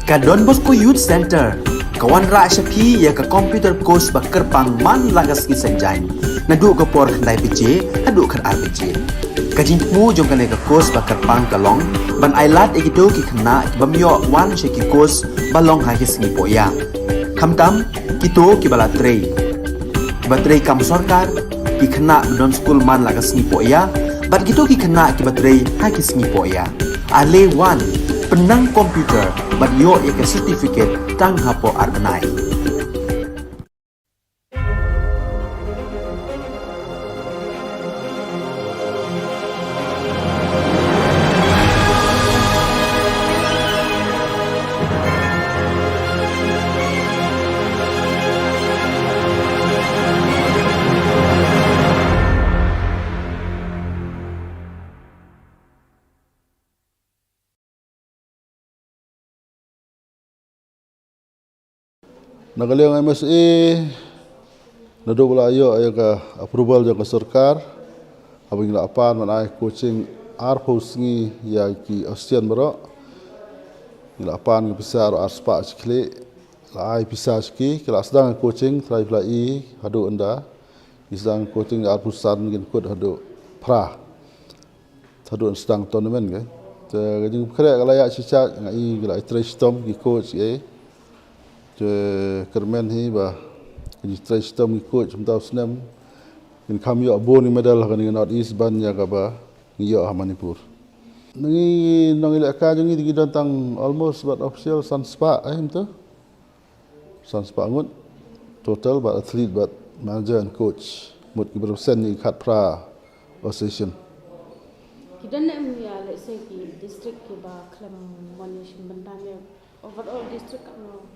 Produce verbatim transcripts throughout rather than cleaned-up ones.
Ka Don Bosco Youth Centre ka wanrah sha phi ïa ka computer course ba kyrpang man la ka sngi Saitjaiñ, naduh ka por khyndai baje haduh khatar baje. Ka jingthmu jong kane ka course ba kyrpang ka long ban ailad ïa kito ki khynnah ki bym ïoh wan sha ki course ba long ha ki sngi pohïa, khamtam kito kiba la trei, kiba trei kam sorkar, ki khynnah ba don skul man la ka sngi pohïa, bad kito ki khynnah kiba trei ha ki sngi pohïa. Ale wan, pynnang computer bad ïoh ïa ka certificate tang hapoh ar bnai. Na ka liang M S A, naduh ba la ïoh ïa ka approval jong ka sorkar, haba ngi la pan ban ai coaching arphew sngi ïa ki Australian baroh. Ngi la pan ka pisa ar spah shi khlieh, la ai pisa sha ki, ki la sdang coaching, trai phi la i haduh ynda. Ki sdang coaching arphew san, kin kut haduh phra. Haduh sdang tournament ke. Te ka jingpynkhreh ka la ïaid shisyndon, nga i ki la trei shitom ki coach ke. Te kyrmen hi ba ka jingtrei shitom ki coach mynta u snem kin kham ïoh bun ki medal ha kane ka North East ban ïa kaba ngi ïoh ha Manipur. Ngi nongïalehkai jong ngi te ki don tang almost bad official san spah, eh, mynta. San spah ngut total, bad athlete bad manager and coach. Mut ki represent ïa ki khatphra association. Ki don ne em ïa, let's say, ki district kiba khlem mon ïa shu bynta ne overall district ka no?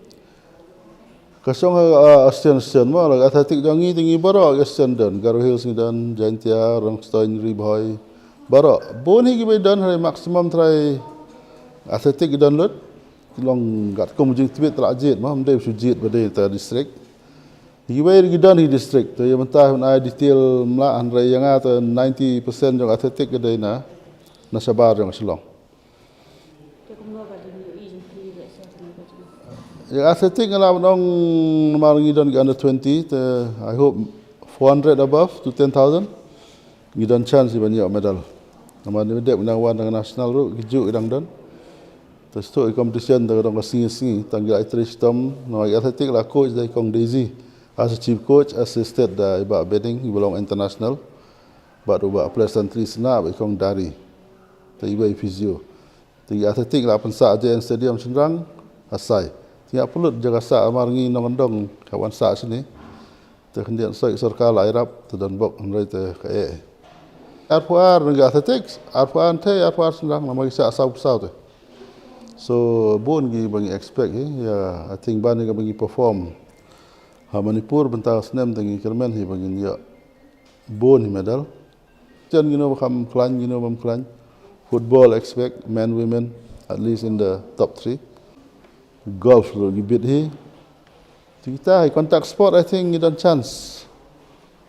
Ka shong ha, ah, association, association mo, la athletic jong ngi te ngi baroh association don, Garo Hills ngi don, Jaintia, Rangstone, Ri Bhoi, baroh. Bun hi kiba don, hynrei maximum trai athletic ki don lut. Ki long katkum jingtbit la jied mo, ym dei shu jied ba dei ta district. Kiwei ki don hi district, te ïa mynta hynrei detail ym lah, hynrei ïa nga te ninety percent jong athletic ka dei na, na shabar jong Shillong. Ïa athletic nga lah ban ong namar ngi don ki under twenty, te I hope four hundred above to ten thousand. Ngi don chance ban ïoh medal. Namar ngi dep nang wan dang national ruh, ki juh ki dang don. Te shuh ki competition te ka dang ka sngi sngi, tang ki la trei shitom, namar ki athletic la coach da i Kong Daisy. As a chief coach, assisted da i Bah Beding, i ba long international. Bad u Bah Pleasantly Sna, bad i Kong Dari. Te i ba i physio. Te ki athletic la pynsah J N Stadium shynrang, asai. Te nga pynlut jaka sah namar ngi nongkyndong ka wan sah shane. Te khyndiat soi sorkar la ïarap, te don bok hynrei te ka eh. Arphew ar ngi athletic, arphew ar thei, arphew ar shynrang, namar ngi sah saw saw te. So, bun kiba ngi expect hi, ïa, I think ban ngi ka ba ngi perform ha Manipur bynta snem te ngi kyrmen hi ba ngin ïoh bun hi medal. Jan ngin ïoh ba kham khlaiñ, ngin ïoh bam khlaiñ. Football expect, men, women, at least in the top three. Golf ruh ngi bit hi. Te kita hi contact sport, I think ngi don chance.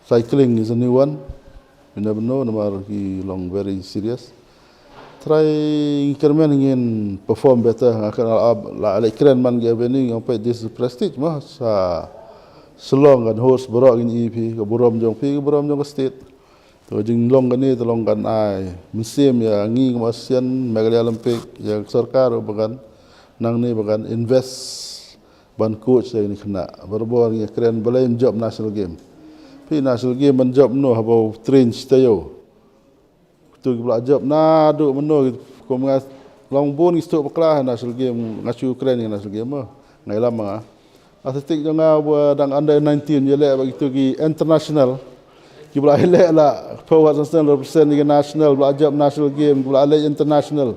Cycling is a new one. You never know, namar ki long very serious. Trai ngi kyrmen ngin perform better, nga kren la, la, la kren man ki avenue, ngi ong peit this is prestige mo, sa Shillong kan host baroh ngin i phi, ka burom jong phi, ka burom jong ka state. Te ka jinglong kane te long kan ai mynsiem ïa ngi kum Asian, Meghalaya Olympic, ïa ka sorkar ruh ba kan nangne ba kan invest ban coach ïa kine khynnah. Barabor ngi kren balei ym jop national game. Phi national game ban jop no haba u train shi taïew. Kito kiba la jop naduh mynno, kum nga long bun ngi sdang bakla ha national game, nga shu kren ïa national game mo. Nga ïalam ma nga. Athletic jong nga ba dang under nineteen, ïaleh bad kito ki international. Kiba la ïaleh la forward national, represent ïa ka national, ba la jop national game, kiba la leh international.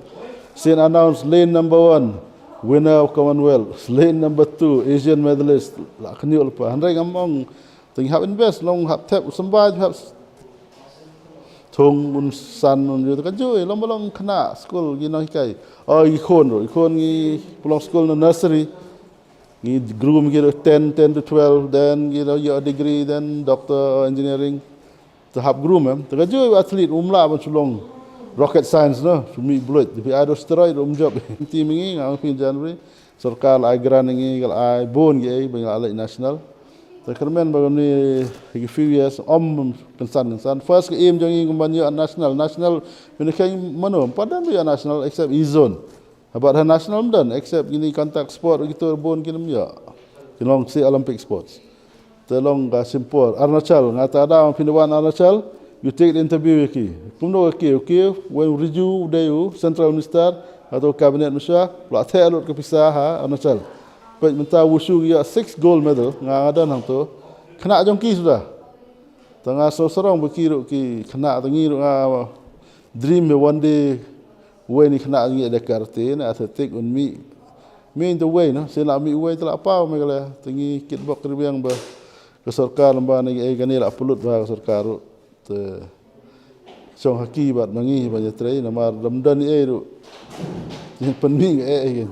Sien announce lane number one, winner of Commonwealth, lane number two, Asian medalist, la khynñiuh lypa. Hynrei ngam ong, te ngi hap invest, long hap thep, symbai hap thung un san un ïoh te ka jui, long ba long khynnah skul ki nonghikai. Oh, i khun ruh, i khun ngi pynlong skul na nursery. Ngi groom ki ruh ten, ten to twelve, then ki ruh ïoh degree, then doctor, engineering. Te hap groom em. Te ka jui athlete um lah ban shu long rocket science no, shu mih buit. Te phi ai da u steroid ruh um jop. Te mynta ngi nga ong phi January. Sorkar la ai grant ïa ngi, ka la ai bun ki ei ba ngi la leit national. Te kyrmen ba ngi ki few years ym kynsan kynsan. First ka aim jong ngi kumban ïoh national, national. Pynkheiñ mano, ym pat don ba ïoh national except East Zone. Bad ha national ym don except kini contact sport, kito bun kin ym ïoh. Ki long shi Olympic sports. Te long ka shim por. Arunachal, nga ta da phi wan Arunachal, you take the interview ïa ki. Kumno ka kiew, kiew, wen u Rijiju u dei u Central Minister, hato Cabinet Minister, la theh lut ka pisa ha Arunachal. Peit mynta wushu ki ïa six gold medal, nga nga don hangto. Khynnah jong ki suda. Te nga sngewsarong ba ki ruh ki khynnah, te ngi ruh nga dream me one day, wei ni khynnah ngi da karate na athletic un mih. Mih te wei na, sien la mih wei te la paw Meghalaya. Te ngi kitbok kyrbiang ba ka sorkar lem ba ngi ei kane la pynlut ba ka sorkar ruh. Te shong ha ki bad ma ngi ba ïatrei namar dam don ei ruh. Ngi pynmih ei ei.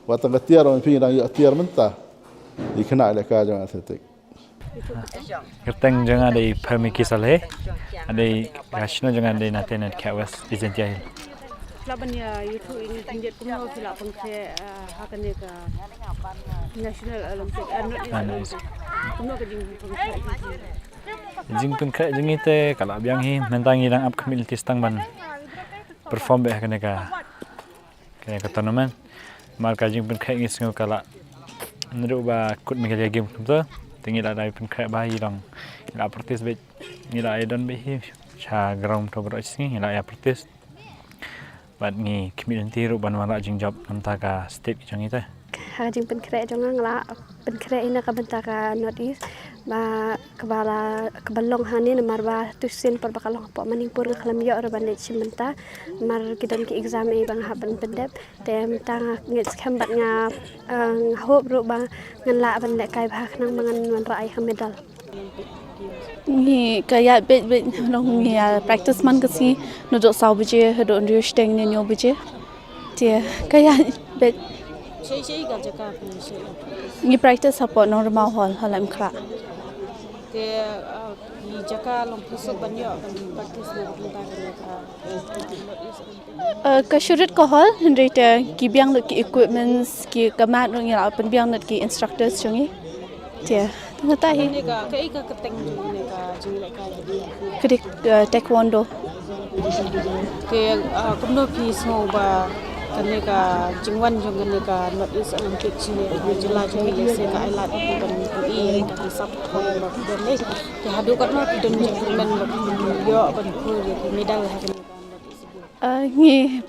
Wat tang ka tiar wan phi dang ïoh tiar mynta. Ki khynnah lehkai jong athletic. Kyrteng jong nga dei Pharmiki Saleh. Nga dei, ka shnong jong nga dei Natenet, West Jaintia Hills. Phi lah ban ïathuh ïa ngi khyndiat kumno phi lah pynkhreh, ah, ha kane ka National Olympic, ah, North East Ah, North East. Olympic. Kumno ka jingpynkhreh jong phi? Jingpynkhreh jong ngi te ka la biang hi, mynta ngi dang ap khmih lynti tang ban perform beit ha kane ka kane ka tournament. Namar ka jingpynkhreh ngi sngew ka la naduh ba kut Meghalaya Games kumta. Te ngi la dei pynkhreh ba hi dang ngi la practice beit, ngi la ïa don beit hi sha ground to baroh shi sngi ngi la ïa practice. Bad ngi khmih lynti ruh ban wanrah jingjop na bynta ka state jong ngi te. Ha ka jingpynkhreh jong nga, nga la pynkhreh ïa na ka bynta ka North East. Ba kaba la, kaba long hangne namar ba tu sien por ba ka long hapoh Manipur nga khlem ïoh ruh ban leit shim bynta. Namar ki don ki exam ei ba nga hap ban pyndep. Te mynta nga ngeit skhem bad nga, eh, nga hope ruh ba ngan lah ban lehkai bha khnang ba ngan wanrah ïa ka medal. Ngi ka ïaid beit beit, long ngi ïa practice man ka sngi naduh saw baje haduh hynriew shiteng ne hynñiew baje. Te ka ïaid beit. Shei shei ka jaka phi shei. Ngi practice hapoh Nongrimau Hall, Hall Lamkhra. Te, ah, ki jaka long phi suk ban ïoh ban practice na ka bynta ka, ah, Uh, ka shu rit ka hall, hynrei te ki biang lut ki equipments, ki ka mat ruh ngi la pynbiang lut ki instructors jong ngi. Te, tang kata hi. Kane ka, kaei ka kyrteng jong kane ka jinglehkai? Ka dei, uh, taekwondo. Te, uh, kumno phi sngew ba kane ka jingwan jong kane ka North East Olympic jong ngi, ka jylla jong ngi lehse ka ai lad ïa phi ban ïoh ïa ka ki sap ba phi don leh. Te haduh katno phi don jingkyrmen ba phi ïoh ban poi ïa ki medal ha kane ka North East Games? Ah, ngi,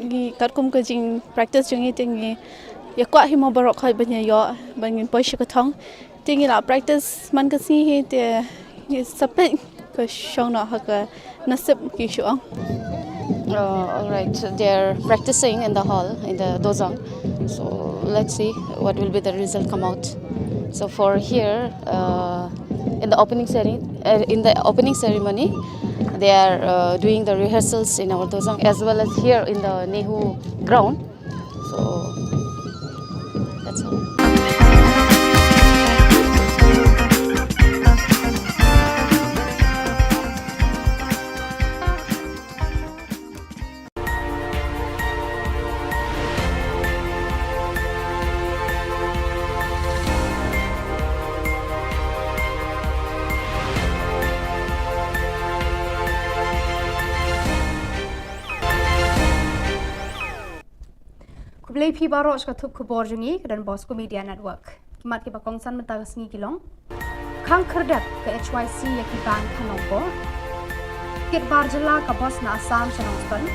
ngi katkum ka jing practice jong ngi te ngi ïa kwah hi mo baroh khoit ban ïa ïoh ban ngin poi sha ka thong. Te ngi la practice man ka sngi hi te ngi sa peit ka shong noh ha ka nasib ki shu ong. Uh, all right, they're practicing in the hall, in the dozang. So let's see what will be the result come out. So for here, uh, in the opening ceremony, uh, in the opening ceremony, they are, uh, doing the rehearsals in our dozang as well as here in the Nehu ground. So that's all. Khublei phi baroh sha ka thup khubor jong ngi ka Don Bosco Media Network. Ki mat kiba kongsan mynta ka sngi ki long: Khang khyrdep ka H Y C ïa ki bank ha Nongpoh. Kit bar jylla ka bos na Assam sha Nongstoiñ.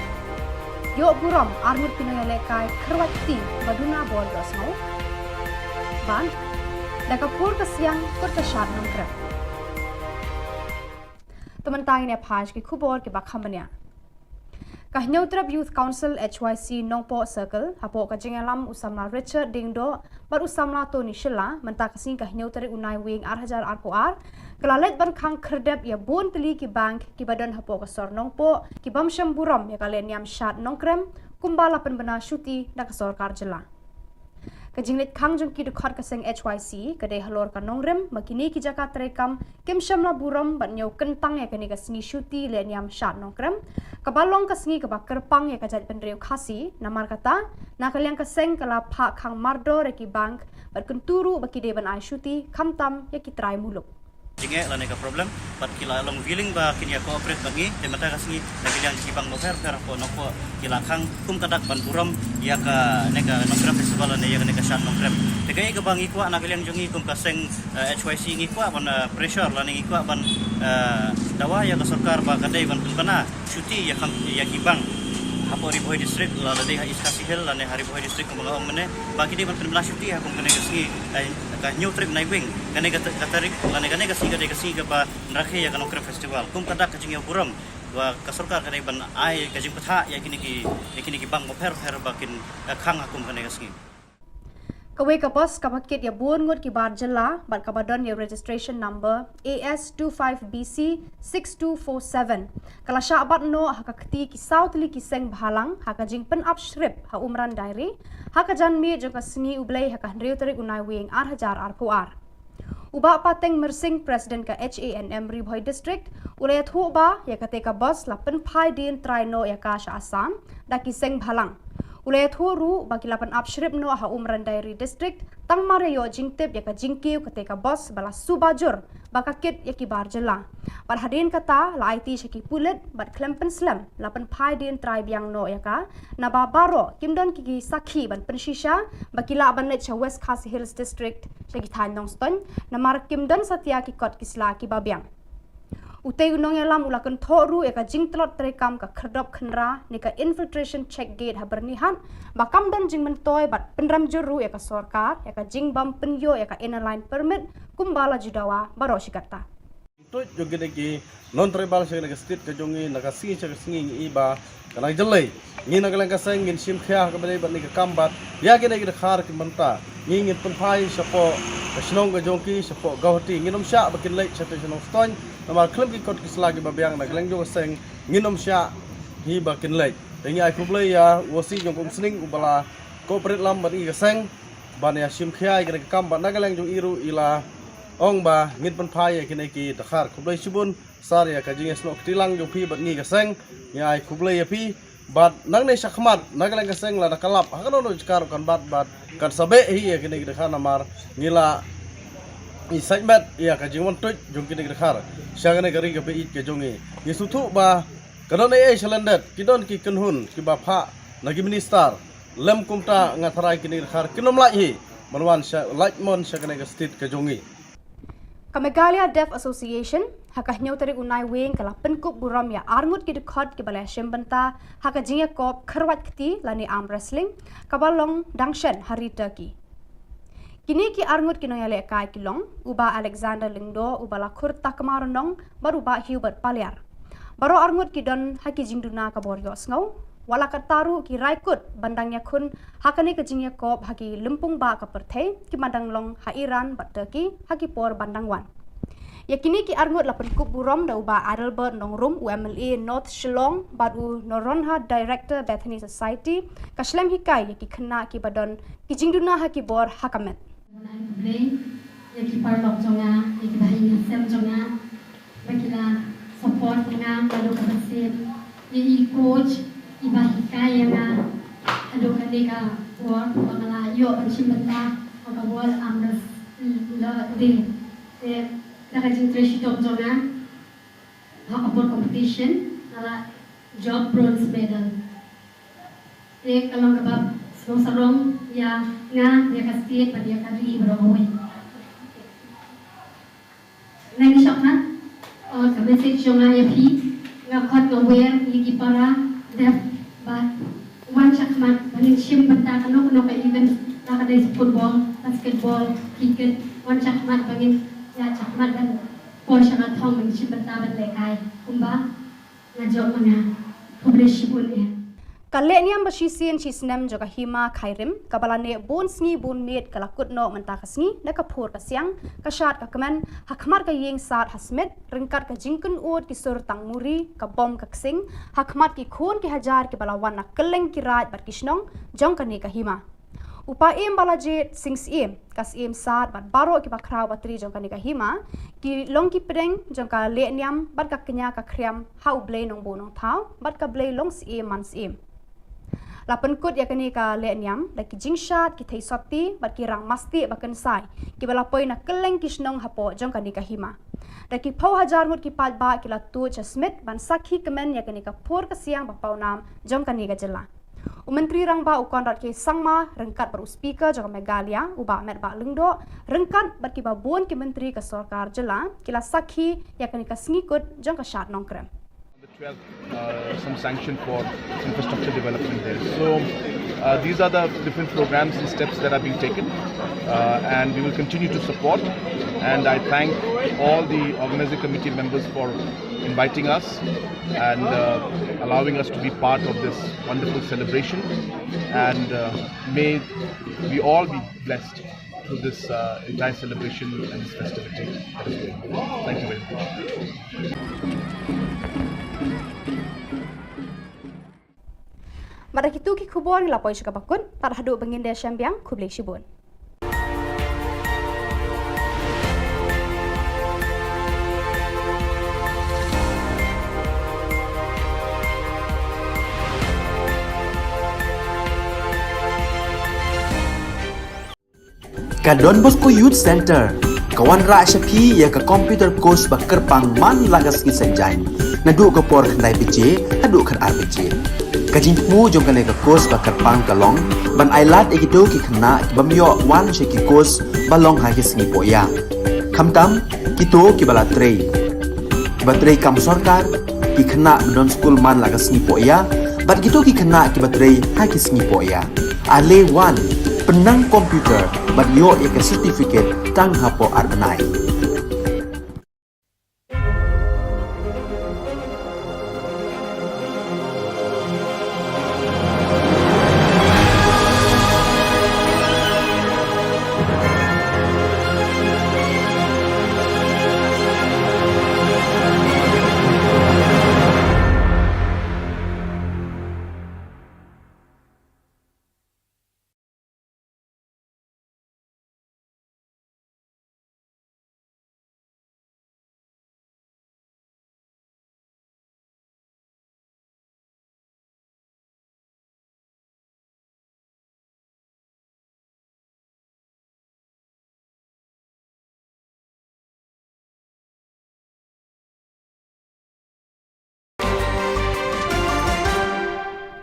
Ïoh burom ar ngut ki nongïalehkai kyrwat kti ba duna bor ïohsngew. Bad da ka pur ka siang kut ka shad Nongkrem. To mynta ngin ïa phai sha ki khubor kiba kham bniah. Ka Hynñiewtrep Youth Council H Y C Nongpoh Circle, hapoh ka jingïalam u samla Richard Diengdoh bad u samla Tony Shylla, mynta ka sngi ka hynñiew tarik u Naiwieng ar hajar arphew ar, ka la leit ban khang khyrdep ïa bun tylli ki bank kiba don hapoh ka sor Nongpoh, ki bym shym burom ïa ka lehniam shad Nongkrem, kumba la pynbna shuti da ka sorkar jylla. Ka jingleit khang jong ki dkhot ka seng H Y C ka dei halor ka nongrim, ba kine ki jaka treikam kim shym la burom ban ñiew kyntang ïa kane ka sngi shuti lehniam shad Nongkrem, Kaba long ka sngi kaba kyrpang ïa ka jaitbynriew Khasi, namar kata, na ka liang ka seng ka la phah khang mardor ïa ki bank, bad kyntu ruh ba ki dei ban ai shuti, khamtam ïa ki trai muluk. Jingeh lane ka problem, bad ki la long willing ba kin ïa cooperate bad ngi, te mynta ka sngi, na ka liang ki bank bapher bapher hapoh Nongpoh, ki la khang kum ka dak ban burom ïa kane ka Nongkrem Festival lane ïa kane ka Shan Nongkrem. Te kaei kaba ngi kwah na ka liang jong ngi kum ka seng, eh, H Y C ngi kwah ban, eh, pressure lane ngi kwah ban, eh, dawa ïa ka sorkar ba ka dei ban pynbna shuti ïa kam, ïa ki bank hapoh Ri Bhoi District, la dei ha East Khasi Hills lane ha Ri Bhoi District kumba nga ong mynne, ba ki dei ban pynbna shuti ha kum kane ka sngi, eh, ka hynñiew tarik Naiwieng, kane ka ta-, ka tarik lane kane ka sngi ka dei ka sngi kaba rakhe ïa ka Nongkrem Festival. Kum ka dak ka jingïaburom ba ka sorkar ka dei ban ai ka jingbthah ïa kine ki, ïa kine ki bank bapher bapher ba kin, eh, khang ha kum kane ka sngi. Kawei ka bus kaba kit ïa bun ngut ki bar jylla bad kaba don ïa registration number A S two five B C six two four seven, ka la shah bat noh ha ka kti ki saw tylli ki seng bhalang ha ka jingpynap shrip ha Umran Dairy ha ka janmiet jong ka sngi U Blei ha ka hynriew tarik u Naiwieng ar hajar arphew ar. U Bah Pateng Myrsing, President ka H A N M Ri Bhoi District, u la ïathuh ba ïa katei ka bus la pynphai dien trai noh ïa ka sha Assam da ki seng bhalang. U la ïathuh ruh ba ki la pynap shrip noh ha Umran Dairy District tang mar ïa ïoh jingtip ïa ka jingkiew katei ka bus ba la suba jur ba ka kit ïa ki bar jylla. Bad hadien kata la aiti sha ki pulit bad khlem pynslem la pynphai dien trai biang noh ïa ka, naba baroh kim don ki, ki sakhi ban pynshisha ba ki lah ban leit sha West Khasi Hills District sha ki thaiñ Nongstoiñ, namar kim don satia ki kot ki sla kiba biang. Utei u nongïalam u la kynthoh ruh ïa ka jingtlot treikam ka khyrdop khynra ne ka infiltration check gate ha Byrnihat, ba kam don jingmyntoi bad pynrem jur ruh ïa ka sorkar ïa ka jingbym pynïoh ïa ka Inner Line Permit kumba la ju dawa baroh shi katta. Tuid jong kine ki non-tribal sha kane ka state ka jong ngi, na ka sngi sha ka sngi ngi i ba ka nang jyllei. Ngi na ka liang ka seng ngin shim khia ha kaba dei bad kane ka kam bad ïa kine ki dkhar ki bynta ngi ngin pynphai shapoh ka shnong ka jong ki, shapoh Guwahati. Ngin ym shah ba kin leit shatei sha Nongstoiñ, namar khlem ki kot ki sla kiba biang na ka liang jong ka seng ngin ym shah hi ba kin leit. Te ngi ai khublei ïa u O C jong ka Umsning uba la cooperate lam bad ngi ka seng ban ïa shim khia ïa kane ka kam bad na ka liang jong i ruh i la ong ba ngin pynphai ïa kine ki dkhar. Khublei shibun sir ïa ka jingïasnoh kti lang jong phi bad ngi ka seng, ngi ai khublei ïa phi. Bad nangne shakhmat na ka liang ka seng lada ka lap ha kano kano ka jaka ruh kan bat bad kan sa beh hi ïa kine ki dkhar namar ngi la i sait met ïa ka jingwan tuid jong kine ki dkhar sha kane ka ri kaba ïeit ka jong ngi. Ngi sngewthuh ba ka don ei ei shalyndet, ki don ki kynhun kiba phah na ki minister. Lym kumta nga tharai kine ki dkhar kin ym lait hi ban wan sha, lait mon sha kane ka state ka jong ngi. Ka Meghalaya Deaf Association ha ka hynñiew tarik u Naiwieng ka la pynkup burom ïa arngut ki dkhot kiba la shim bynta ha ka jingïakop khyrwait kti lane arm wrestling kaba long dang shen ha ri Turkey. Kine ki arngut ki nongïalehkai ki long u Bah Alexander Lyngdoh uba la khur Takma Rnong bad u Bah Hubert Paliar. Baroh arngut ki don ha ki jingduna ka bor ïohsngew, wat la katta ruh ki rai kut ban dang ïakhun ha kane ka jingïakop ha ki lympung bah ka pyrthei kiba dang long ha Iran bad Turkey ha ki por ban dang wan. Ïa kine ki arngut la pynkup burom da u Bah Adelbert Nongrum, u M L A North Shillong bad u Noronha, Director Bethany Society, ka shlem hikai ïa ki khynnah kiba don ki jingduna ha ki bor ha ka met. Ai khublei ïa ki paralok jong nga, ïa ki bahaïing hasem jong nga ba ki la support ïa nga naduh kaba sien, ïa i coach iba hikai ïa nga haduh kane ka por ba nga la ïoh ban shim bynta ha ka World Arm Wrestling Day. Te da ka jingtrei shitom jong nga ha ka por competition nga la jop bronze medal. Te ka long kaba sngewsarong ïa nga, ïa ka state bad ïa ka ri baroh kawei. Nangta shakhmat, eh, ka message jong nga ïa phi, nga khot nga wer ïa ki para deaf ba wan shakhmat ba ngin shim bynta kano kano ka event, la ka dei football, basketball, cricket, wan shakhmat ba ngin ïa shakhmat ban poi sha nga thong ban shim bynta ban lehkai kumba nga jop ma nga. Khublei shibun eh. Ka lehniam ba shisien shisnem jong ka Hima Khyrim kaba la neh bun sngi bun miet ka la kut noh mynta ka sngi na ka phur ka siang, ka shad ka kmen, ha khmat ka ïing sad ha Smit, ryngkat ka jingkynnoh ki sur tang muri, ka bom ka ksing, ha khmat ki khun ki hajar kiba la wan na kylleng ki raid bad ki shnong jong kane ka hima. U Paiem Balajied Singh Syiem, ka Syiem Sad bad baroh kiba khraw ba tri jong kane ka hima, ki long ki pdeng jong ka lehniam bad ka kñia ka khriam ha U Blei Nongbuh Nongthaw bad ka Blei Longsyiem Mansyiem. La pynkut ïa kane ka lehniam da ki jingshad, ki theisotti bad ki rang mastieh ba kynsai kiba la poi na kylleng ki shnong hapoh jong kane ka hima. Da ki phew hajar ngut ki paidbah ki la tuid sha Smit ban sakhi kmen ïa kane ka phur ka siang ba pawnam jong kane ka jylla. U Myntri Rangbah u Conrad K Sangma ryngkat bad u Speaker jong ka Meghalaya, u Bah Metbah Lyngdoh, ryngkat bad kiba bun ki myntri ka sorkar jylla, ki la sakhi ïa kane ka sngi kut jong ka Shad Nongkrem. On the twelfth, uh, some sanction for infrastructure development there. So, uh, these are the different programs and steps that are being taken, uh, and we will continue to support. And I thank all the organizing committee members for inviting us and, uh, allowing us to be part of this wonderful celebration. And, uh, may we all be blessed through this, uh, entire celebration and this festivity that is going on. Thank you very much. Bad da kitu ki khubor ngi la poi sha kaba kut, tad haduh ban ïakynduh shaphrang, khublei shibun. Ka Don Bosco Youth Centre ka wanrah sha phi ïa ka computer course ba kyrpang man la ka sngi Saitjaiñ, naduh ka por khyndai baje haduh khatar baje. Ka jingthmu jong kane ka course ba kyrpang ka long ban ailad ïa kito ki khynnah ki bym ïoh wan sha ki course ba long ha ki sngi poh ïa. Khamtam kito kiba la trei, kiba trei kam sorkar, ki khynnah ba don skul man la ka sngi poh ïa, bad kito ki khynnah kiba trei ha ki sngi poh ïa. Ale wan, pynnang computer bad ïoh ïa ka certificate tang hapoh ar bnai.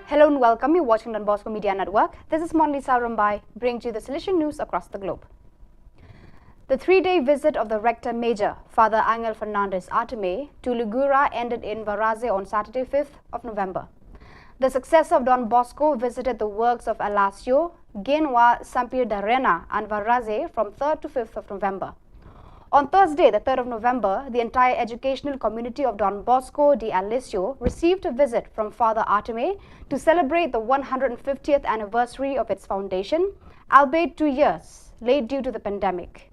Hello and welcome. You're watching Don Bosco Media Network. This is Monlisa Rumbai, bringing you the Salesian news across the globe. The three-day visit of the Rector Major, Father Angel Fernandez Artime, to Lugura ended in Varaze on Saturday, fifth of November. The successor of Don Bosco visited the works of Alasio, Genwa, Sampir Darena, and Varaze from third to fifth of November. On Thursday, the third of November, the entire educational community of Don Bosco de Alessio received a visit from Father Artime to celebrate the one hundred fiftieth anniversary of its foundation, albeit two years late due to the pandemic.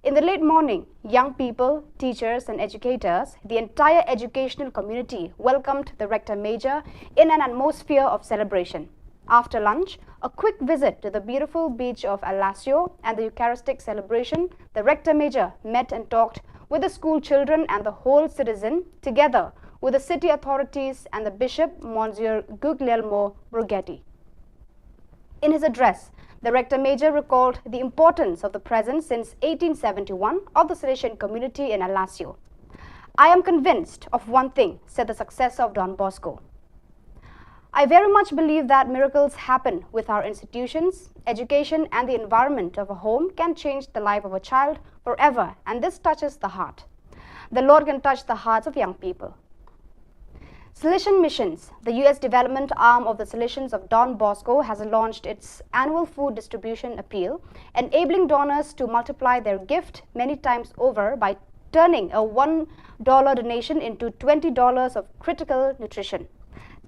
In the late morning, young people, teachers, and educators, the entire educational community welcomed the Rector Major in an atmosphere of celebration. After lunch, a quick visit to the beautiful beach of Alasio and the Eucharistic celebration, the Rector Major met and talked with the school children and the whole citizen, together with the city authorities and the Bishop, Monsignor Guglielmo Borgetti. In his address, the Rector Major recalled the importance of the presence since eighteen seventy-one of the Salesian community in Alasio. "I am convinced of one thing," said the successor of Don Bosco. "I very much believe that miracles happen with our institutions, education, and the environment of a home can change the life of a child forever, and this touches the heart. The Lord can touch the hearts of young people." Salesian Missions, the U S development arm of the Salesians of Don Bosco, has launched its annual food distribution appeal, enabling donors to multiply their gift many times over by turning a one dollar donation into twenty dollars of critical nutrition.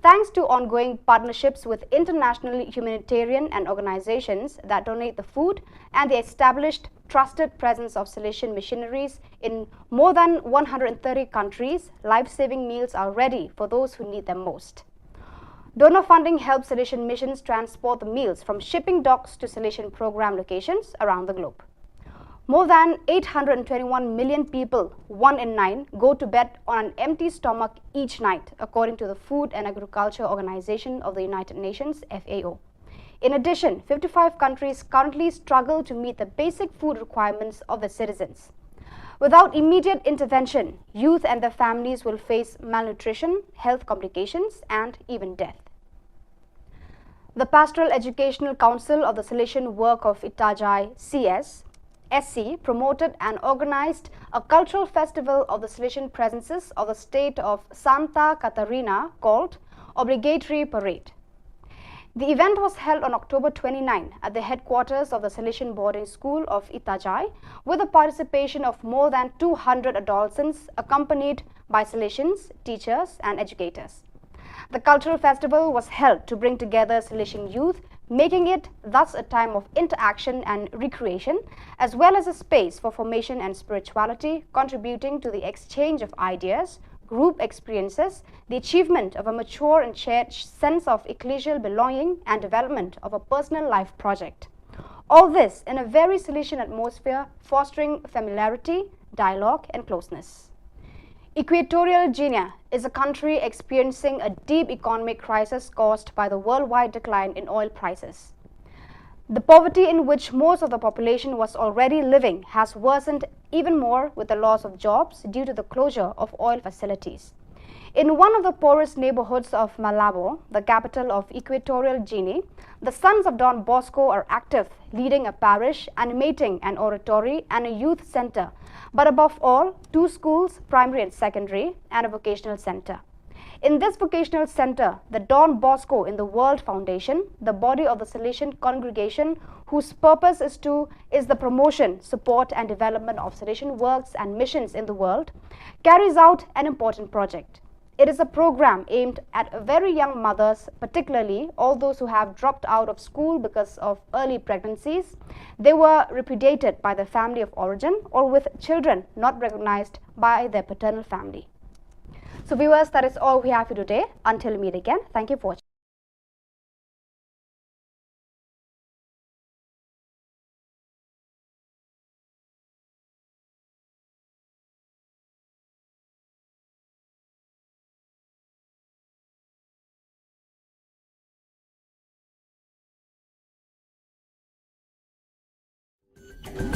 Thanks to ongoing partnerships with international humanitarian and organizations that donate the food and the established trusted presence of Salesian missionaries in more than one hundred thirty countries, life-saving meals are ready for those who need them most. Donor funding helps Salesian missions transport the meals from shipping docks to Salesian program locations around the globe. More than eight hundred twenty-one million people, one in nine, go to bed on an empty stomach each night, according to the Food and Agriculture Organization of the United Nations, F A O. In addition, fifty-five countries currently struggle to meet the basic food requirements of their citizens. Without immediate intervention, youth and their families will face malnutrition, health complications, and even death. The Pastoral Educational Council of the Salesian Work of Itajai, C S, S C, promoted and organized a cultural festival of the Salesian presences of the state of Santa Catarina called Obligatory Parade. The event was held on October twenty-nine at the headquarters of the Salesian Boarding School of Itajai, with the participation of more than two hundred adolescents, accompanied by Salesians, teachers, and educators. The cultural festival was held to bring together Salesian youth, making it thus a time of interaction and recreation, as well as a space for formation and spirituality, contributing to the exchange of ideas, group experiences, the achievement of a mature and shared sense of ecclesial belonging, and development of a personal life project. All this in a very Salesian atmosphere, fostering familiarity, dialogue, and closeness. Equatorial Guinea is a country experiencing a deep economic crisis caused by the worldwide decline in oil prices. The poverty in which most of the population was already living has worsened even more with the loss of jobs due to the closure of oil facilities. In one of the poorest neighborhoods of Malabo, the capital of Equatorial Guinea, the Sons of Don Bosco are active, leading a parish, animating an oratory and a youth center, but above all, two schools, primary and secondary, and a vocational center. In this vocational center, the Don Bosco in the World Foundation, the body of the Salesian congregation whose purpose is to is the promotion, support, and development of Salesian works and missions in the world, carries out an important project. It is a program aimed at very young mothers, particularly all those who have dropped out of school because of early pregnancies. They were repudiated by their family of origin or with children not recognized by their paternal family. So viewers, that is all we have for today. Until we meet again, thank you for watching.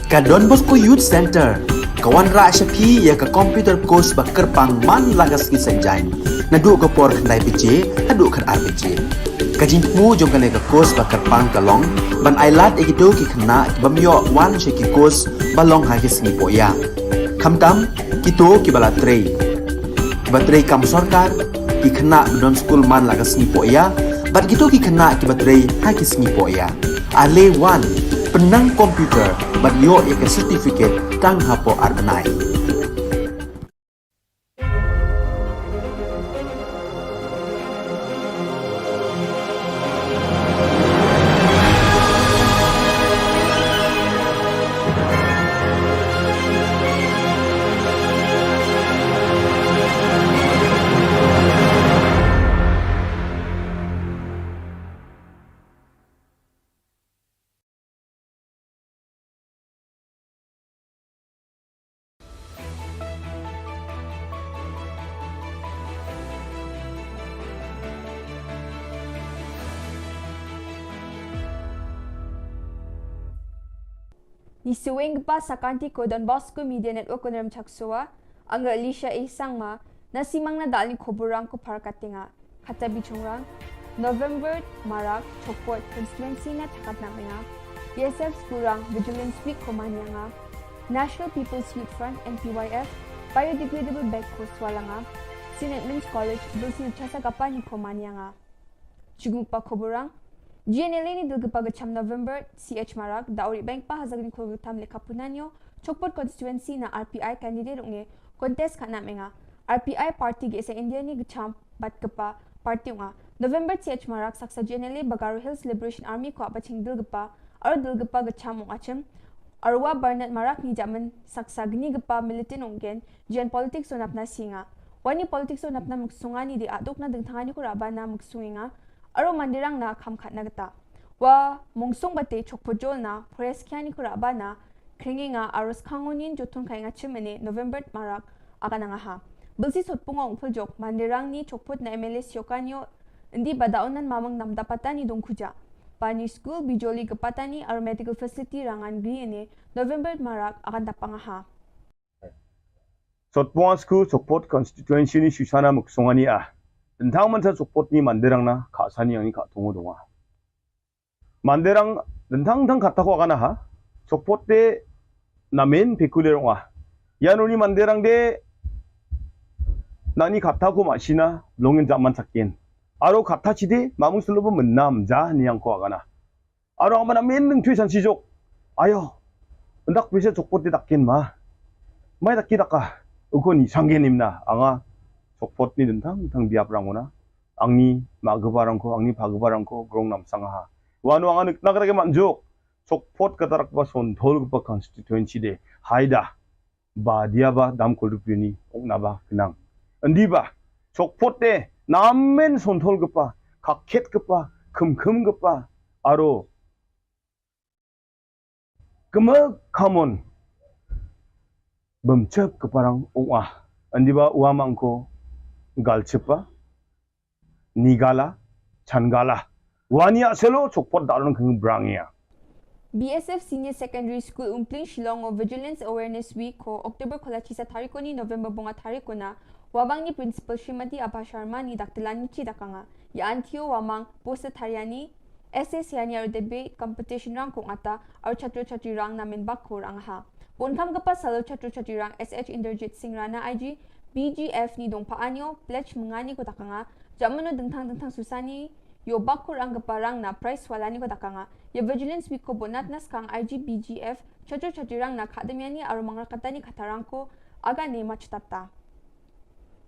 Ka Don Bosco Youth Center ka wanrah sha phi ïa ka computer course ba kyrpang man la ka sngi Saitjaiñ, naduh ka por khyndai baje haduh khatar baje. Ka jingthmu jong kane ka course ba kyrpang ka long ban ailad ïa kito ki khynnah ki bym ïoh wan sha ki course ba long ha ki sngi poh ïa. Khamtam kito kiba la trei, kiba trei kam sorkar, ki khynnah ba don skul man la ka sngi poh ïa, bad kito ki khynnah kiba trei ha ki sngi poh ïa. Ale wan, pynnang computer bad ïoh ïa ka certificate tang hapoh ar bnai. Ngi shu weng kpa sa ka Don Bosco Media Network Kynrem Chaksua, nga Alicia A Sangma, na Simang na dal ni khubor rang ku phar katinga. Khata bichungrang, November marak, Chokpot constituency na thakat na menga, B S F skurang Vigilance Week ko manyanga, National People's Youth Front, N P Y F, biodegradable bag ko swalanga, Saint Edmund's College, Bilsi Chasa Kapan ko manyanga. Chugmuk pa khubor rang, G N L A ni dul kpa ka cham November, C H Marak, da ori bank pa hazak ni khul tam lekha punanyo, Chokpot constituency na R P I candidate ong e contest khatna menga. R P I party ki esa India ni gcham bat kpa party ong a. November Ch Marak saksa G N L A Bagaru Hills Liberation Army ko apaching dil kpa, aro dil kpa gcham ong achim. Arwa Barnett Marak ni jaman saksa gni kpa militant ong gen, jian politics on apna singa. Wani politics on apna muksunga ni di aduk na dengthanga ni ko raba na muksunga. aro Mandirang na kham khat na kata. Wa Mungsung Bate Chokpojol na Pores Kiani Kuraba na Kringinga aro Skangonin Jotun Kainga Chimene November Marak akan angaha. Bilsi Sotpungo Ungpuljok Mandirang ni Chokpot na M L A Siokanio Indi ba da unan mamang namda patani dong khuja. Pani school bijoli ke patani aro medical facility rangan gri ene November Marak akan tapang aha. Sotpong school Sokpot constituency ni Susana Muksongani ah. Tentang mansa Sokpot ni Mandirang na kak sani yang ni kak tungo donga. Mandirang tentang tang kata ko akan aha. Sokpot te namen pekuler onga. Ya nuni Mandirang de nani kata ko masina longin zaman sakin. Aro kata chide mamung sulu menam ja ni yang ko akan ah. Aro ang mana men nung tui san sijok. Ayo. Ndak pisa Sokpot te takin ma. Mai taki taka. Uko ni sanggen imna anga Sokpot ni tentang tentang biap rangona. Angni ma gebarangko, angni pha gebarangko grong nam sangaha. Wanu anga nik nak rage manjuk. Sokpot kata rakba Sonthol kapa constituency de. Haida. Ba dia ba dam kuluk ni ong naba kenang. Endi ba Sokpot de namen Sonthol kapa, kakhet kapa, khemkhem kapa, aro kema kamon bemchep keparang ong ah. Endi ba uamangko galchepa. Nigala, Changala. Wani a selo Sokpot dalon keng brangia. B S F Senior Secondary School Umpling Shillong o Vigilance Awareness Week ko October kola chisa tarikoni November bonga tarikona. Wabang ni Principal Srimati Abha Sharma ni daktelan ni chi dakanga. Ya antio wamang poster tariani S S yani aro debate competition rang kong ata aro chatro chatri rang namen bak ko rang ha. Ponkam kapa salo chatro chatri rang S H Inderjit Singh Rana I G B G F ni dongpa anyo pledge mengani ko takanga. Jamano dengtang dengtang susani yo bak ko rang kapa rang na price walani ko takanga. Ya vigilance week ko bonat na skang I G B G F chatro chatri rang na kademiani aro mangrakatani katarang ko agane machetata.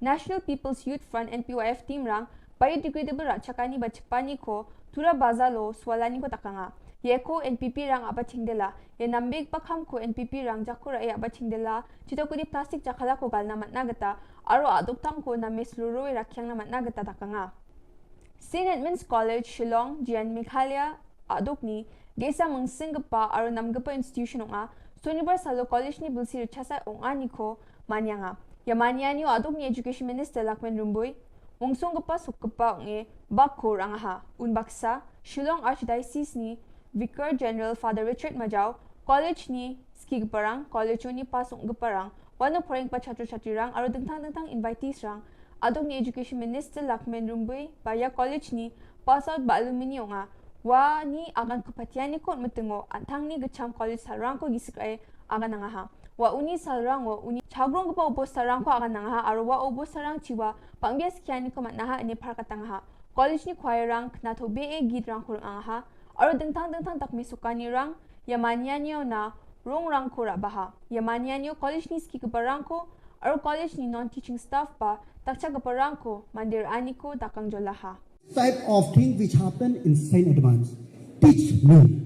National People's Youth Front N P Y F team rang biodegradable rachakani ba chepani ko tura bazalo swalani ko takanga. Ye ko N P P rang aba chingdela ye nambik bakam ko N P P rang jakura ye aba chingdela chito kudi plastic jakala ko galna matna gata aro aduk tang ko na mes luro ye rakyang na matna gata takanga. Saint Edmund's College Shillong Jian Meghalaya aduk ni gesa mengsing gepa aro nam gepa institution onga Sonibar salo college ni bilsi rechasa onga ni ko manyanga. Ya manyani o aduk ni Education Minister Lakmen Rumbui mungsung gepa suk gepa onge bak ko rangaha. Un baksa Shillong Archdiocese ni Vicar General Father Richard Majau college ni ski gepa rang college ni pasung gepa rang wano poreng pa chatro chatri rang aro dengtang dengtang invitees rang aduk ni Education Minister Lakmen Rumbui baya college ni pass out ba alumni onga. Wa ni agan kepatian ni kot metengo antang ni gecham college sarang ko gisik ai agan nangaha. Wa uni sarang wa uni chagrong kepa upo sarang ko agan nangaha aro wa upo sarang chiwa pangbias kian ni ko matnaha ane par katangaha. College ni choir rang kena to be e git rang ko angaha. Aro dengtang dengtang tak misukani rang ya manyani na rong rang ko rabaha. Ya manyani college ni ski kepa rang ko aro college ni non teaching staff pa takcha kepa rang ko mandir ani ko dakang jolaha. Type of thing which happened in Saint Edmunds teach me.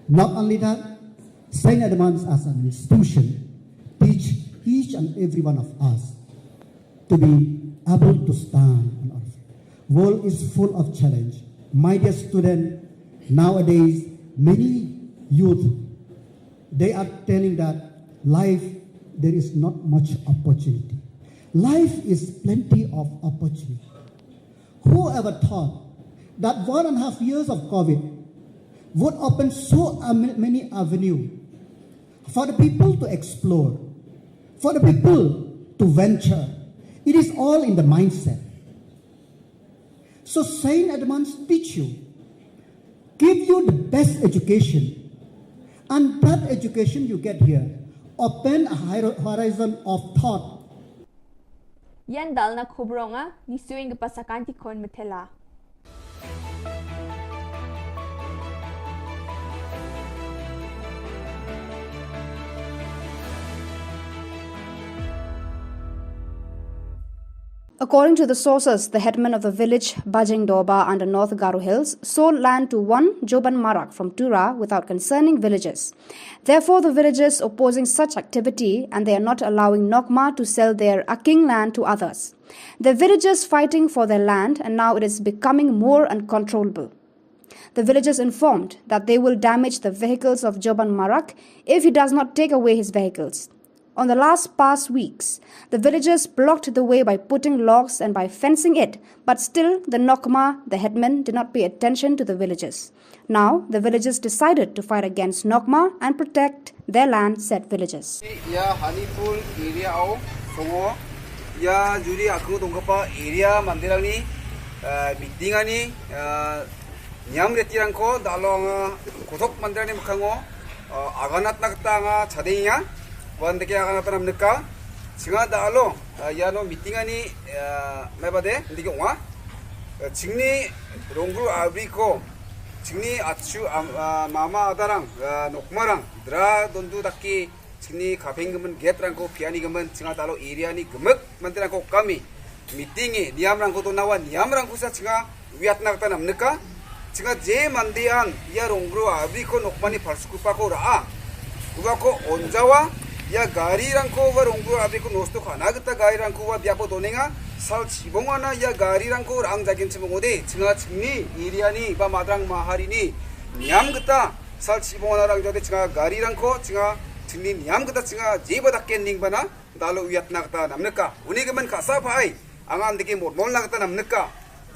Not only that, Saint Edmunds as an institution teach each and every one of us to be able to stand on our feet. World is full of challenge. My dear student, nowadays many youth they are telling that life there is not much opportunity. Life is plenty of opportunity. Whoever thought that one and a half years of COVID would open so many avenues for the people to explore, for the people to venture? It is all in the mindset. So Saint Edmunds teach you, give you the best education, and that education you get here open a horizon of thought. Yan dalna khubronga ni suing ke pasakanti kon metela. According to the sources, the headman of the village Bajing Doba under North Garo Hills sold land to one Joban Marak from Tura without consulting villagers. Therefore, the villagers opposing such activity, and they are not allowing Nokma to sell their Aking land to others. The villagers fighting for their land, and now it is becoming more uncontrollable. The villagers informed that they will damage the vehicles of Joban Marak if he does not take away his vehicles. On the last past weeks, the villagers blocked the way by putting logs and by fencing it, but still the Nokma, the headman, did not pay attention to the villagers. Now, the villagers decided to fight against Nokma and protect their land, said villagers. Ïa Honeypool area o, songo, ïa juri aku dongkapa area mandirang ni, eh, meeting ani, eh, niam reti rangko, dalong, eh, kutok mandirang ni makango, eh, aganat nakta nga chading ya, wan deke aganat nam neka, singa dalo, eh, ïa no meeting ani, eh, mai bade, deke wa, eh, chingni rongru abri ko, chingni achu, am-, ah, mama adarang, ah, nokmarang, dra dondu daki, chingni kapeng gemen get rangko piani gemen, chinga talo area ni gemek, manti rangko kami, meeting e, niam rangko to nawa, niam rangko sa chinga, wiat nak tanam neka, chinga je mandian, ïa rongro, abri ko nokmani parsukupa ko raa, uwa ko onjawa, ïa gari rangko wa rongro, abri ko nosto khana geta gari rangko wa biapo donenga, sal chibongana, ïa gari rangko rang jagin chibongode, chinga chingni, area ni, ba madrang mahari ni, niam geta, sal chibongana rang jagode, chinga gari rangko, chinga chingni niam geta, chinga je ba daken ning bana, dalo wiat nak tanam neka, uni gemen kasa pai, angan deke mot mol nak tanam neka,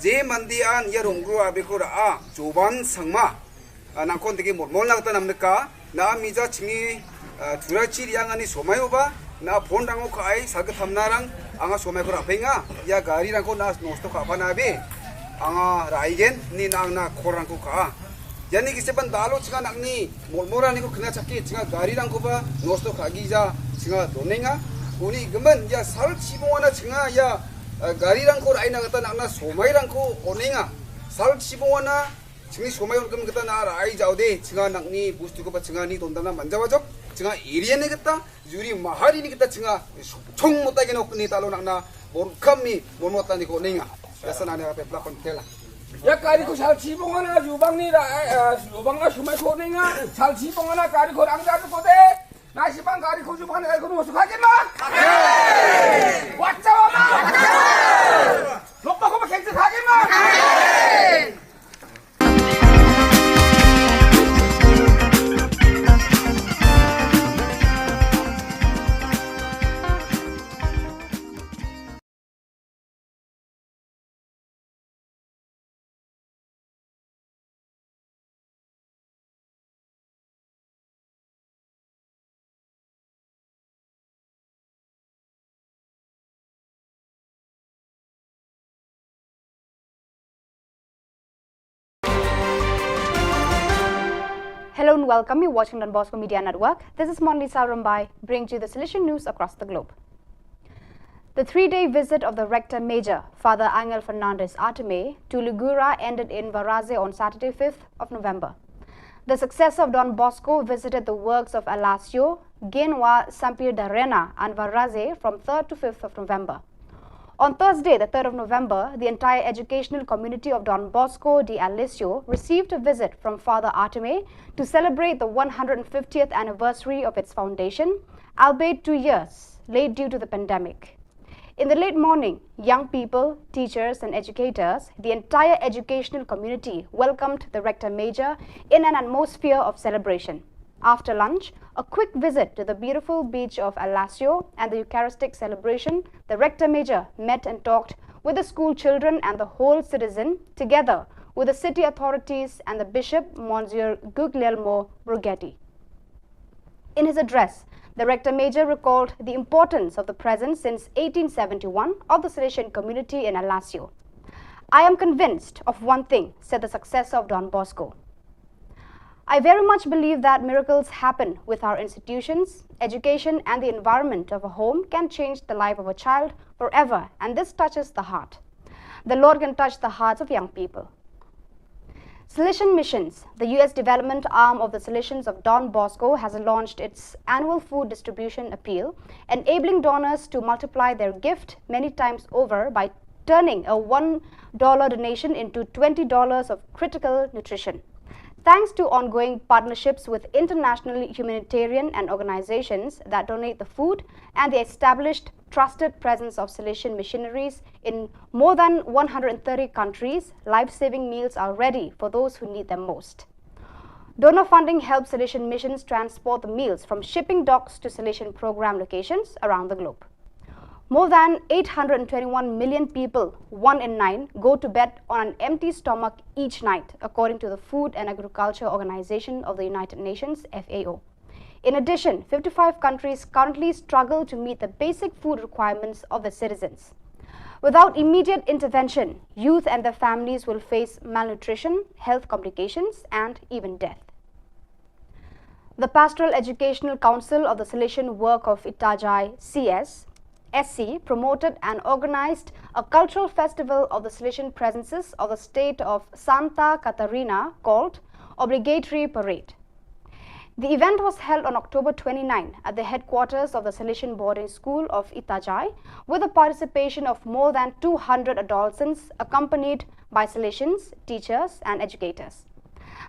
je mandian, ïa rongro, abri ko raa, joban sangma, ah, nangkon deke mot mol nak tanam neka, na mija chingni, ah, tura chiri angani somai oba, na phone rango ka ai, saga thamna rang, anga somai ko rapenga, ïa gari rangko na nosto ka apa na be, anga raigen, ni na ang na khor rangko ka. Yani kise ban dalo chinga nakni, mol mora ni ko kena chaki, chinga gari rangko ba, nosto ka gija, chinga donenga, uni gemen, ïa sal chibongana chinga, ïa, eh, gari rangko rai na gata nakna somai rangko onenga, sal chibongana, chingni somai on kem geta na rai jaude, chinga nakni, bustu ko ba chinga ni tondana manjawa jok, chinga area ni geta, juri mahari ni geta chinga, chung mota geno ni talo nakna, bor kami, bor mota ni ko ninga. Biasa na ne ate plakon tela. Ïa gari ko sal chibongana, jubang ni ra, eh, jubang na somai ko ninga, sal chibongana gari ko rang jadu ko de. Na chibang gari ko jubang gari ko no sukha ke ma. Wacha ma. Lokpa ko ma kengse kha ke ma. Hello and welcome. You're watching Don Bosco Media Network. This is Monlisa Rumbai, bringing you the Salesian news across the globe. The three-day visit of the Rector Major, Father Angel Fernandez Artime, to Lugura ended in Varaze on Saturday, fifth of November. The successor of Don Bosco visited the works of Alasio, Genwa, Sampir Darena, and Varaze from third to fifth of November. On Thursday, the third of November, the entire educational community of Don Bosco de Alessio received a visit from Father Artime to celebrate the one hundred fiftieth anniversary of its foundation, albeit two years late due to the pandemic. In the late morning, young people, teachers, and educators, the entire educational community welcomed the Rector Major in an atmosphere of celebration. After lunch, a quick visit to the beautiful beach of Alasio and the Eucharistic celebration, the Rector Major met and talked with the school children and the whole citizen, together with the city authorities and the Bishop, Monsignor Guglielmo Brughetti. In his address, the Rector Major recalled the importance of the presence since eighteen seventy-one of the Salesian community in Alasio. "I am convinced of one thing," said the successor of Don Bosco. "I very much believe that miracles happen with our institutions. Education and the environment of a home can change the life of a child forever, and this touches the heart. The Lord can touch the hearts of young people." Salesian Missions, the U S development arm of the Salesians of Don Bosco, has launched its annual food distribution appeal, enabling donors to multiply their gift many times over by turning a one dollar donation into twenty dollars of critical nutrition. Thanks to ongoing partnerships with international humanitarian and organizations that donate the food and the established trusted presence of Salesian missionaries in more than one hundred thirty countries, life-saving meals are ready for those who need them most. Donor funding helps Salesian missions transport the meals from shipping docks to Salesian program locations around the globe. More than eight hundred twenty-one million people, one in nine, go to bed on an empty stomach each night, according to the Food and Agriculture Organization of the United Nations, F A O. In addition, fifty-five countries currently struggle to meet the basic food requirements of their citizens. Without immediate intervention, youth and their families will face malnutrition, health complications, and even death. The Pastoral Educational Council of the Salesian Work of Itajai, C S, S C, promoted and organized a cultural festival of the Salesian presences of the state of Santa Catarina called Obligatory Parade. The event was held on October twenty-nine at the headquarters of the Salesian Boarding School of Itajai, with the participation of more than two hundred adolescents accompanied by Salesians, teachers, and educators.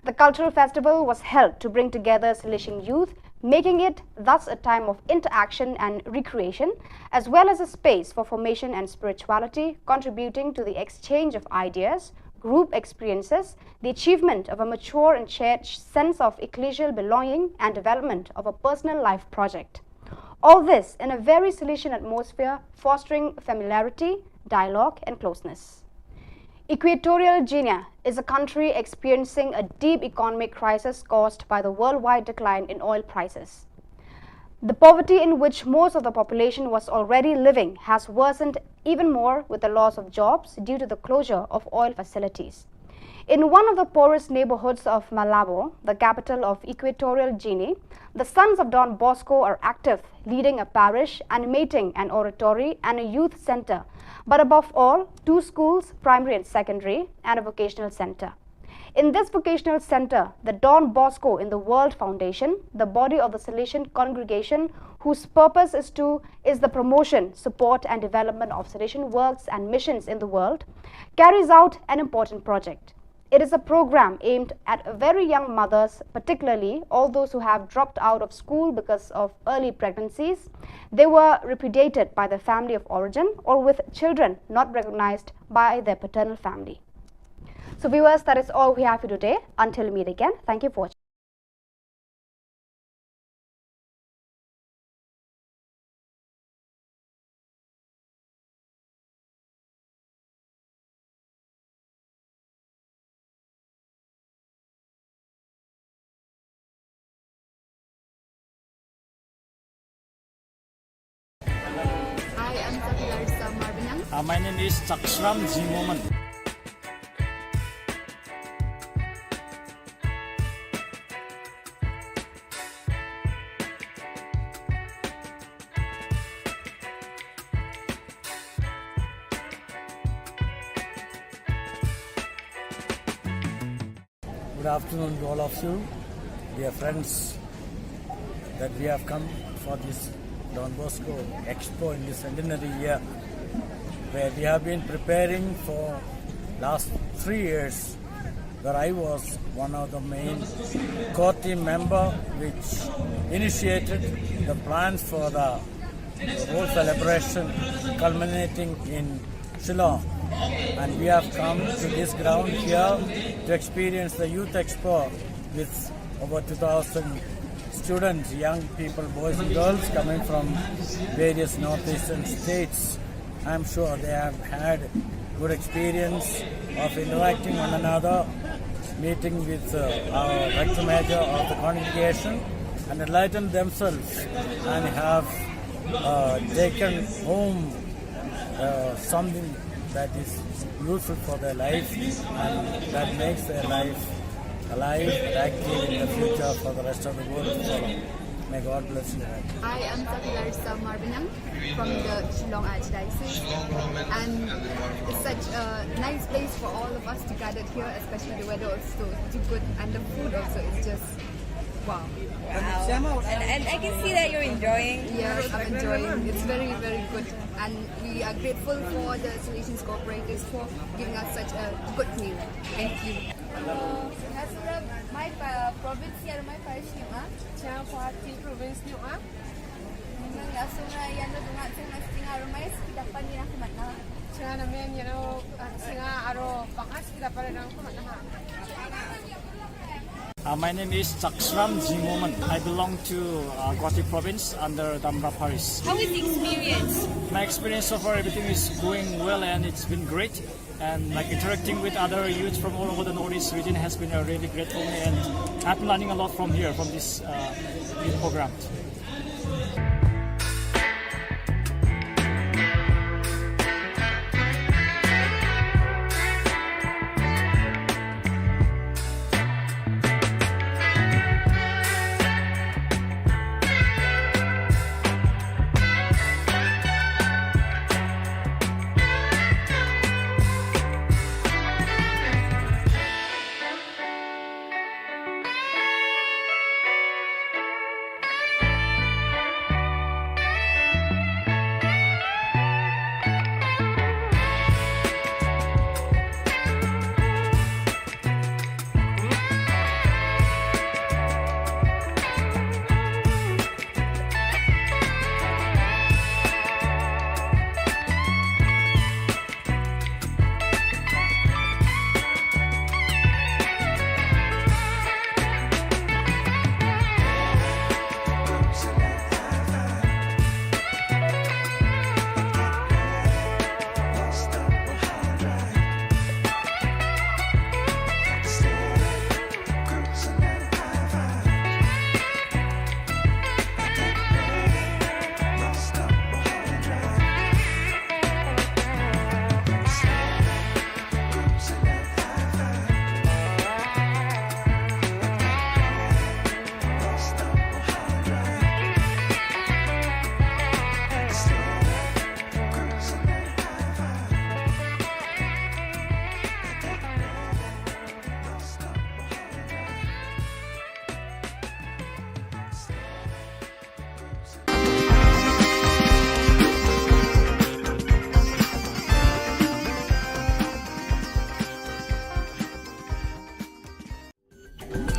The cultural festival was held to bring together Salesian youth, making it thus a time of interaction and recreation, as well as a space for formation and spirituality, contributing to the exchange of ideas, group experiences, the achievement of a mature and shared sense of ecclesial belonging, and development of a personal life project. All this in a very Salesian atmosphere, fostering familiarity, dialogue, and closeness. Equatorial Guinea is a country experiencing a deep economic crisis caused by the worldwide decline in oil prices. The poverty in which most of the population was already living has worsened even more with the loss of jobs due to the closure of oil facilities. In one of the poorest neighborhoods of Malabo, the capital of Equatorial Guinea, the Sons of Don Bosco are active, leading a parish, animating an oratory and a youth center, but above all, two schools, primary and secondary, and a vocational center. In this vocational center, the Don Bosco in the World Foundation, the body of the Salesian congregation whose purpose is to is the promotion, support, and development of Salesian works and missions in the world, carries out an important project. It is a program aimed at very young mothers, particularly all those who have dropped out of school because of early pregnancies, they were repudiated by their family of origin, or with children not recognized by their paternal family. So, viewers, that is all we have for today. Until we meet again, thank you for watching. Hi, I'm Sakila Rizal Marbaniang. Uh, my name is Chakshram Jimoman. Good afternoon to all of you, dear friends, that we have come for this Don Bosco Expo in this centenary year, where we have been preparing for last three years, where I was one of the main core team member which initiated the plans for the the whole celebration culminating in Shillong. And we have come to this ground here to experience the Youth Expo with over two thousand students, young people, boys and girls coming from various northeastern states. I'm sure they have had good experience of interacting one another, meeting with uh, our rector major of the congregation, and enlighten themselves and have uh, taken home uh, something that is useful for their life and that makes their life alive and active in the future for the rest of the world to follow. May God bless you all. I am Sakila Rizal Marbaniang from the Shillong Archdiocese, and Such a nice place for all of us to gather here, especially the weather also too good and the food also is just wow. Wow. And, and I can see that you're enjoying. Yes, I'm enjoying. It's very, very good. And we are grateful for the Salesians Cooperators for giving us such a good meal. Thank you. Hello. Nga sumra mai pa province ïa mai parish ngi ma. Cha Guwahati province ngi ma. Nga sumra ïa no dunga sumra stinga rumai siki dapan ïa kumat na. Cha na men ïa no stinga aro baka siki dapan ïa kumat na. Uh, my name is Chaksram Jimoman. I belong to uh, Guwahati province under Damra Parish. How is the experience? My experience so far, everything is going well and it's been great. And like interacting with other youths from all over the Northeast region has been a really great for me, and I've been learning a lot from here, from this uh, youth program.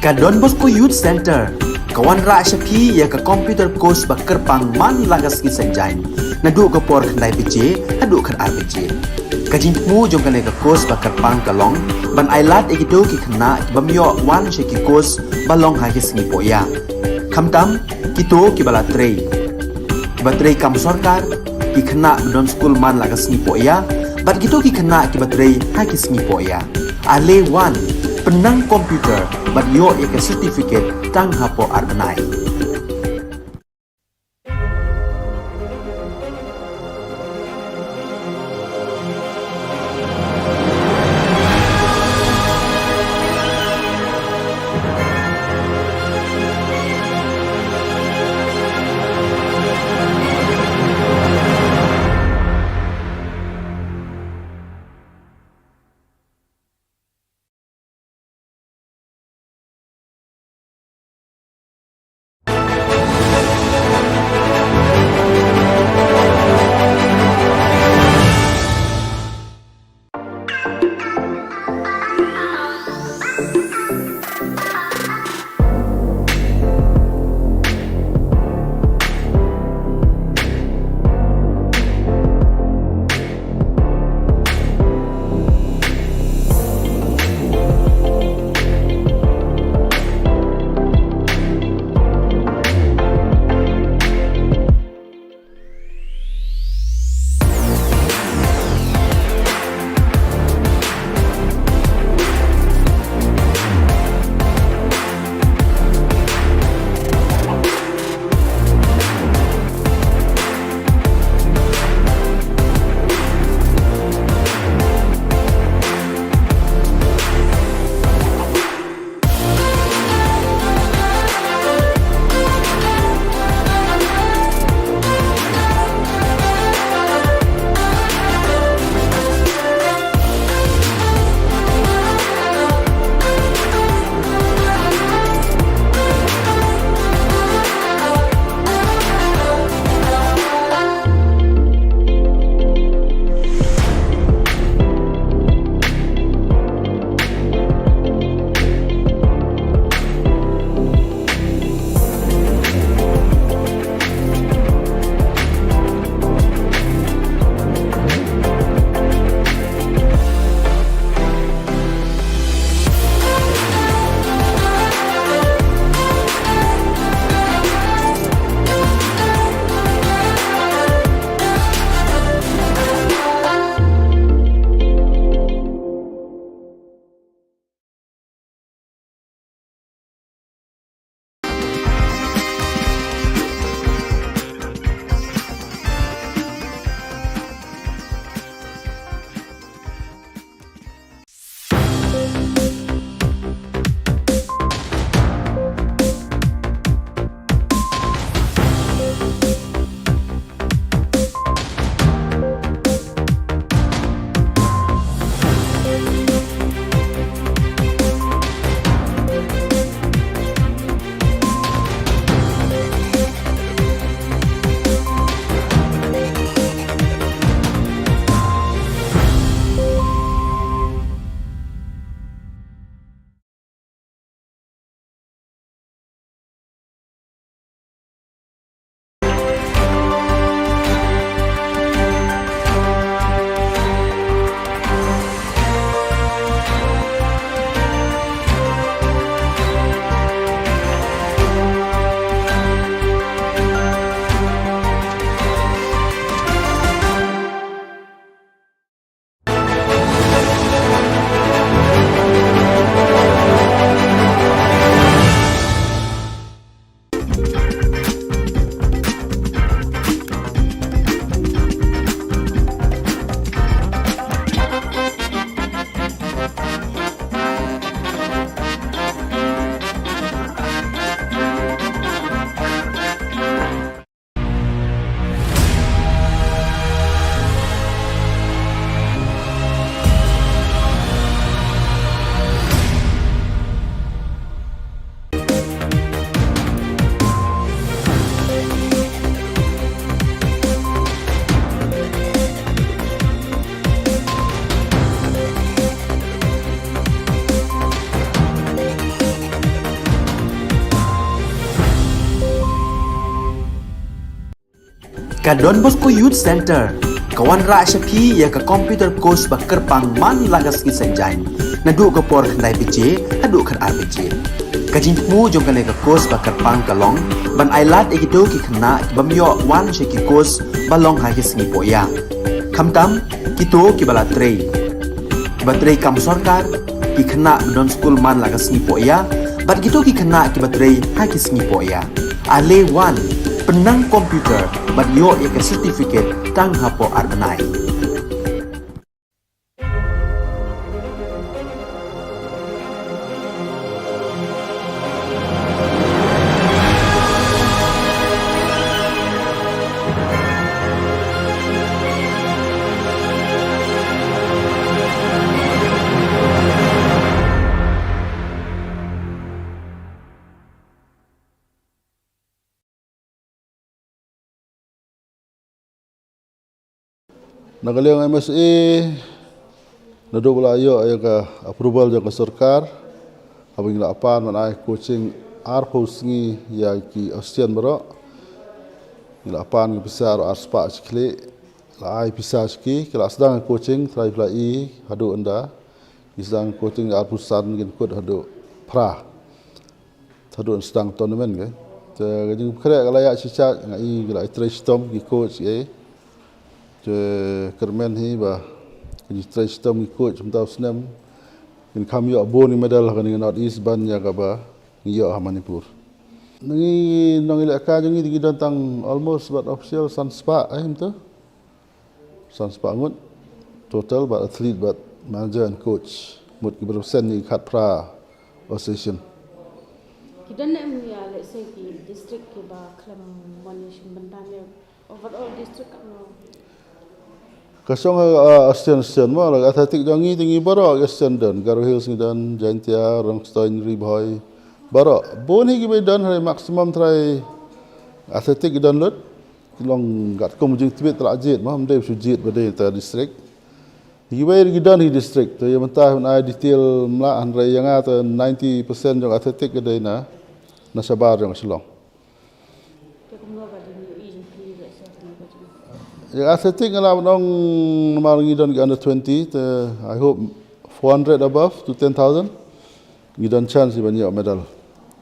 Ka Don Bosco Youth Center ka wanrah sha phi ïa ka computer course ba kyrpang man la ka sngi Saitjaiñ, naduh ka por khyndai baje haduh khatar baje. Ka jingthmu jong kane ka course ba kyrpang ka long ban ailad ïa kito ki khynnah ki bym ïoh wan sha ki course ba long ha ki sngi pohïa. Khamtam kito kiba la trei, kiba trei kam sorkar, ki khynnah ba don skul man la ka sngi pohïa, bad kito ki khynnah kiba trei ha ki sngi pohïa. Ale wan, pynnang computer bad ïoh ïa ka certificate tang hapoh ar bnai. Ka Don Bosco Youth Centre ka wanrah sha phi ïa ka computer course ba kyrpang man la ka sngi Saitjaiñ, naduh ka por khyndai baje haduh khatar baje. Ka jingthmu jong kane ka course ba kyrpang ka long ban ailad ïa kito ki khynnah ki bym ïoh wan sha ki course ba long ha ki sngi pohïa, khamtam kito kiba la trei, kiba trei kam sorkar, ki khynnah ba don skul man la ka sngi pohïa, bad kito ki khynnah kiba trei ha ki sngi pohïa. Ale wan, pynnang computer bad ïoh ïa ka certificate tang hapoh ar bnai. Na ka liang M S A, naduh ba la ïoh ïa ka approval jong ka sorkar, haba ngi la pan ban ai coaching arphew sngi ïa ki Austian baroh. Ngi la pan ka pisa ar spah shi khlieh, la ai pisa sha ki, ki la sdang coaching, trai pla i, haduh ynda. Ngi sdang coaching arphew san, ngin kut haduh phra. Haduh sdang tournament ke. Te ka jingpynkhreh ka la ïa shi cha, nga i ki la trei shitom ki coach ke. Te kyrmen hi ba ki trei shitom ki coach mynta u snem kin kham ïoh bun ki medal ha kane ka North East ban ïa kaba ngi ïoh ha Manipur. Ngi nong i leh ka jong ngi, ngi don tang almost bad official san spah, eh, mynta. San spah ngut total, bad athlete bad manager and coach. Mut ki represent ïa ki khatphra association. Ki don ne em ïa, let's say, ki district kiba khlem mon ïa shin bynta ne overall district ka no? Ka shong ha, uh, Austian, Austian mo, la athletic jong ngi, te ngi baroh Austian don, Garo Hills ngi don, Jaintia, Rangstone, Ri Bhoi, baroh. Bun hi kiba don, hynrei maximum trai athletic ki don lut. Long katkum jingtbit, la jied mo, ym dei shu jied ba dei inter district. Kiwei ki don hi district, te ïa mynta ban ai detail ym lah, hynrei ïa nga te ninety percent jong athletic ka dei na, na shabar jong Shillong. Ïa athletic nga lah ban ong namar ngi don ki under twenty, te I hope four hundred above to ten thousand. Ngi don chance ban ïoh medal.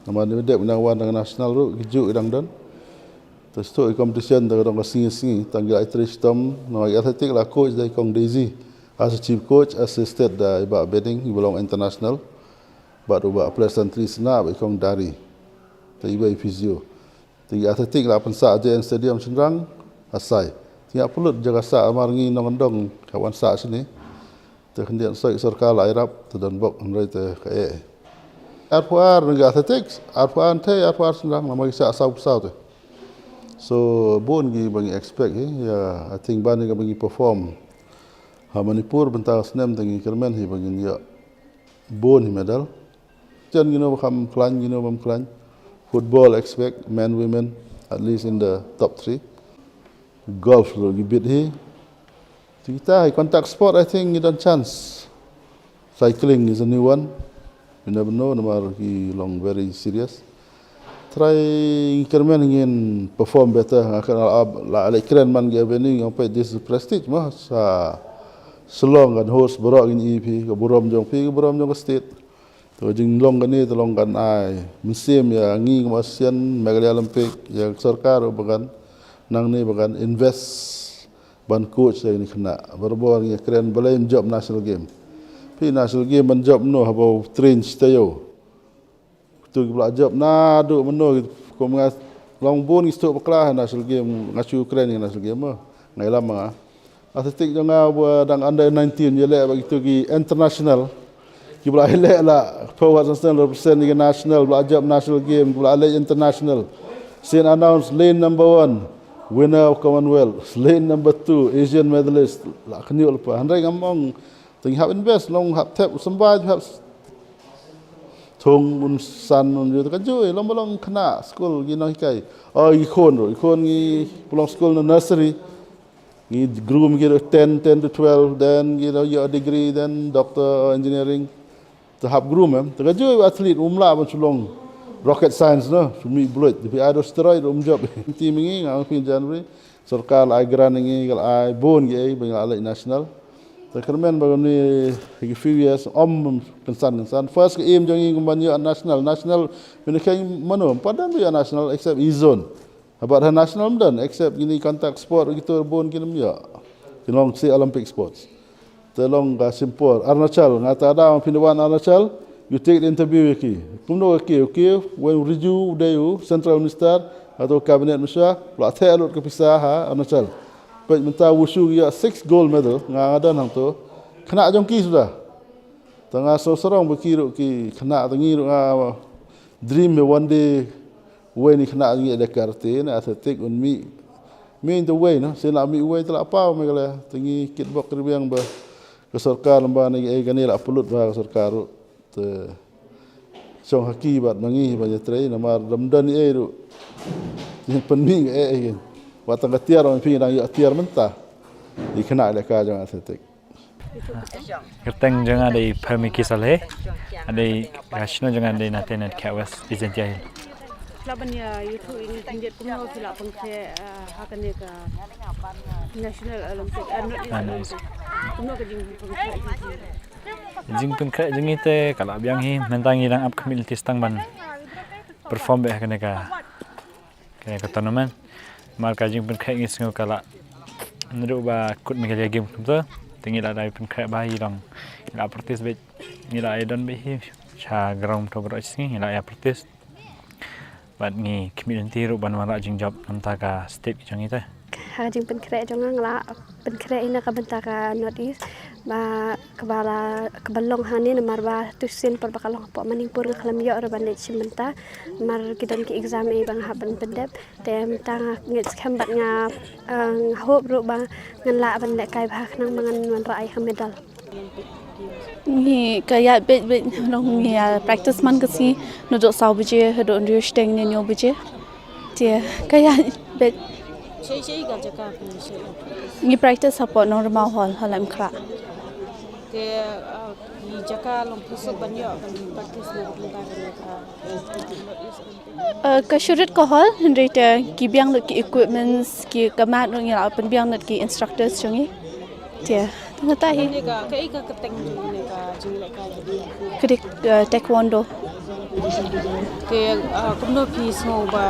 Namar ngi dep nang wan tang national ruh, ki juh ki dang don. Te shuh i competition te ka dang ka sngi sngi, tang ki la trei shitom, namar ki athletic la coach da i Kong Daisy. As a chief coach, assisted da i Bah Beding, i ba long international. Bad u Bah Pleasantly Sna, bad i Kong Dari. Te i ba i physio. Te i athletic la pynsah J N Stadium shynrang, asai. Te nga pynlut jaka sah namar ngi nongkyndong ka wan sah shane. Te khyndiat soi sorkar la ïarap, te don bok hynrei te ka eh. Arphew ar ngi athletics, arphew ar te, arphew ar shynrang, namar ngi sah saw saw te. So, bun ki ba ngi expect, eh, ïa, I think ba ngi ka ba ngi perform. Ha Manipur bynta snem te ngi kyrmen hi ba ngin ïoh bun hi medal. Jan ngin ïoh ba kham khlaiñ, ngin ïoh bam khlaiñ. Football expect, men, women, at least in the top three. Golf ruh ngi bit hi. Te kita hi contact sport, I think ngi don chance. Cycling is a new one. You never know, namar ki long very serious. Try ngi kyrmen ngin perform better, nga kren la, la, la kren man ngi avenue, nga peit this is prestige mo, sa Shillong kan host baroh ngin ïohi phi, ka burom jong phi, ka burom jong ka state. To jinglong kane, to long kan ai mynsiem ïa ngi kum Asian, Meghalaya Olympic, ïa sorkar ba kan nangne ba kan invest ban coach ïa kine khynnah. Barabor ngi kren balei ym jop national game. Phi national game ban jop no haba train shi taïew. Kito ki ba la jop naduh mynno, kum nga long bun ki stuk bakla ha national game, nga shu kren ïa national game mo. Nga ïalam ma nga. Athletic jong nga ba dang under nineteen ïaleh bad kito ki international. Ki ba la ïaleh la forward national, represent ïa ka national, ba la jop national game, ki ba la leh international. Sien announce lane number one, winner of Commonwealth, lane number two, Asian medalist, la khynñiuh lypa. Hynrei ngam ong, te ngi hap invest, long hap thep, symbai hap thung un san un ju te ka ju, long ba long khynnah skul ki nonghikai. Oh, i khun ruh, i khun ngi pynlong skul na nursery. Ngi groom ki ruh ten, ten to twelve, then ki ruh ïoh degree, then doctor, engineering. Te hap groom em. Te ka ju athlete um lah ban shu long rocket science no, shu mih buloid. Te phi ai da steroid um jop. Team ngi nga phi January. Sorkar la ai grant ïa ngi, ka la ai bun kiei ba ngi la leit national. Te kyrmen ba ngi ki few years ym kynsan kynsan. First ka aim jong ngi kumba ngi ïoh national, national mynta ka mano ym pat don ba ïoh national except East Zone. Bad ha national ym don except kine contact sport kito bun kin ym ïoh. Ki long shi Olympic sports. Te long ka shim por. Arunachal, nga ta da phin wan Arunachal, you take the interview ïa ki. Kumno ka kiew, kiew, wen u riju u dei u central minister, hato cabinet minister, la theh lut ka pisa ha Arunachal. Peit mynta wushu ki ïa six gold medal, nga nga don hangto. Khynnah jong ki suda. Te nga sngewsarong ba ki ruh ki khynnah te ngi ruh nga dream me one day wei ni khynnah ngi da karate na athletic un mih. Mih te wei no, sien la mih wei te la paw Meghalaya. Te ngi kitbok kyrbiang ba ka sorkar lem ba ne ei kane la pynlut ba ka sorkar ruh. Te shong ha ki bad ma ngi ba ïatrei namar dam don ei ruh. Ïa pynmih ei ei. Wat tang ka tiar wan phi dang ïa tiar mynta. I khynnah lehkai jong athletic. Kyrteng jong nga dei Pharmiki Saleh. Nga dei, ka shnong jong nga dei Natenet, Kheh West, East Jaintia Hills. La ban ïa, ïathuh ïa ngi khyndiat kumno phi la pynkhreh, eh, ha kane ka National Olympic, eh, North East Olympic. Kumno ka jingpynkhreh jong ngi? Jingpynkhreh jong ngi te ka la biang hi, mynta ngi dang ap khmih lynti tang ban perform beit ha kane ka kane ka tournament. Namar ka jingpynkhreh ngi sngew ka la naduh ba kut Meghalaya Games kumta. Te ngi la dei pynkhreh ba hi long ngi la practice beit, ngi la ïa don beit hi sha ground to bro sngi ngi la ïa practice. Bad ngi khmih lynti ruh ban wanrah jingjop namar ka state jong ngi te. Ha ka jingpynkhreh jong nga nga la pynkhreh ïa na ka bynta ka North East ba kaba la, kaba long hangne namar ba tu sien por ba ka long hapoh Manipur nga khlem ïoh ruh ban leit shim bynta namar ki don ki exam ei ba nga hap ban pyndep. Te mynta nga ngeit skhem bad nga, eh, nga hope ruh ba ngan lah ban lehkai bha khnang ba ngan wanrah ïa ka medal. Ngi ka ïaid beit beit, ngi ïa practice man ka sngi naduh saw baje haduh hynriew shiteng ne hynñiew baje. Te ka ïaid beit. Ngi practice hapoh Nongrymau Hall ha Laitumkhrah. Te, ah, ki jaka long phi suk ban ïoh ban practice na ka bynta kane ka, eh, ka shu rit ka hall, hynrei te ki biang lut ki equipments, ki ka mat ruh ngi la pynbiang lut ki instructors jong ngi. Te, tang kata hi. Kane ka, kaei ka kyrteng jong kane ka jinglehkai? Ka dei, eh, taekwondo. Te, ah, kumno phi sngew ba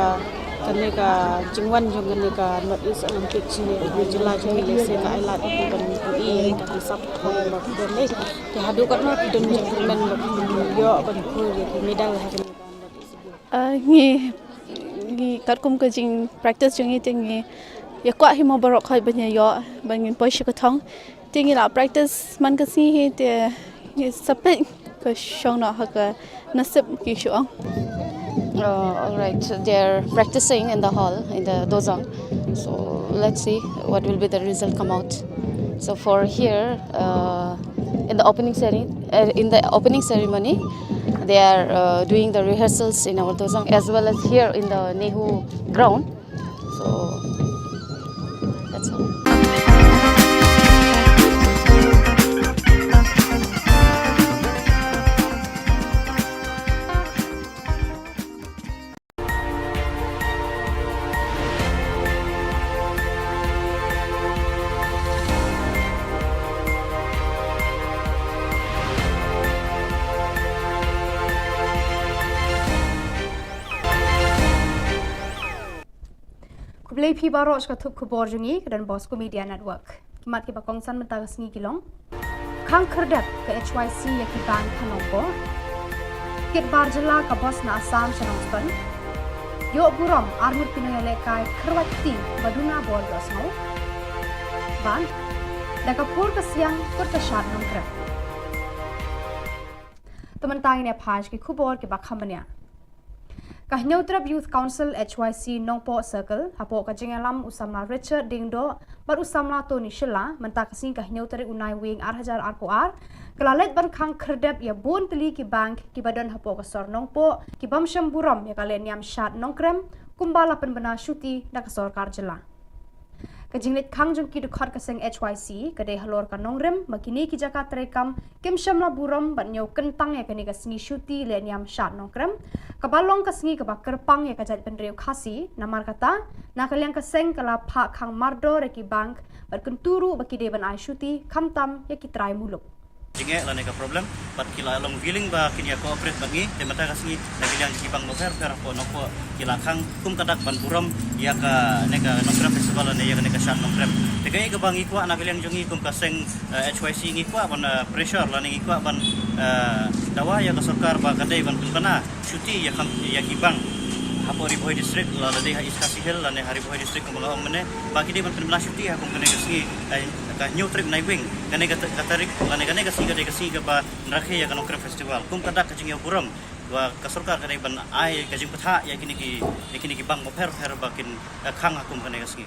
kane ka jingwan jong kane ka North East Olympic jong ngi, ka jylla jong ngi lehse ka ai lad ïa phi ban pyni ïa ka hisap ba phi don leh. Te haduh katno phi don jingkyrmen ba phin ïoh ban poi ïa ki medal ha kane ka North East Games? Ah, ngi, ngi katkum ka jing practice jong ngi te ngi ïa kwah hi mo baroh khoit ban ïa ïoh ban ngin poi sha ka thong. Te ngi la practice man ka sngi hi te ngi sa peit ka shong noh ha ka nasib ki shu ong. Uh, all right, they're practicing in the hall, in the dozang. So let's see what will be the result come out. So for here, uh, in the opening ceremony, uh, in the opening ceremony, they are, uh, doing the rehearsals in our dozang as well as here in the NEHU ground. So that's all. Khublei phi baroh sha ka thup khubor jong ngi ka Don Bosco Media Network. Ki mat kiba kongsan mynta ka sngi ki long: Khang khyrdep ka H Y C ïa ki bank ha Nongpoh. Kit bar jylla ka bos na Assam sha Nongstoiñ. Ïoh burom arngut ki nongïalehkai kyrwat kti ba duna bor ïohsngew. Bad da ka pur ka siang kut ka shad Nongkrem. Te mynta ngin ïa phai sha ki khubor kiba kham bniah. Ka Hynñiewtrep Youth Council H Y C Nongpoh Circle hapoh ka jingïalam u samla Richard Diengdoh bad u samla Tony Shylla mynta ka sngi ka hynñiew tarik u Naiwieng ar hajar arphew ar ka la leit ban khang khyrdep ïa bun tylli ki bank kiba don hapoh ka sor Nongpoh ki bym shem burom ïa ka lehniam shad Nongkrem kumba la pynbna shuti da ka sorkar jylla. Ka jingleit khang jong ki dkhot ka seng H Y C ka dei halor ka nongrim ba kine ki jaka treikam kim shym la burom bad ñiew kyntang ïa kane ka sngi shuti lehniam shad nongkrem, kaba long ka sngi kaba kyrpang ïa ka jaitbynriew Khasi. Namar kata, na ka liang ka seng ka la phah khang mardor ïa ki bank bad kyntu ruh ba ki dei ban ai shuti khamtam ïa ki trai muluk. Jingeh lane ka problem, bad ki la long willing ba kin ïa cooperate bad ngi. Te mynta ka sngi na ka liang ki bank bapher bapher hapoh Nongpoh ki la khang kum ka dak ban burom ïa kane ka Nongkrem Festival lane ïa kane ka shad nongkrem. Te kaei kaba ngi kwah na ka liang jong ngi kum ka seng, eh, H Y C, ngi kwah ban, eh, pressure lane ngi kwah ban, eh, dawa ïa ka sorkar ba ka dei ban pynbna shuti ïa kam, ïa ki bank hapoh Ri Bhoi District, la dei ha East Khasi Hills lane ha Ri Bhoi District kumba nga ong mynne, ba ki dei ban pynbna shuti ha kum kane ka sngi, eh, ka hynñiew tarik Naiwieng, kane ka ta-, ka tarik lane kane ka sngi ka dei ka sngi kaba rakhe ïa ka Nongkrem Festival. Kum ka dak ka jingïaburom ba ka sorkar ka dei ban ai ka jingbthah ïa kine ki, ïa kine ki bank bapher bapher ba kin, eh, khang ha kum kane ka sngi.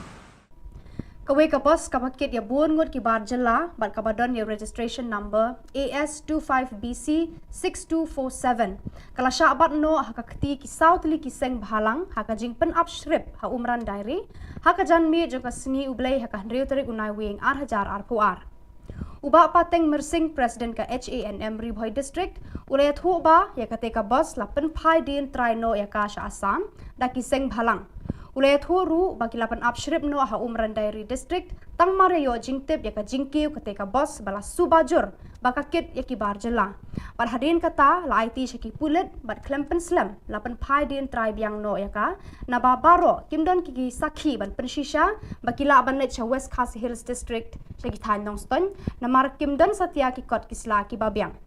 Kawei ka bus kaba kit ïa bun ngut ki bar jylla bad kaba don ïa registration number A S two five B C six two four seven ka la shah bat noh ha ka kti ki saw tylli ki seng bhalang ha ka jingpynap shrip ha Umran Dairy ha ka janmiet jong ka sngi U Blei ha ka hynriew tarik u Naiwieng ar hajar arphew ar. U Bah Pateng Myrsing, President ka H A N M Ri Bhoi District, u la ïathuh ba ïa kata ka bus la pynphai dien trai noh ïa ka sha Assam da ki seng bhalang. U la ïathuh ruh ba ki la pynap shrip noh ha Umran Dairy District tang mar ïa ïoh jingtip ïa ka jingkiew kata ka bus ba la suba jur ba ka kit ïa ki bar jylla. Bad hadien kata la aiti sha ki pulit bad khlem pynslem la pynphai dien trai biang noh ïa ka, naba baroh kim don ki, ki sakhi ban pynshisha ba ki lah ban leit sha West Khasi Hills District sha ki thaiñ Nongstoiñ, namar kim don satia ki kot ki sla kiba biang.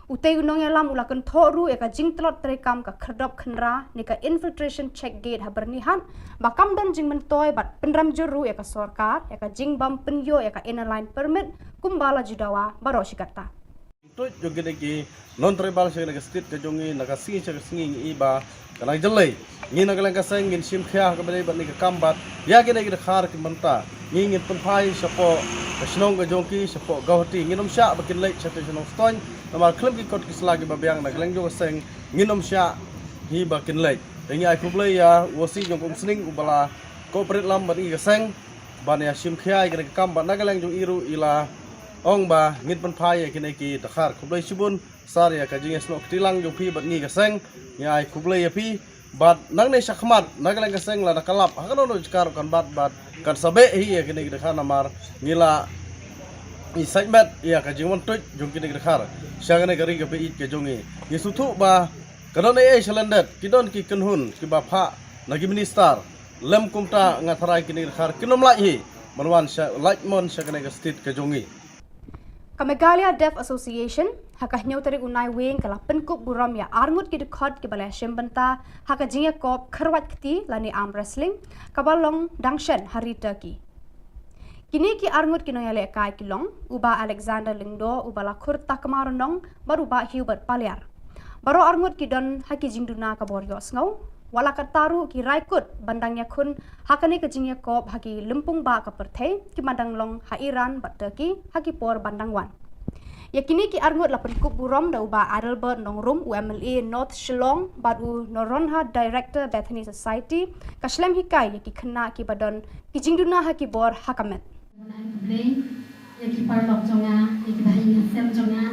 Utei u nongïalam u la kynthoh ruh ïa ka jingtlot treikam ka khyrdop khynra ne ka infiltration check gate ha Byrnihat ba kam don jingmyntoi bad pynrem jur ruh ïa ka sorkar ïa ka jingbym pynïoh ïa ka Inner Line Permit kumba la ju dawa baroh shi katta. Tuid jong kine ki non-tribal sha kane ka state ka jong ngi, na ka sngi sha ka sngi ngi i ba ka nang jyllei. Ngi na ka liang ka seng ngin shim khia ha kaba ïadei bad kane ka kam bad ïa kine ki dkhar ki mynta ngi ngin pynphai shapoh ka shnong ka jong ki, shapoh Guwahati. Ngin ym shah ba kin leit shatei sha Nongstoiñ, namar khlem ki kot ki sla kiba biang na ka liang jong ka seng ngin ym shah hi ba kin leit. Te ngi ai khublei ïa u O C jong ka Umsning uba la cooperate lang bad ngi ka seng ban ïa shim khia ïa kane ka kam bad na ka liang jong i ruh i la ong ba ngin pynphai ïa kine ki dkhar. Khublei shibun sir ïa ka jingïasnoh kti lang jong phi bad ngi ka seng. Ngi ai khublei ïa phi bad nangne shakhmat na ka liang ka seng lada ka lap ha kano kano ka jaka ruh kan bat bad kan sa beh hi ïa kine ki dkhar namar ngi la i sait met ïa ka jingwan tuid jong kine ki dkhar sha kane ka ri kaba ïeit ka jong ngi. Ngi sngewthuh ba ka don ei ei shalyndet, ki don ki kynhun kiba phah na ki minister. Lym kumta nga tharai kine ki dkhar kin ym lait hi ban wan sha, lait mon sha kane ka state ka jong ngi. Ka Meghalaya Deaf Association ha ka hynñiew tarik u Naiwieng ka la pynkup burom ïa arngut ki dkhot kiba la shim bynta ha ka jingïakop kyrwat kti lane arm wrestling kaba long dang shen ha ri Turkey. Kine ki arngut ki nongïalehkai ki long u Bah Alexander Lyngdoh uba la khur Takma Rnong bad u Bah Hubert Paliar. Baroh arngut ki don ha ki jingduna ka bor ïohsngew. Wat la katta ruh ki rai kut ban dang ïakhun ha kane ka jingïakop ha ki lympung bah ka pyrthei kiba dang long ha Iran bad Turkey ha ki por ban dang wan. Ïa kine ki arngut la pynkup burom da u Bah Adelbert Nongrum, u M L A North Shillong, bad u Noronha, Director, Bethany Society, ka shlem hikai ïa ki khynnah kiba don ki jingduna ha ki bor ha ka met. Ai khublei ïa ki paralok jong nga, ïa ki bahaïing hasem jong nga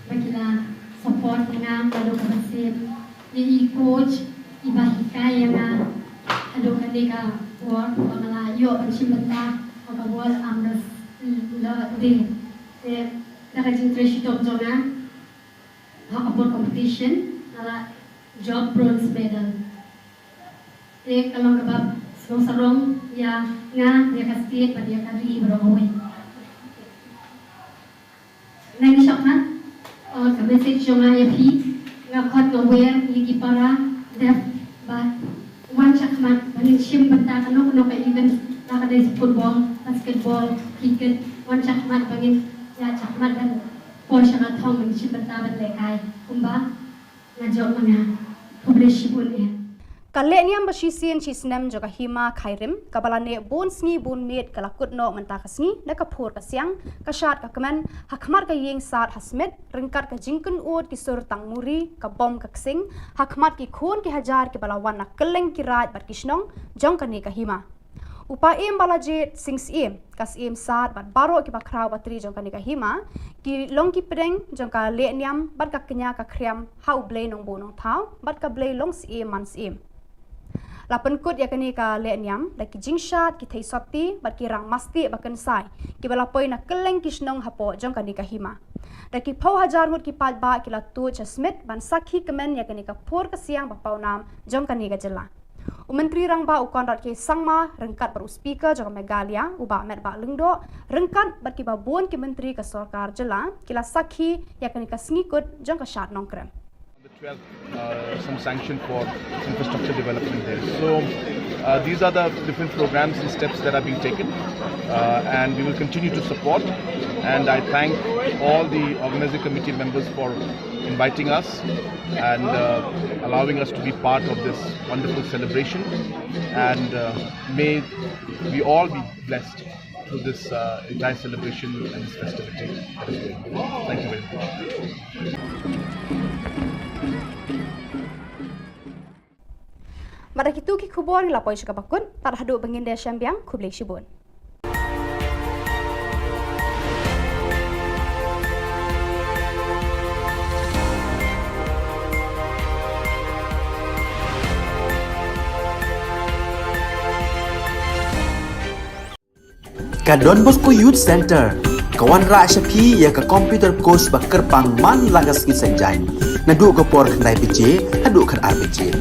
ba ki la support ïa nga naduh kaba sien, ïa i coach iba hikai ïa nga haduh kane ka por ba nga la ïoh ban shim bynta ha ka World Arm Wrestling Day. Te da ka jingtrei shitom jong nga ha ka por competition nga la jop bronze medal. Te ka long kaba sngewsarong ïa nga, ïa ka state bad ïa ka ri baroh kawei. Nangta shakhmat, uh, ka message jong nga ïa phi, nga khot nga wer ïa ki para deaf ba wan shakhmat ba ngin shim bynta kano kano ka event, la ka dei football, basketball, cricket, wan shakhmat ba ngin ïa shakhmat ban poi sha ka thong ban shim bynta ban lehkai kumba nga jop ma nga. Khublei shibun eh. Ka lehniam ba shisien shisnem jong ka Hima Khyrim kaba la neh bun sngi bun miet ka la kut noh mynta ka sngi na ka phur ka siang, ka shad ka kmen, ha khmat ka ïing sad ha Smit, ryngkat ka jingkynnoh ki sur tang muri, ka bom ka ksing, ha khmat ki khun ki hajar kiba la wan na kylleng ki raid bad ki shnong jong kane ka hima. U Paiem Balajied Sing Syiem, ka Syiem Sad bad baroh kiba khraw ba tri jong kane ka hima, ki long ki pdeng jong ka lehniam bad ka kñia ka khriam ha U Blei Nongbuh Nongthaw bad ka Blei Longsyiem Mansyiem. La pynkut ïa kane ka lehniam da ki jingshad, ki theisotti bad ki rang mastieh ba kynsai kiba la poi na kylleng ki shnong hapoh jong kane ka hima. Da ki phew hajar ngut ki paidbah ki la tuid sha Smit ban sakhi kmen ïa kane ka phur ka siang ba pawnam jong kane ka jylla. U Myntri Rangbah u Conrad K Sangma ryngkat bad u Speaker jong ka Meghalaya, u Bah Metbah Lyngdoh, ryngkat bad kiba bun ki myntri ka sorkar jylla, ki la sakhi ïa kane ka sngi kut jong ka Shad Nongkrem. On the twelfth, uh, some sanction for infrastructure development there. So, uh, these are the different programs and steps that are being taken, uh, and we will continue to support. And I thank all the organizing committee members for inviting us and, uh, allowing us to be part of this wonderful celebration. And, uh, may we all be blessed through this, uh, entire celebration and this festivity that is going on. Thank you very much. Bad da kitu ki khubor ngi la poi sha kaba kut, tad haduh ban ïakynduh shaphrang, khublei shibun. Ka Don Bosco Youth Centre ka wanrah sha phi ïa ka computer course ba kyrpang man la ka sngi Saitjaiñ, naduh ka por khyndai baje haduh khatar baje.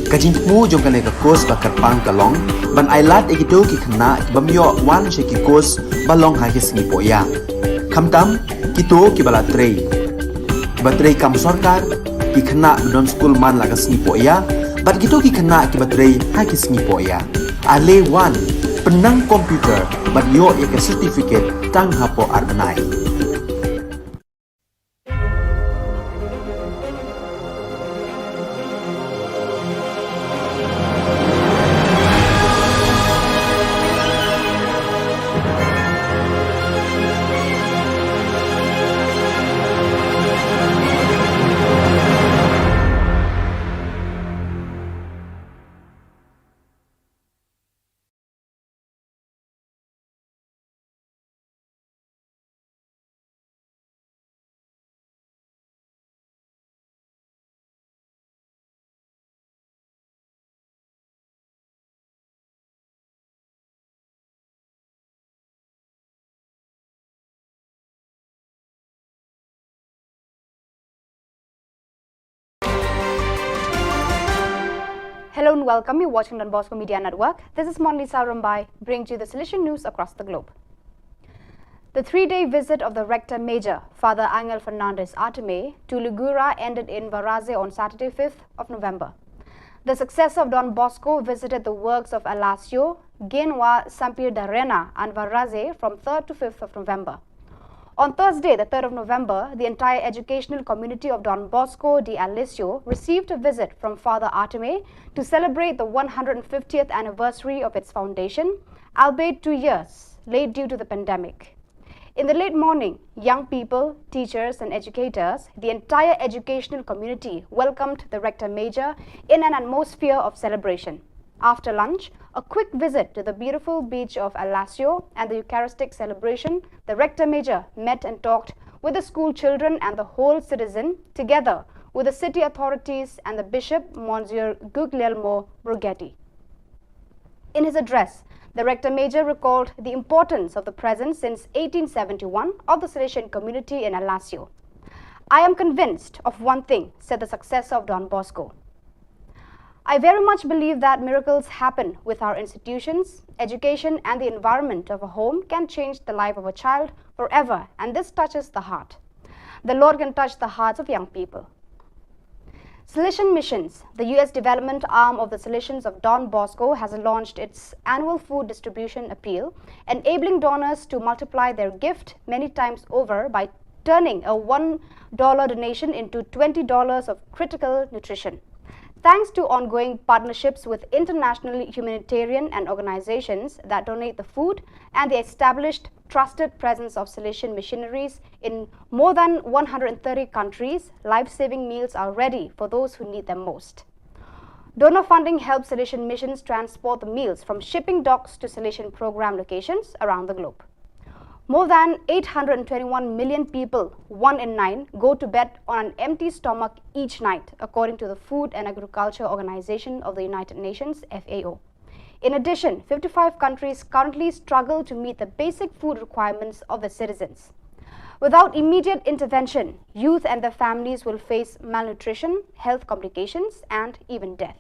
Ka jingthmu jong kane ka course ba kyrpang ka long ban ailad ïa kito ki khynnah ki bym ïoh wan sha ki course ba long ha ki sngi poh ïa. Khamtam kito kiba la trei, kiba trei kam sorkar, ki khynnah ba don skul man la ka sngi poh ïa, bad kito ki khynnah kiba trei ha ki sngi poh ïa. Ale wan, pynnang computer bad ïoh ïa ka certificate tang hapoh ar bnai. Hello and welcome. You're watching Don Bosco Media Network. This is Monlisa Rumbai, bringing you the Salesian news across the globe. The three-day visit of the Rector Major, Father Angel Fernandez Artime, to Lugura ended in Varaze on Saturday, fifth of November. The successor of Don Bosco visited the works of Alasio, Genwa, Sampir Darena and Varaze from third to fifth of November. On Thursday, the third of November, the entire educational community of Don Bosco de Alessio received a visit from Father Artime to celebrate the one hundred fiftieth anniversary of its foundation, albeit two years late due to the pandemic. In the late morning, young people, teachers, and educators, the entire educational community welcomed the Rector Major in an atmosphere of celebration. After lunch, a quick visit to the beautiful beach of Alasio and the Eucharistic celebration, the Rector Major met and talked with the school children and the whole citizen, together with the city authorities and the Bishop, Monsignor Guglielmo Broghetti. In his address, the Rector Major recalled the importance of the presence since eighteen seventy-one of the Salesian community in Alasio. "I am convinced of one thing," said the successor of Don Bosco. "I very much believe that miracles happen with our institutions, education, and the environment of a home can change the life of a child forever, and this touches the heart. The Lord can touch the hearts of young people." Salesian Missions, the U S development arm of the Salesians of Don Bosco, has launched its annual food distribution appeal, enabling donors to multiply their gift many times over by turning a one dollar donation into twenty dollars of critical nutrition. Thanks to ongoing partnerships with international humanitarian and organizations that donate the food and the established trusted presence of Salesian missionaries in more than one hundred thirty countries, life-saving meals are ready for those who need them most. Donor funding helps Salesian missions transport the meals from shipping docks to Salesian program locations around the globe. More than eight hundred twenty-one million people, one in nine, go to bed on an empty stomach each night, according to the Food and Agriculture Organization of the United Nations, F A O. In addition, fifty-five countries currently struggle to meet the basic food requirements of the citizens. Without immediate intervention, youth and their families will face malnutrition, health complications, and even death.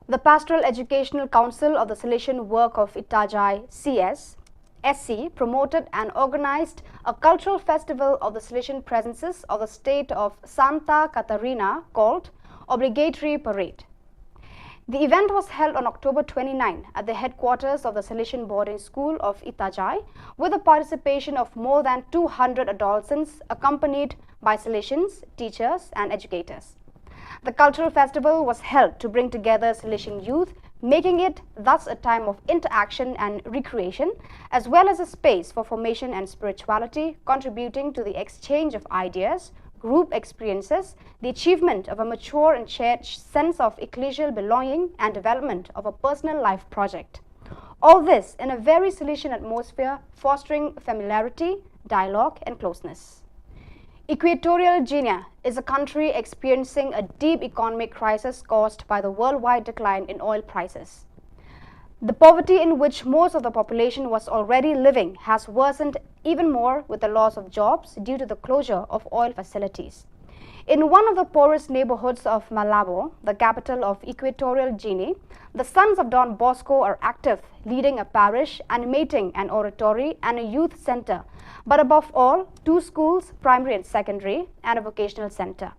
The Pastoral Educational Council of the Salesian Work of Itajai, C S, S C, promoted and organized a cultural festival of the Salesian presences of the state of Santa Catarina called Obligatory Parade. The event was held on October twenty-nine at the headquarters of the Salesian Boarding School of Itajai, with the participation of more than two hundred adolescents, accompanied by Salesians, teachers, and educators. The cultural festival was held to bring together Salesian youth, making it thus a time of interaction and recreation, as well as a space for formation and spirituality, contributing to the exchange of ideas, group experiences, the achievement of a mature and shared sense of ecclesial belonging, and development of a personal life project. All this in a very Salesian atmosphere, fostering familiarity, dialogue, and closeness. Equatorial Guinea is a country experiencing a deep economic crisis caused by the worldwide decline in oil prices. The poverty in which most of the population was already living has worsened even more with the loss of jobs due to the closure of oil facilities. In one of the poorest neighborhoods of Malabo, the capital of Equatorial Guinea, the Sons of Don Bosco are active, leading a parish, animating an oratory and a youth center, but above all, two schools, primary and secondary, and a vocational center.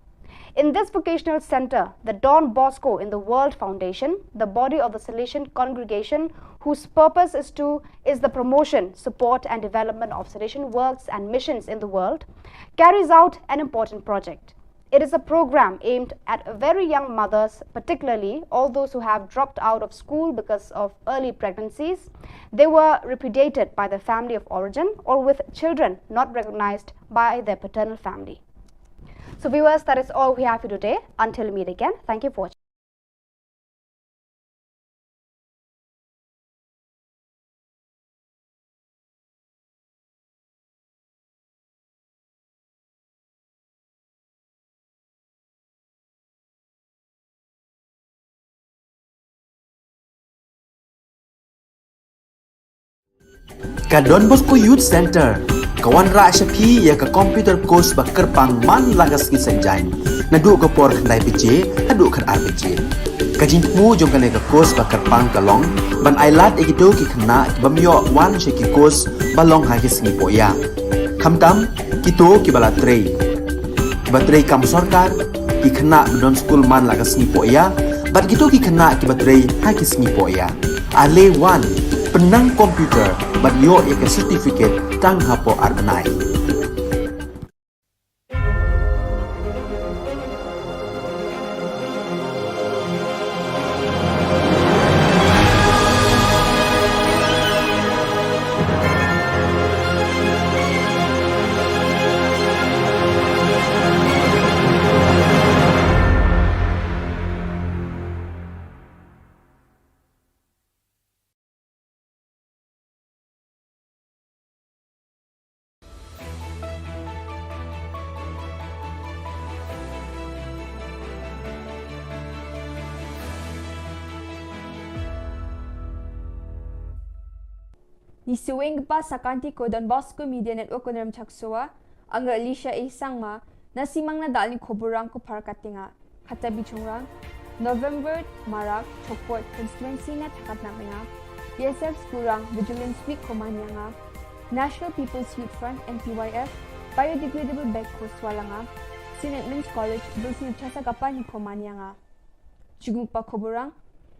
In this vocational center, the Don Bosco in the World Foundation, the body of the Salesian congregation whose purpose is to is the promotion, support, and development of Salesian works and missions in the world, carries out an important project. It is a program aimed at very young mothers, particularly all those who have dropped out of school because of early pregnancies. They were repudiated by their family of origin or with children not recognized by their paternal family. So viewers, that is all we have for today. Until we meet again, thank you for watching. Ka Don Bosco Youth Center ka wanrah sha phi ïa ka computer course ba kyrpang man la ka sngi Saitjaiñ, naduh ka por khyndai baje haduh khatar baje. Ka jingthmu jong kane ka course ba kyrpang ka long ban ailad ïa kito ki khynnah ki bym ïoh wan sha ki course ba long ha ki sngi pohïa, khamtam kito kiba la trei, kiba trei kam sorkar, ki khynnah ba don skul man la ka sngi pohïa, bad kito ki khynnah kiba trei ha ki sngi pohïa. Ale wan, pynnang computer bad ïoh ïa ka certificate tang hapoh ar bnai. Ngi sngewbha sa ka Don Bosco Media Network Kynrem Chaksua, nga Alicia A Sangma, na simang na dal ni khubor rang ko phar ka tinga. Kata bichungrang, November marak, Chokpot constituency na thakat na menga, B S F skurang Vigilance Week ko manyanga, National People's Youth Front, N P Y F, biodegradable bag ko swalanga, Saint Edmund's College, Bilsni Chasa Kapani ko manyanga. Chugmuk pa khubor rang,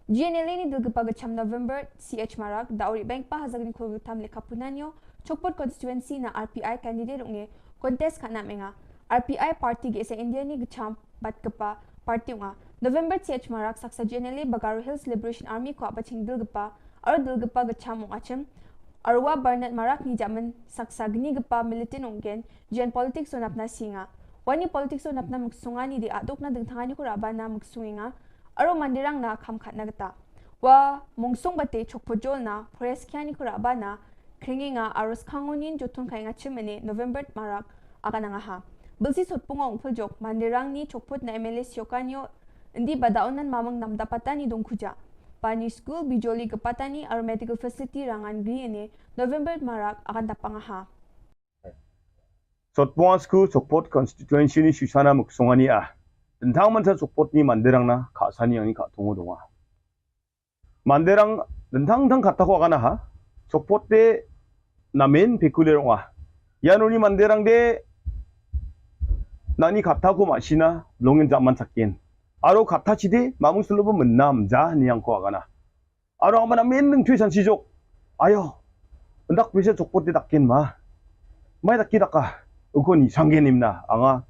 G N L A ni dulgipa gacham November, C H Marak, da uri bank pa hazagni khubor tam leka punanyo, Chokpot constituency na R P I candidate unge, contest kana menga, R P I party ge sa India ni gacham, bad kpa party unga. November C H Marak saksa G N L A ba Garo Hills Liberation Army ko aba ching dulgipa, aro dulgipa gacham ung achim, arwa Bernard Marak ni jaman saksa gni gipa militant ungen, jen politics o napna singa. Wani politics o napna muksunga ni di aduk na dengtangani ko raba na muksunga. Aro Mandirang na kham khatna kata. Wa Mungsung Bate Chokpojol na Pores Kiani Kuraba na Kringinga aro Skangonin Jotun Kainga Chimene November Marak akan angaha. Bilsi Sotpungo Ungpuljok Mandirang ni Chokpot na M L A Siokanio Indi Badaonan Mamang Namda Patani Dongkuja. Pani School Bijoli Kepatani aro Medical Facility Rangan Griene November Marak akan tapangaha. Sotpungo School Chokpot Constituency ni Susana Muksongani a. Tentang mansa Chokpot ni Mandirang na khasani yang ni khatungo donga. Mandirang dentang dang kata ko akana ha. Chokpot te namen pekuler ong ah. Yanoni Mandirang de nani kata ko masina longin jaman sakin. Aro kata chide mamu sulu menam ja ni yang ko akana. Aro ang namen deng tui san sijok. Ayo. Ndak bisa Chokpot te takin ma. Mai taki daka. Uko ni sanggen imna anga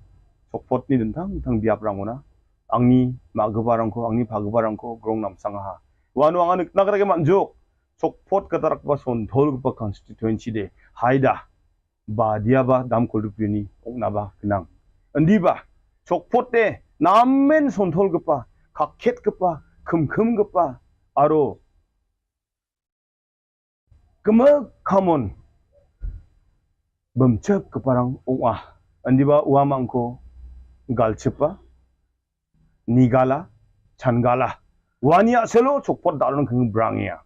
Chokpot ni dentang dang biap rangona. Angni ma gebarangko, angni pha gebarangko grong nam sangaha. Wanu angan nak rage manjuk. Chokpot katarak ba Sonthol ba constituency de. Haida. Ba dia ba dam kuldup yuni ong na ba kenang. Endi ba Chokpot de namen Sonthol gepa, kakhet gepa, kemkem gepa. Aro keme kamon bemchep keparang ong ah. Endi ba uamangko galchepa. Nigala, Changala. Wania selo Chokpot dalon keng brangya.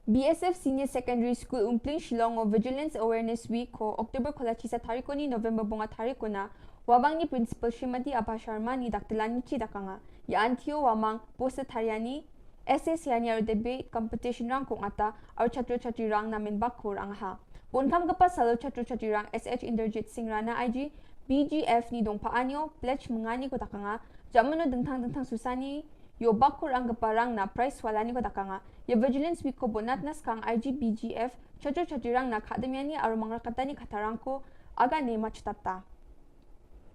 B S F Senior Secondary School Umpling Shillong o Vigilance Awareness Week ko October kola chisa tarikoni November bonga tarikona. Wabang ni Principal Srimati Abha Sharma ni daktelan ni chi dakanga. Ya antio wamang posa tariani S S yani aro debate competition rang kong ata aro chatro chatri rang namen bakur angha. Bonkam kepa salo chatro chatri rang S H Inderjit Singh Rana I G B G F ni dongpa anyo pledge mengani ko takanga. Jamano dengtang dengtang susani yo bakur ang kepa rang na price walani ko takanga. Ya Vigilance Week ko bonat nas kang I G B G F chatro chatri rang na kademiani aro mangrakatani katarang ko aga ne machitata.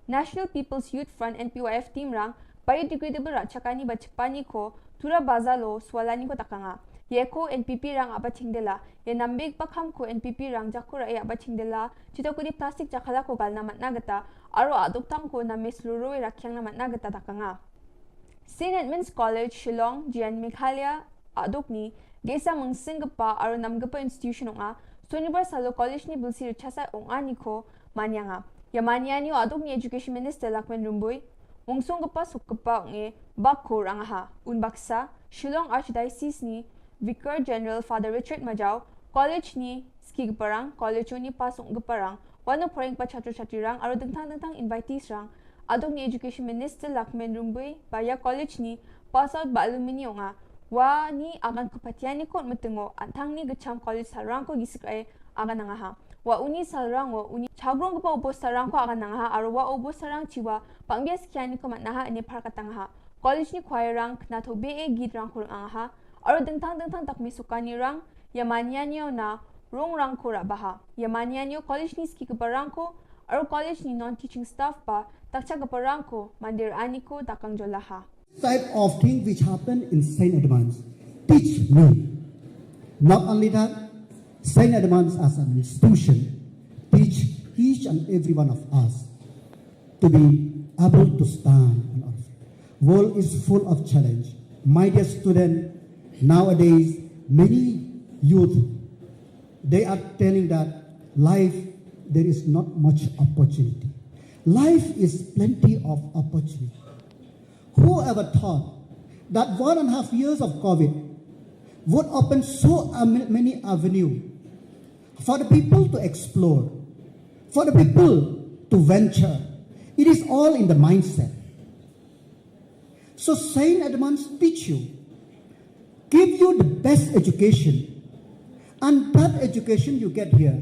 National People's Youth Front N P Y F team rang biodegradable rachakani ba chepani ko tura bazalo swalani ko takanga. Yeko N P P rang aba chingdela ye nambik bakam ko N P P rang jakura e aba chingdela chita kudi plastic jakala ko galna matna gata aro aduk tang ko na mesluro e rakyang na matna gata takanga. Saint Edmund's College Shillong G N Meghalaya aduk ni gesa mengsing gepa aro nam gepa institution ong a. Sonibar salo college ni bilsi rechasa ong a ni ko manyanga. Ya manyani o aduk ni Education Minister Lakmen Rumbui, mungsung gepa suk gepa ong e bakur angaha. Un baksa Shillong Archdiocese ni Vicar General Father Richard Majau, college ni ski geparang, college ni pasung geparang, wanu poring pa chatro chatri rang aro dengtang dengtang invitees rang. Aduk ni Education Minister Lakmen Rumbui baya college ni pass out ba alumni ong a. Wa ni agan kepatiani kot metengo antang ni gecham college salrang ko gisik ai agan angaha. Wa uni salrang wa uni chagrong kepa upo salrang ko agan angaha aro wa upo salrang chiwa pangbia sekiani ko matnaha ene par katangaha. College ni choir rang kena to be e git rang kurang angaha. Aro dengtang dengtang tak mesukani rang ya manyani na rong rang ko rabaha. Ya manyani college ni ski keparang ko aro college ni non teaching staff pa takcha keparang ko mandir ani ko dakang jolaha. Type of thing which happened in Saint Edmunds teach me. Not only that, Saint Edmunds as an institution teach each and every one of us to be able to stand on our feet. World is full of challenge. My dear student, nowadays many youth, they are telling that life there is not much opportunity. Life is plenty of opportunity. Whoever thought that one and a half years of COVID would open so many avenue for the people to explore, for the people to venture? It is all in the mindset. So Saint Edmunds teach you, give you the best education, and that education you get here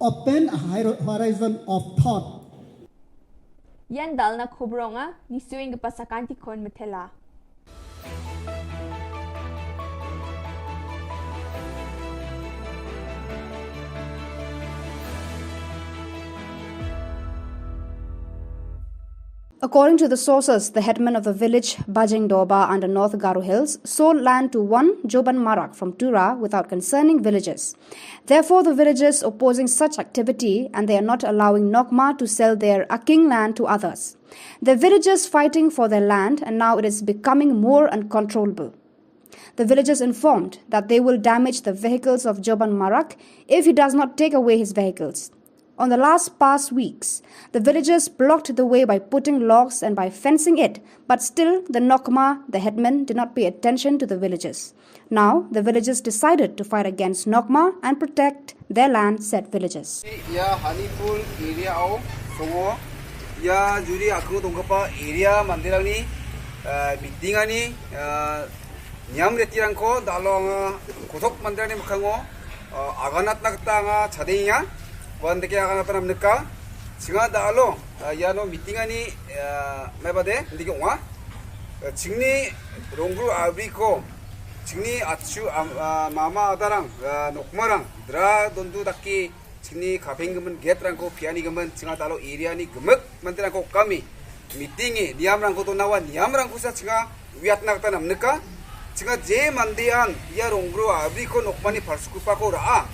open a horizon of thought. Yan dal na khubronga ni suing ke pasakanti kon metela. According to the sources, the headman of the village Bajing Doba under North Garo Hills sold land to one Joban Marak from Tura without consulting villagers. Therefore, the villagers opposing such activity, and they are not allowing Nokma to sell their Aking land to others. The villagers fighting for their land, and now it is becoming more uncontrollable. The villagers informed that they will damage the vehicles of Joban Marak if he does not take away his vehicles. On the last past weeks, the villagers blocked the way by putting logs and by fencing it, but still the Nokma, the headman, did not pay attention to the villagers. Now, the villagers decided to fight against Nokma and protect their land, said villagers. Ia Honeypool area o, songo, ia juri aku tongkapa area mandirang ni, eh, meeting ani, eh, niam reti rangko, dalo nga kutok mandirang ni makango, eh, aganat nakta nga chading ya, wan deke aganat nam neka, singa dalo, eh, ia no meeting ani, eh, mai bade, ndike wa, eh, chingni rongru abri ko, chingni achu, am-, ah, mama adarang, ah, Nokmarang, dra dondu daki, chingni kapeng gemen get rangko piani gemen, chinga dalo area ni gemek, mandirang ko kami, meeting e, niam rangko to nawa, niam rangko sa chinga, wiat nakta nam neka, chinga je mandian, ia rongru abri ko Nokmani parskupa ko raa,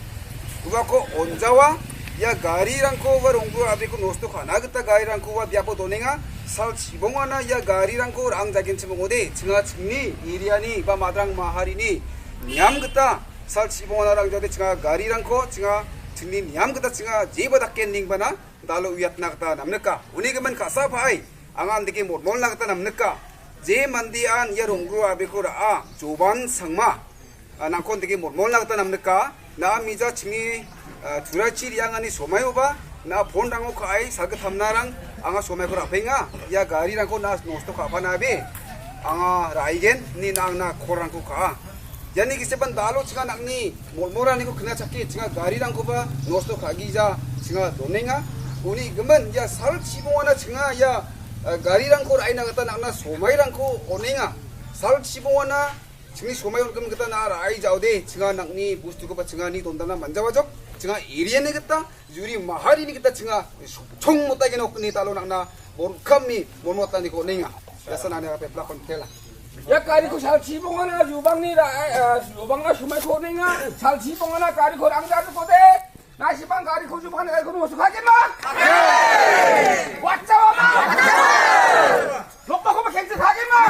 uwa ko onjawa, ia gari rangko wa rongru abri ko nosto kana geta gari rangko wa biapo donenga, sal chibongana ia gari rangko rang jagen chimongode, chinga chingni, area ni, ba madrang mahari ni, niam geta, sal chibongana rang jade chinga gari rangko, chinga chingni niam geta chinga je badaken ning bana, dalo wiat nakta nam neka. Uni gemen kasa pai, angan deke mormol nakta nam neka. Je mandian ia rongru abri ko raa, Joban Sangma. Ah, nangkon deke mormol nakta nam neka. Na mija chingni, ah, churachi riang ani somai uba, na phone rango ka ai, saga thamna rang, anga somai ko rapenga, ia gari rangko na nosto ka pana be. Anga raigen, ni nang na khor rangko ka. Jani kise ban dalo chinga nakni, mormora ni ko kena chaki, chinga gari rangko ba, nosto ka gija, chinga donenga. Uni gemen, ia sal chibongana chinga, ia, eh, gari rangko rai nakta nakna somai rangko onenga. Sal chibongana, chingni somai on gemen keta na rai jaude, chinga nakni, bustu ko ba chinga ni dondana manjawa jok, chinga area ni keta, juri mahari ni keta chinga, chung mutai geno ni talo nakna, bon kami, bon mota ni ko ninga. Biasa na ni rape plakon tela. Ia gari ko sal chibongana jubang ni ra, eh, eh, jubang na somai ko ninga, sal chibongana gari ko rang jar ko de. Na sibang gari ko jubang na gari ko mo sukha ke ma. Wacha ma. Lokpa ko ma khensi kha ke ma.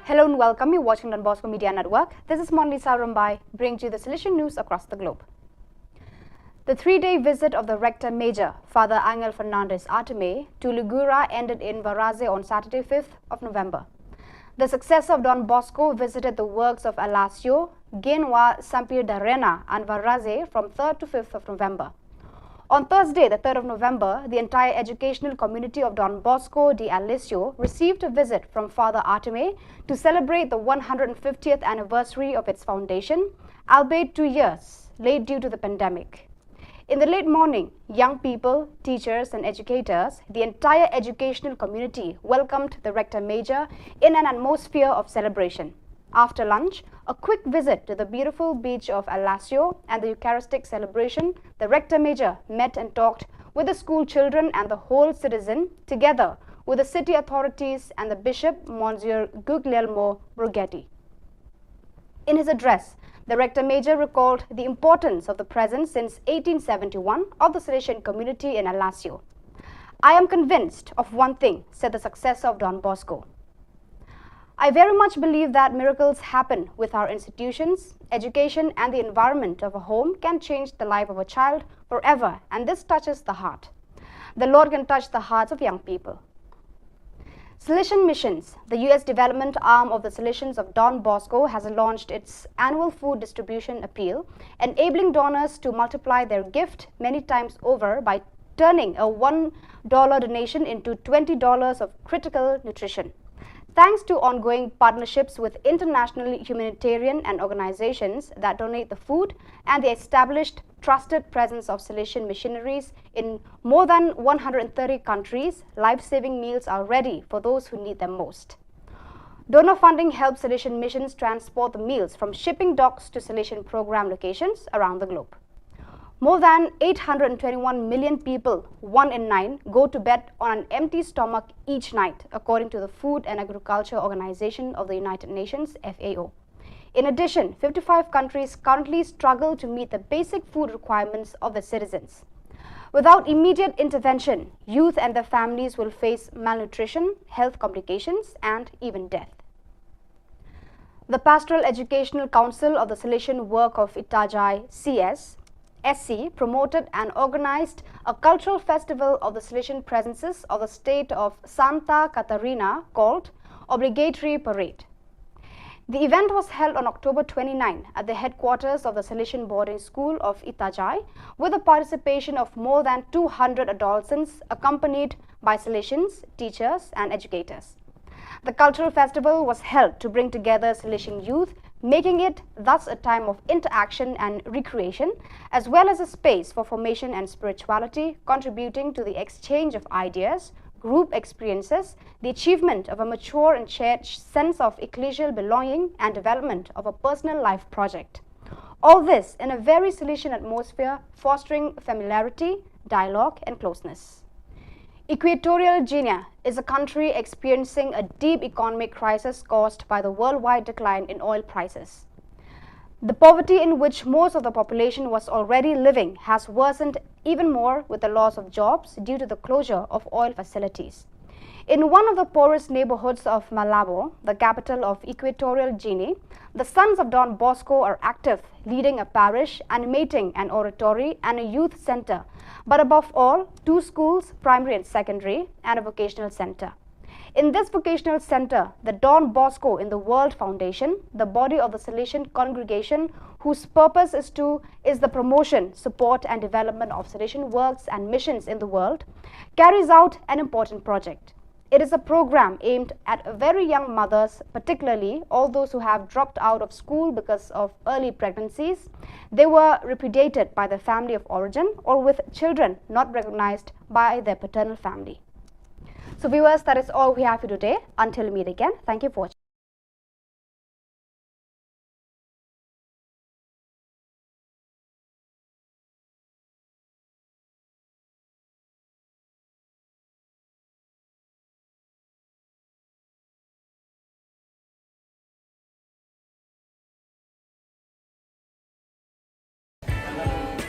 Hello and welcome. You're watching Don Bosco Media Network. This is Monlisa Rumbai, bringing you the Salesian news across the globe. The three-day visit of the Rector Major, Father Angel Fernandez Artime, to Lugura ended in Varaze on Saturday, fifth of November. The successor of Don Bosco visited the works of Alasio, Genwa, Sampir Darena, and Varaze from third to fifth of November. On Thursday, the third of November, the entire educational community of Don Bosco de Alessio received a visit from Father Artime to celebrate the one hundred fiftieth anniversary of its foundation, albeit two years late due to the pandemic. In the late morning, young people, teachers, and educators, the entire educational community welcomed the Rector Major in an atmosphere of celebration. After lunch, a quick visit to the beautiful beach of Alasio and the Eucharistic celebration, the Rector Major met and talked with the school children and the whole citizen, together with the city authorities and the Bishop, Monsignor Guglielmo Brughetti. In his address, the Rector Major recalled the importance of the presence since eighteen seventy-one of the Salesian community in Alasio. "I am convinced of one thing," said the successor of Don Bosco. "I very much believe that miracles happen with our institutions. Education and the environment of a home can change the life of a child forever, and this touches the heart. The Lord can touch the hearts of young people." Salesian Missions, the U S development arm of the Salesians of Don Bosco, has launched its annual food distribution appeal, enabling donors to multiply their gift many times over by turning a one dollar donation into twenty dollars of critical nutrition. Thanks to ongoing partnerships with international humanitarian and organizations that donate the food and the established trusted presence of Salesian missionaries in more than one hundred thirty countries, life saving meals are ready for those who need them most. Donor funding helps Salesian missions transport the meals from shipping docks to Salesian program locations around the globe. More than eight hundred twenty-one million people, one in nine, go to bed on an empty stomach each night, according to the Food and Agriculture Organization of the United Nations, F A O. In addition, fifty-five countries currently struggle to meet the basic food requirements of their citizens. Without immediate intervention, youth and their families will face malnutrition, health complications, and even death. The Pastoral Educational Council of the Salesian Work of Itajai, C S, S C, promoted and organized a cultural festival of the Salesian presences of the state of Santa Catarina called Obligatory Parade. The event was held on October twenty-nine at the headquarters of the Salesian Boarding School of Itajai, with the participation of more than two hundred adolescents accompanied by Salesians, teachers, and educators. The cultural festival was held to bring together Salesian youth, making it thus a time of interaction and recreation, as well as a space for formation and spirituality, contributing to the exchange of ideas, group experiences, the achievement of a mature and shared sense of ecclesial belonging, and development of a personal life project. All this in a very Salesian atmosphere, fostering familiarity, dialogue, and closeness. Equatorial Guinea is a country experiencing a deep economic crisis caused by the worldwide decline in oil prices. The poverty in which most of the population was already living has worsened even more with the loss of jobs due to the closure of oil facilities. In one of the poorest neighborhoods of Malabo, the capital of Equatorial Guinea, the Sons of Don Bosco are active, leading a parish, animating an oratory and a youth center, but above all, two schools, primary and secondary, and a vocational center. In this vocational center, the Don Bosco in the World Foundation, the body of the Salesian congregation whose purpose is to is the promotion, support, and development of Salesian works and missions in the world, carries out an important project. It is a program aimed at very young mothers, particularly all those who have dropped out of school because of early pregnancies, they were repudiated by their family of origin, or with children not recognized by their paternal family. So, viewers, that is all we have for today. Until we meet again, thank you for watching.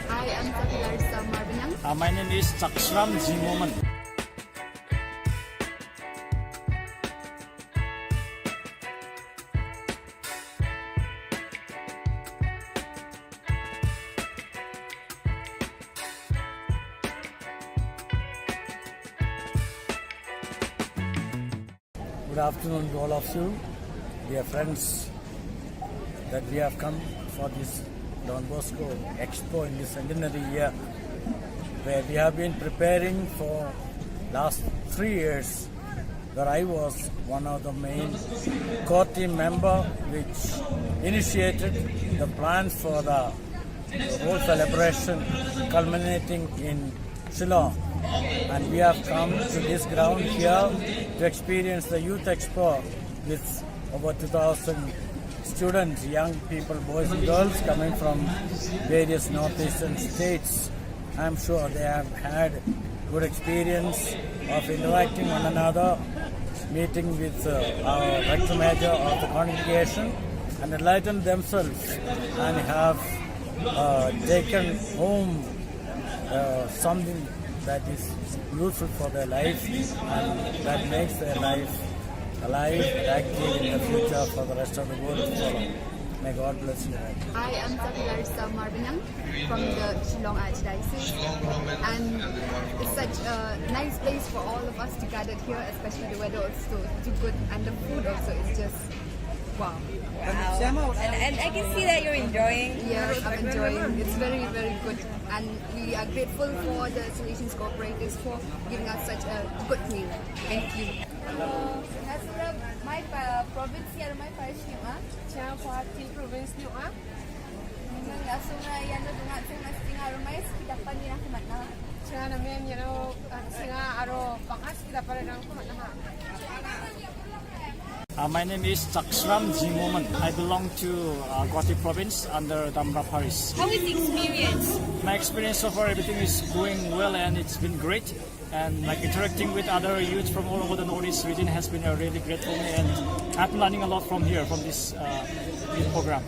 Hi, I'm Sakila Rizal Marbaniang. Uh, my name is Chakshram Jimoman. Good afternoon to all of you, dear friends, that we have come for this Don Bosco Expo in this centenary year, where we have been preparing for last three years, where I was one of the main core team member which initiated the plans for the whole celebration culminating in Shillong. And we have come to this ground here to experience the Youth Expo with over two thousand students, young people, boys and girls coming from various northeastern states. I'm sure they have had good experience of interacting one another, meeting with uh, our rector major of the congregation, and enlighten themselves and have uh, taken home uh, something that is useful for their life and that makes their life alive and active in the future for the rest of the world to follow. May God bless you. Hi, I'm Safila Risa Marbaniang from the Shillong Archdiocese, and it's such a nice place for all of us to gather here, especially the weather also too good, and the food also is just wow. Wow. And, and I can see that you're enjoying. Yes, I'm enjoying. It's very, very good, and we are grateful for the Salesian cooperators for giving us such a good meal. Thank you. Hello. Nga sura my pa- province ya my parish ni ma. Cha Guwahati province ni ma. Nga sura ya no dunga sing mas tinga rumai sekitar pani aku mana. Cha na men ya no singa aro pangas kita pada nang ku mana ha. Uh, my name is Chaksram Jimoman. I belong to uh, Guwahati province under Damra Parish. How is the experience? My experience so far, everything is going well and it's been great. And like interacting with other youths from all over the Northeast region has been a really great for me, and I've been learning a lot from here, from this uh, youth program.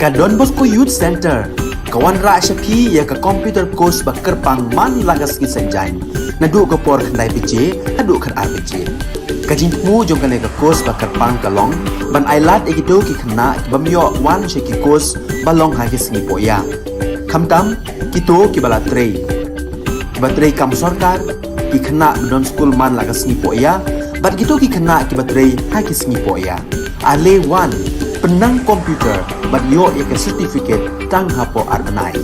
Ka Don Bosco Youth Centre ka wanrah sha phi ïa ka computer course ba kyrpang man la ka sngi Saitjaiñ, naduh ka por khyndai baje haduh khatar baje. Ka jingthmu jong kane ka course ba kyrpang ka long ban ailad ïa kito ki khynnah ki bym ïoh wan sha ki course ba long ha ki sngi pohïa. Khamtam kito kiba la trei, kiba trei kam sorkar, ki khynnah ba don skul man la ka sngi pohïa, bad kito ki khynnah kiba trei ha ki sngi pohïa. Ale wan, pynnang computer bad ïoh ïa ka certificate tang hapoh ar bnai.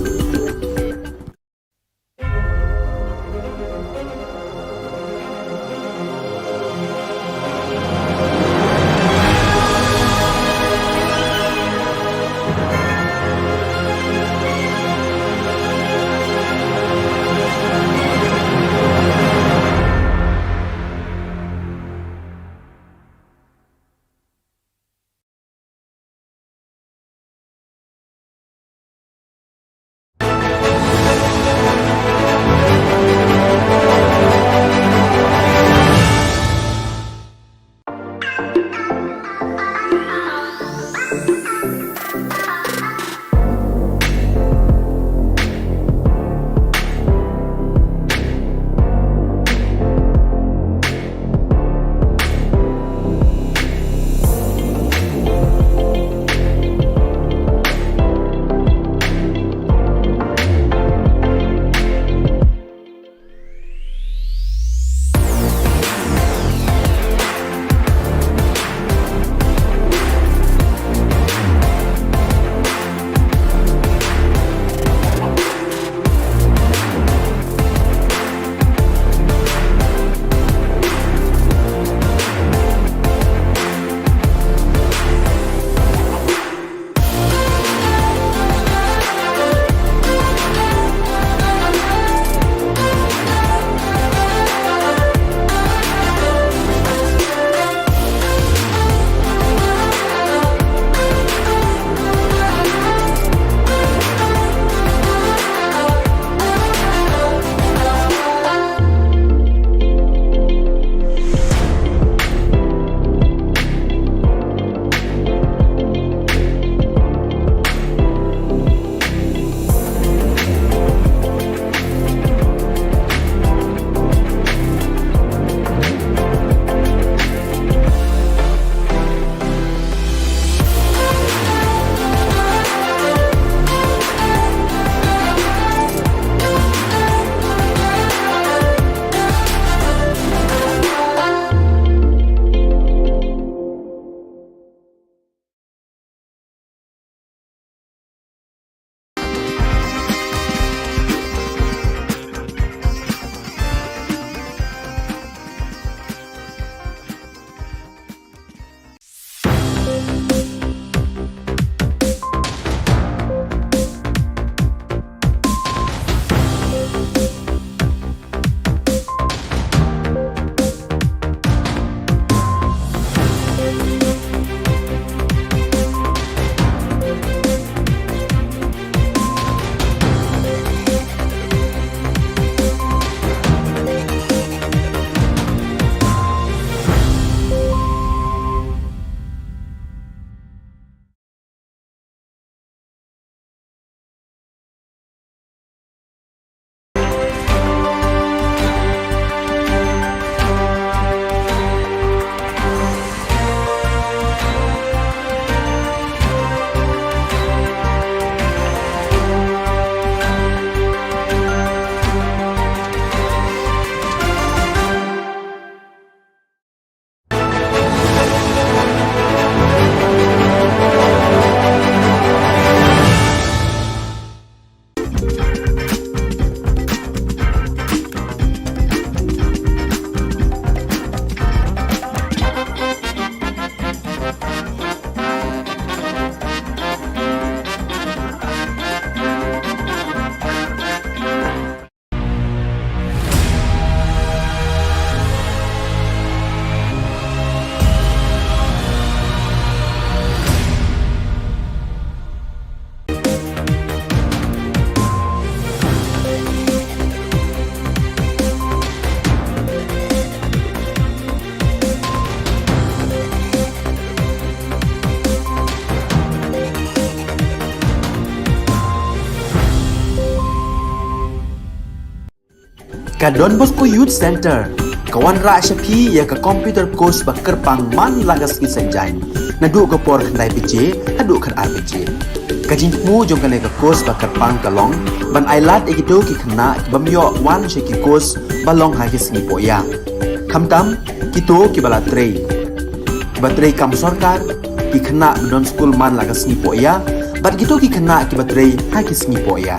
Don Bosco Youth Center ka wanrah sha phi ïa ka computer course ba kyrpang man la ka sngi Saitjaiñ, naduh ka por khyndai baje haduh khatar baje. Ka jingthmu jong kane ka course ba kyrpang ka long ban ailad ïa kito ki khynnah ki bym ïoh wan sha ki course ba long ha ki sngi pohïa, khamtam kito kiba la trei, kiba trei kam sorkar, ki khynnah ba don skul man la ka sngi pohïa, bad kito ki khynnah kiba trei ha ki sngi pohïa.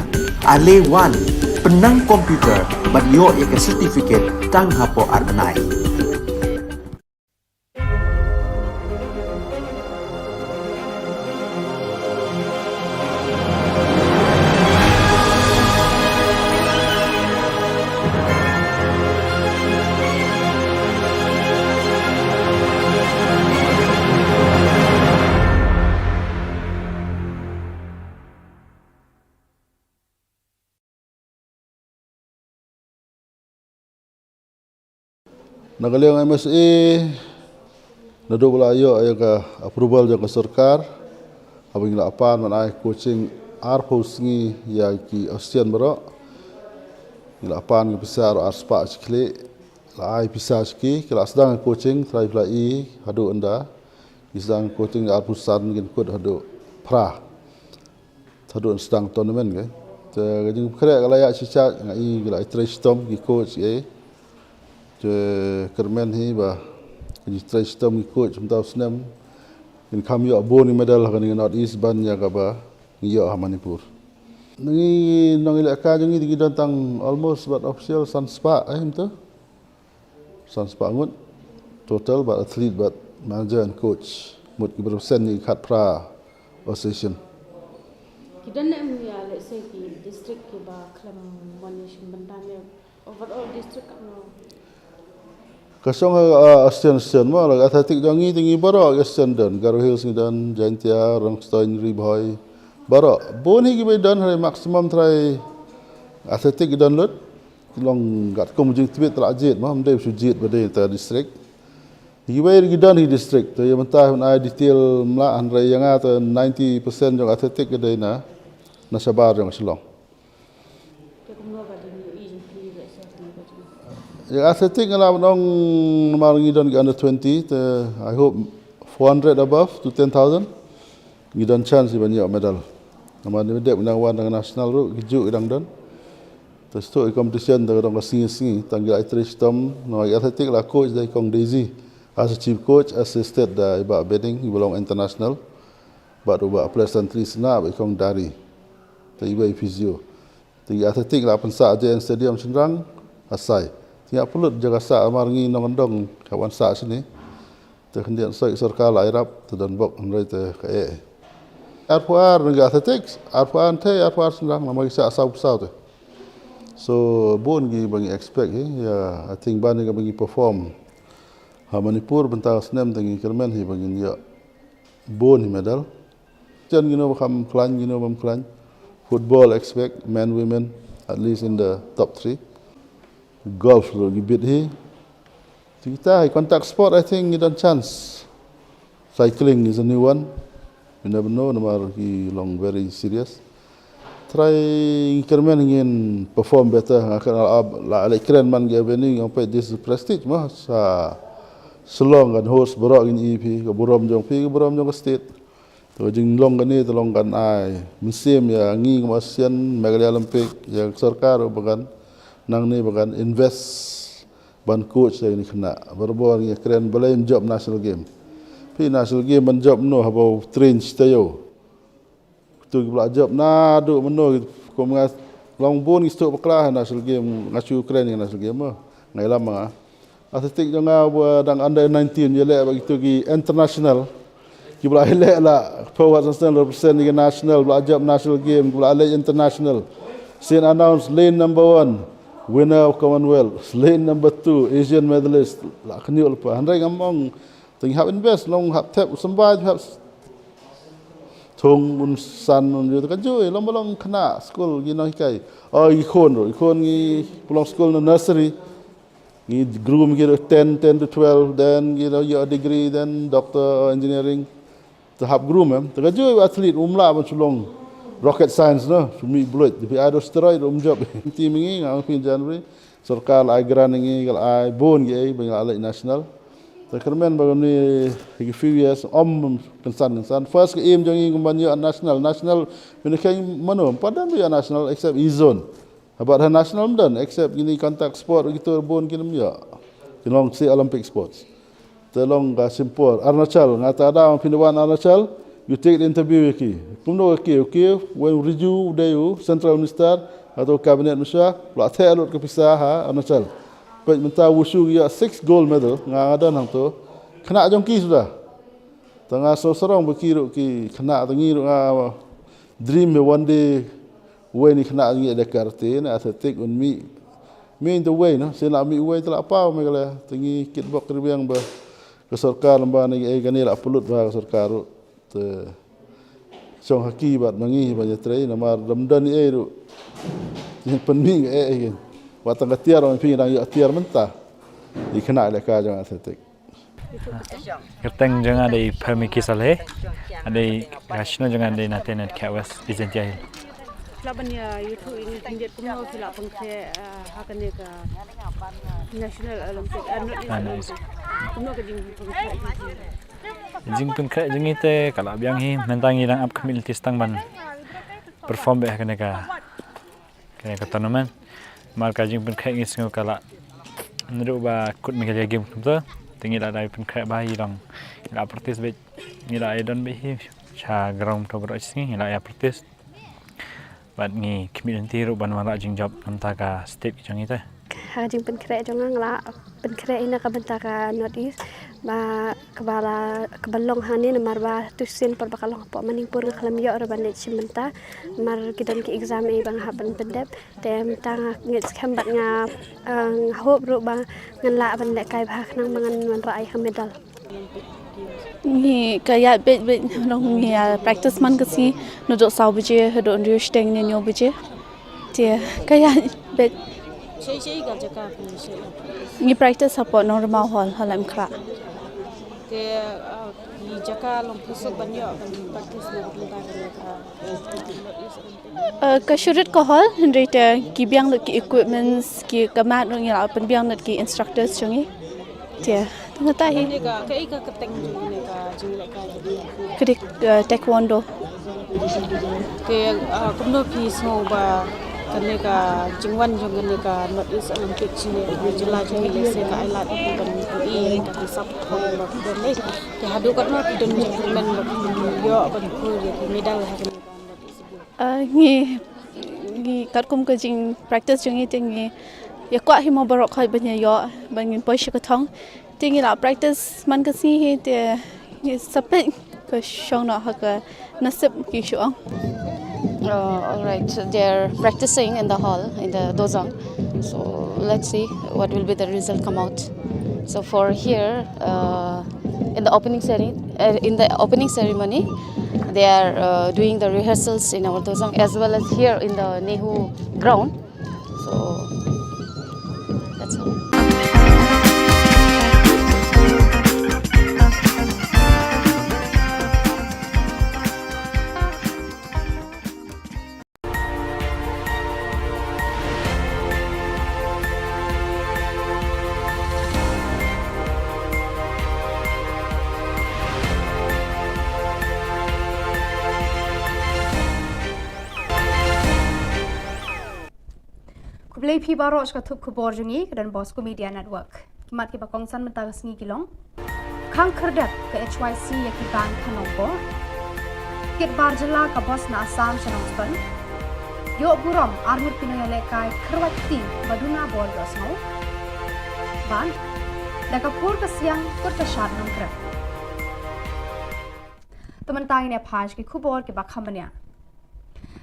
Ale wan, pynnang computer bad ïoh ïa ka certificate tang hapoh ar bnai. Na ka liang M S A, naduh ba la ïoh ïa ka approval jong ka sorkar, haba ngi la pan ban ai coaching arphew sngi ïa ki Austian baroh. Ngi la pan ka pisa ar spah shi khlieh, la ai pisa sha ki, ki la sdang coaching, trai pla i haduh ynda. Ki sdang coaching arphew san, ngin kut haduh phra. Haduh sdang tournament, ke. Te ka jingpynkhreh ka la ïa shisha, nga i ki la i trei shitom ki coach, ke. Te kyrmen hi ba ki trei shitom ki coach mynta u snem kin kham ïoh bun ki medal ha kane ka North East ban ïa kaba ngi ïoh ha Manipur. Ngi nong i lehkai jong ngi, ngi don tang almost bad official san spah, eh, mynta. San spah ngut total, bad athlete bad manager and coach. Mut ki represent ïa ki khatphra association. Ki don ne em ïa, let's say, ki district kiba khlem wan ïa shim bynta ne overall district ka no? Ka shong ha, uh, association, association mo, la athletic jong ngi, te ngi baroh association don, Garo Hills ngi don, Jaintia, Rangstone, Ri Bhoi, baroh. Bun hi kiba don, hynrei maximum trai athletic ki don lut. Long katkum jingtbit, la jied mo, ym dei shu jied ba dei inter district. Kiwei ki don hi district, te ïa mynta ban ai detail ym lah, hynrei ïa nga te ninety percent jong athletic ka dei na, na shabar jong Shillong. Ïa athletic nga lah ban ong namar ngi don ki under twenty, te I hope four hundred above to ten thousand. Ngi don chance ban ïoh medal. Namar ngi dep nang wan dang national ruh, ki juh ki dang don. Te shu i competition te ka dang ka sngi sngi, tang ki la i trei shitom, namar i athletic la coach da i Kong Daisy. As a chief coach, assisted da i Bah Beding, i ba long international. Bad u Bah Pleasantly Sna, bad i Kong Dari. Te i ba i physio. Te i athletic la pynsah J N Stadium shynrang, asai. Te nga pynlut jaka sah namar ngi nongkyndong, ka wan sah shini. Te khyndiat soi sorkar la ïarap, te don bok hynrei te ka eh. Arphew ar ngi athletics, arphew ar te, arphew ar shynrang, namar ngi sah saw saw te. So, bun ki ba ngi expect, eh, ïa, I think ba ngi ka ba ngi perform. Ha Manipur bynta snem te ngi kyrmen hi ba ngin ïoh bun hi medal. Jan ngin ïoh ba kham khlaiñ, ngin ïoh bam khlaiñ. Football expect, men, women, at least in the top three. Golf ruh ngi bit hi. Te kita hi contact sport, I think ngi don chance. Cycling is a new one. You never know, namar ki long very serious. Try ngi kyrmen ngin perform better, nga kren la, la, la kren man ki avenue, nga peit this is prestige mo, sa Shillong kan host baroh ngin ïohi phi, ka burom jong phi, ka burom jong ka state. Te ka jinglong kane te long kan ai mynsiem ïa ngi kum Asian, Meghalaya Olympic, ïa ka sorkar ba kan nangne ba kan invest ban coach ïa kine khynnah. Barabor ngi kren balei ym jop national game. Phi national game ban jop no haba u train shi taïew. Kito ki ba la jop naduh mynno, kum nga long bun ki stok bakla ha national game, nga shu kren ïa national game mo. Nga ïalam ma nga. Athletic jong nga ba dang under nineteen ïaleh bad kito ki international. Ki ba la ïaleh la forward national, represent ïa ka national, ba la jop national game, ki ba la leh international. Sien announce lane number one, winner of Commonwealth, lane number two, Asian medalist, la khynñiuh lypa. Hynrei ngam ong, te ngi hap invest, long hap thep, u symbai hap thung un san un ïoh te ka jui, long ba long khynnah skul ki nonghikai. Oh, i khun ruh, i khun ngi pynlong skul na nursery. Ngi groom ki ruh ten, ten to twelve, then ki ruh ïoh degree, then doctor, engineering. Te hap groom em, te ka jui athlete um lah ban shu long rocket science no, shu mih buloit, te phi ai da u steroid um jop. Team ngi nga phi January. Sorkar la ai grant ïa ngi, ka la ai bun kiei ba ngi la leit national. Te kyrmen ba kumne ki few years ym kynsan kynsan. First ka aim jong ngi kumba ïoh national, national. Mynne ka mano ym pat don ïoh national except East Zone. Bad ha national ym don except kine contact sport, kito bun kin ym ïoh. Ki long shi Olympic sports. Te long ka shim por. Arunachal, nga ta da phin wan Arunachal, you take the interview ïa ki. Kumno ka kiew, kiew, wen u riju u dei u central minister, hato cabinet minister, la theh lut ka pisa ha Arunachal. Peit mynta wushu ïa six gold medal, nga nga don hangto. Khynnah jong ki suda. Te nga sngewsarong ba ki ruh ki khynnah, te ngi ruh nga dream me one day wei ni khynnah ngi da karate ne athletic un mih. Mih te wei no, sien la mih wei te la paw Meghalaya, te ngi kitbok kyrbiang ba ka sorkar lem ba ne ei kane la pynlut ba ka sorkar ruh. Te shong ha ki bad ma ngi ba ïatrei namar dam don ei ruh. Ïa pynmih ei ei. Wat tang ka tiar wan phi dang ïa tiar mynta. I khynnah lehkai jong athletic. Kyrteng jong nga dei Pharmiki Saleh. Nga dei ka shnong jong nga dei Natenet Khawas, East Jaintia Hills. Phi lah ban ïathuh ïa ngi khyndiat kumno phi lah pynkhreh, eh, ha kane ka National Olympic, eh, North East Olympic. Kumno ka jingpynkhreh jong ngi? Jingpynkhreh jong ngi te ka la biang hi, mynta ngi dang ap khmih lynti tang ban perform beit ha kane ka kane ka tournament. Namar ka jingpynkhreh ngi sngew ka la naduh ba kut Meghalaya Games kumta. Te ngi la dei pynkhreh ba ngi dang ngi la practice beit, ngi la ïa don beit hi sha ground to bro sngi ngi la ïa practice. Bad ngi khmih lynti ruh ban wanrah jingjop namar ka state jong ngi te. Ha ka jingpynkhreh jong nga nga la pynkhreh ïa ka bynta ka North East. Ba kaba la, kaba long hangne namar ba tu sien por ba ka long hapoh Manipur nga khlem ïoh ruh ban leit shim bynta. Namar ki don ki exam ei ba nga hap ban pyndep. Te mynta nga ngeit skhem bad nga, eh, nga hope ruh ba ngan lah ban lehkai bha khnang ba ngan wanrah ïa ka medal. Ngi ka ïaid beit beit, ngi ïa practice man ka sngi naduh saw baje haduh hynriew shiteng ne hynñiew baje. Te ka ïaid beit. Ngi practice hapoh Nongrimau Hall ha Laitumkhrah. Te, ah, ki jaka long phi suk ban ïoh ban practice na ka bynta kane ka, eh, ka shu rit ka hall, hynrei te ki biang lut ki equipments, ki ka mat ruh ngi la pynbiang lut ki instructors jong ngi. Te, tang kata hi. Kane ka, kaei ka kyrteng jong kane ka jinglehkai? Ka dei, eh, taekwondo. Te, ah, kumno phi sngew ba kane ka jingwan jong kane ka North East Olympic jong ngi, ka jylla jong ngi lehse ka ai lad ïa phi ban pyni ïa ka hisap ba phi don leh. Te haduh katno phi don jingkyrmen ba phi ïoh ban pur ïa ki medal ha kane ka North East Games? Ah, ngi, ngi katkum ka jingpractice jong ngi te ngi ïa kwah hi mo baroh khoit ban ïa ïoh ban ngin poi sha ka thong. Te ngi la practice man ka sngi hi te ngi sa peit ka shong noh ha ka nasib ki shu ong. Uh, all right, they're practicing in the hall, in the dozang. So let's see what will be the result come out. So for here, uh, in the opening ceremony, uh, in the opening ceremony, they are, uh, doing the rehearsals in our dozang as well as here in the Nehu ground. So that's all. Khublei phi baroh sha ka thup khubor jong ngi ka Don Bosco Media Network. Ki mat kiba kongsan mynta ka sngi ki long: Khang khyrdep ka H Y C ïa ki bank ha Nongpoh. Kit bar jylla ka bos na Assam sha Nongstoiñ. Ïoh burom arngut ki nongïalehkai kyrwat kti ba duna bor ïohsngew. Bad da ka pur ka siang kut ka shad Nongkrem. Te mynta ngin ïa phai sha ki khubor kiba kham bniah.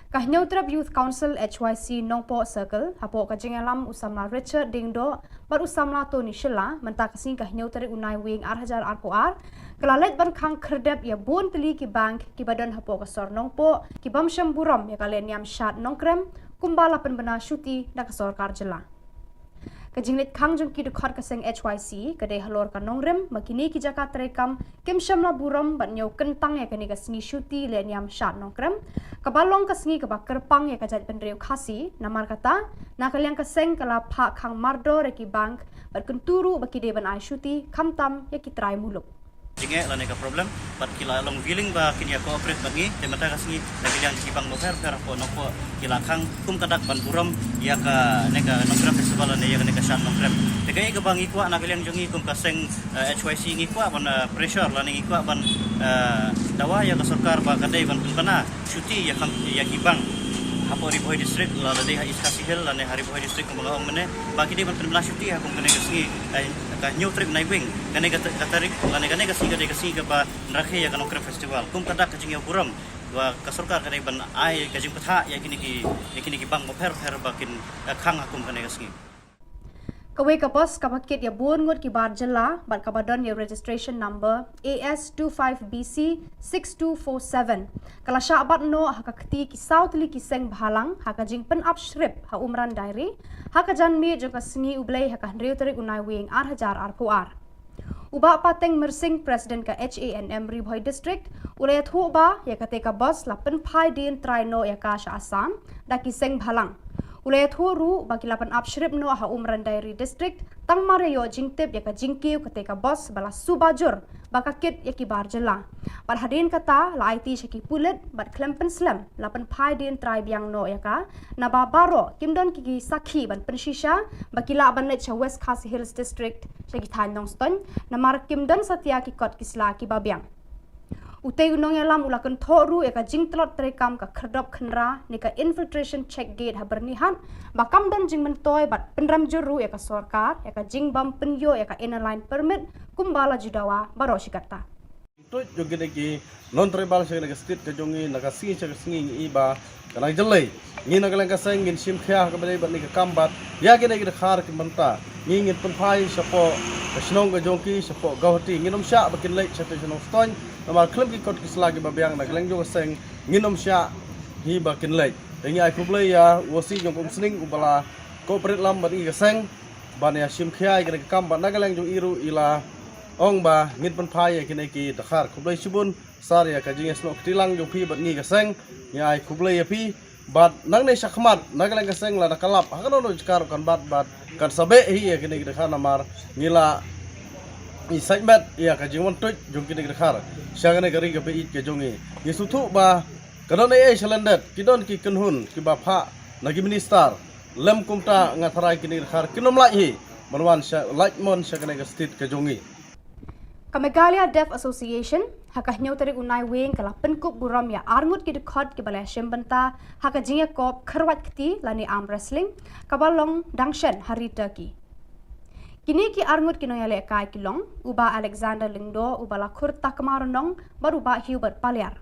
Ka Hynñiewtrep Youth Council H Y C Nongpoh Circle hapoh ka jingïalam u samla Richard Diengdoh bad u samla Tony Shylla mynta ka sngi ka hynñiew tarik u Naiwieng ar hajar arphew ar ka la leit ban khang khyrdep ïa bun tylli ki bank kiba don hapoh ka sor Nongpoh ki bym shym burom ïa ka lehniam shad Nongkrem kumba la pynbna shuti da ka sorkar jylla. Ka jingleit khang jong ki dkhot ka seng H Y C ka dei halor ka nongrim ba kine ki jaka treikam kim shym la burom bad ñiew kyntang ïa kane ka sngi shuti lehniam shad nongkrem, kaba long ka sngi kaba kyrpang ïa ka jaitbynriew Khasi. Namar kata, na ka liang ka seng ka la phah khang mardor ïa ki bank bad kyntu ruh ba ki dei ban ai shuti khamtam ïa ki trai muluk. Jingeh lane ka problem, bad ki la long willing ba kin ïa cooperate bad ngi. Te mynta ka sngi na ka liang ki bank bapher bapher hapoh Nongpoh ki la khang kum ka dak ban burom ïa kane ka Nongkrem Festival lane ïa kane ka shad nongkrem. Te kaei kaba ngi kwah na ka liang jong ngi kum ka seng, eh, H Y C, ngi kwah ban, eh, pressure lane ngi kwah ban, eh, dawa ïa ka sorkar ba ka dei ban pynbna shuti ïa khang ïa ki bank hapoh Ri Bhoi District, la dei ha East Khasi Hills lane ha Ri Bhoi District kumba nga ong mynne, ba ki dei ban pynbna shuti ha kum kane ka sngi, eh, ka hynñiew tarik Naiwieng. Kane ka ta-, ka tarik lane kane ka sngi ka dei ka sngi kaba rakhe ïa ka Nongkrem Festival. Kum ka dak ka jingïaburom ba ka sorkar ka dei ban ai ka jingbthah ïa kine ki, ïa kine ki bank bapher bapher ba kin, eh, khang ha kum kane ka sngi. Kawei ka bus kaba kit ïa bun ngut ki bar jylla bad kaba don ïa registration number A S two five B C six two four seven ka la shah bat noh ha ka kti ki saw tylli ki seng bhalang ha ka jingpynap shrip ha Umran Dairy ha ka janmiet jong ka sngi U Blei ha ka hynriew tarik u Naiwieng ar hajar arphew ar. U Bah Pateng Myrsing, President ka H A N M Ri Bhoi District, u la ïathuh ba ïa kata ka bus la pynphai dien trai noh ïa ka sha Assam da ki seng bhalang. U la ïathuh ruh ba ki la pynap shrip noh ha Umran Dairy District tang mar ïa ïoh jingtip ïa ka jingkiew kata ka bus ba la suba jur ba ka kit ïa ki bar jylla. Bad hadien kata la aiti sha ki pulit bad khlem pynslem la pynphai dien trai biang noh ïa ka, naba baroh kim don ki, ki sakhi ban pynshisha ba ki lah ban leit sha West Khasi Hills District sha ki thaiñ Nongstoiñ, namar kim don satia ki kot ki sla kiba biang. Utei u nongïalam u la kynthoh ruh ïa ka jingtlot treikam ka khyrdop khynra ne ka infiltration check gate ha Byrnihat ba kam don jingmyntoi bad pynrem jur ruh ïa ka sorkar ïa ka jingbym pynïoh ïa ka Inner Line Permit kumba la ju dawa baroh shi katta. Tuid jong kine ki non-tribal sha kane ka state ka jong ngi, na ka sngi sha ka sngi ngi i ba ka nang jyllei. Ngi na ka liang ka seng ngin shim khia ha kaba dei bad kane ka kam bad ïa kine ki dkhar ki mynta ngi ngin pynphai shapoh ka shnong ka jong ki, shapoh Guwahati. Ngin ym shah ba kin leit sha shnong Nongstoiñ namar khlem ki kot ki sla kiba biang na ka liang jong ka seng ngin ym shah hi ba kin leit. Te ngi ai khublei ïa u O C jong ka Umsning uba la cooperate lang bad ngi ka seng ban ïa shim khia ïa kane ka kam bad na ka liang jong i ruh i la ong ba ngin pynphai ïa kine ki dkhar. Khublei shibun sir ïa ka jingïasnoh kti lang jong phi bad ngi ka seng. Ngi ai khublei ïa phi bad nangne shakhmat na ka liang ka seng lada ka lap ha kano kano jaka ruh kan bat bad kan sa beh hi ïa kine ki dkhar namar ngi la i sait met ïa ka jingwan tuid jong kine ki dkhar sha kane ka ri kaba ïeit ka jong ngi. Ngi sngewthuh ba ka don ei ei sha lyndet, ki don ki kynhun kiba phah na ki minister. Lem kumta nga tharai kine ki dkhar kin ym lait hi ban wan sha, lait mon sha kane ka state ka jong ngi. Ka Meghalaya Deaf Association ha ka hynñiew tarik u Naiwieng ka la pynkup burom ïa arngut ki dkhot kiba la shim bynta ha ka jingïakop kyrwat kti lane arm wrestling kaba long dang shen ha ri Turkey. Kine ki arngut ki nongïalehkai ki long u Bah Alexander Lyngdoh uba la khur Takma Rnong bad u Bah Hubert Paliar.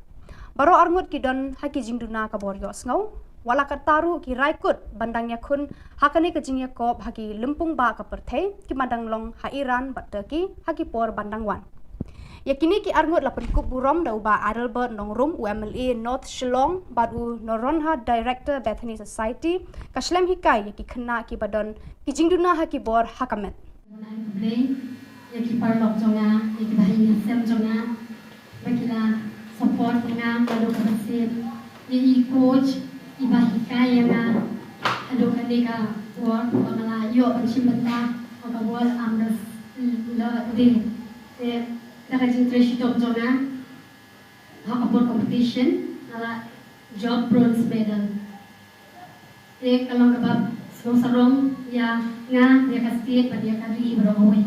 Baroh arngut ki don ha ki jingduna ka bor ïohsngew. Wat la katta ruh ki rai kut ban dang ïakhun ha kane ka jingïakop ha ki lympung bah ka pyrthei kiba dang long ha Iran bad Turkey ha ki por ban dang wan. Ïa kine ki arngut la pynkup burom da u Bah Adelbert Nongrum, u M L A North Shillong, bad u Noronha, Director Bethany Society, ka shlem hikai ïa ki khynnah kiba don ki jingduna ha ki bor ha ka met. Ai khublei ïa ki paralok jong nga, ïa ki bahaïing hasem jong nga ba ki la support ïa nga naduh kaba sien, ïa i coach iba hikai ïa nga haduh kane ka por ba nga la ïoh ban shim bynta ha ka World Arm Wrestling Day. Te da ka jingtrei shitom jong nga ha ka por competition nga la jop bronze medal. Te ka long kaba sngewsarong ïa nga, ïa ka state bad ïa ka ri baroh kawei.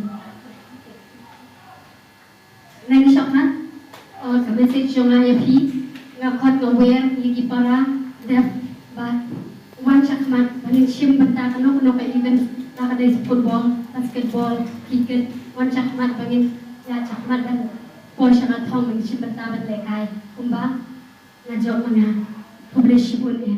Nangta shakhmat, oh, ka message jong nga ïa phi, nga khot nga wer ïa ki para deaf ba wan shakhmat ba ngin shim bynta kano kano ka event, la ka dei football, basketball, cricket, wan shakhmat ba ngin ïa shakhmat ban poi sha ka thong ban shim bynta ban lehkai kumba nga jop ma nga. Khublei shibun eh.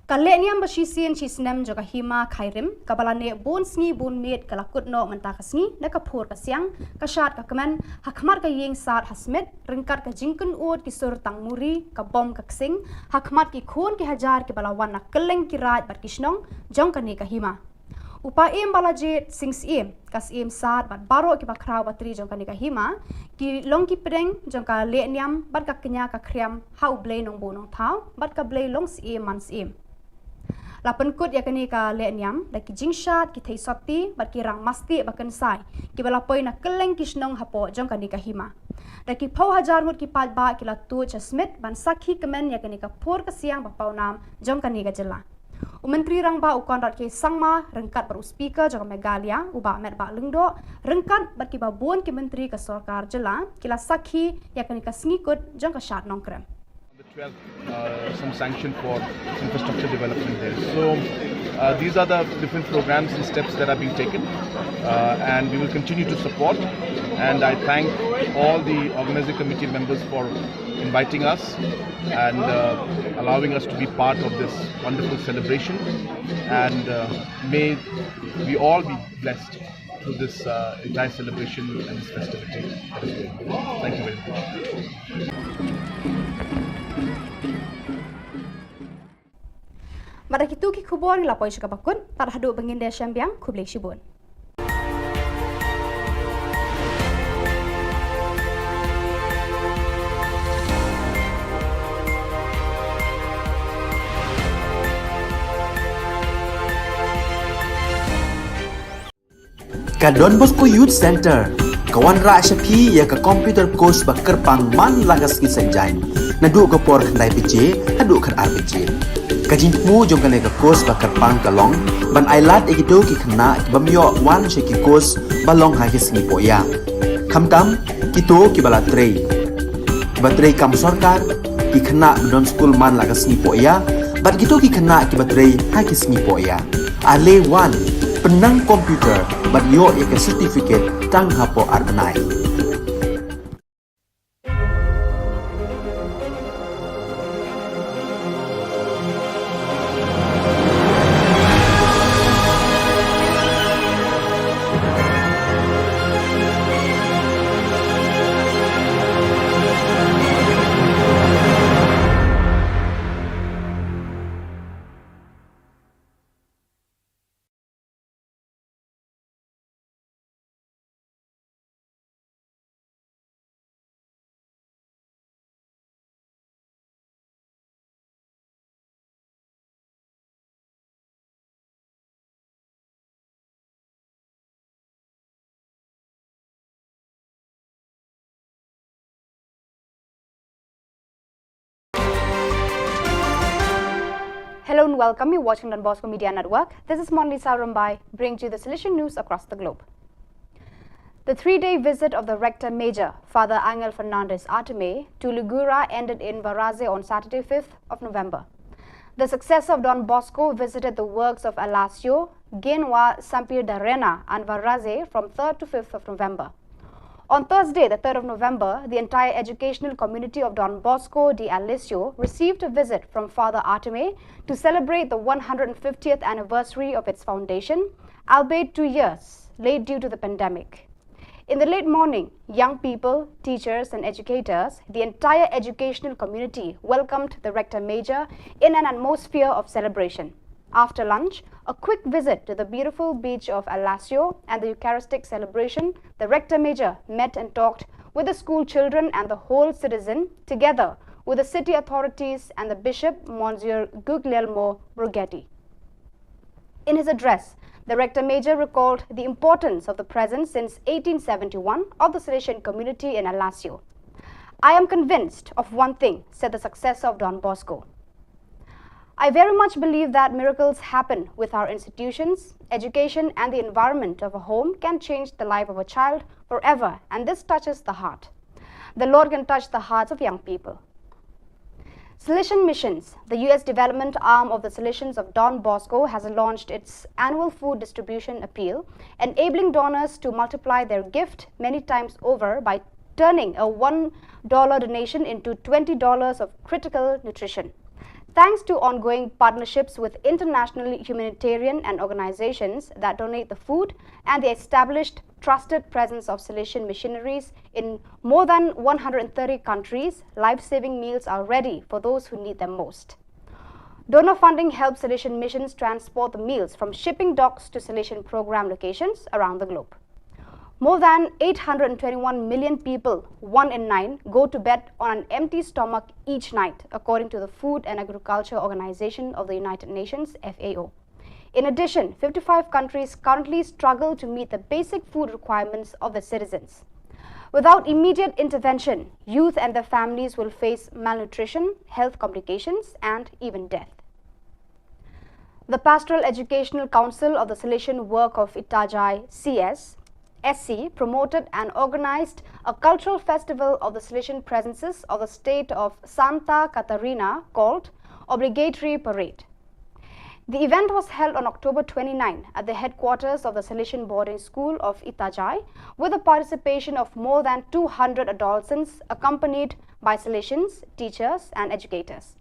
Ka lehniam ba shisien shisnem jong ka Hima Khyrim kaba la neh bun sngi bun miet ka la kut noh mynta ka sngi na ka phur ka siang, ka shad ka kmen, ha khmat ka ïing sad ha Smit, ryngkat ka jingkynnoh ki sur tang muri, ka bom ka ksing, ha khmat ki khun ki hajar kiba la wan na kylleng ki raid bad ki shnong jong kane ka hima. U Paiem Balajied Sing Syiem, ka Syiem Sad bad baroh kiba khraw ba tri jong kane ka hima ki long ki pdeng jong ka lehniam bad ka kñia ka khriam ha U Blei Nongbuh Nongthaw bad ka Blei Longsyiem Mansyiem. La pynkut ïa kane ka lehniam da ki jingshad, ki theisotti bad ki rang mastieh ba kynsai kiba la poi na kylleng ki shnong hapoh jong kane ka hima. Da ki phew hajar ngut ki paidbah ki la tuid sha Smit ban sakhi kmen ïa kane ka phur ka siang ba pawnam jong kane ka jylla. U Myntri Rangbah u Conrad K Sangma ryngkat bad u Speaker jong ka Meghalaya u Bah Metbah Lyngdoh ryngkat bad kiba bun ki myntri ka sorkar jylla ki la sakhi ïa kane ka sngi kut jong ka Shad Nongkrem. The twelve, uh, some sanction for infrastructure development there. So, uh, these are the different programs and steps that are being taken, uh, and we will continue to support. And I thank all the organizing committee members for inviting us and, uh, allowing us to be part of this wonderful celebration. And, uh, may we all be blessed through this, uh, entire celebration and this festivity that is going on. Thank you very much. Bad da kitu ki khubor ngi la poi sha kaba kut, tad haduh ba ngin da shem biang, khublei shibun. Ka Don Bosco Youth Centre ka wanrah sha phi ïa ka computer course ba kyrpang man la ka sngi Saitjaiñ, naduh ka por khyndai baje haduh khatar baje. Ka jingthmu jong kane ka course ba kyrpang ka long ban ailad ïa kito ki khynnah ki bym ïoh wan sha ki course ba long ha ki sngi pohïa. Khamtam kito kiba la trei, kiba trei kam sorkar, ki khynnah ba don skul man la ka sngi pohïa bad kito ki khynnah kiba trei ha ki sngi pohïa. Ale wan, pynnang computer bad ïoh ïa ka certificate tang hapoh ar bnai. Hello and welcome. You're watching Don Bosco Media Network. This is Monlisa Rumbai, bringing you the Salesian news across the globe. The three-day visit of the Rector Major, Father Angel Fernandez Artime, to Lugura ended in Varaze on Saturday, fifth of November. The successor of Don Bosco visited the works of Alasio, Genwa, Sampir Darena and Varaze from third to fifth of November. On Thursday, the third of November, the entire educational community of Don Bosco de Alessio received a visit from Father Artime to celebrate the one hundred fiftieth anniversary of its foundation, albeit two years late due to the pandemic. In the late morning, young people, teachers, and educators, the entire educational community welcomed the Rector Major in an atmosphere of celebration. After lunch, a quick visit to the beautiful beach of Alasio and the Eucharistic celebration, the Rector Major met and talked with the school children and the whole citizen, together with the city authorities and the Bishop, Monsignor Guglielmo Broghetti. In his address, the Rector Major recalled the importance of the presence since eighteen seventy-one of the Salesian community in Alasio. "I am convinced of one thing," said the successor of Don Bosco. "I very much believe that miracles happen with our institutions, education, and the environment of a home can change the life of a child forever, and this touches the heart. The Lord can touch the hearts of young people." Salesian Missions, the U S development arm of the Salesians of Don Bosco, has launched its annual food distribution appeal, enabling donors to multiply their gift many times over by turning a one dollar donation into twenty dollars of critical nutrition. Thanks to ongoing partnerships with international humanitarian and organizations that donate the food and the established trusted presence of Salesian missionaries in more than one hundred thirty countries, life-saving meals are ready for those who need them most. Donor funding helps Salesian missions transport the meals from shipping docks to Salesian program locations around the globe. More than eight hundred twenty-one million people, one in nine, go to bed on an empty stomach each night, according to the Food and Agriculture Organization of the United Nations, F A O. In addition, fifty-five countries currently struggle to meet the basic food requirements of the citizens. Without immediate intervention, youth and their families will face malnutrition, health complications, and even death. The Pastoral Educational Council of the Salesian Work of Itajai, C S, S C, promoted and organized a cultural festival of the Salesian presences of the state of Santa Catarina called Obligatory Parade. The event was held on October twenty-nine at the headquarters of the Salesian Boarding School of Itajai, with the participation of more than two hundred adolescents accompanied by Salesians, teachers, and educators.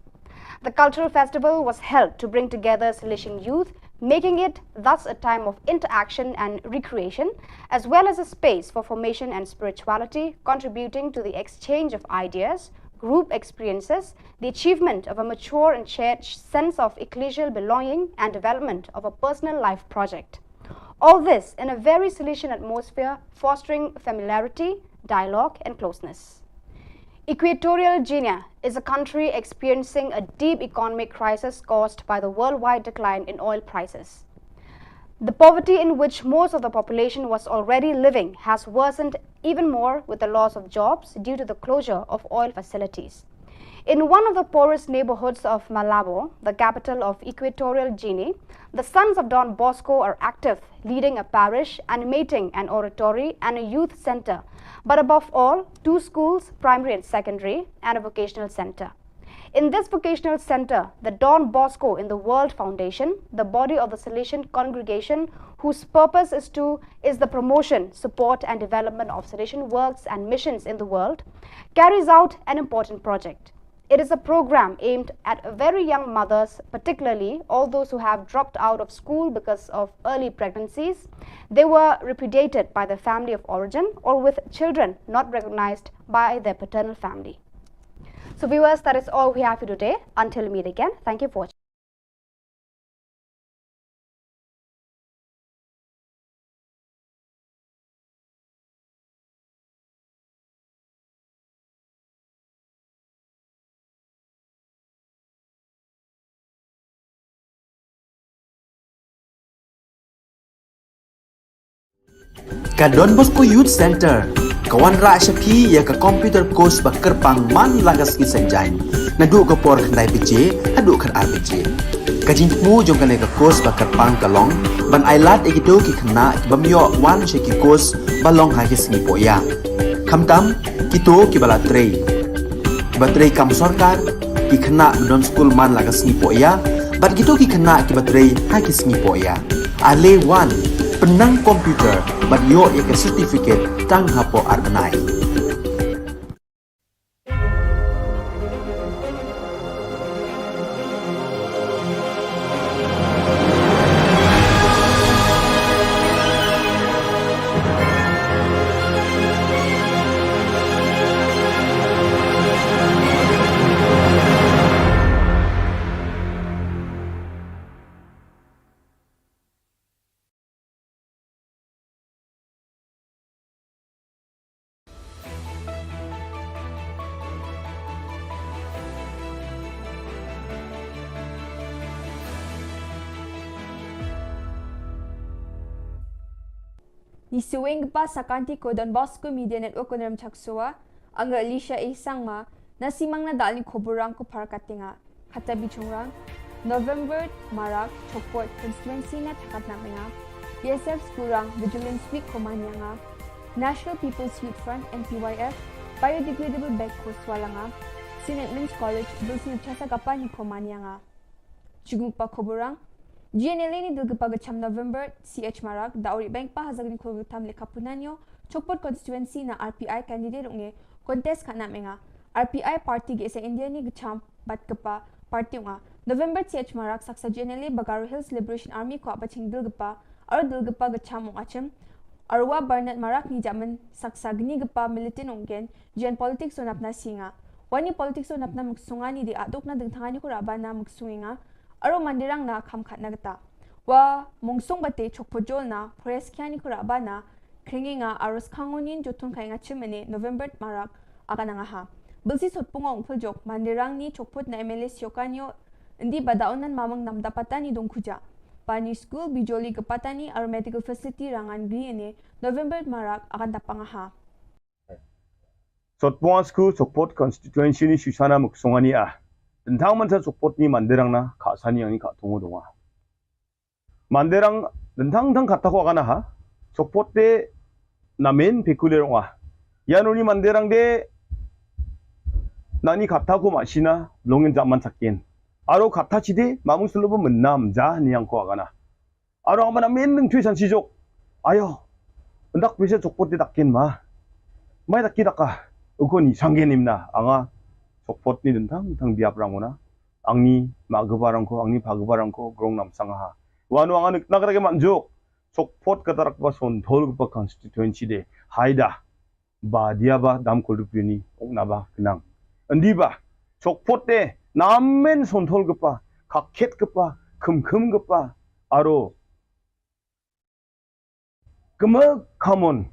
The cultural festival was held to bring together Salesian youth, making it thus a time of interaction and recreation, as well as a space for formation and spirituality, contributing to the exchange of ideas, group experiences, the achievement of a mature and shared sense of ecclesial belonging, and development of a personal life project. All this in a very Salesian atmosphere, fostering familiarity, dialogue, and closeness. Equatorial Guinea is a country experiencing a deep economic crisis caused by the worldwide decline in oil prices. The poverty in which most of the population was already living has worsened even more with the loss of jobs due to the closure of oil facilities. In one of the poorest neighborhoods of Malabo, the capital of Equatorial Guinea, the Sons of Don Bosco are active, leading a parish, animating an oratory and a youth center, but above all, two schools, primary and secondary, and a vocational center. In this vocational center, the Don Bosco in the World Foundation, the body of the Salesian congregation whose purpose is to is the promotion, support, and development of Salesian works and missions in the world, carries out an important project. It is a program aimed at very young mothers, particularly all those who have dropped out of school because of early pregnancies. They were repudiated by their family of origin or with children not recognized by their paternal family. So viewers, that is all we have for today. Until we meet again, thank you for watching. Ka Don Bosco Youth Center ka wanrah sha phi ïa ka computer course ba kyrpang man la ka sngi Saitjaiñ, naduh ka por khyndai baje haduh khatar baje. Ka jingthmu jong kane ka course ba kyrpang ka long ban ailad ïa kito ki khynnah ki bym ïoh wan sha ki course ba long ha ki sngi pohïa, khamtam kito kiba la trei, kiba trei kam sorkar, ki khynnah ba don skul man la ka sngi pohïa, bad kito ki khynnah kiba trei ha ki sngi pohïa. Ale wan, pynnang computer bad ïoh ïa ka certificate tang hapoh ar bnai. Ngi sngewbha sa ka Don Bosco Media Network Kynrem Chaksua, nga Alicia A Sangma, na simang na dal ni khubor rang ku phar katinga. Khata bichungrang, November marak, Chokpot constituency na thakat na menga, B S F skurang Vigilance Week komanyanga, National People's Youth Front, N P Y F, biodegradable bag ko swalanga, Saint Edmund's College, Bilsil Chasa Kapan komanyanga. Chuguk pa khubor rang, G N L A ni dulgipa gacham November, C H marak, da uri beng pa hazagni khubor tam leka punanyo, Chokpot constituency na R P I candidate unge, contest kana menga, R P I party ge sa India ni gacham, bat kapa party unga. November T H Marak saksa G N L A Bagaro Hills Liberation Army ko abaching dil gapa, aro dil gapa gacham ung achim. Arwa Barnett Marak ni jaman saksa gni gapa militant ung gen, jen politics o napna singa. Wani politics o napna muksunga ni di aduk na dengtangani ko rabana muksunga. aro Mandirang na kham khatna kata. Wa Mungsong Bate Chokpojol na Pores Kiani Kuraba na Kringinga aro Skhangonin Jotun Kainga Chimene November Marak akan angaha. Bilsi Sotpungo Ungphuljok Mandirang ni Chokpot na M L A Siokanio Indi ba da unan mamang namda patani dong khuja. Bani school bijoli ke patani aro medical facility rangan gri ene November Marak akan dapang aha. Sotpong school Sokpot constituency ni Susana Muksongani ah. Tentang mansa Sokpot ni Mandirang na kak sani yang ni kak tungo donga. Mandirang tentang tang kata ko akan aha. Sokpot te namen pekuler onga. Ya nuni Mandirang de nani kata ko masina longin zaman sakin. Aro kata chide mamung sulu menam ja ni yang ko akan ah. Aro ang mana men nung thui san sijok. Ayo. Ndak bisa Sokpot de takin ma. Mai taki daka. Uko ni sanggen imna anga Sokpot ni tentang tang biap rangona. Angni ma gebarang ko, angni pha gebarang ko grong nam sangaha. Wanu anga nik nak rage manjuk. Sokpot kata rak ba Sonthol kepa constituency de. Haida. Ba dia ba dam kuldup yuni ong na ba kenang. Endi ba Sokpot de namen Sonthol kepa, kakhet kepa, kemkem kepa, aro keme kamon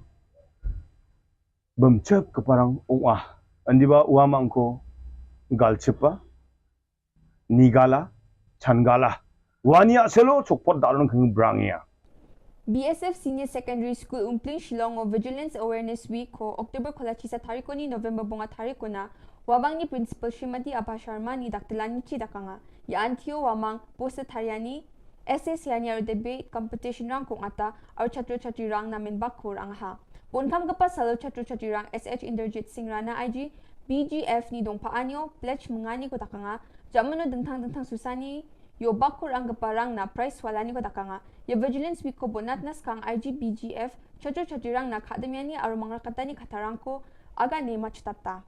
bemchep keparang ong ah. Endi ba uamang ko galchepa. Nigala, Changala. Wania selo Sokpot dalon keng brang ya. B S F Senior Secondary School Umpling Shillong o Vigilance Awareness Week ko October kola chisa tarikoni November bonga tarikona. Wabang ni Principal Srimati Abha Sharma ni daktelan ni chi dakanga. Ya antio wamang poster tariani S S yani aro debate competition rang kong ata aro chatro chatri rang namen bakur angaha. Bonkam kepa salo chatro chatri rang S H Inderjit Singh Rana I G B G F ni dongpa anio pledge mengani ko takanga. Jamano dengtang dengtang susani yo bakur ang kepa rang na price walani ko takanga. Ya Vigilance Week ko bonat na skang I G B G F chatro chatri rang na khademiani aro mangrakatani katarang ko agane machutata.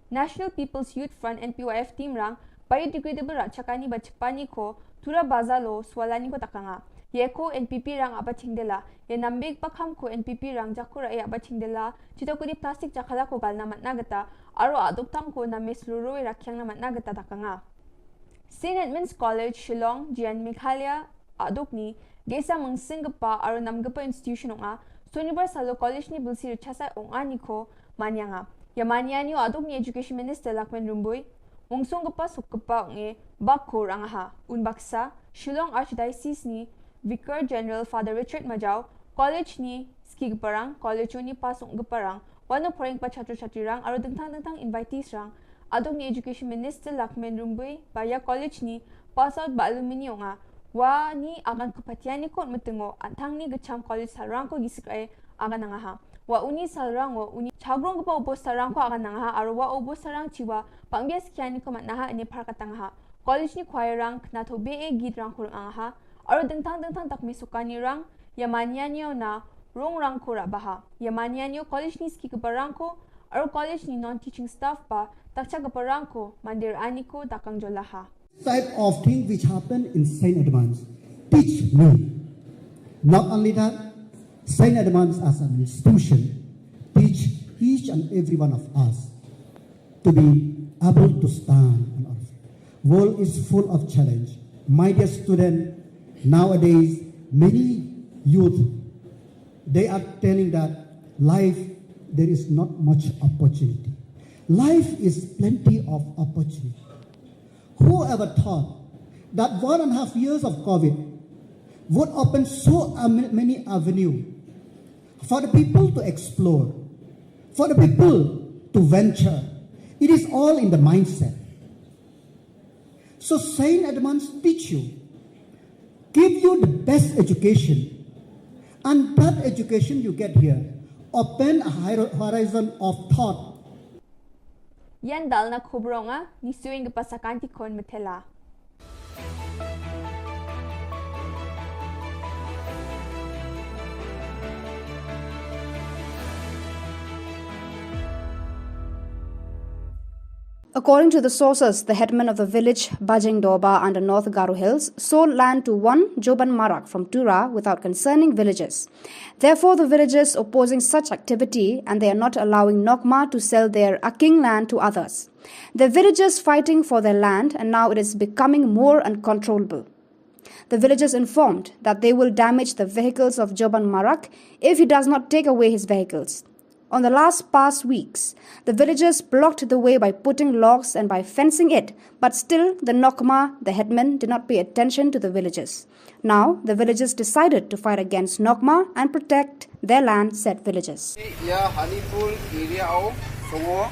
National People's Youth Front N P Y F team rang biodegradable rachakani ba chepani ko tura bazalo swalani ko takanga. Ye ko N P P rang aba chingdela ye nambek pakham ko N P P rang jakura ye aba chingdela chita kudi plastic jakhala ko galna matna gata aro aduk tang ko na mes luro ye rakyang na matna gata takanga. Saint Edmund's College Shillong Jian Meghalaya aduk ni gesa mengsing gepa aro nam gepa institution ong a. Sonibar salo college ni bilsi rechasa ong ani ko manyanga. Ya manyani o aduk ni Education Minister Lakmen Rumbui. Mungsong gepa suk gepa ong e bakur angaha. Un baksa Shillong Archdiocese ni Vicar General Father Richard Majau, college ni ski geparang, college ni pasung geparang, wano poreng pa chatro chatri rang aro dengtang dengtang invitees rang. Aduk ni Education Minister Lakmen Rumbui baya college ni pass out ba alumni ong a. Wa ni akan kepatiani kot metengo antang ni gecham college sarang ko gisik ai akan angaha. Wa uni sarang o uni chagrong kepa ubo sarang ko akan angaha aro wa ubo sarang chiwa pangbias kiani ko matnaha ene par katangaha. College ni choir rang kena tho be e git rang kurang angaha. Aro dengtang dengtang tak mesukani rang ya manyani o na rong rang ko rabaha. Ya manyani o college ni ski keparang ko aro college ni non teaching staff pa takcha keparang ko mandir ani ko dakang jolaha. Type of thing which happened in Saint Edmund's teach me. Not only that, Saint Edmund's as an institution teach each and every one of us to be able to stand on our feet. World is full of challenge. My dear student, nowadays many youth, they are telling that life there is not much opportunity. Life is plenty of opportunity. Whoever thought that one and a half years of COVID would open so many avenue for the people to explore, for the people to venture? It is all in the mindset. So Saint Edmund's teach you, give you the best education, and that education you get here open a horizon of thought. Yan dalna khubronga ni suing ke pasakanti kon metela. According to the sources, the headman of the village Bajeng Doba under North Garo Hills sold land to one Joban Marak from Tura without consulting villagers. Therefore, the villagers opposing such activity, and they are not allowing Nokma to sell their Aking land to others. The villagers fighting for their land, and now it is becoming more uncontrollable. The villagers informed that they will damage the vehicles of Joban Marak if he does not take away his vehicles. On the last past weeks, the villagers blocked the way by putting logs and by fencing it, but still the Nokma, the headman, did not pay attention to the villagers. Now, the villagers decided to fight against Nokma and protect their land, said villagers. Ia Honeypool area o, songo,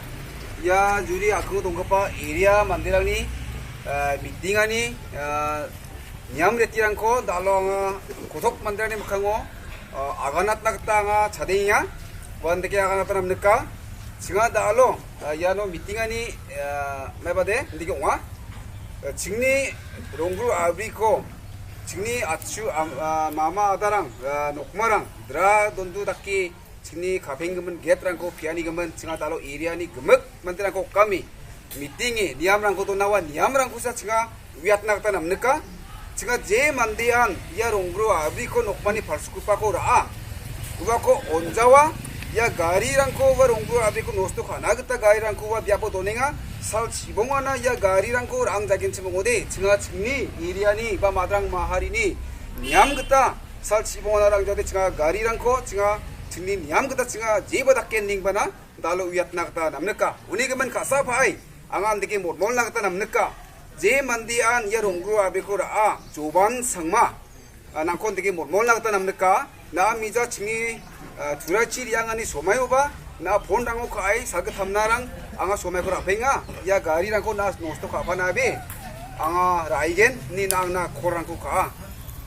ia juri aku tongkapa area mandirangni, eh, meeting ani, eh, niam reti rangko, dalo anga kutok mandirangni makango, eh, aganat nakta anga chading ia, wan deke aganat nam neka, singa dalo, eh, iano meeting ani, eh, mebade, deke ua, eh, chingni rongru abri ko, chingni achu, am-, ah, mama adarang, ah, nokmarang, dra dondu daki, chingni kapeng gemen get rangko piani gemen, chinga dalo area ni gemek, mandirangko kami, meeting e, niam rangko to nawa, niam rangko sa chinga, wiat nakta nam neka, chinga je mandian, ia rongru abri ko nokmani palsukupa ko raa, Uba ko onjawa, ia gari rangko uba rongru abri ko nosto khana kita gari rangko uba biapo donenga, sal chibongana ia gari rangko rang jagin chibongode, chinga chingni, iriani, ba madrang maharini, niam kita, sal chibongana rang jagode chinga gari rangko, chinga chingni niam kita chinga jeba daken ning bana, dalo wiat nakta namneka, uni gemen kasa pai, angan deke mormol nakta namneka, je mandian ia rongru abri ko raa, Joban Sangma. Ah, nangkon deke mormol nakta namneka, na mija chingi, ah, turachi riang ani somai uba, na phone rango kai, saga thamna rang, anga somai ko rapenga, ia gari rangko na nosto ka pana be, anga raigen, ni nang na khor rangko ka.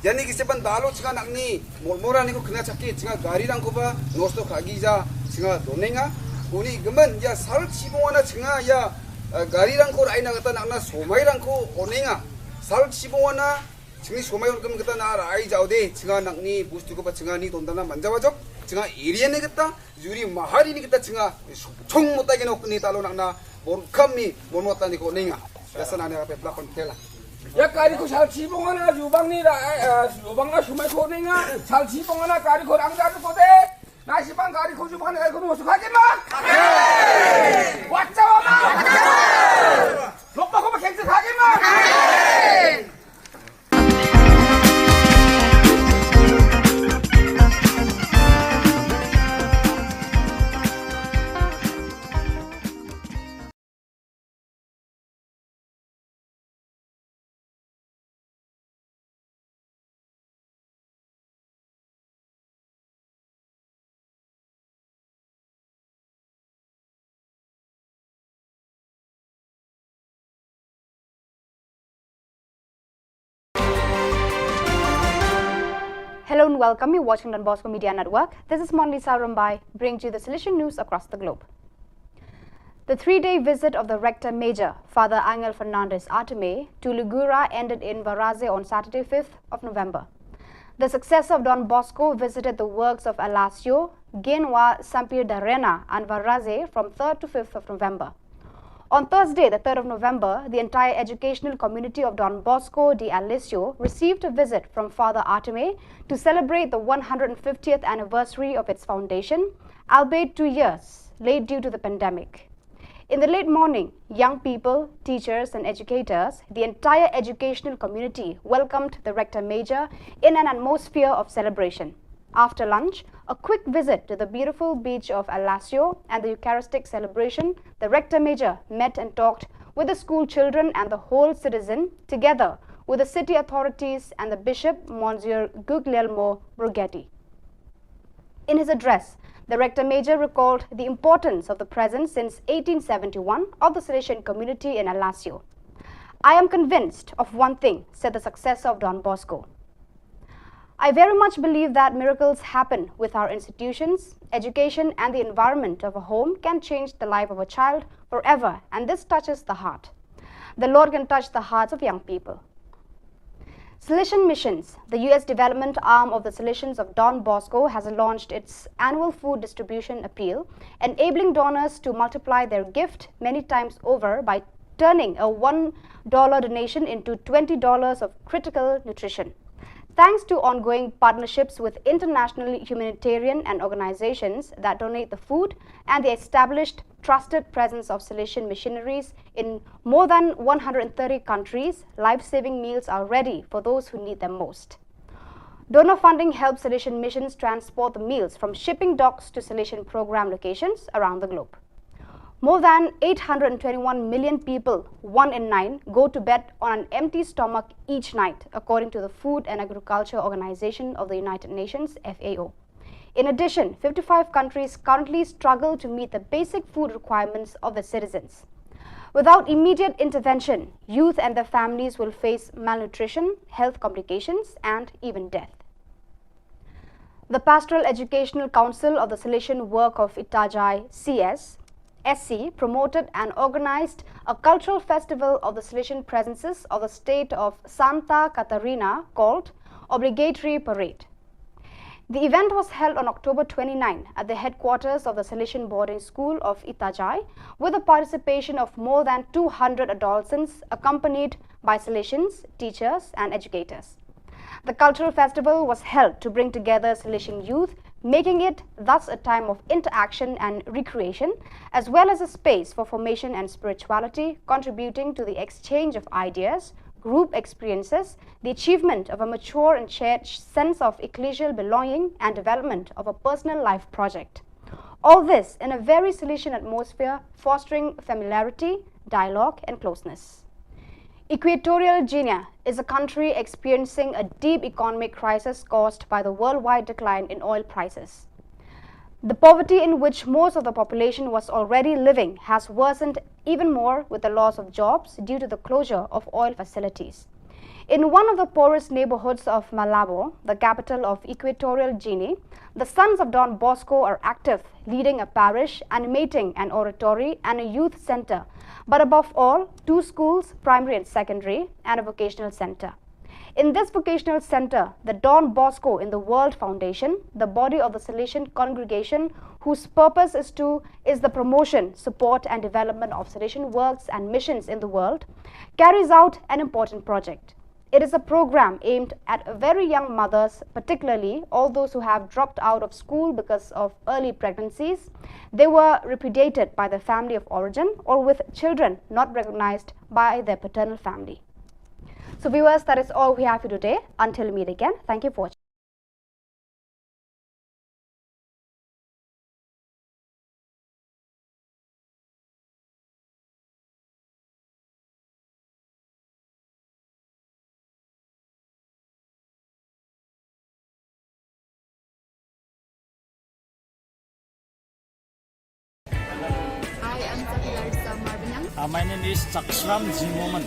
Iani kise ban dalo chinga nakni, mormora ni ko kena chaki, chinga gari rangko ba, nosto ka gija, chinga donenga, uni gemen, ia sal chibongana chinga, ia, ah, gari rangko rai nakta nakna somai rangko onenga, sal chibongana, Chingni somai on kem kita na rai jaude, chinga nakni bustu ko pa chinga ni tondana manja wajok, chinga area ni kita, juri mahari ni kita chinga, chung mutai geno ni talo nakna, bon kami, bon mota ni ko ninga. Biasa nani apa pelakon tela. Ia kari ko sal chibongana, jubang ni ra, eh, jubang na somai ko ninga, sal chibongana kari ko rang jadu ko de. Nasi bang kari ko jubang na kari ko nusuk hakin ma. Wacha ma. Lokpa ko ma kengsi hakin ma. Hello and welcome. You're watching Don Bosco Media Network. This is Monlisa Rumbai, bringing you the Salesian news across the globe. The three-day visit of the Rector Major, Father Angel Fernandez Artime, to Lugura ended in Varaze on Saturday, fifth of November. The successor of Don Bosco visited the works of Alasio, Genwa, Sampir Darena, and Varaze from third to fifth of November. On Thursday, the third of November, the entire educational community of Don Bosco de Alessio received a visit from Father Artime to celebrate the one hundred fiftieth anniversary of its foundation, albeit two years late due to the pandemic. In the late morning, young people, teachers, and educators, the entire educational community welcomed the Rector Major in an atmosphere of celebration. After lunch, a quick visit to the beautiful beach of Alasio and the Eucharistic celebration, the Rector Major met and talked with the school children and the whole citizen, together with the city authorities and the Bishop, Monsignor Guglielmo Borgetti. In his address, the Rector Major recalled the importance of the presence since eighteen seventy-one of the Salesian community in Alasio. "I am convinced of one thing," said the successor of Don Bosco. "I very much believe that miracles happen with our institutions. Education and the environment of a home can change the life of a child forever, and this touches the heart. The Lord can touch the hearts of young people." Salesian Missions, the U S development arm of the Salesians of Don Bosco, has launched its annual food distribution appeal, enabling donors to multiply their gift many times over by turning a one dollar donation into twenty dollars of critical nutrition. Thanks to ongoing partnerships with international humanitarian and organizations that donate the food and the established trusted presence of Salesian missionaries in more than one hundred thirty countries, life saving meals are ready for those who need them most. Donor funding helps Salesian missions transport the meals from shipping docks to Salesian program locations around the globe. More than eight hundred twenty-one million people, one in nine, go to bed on an empty stomach each night, according to the Food and Agriculture Organization of the United Nations, F A O. In addition, fifty-five countries currently struggle to meet the basic food requirements of their citizens. Without immediate intervention, youth and their families will face malnutrition, health complications, and even death. The Pastoral Educational Council of the Salesian Work of Itajai C S, S C, promoted and organized a cultural festival of the Salesian presences of the state of Santa Catarina called Obligatory Parade. The event was held on October twenty-nine at the headquarters of the Salesian Boarding School of Itajai, with the participation of more than two hundred adolescents accompanied by Salesians, teachers, and educators. The cultural festival was held to bring together Salesian youth, making it thus a time of interaction and recreation, as well as a space for formation and spirituality, contributing to the exchange of ideas, group experiences, the achievement of a mature and shared sense of ecclesial belonging, and development of a personal life project. All this in a very Salesian atmosphere, fostering familiarity, dialogue, and closeness. Equatorial Guinea is a country experiencing a deep economic crisis caused by the worldwide decline in oil prices. The poverty in which most of the population was already living has worsened even more with the loss of jobs due to the closure of oil facilities. In one of the poorest neighborhoods of Malabo, the capital of Equatorial Guinea, the Sons of Don Bosco are active, leading a parish, animating an oratory and a youth center, but above all, two schools, primary and secondary, and a vocational center. In this vocational center, the Don Bosco in the World Foundation, the body of the Salesian congregation whose purpose is to is the promotion, support, and development of Salesian works and missions in the world, carries out an important project. It is a program aimed at very young mothers, particularly all those who have dropped out of school because of early pregnancies, they were repudiated by their family of origin, or with children not recognized by their paternal family. So, viewers, that is all we have for today. Until we meet again, thank you for watching. Hi, I'm Sakila Risa Marbaniang. Uh, my name is Chakshram Zimoman.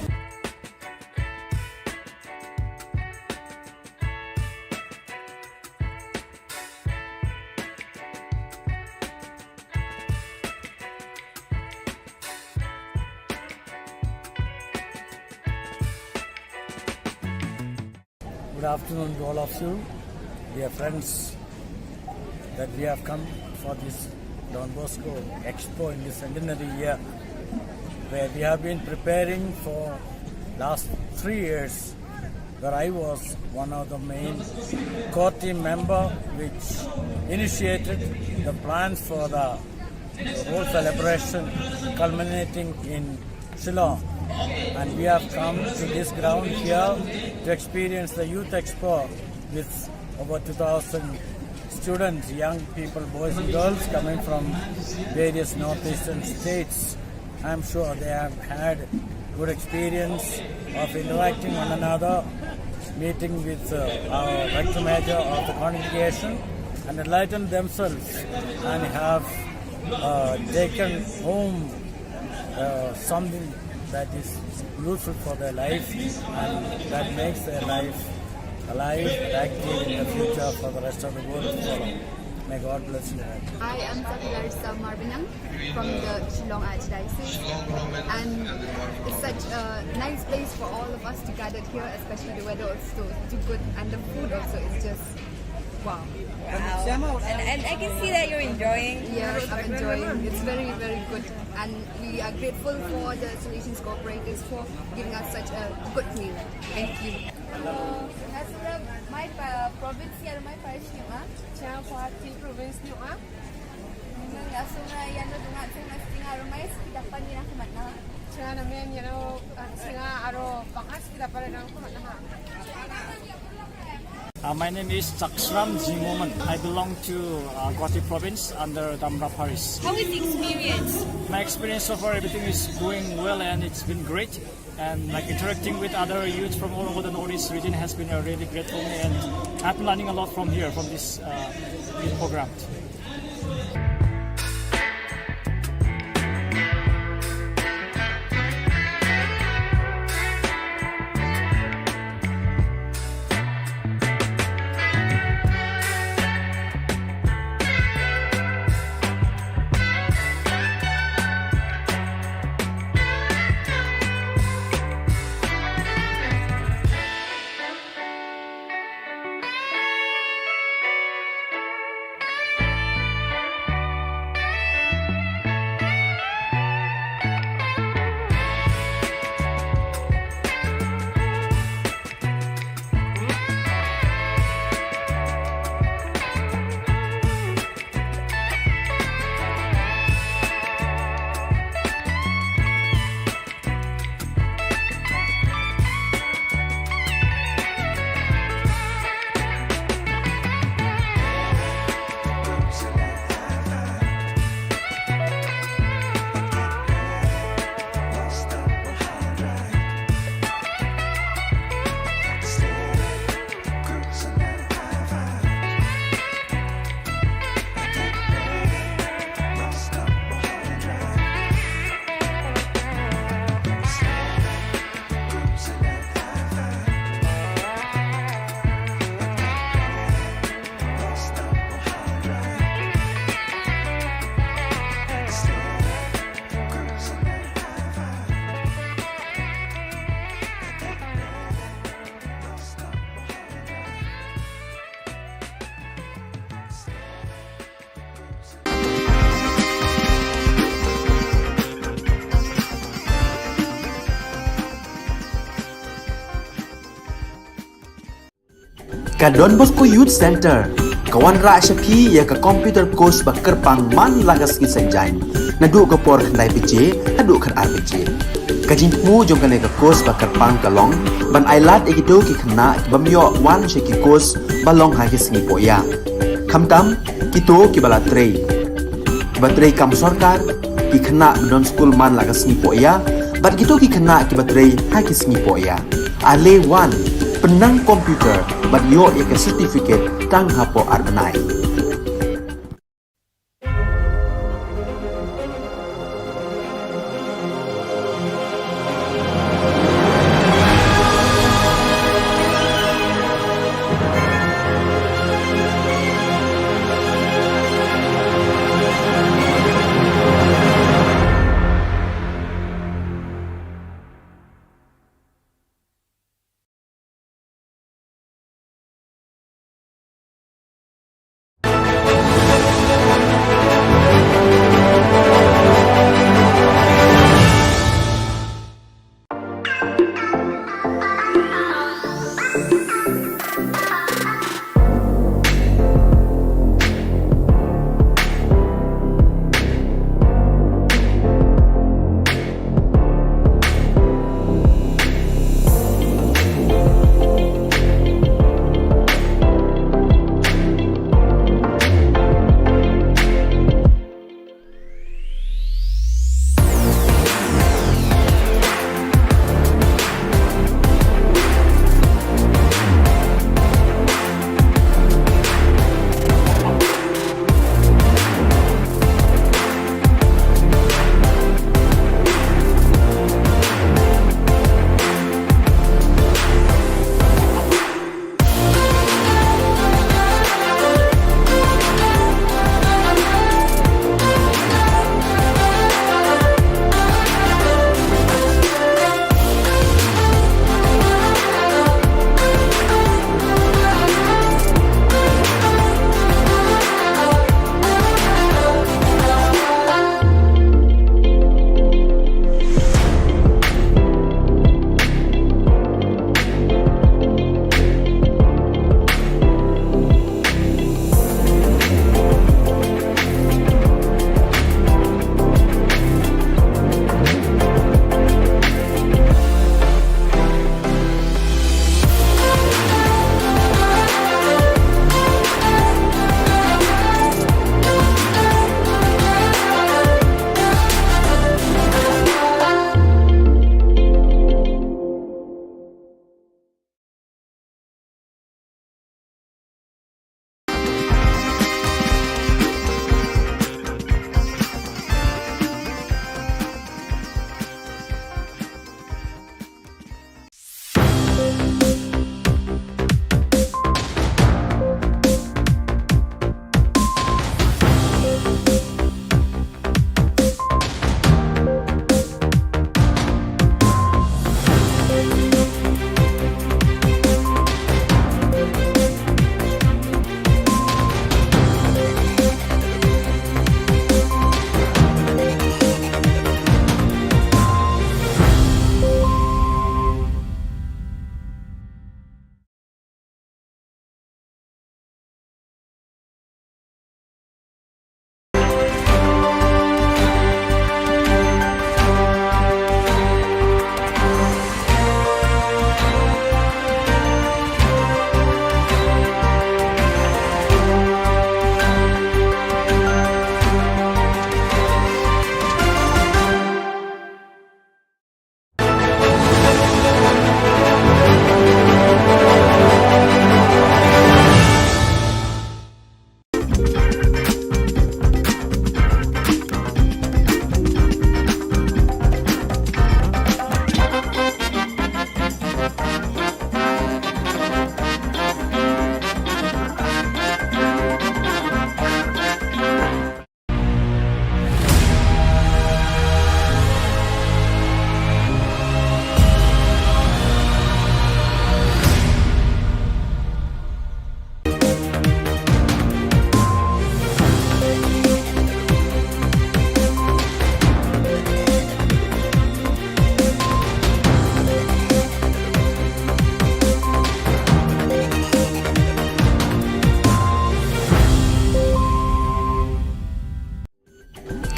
Good afternoon to all of you, dear friends, that we have come for this Don Bosco Expo in this centenary year, where we have been preparing for last three years, where I was one of the main core team member which initiated the plans for the whole celebration culminating in Shillong. And we have come to this ground here to experience the Youth Expo with over two thousand students, young people, boys and girls coming from various northeastern states. I'm sure they have had good experience of interacting one another, meeting with uh, our rector major of the congregation, and enlightened themselves and have uh, taken home uh, something that is useful for their life and that makes their life alive and active in the future for the rest of the world to follow. May God bless you. I am Safila Risa Marbaniang from the Shillong Archdiocese, and it's such a nice place for all of us to gather here, especially the weather also too good, and the food also is just wow. And, and I can see that you're enjoying. Yes, I'm enjoying. It's very, very good, and we are grateful for the Salesian cooperators for giving us such a good meal. Thank you. Hello. Nga sumra my pa- province ïa my parish ïa nga. Chang Guwahati province ïa nga. Nga sumra ïa no dunga sumra singa rumai siki dapan ïa na kumat na. Chang na men ïa no singa aro bakas siki dapan ïa na kumat na. Uh, my name is Chaksram Jimoman. I belong to uh, Guwahati province under Damra Parish. How is the experience? My experience so far, everything is going well and it's been great. And like interacting with other youths from all over the Northeast region has been uh, really great for me. And I've been learning a lot from here, from this uh, youth program. Ka Don Bosco Youth Centre ka wanrah sha phi ïa ka computer course ba kyrpang man la ka sngi Saitjaiñ, naduh ka por khyndai baje haduh khatar baje. Ka jingthmu jong kane ka course ba kyrpang ka long ban ailad ïa kito ki khynnah ki bym ïoh wan sha ki course ba long ha ki sngi pohïa. Khamtam kito kiba la trei, kiba trei kam sorkar, ki khynnah ba don skul man la ka sngi pohïa bad kito ki khynnah kiba trei ha ki sngi pohïa. Ale wan, pynnang computer bad ïoh ïa ka certificate tang hapoh ar bnai.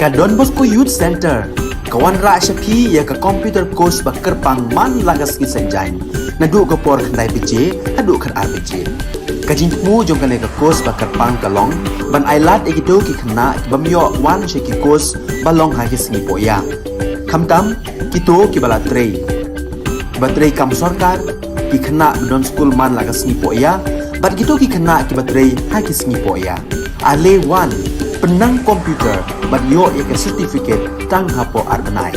Ka Don Bosco Youth Centre ka wanrah sha phi ïa ka computer course ba kyrpang man la ka sngi Saitjaiñ, naduh ka por khyndai baje haduh khatar baje. Ka jingthmu jong kane ka course ba kyrpang ka long ban ailad ïa kito ki khynnah ki bym ïoh wan sha ki course ba long ha ki sngi pohïa, khamtam kito kiba la trei, kiba trei kam sorkar, ki khynnah ba don skul man la ka sngi pohïa, bad kito ki khynnah kiba trei ha ki sngi pohïa. Ale wan, pynnang computer bad ïoh ïa ka certificate tang hapoh ar bnai.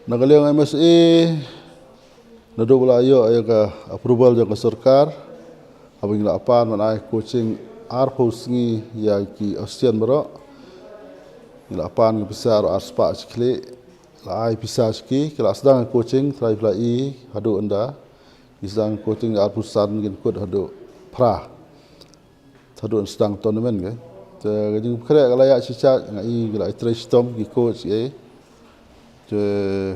Na ka liang M S A, naduh ba la ïoh ïa ka approval jong ka sorkar, haba ngi la pan ban ai coaching arphew sngi ïa ki Austian baroh. Ngi la pan ka pisa ar spah shi khlieh, la ai pisa sha ki, ki la sdang coaching, trai pla i haduh ynda. Ki sdang coaching arphew san, kin kut haduh phra. Haduh sdang tournament ke. Te ka jingpynkhreh ka la ïa shi sha, nga i ki la i trei shitom ki coach ke. Te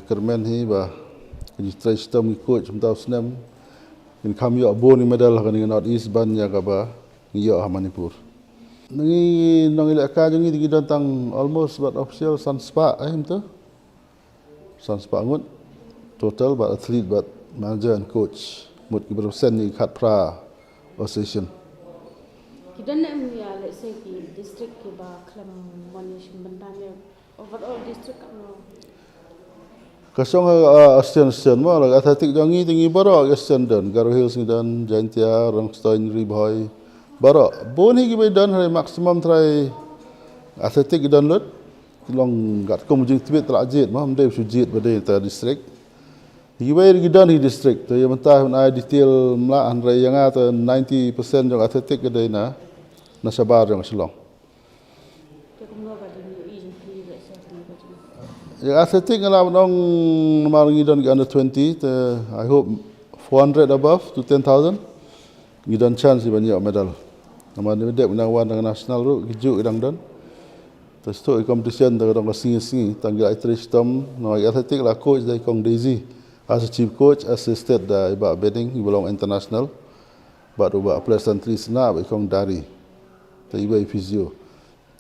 kyrmen hi ba ka jingtrei shitom ki coach mynta u snem kin kham ïoh bun ki medal ha kane ka North East ban ïa kaba ngi ïoh ha Manipur. Ngi nong i leh ka jong ngi, ngi don tang almost bad official san spah, eh, mynta. San spah ngut total, bad athlete bad manager and coach. Mut ki represent ïa ki khatphra association. Ki don ne em ïa, let's say, ki district kiba khlem mon ïa shim bynta ne overall district ka mo? Ka shong ha, uh, association, association mo, la athletic jong ngi te ngi baroh association don, Garo Hills ngi don, Jaintia, Rangstone, Ri Bhoi, baroh. Bun hi kiba don, hynrei maximum trai athletic ki don lut. Long katkum jingtbit la jied mo, ym dei shu jied ba dei inter district. Kiwei ki don hi district, te ïa mynta hynrei detail ym lah, hynrei ïa nga te ninety percent jong athletic ka dei na, na shabar jong Shillong. Ïa athletic nga lah ban ong namar ngi don ki under twenty, te I hope four hundred above to ten thousand. Ngi don chance ban ïoh medal. Namar ngi dep nang wan dang national ruh, ki juh ki dang don. Te shu i competition te ka dang ka sngi sngi, tang ki la i trei shitom, namar i athletic la coach da i Kong Daisy. As a chief coach, assisted da i Bah Beding, i ba long international. Bad u Bah Pleasantly Sna, bad i Kong Dari. Te i ba i physio.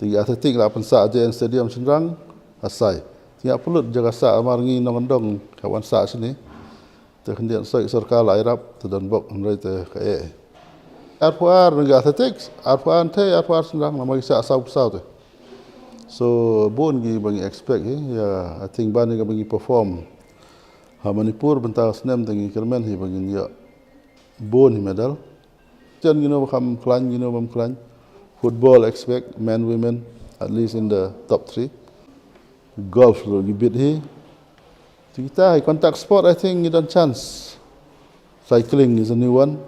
Te i athletic la pynsah J N Stadium Shynrang, ha Sai. Te i pynlut jaka sah namar ngi nongkyndong, ka wan sah shini. Te khyndiat soi sorkar la ïarap, te don bok hynrei te ka eh. Arphew ar na ki athletics, arphew ar te, arphew ar shynrang, namar ki sah saw saw te. So, bun ki ba ngi expect, eh, ïa, I think ba ngi ka ba ngi perform. Ha Manipur, bynta snem te ngi kyrmen hi ba ngin ïoh bun hi medal. Jan ngin ïoh ba kham khlaiñ, ngin ïoh bam khlaiñ. Football expect, men, women, at least in the top three. Golf ruh ngi bit hi. Te kita hi contact sport, I think ngi don chance. Cycling is a new one.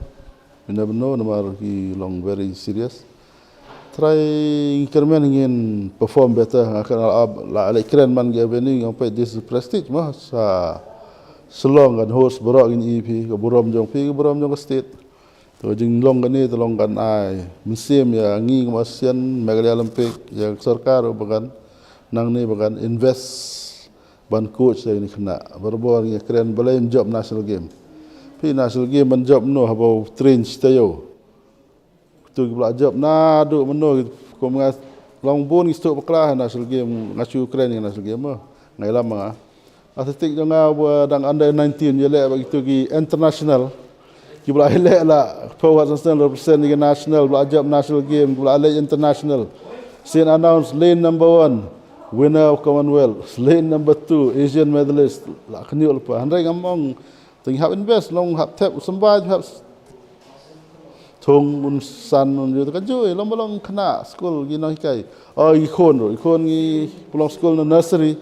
We never know, namar ki long very serious. Try ngi kyrmen ngin perform better, nga kren la, la, la kren man ki avenue, nga peit this is prestige mo, sa Shillong kan host baroh ngin ïohi phi, ka burom jong phi, ka burom jong ka state. Te ka jinglong kane te long kan ai mynsiem ïa ngi kum Asian, Meghalaya Olympic, ïa ka sorkar ruh ba kan nangne ba kan invest ban coach ïa kine khynnah. Barabor ngi kren balei ym jop national game. Phi national game ban jop no haba u train shi taïew. Kito kiba la jop naduh mynno, kum nga long bun ngi sdang bakla ha national game, nga shu kren ïa national game mo. Nga ïalam ma nga. Athletic jong nga ba dang under nineteen, ïaleh bad kito ki international. Kiba la ïaleh la forward national, represent ïa ka national, ba la jop national game, kiba la leh international. Sien announce lane number one, winner of Commonwealth, lane number two, Asian medalist, la khynñiuh lypa. Hynrei ngam ong, te ngi hap invest, long hap thep, u symbai hap thung un san un ïoh, te ka juh, long ba long khynnah skul, ki nonghikai. Oh, i khun ruh, i khun ngi pynlong skul na nursery.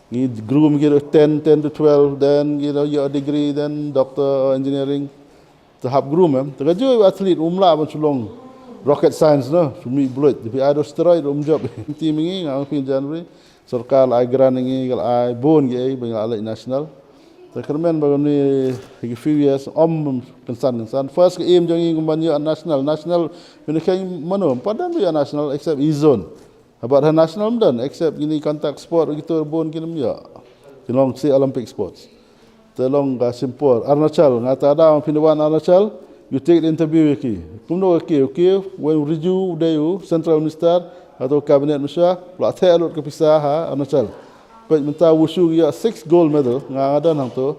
Ngi groom ki ruh ten, ten to twelve, then ki ruh ïoh degree, then doctor of engineering. Te hap groom em. Te ka juh i athlete um lah ban shu long rocket science no, shu mih buit. Te phi ai da u steroid um jop. Te ma ngi nga ong phi January. Sorkar la ai grant ïa ngi, ka la ai bun kiei ba ngi la leit national. Te kyrmen ba kumne ki few years ym kynsan kynsan. First ka aim jong ngi kumban ïoh national, national. Pynkheiñ mano, ym pat don ba ïoh national except East Zone. Haba ha national ym don except kine contact sport, kito bun kin ym ïoh. Ki long shi Olympic sports. Te long ka shim por. Arunachal, nga ta da phin wan Arunachal, you take the interview ïa ki. Kumno ka kiew, kiew, wen u riju, u dei u Central Minister, hato Cabinet Minister, la theh lut ka pisa ha Arunachal. Peit mynta wushu ïa six gold medal, nga nga don hangto.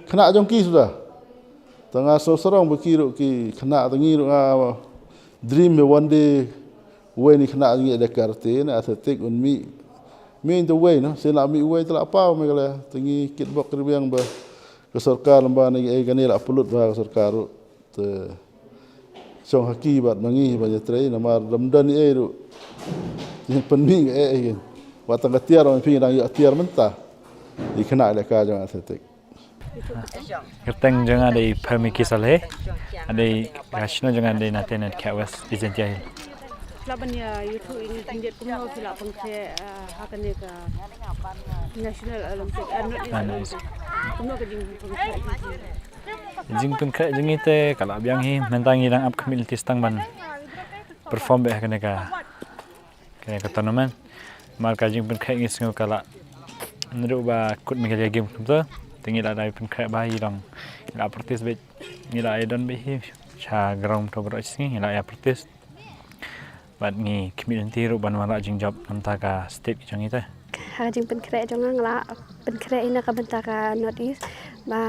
Khynnah jong ki suda. Te nga sngewsarong ba ki ruh ki khynnah, te ngi ruh nga dream me one day, wei ni khynnah ngi da karate ne athletic un mih. Mih te wei no, sien la mih wei te la paw Meghalaya. Te ngi kitbok kyrbiang ba ka sorkar lem ba ngi ei kane la pynlut ba ka sorkar ruh. Te shong ha ki bad ma ngi ba ïa trei namar dam don ei ruh. Ïa pynmih ei ei. Wat tang ka tiar wan phi dang ïa tiar mynta. Ïa khynnah lehkai jong athletic. Kyrteng jong nga dei Pharmiki Saleh. Nga dei, ka shnong jong nga dei Natenet Khawas, East Jaintia Hills. Phi lah ban ïa ïathuh ïa ngi khyndiat kumno phi lah pynkhreh, ah, ha kane ka National Olympic, ah, North East Ah, North East. Olympic. Kumno ka jingpynkhreh jong phi? Jingpynkhreh jong ngi te ka la biang hi, mynta ngi dang ap khmih lynti tang ban perform beit ha kane ka Kane ka tournament. Namar ka jingpynkhreh ngi sngew ka la naduh ba kut Meghalaya Games kumta. Te ngi la dei pynkhreh ba hi dang ngi la practice beit, ngi la ïa don beit hi sha ground to baroh shi sngi ngi la ïa practice. Bad ngi khmih lynti ruh ban wanrah jingjop namar ka state jong ngi te. Ha ka jingpynkhreh jong nga, nga la pynkhreh ïa na ka bynta ka North East. Ba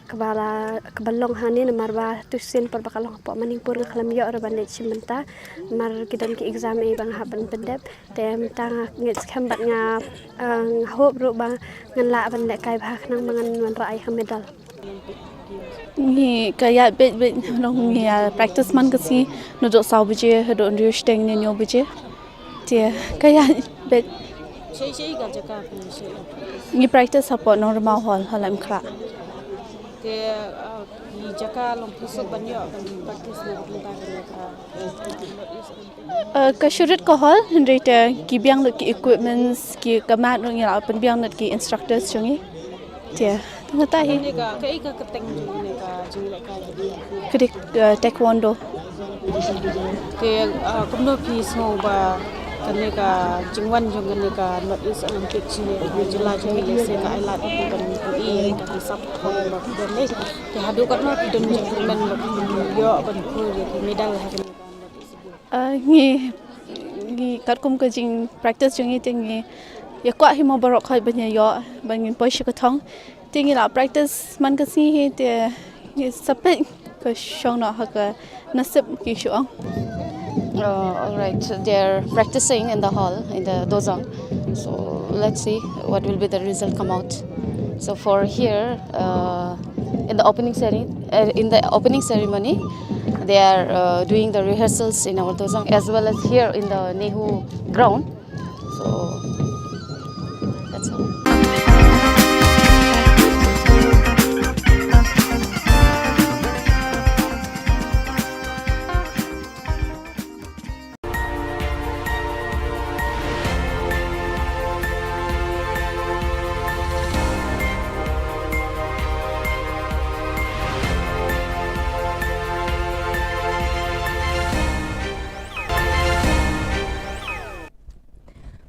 kaba la, kaba long hangne namar ba tu sien por ba ka long hapoh Manipur nga khlem ïoh ruh ban leit shim bynta. Namar ki don ki exam ei ba nga hap ban pyndep. Te mynta nga ngeit skhem bad nga, eh, nga hope ruh ba ngan lah ban lehkai bha khnang ba ngan wanrah ïa ka medal. Ngi ka ïaid beit beit long ngi, ah, practice man ka sngi naduh saw baje haduh hynriew shiteng ne hynñiew baje. Te ka ïaid beit. Shaei shaei ka jaka phi shaei? Ngi practice hapoh Nongrimau Hall, ha Laitumkhrah. Te, ah, ki jaka long phi suk ban ïoh ban practice na ka bynta kane ka, ah, Uh, ka shu rit ka hall, hynrei te ki biang lut ki equipments, ki ka mat ruh ngi la pynbiang lut ki instructors jong ngi. Te, te ngata hi. Kane ka, kaei ka kyrteng jong kane ka jinglehkai? Ka dei, uh, taekwondo. Te, uh, kumno phi sngew ba kane ka jingwan jong kane ka North East Olympic jong ngi, ka jylla jong ngi lehse ka ai lad ïa phi ban ïoh ïa ka hisap ba phi don leh. Te haduh katno phi don jingkyrmen ba phi ïoh ban poi ïa ki medal ha kane ka North East Games? Ah, ngi, ngi katkum ka jing practice jong ngi te ngi ïa kwah hi mo baroh khoit ban ïa ïoh ban ngin poi sha ka thong. Te ngi la practice man ka sngi hi te ngi sa peit ka shong noh ha ka nasib ki shu ong. Uh, all right, they're practicing in the hall, in the dojang. So let's see what will be the result come out. So for here, uh, in the opening ceremony, uh, in the opening ceremony, they are, uh, doing the rehearsals in our dojang as well as here in the NEHU ground. So that's all.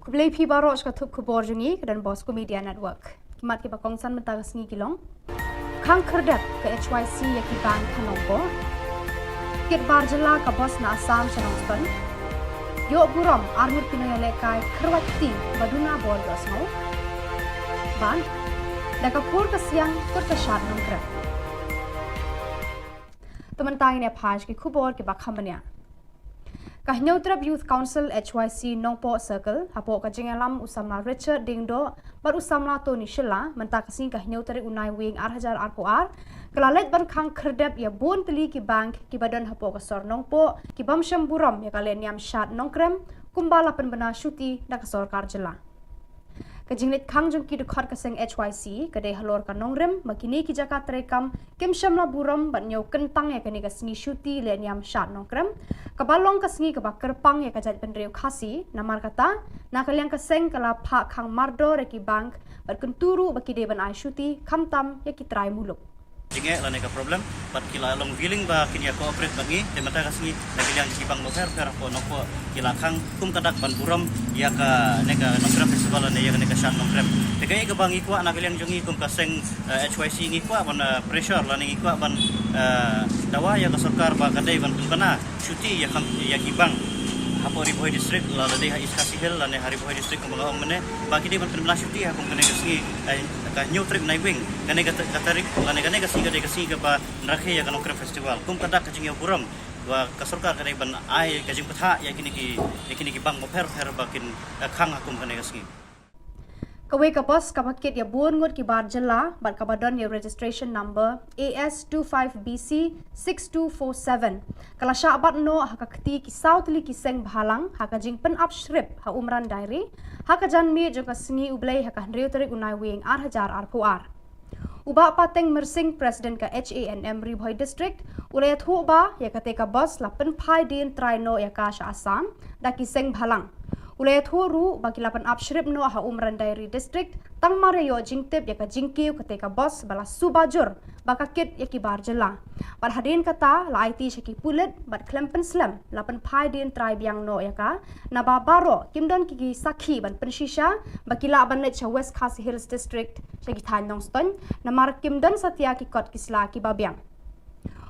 Khublei phi baroh sha ka thup khubor jong ngi ka Don Bosco Media Network. Ki mat kiba kongsan mynta ka sngi ki long: Khang khyrdep ka H Y C ïa ki bank ha Nongpoh. Kit bar jylla ka bos na Assam sha Nongstoiñ. Ïoh burom arngut ki nongïalehkai kyrwat kti ba duna bor ïohsngew. Bad da ka pur ka siang kut ka shad Nongkrem. Te mynta ngin ïa phai sha ki khubor kiba kham bniah. Ka Hynñiewtrep Youth Council H Y C Nongpoh Circle, hapoh ka jingïalam u samla Richard Diengdoh bad u samla Tony Shylla, mynta ka sngi ka hynñiew tarik u Naiwieng ar hajar arphew ar, ka la leit ban khang khyrdep ïa bun tylli ki bank kiba don hapoh ka sor Nongpoh, ki bym shym burom ïa ka lehniam shad Nongkrem, kumba la pynbna shuti da ka sorkar jylla. Ka jingleit khang jong ki dkhot ka seng H Y C ka dei halor ka nongrim ba kine ki jaka treikam kim shym la burom ban ñiew kyntang ïa kane ka sngi shuti lehniam shad nongkrem, kaba long ka sngi kaba kyrpang ïa ka jaitbynriew Khasi. Namar kata, na ka liang ka seng ka la phah khang mardor ïa ki bank bad kyntu ruh ba ki dei ban ai shuti khamtam ïa ki trai muluk. Jingeh lane ka problem, bad ki la long willing ba kin ïa cooperate bad ngi. Te mynta ka sngi na ka liang ki bank bapher bapher hapoh Nongpoh ki la khang kum ka dak ban burom ïa kane ka Nongkrem Festival lane ïa kane ka shad nongkrem. Te kaei kaba ngi kwah na ka liang jong ngi kum ka seng, eh, H Y C, ngi kwah ban, eh, pressure lane ngi kwah ban, eh, dawa ïa ka sorkar ba ka dei ban pynbna shuti ïa kam, ïa ki bank hapoh Ri Bhoi District, la dei ha East Khasi Hills lane ha Ri Bhoi District kumba nga ong mynne, ba ki dei ban pynbna shuti ha kum kane ka sngi, eh, ka hynñiew tarik Naiwieng. Kane ka ta-, ka tarik lane kane ka sngi ka dei ka sngi kaba rakhe ïa ka Nongkrem Festival. Kum ka dak ka jingïaburom ba ka sorkar ka dei ban ai ka jingpynthah ïa kine ki, ïa kine ki bank bapher bapher ba kin, eh, khang ha kum kane ka sngi. Kawei ka bus kaba kit ïa bun ngut ki bar jylla bad kaba don ïa registration number A S two five B C six two four seven ka la shah bat noh ha ka kti ki saw tylli ki seng bhalang ha ka jingpynap shrip ha Umran Dairy ha ka janmiet jong ka sngi U Blei ha ka hynriew tarik u Naiwieng ar hajar arphew ar. U Bah Pateng Myrsing, President ka H A N M Ri Bhoi District, u la ïathuh ba ïa kata ka bus la pynphai dien trai noh ïa ka sha Assam da ki seng bhalang. U la ïathuh ruh ba ki la pynap shrip noh ha Umran Dairy District tang mar ïa ïoh jingtip ïa ka jingkiew kata ka bus ba la suba jur ba ka kit ïa ki bar jylla. Bad hadien kata la aiti sha ki pulit bad khlem pynslem la pynphai dien trai biang noh ïa ka, naba baroh kim don ki, ki sakhi ban pynshisha ba ki lah ban leit sha West Khasi Hills District sha ki thaiñ Nongstoiñ, namar kim don satia ki kot ki sla kiba biang.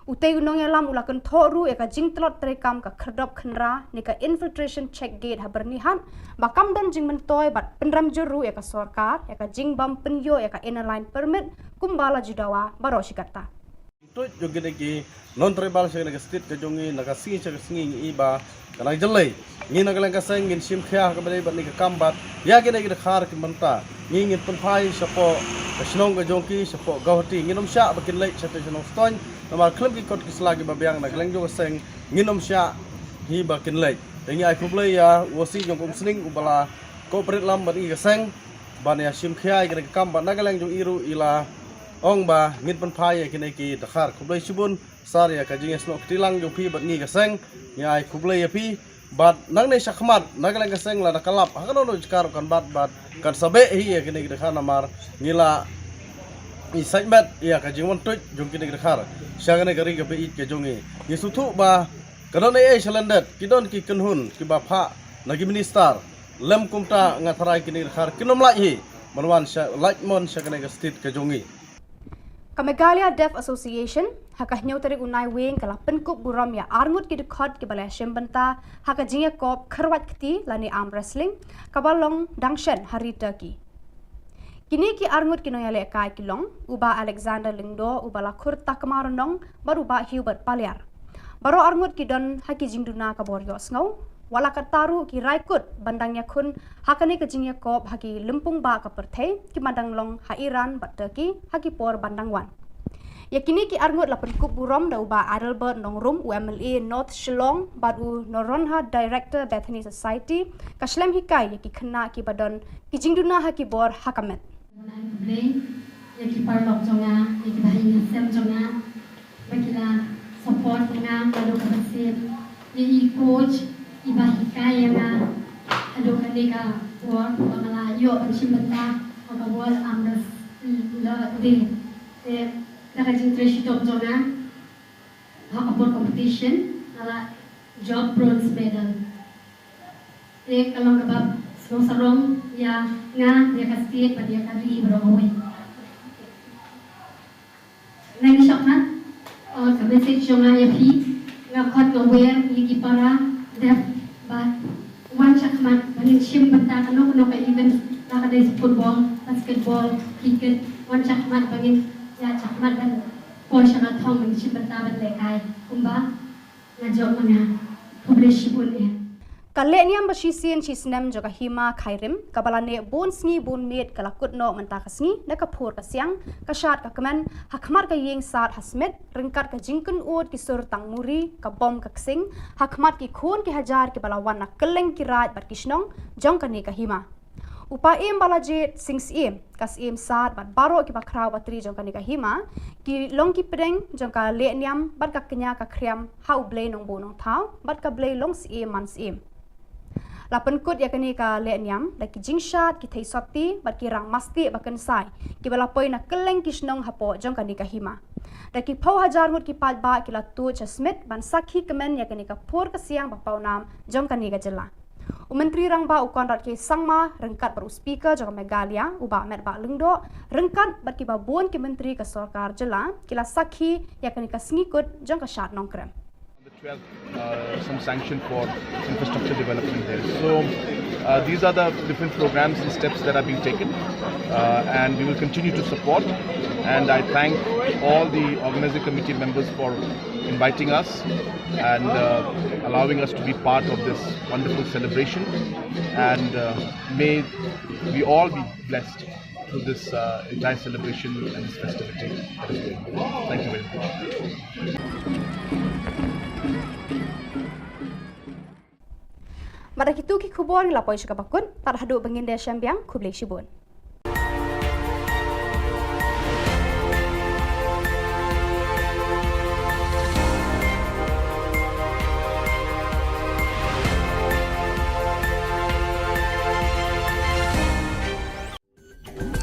Utei u nongïalam u la kynthoh ruh ïa ka jingtlot treikam ka khyrdop khynra ne ka infiltration check gate ha Byrnihat ba kam don jingmyntoi bad pynrem jur ruh ïa ka sorkar ïa ka jingbym pynïoh ïa ka Inner Line Permit kumba la ju dawa baroh shi katta. Tuid jong kine ki non-tribal sha kane ka state ka jong ngi, na ka sngi sha ka sngi ngi i ba ka nang jyllei. Ngi na ka liang ka seng ngin shim khia ha kaba dei bad kane ka kam bad ïa kine ki dkhar ki mynta ngi ngin pynphai shapoh ka shnong ka jong ki, shapoh Guwahati. Ngin ym shah ba kin leit sha te shnong Stoiñ, namar khlem ki kot ki sla kiba biang na ka liang jong ka seng ngin ym shah hi ba kin leit. Te ngi ai khublei ïa u O C jong ka Umsning uba la cooperate lang bad ngi ka seng ban ïa shim khia ïa kane ka kam bad na ka liang jong i ruh i la ong ba ngin pynphai ïa kine ki dkhar. Khublei shibun sir ïa ka jingïasnoh kti lang jong phi bad ngi ka seng. Ngi ai khublei ïa phi bad nangne shakhmat na ka liang ka seng lada ka lap ha kano kano jaka ruh kan bat bad kan sa beh hi ïa kine ki dkhar namar ngi la i sait met ïa ka jingwan tuid jong kine ki dkhar sha kane ka ri kaba ïeit ka jong ngi. Ngi sngewthuh ba ka don ei ei shalyndet, ki don ki kynhun kiba phah na ki minister. Lem kumta nga tharai kine ki dkhar kin ym lait hi ban wan sha, lait mon sha kane ka state ka jong ngi. Ka Meghalaya Deaf Association ha ka hynñiew tarik u Naiwieng ka la pynkup burom ïa arngut ki dkhot kiba la shim bynta ha ka jingïakop khyrwait kti lane arm wrestling kaba long dang shen ha ri Turkey. Kine ki arngut ki nongïalehkai ki long u Bah Alexander Lyngdoh uba la khur Takma Rnong bad u Bah Hubert Paliar. Baroh arngut ki don ha ki jingduna ka bor ïohsngew. Wat la katta ruh ki rai kut ban dang ïakhun ha kane ka jingïakop ha ki lympung bah ka pyrthei kiba dang long ha Iran bad Turkey ha ki por ban dang wan. Ïa kine ki arngut la pynkup burom da u Bah Adelbert Nongrum, u M L A North Shillong, bad u Noronha, Director Bethany Society, ka shlem hikai ïa ki khynnah kiba don ki jingduna ha ki bor ha ka met. Ngan ai khublei ïa ki paralok jong nga, ïa ki bahaïing hasem jong nga ba ki la support ïa nga naduh kaba sien, ïa i coach iba hikai ïa nga haduh kane ka por ba nga la ïoh ban shim bynta ha ka World Arm Wrestling Day. Te da ka jingtrei shitom jong nga ha ka por competition nga la jop bronze medal. Te ka long kaba sngewsarong ïa nga, ïa ka state bad ïa ka ri baroh kawei. Ngan ïa shah khmat, eh, ka message jong nga ïa phi, nga khot nga wer ïa ki para deaf ba wan shah khmat ba ngin shim bynta kano kano ka event, la ka dei football, basketball, cricket, wan shah khmat ba ngin ïa shah khmat ban poi sha ka thong ban shim bynta ban lehkai kumba nga jop ma nga. Khublei shibun eh. Ka lehniam ba shisien shisnem jong ka hima Khyrim kaba la neh bun sngi bun miet ka la kut noh mynta ka sngi na ka phur ka siang, ka shad ka kmen, ha khmat ka ïing sad ha Smit, ryngkat ka jingkynnoh ki sur tang muri, ka bom ka ksing, ha khmat ki khun ki hajar kiba la wan na kylleng ki raid bad ki shnong jong kane ka hima. U Paiem Balajied Singh Syiem, ka Syiem Sad bad baroh kiba khraw batri jong kane ka hima, ki long ki pdeng jong ka lehniam bad ka kñia ka khriam ha U Blei Nongbuh Nongthaw bad ka Blei Longsyiem Mansyiem. La pynkut ïa kane ka lehniam da ki jingshad, ki theisotti bad ki rang mastieh ba kynsai kiba la poi na kylleng ki shnong hapoh jong kane ka hima. Da ki phew hajar ngut ki paidbah ki la tuid sha Smit ban sakhi kmen ïa kane ka phur ka siang ba pawnam jong kane ka jylla. U Myntri Rangbah u Conrad K Sangma ryngkat bad u Speaker jong ka Meghalaya, u Bah Metbah Lyngdoh, ryngkat bad kiba bun ki myntri ka sorkar jylla, ki la sakhi ïa kane ka sngi kut jong ka Shad Nongkrem. On the twelfth, uh, some sanction for infrastructure development there. So, uh, these are the different programs and steps that are being taken, uh, and we will continue to support. And I thank all the organizing committee members for inviting us and, uh, allowing us to be part of this wonderful celebration. And, uh, may we all be blessed through this, uh, entire celebration and this festivity that is going on. Thank you very much. Bad da kitu ki khubor ngi la poi sha kaba kut, bad haduh ban ïakynduh shaphrang, khublei shibun.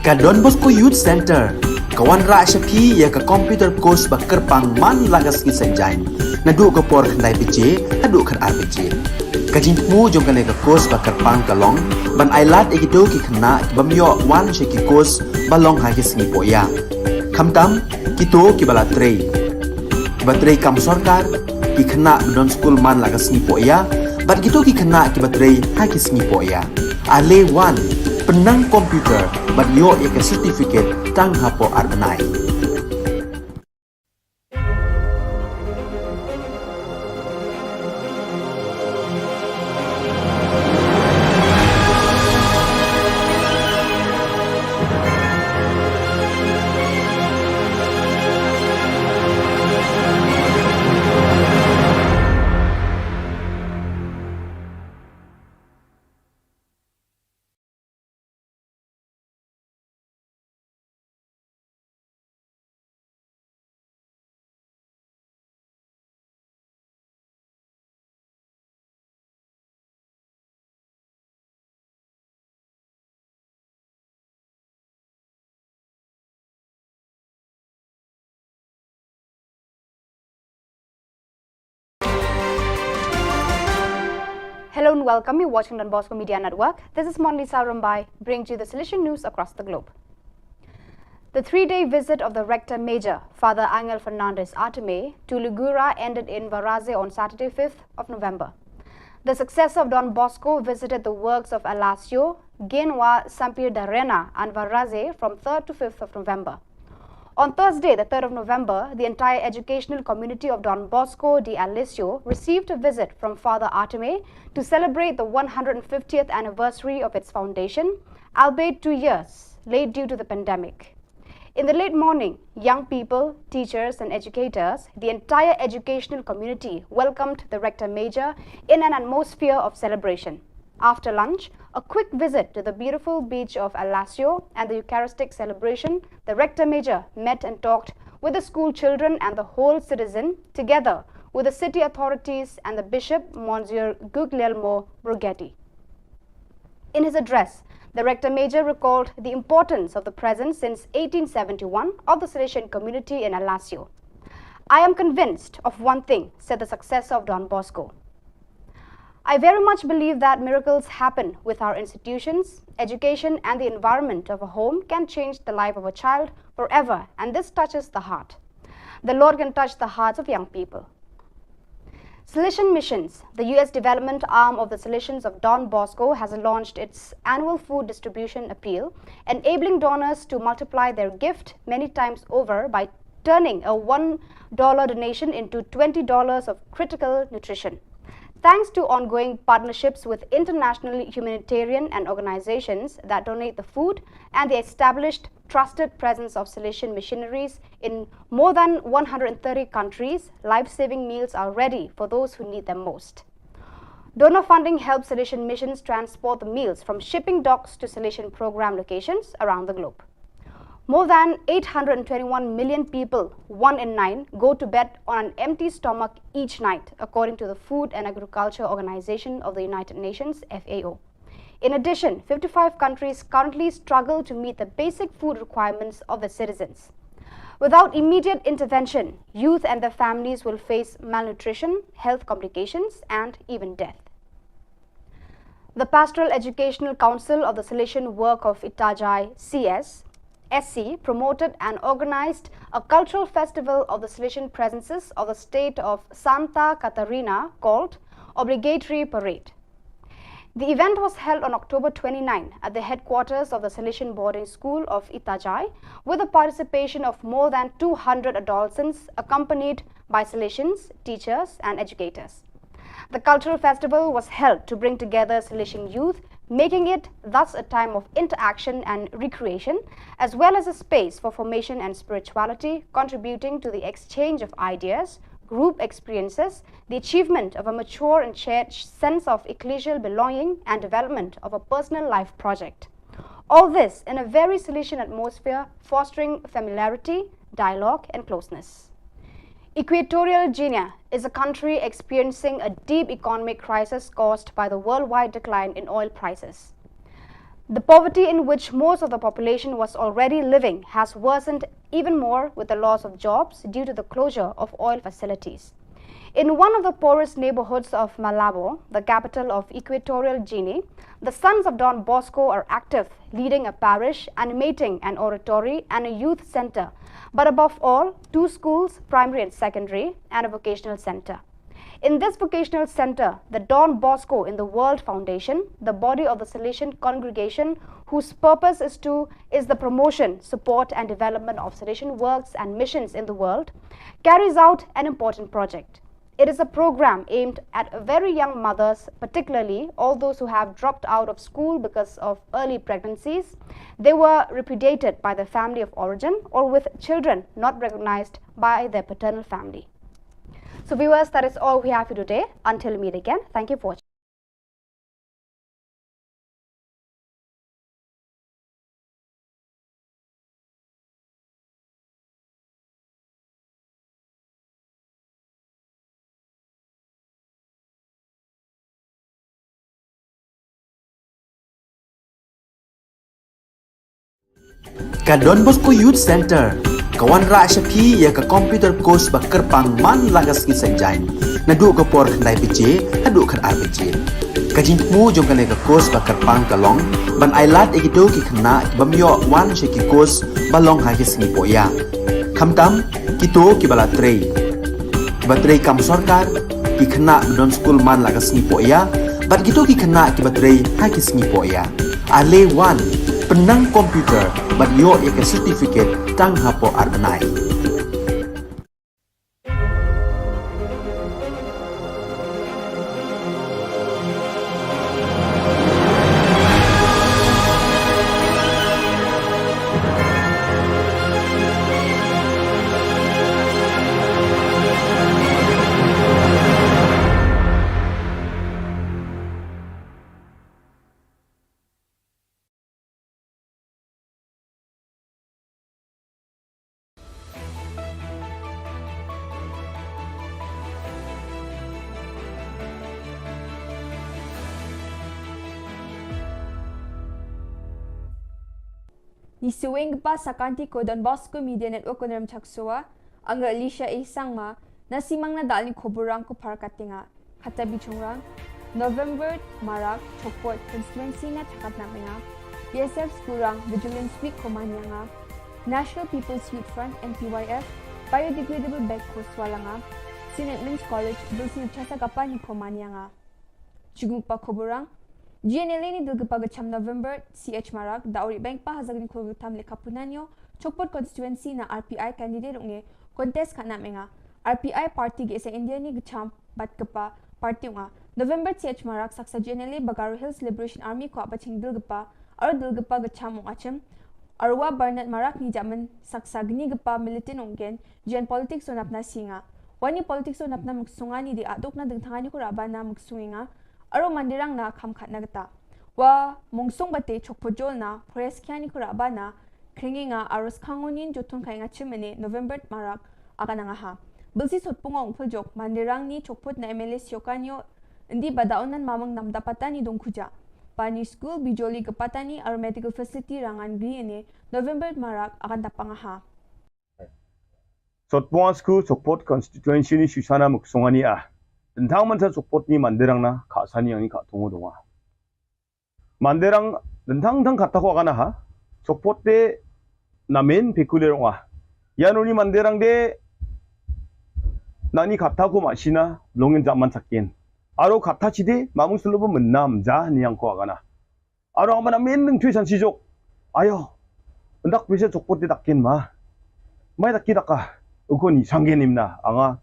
Ka Don Bosco Youth Centre ka wanrah sha phi ïa ka computer course ba kyrpang man la ka sngi Saitjaiñ, naduh ka por khyndai baje haduh khatar baje. Ka jingthmu jong kane ka course ba kyrpang ka long ban ailad ïa kito ki khynnah ki bym ïoh wan sha ki course ba long ha ki sngi pohïap. Khamtam kito kiba la trei, kiba trei kam sorkar, ki khynnah ba don skul man la ka sngi pohïap, bad kito ki khynnah kiba trei ha ki sngi pohïap. Ale wan, pynnang computer bad ïoh ïa ka certificate tang hapoh ar bnai. Hello and welcome. You're watching Don Bosco Media Network. This is Monlisa Rumbai, bringing you the Salesian news across the globe. The three-day visit of the Rector Major, Father Angel Fernandez Artime, to Lugura ended in Varaze on Saturday, fifth of November. The successor of Don Bosco visited the works of Alasio, Genwa, Sampir Darena, and Varaze from third to fifth of November. On Thursday, the third of November, the entire educational community of Don Bosco de Alessio received a visit from Father Artime to celebrate the one hundred fiftieth anniversary of its foundation, albeit two years late due to the pandemic. In the late morning, young people, teachers, and educators, the entire educational community welcomed the Rector Major in an atmosphere of celebration. After lunch, a quick visit to the beautiful beach of Alasio and the Eucharistic celebration, the Rector Major met and talked with the school children and the whole citizen, together with the city authorities and the Bishop, Monsignor Guglielmo Broghetti. In his address, the Rector Major recalled the importance of the presence since eighteen seventy-one of the Salesian community in Alasio. "I am convinced of one thing," said the successor of Don Bosco. "I very much believe that miracles happen with our institutions, education, and the environment of a home can change the life of a child forever, and this touches the heart. The Lord can touch the hearts of young people." Salesian Missions, the U S development arm of the Salesians of Don Bosco, has launched its annual food distribution appeal, enabling donors to multiply their gift many times over by turning a one dollar donation into twenty dollars of critical nutrition. Thanks to ongoing partnerships with international humanitarian and organizations that donate the food and the established trusted presence of Salesian missionaries in more than one hundred thirty countries, life-saving meals are ready for those who need them most. Donor funding helps Salesian missions transport the meals from shipping docks to Salesian program locations around the globe. More than eight hundred twenty-one million people, one in nine, go to bed on an empty stomach each night, according to the Food and Agriculture Organization of the United Nations, F A O. In addition, fifty-five countries currently struggle to meet the basic food requirements of the citizens. Without immediate intervention, youth and their families will face malnutrition, health complications, and even death. The Pastoral Educational Council of the Salesian Work of Itajai, C S, S C, promoted and organized a cultural festival of the Salesian presences of the state of Santa Catarina called Obligatory Parade. The event was held on October twenty-nine at the headquarters of the Salesian Boarding School of Itajai, with the participation of more than two hundred adolescents accompanied by Salesians, teachers, and educators. The cultural festival was held to bring together Salesian youth, making it thus a time of interaction and recreation, as well as a space for formation and spirituality, contributing to the exchange of ideas, group experiences, the achievement of a mature and shared sense of ecclesial belonging, and development of a personal life project. All this in a very Salesian atmosphere, fostering familiarity, dialogue, and closeness. Equatorial Guinea is a country experiencing a deep economic crisis caused by the worldwide decline in oil prices. The poverty in which most of the population was already living has worsened even more with the loss of jobs due to the closure of oil facilities. In one of the poorest neighborhoods of Malabo, the capital of Equatorial Guinea, the Sons of Don Bosco are active, leading a parish, animating an oratory and a youth center, but above all, two schools, primary and secondary, and a vocational center. In this vocational center, the Don Bosco in the World Foundation, the body of the Salesian congregation whose purpose is to is the promotion, support, and development of Salesian works and missions in the world, carries out an important project. It is a program aimed at very young mothers, particularly all those who have dropped out of school because of early pregnancies. They were repudiated by their family of origin or with children not recognized by their paternal family. So viewers, that is all we have for today. Until we meet again, thank you for watching. Ka Don Bosco Youth Center ka wanrah sha phi ïa ka computer course ba kyrpang man la ka sngi Saitjaiñ, naduh ka por khyndai baje haduh khatar baje. Ka jingthmu jong kane ka course ba kyrpang ka long ban ailad ïa kito ki khynnah ki bym ïoh wan sha ki course ba long ha ki sngi pohïa, khamtam kito kiba la trei, kiba trei kam sorkar, ki khynnah ba don skul man la ka sngi pohïa, bad kito ki khynnah kiba trei ha ki sngi pohïa. Ale wan, pynnang computer bad ïoh ïa ka certificate tang hapoh ar bnai. Ngi sngewbha sa kynti ko Don Bosco Media Network ko Nrem Chaksoa, ang Alicia A Sangma, na simang na dal ni khubor rang ko Pharkatinga. Khata bichongrang, November marak, Chokpot constituency na thakat na menga, B S F skurang Vigilance Week ko manyanga, National People's Youth Front, N P Y F, biodegradable bag ko swalanga, Saint Edmund's College, Bilsing Chasa Kapan ko manyanga. Chugmuk pa khubor rang, G N L A ni dulgipa gacham November, C H marak, da uri bank pa hazagni khubor tam leka punanyo, Chokpot constituency na R P I candidate unge, contest khatna menga, R P I party ge sa India ni gacham, bad kpa party unga. November C H marak saksa G N L A ba Garo Hills Liberation Army ko ba ching dulgipa, aro dulgipa gacham ung achim, arwa Bernard marak ni jaman saksa gni gipa militant ungen, jen politics o napna singa. Wani politics o napna muksunga ni di aduk na dengtangani ko rabana muksunga. Aro mandirang na kham khatna kata. Wa mungsung bate chokpojol na, pores kiani kura bana, kringi nga aros kangonin jotun kai nga chimene November marak akan angaha. Bilsi sot pungong puljok, mandirang ni chokpot na M L A Siokanyo, indi bada onan mamang nam dapatani dongkuja. Pani school bijoli kepatani aro medical facility rangan gri ene November marak akan dapangaha. Sotpong school Sokpot constituency ni Susana Muksongani a. Tentang mansa Sokpot ni mandirang na ka sani yang ni ka tungo donga. Mandirang tentang tang kata ko kana ha. Sokpot te namen pekuler nga. Ya nuni mandirang de nani kata ko masina longin zaman sakin. Aro kata chide mamung sulu menam ja ni yang ko kana. Aro ang mana men nang thui san sijok. Ayo. Ndak pisa Sokpot di takin ma. Mai takin daka. Uko ni sanggen imna. Anga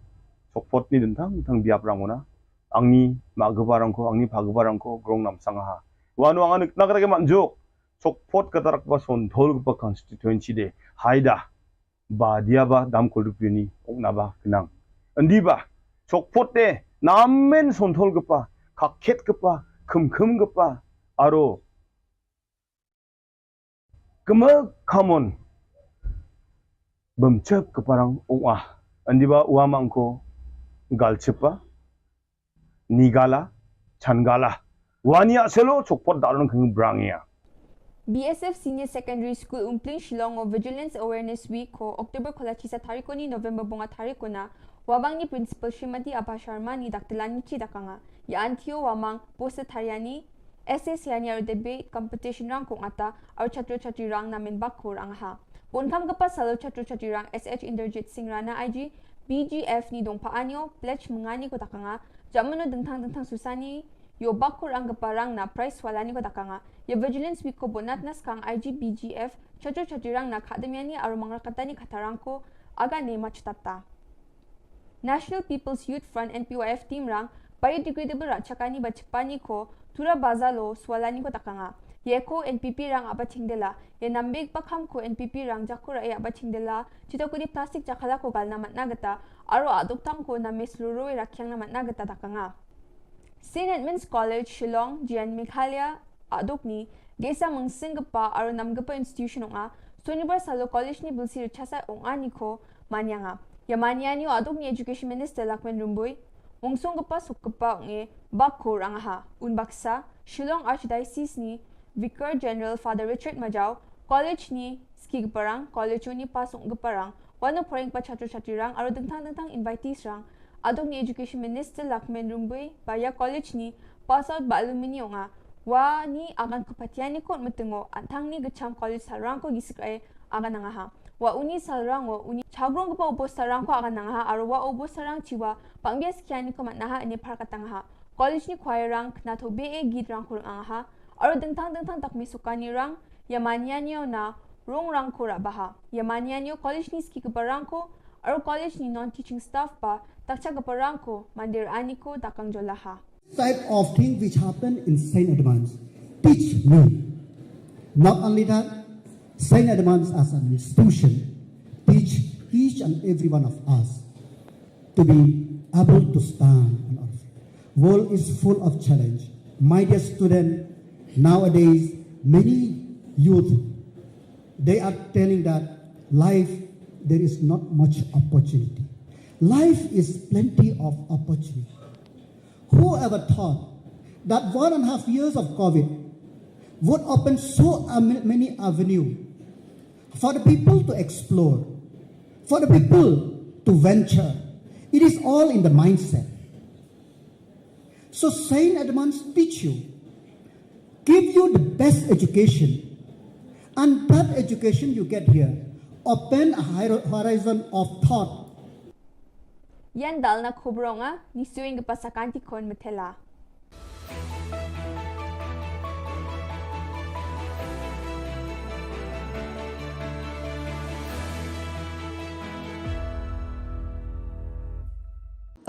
Sokpot ni dentang tang biap rangona. Angni ma gebarangko, angni pa gebarangko grong nam sangaha. Wanu anga nik nak rake manjok. Sokpot kata rak ba sontol kepa constituency de. Haida. Ba dia ba dam kuldup yuni ong na ba kenang. Endi ba Sokpot te namen sontol kepa, kakhet kepa, kemkem kepa, aro keme kamon bemchep keparang ong ah. Endi ba uamangko galchepa. Nigala, Changala. Wania selo Sokpot dalon keng brang ya. B S F Senior Secondary School Umpling Shillong o Vigilance Awareness Week ko October kola chisa tarikoni November bonga tarikona. Wabang ni Principal Srimati Abha Sharma ni daktelan ni chi dakanga. Ya antio wamang poster tariani S S yani aro debate competition rang kong ata aro chatro chatri rang namen bakur angaha. Bonkam kepa salo chatro chatri rang S H Inderjit Singh Rana I G B G F ni dongpa anyo pledge mengani ko takanga. Jamano dengtang dengtang susani yo bakur ang kepa rang na prize walani ko takanga. Ya Vigilance Week ko bonat naskang I G B G F chatro chatri rang na kademiani aro mangrakatani katarang ko agane machitata. National People's Youth Front N P Y F team rang biodegradable rachakani ba chepani ko tura bazalo swalani ko takanga. Ye ko N P P rang aba chingdela ye nambek bakam ko N P P rang jakura ye aba chingdela chito kudi plastic jakala ko galna matna gata aro aduk tang ko names luro ye rakyang na matna gata takanga. Saint Edmund's College Shillong G N Meghalaya aduk ni gesa mengsing gepa aro nam gepa institution ong a. Sonibar salo college ni bilsi rechasa ong a ni ko manyanga. Ya manyani o aduk ni Education Minister Lakmen Rumbui. Ungsung gepa suk gepa ong e bakur angaha. Un baksa Shillong Archdiocese ni Vicar General Father Richard Majau, college ni ski geparang, college ni pasung geparang, wano poreng pa chatro chatri rang aro dengtang dengtang invitees rang. Aduk ni Education Minister Lakmen Rumbui baya college ni pass out ba alumni ong a. Wa ni akan kepatiani kot metengo antang ni gecham college salrang ko gisik ai akan angaha. Wa uni salrang o uni chagrong kepa ubo salrang ko akan angaha aro wa ubo salrang chiwa pangbias kiani ko matnaha ene par katangaha. College ni choir rang kena to be e git rang kurang angaha. Aro dengtang dengtang tak mesukani rang ya manyani o na rong rang ko rabaha. Ya manyani o college ni ski keparang ko aro college ni non teaching staff pa takcha keparang ko mandir ani ko dakang jolaha. Type of thing which happened in Saint Edmund's teach me. Not only that, Saint Edmund's as an institution teach each and every one of us to be able to stand on our feet. World is full of challenge. My dear student, nowadays many youth, they are telling that life there is not much opportunity. Life is plenty of opportunity. Whoever thought that one and a half years of COVID would open so many avenue for the people to explore, for the people to venture? It is all in the mindset. So Saint Edmund's teach you, give you the best education, and that education you get here open a horizon of thought. Yan dalna khubronga ni suing ke pasakanti kon metela.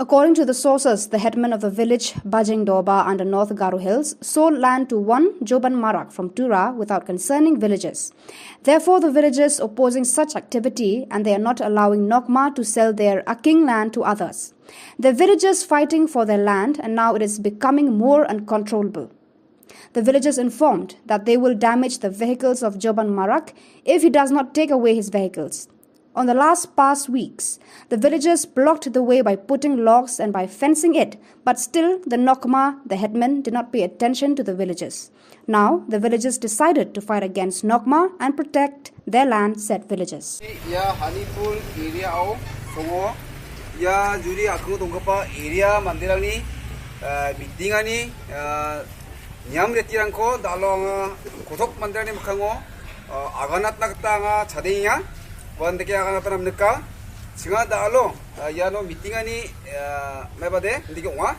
According to the sources, the headman of the village Bajing Doba under North Garo Hills sold land to one Joban Marak from Tura without consulting villagers. Therefore, the villagers opposing such activity, and they are not allowing Nokma to sell their Aking land to others. The villagers fighting for their land, and now it is becoming more uncontrollable. The villagers informed that they will damage the vehicles of Joban Marak if he does not take away his vehicles. On the last past weeks, the villagers blocked the way by putting logs and by fencing it, but still the Nokma, the headman, did not pay attention to the villagers. Now, the villagers decided to fight against Nokma and protect their land, said villagers. Ia Honeypool area o, songo, ia juri aku tungkapa area mandirang ni, eh, meeting ani, eh, niam reti rangko, dalong, eh, kotok mandirang ni makango, eh, aganat nakta nga chading ia, wan deke aganat nam neka, singa dalo, eh, iano meeting ani, eh, mebade, ndike wa,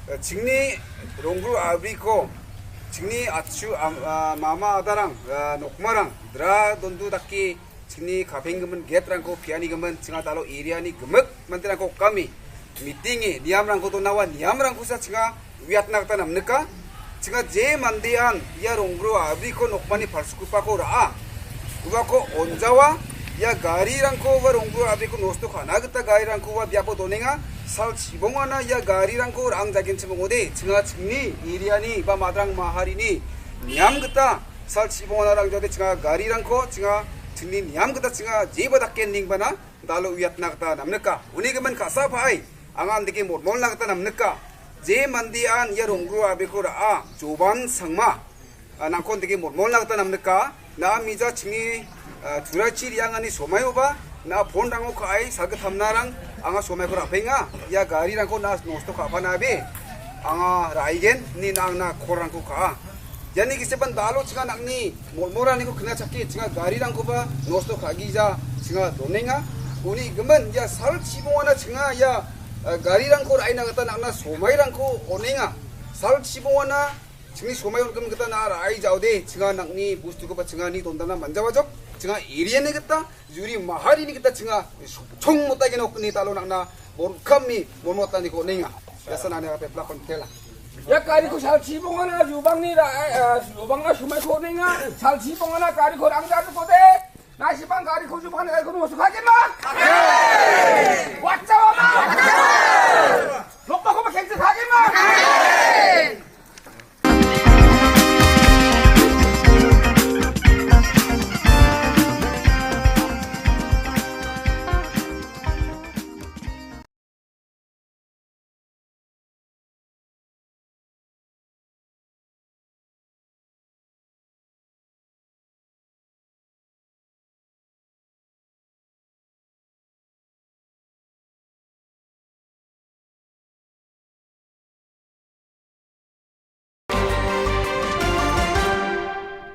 eh, chingni ronggru abri ko, chingni achu, am-, ah, mama adarang, eh, Nokmarang, dra dondu daki, chingni kapeng gemen get rangko piani gemen, chinga dalo area ni gemek, mandirang ko kami, meeting i, niam rangko to nawa, niam rangko sa chinga, wiat nakta nam neka, chinga je mandian, ia ronggru abri ko Nokmani palsukupa ko raa. Uba ko onjawa, ia gari rangko wa ronggru abri ko nosto kana geta gari rangko wa biapo donenga, sal chibonga na ia gari rangko rang jagen chibongo de, chinga chingni, area ni, ba madrang mahari ni, niam geta, sal chibonga na rang jode chinga gari rangko, chinga chingni niam geta chinga je ba daken ning bana, dalo wiat nakta nam neka. Uni gemen kasa pai, angan deke mormol nakta nam neka. Je mandian ia ronggru abri ko raa, Joban Sangma. Ah, nangkon deke mormol nakta nam neka. Na mija chingi, ah, turachi riang ani somai uba. Na phone rango ka ai, saga thamna rang, anga somai ko rapenga. Ia gari rangko na nosto ka pana be. Anga raigen, ni nang na khor rangko ka. Iani kise ban dalo chinga nakni, mormora ni ko kena chaki, chinga gari rangko ba, nosto ka gija, chinga donenga. Uni gemen, ia sal chibonga na chinga, ia, eh, gari rangko rai nakta nakna somai rangko onenga. Sal chibonga na, chingni somai on gemen keta na rai jaude, chinga nakni, bustu ko ba chinga ni tondana manjawa jok, chinga area ni keta, juri mahari ni keta chinga, chung mutai geno ni talo nakna, bon kami, bon mota ni ko nenga. Biasa na ne ape plakon tela. Ia kari ko sal chibonga na jubang ni ra, eh, jubang na sumai ko nenga, sal chibonga na kari ko rang jar ko de. Na sibang kari ko jubang na kari ko no suka ke ma. Wacha ma. Lokpa ko ma keng suka ke ma.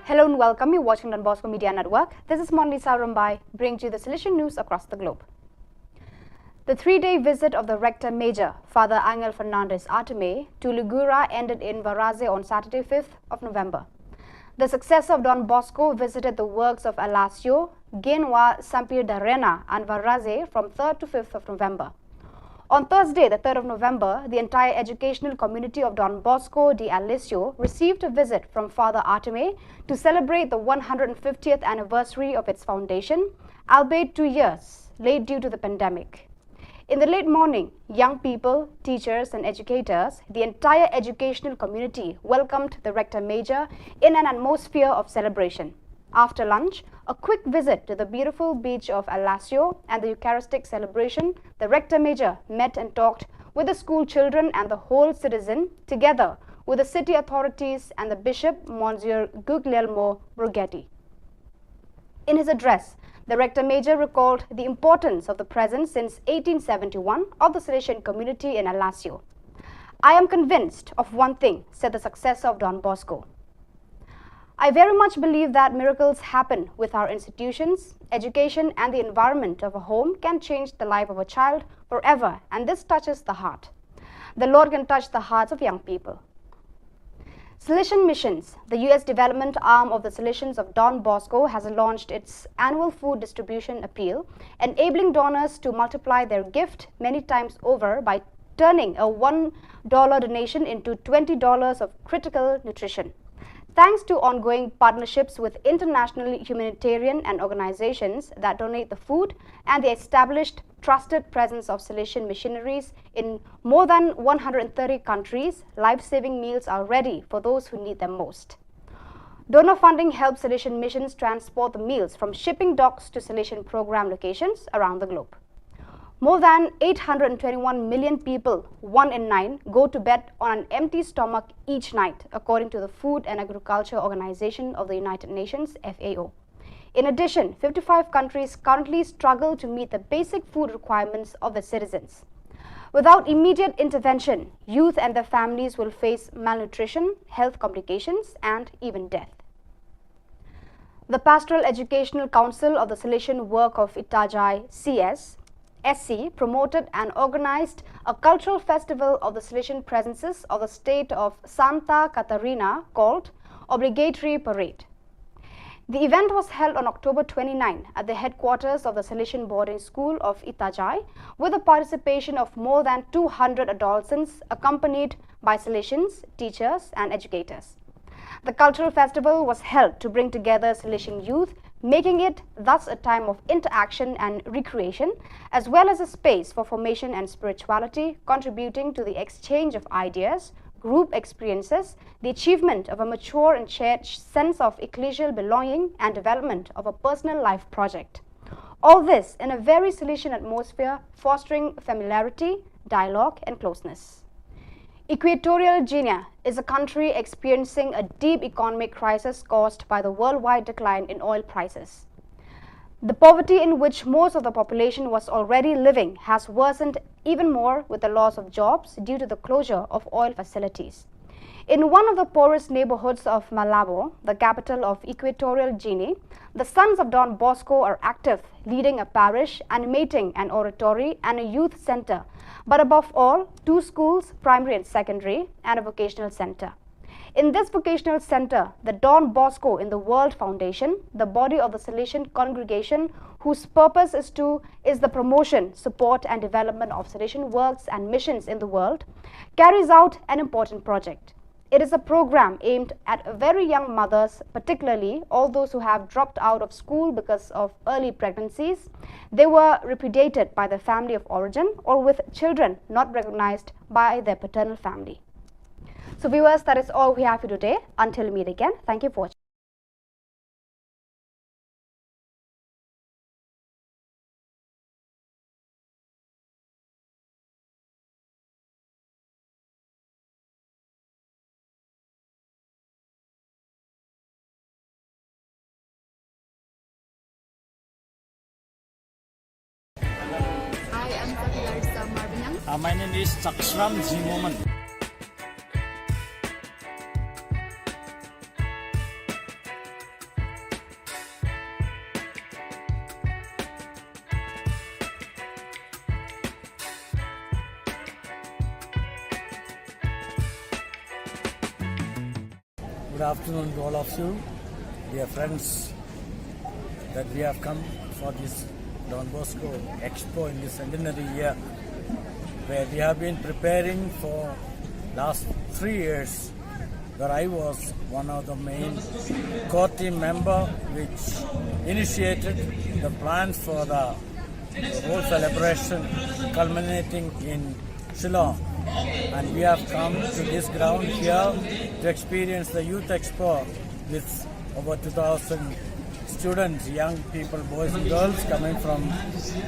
Hello and welcome. You're watching Don Bosco Media Network. This is Monlisa Rumbai, bringing to you the Salesian news across the globe. The three-day visit of the Rector Major, Father Angel Fernandez Artime, to Lugura ended in Varaze on Saturday, fifth of November. The successor of Don Bosco visited the works of Alasio, Genwa, Sampir Darena, and Varaze from third to fifth of November. On Thursday, the third of November, the entire educational community of Don Bosco de Alessio received a visit from Father Artime to celebrate the one hundred fiftieth anniversary of its foundation, albeit two years late due to the pandemic. In the late morning, young people, teachers, and educators, the entire educational community welcomed the Rector Major in an atmosphere of celebration. After lunch, a quick visit to the beautiful beach of Alasio and the Eucharistic celebration, the Rector Major met and talked with the school children and the whole citizen, together with the city authorities and the Bishop, Monsignor Guglielmo Borgetti. In his address, the Rector Major recalled the importance of the presence since eighteen seventy-one of the Salesian community in Alasio. "I am convinced of one thing," said the successor of Don Bosco. "I very much believe that miracles happen with our institutions. Education and the environment of a home can change the life of a child forever, and this touches the heart. The Lord can touch the hearts of young people." Salesian Missions, the U S development arm of the Salesians of Don Bosco, has launched its annual food distribution appeal, enabling donors to multiply their gift many times over by turning a one dollar donation into twenty dollars of critical nutrition. Thanks to ongoing partnerships with international humanitarian and organizations that donate the food and the established trusted presence of Salesian missionaries in more than one hundred thirty countries, life-saving meals are ready for those who need them most. Donor funding helps Salesian Missions transport the meals from shipping docks to Salesian program locations around the globe. More than eight hundred twenty-one million people, one in nine, go to bed on an empty stomach each night, according to the Food and Agriculture Organization of the United Nations, F A O. In addition, fifty-five countries currently struggle to meet the basic food requirements of their citizens. Without immediate intervention, youth and their families will face malnutrition, health complications, and even death. The Pastoral Educational Council of the Salesian Work of Itajai, C S, S C, promoted and organized a cultural festival of the Salesian presences of the state of Santa Catarina called Obligatory Parade. The event was held on October twenty-nine at the headquarters of the Salesian Boarding School of Itajai, with the participation of more than two hundred adolescents accompanied by Salesians, teachers, and educators. The cultural festival was held to bring together Salesian youth, making it thus a time of interaction and recreation, as well as a space for formation and spirituality, contributing to the exchange of ideas, group experiences, the achievement of a mature and shared sense of ecclesial belonging, and development of a personal life project. All this in a very Salesian atmosphere, fostering familiarity, dialogue, and closeness. Equatorial Guinea is a country experiencing a deep economic crisis caused by the worldwide decline in oil prices. The poverty in which most of the population was already living has worsened even more with the loss of jobs due to the closure of oil facilities. In one of the poorest neighborhoods of Malabo, the capital of Equatorial Guinea, the Sons of Don Bosco are active, leading a parish, animating an oratory and a youth center, but above all, two schools, primary and secondary, and a vocational center. In this vocational center, the Don Bosco in the World Foundation, the body of the Salesian congregation whose purpose is to is the promotion, support, and development of Salesian works and missions in the world, carries out an important project. It is a program aimed at very young mothers, particularly all those who have dropped out of school because of early pregnancies, they were repudiated by their family of origin, or with children not recognized by their paternal family. So, viewers, that is all we have for today. Until we meet again, thank you for watching. Hi, I'm Sakila Rizal Marbaniang. Uh, my name is Sakshram Zimoman. Good afternoon to all of you, dear friends, that we have come for this Don Bosco Expo in the centenary year, where we have been preparing for last three years, where I was one of the main core team member which initiated the plans for the whole celebration culminating in Shillong. And we have come to this ground here to experience the Youth Expo with over two thousand students, young people, boys and girls coming from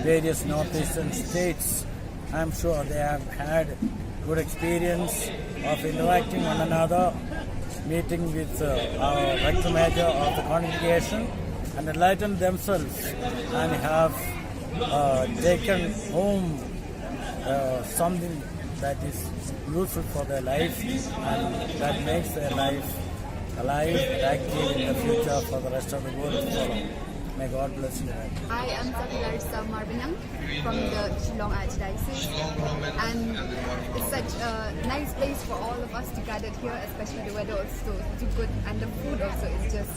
various northeastern states. I'm sure they have had good experience of interacting one another, meeting with uh, our rector major of the congregation, and enlighten themselves and have uh, taken home uh, something that is useful for their life and that makes their life alive and active in the future for the rest of the world to follow. May God bless you. I am Sakila Risa Marbanyang from the Shillong Archdiocese, and it's such a nice place for all of us to gather here, especially the weather also too good, and the food also is just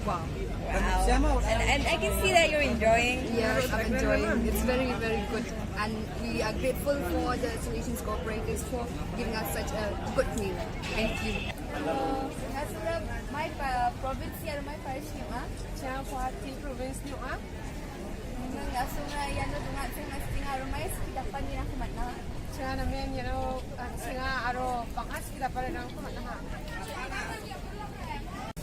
wow. Wow. And, and I can see that you're enjoying. Yes, I'm enjoying. It's very, very good, and we are grateful for the Salesian Cooperators for giving us such a good meal. Thank you. Hello. Nga sngewbha, my pa-, province ïa, my parish ïa nga. Cha Guwahati province ïa nga. Nga sngewbha ïa no dunga sing mas tinga rumai siki dapan ïa aku matna. Cha na men ïa no, ah, singa aro bakas siki dapan ïa aku matna.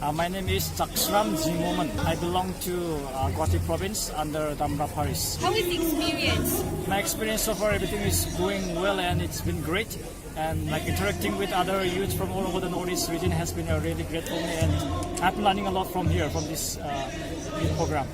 Uh, my name is Chakshram Jimoman. I belong to uh, Guwahati province under Damra Parish. How is the experience? My experience so far, everything is going well and it's been great. And like interacting with other youths from all over the Northeast region has been a really great for me, and I've been learning a lot from here, from this uh, youth program.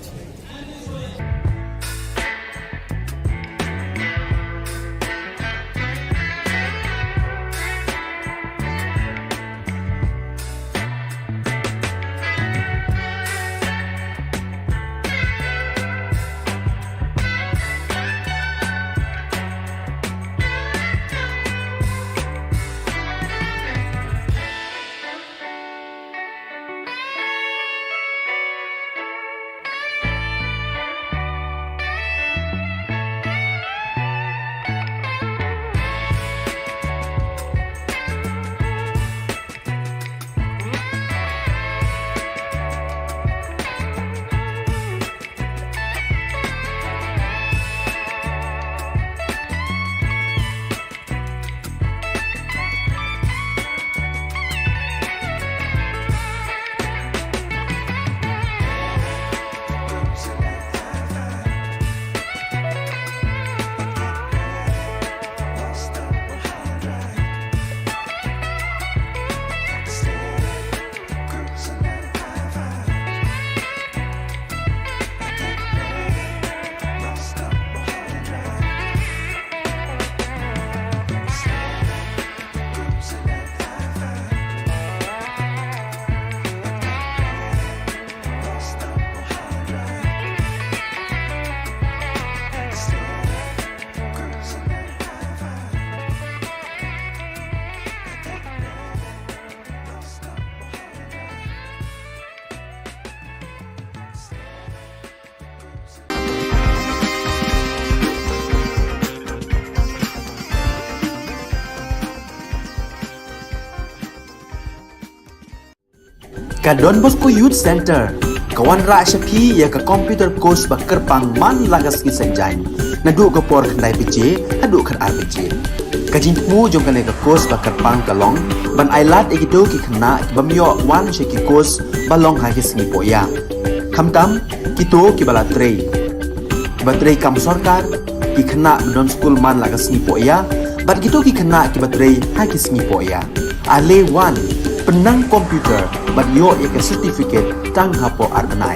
Ka Don Bosco Youth Center ka wanrah sha phi ïa ka computer course ba kyrpang man la ka sngi Saitjaiñ, naduh ka por khyndai baje haduh khatar baje. Ka jingthmu jong kane ka course ba kyrpang ka long ban ailad ïa kito ki khynnah ki bym ïoh wan sha ki course ba long ha ki sngi poh ïa. Khamtam kito kiba la trei, kiba trei kam sorkar, ki khynnah ba don skul man la ka sngi poh ïa, bad kito ki khynnah kiba trei ha ki sngi poh ïa. Ale wan, pynnang computer bad ïoh ïa ka certificate tang hapoh ar bnai.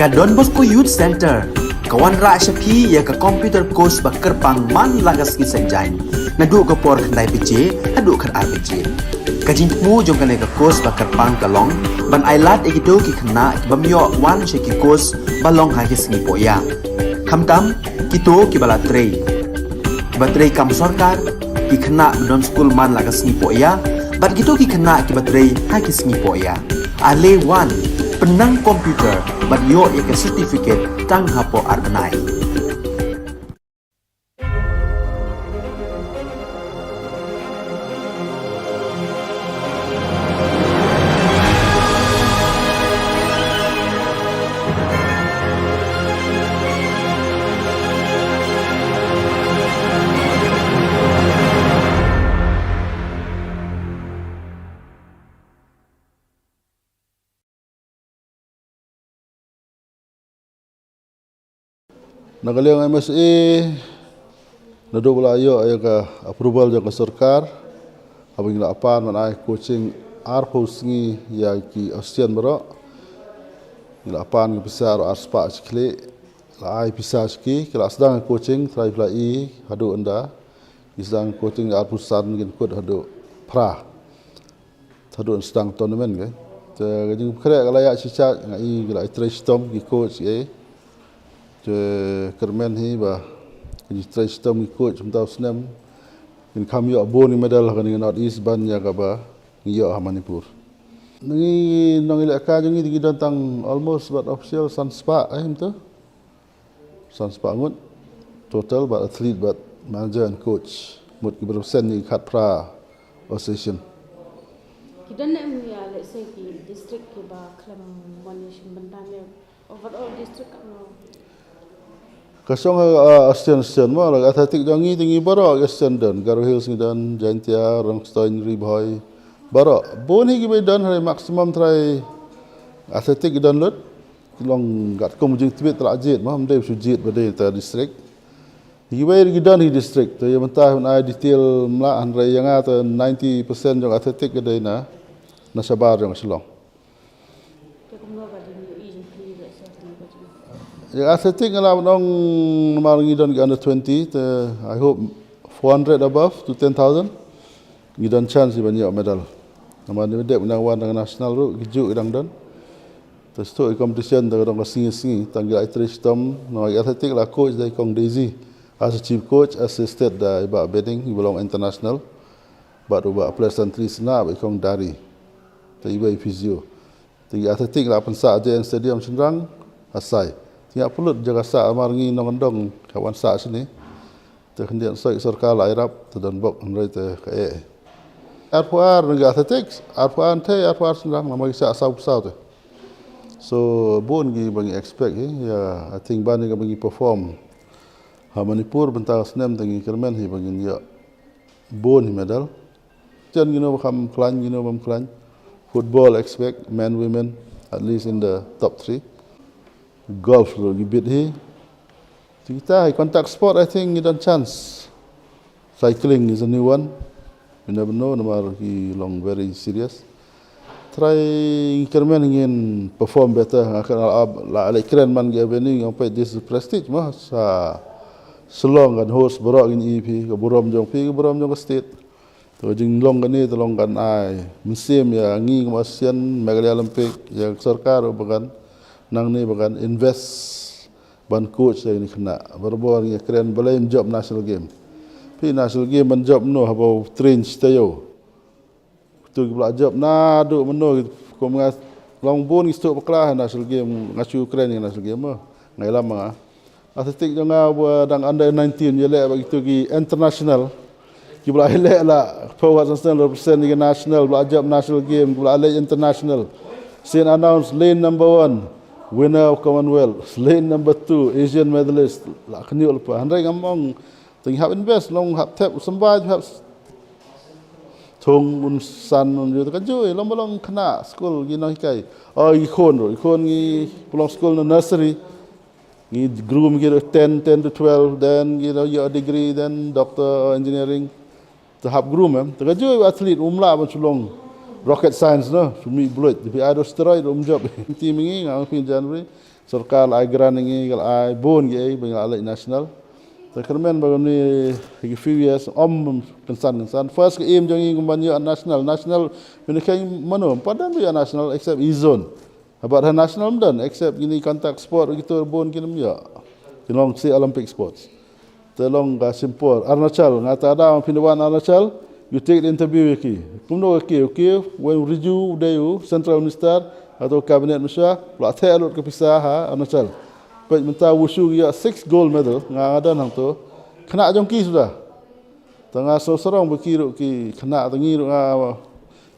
Ka Don Bosco Youth Center ka wanrah sha phi ïa ka computer course ba kyrpang man la ka sngi Saitjaiñ, naduh ka por khyndai baje haduh khatar baje. Ka jingthmu jong kane ka course ba kyrpang ka long ban ailad ïa kito ki khynnah ki bym ïoh wan sha ki course ba long ha ki sngi pohïa, khamtam kito kiba la trei, kiba trei kam sorkar, ki khynnah ba don skul man la ka sngi pohïa, bad kito ki khynnah kiba trei ha ki sngi pohïa. Ale wan, pynnang computer bad ïoh ïa ka certificate tang hapoh ar bnai. Na ka liang M S A, naduh ba la ïoh ïa ka approval jong ka sorkar, haba ngi la pan ban ai coaching arphew sngi ïa ki Austian baroh. Ngi la pan ki pisa ar spah shi khlieh, la ai pisa sha ki, ki la sdang coaching, trai pla i, haduh ynda. Ngi sdang coaching arphew san, ngin kut haduh phra. Haduh sdang tournament, ka. Te ka jingpynkhreh ka la ïa shi cha, nga i ki la trei shitom ki coach, eh. Te kyrmen hi ba ki trei shitom ki coach mynta u snem kin kham ïoh bun ki medal ha kane ka North East ban ïa kaba ngi ïoh ha Manipur. Ngi nong i leh ka jong ngi, ngi don tang almost bad official san spah, eh, mynta. San spah ngut total, bad athlete bad manager and coach. Mut ki represent ïa ki khatphra association. Ki don ne em ïa, let's say, ki district kiba khlem mon ïa shin bynta ne overall district ka no? Ka shong ha, uh, Austian, Austian mo, la athletic jong ngi, te ngi baroh Austian don, Garo Hills ngi don, Jaintia, Rangstone, Ri Bhoi, baroh. Bun hi kiba don, hynrei maximum trai athletic ki don lut. Long katkum jingtbit, la jied mo, ym dei shu jied ba dei ta district. Kiwei ki don hi district, te ïa mynta ban ai detail ym lah, hynrei ïa nga te ninety percent jong athletic ka dei na, na shabar jong Shillong. Ïa athletic nga lah ban ong namar ngi don ki under twenty, te I hope four hundred above to ten thousand. Ngi don chance ban ïoh medal. Namar ngi dep nang wan dang national ruh, ki juh ki dang don. Te shu i competition te ka dang ka sngi sngi, tang ki la trei shitom, namar ki athletic la coach da i Kong Daisy. As a chief coach, assisted da i Bah Beding, i ba long international. Bad u Bah Pleasantly Sna, bad i Kong Dari. Te i ba i physio. Te ki athletic la pynsah J N Stadium shynrang, asai. Te nga pynlut jaka sah namar ngi nongkyndong, ka wan sah shane. Te khyndiat soi sorkar la ïarap, te don bok hynrei te ka eh. Arphew ar na ki athletics, arphew ar te, arphew ar shynrang, namar ki sah saw saw te. So, bun ki ba ngi expect, eh, ïa, I think ba ngi ka ba ngi perform. Ha Manipur, bynta snem te ngi kyrmen hi ba ngin ïoh bun hi medal. Chen ngin ïoh ba kham khlaiñ, ngin ïoh bam khlaiñ. Football expect, men, women, at least in the top three. Golf ruh ngi bit hi. Te kita hi contact sport, I think ngi don chance. Cycling is a new one. You never know, namar ki long very serious. Try ngi kyrmen ngin perform better, nga kren la, la, la kren man ngi avenue, nga peit this is prestige mo, sa Shillong kan host baroh ngin ïohi phi, ka burom jong phi, ka burom jong ka state. To jinglong kane, to long kan ai mynsiem ïa ngi kum Asian, Meghalaya Olympic, ïa sorkar ba kan nangne ba kan invest ban coach ïa kine khynnah. Barabor ngi kren balei ym jop national game. Phi national game ban jop no haba train shi taïew. Kito kiba la jop naduh mynno, kum nga long bun ngi sdang bakla ha national game, nga shu kren ïa national game mo. Nga ïalam ma nga. Athletic jong nga ba dang under nineteen ïaleh bad kito ki international. Kiba la ïaleh la forward national, represent ïa ka national, ba la jop national game, kiba la leh international. Sien announce lane number one, winner of Commonwealth, lane number two, Asian medalist, la khynñiuh lypa. Hynrei ngam ong, te ngi hap invest, long hap thep, symbai hap thung un san un ju, te ka ju, long ba long khynnah skul ki nonghikai. Oh, ki khun ruh, ki khun ngi pynlong skul na nursery. Ngi groom ki ruh ten, ten to twelve, then ki ruh ïoh degree, then doctor, engineering. Te hap groom em. Te ka ju athlete um lah ban shu long rocket science no, shu mih buit. Te phi ai da steroid um jop. Team ngi nga phi January. Sorkar la ai grant ïa ngi, ka la ai bun kiei ba ngi la leit national. Te kyrmen ba ngi ki few years ym kynsan kynsan. First ka aim jong ngi kumban ïoh national, national. Mynta ka mano ym pat don ba ïoh national except East Zone. Bad ha national ym don except kine contact sport, kito bun kin ym ïoh. Ki long shi Olympic sports. Te long ka shim por. Arunachal, nga ta da phin wan Arunachal, you take the interview ïa ki. Kumno ka kiew, kiew, wen u riju u dei u central minister, hato cabinet minister, la theh lut ka pisa ha Arunachal. Peit mynta wushu ki ïa six gold medal, nga nga don hangto. Khynnah jong ki suda. Te nga sngewsarong ba ki ruh ki khynnah, te ngi ruh nga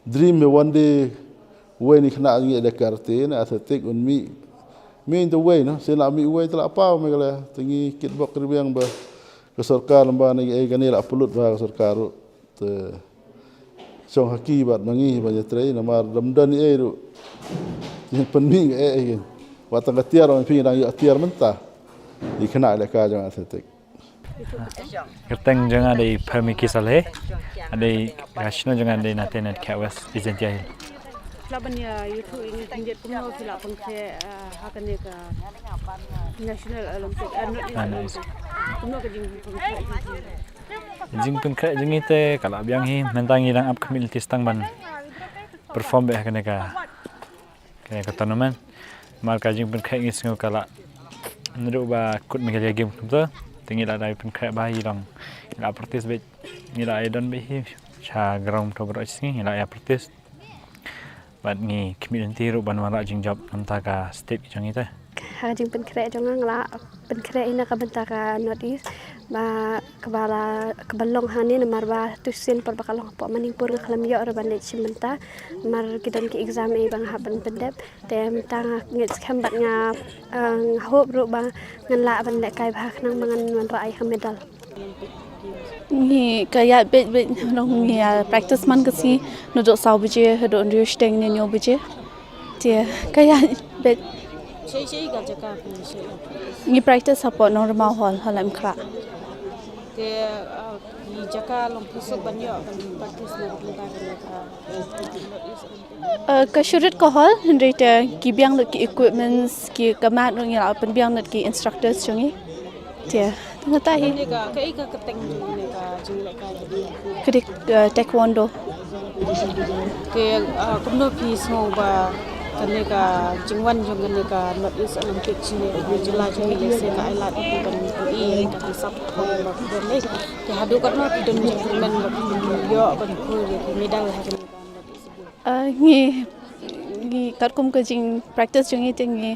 dream me one day wei ni khynnah ngi da karate na athletic un mih. Mih te wei na, sien la mih wei te la paw Meghalaya, te ngi kitbok kyrbiang ba ka sorkar lem ba ne ei kane la pynlut ba ka sorkar ruh. Te shong ha ki bad ma ngi ba ïatrei namar dam don ei ruh. Ïa pynmih ei ei. Wat tang ka tiar wan phi dang ïa tiar mynta. Ïa khynnah ïalehkai jong athletic. Kyrteng jong nga dei Pharmiki Saleh. Nga dei, ka shnong jong nga dei Natenet Khet West, Jaintia Hills. Lah ban ïa, ïathuh ïa ngi kumno phi la pynkhreh, ah, ha kane ka National Olympic, ah, North East Olympic. Kumno ka jingpynkhreh jong ngi? Jingpynkhreh jong ngi te ka la biang hi, mynta ngi dang ap khmih lynti tang ban perform beit ha kane ka kane ka tournament. Namar ka jingpynkhreh ngi sngew ka la naduh ba kut Meghalaya Games kumta. Te ngi la dei pynkhreh ba hi long. Ngi la practice beit. Ngi la ïa don beit hi sha ground to bro sngi ngi la ïa practice. Bad ngi khmih lynti ruh ban wanrah jingjop namar ka state jong ngi te. Ha ka jingpynkhreh jong nga nga la pynkhreh ïa na ka bynta ka North East. Ba kaba la, kaba long hangne namar ba tu sien por ba ka long hapoh Manipur nga khlem ïoh ruh ban leit shim bynta. Namar ki don ki exam ei ba nga hap ban pyndep. Te mynta nga ngeit skhem bad nga, eh, nga hope ruh ba ngan lah ban lehkai bha khnang ba ngan wanrah ïa ka medal. Ngi ka ïaid beit beit ngi ïa practice man ka sngi naduh saw baje haduh hynriew shiteng ne hynñiew baje. Te ka ïaid beit. Ngi practice hapoh Nongrymau Hall ha Laitumkhrah. Te, ah, ki jaka long phi suk ban ïoh ban practice na ka bynta kane ka, eh, ka shu rit ka hall, hynrei te ki biang lut ki equipments, ki ka mat ruh ngi la pynbiang lut ki instructors jong ngi. Te, tang kata hi. Kane ka, kaei ka kyrteng jong kane ka jinglehkai? Ka dei, eh, taekwondo. Te, ah, kumno phi sngew ba kane ka jingwan jong kane ka North East Olympic jong ka jylla jong ngi lehse ka ai lad ïa phi ban pyni ïa ka hisap ba phi don leh. Te haduh katno phi don jingkyrmen ba phi ïoh ban poi ïa ki medal ha kane ka North East Games? Ah, ngi, ngi katkum ka jing practice jong ngi te ngi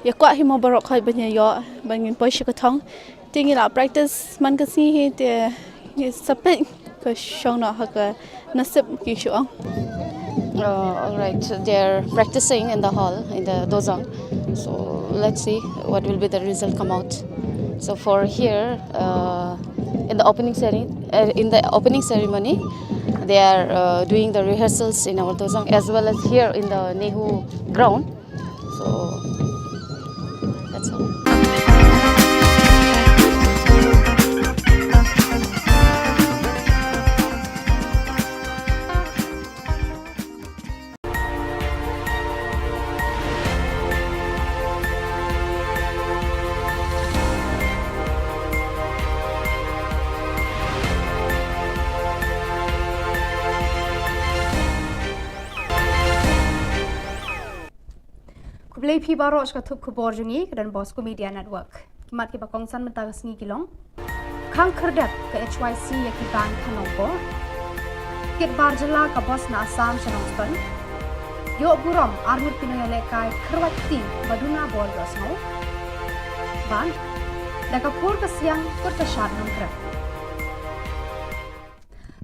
ïa kwah hi mo baroh khoit ban ïa ïoh ban ngin poi sha ka thong. Te ngi la practice man ka sngi hi te ngi sa peit ka shong noh ha ka nasib ki shu ong. Uh, all right, so they're practicing in the hall, in the dozang. So let's see what will be the result come out. So for here, uh, in the opening ceremony, uh, in the opening ceremony, they are, uh, doing the rehearsals in our dozang as well as here in the NEHU ground. So that's all. Khublei phi baroh sha ka thup khubor jong ngi ka Don Bosco Media Network. Ki mat kiba kongsan mynta ka sngi ki long: Khang khyrdep ka H Y C ïa ki bank ha Nongpoh. Kit bar jylla ka bos na Assam sha Nongstoiñ. Ïoh burom arngut ki nongïalehkai kyrwat kti ba duna bor ïohsngew. Bad da ka pur ka siang kut ka shad Nongkrem.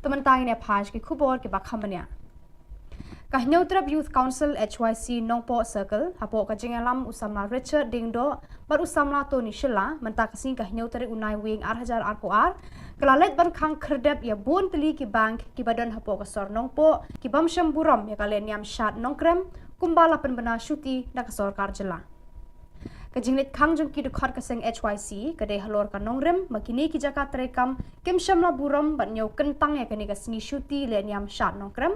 To mynta ngin ïa phai sha ki khubor kiba kham bniah. Ka Hynñiewtrep Youth Council H Y C Nongpoh Circle hapoh ka jingïalam u samla Richard Diengdoh bad u samla Tony Shylla mynta ka sngi ka hynñiew tarik u Naiwieng ar hajar arphew ar ka la leit ban khang khyrdep ïa bun tylli ki bank kiba don hapoh ka sor Nongpoh ki bym shem burom ïa ka lehniam shad Nongkrem kumba la pynbna shuti da ka sorkar jylla. Ka jingleit khang jong ki dkhot ka seng H Y C ka dei halor ka nongrim ba kine ki jaka treikam kim shym la burom bad ñiew kyntang ïa kane ka sngi shuti lehniam shad nongkrem,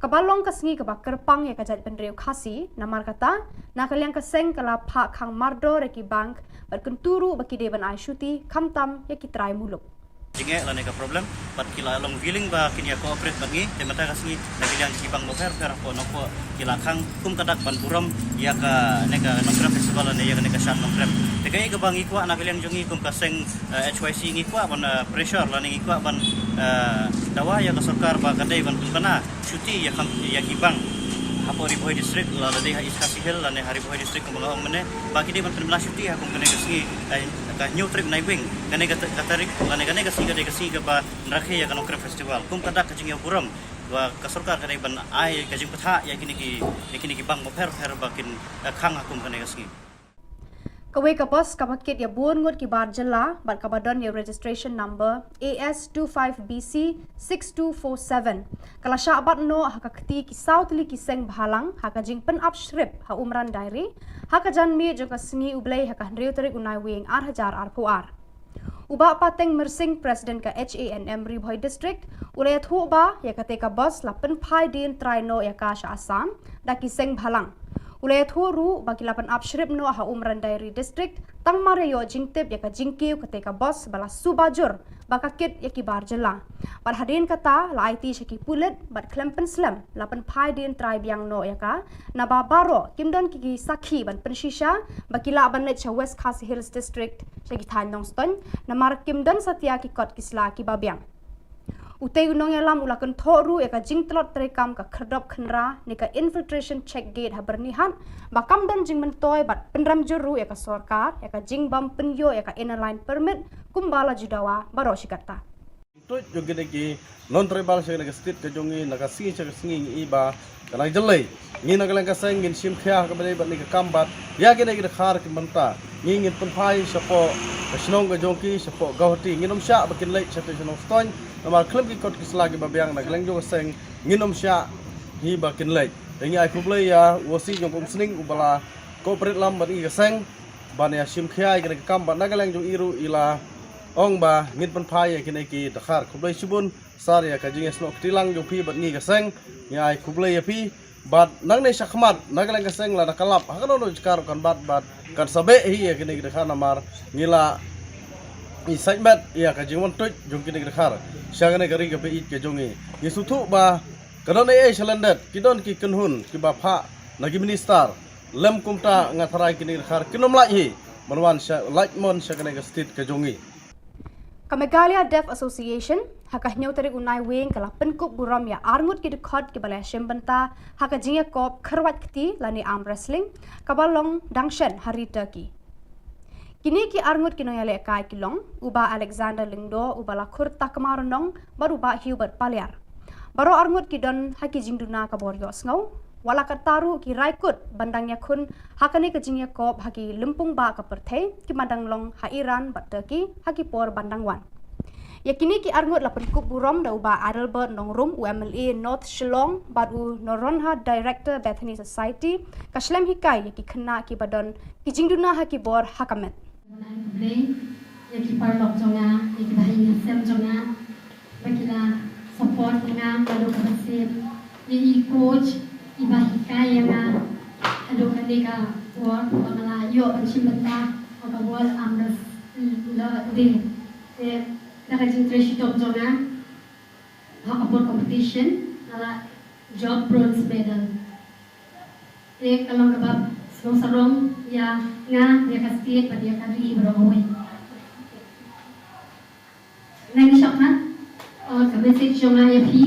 kaba long ka sngi kaba kyrpang ïa ka jaitbynriew Khasi. Namar kata, na ka liang ka seng ka la phah khang mardor ïa ki bank bad kyntu ruh ba ki dei ban ai shuti khamtam ïa ki trai muluk. Jingeh lane ka problem, bad ki la long willing ba kin ïa cooperate bad ngi. Te mynta ka sngi na ka liang ki bank bapher bapher hapoh Nongpoh ki la khang kum ka dak ban burom ïa kane ka Nongkrem Festival lane ïa kane ka shad nongkrem. Te kaei kaba ngi kwah na ka liang jong ngi kum ka seng, eh, H Y C, ngi kwah ban, eh, pressure lane ngi kwah ban, eh, dawa ïa ka sorkar ba ka dei ban pynbna shuti ïa kham, ïa ki bank hapoh Ri Bhoi District, la dei ha East Khasi Hills lane ha Ri Bhoi District kumba nga ong mynne, ba ki dei ban pynbna shuti ha kum kane ka sngi, eh, ka hynñiew tarik Naiwieng. Kane ka, ka tarik lane kane ka sngi ka dei ka sngi kaba rakhe ïa ka Nongkrem Festival. Kum ka dak ka jingïaburom ba ka sorkar ka dei ban ai ka jingpynthah ïa kine ki, ïa kine ki bank bapher bapher ba kin, eh, khang ha kum kane ka sngi. Kawei ka bus kaba kit ïa bun ngut ki bar jylla bad kaba don ïa registration number A S two five B C six two four seven ka la shah bat noh ha ka kti ki saw tylli ki seng bhalang ha ka jingpynap shrip ha Umran Dairy ha ka janmiet jong ka sngi U Blei ha ka hynriew tarik u Naiwieng ar hajar arphew ar. U Bah Pateng Myrsing, President ka H A N M Ri Bhoi District, u la ïathuh ba ïa kata ka bus la pynphai dien trai noh ïa ka sha Assam da ki seng bhalang. U la ïathuh ruh ba ki la pynap shrip noh ha Umran Dairy District tang mar ïa ïoh jingtip ïa ka jingkiew kata ka bus ba la suba jur ba ka kit ïa ki bar jylla. Bad hadien kata la aiti sha ki pulit bad khlem pynslem la pynphai dien trai biang noh ïa ka, naba baroh kim don ki, ki sakhi ban pynshisha ba ki lah ban leit sha West Khasi Hills District sha ki thaiñ Nongstoiñ, namar kim don satia ki kot ki sla kiba biang. Utei u nongïalam u la kynthoh ruh ïa ka jingtlot treikam ka khyrdop khynra ne ka infiltration check gate ha Byrnihat ba kam don jingmyntoi bad pynrem jur ruh ïa ka sorkar ïa ka jingbym pynïoh ïa ka Inner Line Permit kumba la ju dawa baroh shi katta. Tuid jong kine ki non-tribal sha kane ka state ka jong ngi, na ka sngi sha ka sngi ngi i ba ka nang jyllei. Ngi na ka liang ka seng ngin shim khia ha kaba ïadei bad kane ka kam bad ïa kine ki dkhar ki mynta ngi ngin pynphai shapoh ka shnong ka jong ki, shapoh Guwahati. Ngin ym shah ba kin leit sha te shnong Stoiñ, namar khlem ki kot ki sla kiba biang na ka liang jong ka seng ngin ym shah hi ba kin leit. Te ngi ai khublei ïa u O C jong ka Umsning uba la cooperate lang bad ngi ka seng ban ïa shim khia ïa kane ka kam bad na ka liang jong i ruh i la ong ba ngin pynphai ïa kine ki dkhar. Khublei shibun sir ïa ka jingïasnoh kti lang jong phi bad ngi ka seng, ngi ai khublei ïa phi. Bad nangne shakhmat na ka liang ka seng lada ka lap ha kano kano jaka ruh kan bat bad kan sa beh hi ïa kine ki dkhar namar ngi la i sait met ïa ka jingwan tuid jong kine ki dkhar sha kane ka ri kaba ïeit ka jong ngi. Ngi sngewthuh ba ka don ei ei sha lyndet, ki don ki kynhun kiba phah na ki minister. Lem kumta nga tharai kine ki dkhar kin ym lait hi ban wan sha, lait mon sha kane ka state ka jong ngi. Ka Meghalaya Deaf Association ha ka hynñiew tarik u Naiwieng ka la pynkup burom ïa arngut ki dkhot kiba la shim bynta ha ka jingïakop khyrwait kti lane arm wrestling kaba long dang shen ha ri Turkey. Kine ki arngut ki nongïalehkai ki long u Bah Alexander Lyngdoh uba la khur Takma Rnong bad u Bah Hubert Paliar. Baroh arngut ki don ha ki jingduna ka bor ïohsngew, wat la katta ruh ki rai kut ban dang ïakhun ha kane ka jingïakop ha ki lympung bah ka pyrthei kiba dang long ha Iran bad Turkey ha ki por ban dang wan. Ïa kine ki arngut la pynkup burom da u Bah Adelbert Nongrum, u M L A North Shillong, bad u Noronha, Director, Bethany Society, ka shlem hikai ïa ki khynnah kiba don ki jingduna ha ki bor ha ka met. Ai khublei ïa ki paralok jong nga, ïa ki bahaïing hasem jong nga ba ki la support ïa nga naduh kaba sien, ïa i coach iba hikai ïa nga haduh kane ka por ba nga la ïoh ban shim bynta ha ka World Arm Wrestling Day. Te da ka jingtrei shitom jong nga ha ka por competition nga la jop bronze medal. Te ka long kaba sngewsarong ïa nga, ïa ka state bad ïa ka ri baroh kawei. Nangne shakhmat, eh, ka message jong nga ïa phi,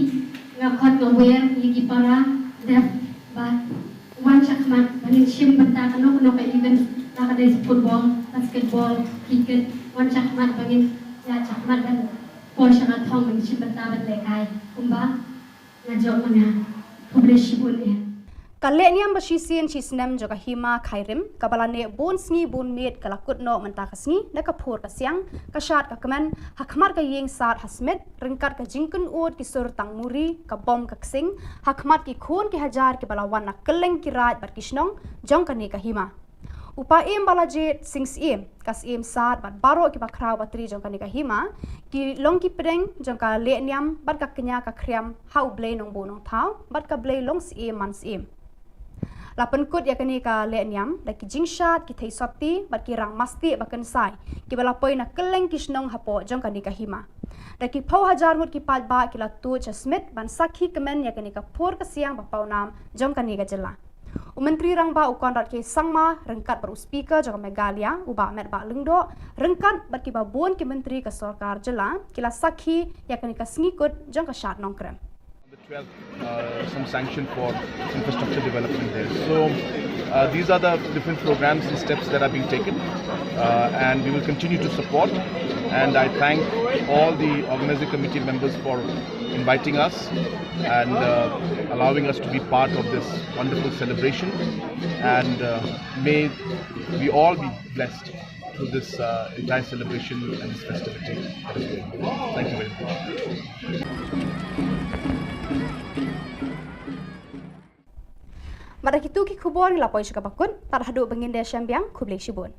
nga khot nga wer ïa ki para deaf ba wan shakhmat ba ngin shim bynta kano kano ka event, la ka dei football, basketball, cricket, wan shakhmat ba ngin ïa shakhmat ban poi sha ka thong ban shim bynta ban lehkai kumba nga jop ma nga. Khublei shibun eh. Ka lehniam ba shisien shisnem jong ka hima Khyrim kaba la neh bun sngi bun miet ka la kut noh mynta ka sngi da ka phur ka siang, ka shad ka kmen ha khmat ka ïing Sad Hasmit ryngkat ka jingkynnoh ki sur tang muri, ka bom ka ksing ha khmat ki khun ki hajar kiba la wan na kylleng ki raid bad ki shnong jong kane ka hima. U Paiem Balajied Sing Syiem, ka Syiem Sad bad baroh kiba khraw ba tri jong kane ka hima, ki long ki pdeng jong ka lehniam bad ka kñia ka khriam ha U Blei Nongbuh Nongthaw bad ka Blei Longsyiem Mansyiem. La pynkut ïa kane ka lehniam da ki jingshad, ki theisotti bad ki rang mastieh ba kynsai kiba la poi na kylleng ki shnong hapoh jong kane ka hima. Da ki phew hajar ngut ki paidbah ki la tuid sha Smit ban sakhi kmen ïa kane ka phur ka siang ba pawnam jong kane ka jylla. U Myntri Rangbah u Conrad K Sangma ryngkat bad u Speaker jong ka Meghalaya, u Bah Metbah Lyngdoh, ryngkat bad kiba bun ki myntri ka sorkar jylla ki la sakhi ïa kane ka sngi kut jong ka Shad Nongkrem. On the twelfth, uh, some sanction for infrastructure development there. So, uh, these are the different programs and steps that are being taken, uh, and we will continue to support. And I thank all the organizing committee members for inviting us and, uh, allowing us to be part of this wonderful celebration. And, uh, may we all be blessed through this, uh, entire celebration and this festivity that is going on. Thank you very much. Bad da kitu ki khubor ngi la poi sha kaba kut, tad haduh ba ngin da shem biang, khublei shibun.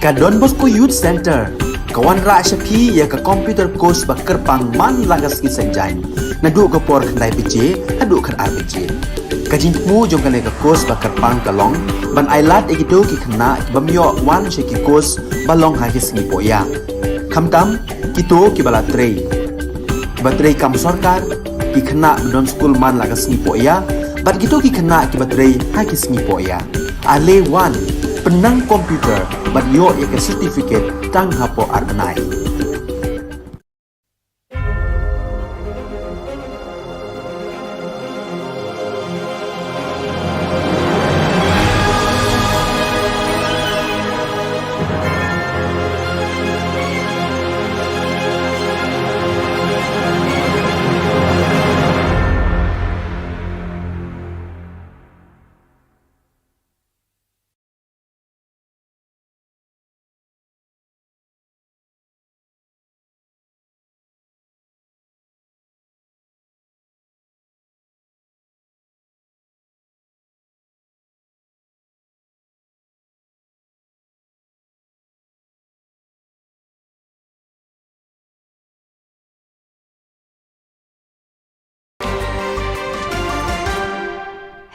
Ka Don Bosco Youth Centre ka wanrah sha phi ïa ka computer course ba kyrpang man la ka sngi Saitjaiñ, naduh ka por khyndai baje haduh khatar baje. Ka jingthmu jong kane ka course ba kyrpang ka long ban ailad ïa kito ki khynnah ki bym ïoh wan sha ki course ba long ha ki sngi pohïa, khamtam kito kiba la trei, kiba trei kam sorkar, ki khynnah ba don skul man la ka sngi pohïa, bad kito ki khynnah kiba trei ha ki sngi pohïa. Ale wan, pynnang computer bad ïoh ïa ka certificate tang hapoh ar bnai.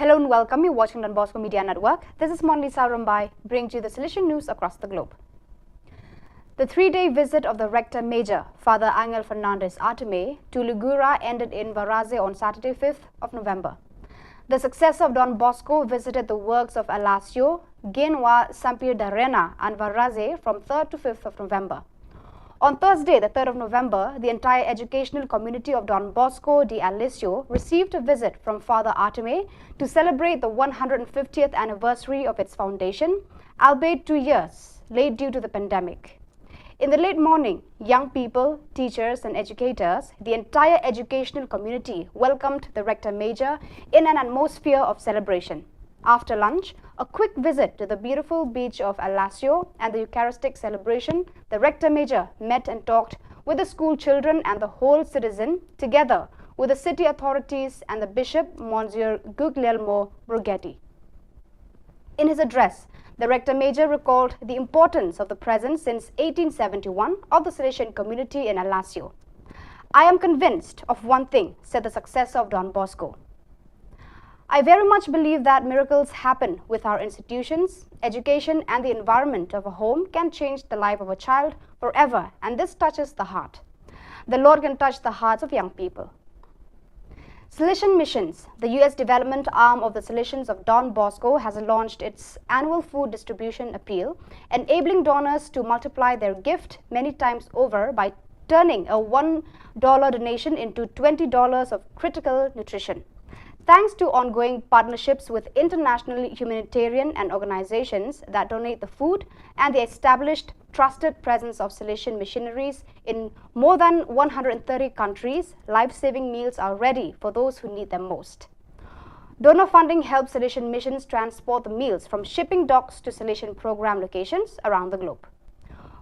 Hello and welcome. You're watching Don Bosco Media Network. This is Monlisa Rumbai, bringing you the Salesian news across the globe. The three-day visit of the Rector Major, Father Angel Fernandez Artime, to Lugura ended in Varaze on Saturday, fifth of November. The successor of Don Bosco visited the works of Alasio, Genwa, Sampir Darena and Varaze from third to fifth of November. On Thursday, the third of November, the entire educational community of Don Bosco de Alessio received a visit from Father Artime to celebrate the one hundred fiftieth anniversary of its foundation, albeit two years late due to the pandemic. In the late morning, young people, teachers, and educators, the entire educational community welcomed the Rector Major in an atmosphere of celebration. After lunch, a quick visit to the beautiful beach of Alasio and the Eucharistic celebration, the Rector Major met and talked with the school children and the whole citizen, together with the city authorities and the Bishop, Monsignor Guglielmo Broghetti. In his address, the Rector Major recalled the importance of the presence since eighteen seventy-one of the Salesian community in Alasio. "I am convinced of one thing," said the successor of Don Bosco. "I very much believe that miracles happen with our institutions, education, and the environment of a home can change the life of a child forever, and this touches the heart. The Lord can touch the hearts of young people." Salesian Missions, the U S development arm of the Salesians of Don Bosco, has launched its annual food distribution appeal, enabling donors to multiply their gift many times over by turning a one dollar donation into twenty dollars of critical nutrition. Thanks to ongoing partnerships with international humanitarian and organizations that donate the food and the established trusted presence of Salesian missionaries in more than one hundred thirty countries, life-saving meals are ready for those who need them most. Donor funding helps Salesian missions transport the meals from shipping docks to Salesian program locations around the globe.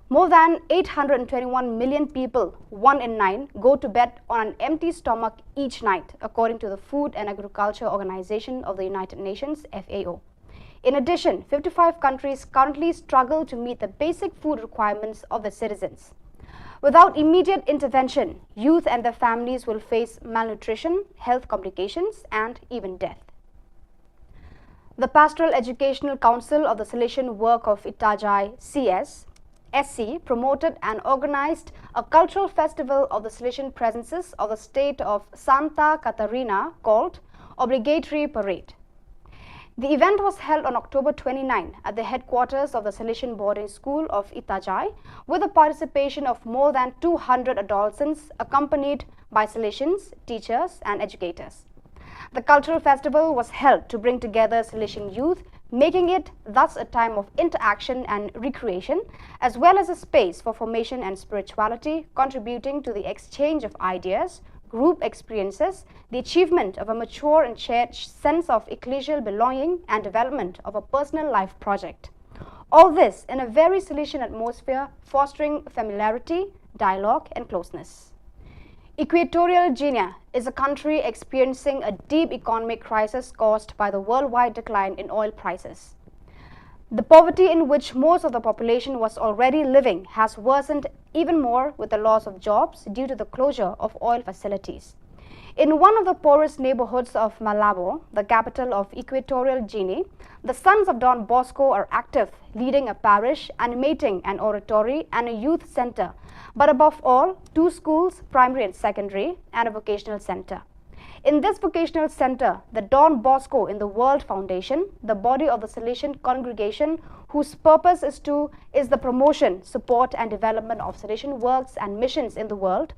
More than eight hundred twenty-one million people, one in nine, go to bed on an empty stomach each night, according to the Food and Agriculture Organization of the United Nations, F A O. In addition, fifty-five countries currently struggle to meet the basic food requirements of their citizens. Without immediate intervention, youth and their families will face malnutrition, health complications, and even death. The Pastoral Educational Council of the Salesian Work of Itajai, C S, S C, promoted and organized a cultural festival of the Salesian presences of the state of Santa Catarina called Obligatory Parade. The event was held on October twenty-nine at the headquarters of the Salesian Boarding School of Itajai, with the participation of more than two hundred adolescents accompanied by Salesians, teachers, and educators. The cultural festival was held to bring together Salesian youth, making it thus a time of interaction and recreation, as well as a space for formation and spirituality, contributing to the exchange of ideas, group experiences, the achievement of a mature and shared sense of ecclesial belonging, and development of a personal life project. All this in a very Salesian atmosphere, fostering familiarity, dialogue, and closeness. Equatorial Guinea is a country experiencing a deep economic crisis caused by the worldwide decline in oil prices. The poverty in which most of the population was already living has worsened even more with the loss of jobs due to the closure of oil facilities. In one of the poorest neighborhoods of Malabo, the capital of Equatorial Guinea, the Sons of Don Bosco are active, leading a parish, animating an oratory and a youth center, but above all, two schools, primary and secondary, and a vocational center. In this vocational center, the Don Bosco in the World Foundation, the body of the Salesian congregation whose purpose is to is the promotion, support, and development of Salesian works and missions in the world,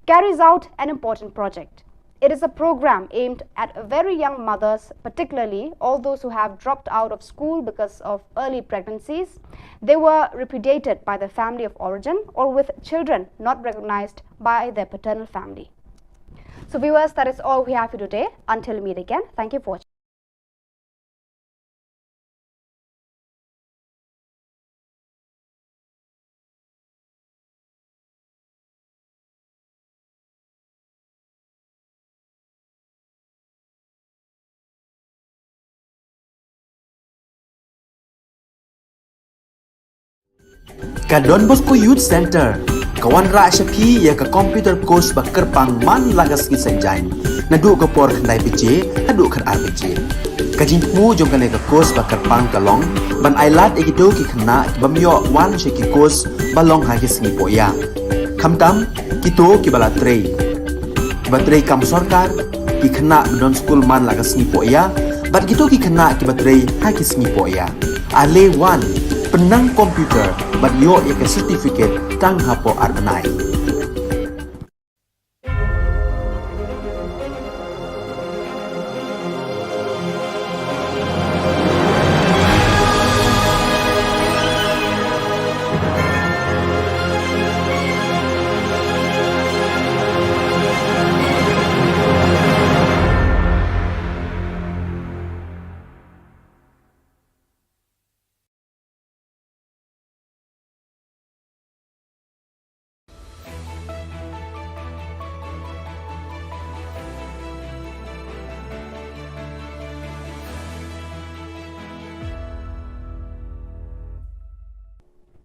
carries out an important project. It is a program aimed at very young mothers, particularly all those who have dropped out of school because of early pregnancies. They were repudiated by their family of origin or with children not recognized by their paternal family. So viewers, that is all we have for today. Until we meet again, thank you for watching. Ka Don Bosco Youth Center ka wanrah sha phi ïa ka computer course ba kyrpang man la ka sngi Saitjaiñ, naduh ka por khyndai baje haduh khatar baje. Ka jingthmu jong kane ka course ba kyrpang ka long ban ailad ïa kito ki khynnah ki bym ïoh wan sha ki course ba long ha ki sngi pohïa. Khamtam kito kiba la trei, kiba trei kam sorkar, ki khynnah ba don skul man la ka sngi pohïa, bad kito ki khynnah kiba trei ha ki sngi pohïa. Ale wan, pynnang computer bad ïoh ïa ka certificate tang hapoh ar bnai.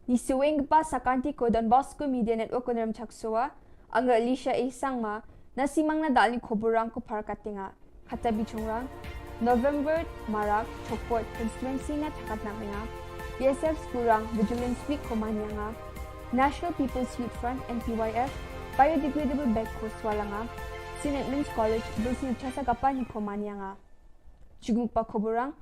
Ngi shu weng kpa sa ka Don Bosco Media Network Kynrem Chaksowa, nga Alicia A Sangma, na simang na da ni khubor rang ko phar ka tinga. Kata bichungrang, November Marak, Chokpot Constituency na thakat na menga, B S F Skurang Vigilance Week ko manyanga, National People's Youth Front, N P Y F, Biodegradable Bag ko swalanga, Saint Edmund's College, Bilsing Chasa Kapani ko manyanga. Chuguk pa khubor rang,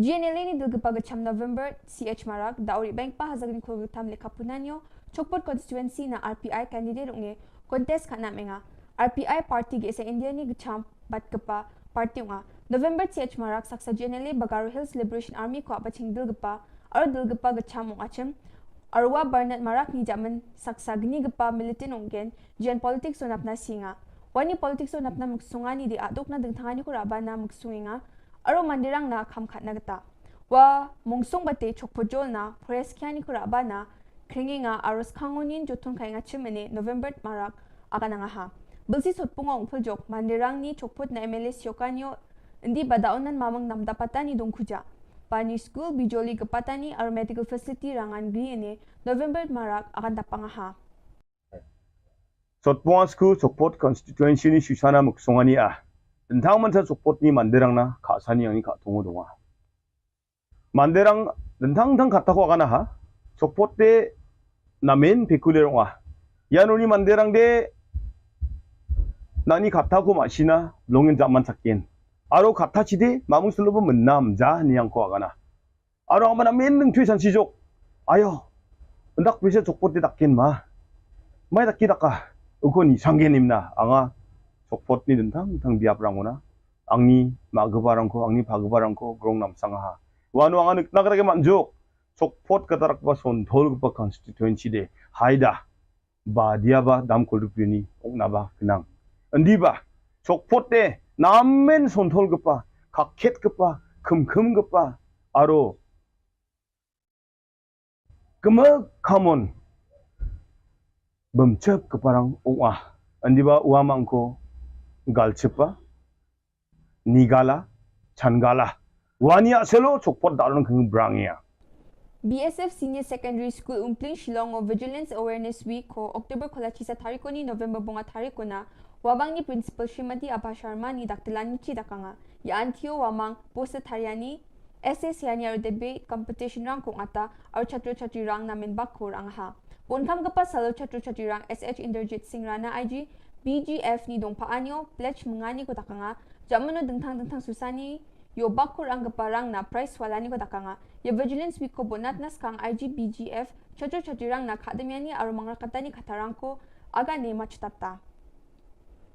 G N L A ni dul kpa ka cham November, C H Marak, da uri bank pa hazak ni khul tam le kapunanyo, Chokpot Constituency na R P I candidate unge, contest ka na menga, R P I party ge sa India ni ka cham, bad kpa party unga. November C H Marak saksa G N L A Bagaro Hills Liberation Army ko apa ching dul kpa, aro dul kpa ka cham ung achim, arwa Bernard Marak ni jaman saksa gni kpa militant ungen, jian politics so napna singa. Wani politics so napna muksunga ni di aduk na dengtangani ko rabana muksunga. Aro Mandirang na kham khatna kata. Wa Mungsong Bate Chokpojol na Pores Kiani Kuraba na Kringinga aro Skangonin Jotun Kainga Chimene November Marak akan angaha. Bilsi Sotpungo Ungpuljok Mandirang ni Chokpot na M L A Siokanio Indi Badaonan Mamang Namda Patani Dongkuja. Pani School Bijoli Kepatani aro Medical Facility Rangan Gri ene November Marak akan dapangaha. Sotpungo School Chokpot Constituency ni Susana Muksongani a. Dentang mansa Chokpot ni Mandirang na khasani angni khatungo donga. Mandirang dentang tang kata ko akana ha. Chokpot te namen pekuler ong ah. Ianoni Mandirang de nani kata ko masina longin jaman sakin. Aro kata chide mamung sulubu menam ja ni angko akana. Aro ang mana men neng thui sansi jok. Ayo. Endak pisa Chokpot te takin ma. Mai taki taka. Uko ni sanggen imna anga Chokpot ni dentang tang biap rangona. Angni ma gebarangko, angni pha gebarangko grong nam sangaha. Wanu anga nik nak rake manjuk. Chokpot katarak ba Sonthol ba constituency de. Haida. Ba dia ba dam kuluk yuni ong na ba kenang. Endi ba Chokpot de namen Sonthol gepa, kakhet gepa, kemkem gepa. Aro kema kamon bemchep keparang ong ah. Endi ba uamangko galchepa. Nigala, Changala. Wania selo Chokpot dalon keng brangya. B S F Senior Secondary School Umpling Shillong o Vigilance Awareness Week ko October kola chisa tarikoni November bonga tarikona. Wabang ni Principal Srimati Abha Sharma ni daktelan ni chi dakanga. Ya antio wamang poster tariani, essay siani aro debate competition rang kong ata aro chatro chatri rang namen bak ko rang ha. Ponkam kepa salo chatro chatri rang S H Inderjit Singh Rana I G B G F ni dongpa anio pledge mengani ko dakanga. Jamano dengtang dengtang susani yo bak ko rang kepa rang na prize walani ko dakanga. Ya Vigilance Week ko bonat na skang I G B G F chatro chatri rang na kademiani aro mangrakatani katarang ko aga ne machutata.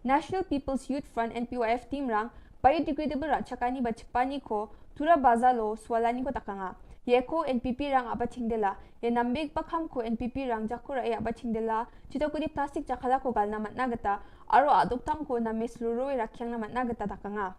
National People's Youth Front N P Y F team rang biodegradable rachakani ba chepani ko tura bazalo swalani ko takanga. Yeko N P P rang aba chingdela. Ye nambek pakam ko N P P rang jakura e aba chingdela. Chito kudi plastic jakala ko galna matna gata. Aro aduk tam ko na mesluro e rakyang na matna gata takanga.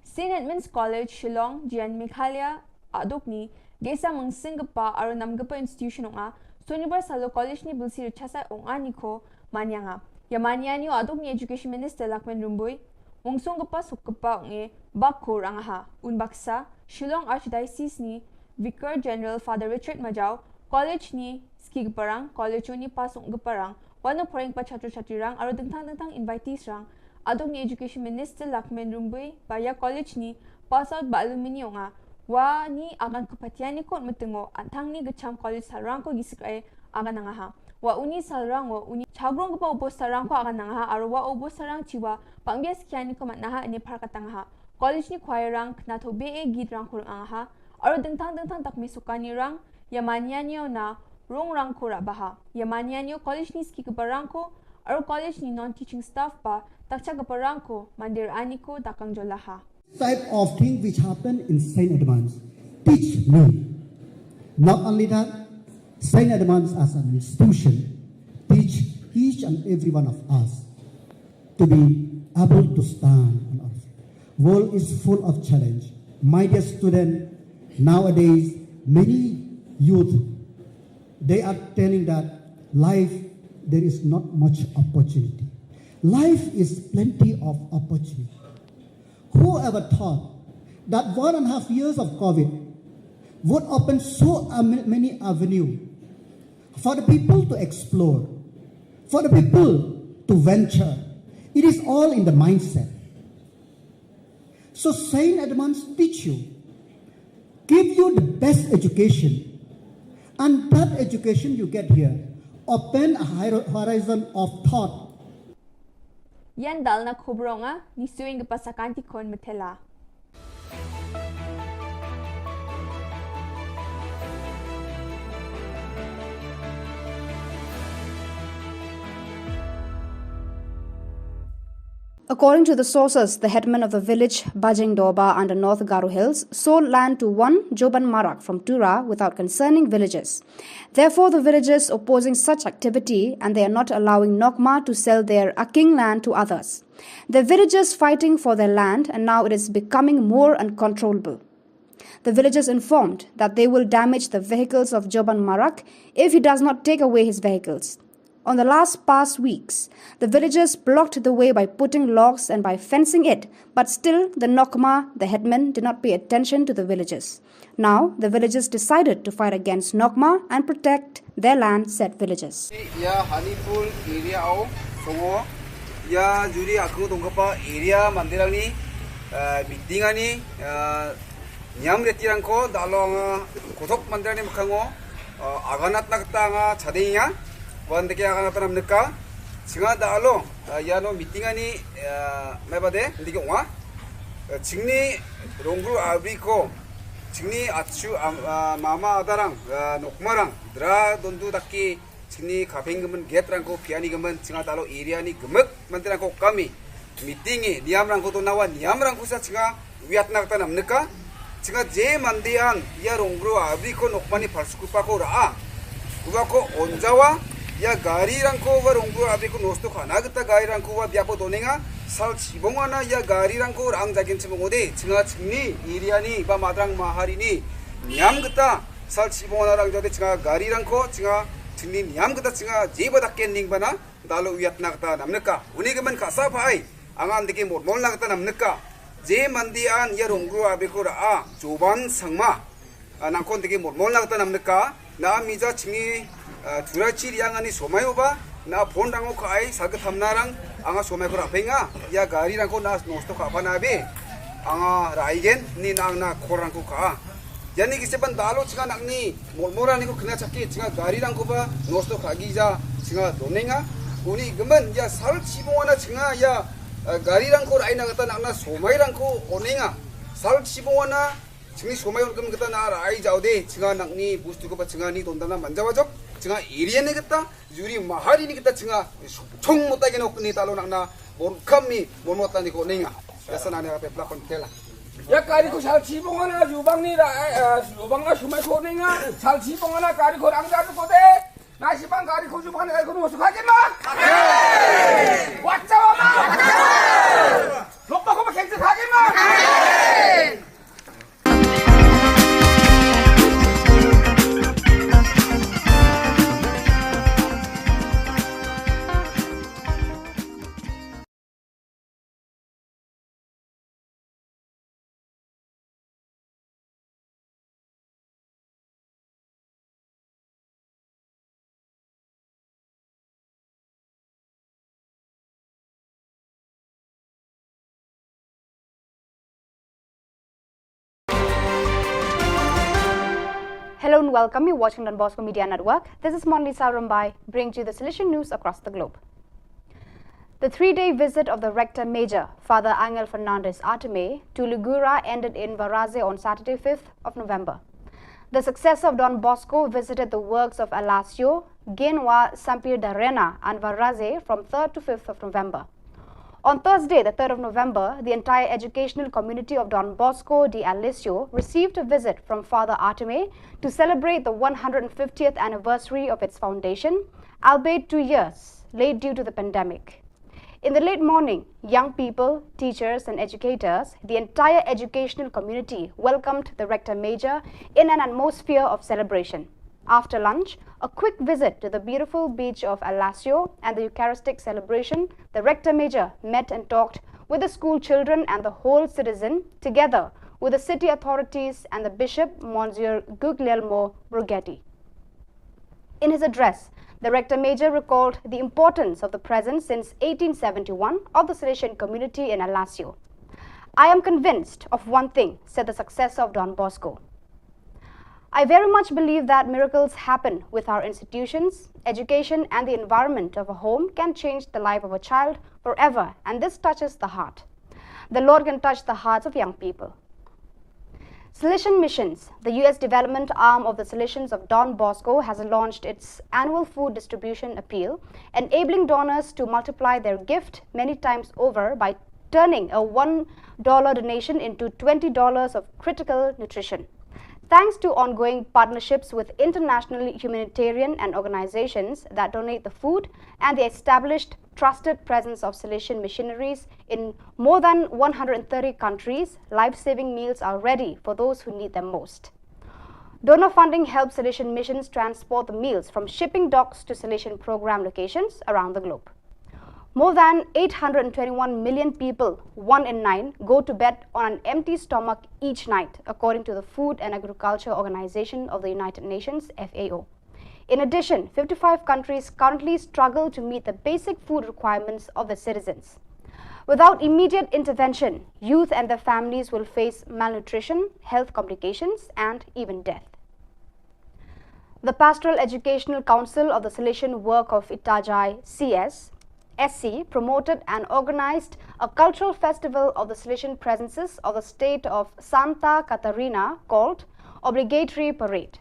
Saint Edmund's College, Shillong, Jian Meghalaya, aduk ni, gesa mengsing gepa aro nam gepa institution ong a, Sonibar salo college ni bilsi rechasa ong a ni ko manyanga. Ya manyani o aduk ni Education Minister Lakmen Rumbui, ungsung gepa suk gepa ong e bak ko rang ha, un baksa, Shillong Archdiocese ni Vicar General Father Richard Majau, college ni ski gepa rang, college ni pasung gepa rang, wano poreng pa chatro chatri rang, aro dengtang dengtang invitees rang, aduk ni Education Minister Lakmen Rumbui, baya college ni pass out ba alumni ong a, wa ni agan kepatian ni kot metengo, antang ni gecham college sarang ko gisik ai agan nangaha. Wa uni sarang o, uni chagrong kepa upo sarang ko agan nangaha, aro wa upo sarang chiwa, pangbia sekian ni ko matnaha, ini par katangaha. College ni choir rang, kena to be e git rang kurang angaha, aro dengtang dengtang tak mesukani rang, ya manyani o na, rong rang ko rabaha. Ya manyani o college ni ski kepa rang ko, aro college ni non-teaching staff pa, takcha kepa rang ko, mandir ani ko, dakang jolaha. Type of thing which happened in Saint Edmund's teach me. Not only that, Saint Edmund's as an institution teach each and every one of us to be able to stand on our feet. World is full of challenge. My dear student, nowadays many youth, they are telling that life, there is not much opportunity. Life is plenty of opportunity. Whoever thought that one and a half years of COVID would open so am- many avenues for the people to explore, for the people to venture? It is all in the mindset. So Saint Edmund's teach you, give you the best education, and that education you get here open a higher horizon of thought. Yan dal na khubor ong a, ni suing ke pasakan ti kon metela. According to the sources, the headman of the village Bajing Doba under North Garo Hills sold land to one Joban Marak from Tura without consulting villagers. Therefore, the villagers opposing such activity, and they are not allowing Nokma to sell their Aking land to others. The villagers fighting for their land, and now it is becoming more uncontrollable. The villagers informed that they will damage the vehicles of Joban Marak if he does not take away his vehicles. On the last past weeks, the villagers blocked the way by putting logs and by fencing it, but still the Nokma, the headman, did not pay attention to the villagers. Now, the villagers decided to fight against Nokma and protect their land, said villagers. Ia Honeypool area o, songo, ia juri aku tongkapa area mandirang ni, eh, meeting ani, eh, niam reti rangko, dalo nga kotok mandirang ni makango, eh, aganat nakta nga chading ya, wan deke aganat nam neka, singa dalo, eh, ia no meeting ani, eh, mai bade, ndike nga, eh, chingni ronggru abri ko, chingni achu, am-, ah, mama adarang, ah, Nokmarang, dra dondu daki, chingni kaping gemen get rangko piani gemen, chinga dalo area ni gemek, mandirang ko kami, meeting i, niam rangko to nawa, niam rangko sa chinga, wiat nakta nam neka, chinga je mandian, ia ronggru abri ko Nokmani palsukupa ko raa, kuba ko onjawa, ia gari rangko wa ronggru abri ko nosto kana geta gari rangko wa biapo donenga, sal chibongana ia gari rangko rang jagin chimongode, chinga chingni, area ni, ba madrang mahari ni, niam geta, sal chibongana rang jode chinga gari rangko, chinga chingni niam geta chinga je ba daken ning bana, dalo wiat nakta nam neka. Uni gemen kasa pai, angan deke mormol nakta nam neka. Je mandian ia ronggru abri ko raa, Joban Sangma. Ah, nangkon deke mormol nakta nam neka. Na mija chingni, ah, chura chiri angani somai uba. Na phone rango ka ai, saga thamna rang, anga somai ko rapenga. Ia gari rangko na nosto ka pana be. Anga raigen, ni nang na khor rangko ka. Ia ni kise ban dalo chinga nangni, mormora ni ko kena chaki, chinga gari rangko ba, nosto ka gija, chinga donenga. Uni gemen, ia sal chibongana chinga, ia, eh, gari rangko rai nakta nangna somai rangko onenga. Sal chibongana, chingni somai on gemen keta na rai jaude, chinga nangni, bustu ko ba chinga ni dondana manjawa jok, chinga area ni keta, juri mahari ni keta chinga, chung mota geno ni talo nangna, bon kami, bon mota ni ko nenga. Biasa nangni apa pelakon tela. Ia gari ko sal chibongana, jubang ni ra, eh, jubang na somai ko nenga, sal chibongana gari ko rang jadu ko de. Na shibang gari ko jubang gari ko no sukha ke ma. Wacha wa ma. Lokpa ko ma kengse kha ke ma. Hello and welcome. You're watching Don Bosco Media Network. This is Monlisa Rumbai, bringing to you the Salesian news across the globe. The three-day visit of the Rector Major, Father Angel Fernandez Artime, to Lugura ended in Varaze on Saturday, fifth of November. The successor of Don Bosco visited the works of Alasio, Genwa, Sampir Darena, and Varaze from third to fifth of November. On Thursday, the third of November, the entire educational community of Don Bosco de Alessio received a visit from Father Artime to celebrate the one hundred fiftieth anniversary of its foundation, albeit two years late due to the pandemic. In the late morning, young people, teachers, and educators, the entire educational community welcomed the Rector Major in an atmosphere of celebration. After lunch, a quick visit to the beautiful beach of Alasio and the Eucharistic celebration, the Rector Major met and talked with the school children and the whole citizen, together with the city authorities and the Bishop, Monsignor Guglielmo Brughetti. In his address, the Rector Major recalled the importance of the presence since eighteen seventy-one of the Salesian community in Alasio. "I am convinced of one thing," said the successor of Don Bosco. "I very much believe that miracles happen with our institutions. Education and the environment of a home can change the life of a child forever, and this touches the heart. The Lord can touch the hearts of young people." Salesian Missions, the U S development arm of the Salesians of Don Bosco, has launched its annual food distribution appeal, enabling donors to multiply their gift many times over by turning a one dollar donation into twenty dollars of critical nutrition. Thanks to ongoing partnerships with international humanitarian and organizations that donate the food and the established trusted presence of Salesian missionaries in more than one hundred thirty countries, life-saving meals are ready for those who need them most. Donor funding helps Salesian Missions transport the meals from shipping docks to Salesian program locations around the globe. More than eight hundred twenty-one million people, one in nine, go to bed on an empty stomach each night, according to the Food and Agriculture Organization of the United Nations, F A O. In addition, fifty-five countries currently struggle to meet the basic food requirements of their citizens. Without immediate intervention, youth and their families will face malnutrition, health complications, and even death. The Pastoral Educational Council of the Salesian Work of Itajai, C S, S C, promoted and organized a cultural festival of the Salesian presences of the state of Santa Catarina called Obligatory Parade.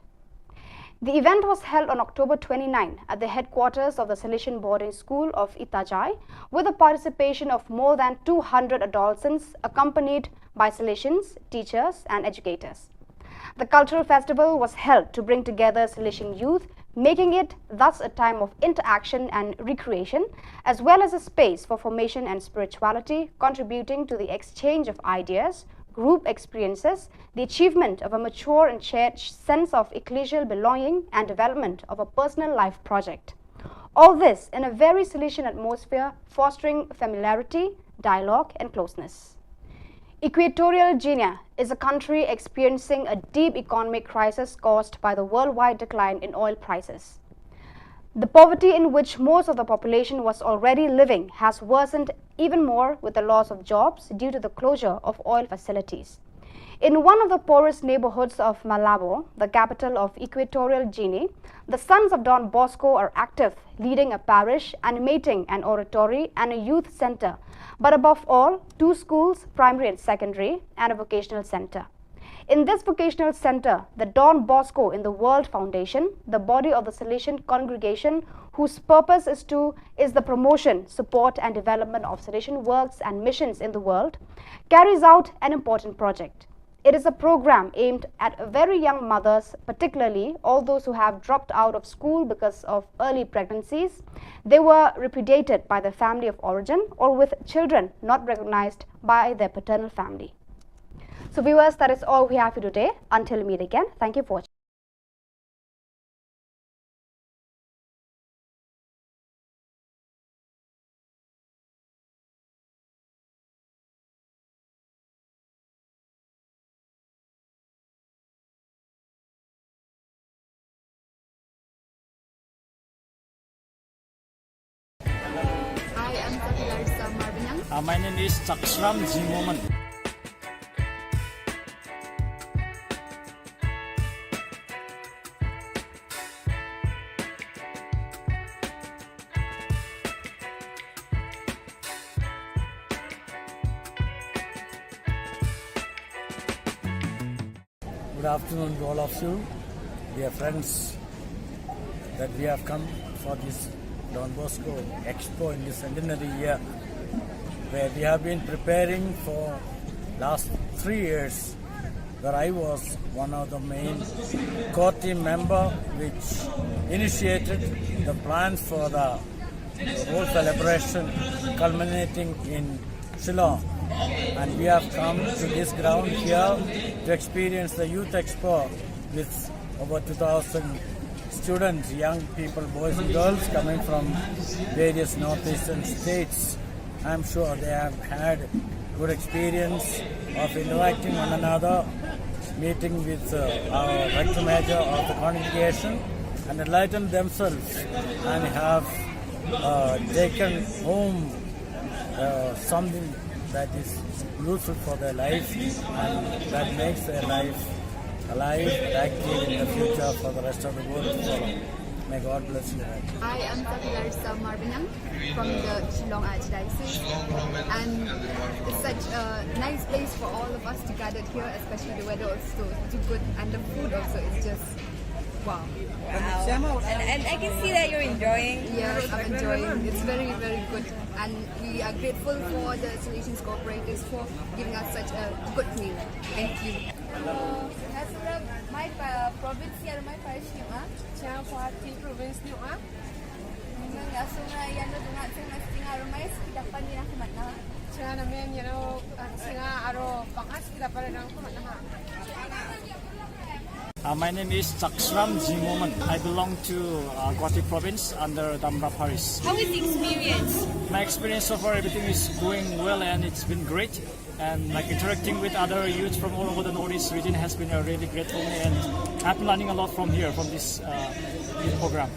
The event was held on October twenty-nine at the headquarters of the Salesian Boarding School of Itajai, with the participation of more than two hundred adolescents accompanied by Salesians, teachers, and educators. The cultural festival was held to bring together Salesian youth, making it thus a time of interaction and recreation, as well as a space for formation and spirituality, contributing to the exchange of ideas, group experiences, the achievement of a mature and shared sense of ecclesial belonging, and development of a personal life project. All this in a very Salesian atmosphere, fostering familiarity, dialogue, and closeness. Equatorial Guinea is a country experiencing a deep economic crisis caused by the worldwide decline in oil prices. The poverty in which most of the population was already living has worsened even more with the loss of jobs due to the closure of oil facilities. In one of the poorest neighborhoods of Malabo, the capital of Equatorial Guinea, the Sons of Don Bosco are active, leading a parish, animating an oratory and a youth center, but above all, two schools, primary and secondary, and a vocational center. In this vocational center, the Don Bosco in the World Foundation, the body of the Salesian congregation whose purpose is to is the promotion, support, and development of Salesian works and missions in the world, carries out an important project. It is a program aimed at very young mothers, particularly all those who have dropped out of school because of early pregnancies, they were repudiated by their family of origin, or with children not recognized by their paternal family. So, viewers, that is all we have for today. Until we meet again, thank you for watching. Hi, I'm Larissa Marbanyang. Uh, my name is Chakram Jimoman. Good afternoon to all of you, dear friends, that we have come for this Don Bosco Expo in this centenary year, where we have been preparing for last three years, where I was one of the main core team member which initiated the plans for the whole celebration culminating in Shillong. And we have come to this ground here to experience the Youth Expo with over two thousand students, young people, boys and girls coming from various northeastern states. I'm sure they have had good experience of interacting one another, meeting with uh, our rector major of the congregation, and enlighten themselves and have uh, taken home uh, something that is useful for their life and that makes their life alive and active in the future for the rest of the world to follow. May God bless you. I am Sakhi Larissa Marbaniang from the Shillong Archdiocese, and it's such a nice place for all of us to gather here, especially the weather also too good and the food also is just wow. Wow. And, and I can see that you're enjoying. Yes, I'm enjoying. It's very, very good, and we are grateful for the Salesian cooperators for giving us such a good meal. Thank you. Hello. Nga sumra mai pa province ïa mai parish ïa nga. Cha Guwahati province ïa nga. Nga sumra ïa no dunga sing mas tinga rumai sekitar pan ïa aku matna. Cha na men ïa no singa aro pakas kita pada nang aku matna. Uh, my name is Chaksram Jimoman. I belong to uh, Guwahati province under Damra Parish. How is the experience? My experience so far, everything is going well and it's been great. And like interacting with other youth from all over the Northeast region has been a really great for me, and I've been learning a lot from here, from this uh, youth program.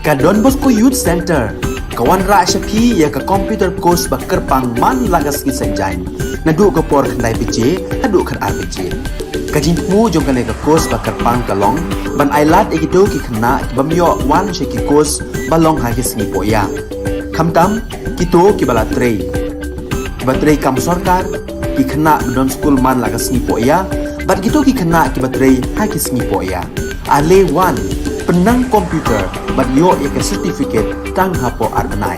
Ka Don Bosco Youth Center ka wanrah sha phi ïa ka computer course ba kyrpang man la ka sngi Saitjaiñ, naduh ka por khyndai baje haduh khatar baje. Ka jingthmu jong kane ka course ba kyrpang ka long ban ailad ïa kito ki khynnah ki bym ïoh wan sha ki course ba long ha ki sngi poh ïa. Khamtam kito kiba la trei, kiba trei kam sorkar, ki khynnah ba don skul man la ka sngi poh ïa, bad kito ki khynnah kiba trei ha ki sngi poh ïa. Ale wan, pynnang computer bad ïoh ïa ka certificate tang hapoh ar bnai.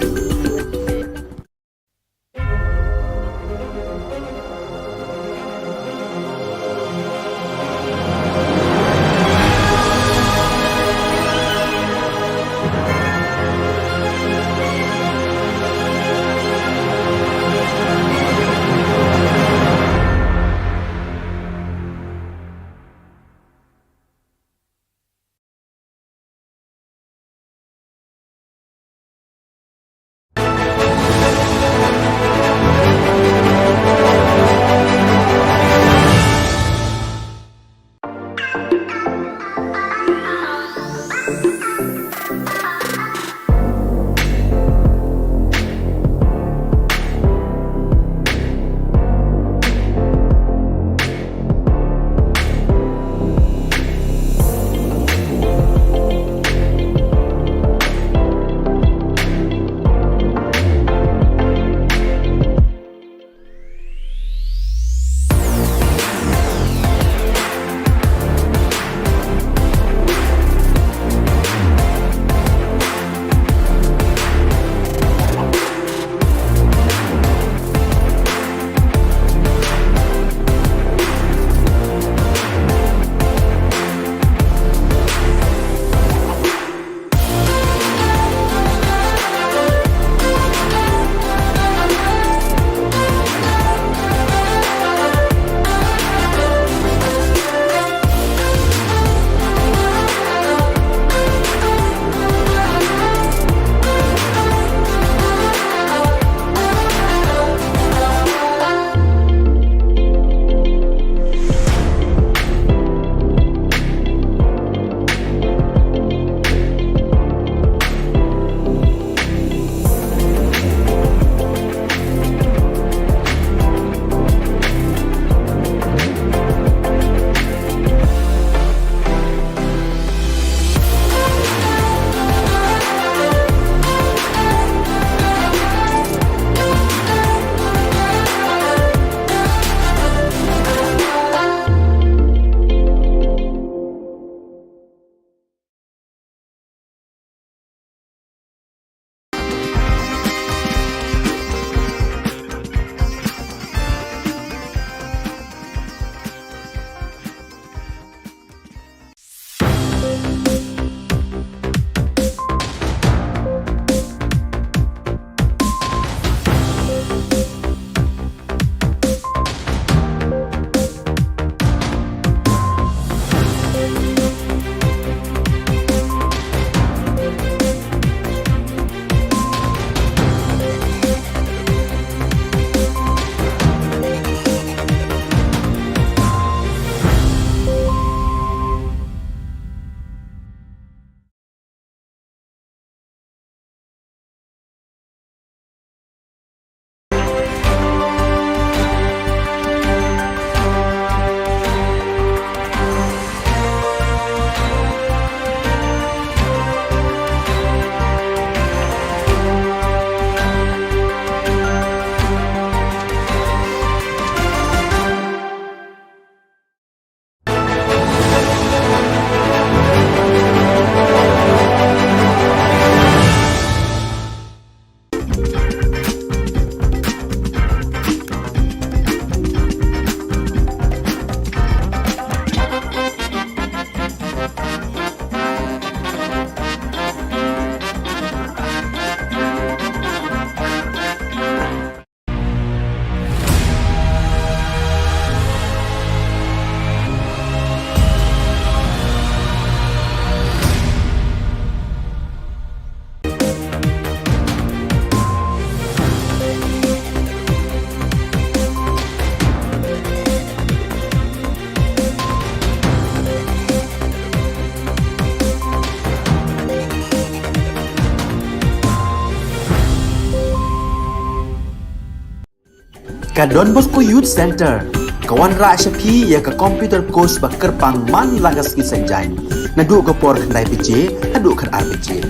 Ka Don Bosco Youth Centre ka wanrah sha phi ïa ka computer course ba kyrpang man la ka sngi Saitjaiñ, naduh ka por khyndai baje haduh khatar baje.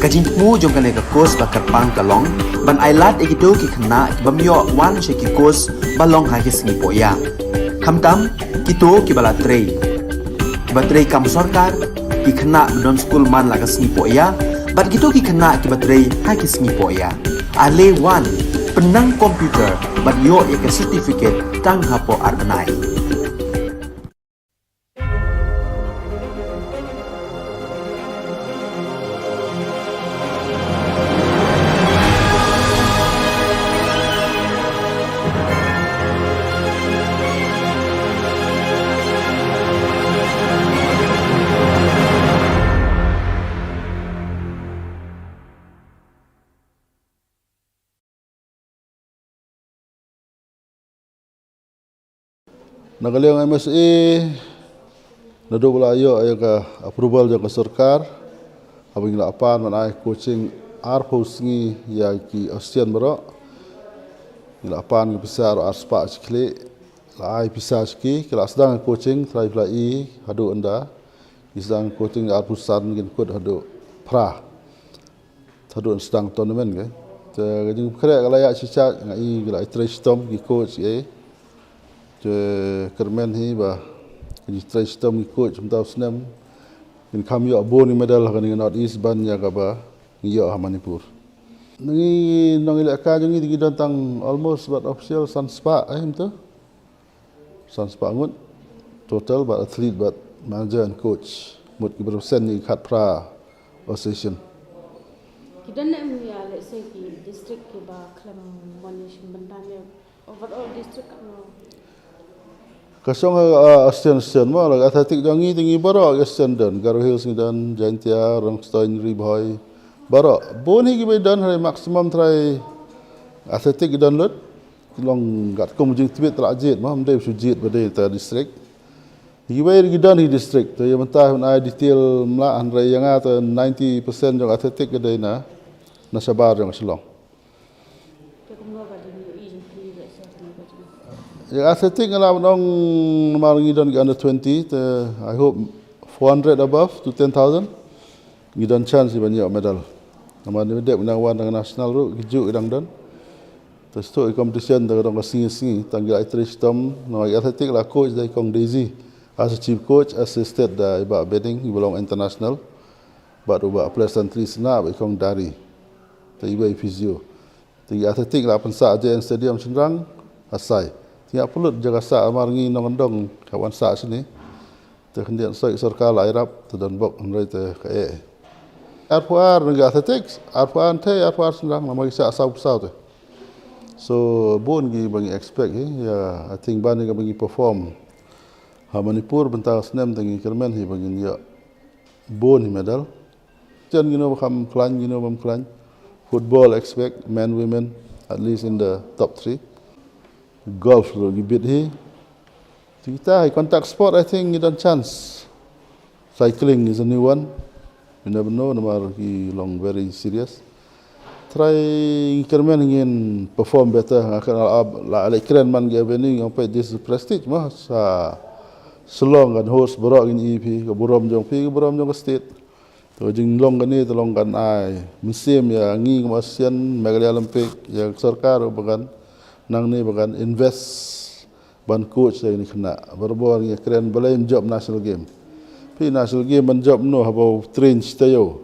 Ka jingthmu jong kane ka course ba kyrpang ka long ban ailad ïa kito ki khynnah ki bym ïoh wan sha ki course ba long ha ki sngi pohïa, khamtam kito kiba la trei, kiba trei kam sorkar, ki khynnah ba don skul man la ka sngi pohïa, bad kito ki khynnah kiba trei ha ki sngi pohïa. Ale wan, pynnang computer bad ïoh ïa ka certificate tang hapoh ar bnai. Na ka liang M S A, naduh ba la ïoh ïa ka approval jong ka sorkar, haba ngi la pan ban ai coaching arphew sngi ïa ki Austian baroh. Ngi la pan ki pisa ar spah shi khlieh, la ai pisa sha ki, ki la sdang coaching, trai pla i, haduh ynda. Ki sdang coaching arphew san, kin kut haduh phra. Haduh sdang tournament ke. Te ka jingpynkhreh ka la ïa shi cha, nga i ki la i trei shitom ki coach ke. Te kyrmen hi ba ki trei shitom ki coach mynta u snem kin kham ïoh bun ki medal ha kane ka North East ban ïa kaba ngi ïoh ha Manipur. Ngi nong i lehkai jong ngi, ngi don tang almost bad official san spah, eh, mynta. San spah ngut total, bad athlete bad manager and coach. Mut ki represent ïa ki khatphra association. Ki don ne em ïa, let's say, ki district kiba khlem mon ïa shin bynta ne, overall district ka no? Ka shong ha, uh, association, association mo, la athletic jong ngi, te ngi baroh association don, Garo Hills ngi don, Jaintia, Rangstone, Ri Bhoi, baroh. Bun hi kiba don, hynrei maximum trai athletic ki don lut. Long katkum jingtbit, la jied mo, ym dei shu jied ba dei inter district. Kiwei ki don hi district, te ïa mynta hynrei detail ym lah, hynrei ïa nga te ninety percent jong athletic ka dei na, na shabar jong Shillong. Ïa athletic nga lah ban ong namar ngi don ki under twenty, te I hope four hundred above to ten thousand. Ngi don chance ban ïoh medal. Namar ngi dep nang wan dang national ruh, ki juh ki dang don. Te shu i competition te ka dang ka sngi sngi, tang ki la i trei shitom, namar i athletic la coach da i Kong Daisy. As a chief coach, assisted da i Bah Beding, i ba long international. Bad u Bah Pleasantly Sna, bad i Kong Dari. Te i ba i physio. Te i athletic la pynsah J N Stadium shynrang, asai. Te i pynlut jaka sah namar ngi nongkyndong, ka wan sah shini. Te khyndiat soi sorkar la ïarap, te don bok hynrei te ka eh. Arphew ar ngi athletics, arphew ar te, arphew ar shynrang, namar ngi sah saw saw te. So, bun kiba ngi expect hi, ïa, I think ban ngi kiba ngi perform. Ha Manipur bynta snem te ngi kyrmen hi ba ngin ïoh bun hi medal. Jan ngin ïoh ba kham khlaiñ, ngin ïoh bam khlaiñ. Football expect, men, women, at least in the top three. Golf ruh ngi bit hi. Te kita hi contact sport, I think ngi don chance. Cycling is a new one. You never know, namar ki long very serious. Try ngi kyrmen ngin perform better, nga kren la, la, la kren man ki avenue, nga peit this is prestige mo, sa Shillong kan host baroh ngin ïohi phi, ka burom jong phi, ka burom jong ka state. To jinglong kane, to long kan ai mynsiem ïa ngi kum Asian, Meghalaya Olympic, ïa sorkar ba kan nangne ba kan invest ban coach ïa kine khynnah. Barabor ngi kren balei ym jop national game. Phi national game ban jop no haba u train shi taïew.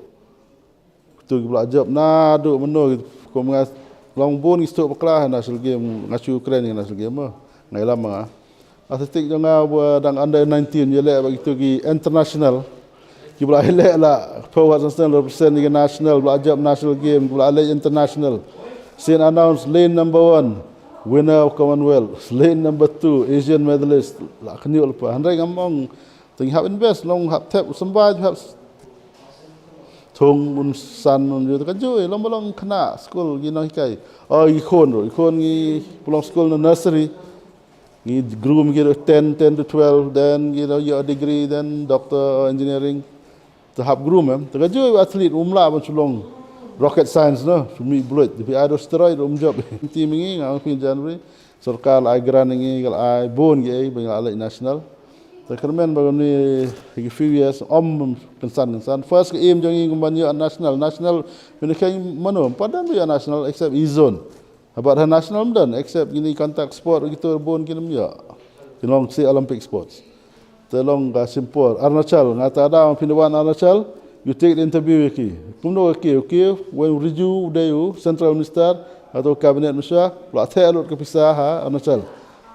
Kito kiba la jop naduh mynno, kum nga long bun ngi sdang bakla ha national game, nga shu kren ïa national game mo. Nga ïalam ma nga. Athletic jong nga ba dang under nineteen ïaleh bad kito ki international. Kiba la ïaleh la forward national, represent ïa ka national, ba la jop national game, kiba la leh international. Sien announce lane number one, winner of Commonwealth, lane number two, Asian medalist, la khynñiuh lypa. Hynrei ngam ong, te ngi hap invest, long hap thep, symbai hap thung un san un ju, te ka ju, long ba long khynnah skul ki nonghikai. Oh, i khun ruh, i khun ngi pynlong skul na nursery. Ngi groom ki ruh ten, ten to twelve, then ki ruh ïoh degree, then doctor, engineering. Te hap groom em. Te ka ju athlete um lah ban shu long rocket science no, shu mih buit. Te phi ai da u steroid um jop. Team ngi nga phi January. Sorkar la ai grant ïa ngi, ka la ai bun kiei ba ngi lah leit national. Te kyrmen ba kumne ki few years ym kynsan kynsan. First ka aim jong ngi kumba ïoh national, national. Mynta ka mano ym pat don ba ïoh national except East Zone. Bad ha national ym don except kine contact sport, kito bun kin ym ïoh. Ki long shi Olympic sports. Te long ka shim por. Arunachal, nga ta da phin wan Arunachal, you take the interview ïa ki. Kumno ka kiew, kiew, wen u riju u dei u central minister, hato cabinet minister, la theh lut ka pisa ha Arunachal.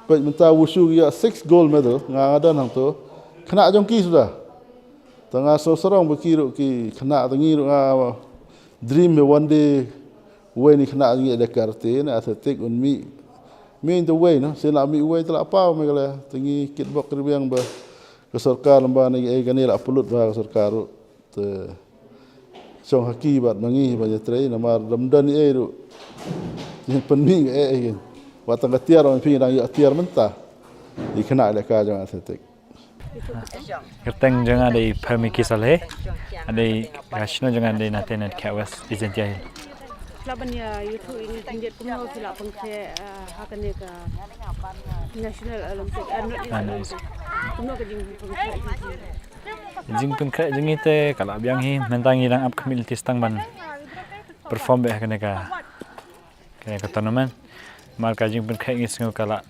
Peit mynta wushu ïa six gold medal, nga nga don hangto. Khynnah jong ki suda. Te nga sngewsarong ba ki ruh ki khynnah, te ngi ruh nga dream me one day wei ni khynnah ngi da karate na athletic un mih. Mih te wei na, sien la mih wei te la paw Meghalaya, te ngi kitbok kyrbiang ba ka sorkar lem ba ngi ei kane la pynlut ba ka sorkar ruh. Te shong ha ki bad ma ngi ba ïatrei namar dam don ei ruh. Ngi pynmih ei ei. Wat tang ka tiar wan phi dang ïa tiar mynta. I khynnah lehkai jong athletic. Kyrteng jong nga dei Permi Kisalhe. Nga dei ka shnong jong nga dei Natenet Khet West, Jaintia Hills. La ban ïa YouTube ini tinjit kumno ki la pengkhe, eh, ha kane ka National Olympic, eh, North East Ah, nice. Olympic. Kumno ka jingpengkhe ini. Jingpynkhreh jong ngi te ka la biang hi, mynta ngi dang ap khmih lynti tang ban perform beit ha kane ka, kane ka tournament. Namar ka jingpynkhreh ngi sngew ka la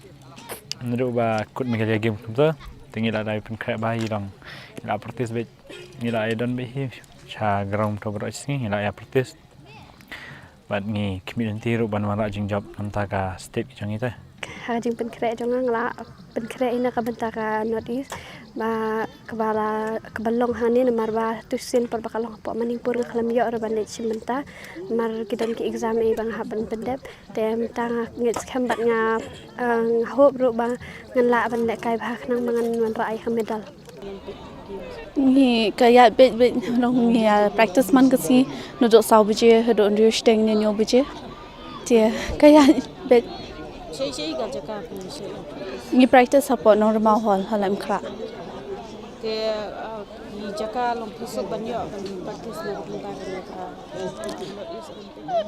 naduh ba kut Meghalaya Games kumta. Te ngi la dei pynkhreh ba hi long. Ngi la practice beit, ngi la ïa don beit hi sha ground to bro sngi ngi la ïa practice. Bad ngi khmih lynti ruh ban wanrah jingjop namar ka state jong ngi te. Ha ka jingpynkhreh jong nga nga la pynkhreh ïa ka bynta ka North East ba kaba la, kaba long hangne namar ba tu sien por ba ka long hapoh Manipur nga khlem ïoh ruh ban leit shim bynta namar ki don ki exam ei ba nga hap ban pyndep. Te mynta nga ngeit skhem bad nga, eh, nga hope ruh ba ngan lah ban lehkai bha khnang ba ngan wanrah ïa ka medal. Ngi ka ïaid beit beit, ngi ïa practice man ka sngi naduh saw baje haduh hynriew shiteng ne hynñiew baje. Te ka ïaid beit. Ngi practice hapoh Nongrimau Hall ha Laitumkhrah. Te, ah, ki jaka long phi suk ban ïoh ban practice na ka bynta ka,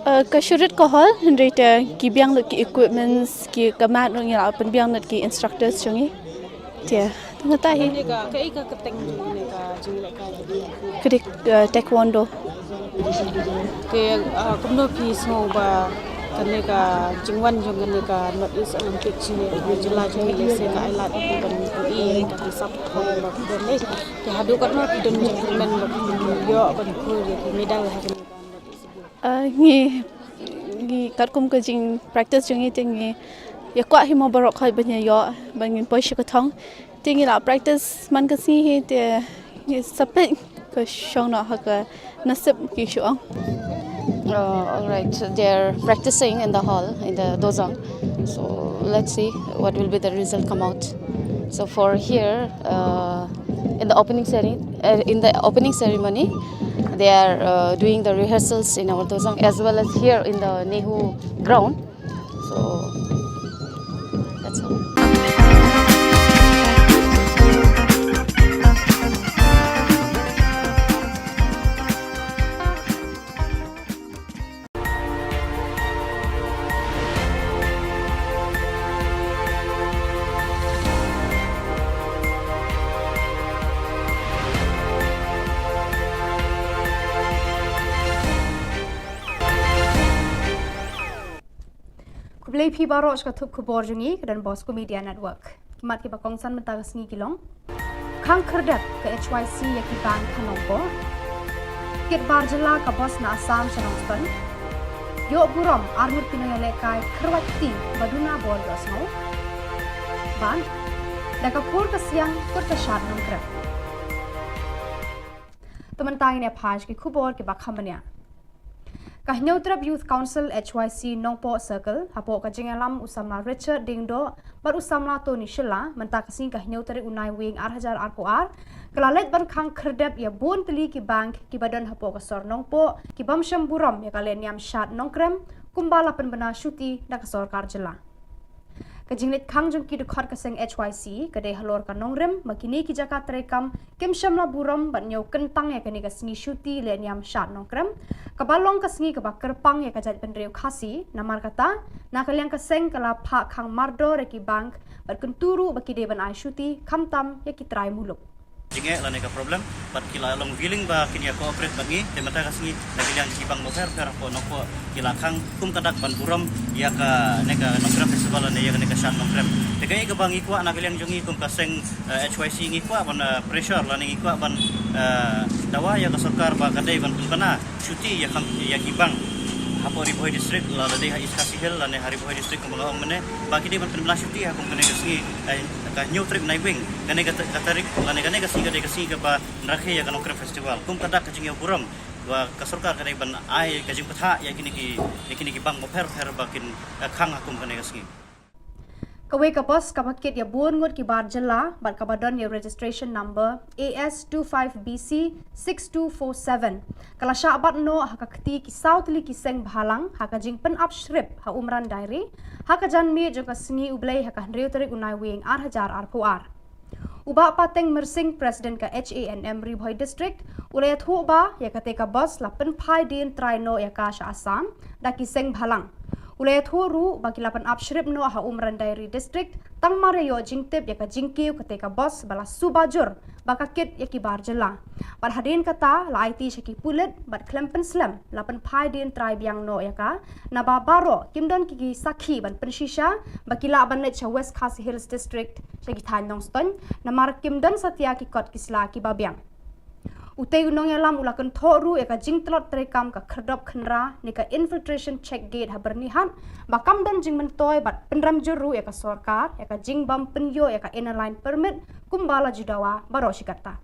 ah, Uh, ka shu rit ka hall, hynrei te ki biang lut ki equipments, ki ka mat ruh ngi la pynbiang lut ki instructors jong ngi. Te, tang kata hi. Kane ka, kaei ka kyrteng jong kane ka jinglehkai? Ka dei, uh, taekwondo. Te, uh, kumno phi sngew ba kane ka jingwan jong kane ka North East Olympic jong ngi, ka jylla jong ngi lehse ka ai lad ïa phi ban pynïaid ïa ka hisap ba phi don leh. Te haduh katno phi don jingkyrmen ba phi ïoh ban poi ïa ki medal ha kane ka North East Games? Ah, ngi, ngi katkum ka jing practice jong ngi te ngi ïa kwah hi mo baroh khoit ban ïa ïoh ban ngin poi sha ka thong. Te ngi la practice man ka sngi hi te ngi sa peit ka shong noh ha ka nasib ki shu ong. Uh, all right, they're practicing in the hall, in the dozang. So let's see what will be the result come out. So for here, uh, in the opening ceremony, uh, in the opening ceremony, they are, uh, doing the rehearsals in our dozang as well as here in the Nehu ground. So that's all. Khublei phi baroh sha ka thup khubor jong ngi ka Don Bosco Media Network. Ki mat kiba kongsan mynta ka sngi ki long: Khang khyrdep ka H Y C ïa ki bank ha Nongpoh. Kit bar jylla ka bos na Assam sha Nongstoiñ. Ïoh burom arngut ki nongïalehkai kyrwat kti ba duna bor ïohsngew. Bad da ka pur ka siang kut ka shad Nongkrem. Te mynta ngin ïa phai sha ki khubor kiba kham bniah. Ka Hynñiewtrep Youth Council H Y C Nongpoh Circle hapoh ka jingïalam u samla Richard Diengdoh bad u samla Tony Shylla mynta ka sngi ka hynñiew tarik u Naiwieng ar hajar arphew ar ka la leit ban khang khyrdep ïa bun tylli ki bank kiba don hapoh ka sor Nongpoh ki bym shym burom ïa ka lehniam shad Nongkrem kumba la pynbna shuti da ka sorkar jylla. Ka jingleit khang jong ki dkhot ka seng H Y C ka dei halor ka nongrim ba kine ki jaka treikam kim shym la burom ban ñiew kyntang ïa kane ka sngi shuti lehniam shad nongkrem, kaba long ka sngi kaba kyrpang ïa ka jaitbynriew Khasi. Namar kata, na ka liang ka seng ka la phah khang mardor ïa ki bank bad kyntu ruh ba ki dei ban ai shuti khamtam ïa ki trai muluk. Jingeh lane ka problem, bad ki la long willing ba kin ïa cooperate bad ngi. Te mynta ka sngi na ka liang ki bank bapher bapher hapoh Nongpoh ki la khang kum ka dak ban burom ïa kane ka Nongkrem Festival lane ïa kane ka shad nongkrem. Te kaei kaba ngi kwah na ka liang jong ngi kum ka seng, eh, H Y C, ngi kwah ban, eh, pressure lane ngi kwah ban, eh, dawa ïa ka sorkar ba ka dei ban pynbna shuti ïa kham, ïa ki bank hapoh Ri Bhoi District, la dei ha East Khasi Hills lane ha Ri Bhoi District kumba nga ong mynne, ba ki dei ban pynbna shuti ha kum kane ka sngi, eh, ka hynñiew tarik Naiwieng. Kane ka, ka tarik lane kane ka sngi ka dei ka sngi kaba rakhe ïa ka Nongkrem Festival. Kum ka dak ka jingïaburom ba ka sorkar ka dei ban ai ka jingpynthah ïa kine ki, ïa kine ki bank bapher bapher ba kin, eh, khang ha kum kane ka sngi. Kawei ka bus kaba kit ïa bun ngut ki bar jylla bad kaba don ïa registration number A S two five B C six two four seven ka la shah bat noh ha ka kti ki saw tylli ki seng bhalang ha ka jingpynap shrip ha Umran Dairy ha ka janmiet jong ka sngi U Blei ha ka hynriew tarik u Naiwieng ar hajar arphew ar. U Bah Pateng Myrsing, President ka H A N M Ri Bhoi District, u la ïathuh ba ïa kata ka bus la pynphai dien trai noh ïa ka sha Assam da ki seng bhalang. U la ïathuh ruh ba ki la pynap shrip noh ha Umran Dairy District tang mar ïa ïoh jingtip ïa ka jingkiew kata ka bus ba la suba jur ba ka kit ïa ki bar jylla. Bad hadien kata la aiti sha ki pulit bad khlem pynslem la pynphai dien trai biang noh ïa ka, naba baroh kim don ki, ki sakhi ban pynshisha ba ki lah ban leit sha West Khasi Hills District sha ki thaiñ Nongstoiñ, namar kim don satia ki kot ki sla kiba biang. Utei u nongïalam u la kynthoh ruh ïa ka jingtlot treikam ka khyrdop khynra ne ka infiltration check gate ha Byrnihat ba kam don jingmyntoi bad pynrem jur ruh ïa ka sorkar ïa ka jingbym pynïoh ïa ka Inner Line Permit kumba la ju dawa baroh shi katta.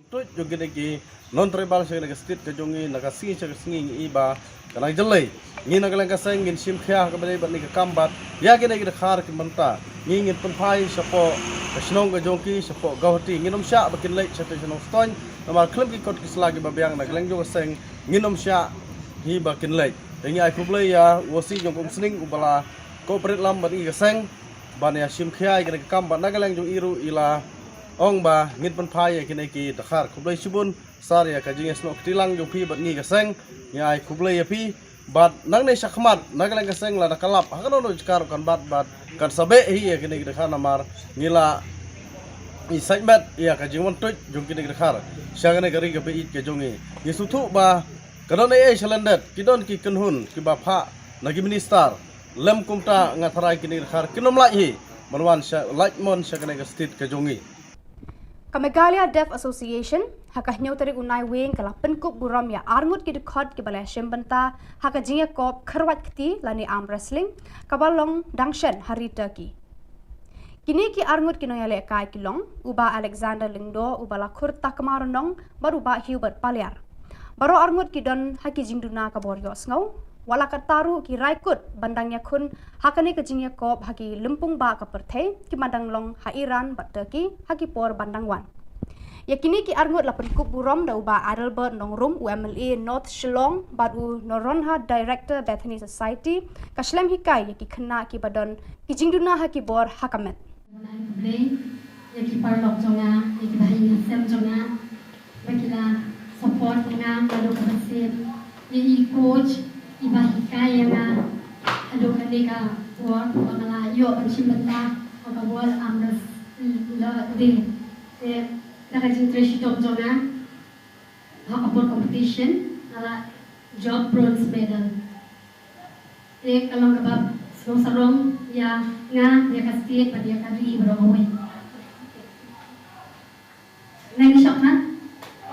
Tuid jong kine ki non-tribal sha kane ka state ka jong ngi, na ka sngi sha ka sngi ngi i ba ka nang jyllei. Ngi na ka liang ka seng ngin shim khia ha kaba dei bad kane ka kam bad ïa kine ki dkhar ki mynta ngi ngin pynphai shapoh ka shnong ka jong ki, shapoh Guwahati. Ngin ym shah ba kin leit sha te shnong Stoiñ, namar khlem ki kot ki sla kiba biang na ka liang jong ka seng ngin ym shah hi ba kin leit. Te ngi ai khublei ïa u O C jong ka Umsning uba la cooperate lang bad ngi ka seng ban ïa shim khia ïa kane ka kam bad na ka liang jong i ruh i la ong ba ngin pynphai ïa kine ki dkhar. Khublei shibun sir ïa ka jingïasnoh kti lang jong phi bad ngi ka seng. Ngi ai khublei ïa phi bad nangne shakhmat na ka liang ka seng lada ka lap ha kano kano jaka ruh kan bat bad kan sa beh hi ïa kine ki dkhar namar ngi la i sait met ïa ka jingwan tuid jong kine ki dkhar sha kane ka ri kaba ïeit ka jong ngi. Ngi sngewthuh ba ka don ei ei shalyndet, ki don ki kynhun kiba phah na ki minister. Lem kumta nga tharai kine ki dkhar kin ym lait hi ban wan sha, lait mon sha kane ka state ka jong ngi. Ka Meghalaya Deaf Association ha ka hynñiew tarik u Naiwieng ka la pynkup burom ïa arngut ki dkhot kiba la shim bynta ha ka jingïakop khyrwait kti lane arm wrestling kaba long dang shen ha ri Turkey. Kine ki arngut ki nongïalehkai ki long u Bah Alexander Lyngdoh uba la khur Takma Rnong bad u Bah Hubert Paliar. Baroh arngut ki don ha ki jingduna ka bor ïohsngew, wat la katta ruh ki rai kut ban dang ïakhun ha kane ka jingïakop ha ki lympung bah ka pyrthei kiba dang long ha Iran bad Turkey ha ki por ban dang wan. Ïa kine ki arngut la pynkup burom da u Bah Adelbert Nongrum, u M L A North Shillong, bad u Noronha, Director, Bethany Society, ka shlem hikai ïa ki khynnah kiba don ki jingduna ha ki bor ha ka met. Ai khublei ïa ki paralok jong nga, ïa ki bahaïing hasem jong nga ba ki la support ïa nga naduh kaba sep, ïa i coach iba hikai ïa nga haduh kane ka por ba nga la ïoh ban shim bynta ha ka World Arm Wrestling Day. Te da ka jingtrei shitom jong nga ha ka por competition nga la jop bronze medal. Te ka long kaba sngewsarong ïa nga, ïa ka state bad ïa ka ri baroh kawei. Nangta shakhmat,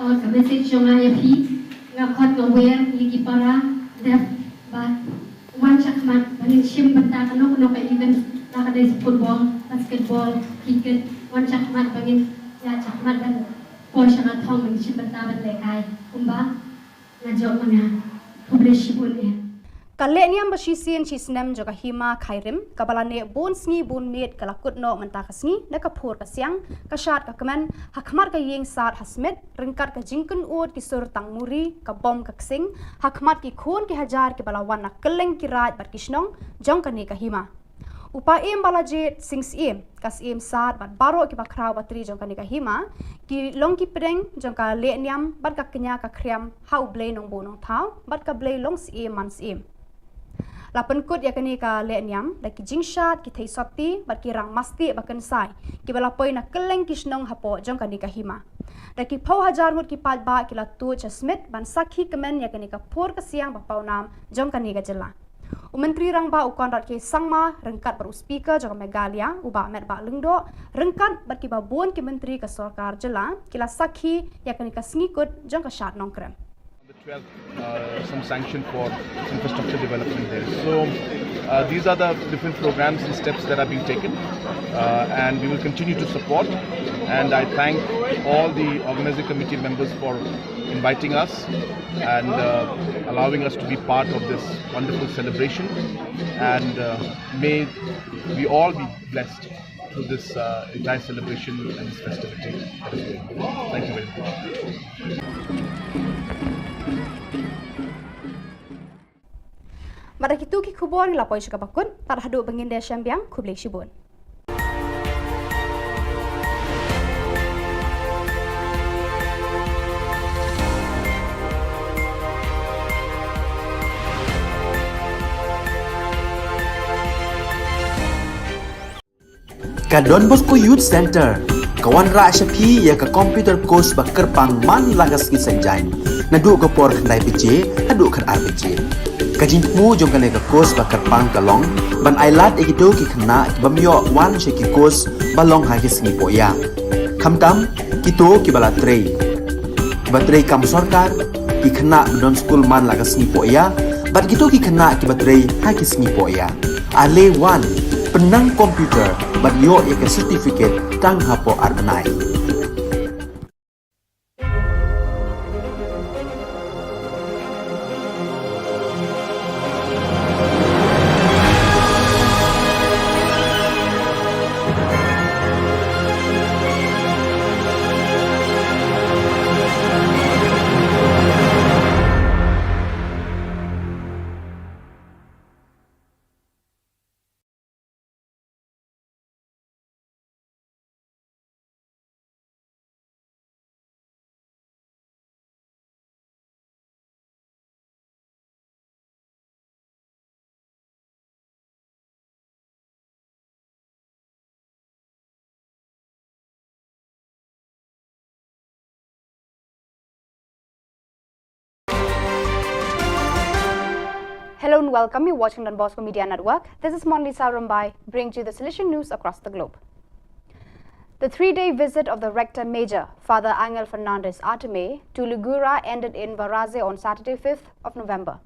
eh, ka message jong nga ïa phi, nga khot nga wer ïa ki para deaf ba wan shakhmat ba ngin shim bynta kano kano ka event, la ka dei football, basketball, cricket, wan shakhmat ba ngin ïa shakhmat ban poi sha ka thong ban shim bynta ban lehkai kumba nga jop ma nga. Khublei shibun eh. Ka lehniam ba shisien shisnem jong ka hima Khyrim kaba la neh bun sngi bun miet ka la kut noh mynta ka sngi na ka phur ka siang, ka shad ka kmen, ha khmat ka ïing sad ha Smit, ryngkat ka jingkynnoh ki sur tang muri, ka bom ka ksing, ha khmat ki khun ki hajar kiba la wan na kylleng ki raid bad ki shnong jong kane ka hima. U Paiem Balajied Singh Syiem, ka Syiem Sad bad baroh kiba khraw batri jong kane ka hima, ki long ki pdeng jong ka lehniam bad ka kñia ka khriam ha U Blei Nongbuh Nongthaw bad ka Blei Longsyiem Mansyiem. La pynkut ïa kane ka lehniam da ki jingshad, ki thei sotti bad ki rang mastieh ba kynsai kiba la poi na kylleng ki shnong hapoh jong kane ka hima. Da ki phew hajar ngut ki paidbah ki la tuid sha Smit ban sakhi kmen ïa kane ka phur ka siang ba pawnam jong kane ka jylla. U Myntri Rangbah u Conrad K Sangma ryngkat bad u Speaker jong ka Meghalaya, u Bah Metbah Lyngdoh, ryngkat bad kiba bun ki myntri ka sorkar jylla, ki la sakhi ïa kane ka sngi kut jong ka Shad Nongkrem. On the twelfth, uh, some sanction for infrastructure development there. So, uh, these are the different programs and steps that are being taken, uh, and we will continue to support. And I thank all the organizing committee members for inviting us and, uh, allowing us to be part of this wonderful celebration. And, uh, may we all be blessed through this, uh, entire celebration and this festivity that is going on. Thank you very much. Bad da kitu ki khubor ngi la poi sha kaba kut, tad haduh ba ngin da shem biang, khublei shibun. Ka Don Bosco Youth Center ka wanrah sha phi ïa ka computer course ba kyrpang man la ka sngi Saitjaiñ, naduh ka por khyndai baje haduh khatar baje. Ka jingthmu jong kane ka course ba kyrpang ka long ban ailad ïa kito ki khynnah ki bym ïoh wan sha ki course ba long ha ki sngi poh ïa. Khamtam kito kiba la trei, kiba trei kam sorkar, ki khynnah ba don skul man la ka sngi poh ïa, bad kito ki khynnah kiba trei ha ki sngi poh ïa. Ale wan, pynnang computer bad ïoh ïa ka certificate tang hapoh ar bnai. Hello and welcome. You're watching Don Bosco Media Network. This is Monlisa Rumbai, bringing you the Salesian news across the globe. The three-day visit of the Rector Major, Father Angel Fernandez Artime, to Lugura ended in Varaze on Saturday, fifth of November.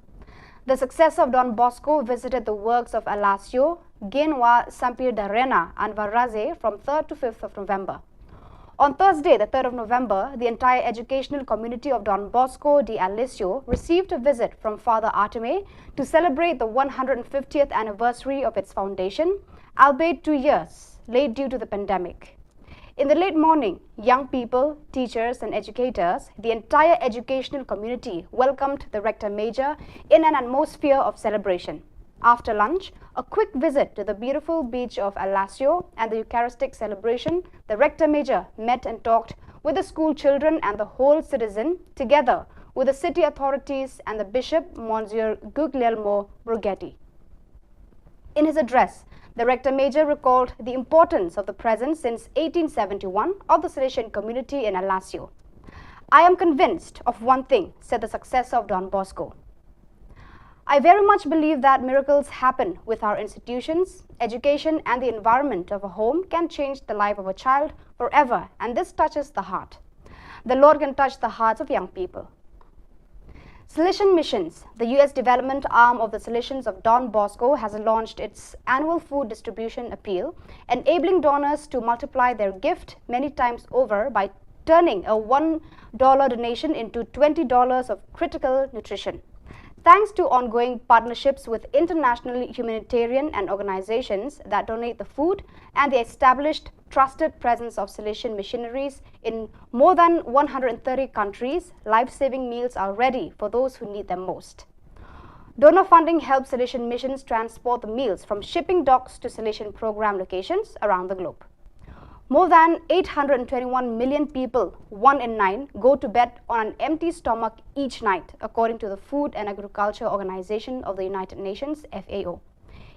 The successor of Don Bosco visited the works of Alasio, Genwa, Sampir Darena and Varaze from third to fifth of November. On Thursday, the third of November, the entire educational community of Don Bosco de Alisio received a visit from Father Artime to celebrate the one hundred fiftieth anniversary of its foundation, albeit two years late due to the pandemic. In the late morning, young people, teachers, and educators, the entire educational community welcomed the Rector Major in an atmosphere of celebration. After lunch, a quick visit to the beautiful beach of Alasio and the Eucharistic celebration, the Rector Major met and talked with the school children and the whole citizen, together with the city authorities and the Bishop, Monsignor Guglielmo Broghetti. In his address, the Rector Major recalled the importance of the presence since eighteen seventy-one of the Salesian community in Alasio. "I am convinced of one thing," said the successor of Don Bosco. "I very much believe that miracles happen with our institutions. Education and the environment of a home can change the life of a child forever, and this touches the heart. The Lord can touch the hearts of young people." Salesian Missions, the U S development arm of the Salesians of Don Bosco, has launched its annual food distribution appeal, enabling donors to multiply their gift many times over by turning a one dollar donation into twenty dollars of critical nutrition. Thanks to ongoing partnerships with international humanitarian and organizations that donate the food and the established trusted presence of Salesian missionaries in more than one hundred thirty countries, life-saving meals are ready for those who need them most. Donor funding helps Salesian missions transport the meals from shipping docks to Salesian program locations around the globe. More than eight hundred twenty-one million people, one in nine, go to bed on an empty stomach each night, according to the Food and Agriculture Organization of the United Nations, F A O.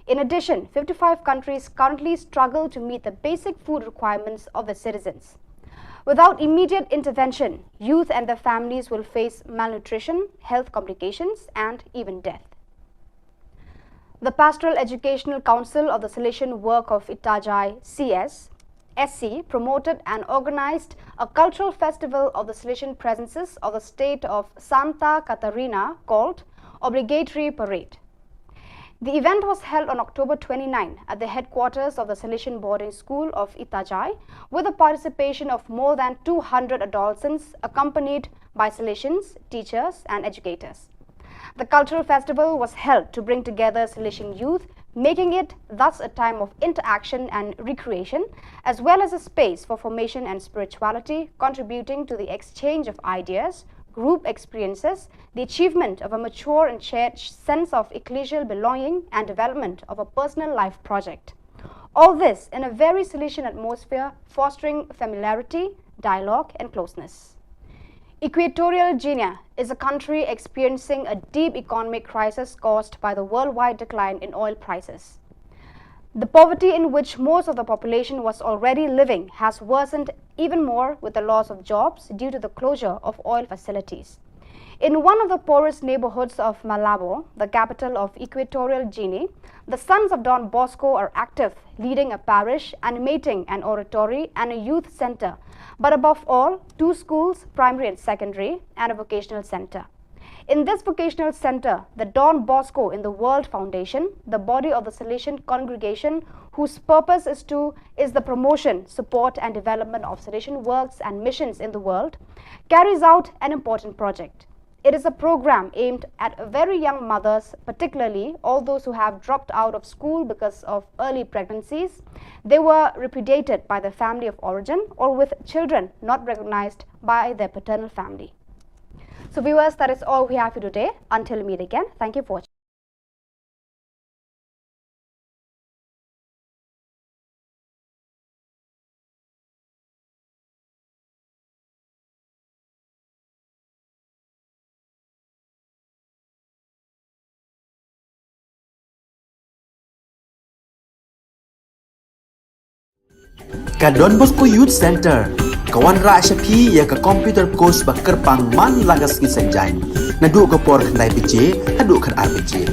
In addition, fifty-five countries currently struggle to meet the basic food requirements of their citizens. Without immediate intervention, youth and their families will face malnutrition, health complications, and even death. The Pastoral Educational Council of the Salesian Work of Itajai, C S, S C, promoted and organized a cultural festival of the Salesian presences of the state of Santa Catarina called Obligatory Parade. The event was held on October twenty-nine at the headquarters of the Salesian Boarding School of Itajai, with the participation of more than two hundred adolescents, accompanied by Salesians, teachers, and educators. The cultural festival was held to bring together Salesian youth, making it thus a time of interaction and recreation, as well as a space for formation and spirituality, contributing to the exchange of ideas, group experiences, the achievement of a mature and shared sense of ecclesial belonging, and development of a personal life project. All this in a very Salesian atmosphere, fostering familiarity, dialogue, and closeness. Equatorial Guinea is a country experiencing a deep economic crisis caused by the worldwide decline in oil prices. The poverty in which most of the population was already living has worsened even more with the loss of jobs due to the closure of oil facilities. In one of the poorest neighborhoods of Malabo, the capital of Equatorial Guinea, the Sons of Don Bosco are active, leading a parish, animating an oratory and a youth center, but above all, two schools, primary and secondary, and a vocational center. In this vocational center, the Don Bosco in the World Foundation, the body of the Salesian congregation whose purpose is to is the promotion, support, and development of Salesian works and missions in the world, carries out an important project. It is a program aimed at very young mothers, particularly all those who have dropped out of school because of early pregnancies. They were repudiated by their family of origin or with children not recognized by their paternal family. So viewers, that is all we have for today. Until we meet again, thank you for watching. Ka Don Bosco Youth Center ka wanrah sha phi ïa ka computer course ba kyrpang man la ka sngi Saitjaiñ, naduh ka por khyndai baje haduh khatar baje.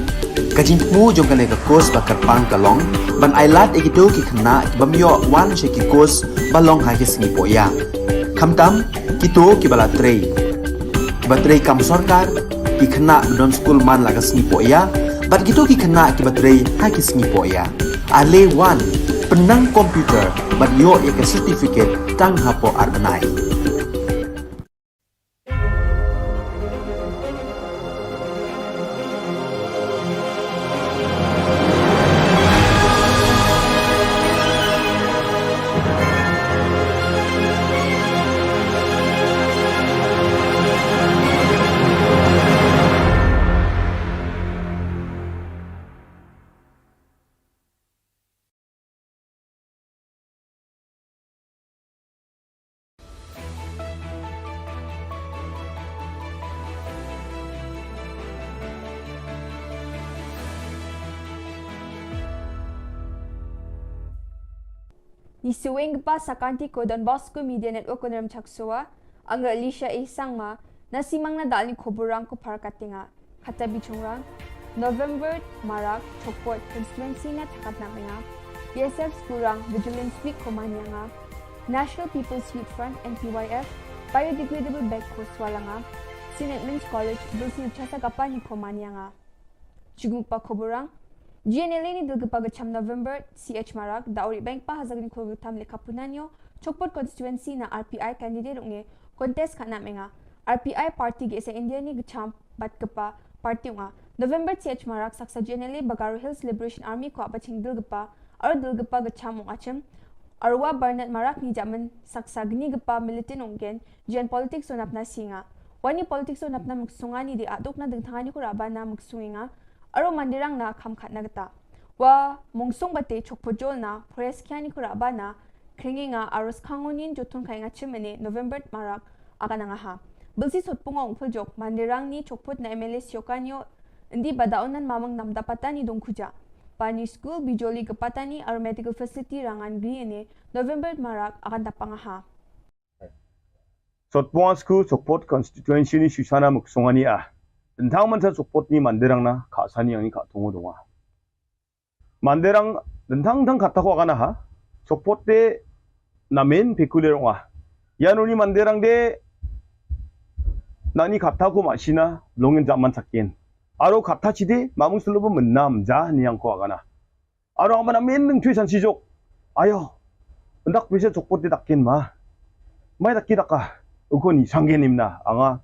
Ka jingthmu jong kane ka course ba kyrpang ka long ban ailad ïa kito ki khynnah ki bym ïoh wan sha ki course ba long ha ki sngi pohïa, khamtam kito kiba la trei, kiba trei kam sorkar, ki khynnah ba don skul man la ka sngi pohïa, bad kito ki khynnah kiba trei ha ki sngi pohïa. Ale wan, pynnang computer bad ïoh ïa ka certificate tang hapoh ar bnai. Ngi sngewbha sa ka Don Bosco Media Network, Kynrem Chaksowa, nga Alicia A Sangma, na simang na dal ni khubor rang ko phar ka tinga. Hata bichongrang, November marak, Chokpot constituency na thakat na menga, B S F skurang Vigilance Week ko manyanga, National People's Youth Front, N P Y F, biodegradable bag ko swalanga, Saint Edmund's College, Bilsing Chasa Kapani ko manyanga. Chuguk pa khubor rang, G N L A ni dulgipa gacham November, C H Marak, da uri bank pa hazagni khubor tam le kapunanyo, Chokpot constituency na R P I candidate unge, contest kana menga, R P I party ge sa India ni gacham, bad kpa party unga. November C H Marak saksa G N L A ba Garo Hills Liberation Army ko aba ching dulgipa, aro dulgipa gacham ung achim, arwa Bernard Marak ni jaman saksa gni gipa militant ungen, jian politics o napna singa. Wani politics o napna muksunga ni di aduk na dengtangani ko rabana muksunga. Aro Mandirang na kham khatna kata. Wa Mungsung Bate Chokpojol na Pores Kiani Kuraba na Kringinga aro Skangonin Jotun Kainga Chimene November Marak akan angaha. Bilsi Sotpungo Ungpuljok Mandirang ni Chokpot na M L A Siokanio Indi Badaonan Mamang Namda Patani Dongkuja. Pani School Bijoli Kepatani aro Medical Facility Rangan Griene November Marak akan dapangaha. Sotpungo School Chokpot Constituency ni Susana Muksongani a. Tentang mansa Chokpot ni Mandirang na khasani yang ni khatungo donga. Mandirang dentang dang kata ko akana ha. Chokpot te namen pekuler ong ah. Yanuni Mandirang de nani kata ko masina longin jaman sakin. Aro kata chide mamung sulu menam ja ni yang ko akana. Aro ang namen deng chui san sijok. Ayo. Ndak bisa Chokpot de takin ma. Mai taki daka. Uko ni sanggen imna anga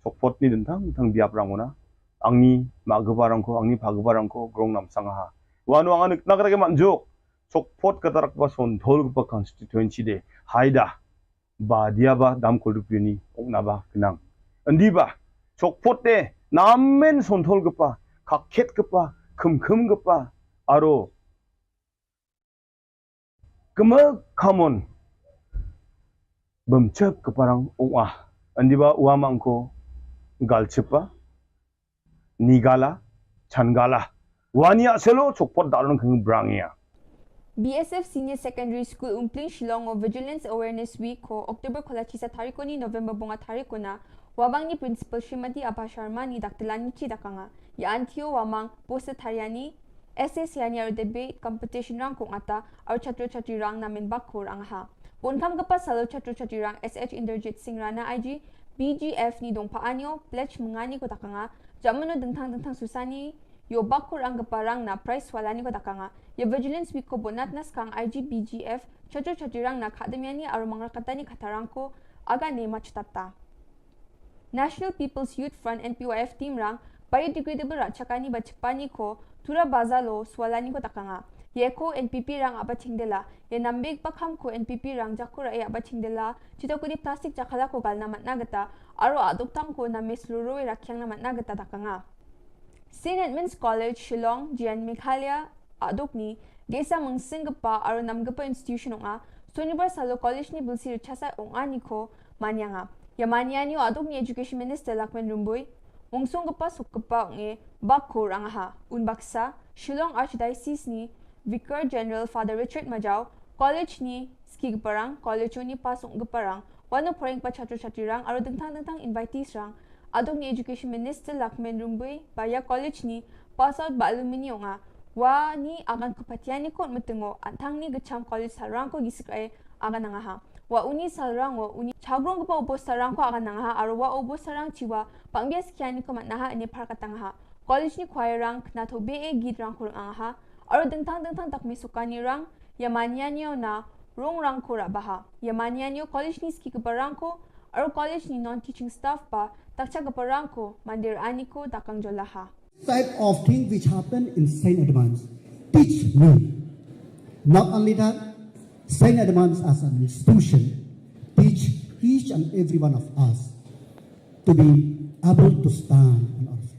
Chokpot ni dentang dang biap rangona. Angni ma gebarangko, angni pha gebarangko grong nam sangaha. Wanu angan nak rage manjuk. Chokpot katarak ba sonthol ba constituency de. Haida. Ba dia ba dam kuldup yuni ong na ba kenang. Endi ba Chokpot de namen sonthol gepa, kakhet gepa, kemkem gepa. Aro kema kamon bemchep keparang ong ah. Endi ba uamangko galchepa. Nigala, Changala. Wania selo Chokpot dalon keng brang ya. B S F Senior Secondary School Umpling Shillong o Vigilance Awareness Week ko October kola chisa tarikoni November bonga tarikona. Wabang ni Principal Srimati Abha Sharma ni daktelan ni chi dakanga. Ya antio wamang poster tariani S S yani aro debate competition rang kong ata aro chatro chatri rang namen bakur angha. Bonkam kepa salo chatro chatri rang S H Inderjit Singh Rana I G B G F ni dongpa anyo pledge mengani ko dakanga. Jamano dengtang dengtang susani yo bakur ang kepa rang na price walani ko dakanga. Ya Vigilance Week ko bonat na skang I G B G F chatro chatri rang na khademiani aro mangrakatani katarang ko aga ne machitata. National People's Youth Front N P Y F team rang biodegradable rachakani ba chepani ko tura bazalo swalani ko takanga. Ye ko N P P rang aba chingdela ye nambik bakam ko N P P rang jakura ye aba chingdela chita kudi plastic jakala ko galna matna gata aro aduk tang ko na mesluro ye rakyang na matna gata takanga. Saint Edmund's College Shillong Jian Meghalaya aduk ni gesa mengsing gepa aro nam gepa institution ong a. Sonibar salo college ni bilsi rechasa ong a ni ko manyanga. Ya manyani o aduk ni Education Minister Lakmen Rumbui, ungsung gepa suk gepa ong e bak ko rang ha un baksa Shillong Archdiocese ni Vicar General Father Richard Majau, college ni ski gepa rang, college ni pasung gepa rang, wano poreng pa chatro chatri rang aro dengtang dengtang invitees rang. Aduk ni Education Minister Lakmen Rumbui baya college ni pass out ba alumni ong a. Wa ni agan kepatian ni kot metengo antang ni gecham college sarang ko gisik ai agan nangaha. Wa uni sarang wa uni chagrong kepa ubo sarang ko agan nangaha aro wa ubo sarang chiwa pangbias kian ni ko matnaha ni par katangaha. College ni choir rang kena to be e git rang kurang angaha. Aro dengtang dengtang tak mesukani rang ya manyani na rong rang ko rabaha. Ya manyani college ni ski kepa rang ko aro college ni non teaching staff pa takcha kepa rang ko mandir ani ko dakang jolaha. Type of thing which happened in Saint Edmund's teach me. Not only that, Saint Edmund's as an institution teach each and every one of us to be able to stand on earth.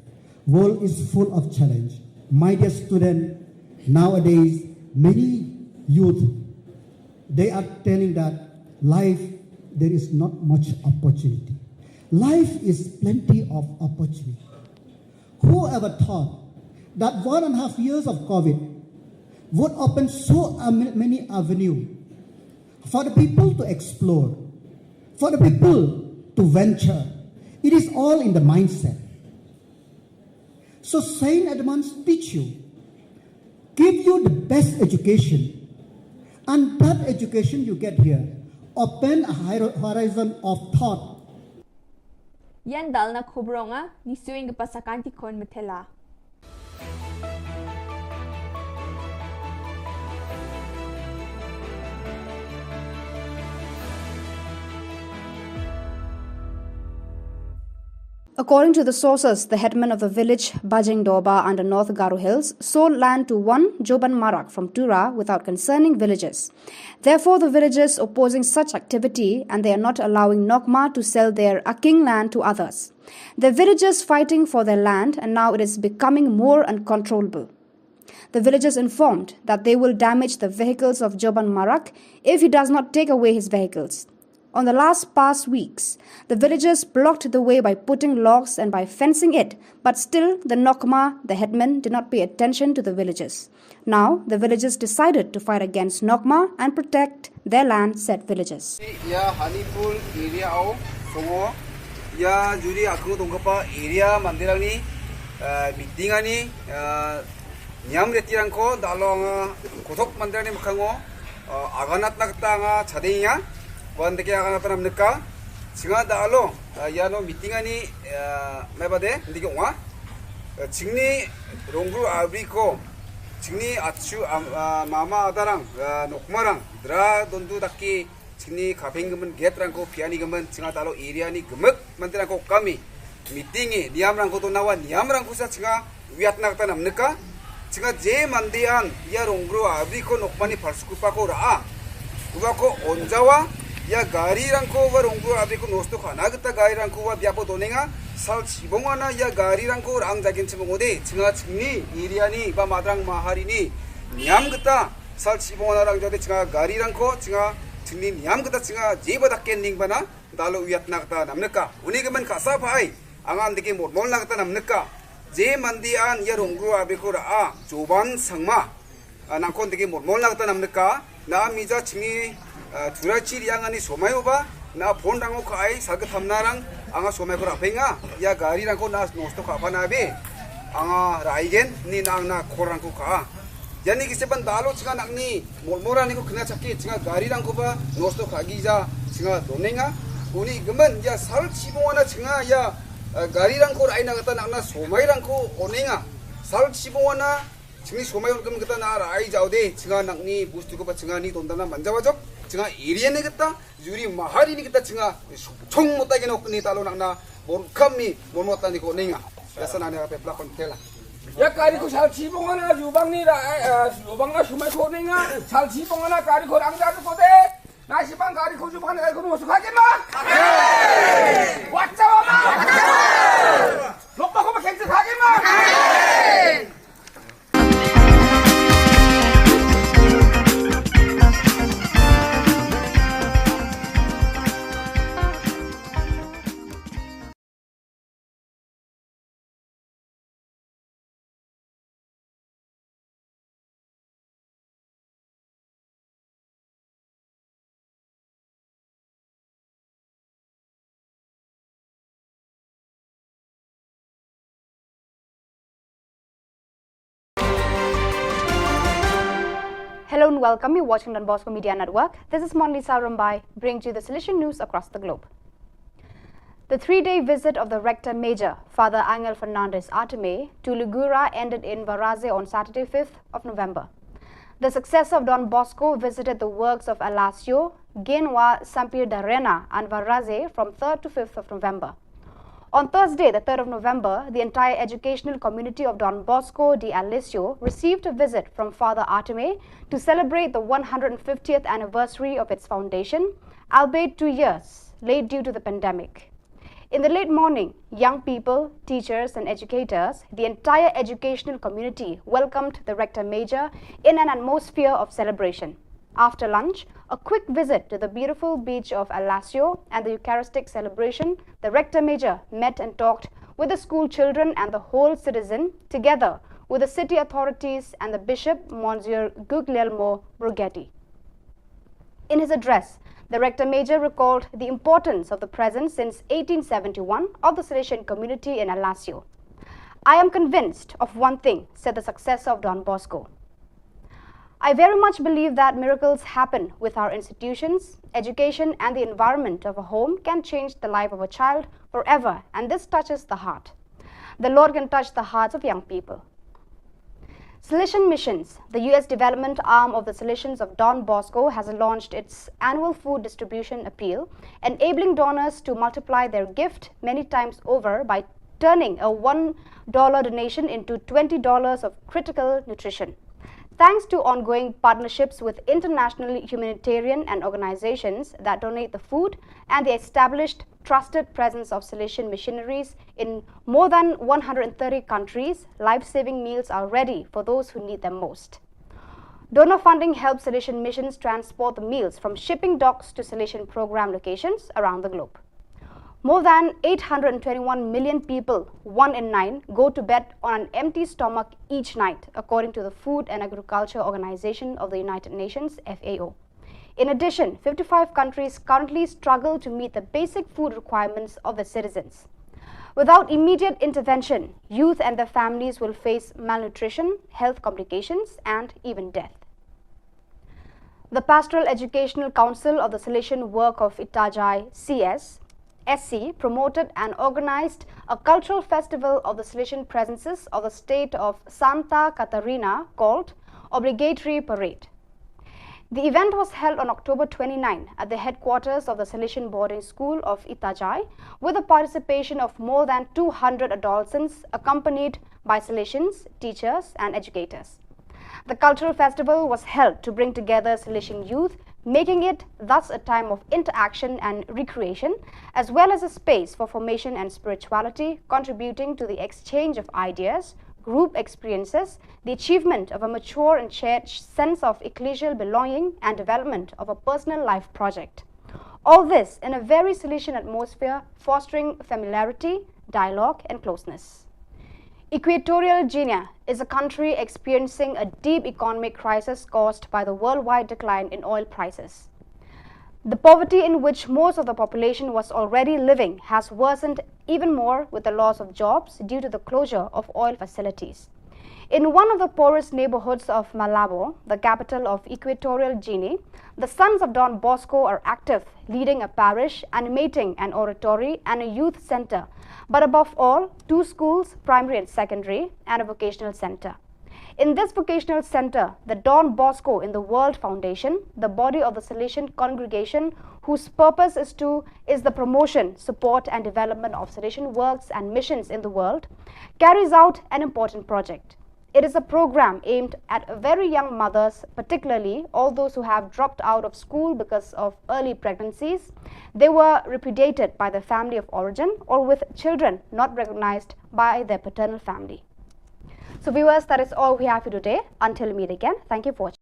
World is full of challenge. My dear student, nowadays many youth, they are telling that life there is not much opportunity. Life is plenty of opportunity. Whoever thought that one and a half years of COVID would open so many avenue for the people to explore, for the people to venture? It is all in the mindset. So Saint Edmund's teach you, give you the best education, and that education you get here open a horizon of thought. Yan dal na khubronga ni suing ke pasakanti kon metela. According to the sources, the headman of the village Bajing Doba under North Garo Hills sold land to one Joban Marak from Tura without consulting villagers. Therefore, the villagers opposing such activity, and they are not allowing Nokma to sell their Aking land to others. The villagers fighting for their land, and now it is becoming more uncontrollable. The villagers informed that they will damage the vehicles of Joban Marak if he does not take away his vehicles. On the last past weeks, the villagers blocked the way by putting logs and by fencing it, but still the Nokma, the headman, did not pay attention to the villagers. Now, the villagers decided to fight against Nokma and protect their land, said villagers. Ia Honeypool area o, songo ia juri aku dongkapa area mandirangni, eh, meeting ani, eh, niam retirangko dalo anga kothok mandirangni mukhango, eh, aganat nakta anga chading ia, wan deke aganat namnika, singa dalo, eh, iano meeting ani, eh, mebade, ndike ua, eh, chingni rongru abri ko, chingni achu, am-, ah, mama adarang, eh, Nokmarang, dra dondu daki, chingni kapeng gemen get rangko piani gemen, chinga dalo area ni gemek mandirangko kami. Meeting i, niam rangko to nawa, niam rangko sa chinga, wiat nakta namnika. Chinga je mandian, ia rongru abri ko Nokmani palsukupa ko raa. Uba ko onjawa, ia gari rangko wa rongru abri ko nosto khana kita gari rangko wa biapo donenga, sal chibongana ia gari rangko rang jagin chibongode, chinga chingni, area ni, ba madrang mahari ni, niam kita, sal chibongana rang jagode, chinga gari rangko, chinga chingni niam kita, chinga je badaken ning bana, dalo wiat nakta namnika. Uni gemen kasa pai, angan deke mormol nakta namnika. Je mandian ia rongru abri ko raa, Joban Sangma. Ah, nangkon deke mormol nakta namnika. Na mija chingni, ah, turachi riang ani somai uba, na phone rango ka ai, saga thamna rang, anga somai ko rapenga, ia gari rangko na nosto ka pana be. Anga raigen, ni nang na khor rangko ka. Iani kise ban dalo chinga nakni, mormora ni ko kena chaki, chinga gari rangko ba, nosto ka gija, chinga donenga. Uni gemen, ia sal chibongana chinga, ia, eh, gari rangko rai nakta nakna somai rangko onenga. Sal chibongana, chingni somai on gemen kita na rai jaude, chinga nakni, bustu ko ba chinga ni tondana manjawa jok, chinga area ni kita, juri mahari ni kita chinga, chung mota geno ni talo nakna, bor kami, bor mota ni ko ninga. Dasana ni ape plakon tela. Ia gari ko sal chibongana jubang ni ra, eh, eh, jubang na somai ko ninga, sal chibongana gari ko rang jadu ko de. Na sibang gari ko jubang na gari ko mo sukha ke ma. Wacha ma. Lokpa ko ma khensi kha ke ma. Hello and welcome. You're watching Don Bosco Media Network. This is Monlisa Rumbai, bringing to you the Salesian news across the globe. The three-day visit of the Rector Major, Father Angel Fernandez Artime, to Lugura ended in Varaze on Saturday, fifth of November. The successor of Don Bosco visited the works of Alasio, Genwa, Sampir Darena, and Varaze from third to fifth of November. On Thursday, the third of November, the entire educational community of Don Bosco de Alessio received a visit from Father Artime to celebrate the one hundred fiftieth anniversary of its foundation, albeit two years late due to the pandemic. In the late morning, young people, teachers, and educators, the entire educational community welcomed the Rector Major in an atmosphere of celebration. After lunch, a quick visit to the beautiful beach of Alasio and the Eucharistic celebration, the Rector Major met and talked with the school children and the whole citizen, together with the city authorities and the Bishop, Monsignor Guglielmo Borgetti. In his address, the Rector Major recalled the importance of the presence since eighteen seventy-one of the Salesian community in Alasio. "I am convinced of one thing," said the successor of Don Bosco. "I very much believe that miracles happen with our institutions. Education and the environment of a home can change the life of a child forever, and this touches the heart. The Lord can touch the hearts of young people." Salesian Missions, the U S development arm of the Salesians of Don Bosco, has launched its annual food distribution appeal, enabling donors to multiply their gift many times over by turning a one dollar donation into twenty dollars of critical nutrition. Thanks to ongoing partnerships with international humanitarian and organizations that donate the food and the established trusted presence of Salesian missionaries in more than one hundred thirty countries, life saving meals are ready for those who need them most. Donor funding helps Salesian missions transport the meals from shipping docks to Salesian program locations around the globe. More than eight hundred twenty-one million people, one in nine, go to bed on an empty stomach each night, according to the Food and Agriculture Organization of the United Nations, F A O. In addition, fifty-five countries currently struggle to meet the basic food requirements of their citizens. Without immediate intervention, youth and their families will face malnutrition, health complications, and even death. The Pastoral Educational Council of the Salesian Work of Itajai C S, S C, promoted and organized a cultural festival of the Salesian presences of the state of Santa Catarina called Obligatory Parade. The event was held on October twenty-nine at the headquarters of the Salesian Boarding School of Itajai, with the participation of more than two hundred adolescents accompanied by Salesians, teachers, and educators. The cultural festival was held to bring together Salesian youth, making it thus a time of interaction and recreation, as well as a space for formation and spirituality, contributing to the exchange of ideas, group experiences, the achievement of a mature and shared sense of ecclesial belonging, and development of a personal life project. All this in a very Salesian atmosphere, fostering familiarity, dialogue, and closeness. Equatorial Guinea is a country experiencing a deep economic crisis caused by the worldwide decline in oil prices. The poverty in which most of the population was already living has worsened even more with the loss of jobs due to the closure of oil facilities. In one of the poorest neighborhoods of Malabo, the capital of Equatorial Guinea, the Sons of Don Bosco are active, leading a parish, animating an oratory and a youth center, but above all, two schools, primary and secondary, and a vocational center. In this vocational center, the Don Bosco in the World Foundation, the body of the Salesian congregation whose purpose is to is the promotion, support, and development of Salesian works and missions in the world, carries out an important project. It is a program aimed at very young mothers, particularly all those who have dropped out of school because of early pregnancies, they were repudiated by their family of origin, or with children not recognized by their paternal family. So, viewers, that is all we have for today. Until we meet again, thank you for watching.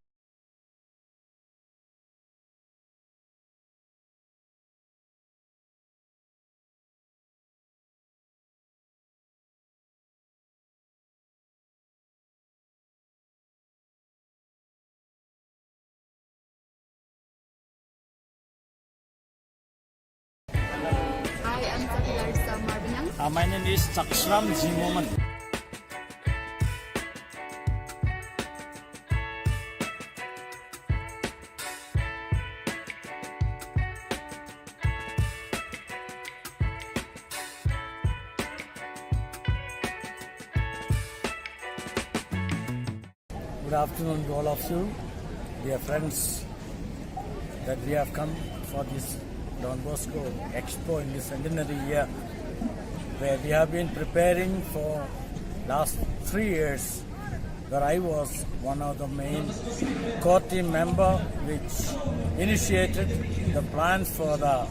Hi, I'm Sakila Rizal Marbaniang. Uh, my name is Sakshram Jimoman. Good afternoon to all of you, dear friends, that we have come for this Don Bosco Expo in this centenary year, where we have been preparing for last three years, where I was one of the main core team member which initiated the plans for the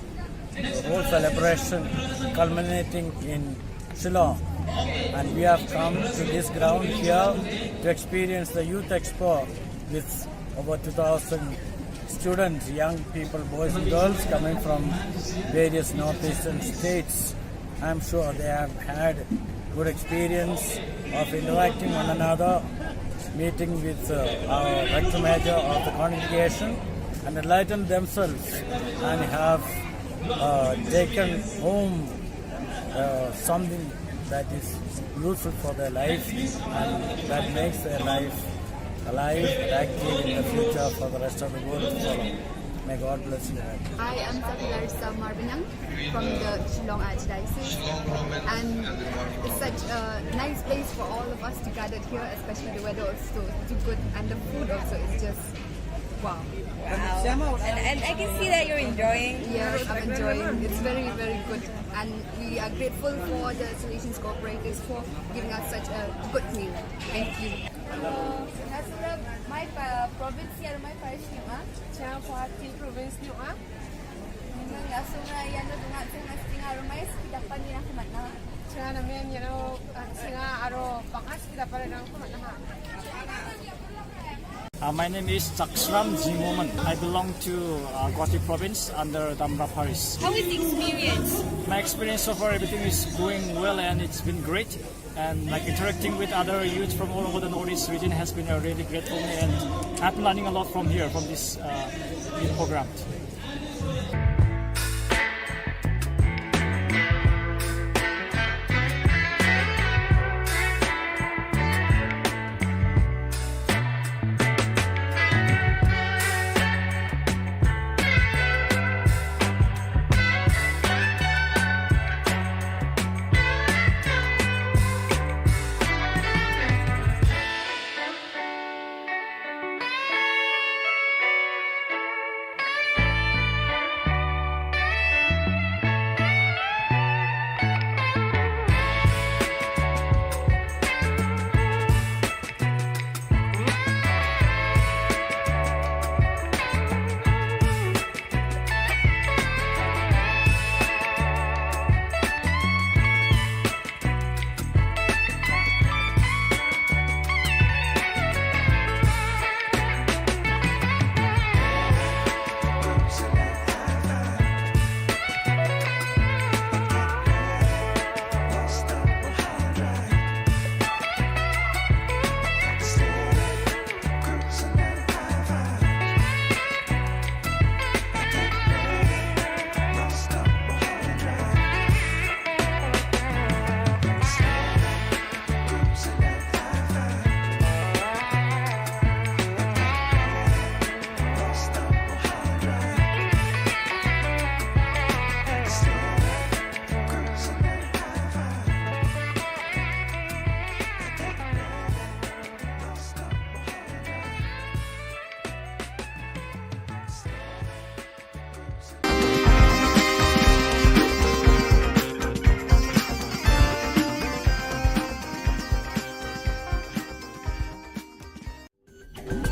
whole celebration culminating in Shillong. And we have come to this ground here to experience the Youth Expo with over two thousand students, young people, boys and girls coming from various northeastern states. I'm sure they have had good experience of interacting one another, meeting with uh, our rector major of the congregation, and enlighten themselves and have uh, taken home uh, something that is useful for their life and that makes their life alive and active in the future for the rest of the world to follow. May God bless you. I am Safila Risa Marbaniang from the Shillong Archdiocese, and it's such a nice place for all of us to gather here, especially the weather also too good, and the food also is just wow. Wow. And, and I can see that you're enjoying. Yes, I'm enjoying. It's very, very good, and we are grateful for the Salesian Cooperators for giving us such a good meal. Thank you. Hello. Nga sumra mai pa province ïa mai parish ïa nga. Cha Guwahati province ïa nga. Nga sumra ïa no dunga sing mas tinga rumai siki dapan ïa aku matna. Cha na men ïa no singa aro bakas ki dapan ïa aku matna. Uh, my name is Chaksram Jimoman. I belong to uh, Guwahati province under Damra Parish. How is the experience? My experience so far, everything is going well and it's been great. And like interacting with other youth from all over the Northeast region has been a really great for me, and I've been learning a lot from here, from this uh, youth program.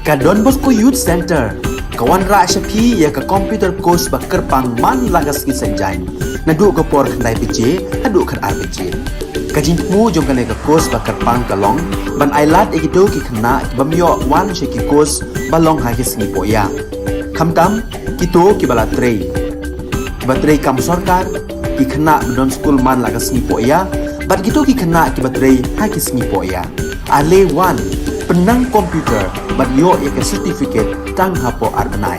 Ka Don Bosco Youth Center ka wanrah sha phi ïa ka computer course ba kyrpang man la ka sngi Saitjaiñ, naduh ka por khyndai baje haduh khatar baje. Ka jingthmu jong kane ka course ba kyrpang ka long ban ai lad ïa kito ki khynnah ki bym ïoh wan sha ki course ba long ha ki sngi poh ïa. Khamtam kito kiba la trei, kiba trei kam sorkar, ki khynnah ba don skul man la ka sngi poh ïa, bad kito ki khynnah kiba trei ha ki sngi poh ïa. Ale wan, pynnang computer bad ïoh ïa ka certificate tang hapoh ar bnai.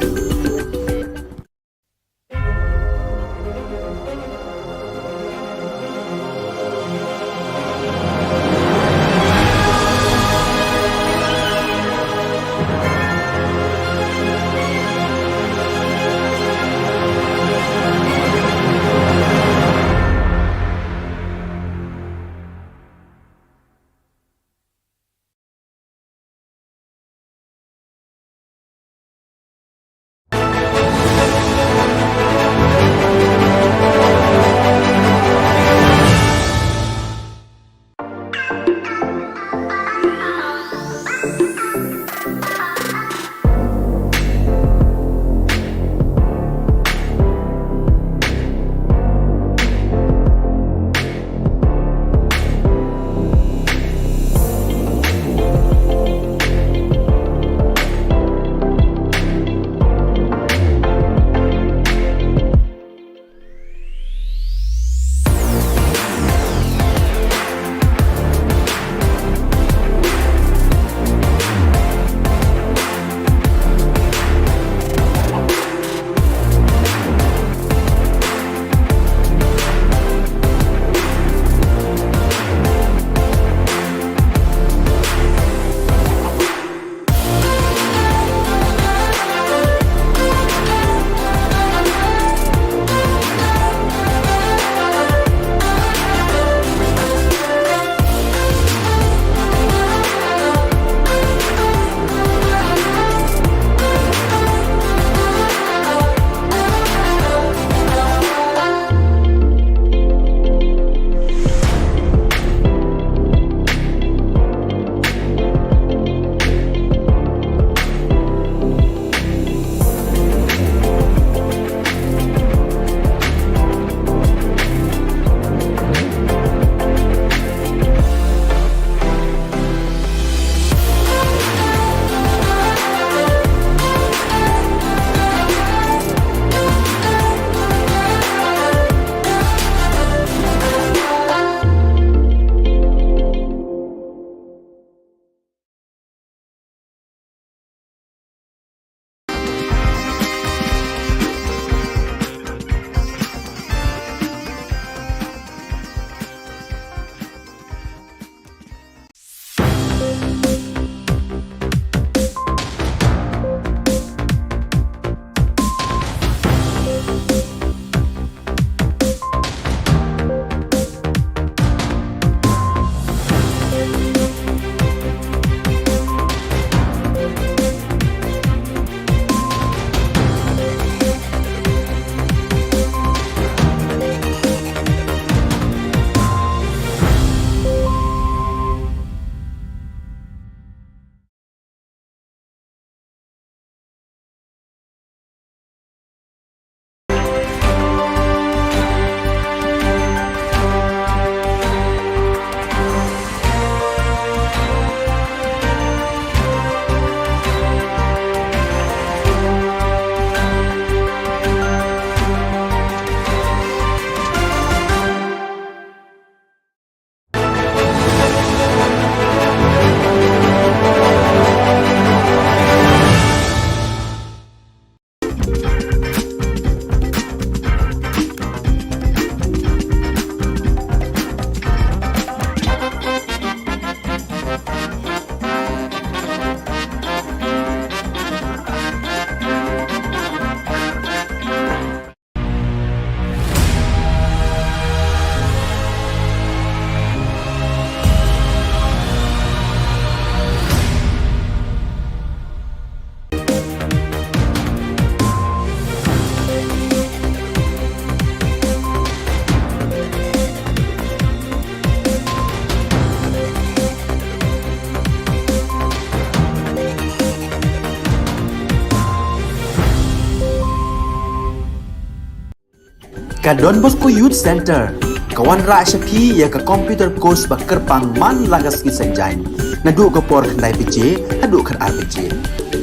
Ka Don Bosco Youth Centre ka wanrah sha phi ïa ka computer course ba kyrpang man la ka sngi Saitjaiñ, naduh ka por khyndai baje haduh khatar baje.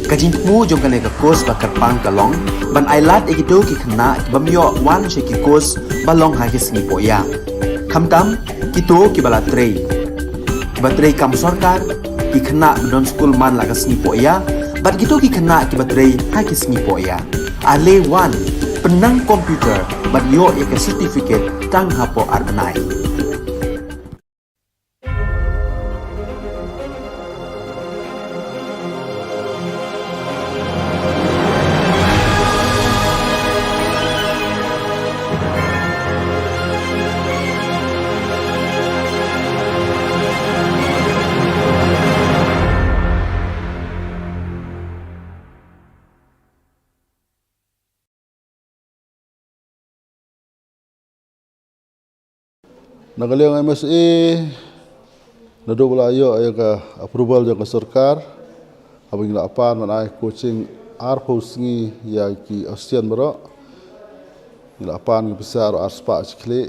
Ka jingthmu jong kane ka course ba kyrpang ka long ban ailad ïa kito ki khynnah ki bym ïoh wan sha ki course ba long ha ki sngi pohïa, khamtam kito kiba la trei, kiba trei kam sorkar, ki khynnah ba don skul man la ka sngi pohïa, bad kito ki khynnah kiba trei ha ki sngi pohïa. Ale wan, pynnang computer bad ïoh ïa ka certificate tang hapoh ar bnai. Na ka liang M S A, naduh ba la ïoh ïa ka approval jong ka sorkar, haba ngi la pan ban ai coaching arphew sngi ïa ki Austian baroh. Ngi la pan ki pisa baroh ar spah shi khlieh,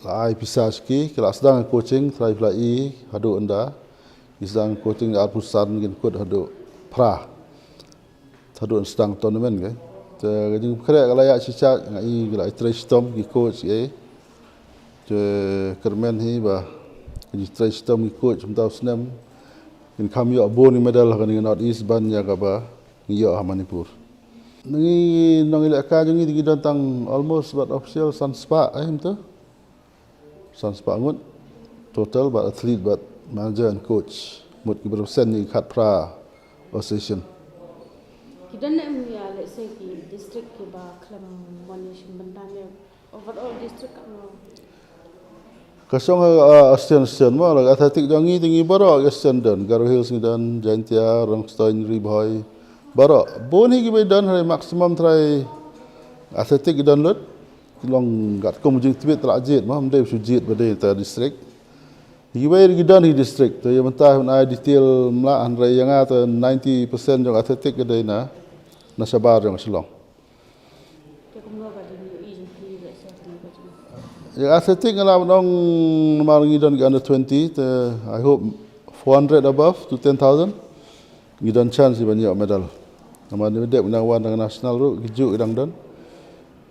la ai pisa sha ki, ki la sdang coaching, trai phi la i haduh ynda. Ngi sdang coaching arphew san, ngin kut haduh phra. Haduh sdang tournament ke. Te ka jingpynkhreh ka la ïaid shisyndon, nga i ki la trei shitom ki coach eh. Te kyrmen hi ba ka jingtrei shitom ki coach mynta u snem kin kham ïoh bun ki medal ha kane ka North East ban ïa kaba ngi ïoh ha Manipur. Ngi nongïalehkai jong ngi te ki don tang almost bad official san spah eh mynta. San spah ngut total bad athlete bad manager and coach. Mut ki represent ïa ki khatphra association. Ki don ne em ïa, let's say, ki district kiba khlem mon ïa shim bynta ne, overall district ka mo? Ka shong ha, ah, Austian, Austian mo, la athletic jong ngi te ngi baroh Austian don, Garo Hills ngi don, Jaintia, Rongstoiñ, Ri Bhoi, baroh. Bun hi kiba don, hynrei maximum trai athletic ki don lut. Long katkum jingtbit, la jied mo, ym dei shu jied ba dei ta district. Kiwei ki don hi district, te ïa mynta hynrei detail ym lah, hynrei ïa nga te ninety percent jong athletic ka dei na, na shabar jong Shillong. Ïa athletic nga lah ban ong namar ngi don ki under twenty, te I hope four hundred above to ten thousand. Ngi don chance ban ïoh medal. Namar ngi dep nang wan dang national ruh, ki juh ki dang don.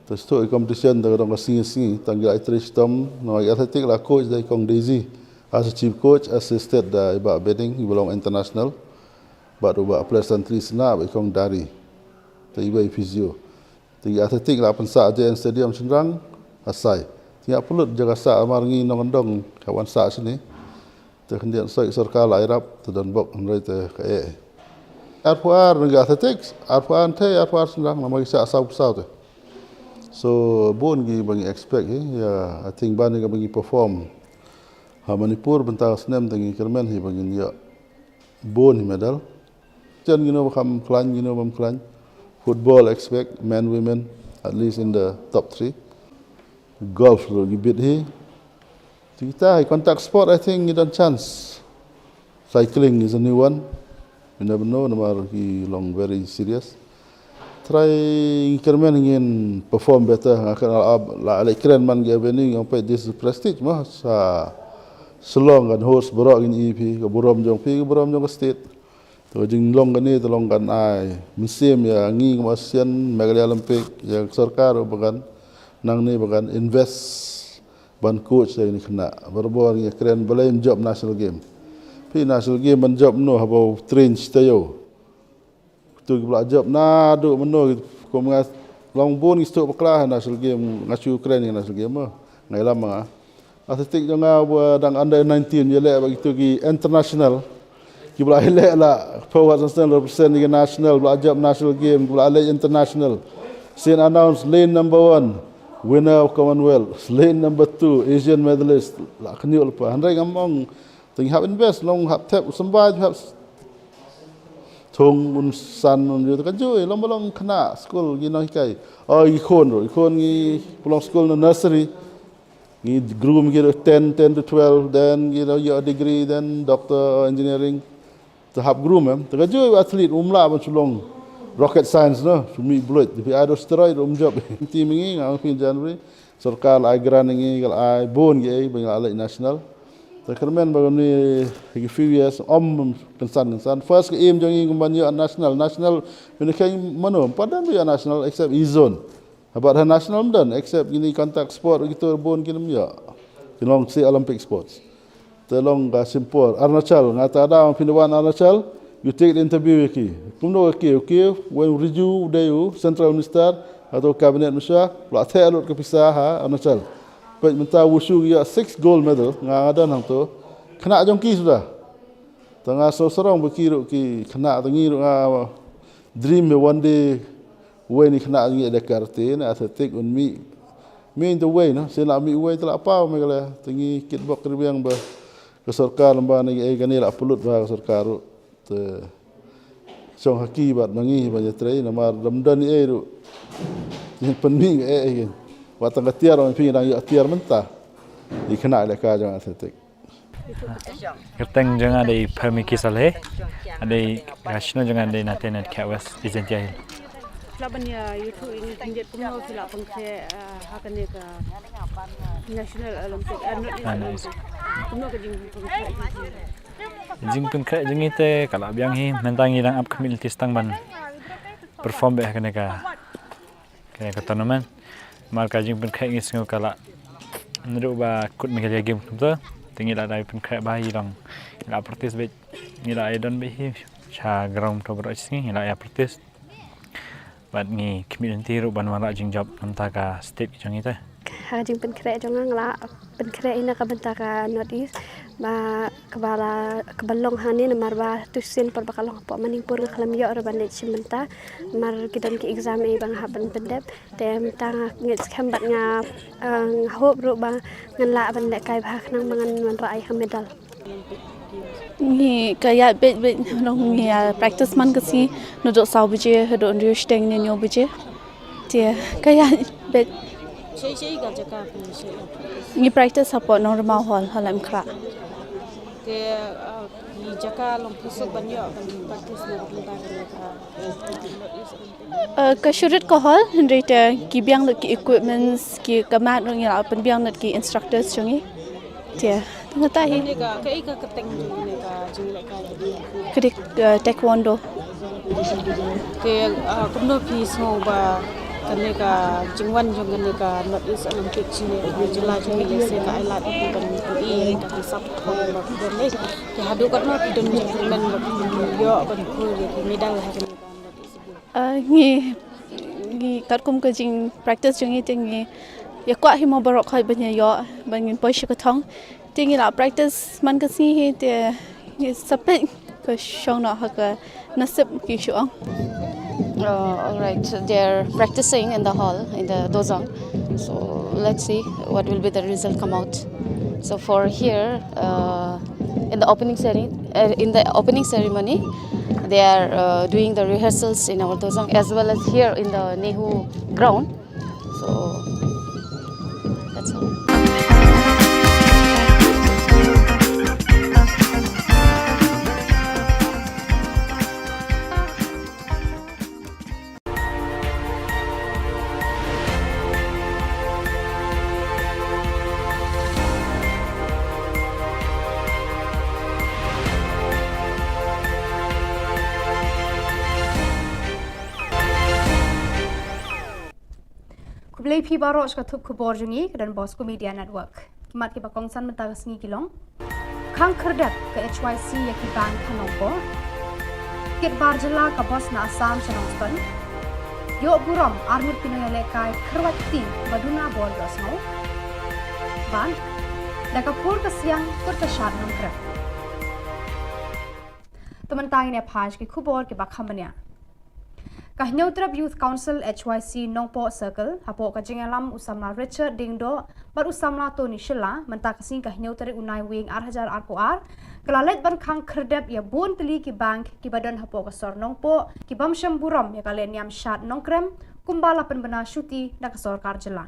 Te shu i competition te ka dang ka sngi sngi, tang ki la trei shitom, namar ki athletic la coach da i kong Daisy. As a chief coach, assisted da i Bah Beding, iba long international. Bad u Bah Pleasantly Sna, bad i kong Dari. Te iba i physio. Te ki athletic la pynsah J N Stadium shynrang, asai. Te nga pynlut jaka sah namar ngi nongkyndong, ka wan sah shane. Te khyndiat soi sorkar la ïarap, te don bok hynrei te ka eh. Arphew ar na ki athletics, arphew ar te, arphew ar shynrang, namar ki sah saw saw te. So, bun kiba ngi expect hi, ïa, I think ban ïa kaba ngi perform ha Manipur bynta snem te ngi kyrmen hi ba ngin ïoh bun hi medal. Chen ngin ïoh ba kham khlaiñ, ngin ïoh bym khlaiñ. Football expect, men, women, at least in the top three. Golf ruh ngi bit hi. Te kita hi contact sport, I think ngi don chance. Cycling is a new one. You never know, namar ki long very serious. Try ngi kyrmen ngin perform better, nga kren la, la, la kren man ki avenue, ngin peit this is prestige mo, sa Shillong kan host baroh ngin i phi, ka burom jong phi, ka burom jong ka state. Te ka jinglong kane te long kan ai mynsiem ïa ngi kum Asian, Meghalaya Olympic, ïa ka sorkar ba kan nangne ba kan invest ban coach ïa kine khynnah. Barabor ngi kren balei ym jop national game. Phi national game ban jop no haba train shi taïew. Kito kiba la jop naduh mynno, kum nga long bun ngi sdang bakla ha national game, nga shu kren ïa national game mo. Nga ïalam ma nga. Athletic jong nga ba dang under nineteen, ïaleh bad kito ki international. Kiba la ïaleh la, forward national, represent ïa ka national, ba la jop national game, ba la leh international. Sien announce lane number one, winner of Commonwealth, lane number two, Asian medalist, la khynñiuh lypa. Hynrei ngam ong, te ngi hap invest, long hap thep, symbai, hap thung un san un ïoh, te ka jui, long ba long khynnah, skul, ngi nonghikai. Oh, i khun ruh, i khun ngi, ba long skul na nursery. Ngi groom ki ruh ten, ten to twelve, then ki ruh ïoh degree, then doctor, engineering. Te hap groom em. Te ka jui athlete um lah ban shu long rocket science no, shu mih blood. Te phi ai da steroid um jop. Team ngi nga ong phi January. Sorkar la ai grant ïa ngi, ka la ai bun kiei ba ngi la leit national. Te kyrmen ba ngi ki few years ym kynsan kynsan. First ka aim jong ngi kumban ïoh national, national. Mynne ka mano ym pat don ba ïoh national except East Zone. Bad ha national ym don except kine contact sport, kito bun kin ym ïoh. Ki long shi Olympic sports. Te long ka shim por. Arunachal, nga ta da phin wan Arunachal, you take the interview ïa ki. Kumno ka kiew, kiew, wen u riju u dei u central minister, hato cabinet minister, la theh lut ka pisa ha Arunachal. Peit mynta wushu ïa six gold medal, nga nga don hangto. Khynnah jong ki suda. Te nga sngewsarong ba ki ruh ki khynnah, te ngi ruh nga dream me one day, wei ni khynnah ngi da karate na athletic un mih. Mih the way na, sien la mih wei te la paw me kala, te ngi kitbok kyrbiang ba ka sorkar lem ba ngi ei kane la pynlut ba ka sorkar ruh. Te shong ha ki bad ma ngi ba ïatrei namar dam don ei ruh. Ngi pynmih ei ei. Wat tang ka tiar ong phi dang ïoh tiar mynta. Ki khynnah lehkai jong athletic. Kyrteng jong nga dei Pharmiki Saleh. Nga dei, ka shnong jong nga dei Natenet Khet West, Jaintia Hills. Phi lah ban ïathuh ïa ngi khyndiat kumno phi lah pynkhreh, ah, ha kane ka National Olympic, ah, North East Olympic. Kumno ka jingpynkhreh jong ngi? Jingpynkhreh jong ngi te ka la biang hi, mynta ngi dang ap khmih lynti tang ban perform beit ha kane ka kane ka tournament. Namar ka jingpynkhreh ngi sngew ka la naduh ba kut Meghalaya Games kumta. Te ngi la dei pynkhreh ba hi long. Ngi la practice beit, ngi la ïa don beit hi sha ground to baroh shi sngi ngi la ïa practice. Bad ngi khmih lynti ruh ban wanrah jingjop namar ka state jong ngi te. Ha ka jingpynkhreh jong nga, nga la pynkhreh ïa ka bynta ka North East. Ba kaba la, kaba long hangne namar ba tu sien por ba ka long hapoh Manipur nga khlem ïoh ruh ban leit shim bynta. Namar ki don ki exam ei ba nga hap ban pyndep. Te mynta nga ngeit skhem bad nga, eh, nga hope ruh ba ngan lah ban lehkai bha khnang ba ngan wanrah ïa ka medal. Ngi ka ïaid beit beit ngi ïa practice man ka sngi naduh saw baje haduh hynriew shiteng ne hynñiew baje. Te ka ïaid beit. Shei shei ka jaka phi shei. Ngi practice hapoh Nongrymau Hall ha Laitumkhrah. Te, ah, ki jaka long phi suk ban ïoh ban practice na ka bynta kane ka, ah, North East Olympic. Ah, ka shu rit ka hall hynrei te ki biang lut ki equipments, ki ka mat ruh ngi la pynbiang lut ki instructors jong ngi. Te, tang kata hi. Kane ka, kaei ka kyrteng jong kane ka jinglehkai? Ka dei, ah, taekwondo. Te, ah, kumno phi sngew ba kane ka jingwan jong kane ka North East Olympic jong ngi, ka jylla jong ngi lehse ka ai lad ïa phi ban ïoh ïa ka pisa pathong ba phi don leh? Te haduh katno phi don jingkyrmen ba phi ïoh ban poi ïa ki medal ha kane ka North East Games? Ah, ngi, ngi katkum ka jing practice jong ngi te ngi ïa kwah hi mo baroh khoit ban ïa ïoh ban ngin poi sha ka thong. Te ngi la practice man ka sngi hi te ngi sa peit ka shong noh ha ka nasib ki shu ong. Uh, all right, they're practicing in the hall, in the dojang. So let's see what will be the result come out. So for here, uh, in the opening ceremony, uh, in the opening ceremony, they are, uh, doing the rehearsals in our dojang as well as here in the NEHU ground. So that's all. Khublei phi baroh sha ka thup khubor jong ngi ka Don Bosco Media Network. Ki mat kiba kongsan mynta ka sngi ki long: Khang khyrdep ka H Y C ïa ki bank ha Nongpoh. Kit bar jylla ka bos na Assam sha Nongstoiñ. Ïoh burom ar ngut ki nongïalehkai kyrwat kti ba duna bor ïohsngew. Bad da ka pur ka siang kut ka shad Nongkrem. To mynta ngin ïa phai sha ki khubor kiba kham bniah. Ka Hynñiewtrep Youth Council H Y C Nongpoh Circle hapoh ka jingïalam u samla Richard Diengdoh bad u samla Tony Shylla mynta ka sngi ka hynñiew tarik u Naiwieng ar hajar arphew ar ka la leit ban khang khyrdep ïa bun tylli ki bank kiba don hapoh ka sor Nongpoh ki bym shem burom ïa ka lehniam shad Nongkrem kumba la pynbna shuti da ka sorkar jylla.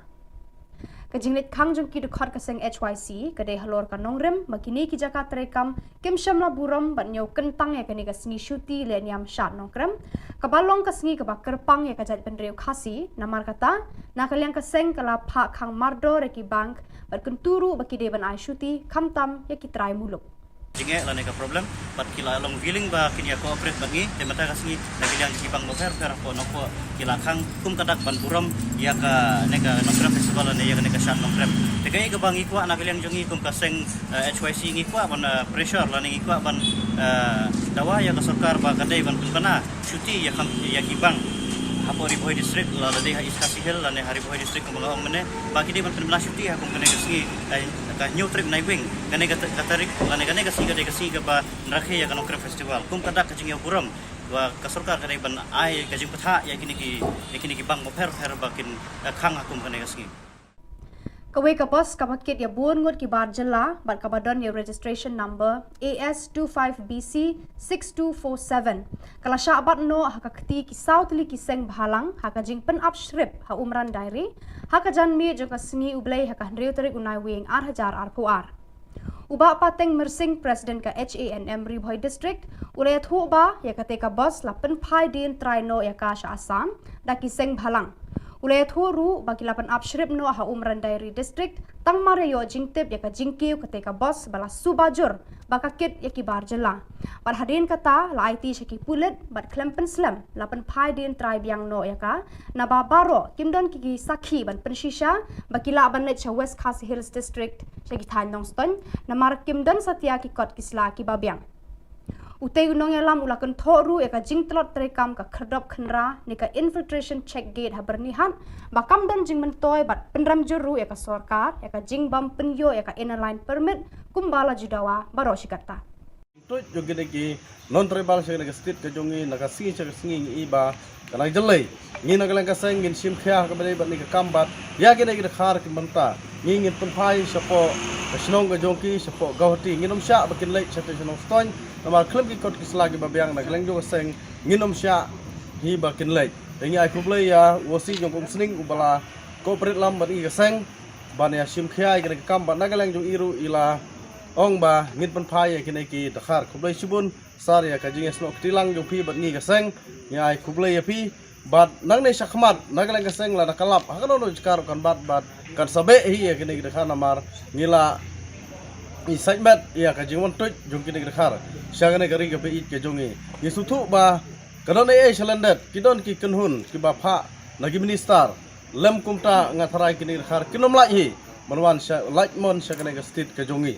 Ka jingleit khang jong ki dkhot ka seng H Y C ka dei halor ka nongrim ba kine ki jaka treikam kim shym la burom bad ñiew kyntang ïa kane ka sngi shuti lehniam shad nongkrem, kaba long ka sngi kaba kyrpang ïa ka jaitbynriew Khasi. Namar kata, na ka liang ka seng ka la phah khang mardor ïa ki bank bad kyntu ruh ba ki dei ban ai shuti khamtam ïa ki trai muluk. Jingeh lane ka problem, bad ki la long willing ba kin ïa cooperate bad ngi. Te mynta ka sngi na ka liang ki bank bapher bapher hapoh Nongpoh ki la khang kum ka dak ban burom ïa kane ka Nongkrem Festival lane ïa kane ka shad nongkrem. Te kaei kaba ngi kwah na ka liang jong ngi kum ka seng, eh, H Y C, ngi kwah ban, eh, pressure lane ngi kwah ban, eh, dawa ïa ka sorkar ba ka dei ban pynbna shuti ïa kam, ïa ki bank hapoh Ri Bhoi District, la dei ha East Khasi Hills lane ha Ri Bhoi District kumba nga ong mynne, ba ki dei ban pynbna shuti ha kum kane ka sngi, eh, ka hynñiew tarik Naiwieng, kane ka ta-, ka tarik lane kane ka sngi ka dei ka sngi kaba rakhe ïa ka Nongkrem Festival. Kum ka dak ka jingïaburom ba ka sorkar ka dei ban ai ka jingpynthah ïa kine ki, ïa kine ki bank bapher bapher ba kin, eh, khang ha kum kane ka sngi. Kawei ka bus kaba kit ïa bun ngut ki bar jylla bad kaba don ïa registration number A S two five B C six two four seven ka la shah bat noh ha ka kti ki saw tylli ki seng bhalang ha ka jingpynap shrip ha Umran Dairy ha ka janmiet jong ka sngi U Blei ha ka hynriew tarik u Naiwieng ar hajar arphew ar. U Bah Pateng Myrsing, President ka H A N M Ri Bhoi District, u la ïathuh ba ïa kata ka bus la pynphai dien trai noh ïa ka sha Assam da ki seng bhalang. U la ïathuh ruh ba ki la pynap shrip noh ha Umran Dairy District tang mar ïa ïoh jingtip ïa ka jingkiew kata ka bus ba la suba jur ba ka kit ïa ki bar jylla. Bad hadien kata la aiti sha ki pulit bad khlem pynslem la pynphai dien trai biang noh ïa ka, naba baroh kim don ki, ki sakhi ban pynshisha ba ki lah ban leit sha West Khasi Hills District sha ki thaiñ Nongstoiñ, namar kim don satia ki kot ki sla kiba biang. Utei u nongïalam u la kynthoh ruh ïa ka jingtlot treikam ka khyrdop khynra ne ka infiltration check gate ha Byrnihat ba kam don jingmyntoi bad pynrem jur ruh ïa ka sorkar ïa ka jingbym pynïoh ïa ka Inner Line Permit kumba la ju dawa baroh shi katta. Tuid jong kine ki non-tribal sha kane ka state ka jong ngi, na ka sngi sha ka sngi ngi i ba ka nang jyllei. Ngi na ka liang ka seng ngin shim khia ha kaba ïadei bad kane ka kam bad ïa kine ki dkhar ki bynta ngi ngin pynphai shapoh ka shnong ka jong ki, shapoh Guwahati. Ngin ym shah ba kin leit shatei sha Nongstoiñ, namar khlem ki kot ki sla kiba biang na ka liang jong ka seng ngin ym shah hi ba kin leit. Te ngi ai khublei ïa u O C jong ka Umsning uba la cooperate lang bad ngi ka seng ban ïa shim khia ïa kane ka kam bad na ka liang jong i ruh i la ong ba ngin pynphai ïa kine ki dkhar. Khublei shibun sir ïa ka jingïasnoh kti lang jong phi bad ngi ka seng. Ngi ai khublei ïa phi bad nangne shakhmat na ka liang ka seng lada ka lap ha kano kano ka jaka ruh kan bat bad kan sa beh hi ïa kine ki dkhar namar ngi la i sait met ïa ka jingwan tuid jong kine ki dkhar sha kane ka ri kaba ïeit ka jong ngi. Ngi sngewthuh ba ka don ei ei shalyndet, ki don ki kynhun kiba phah na ki minister. Lym kumta nga tharai kine ki dkhar kin ym lait hi ban wan sha, lait mon sha kane ka state ka jong ngi.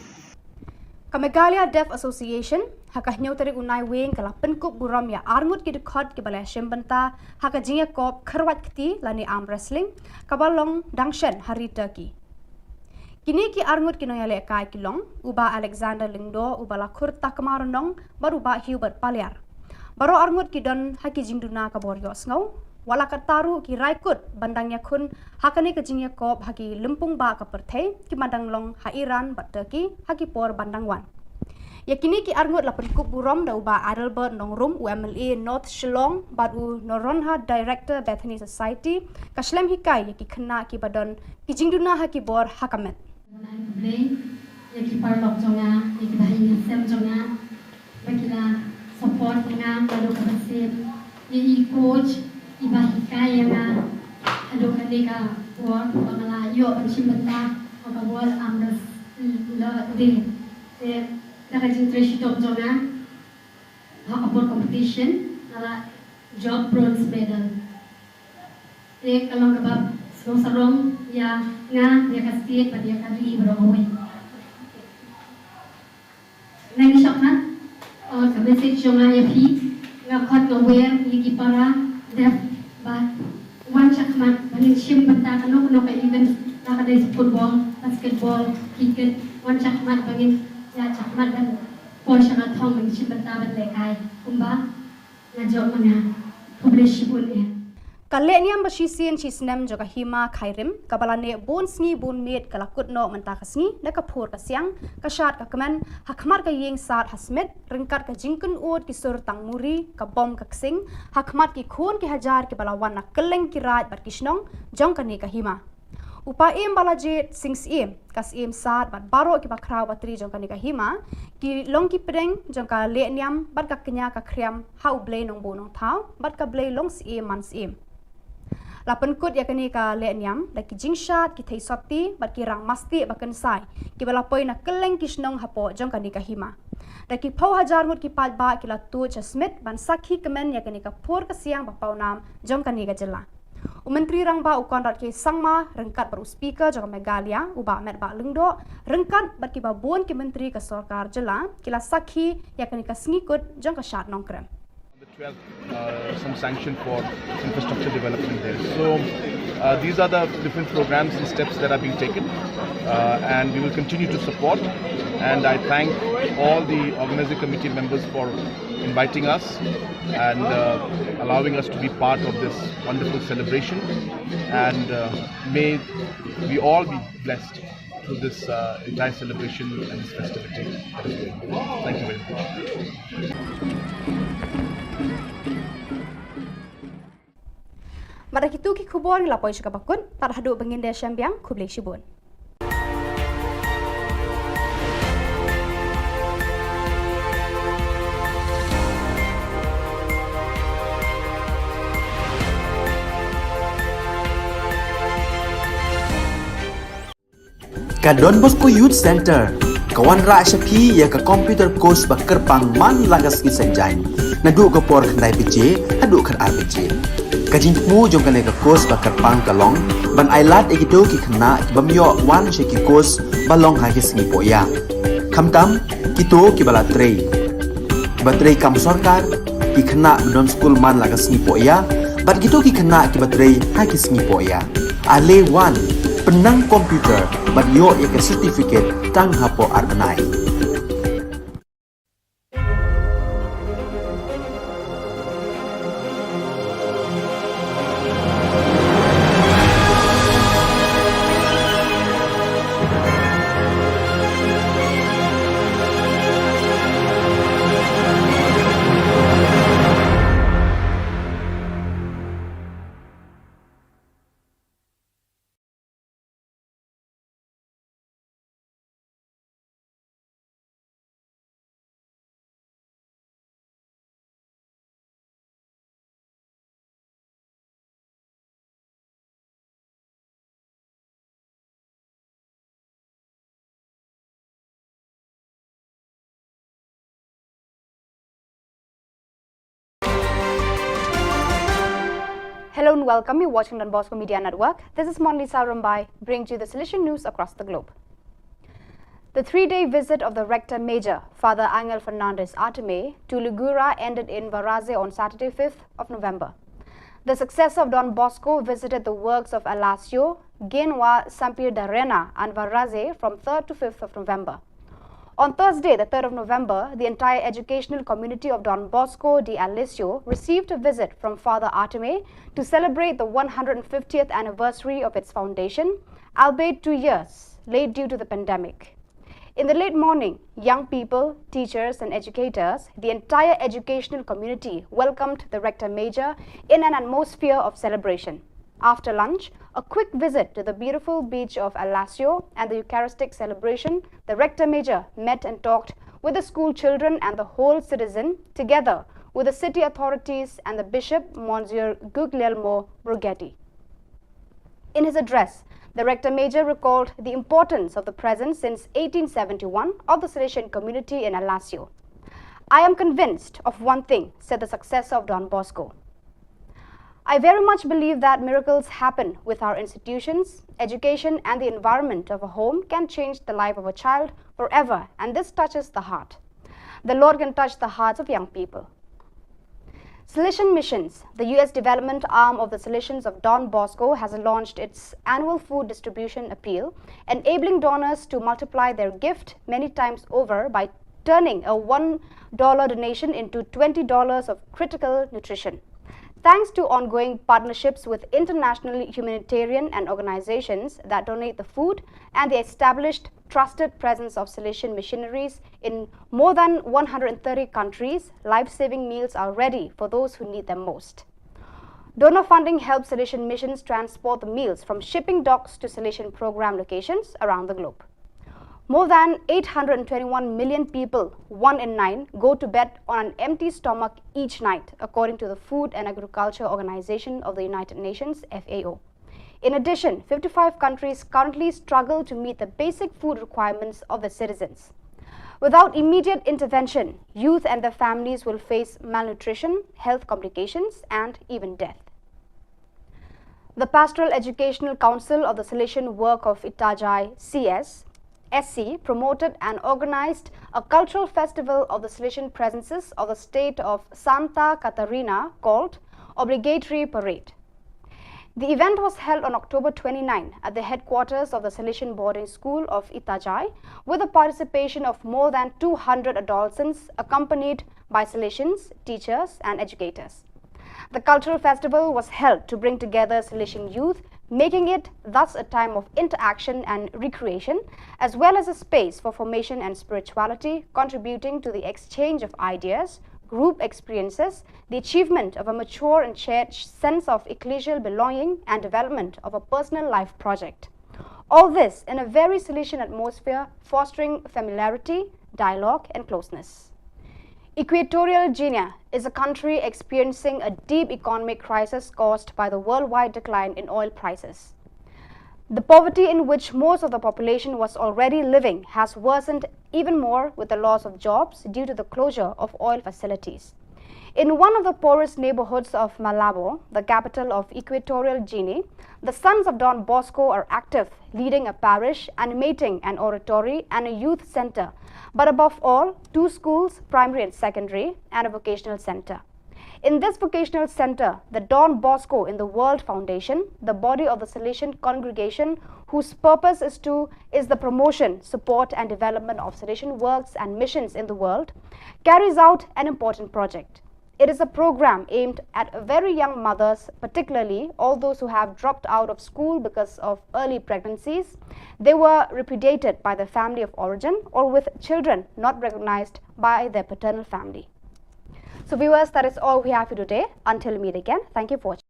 Ka Meghalaya Deaf Association ha ka hynñiew tarik u Naiwieng ka la pynkup burom ïa arngut ki dkhot kiba la shim bynta ha ka jingïakop khyrwait kti lane arm wrestling kaba long dang shen ha ri Turkey. Kine ki arngut ki nongïalehkai ki long u Bah Alexander Lyngdoh uba la khur Takma Rnong bad u Bah Hubert Paliar. Baroh arngut ki don ha ki jingduna ka bor ïohsngew. Wat la katta ruh ki rai kut ban dang ïakhun ha kane ka jingïakop ha ki lympung bah ka pyrthei kiba dang long ha Iran bad Turkey ha ki por ban dang wan. Ïa kine ki arngut la pynkup burom da u Bah Adelbert Nongrum, u M L A North Shillong, bad u Noronha, Director, Bethany Society, ka shlem hikai ïa ki khynnah kiba don ki jingduna ha ki bor ha ka met. Ai khublei ïa ki paralok jong nga, ïa ki bahaïing sem jong nga ba ki la support ïa nga naduh kaba sien, ïa i coach iba hikai ïa nga haduh kane ka por ba nga la ïoh ban shim bynta ha ka World Arm Wrestling Day. Te da ka jingtrei shitom jong nga ha ka por competition nga la jop bronze medal. Te ka long kaba sngewsarong ïa nga, ïa ka state bad ïa ka ri baroh kawei. Nangta shakhmat, uh, ka message jong nga ïa phi, nga khot nga wer ïa ki para deaf ba wan shakhmat ba ngin shim bynta kano kano ka event, la ka dei football, basketball, cricket, wan shakhmat ba ngin ïa shakhmat ban poi sha ka thong ban shim bynta ban lehkai kumba nga jop ma nga. Khublei shibun eh. Ka lehniam ba shisien shisnem jong ka Hima Khyrim kaba la neh bun sngi bun miet ka la kut noh mynta ka sngi na ka phur ka siang, ka shad ka kmen, ha khmat ka ïing sad ha Smit, ryngkat ka jingkynnoh ki sur tang muri, ka bom ka ksing, ha khmat ki khun ki hajar kiba la wan na kylleng ki raid bad ki shnong jong kane ka hima. U Paiem Balajied Sing Syiem, ka Syiem Sad bad baroh kiba khraw ba tri jong kane ka hima, ki long ki pdeng jong ka lehniam bad ka kñia ka khriam ha U Blei Nongbuh Nongthaw bad ka Blei Longsyiem Mansyiem. La pynkut ïa kane ka lehniam da ki jingshad, ki theisotti bad ki rang mastieh ba kynsai kiba la poi na kylleng ki shnong hapoh jong kane ka hima. Da ki phew hajar ngut ki paidbah ki la tuid sha Smit ban sakhi kmen ïa kane ka phur ka siang ba pawnam jong kane ka jylla. U Myntri Rangbah u Conrad K Sangma ryngkat bad u Speaker jong ka Meghalaya, u Bah Metbah Lyngdoh, ryngkat bad kiba bun ki myntri ka sorkar jylla, ki la sakhi ïa kane ka sngi kut jong ka Shad Nongkrem. The twelfth, uh, some sanction for infrastructure development there. So, uh, these are the different programs and steps that are being taken, uh, and we will continue to support. And I thank all the organizing committee members for inviting us and, uh, allowing us to be part of this wonderful celebration. And, uh, may we all be blessed through this, uh, entire celebration and this festivity that is going on. Thank you very much. Bad da kitu ki khubor ngi la poi sha kaba kut, tad haduh ban ïakynduh shaphrang, khublei shibun. Ka Don Bosco Youth Centre ka wanrah sha phi ïa ka computer course ba kyrpang man la ka sngi Saitjaiñ, naduh ka por khyndai baje haduh khatar baje. Ka jingthmu jong kane ka course ba kyrpang ka long ban ailad ïa kito ki khynnah ki bym ïoh wan sha ki course ba long ha ki sngi poh ïa. Khamtam kito kiba la trei, kiba trei kam sorkar, ki khynnah ba don skul man la ka sngi poh ïa, bad kito ki khynnah kiba trei ha ki sngi poh ïa. Ale wan, pynnang computer bad ïoh ïa ka certificate tang hapoh ar bnai. Hello and welcome. You're watching Don Bosco Media Network. This is Monlisa Rumbai, bringing you the Salesian news across the globe. The three-day visit of the Rector Major, Father Angel Fernandez Artime, to Ligura ended in Varaze on Saturday, fifth of November. The successor of Don Bosco visited the works of Alasio, Genwa, Sampierdarena, and Varaze from third to fifth of November. On Thursday, the third of November, the entire educational community of Don Bosco de Alessio received a visit from Father Artime to celebrate the one hundred fiftieth anniversary of its foundation, albeit two years late due to the pandemic. In the late morning, young people, teachers, and educators, the entire educational community welcomed the Rector Major in an atmosphere of celebration. After lunch, a quick visit to the beautiful beach of Alasio and the Eucharistic celebration, the Rector Major met and talked with the school children and the whole citizen, together with the city authorities and the Bishop, Monsignor Guglielmo Broghetti. In his address, the Rector Major recalled the importance of the presence since eighteen seventy-one of the Salesian community in Alasio. "I am convinced of one thing," said the successor of Don Bosco. "I very much believe that miracles happen with our institutions, education, and the environment of a home can change the life of a child forever, and this touches the heart. The Lord can touch the hearts of young people." Salesian Missions, the U S development arm of the Salesians of Don Bosco, has launched its annual food distribution appeal, enabling donors to multiply their gift many times over by turning a one dollar donation into twenty dollars of critical nutrition. Thanks to ongoing partnerships with international humanitarian and organizations that donate the food and the established trusted presence of Salesian missionaries in more than one hundred thirty countries, life-saving meals are ready for those who need them most. Donor funding helps Salesian missions transport the meals from shipping docks to Salesian program locations around the globe. More than eight hundred twenty-one million people, one in nine, go to bed on an empty stomach each night, according to the Food and Agriculture Organization of the United Nations, F A O. In addition, fifty-five countries currently struggle to meet the basic food requirements of the citizens. Without immediate intervention, youth and their families will face malnutrition, health complications, and even death. The Pastoral Educational Council of the Salesian Work of Itajai, C S, S C, promoted and organized a cultural festival of the Salesian presences of the state of Santa Catarina called Obligatory Parade. The event was held on October twenty-nine at the headquarters of the Salesian Boarding School of Itajai, with the participation of more than two hundred adolescents accompanied by Salesians, teachers, and educators. The cultural festival was held to bring together Salesian youth, making it thus a time of interaction and recreation, as well as a space for formation and spirituality, contributing to the exchange of ideas, group experiences, the achievement of a mature and shared sense of ecclesial belonging, and development of a personal life project. All this in a very Salesian atmosphere, fostering familiarity, dialogue, and closeness. Equatorial Guinea is a country experiencing a deep economic crisis caused by the worldwide decline in oil prices. The poverty in which most of the population was already living has worsened even more with the loss of jobs due to the closure of oil facilities. In one of the poorest neighborhoods of Malabo, the capital of Equatorial Guinea, the Sons of Don Bosco are active, leading a parish, animating an oratory and a youth center, but above all, two schools, primary and secondary, and a vocational center. In this vocational center, the Don Bosco in the World Foundation, the body of the Salesian congregation whose purpose is to is the promotion, support, and development of Salesian works and missions in the world, carries out an important project. It is a program aimed at very young mothers, particularly all those who have dropped out of school because of early pregnancies. They were repudiated by their family of origin or with children not recognized by their paternal family. So viewers, that is all we have for today. Until we meet again, thank you for watching.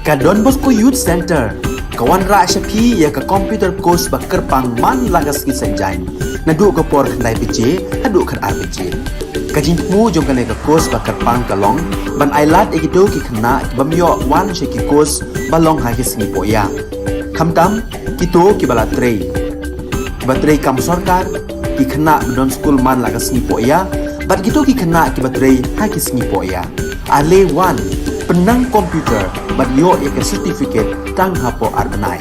Ka Don Bosco Youth Center ka wanrah sha phi ïa ka computer course ba kyrpang man la ka sngi Saitjaiñ, naduh ka por khyndai baje haduh khatar baje. Ka jingthmu jong kane ka course ba kyrpang ka long ban ailad ïa kito ki khynnah ki bym ïoh wan sha ki course ba long ha ki sngi pohïa. Khamtam kito kiba la trei, kiba trei kam sorkar, ki khynnah ba don skul man la ka sngi pohïa, bad kito ki khynnah kiba trei ha ki sngi pohïa. Ale wan, pynnang computer bad ïoh ïa ka certificate tang hapoh ar bnai.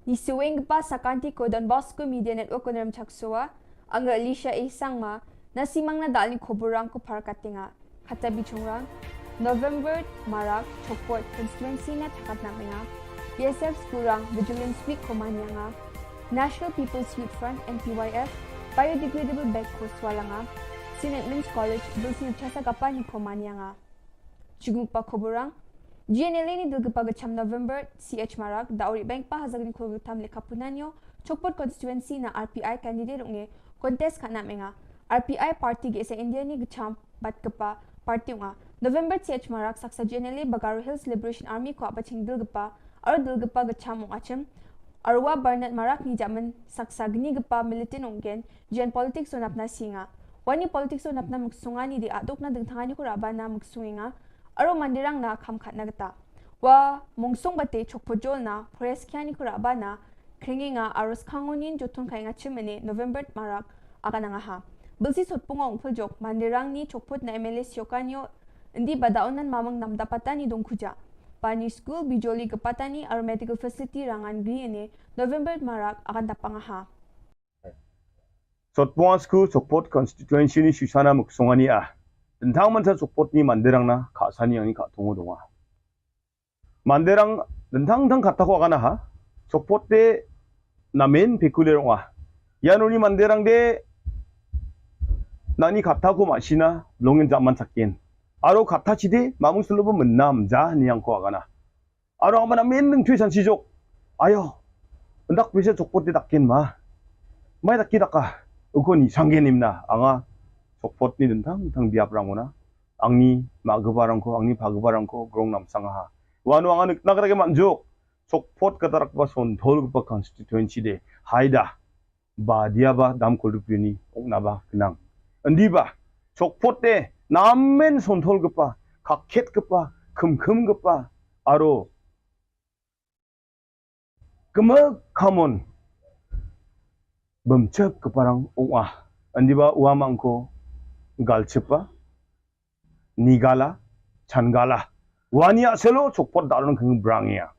Ngi sngewbha sa ka Don Bosco Media Network Kynrem Chaksua, nga Alicia A Sangma, na simang na dal ni khubor rang ko phar ka tinga. Khata bichungrang, November marak, Chokpot constituency na thakat na menga, B S F skurang Vigilance Week ko manyanga, National People's Youth Front, N P Y F, biodegradable bag ko swalanga, Saint Edmund's College, Bilsi Chasa Kapan ko manyanga. Chugmukpa khubor rang, G N L A ni dulgpa gacham November, C H marak, da uri bengpa hazagni khulgtam lekha punanyo, Chokpot constituency na R P I candidate unge, contest khana menga, R P I party ge sa India ni gacham bat kpa party unga. November C H marak saksa G N L A Bagaro Hills Liberation Army ko abaching dulgpa, aro dulgpa gacham ung achim, arwa Bernard marak ni jaman saksa gni gpa militant ungen, jian politics unapna singa. Wani politics unapna muksunga ni di aduk na dengtangani ko rabana muksunga. aro Mandirang na kham khatna kata. Wa Mungsung Bate Chokpojol na Pores Kiani Kuraba na Kringinga aro Skangonin Jotun Kainga Chimene November Marak akan angaha. Bilsi Sotpungo Ungphuljok Mandirang ni Chokpot na M L A Siokanio Indi Bada Onan Mamang Namda Patani Dongkuja. Pani School Bijoli Kepatani aro Medical Facility Rangan Gri ene November Marak akan dapangaha. Sotpungo School Chokpot Constituency ni Susana Muksongani a. Tentang mansa Chokpot ni Mandirang na Kasani Angni Katungo Donga. Mandirang dentang tang kata ko akana ha. Chokpot te namen pekuler nga. Yanuni Mandirang de nani kata ko masina longin jaman sakin. Aro kata chide mamung sulubu menam ja ni yang ko akana. Aro ama namen deng tui san sijok. Ayo. Ndak bisa Chokpot te takin ma. Mai taki daka. Uko ni sanggen imna. Anga Chokpot ni dentang tang biap rangona. Angni ma gebarangko, angni pha gebarangko, grong nam sangaha. Wanu angan nak rake manjuk. Chokpot kata rak ba Sonthol kapa constituency de. Haida. Ba dia ba dam kuldup yuni, ong na ba kenang. Endi ba. Chokpot de. Namen Sonthol kapa, kakhet kapa, kemkem kapa. Aro. Keme kamon. Bemchep keparang ong ah. Endi ba ua mangko. Galchepa. Nigala, Changala. Wania selo Chokpot dalon keng brang ya.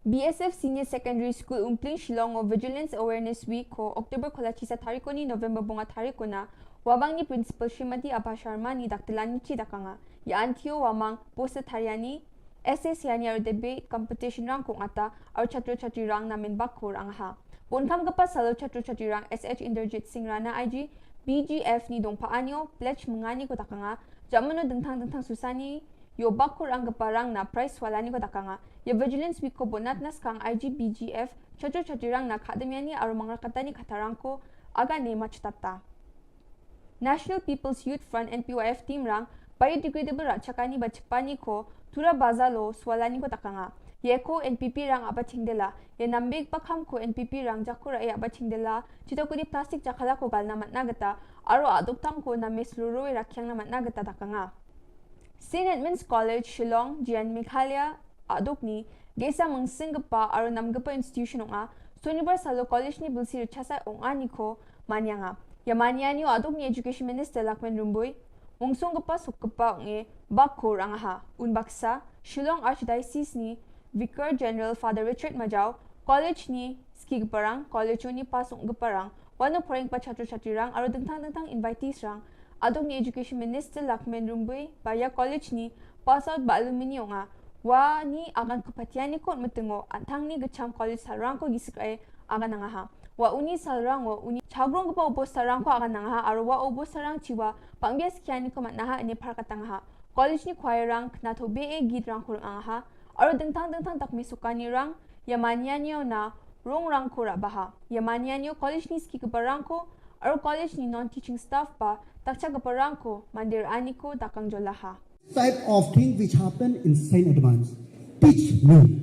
B S F Senior Secondary School Umpling Shillong o Vigilance Awareness Week ko October kola chisa tarikoni November bonga tarikona. Wabang ni Principal Srimati Abha Sharma ni daktelan ni chi dakanga. Ya antio wamang poster tariani, essay siani aro debate competition rang ko ngata aro chatro chatri rang namen bakur angaha. Bonkam kapa salo chatro chatri rang S H Inderjit Singh Rana I G B G F ni dongpa anio pledge mengani ko dakanga. Jamano dengtang dengtang susani yo bakur ang kapa rang na prize walani ko dakanga. Ya Vigilance Week ko bonat naskang I G B G F chatro chatri rang na khademiani aro mangrakatani kata rang ko agane machutata. National People's Youth Front N P Y F team rang biodegradable rachakani ba chipani ko tura bazalo swalani ko takanga. Ye ko N P P rang aba chingdela, ye nambik bakam ko N P P rang jakura ye aba chingdela, chito kudi plastic jakala ko galna matna gata, aro aduk tang ko na mes luroi rakyang na matna gata takanga. Saint Edmund's College, Shillong, Jian Meghalaya, aduk ni, gesa mengsing gepa aro nam gepa institution ong a, Sonibar salo college ni bilsi rechasa ong a ni ko mania nga. Ya mania ni aduk ni Education Minister Lakmen Rumbui, ungsung gepa suk gepa ong e, bak ko rang ha, un baksa, Shillong Archdiocese ni, Vicar General Father Richard Majau, college ni, ski gepa rang, college ni pasung gepa rang, wano poreng pa chatro chatri rang, aro dengtang dengtang invitees rang, aduk ni Education Minister Lakmen Rumbui, ba ya college ni, pass out ba alumni ong a, wa ni agan kepatian ni kot metengo, antang ni gecham college sarang ko gisik ai, agan nang ha. Wa uni sarang wa uni chagrong kepa upo sarang ko agan nang ha, aro wa upo sarang chiwa, pang bias kian ni ko mat naha, ni par katang ha. College ni choir rang, kena to be e git rang ko ang ha. Aro dengtang dengtang tak misukan ni rang, ya mania ni na, rong rang ko raba ha. Ya mania ni college ni ski kepa rang ko, aro college ni non teaching staff pa, takcha kepa rang ko, mandir ani ko, dakang jola ha. Type of thing which happened in Saint Edmunds teach me.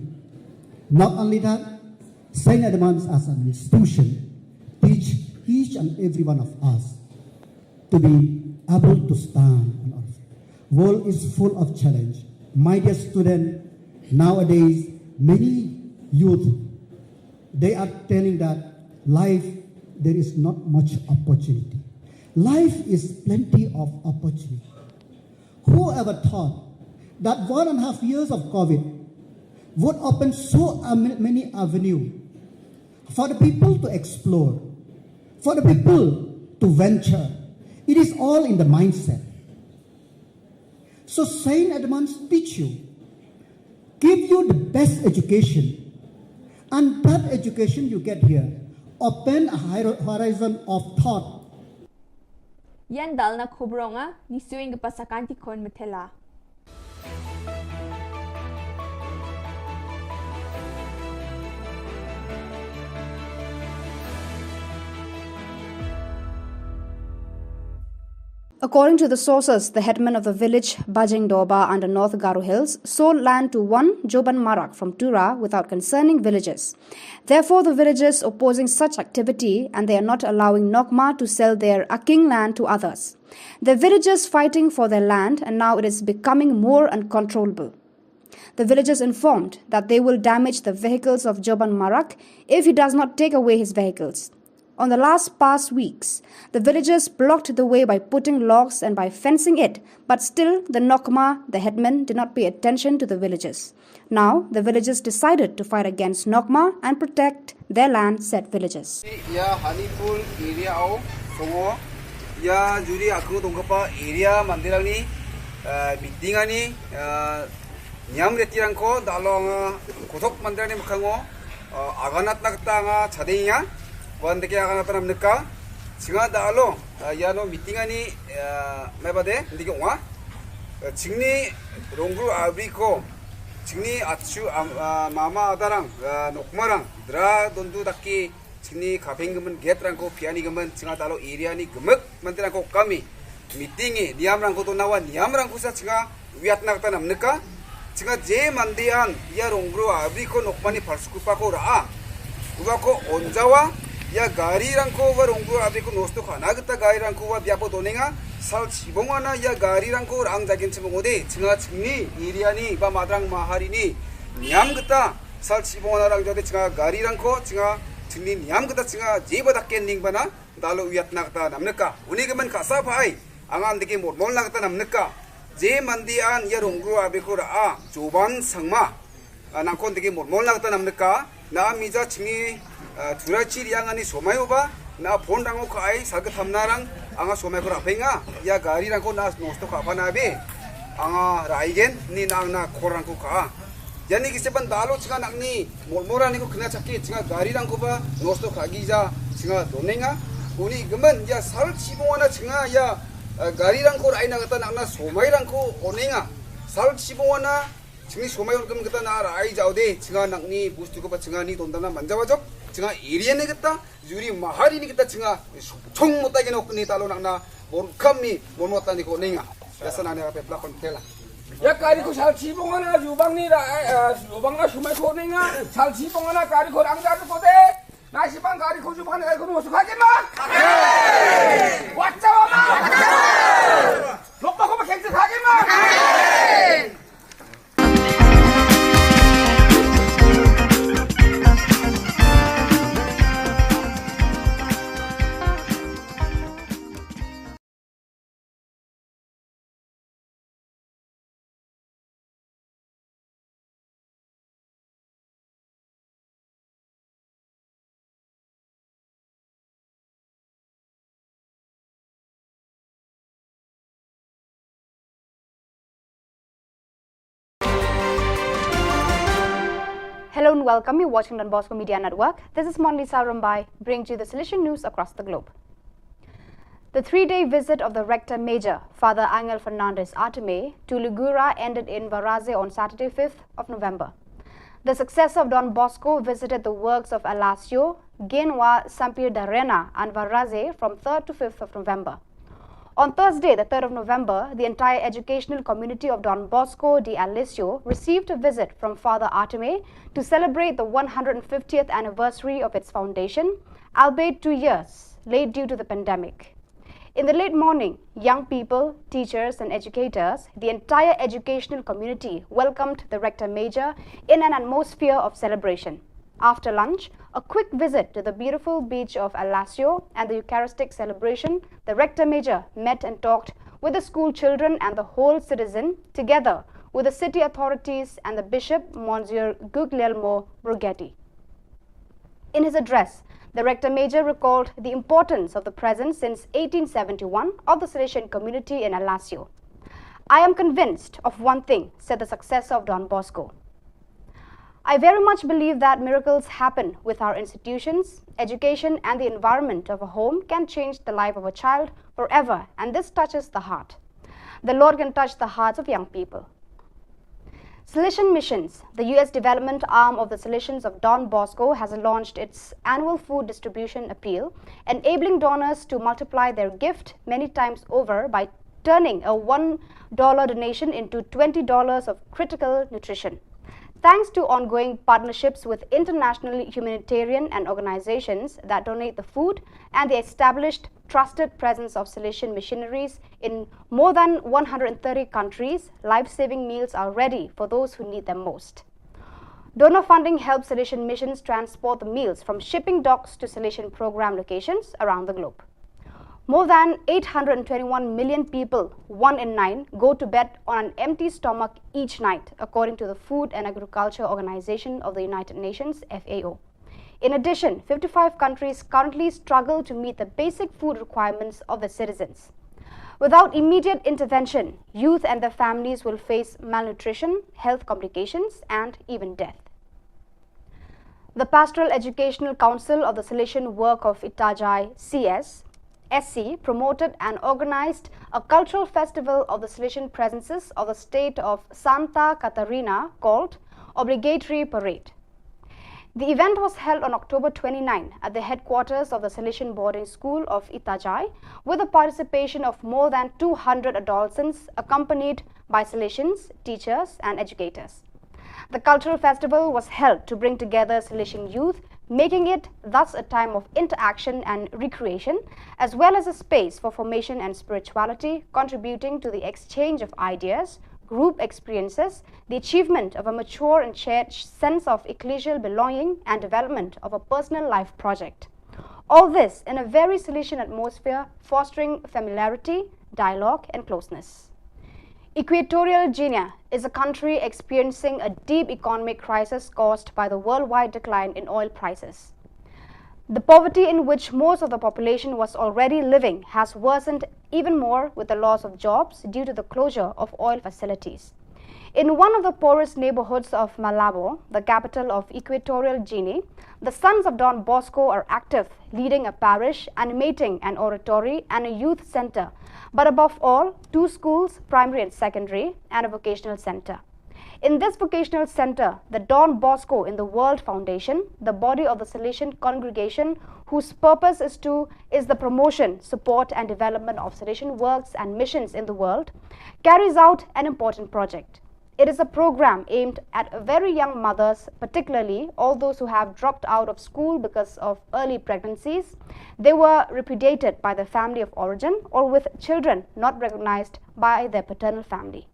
Not only that, Saint Edmunds as an institution teach each and every one of us to be able to stand on our feet. World is full of challenge. My dear student, nowadays many youth, they are telling that life, there is not much opportunity. Life is plenty of opportunity. Whoever thought that one and a half years of COVID would open so am- many avenues for the people to explore, for the people to venture? It is all in the mindset. So Saint Edmunds teach you, give you the best education, and that education you get here open a higher horizon of thought. Yan dalna khubronga, ni suing ke pasakanti kon metela. According to the sources, the headman of the village Bajing Doba under North Garo Hills sold land to one Joban Marak from Tura without consulting villagers. Therefore, the villagers opposing such activity, and they are not allowing Nokma to sell their Aking land to others. The villagers fighting for their land, and now it is becoming more uncontrollable. The villagers informed that they will damage the vehicles of Joban Marak if he does not take away his vehicles. On the last past weeks, the villagers blocked the way by putting logs and by fencing it, but still the Nokma, the headman, did not pay attention to the villagers. Now, the villagers decided to fight against Nokma and protect their land, said villagers. Ia Honeypool area o, songo, ia juri aku dongkapa area mandirangni, eh, meeting ani, eh, niam reti rangko, dalo nga kotok mandirangni makango, eh, aganat nakta nga chading ya, wan deke aganat nam neka, singa dalo, eh, iano meeting ani, eh, mai bade, deke nga, eh, chingni rongru abri ko, chingni achu, am-, ah, mama adarang, ah, nokmarang, dra dondu daki, chingni kapeng gemen get rangko piani gemen, chinga dalo area ni gemek, mandirangko kami, meeting e, niam rangko to nawa, niam rangko sa chinga, wiat nakta nam neka, chinga je mandian, ia rongru abri ko nokmani parsukupa ko raa, uba ko onjawa, ia gari rangko uba rongru abri ko nosto kana geta gari rangko uba biapo donenga, sal chibongana ia gari rangko rang jagin chibongode, chinga chingni, area ni, ba madrang mahari ni, niam geta, sal chibongana rang jagode, chinga gari rangko, chinga chingni niam geta, chinga je badaken ning bana, dalo wiat nakta nam neka, uni gemen kasa pai, angan deke mormol nakta nam neka, je mandian ia rongru abri ko raa, Joban Sangma, ah, nangkon deke mormol nakta nam neka, na mija chingni, ah, turachi riang ani somai uba, na phone rango kai, saga thamna rang, anga somai ko rapenga, ia gari rangko na nosto kapa na be, anga raigen, ni nang na kor rangko ka. Iani kise ban dalo chinga nakni, mormora ni ko kena chaki, chinga gari rangko ba, nosto kagi ja, chinga donenga, uni gemen, ia sal chibongana chinga, ia, eh, gari rangko rai nakta nakna somai rangko onenga, sal chibongana, chingni somai on gemen geta na rai jaude, chinga nakni, bustu ko ba chinga ni dondana manjawa jok, chinga area ni geta, juri mahari ni geta chinga, chung mota geno ni talo nakna, bor kami, bor mota ni ko ninga. Biasa nani apa pelakon tela. Ia kari ko sal chibongana, jubang ni ra, eh, jubang na sumai ko ninga, sal chibongana kari ko rang jadu ko de. Na sibang kari ko jubang na kari ko mo sukha ke ma. Wacha ma. Lokpa ko ma kengse kha ke ma. Hello and welcome. You're watching Don Bosco Media Network. This is Monlisa Rumbai, bringing you the Salesian news across the globe. The three-day visit of the Rector Major, Father Angel Fernandez Artime, to Ligura ended in Varaze on Saturday, fifth of November. The successor of Don Bosco visited the works of Alasio, Genwa, Sampir Darena, and Varaze from third to fifth of November. On Thursday, the third of November, the entire educational community of Don Bosco de Alessio received a visit from Father Artime to celebrate the one hundred fiftieth anniversary of its foundation, albeit two years late due to the pandemic. In the late morning, young people, teachers, and educators, the entire educational community welcomed the Rector Major in an atmosphere of celebration. After lunch, a quick visit to the beautiful beach of Alasio and the Eucharistic celebration, the Rector Major met and talked with the school children and the whole citizen, together with the city authorities and the Bishop, Monsignor Guglielmo Borgetti. In his address, the Rector Major recalled the importance of the presence since eighteen seventy-one of the Salesian community in Alasio. "I am convinced of one thing," said the successor of Don Bosco. "I very much believe that miracles happen with our institutions. Education and the environment of a home can change the life of a child forever, and this touches the heart. The Lord can touch the hearts of young people." Salesian Missions, the U S development arm of the Salesians of Don Bosco, has launched its annual food distribution appeal, enabling donors to multiply their gift many times over by turning a one dollar donation into twenty dollars of critical nutrition. Thanks to ongoing partnerships with international humanitarian and organizations that donate the food and the established trusted presence of Salesian missionaries in more than one hundred thirty countries, life saving meals are ready for those who need them most. Donor funding helps Salesian missions transport the meals from shipping docks to Salesian program locations around the globe. More than eight hundred twenty-one million people, one in nine, go to bed on an empty stomach each night, according to the Food and Agriculture Organization of the United Nations, F A O. In addition, fifty-five countries currently struggle to meet the basic food requirements of their citizens. Without immediate intervention, youth and their families will face malnutrition, health complications, and even death. The Pastoral Educational Council of the Salesian Work of Itajai, C S, S C, promoted and organized a cultural festival of the Salesian presences of the state of Santa Catarina called Obligatory Parade. The event was held on October twenty-nine at the headquarters of the Salesian Boarding School of Itajai, with the participation of more than two hundred adolescents accompanied by Salesians, teachers, and educators. The cultural festival was held to bring together Salesian youth, making it thus a time of interaction and recreation, as well as a space for formation and spirituality, contributing to the exchange of ideas, group experiences, the achievement of a mature and shared sense of ecclesial belonging, and development of a personal life project. All this in a very Salesian atmosphere, fostering familiarity, dialogue, and closeness. Equatorial Guinea is a country experiencing a deep economic crisis caused by the worldwide decline in oil prices. The poverty in which most of the population was already living has worsened even more with the loss of jobs due to the closure of oil facilities. In one of the poorest neighborhoods of Malabo, the capital of Equatorial Guinea, the Sons of Don Bosco are active, leading a parish, animating an oratory and a youth center, but above all, two schools, primary and secondary, and a vocational center. In this vocational center, the Don Bosco in the World Foundation, the body of the Salesian congregation whose purpose is to is the promotion, support, and development of Salesian works and missions in the world, carries out an important project. It is a program aimed at very young mothers, particularly all those who have dropped out of school because of early pregnancies, they were repudiated by their family of origin, or with children not recognized by their paternal family.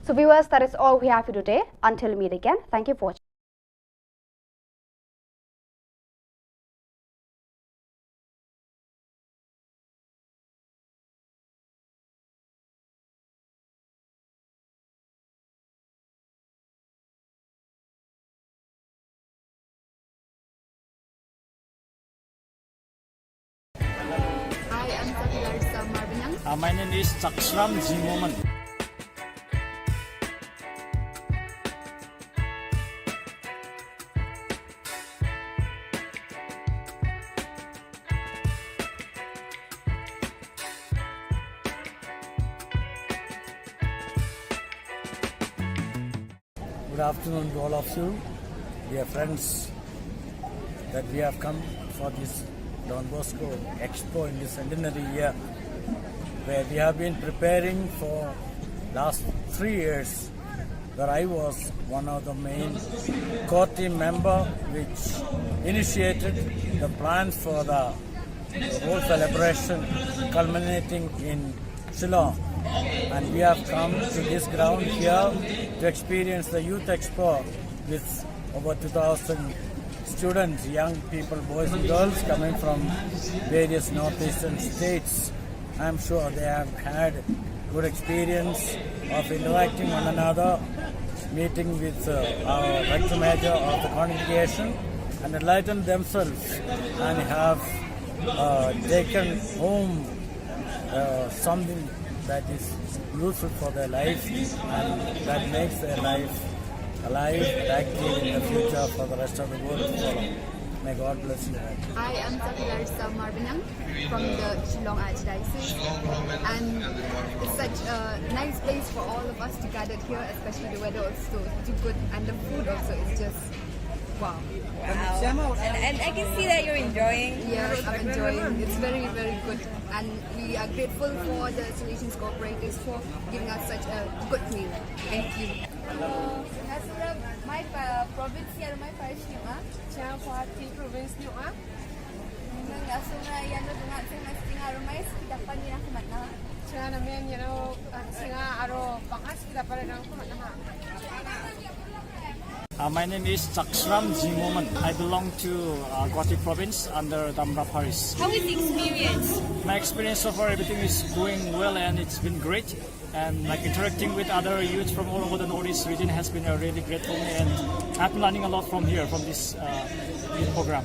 So, viewers, that is all we have for today. Until we meet again, thank you for watching. Hi, I'm Sakila Rizal Marbaniang. Uh, my name is Chakshram Jimoman. Good afternoon to all of you, dear friends, that we have come for this Don Bosco Expo in this centenary year, where we have been preparing for last three years, where I was one of the main core team member which initiated the plans for the the whole celebration culminating in Shillong. And we have come to this ground here to experience the Youth Expo with over two thousand students, young people, boys and girls coming from various northeastern states. I'm sure they have had good experience of interacting one another, meeting with uh, our rector major of the congregation, and enlighten themselves and have uh, taken home uh, something that is useful for their life and that makes their life alive and active in the future for the rest of the world to follow. May God bless you. Hi, I'm Sakila Risa Marbaniang from the Shillong Archdiocese, and it's such a nice place for all of us to gather here, especially the weather also too good, and the food also is just wow. Wow. And, and I can see that you're enjoying. Yes, I'm enjoying. It's very, very good, and we are grateful for the Salesian cooperators for giving us such a good meal. Thank you. Hello. Nga sumra mai pa province ïa mai parish ïa nga. Cha Guwahati province ïa nga. Nga sumra ïa no dunga sing mas tinga rumai siki dapan ïa aku matna. Cha na men ïa no singa aro bakas kita pada nang aku matna. Uh, my name is Chaksram Jimoman. I belong to uh, Guwahati province under Damra Parish. How is the experience? My experience so far, everything is going well and it's been great. And like interacting with other youths from all over the Northeast region has been a really great for me, and I've been learning a lot from here, from this uh, youth program.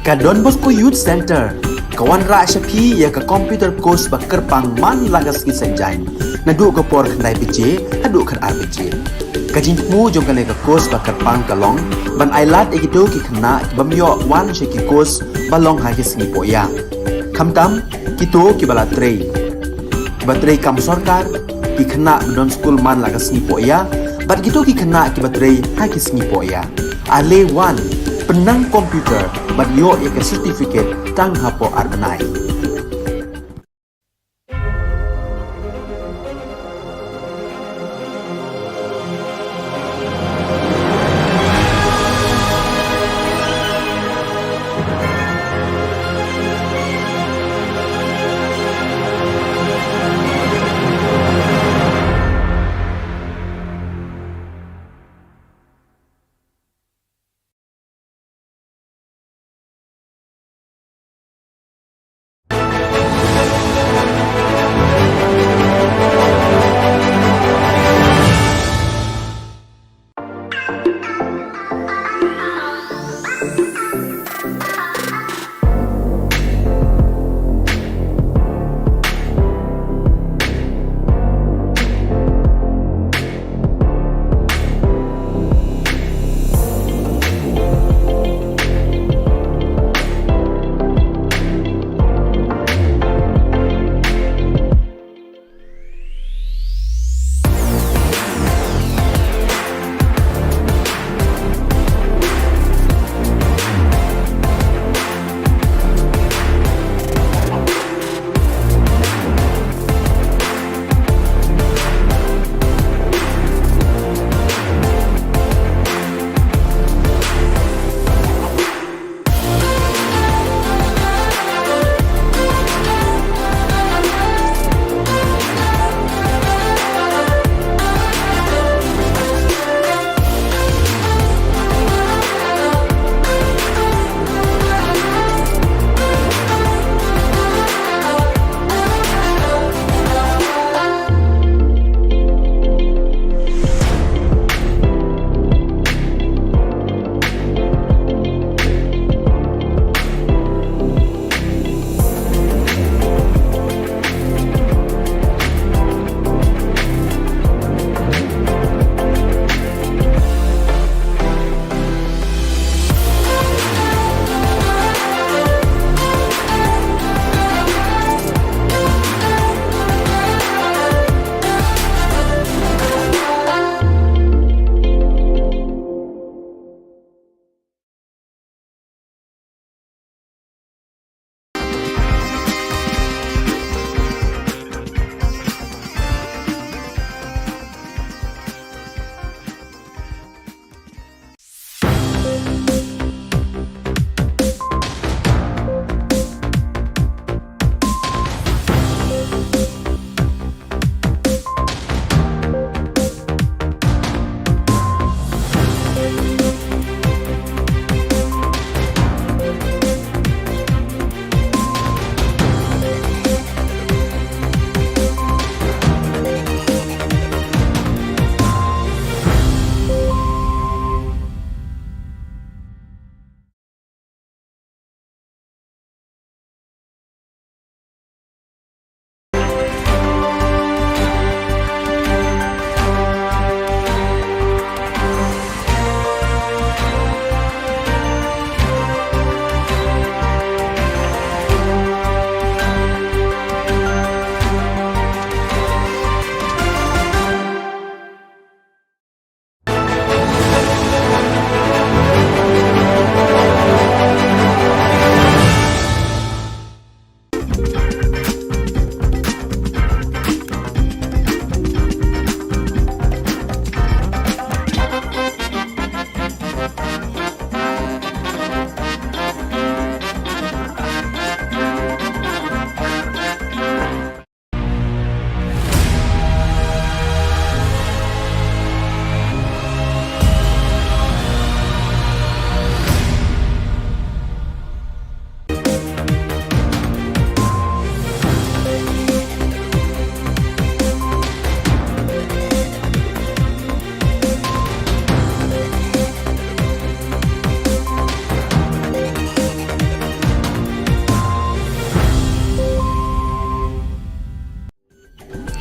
Ka Don Bosco Youth Center ka wanrah sha phi ïa ka computer course ba kyrpang man la ka sngi Saitjaiñ, naduh ka por khyndai baje haduh khatar baje. Ka jingthmu jong kane ka course ba kyrpang ka long ban ai lad ïa kito ki khynnah ki bym ïoh wan sha ki course ba long ha ki sngi pohïa. Khamtam kito kiba la trei, kiba trei kam sorkar, ki khynnah ba don skul man la ka sngi pohïa, bad kito ki khynnah kiba trei ha ki sngi pohïa. Ale wan, pynnang computer bad ïoh ïa ka certificate tang hapoh ar bnai.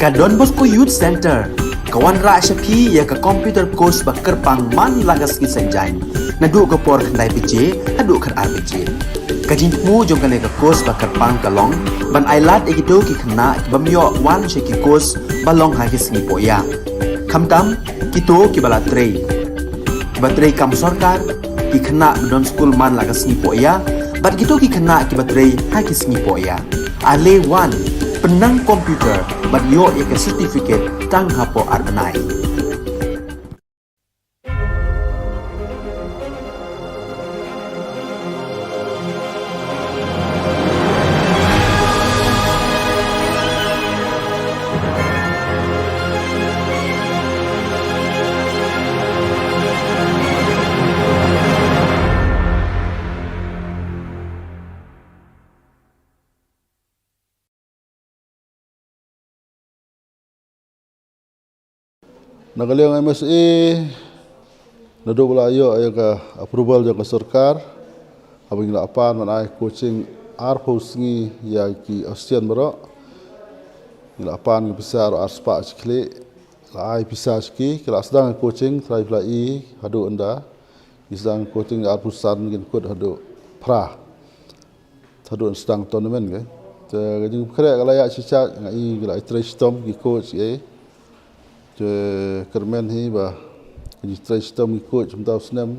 Ka Don Bosco Youth Centre ka wanrah sha phi ïa ka computer course ba kyrpang man la ka sngi Saitjaiñ, naduh ka por khyndai baje haduh khatar baje. Ka jingthmu jong kane ka course ba kyrpang ka long ban ailad ïa kito ki khynnah ki bym ïoh wan sha ki course ba long ha ki sngi pohïa, khamtam kito kiba la trei, kiba trei kam sorkar, ki khynnah ba don skul man la ka sngi pohïa, bad kito ki khynnah kiba trei ha ki sngi pohïa. Ale wan, pynnang computer bad ïoh ïa ka certificate tang hapoh ar bnai. Na ka liang M S A, naduh ba la ïoh ïa ka approval jong ka sorkar, haba ngi la pan ban ai coaching arphew sngi ïa ki Austian baroh. Ngi la pan ki pisa baroh arspah shi khlieh, la ai pisa sha ki, ki la sdang coaching, trai phi la i haduh ynda. Ki sdang coaching arphew san, kin kut haduh phra. Haduh sdang tournament, ke. Te ka jingpynkhreh ka la ïaid shisyndon, nga i ki la trei shitom ki coach, eh. Te kyrmen hi ba ka jingtrei shitom ki coach mynta u snem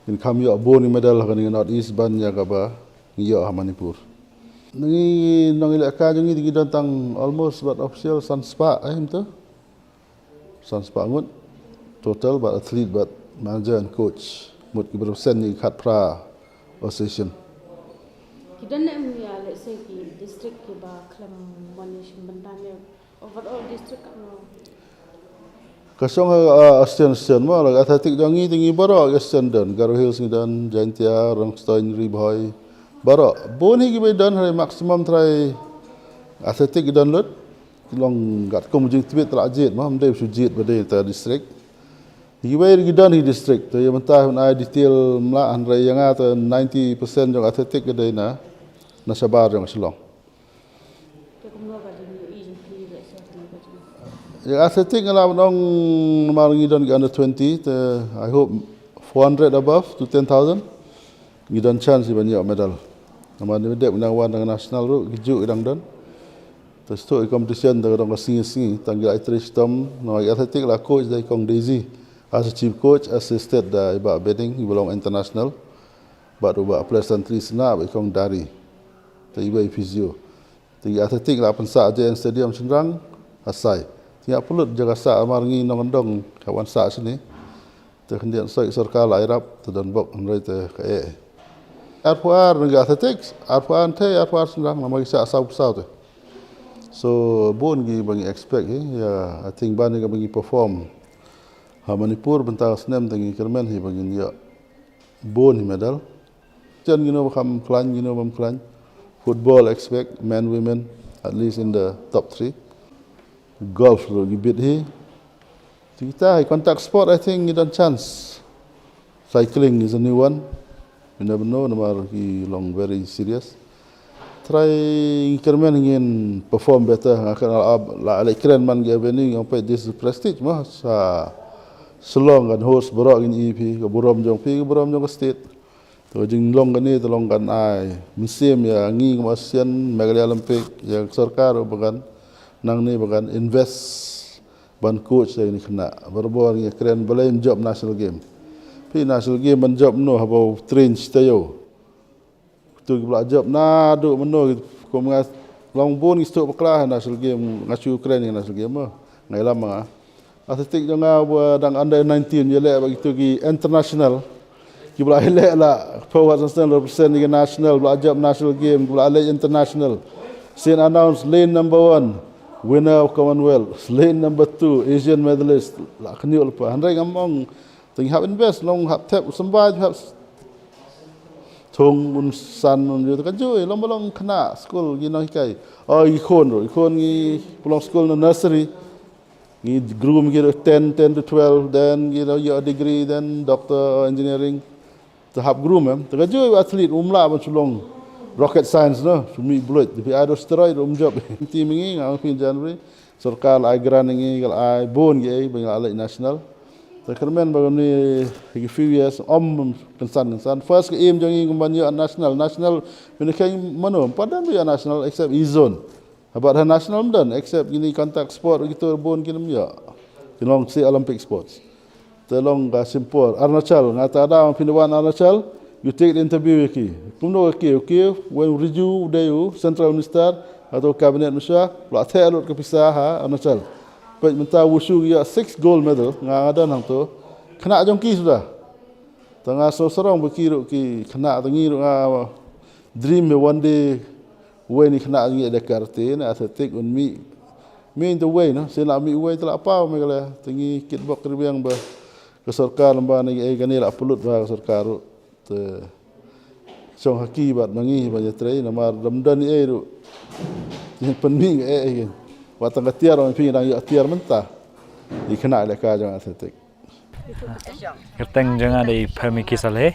kin kham ïoh bun ki medal ha kane ka North East ban ïa kaba ngi ïoh ha Manipur. Ngi nongïalehkai jong ngi te ngi don tang almost bad official san spah, eh, mynta. San spah ngut total, bad athlete bad manager and coach. Mut ki briew send ïa ki khatphra association. Ki don ne em ïa, let's say, ki district kiba khlem wan ïa shim bynta ne overall district ka no? Ka shong ha, uh, Austian, Austian mo, la athletic jong ngi te ngi baroh Austian don, Garo Hills ngi don, Jaintia, Rongstoiñ, Ri Bhoi, baroh. Bun hi kiba don, hynrei maximum trai athletic ki don lut. Ki long katkum jingtbit la jied, ma, ym dei shu jied ba dei ta district. Kiwei ki don hi district, te ïa mynta hynrei detail ym lah, hynrei ïa nga te ninety percent jong athletic ka dei na, na shabar jong Shillong. Ïa athletic nga lah ban ong namar ngi don ki under twenty, te I hope four hundred above to ten thousand. Ngi don chance ban ïoh medal. Namar ngi dep nang wan dang national ruh, ki juh ki dang don. Te shu i competition da ka dong ka sngi sngi, tang ki la trei shitom, namar ki athletic la coach da i kong Daisy. As a chief coach, assisted da i Bah Beding, i ba long international. Bad u Bah Pleasantly Sna, bad i kong Dari. Te i ba i physio. Te ki athletic la pynsah J N Stadium shynrang, ha Sai. Te nga pynlut jaka sah namar ngi nongkyndong, ka wan sah shane. Te khyndiat soi sorkar la ïarap, te don bok hynrei te ka eh. Arphew ar na ki athletics, arphew ar te, arphew ar shynrang, namar ki sah saw saw te. So, bun kiba ngi expect, eh, ïa, I think ban ïa kaba ngi perform. Ha Manipur, bynta snem te ngi kyrmen hi ba ngin ïoh bun hi medal. Jan ngin ïoh ba kham khlaiñ, ngin ïoh bam khlaiñ. Football expect, men, women, at least in the top three. Golf ruh ki bit hi. Te kita hi contact sport, I think, ngi don chance. Cycling is a new one. You never know, namar ki long very serious. Try ngi kyrmen ngin perform better, nga kren la, la, la kren man ki avenue, nga peit this is prestige, ma, sa Shillong kan host baroh ngin ïohi, ka burom jong phi, ka burom jong ka state. To jinglong kane, to long kan ai mynsiem ïa ngi kum Asian, Meghalaya Olympic, ïa sorkar ba kan nangne ba kan invest ban coach ïa kine khynnah. Barabor ngi kren balei ym jop national game. Phi national game ban jop no haba train shi taïew. Kito kiba la jop naduh mynno, kum nga long bun ngi sdang bakla ha national game, nga shu kren ïa national game mo. Nga ïalam ma nga. Athletic jong nga ba dang under nineteen ïaleh bad kito ki international. Kiba la ïaleh la forward national, represent ïa national, ba la jop national game, kiba la leh international. Sien announce lane number one, winner of Commonwealth, lane number two, Asian medalist, la khynñiuh lypa. Hynrei ngam ong, te ngi hap invest, long hap thep, symbai, hap thung un san un ju, te ka ju, long ba long khynnah skul, ki nonghikai. Oh, ki khun ruh, ki khun ngi pynlong skul na nursery. Ngi groom ki ruh ten, ten to twelve, then ki ruh ïoh degree, then doctor, engineering. Te hap groom em. Te ka ju athlete um lah ban shu long rocket science no, shu mih buit. Te phi ai da steroid um jop. Team ngi nga phi January. Sorkar la ai grant ïa ngi, ka la ai bun kiei ba ngi la leit national. Te kyrmen ba ngi ki few years ym kynsan kynsan. First ka aim jong ngi kum ban ïoh national, national. Pynkheiñ mano, ym pat don ba ïoh national except i zone. Bad ha national ym don except kine contact sport, kito bun kin ym ïoh. Ki long shi Olympic sports. Te long ka shim por. Arunachal, nga ta da phin wan Arunachal, you take the interview ïa ki. Kumno ka kiew, kiew, wen u riju u dei u central minister, hato cabinet minister, la theh lut ka pisa ha Arunachal. Peit mynta wushu ïa six gold medal, nga nga don hangto. Khynnah jong ki suda. Ta nga sngewsarong ba ki ruh ki khynnah, ta ngi ruh nga dream me one day, wei ni khynnah ngi da karate na athletic un mih. Mih into wei no, sien la mih wei te la paw me kala, ta ngi kitbok kyrbiang ba ka sorkar lamba ne ei kane la pynlut ba ka sorkar ruh. Te shong ha ki bad ma ngi ba ïatrei namar dam don ei ruh. Ïa pynmih ei ei. Wat tang ka tiar ong phi dang ïa tiar mynta. I khynnah lehkai jong athletic. Kyrteng jong nga dei Pharmiki Saleh.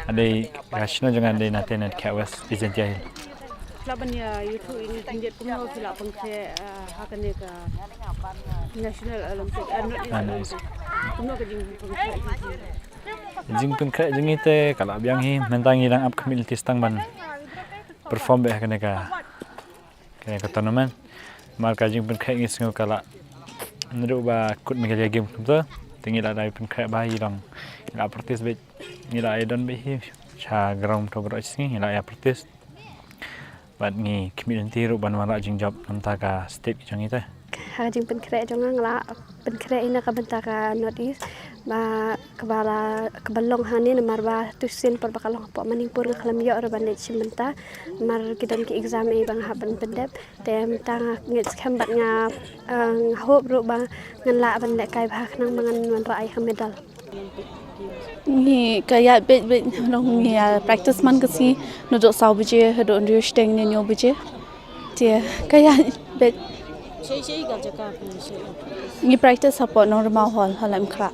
Nga dei ka shnong jong nga dei Natenet Khet West, Jaintia Hills. Lah ban ïa ïathuh ïa ngi kumno phi la pynkhreh, ah, ha kane ka National Olympic, ah, North East Ah, North East. Olympic. Kumno ka jingpynkhreh jong phi? Jingpynkhreh jong ngi te ka la biang hi, mynta ngi dang ap khmih lynti tang ban perform beit ha kane ka kane ka tournament. Namar ka jingpynkhreh ngi sngew ka la naduh ba kut Meghalaya Games kumta. Te ngi la dei pynkhreh ba ngi long ngi la practice beit, ngi la ïa don beit hi sha ground to baroh shi sngi ngi la ïa practice. Bad ngi khmih lynti ruh ban wanrah jingjop na bynta ka state jong ngi te. Ha ka jingpynkhreh jong nga, nga la pynkhreh ïa na ka bynta ka North East ba kaba la, kaba long hangne namar ba tu sien por ba ka long hapoh Manipur nga khlem ïoh ruh ban leit shim bynta namar ki don ki exam ei ba nga hap ban pyndep. Te mynta nga ngeit skhem bad nga, eh, nga hope ruh ba ngan lah ban lehkai bha khnang ba ngan wanrah ïa ka medal. Ngi ka ïaid beit beit, ngi ïa practice man ka sngi naduh saw baje haduh hynriew shiteng ne hynñiew baje. Te ka ïaid beit. Shei shei ka jaka phi shei. Ngi practice hapoh Nongrimau Hall ha Laitumkhrah.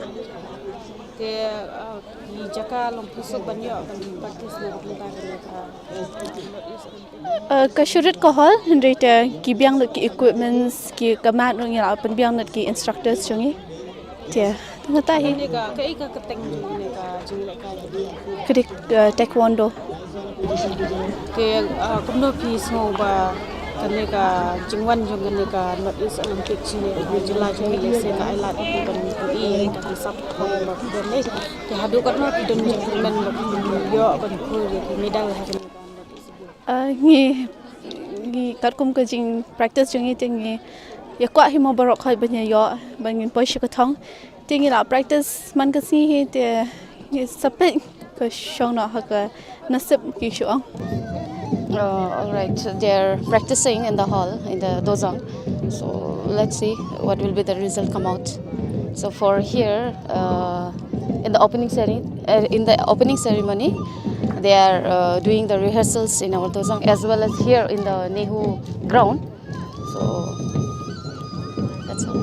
Te, ah, ki jaka long phi suk ban ïoh ban practice na ka bynta ka jaka. Uh, ka shu rit ka hall, hynrei te ki biang lut ki equipments, ki ka mat ruh ngi la pynbiang lut ki instructors jong ngi. Te, tang kata hi. Kane ka, kaei ka kyrteng jong kane ka jinglehkai? Ka dei, uh, taekwondo. Te, uh, kumno phi sngew ba kane ka jingwan jong kane ka North East Olympic jong ngi, ka jylla jong ngi lehse ka ai lad ïa phi ban pyni ïa ka ki sap ba phi don leh. Te haduh katno phi don jingkyrmen ba phi ïoh ban poi ïa ki medal ha kane ka North East Games? Ah, ngi, ngi katkum ka jing practice jong ngi te ngi ïa kwah hi mo baroh khoit ban ïa ïoh ban ngin poi sha ka thong. Te ngi la practice man ka sngi hi te ngi sa peit ka shong noh ha ka nasib ki shu ong. Uh, all right, they're practicing in the hall, in the dojang. So let's see what will be the result come out. So for here, uh, in the opening ceremony, uh, in the opening ceremony, they are, uh, doing the rehearsals in our dojang as well as here in the NEHU ground. So that's all.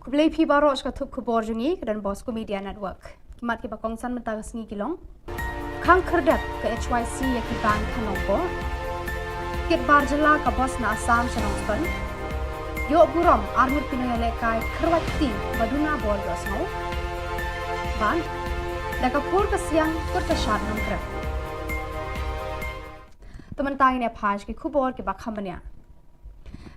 Khublei phi baroh sha ka thup khubor jong ngi ka Don Bosco Media Network. Ki mat kiba kongsan mynta ka sngi ki long: Khang khyrdep ka H Y C ïa ki bank ha Nongpoh. Kit bar jylla ka bos na Assam sha Nongstoiñ. Ïoh burom arngut ki nongïalehkai kyrwat kti ba duna bor ïohsngew. Bad da ka pur ka siang kut ka shad Nongkrem. Te mynta ngin ïa phai sha ki khubor kiba kham bniah.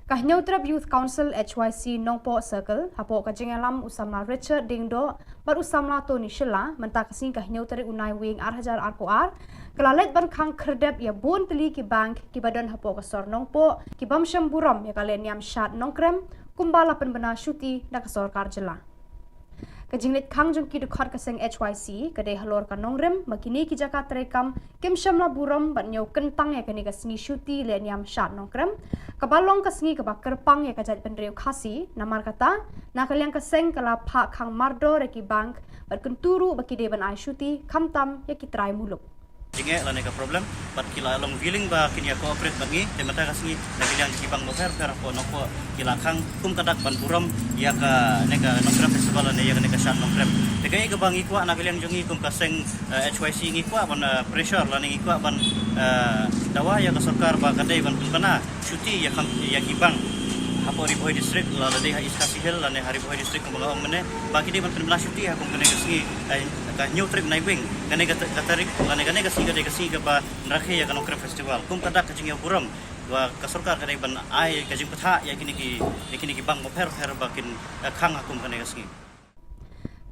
Ka Hynñiewtrep Youth Council H Y C Nongpoh Circle hapoh ka jingïalam u samla Richard Diengdoh bad u samla Tony Shylla mynta ka sngi ka hynñiew tarik u Naiwieng ar hajar arphew ar ka la leit ban khang khyrdep ïa bun tylli ki bank kiba don hapoh ka sor Nongpoh ki bym shem burom ïa ka lehniam shad Nongkrem kumba la pynbna shuti da ka sorkar jylla. Ka jingleit khang jong ki dkhot ka seng H Y C ka dei halor ka nongrim ba kine ki jaka treikam kim shym la burom ban ñiew kyntang ïa kane ka sngi shuti lehniam shad Nongkrem, Kaba long ka sngi kaba kyrpang ïa ka jaitbynriew Khasi, namar kata na ka liang ka seng ka la phah khang mardor ïa ki bank bad kyntu ruh ba ki dei ban ai shuti khamtam ïa ki trai muluk. Jingeh lane ka problem bad ki la long willing ba kin ïa cooperate bad ngi, te mynta ka sngi na ka liang ki bank bapher bapher hapoh Nongpoh ki la khang kum ka dak ban burom ïa kane ka Nongkrem Festival lane ïa kane ka Shad Nongkrem. Te kaei kaba ngi kwah na ka liang jong ngi kum ka seng, eh, H Y C, ngi kwah ban, eh, pressure lane ngi kwah ban, eh, dawa ïa ka sorkar ba ka dei ban pynbna shuti ïa khang ïa ki bank hapoh Ri Bhoi District, la dei ha East Khasi Hills lane ha Ri Bhoi District kumba nga ong mynne, ba ki dei ban pynbna shuti ha kum kane ka sngi, eh, ka hynñiew tarik Naiwieng, kane ka ta-, ka tarik lane kane ka sngi ka dei ka sngi kaba rakhe ïa ka Nongkrem Festival. Kum ka dak ka jingïaburom ba ka sorkar ka dei ban ai ka jingbthah ïa kine ki, ïa kine ki bank bapher bapher ba kin, eh, khang ha kum kane ka sngi.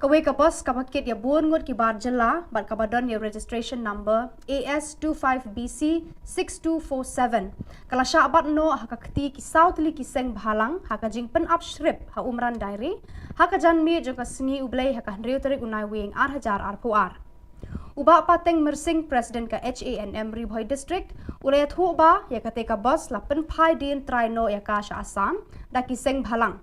Kawei ka bus kaba kit ïa bun ngut ki bar jylla bad kaba don ïa registration number A S two five B C six two four seven ka la shah bat noh ha ka kti ki saw tylli ki seng bhalang ha ka jingpynap shrip ha Umran Dairy ha ka janmiet jong ka sngi U Blei ha ka hynriew tarik u Naiwieng ar hajar arphew ar. U Bah Pateng Myrsing, President ka H A N M Ri Bhoi District, u la ïathuh ba ïa katei ka bus la pynphai dien trai noh ïa ka sha Assam da ki seng bhalang.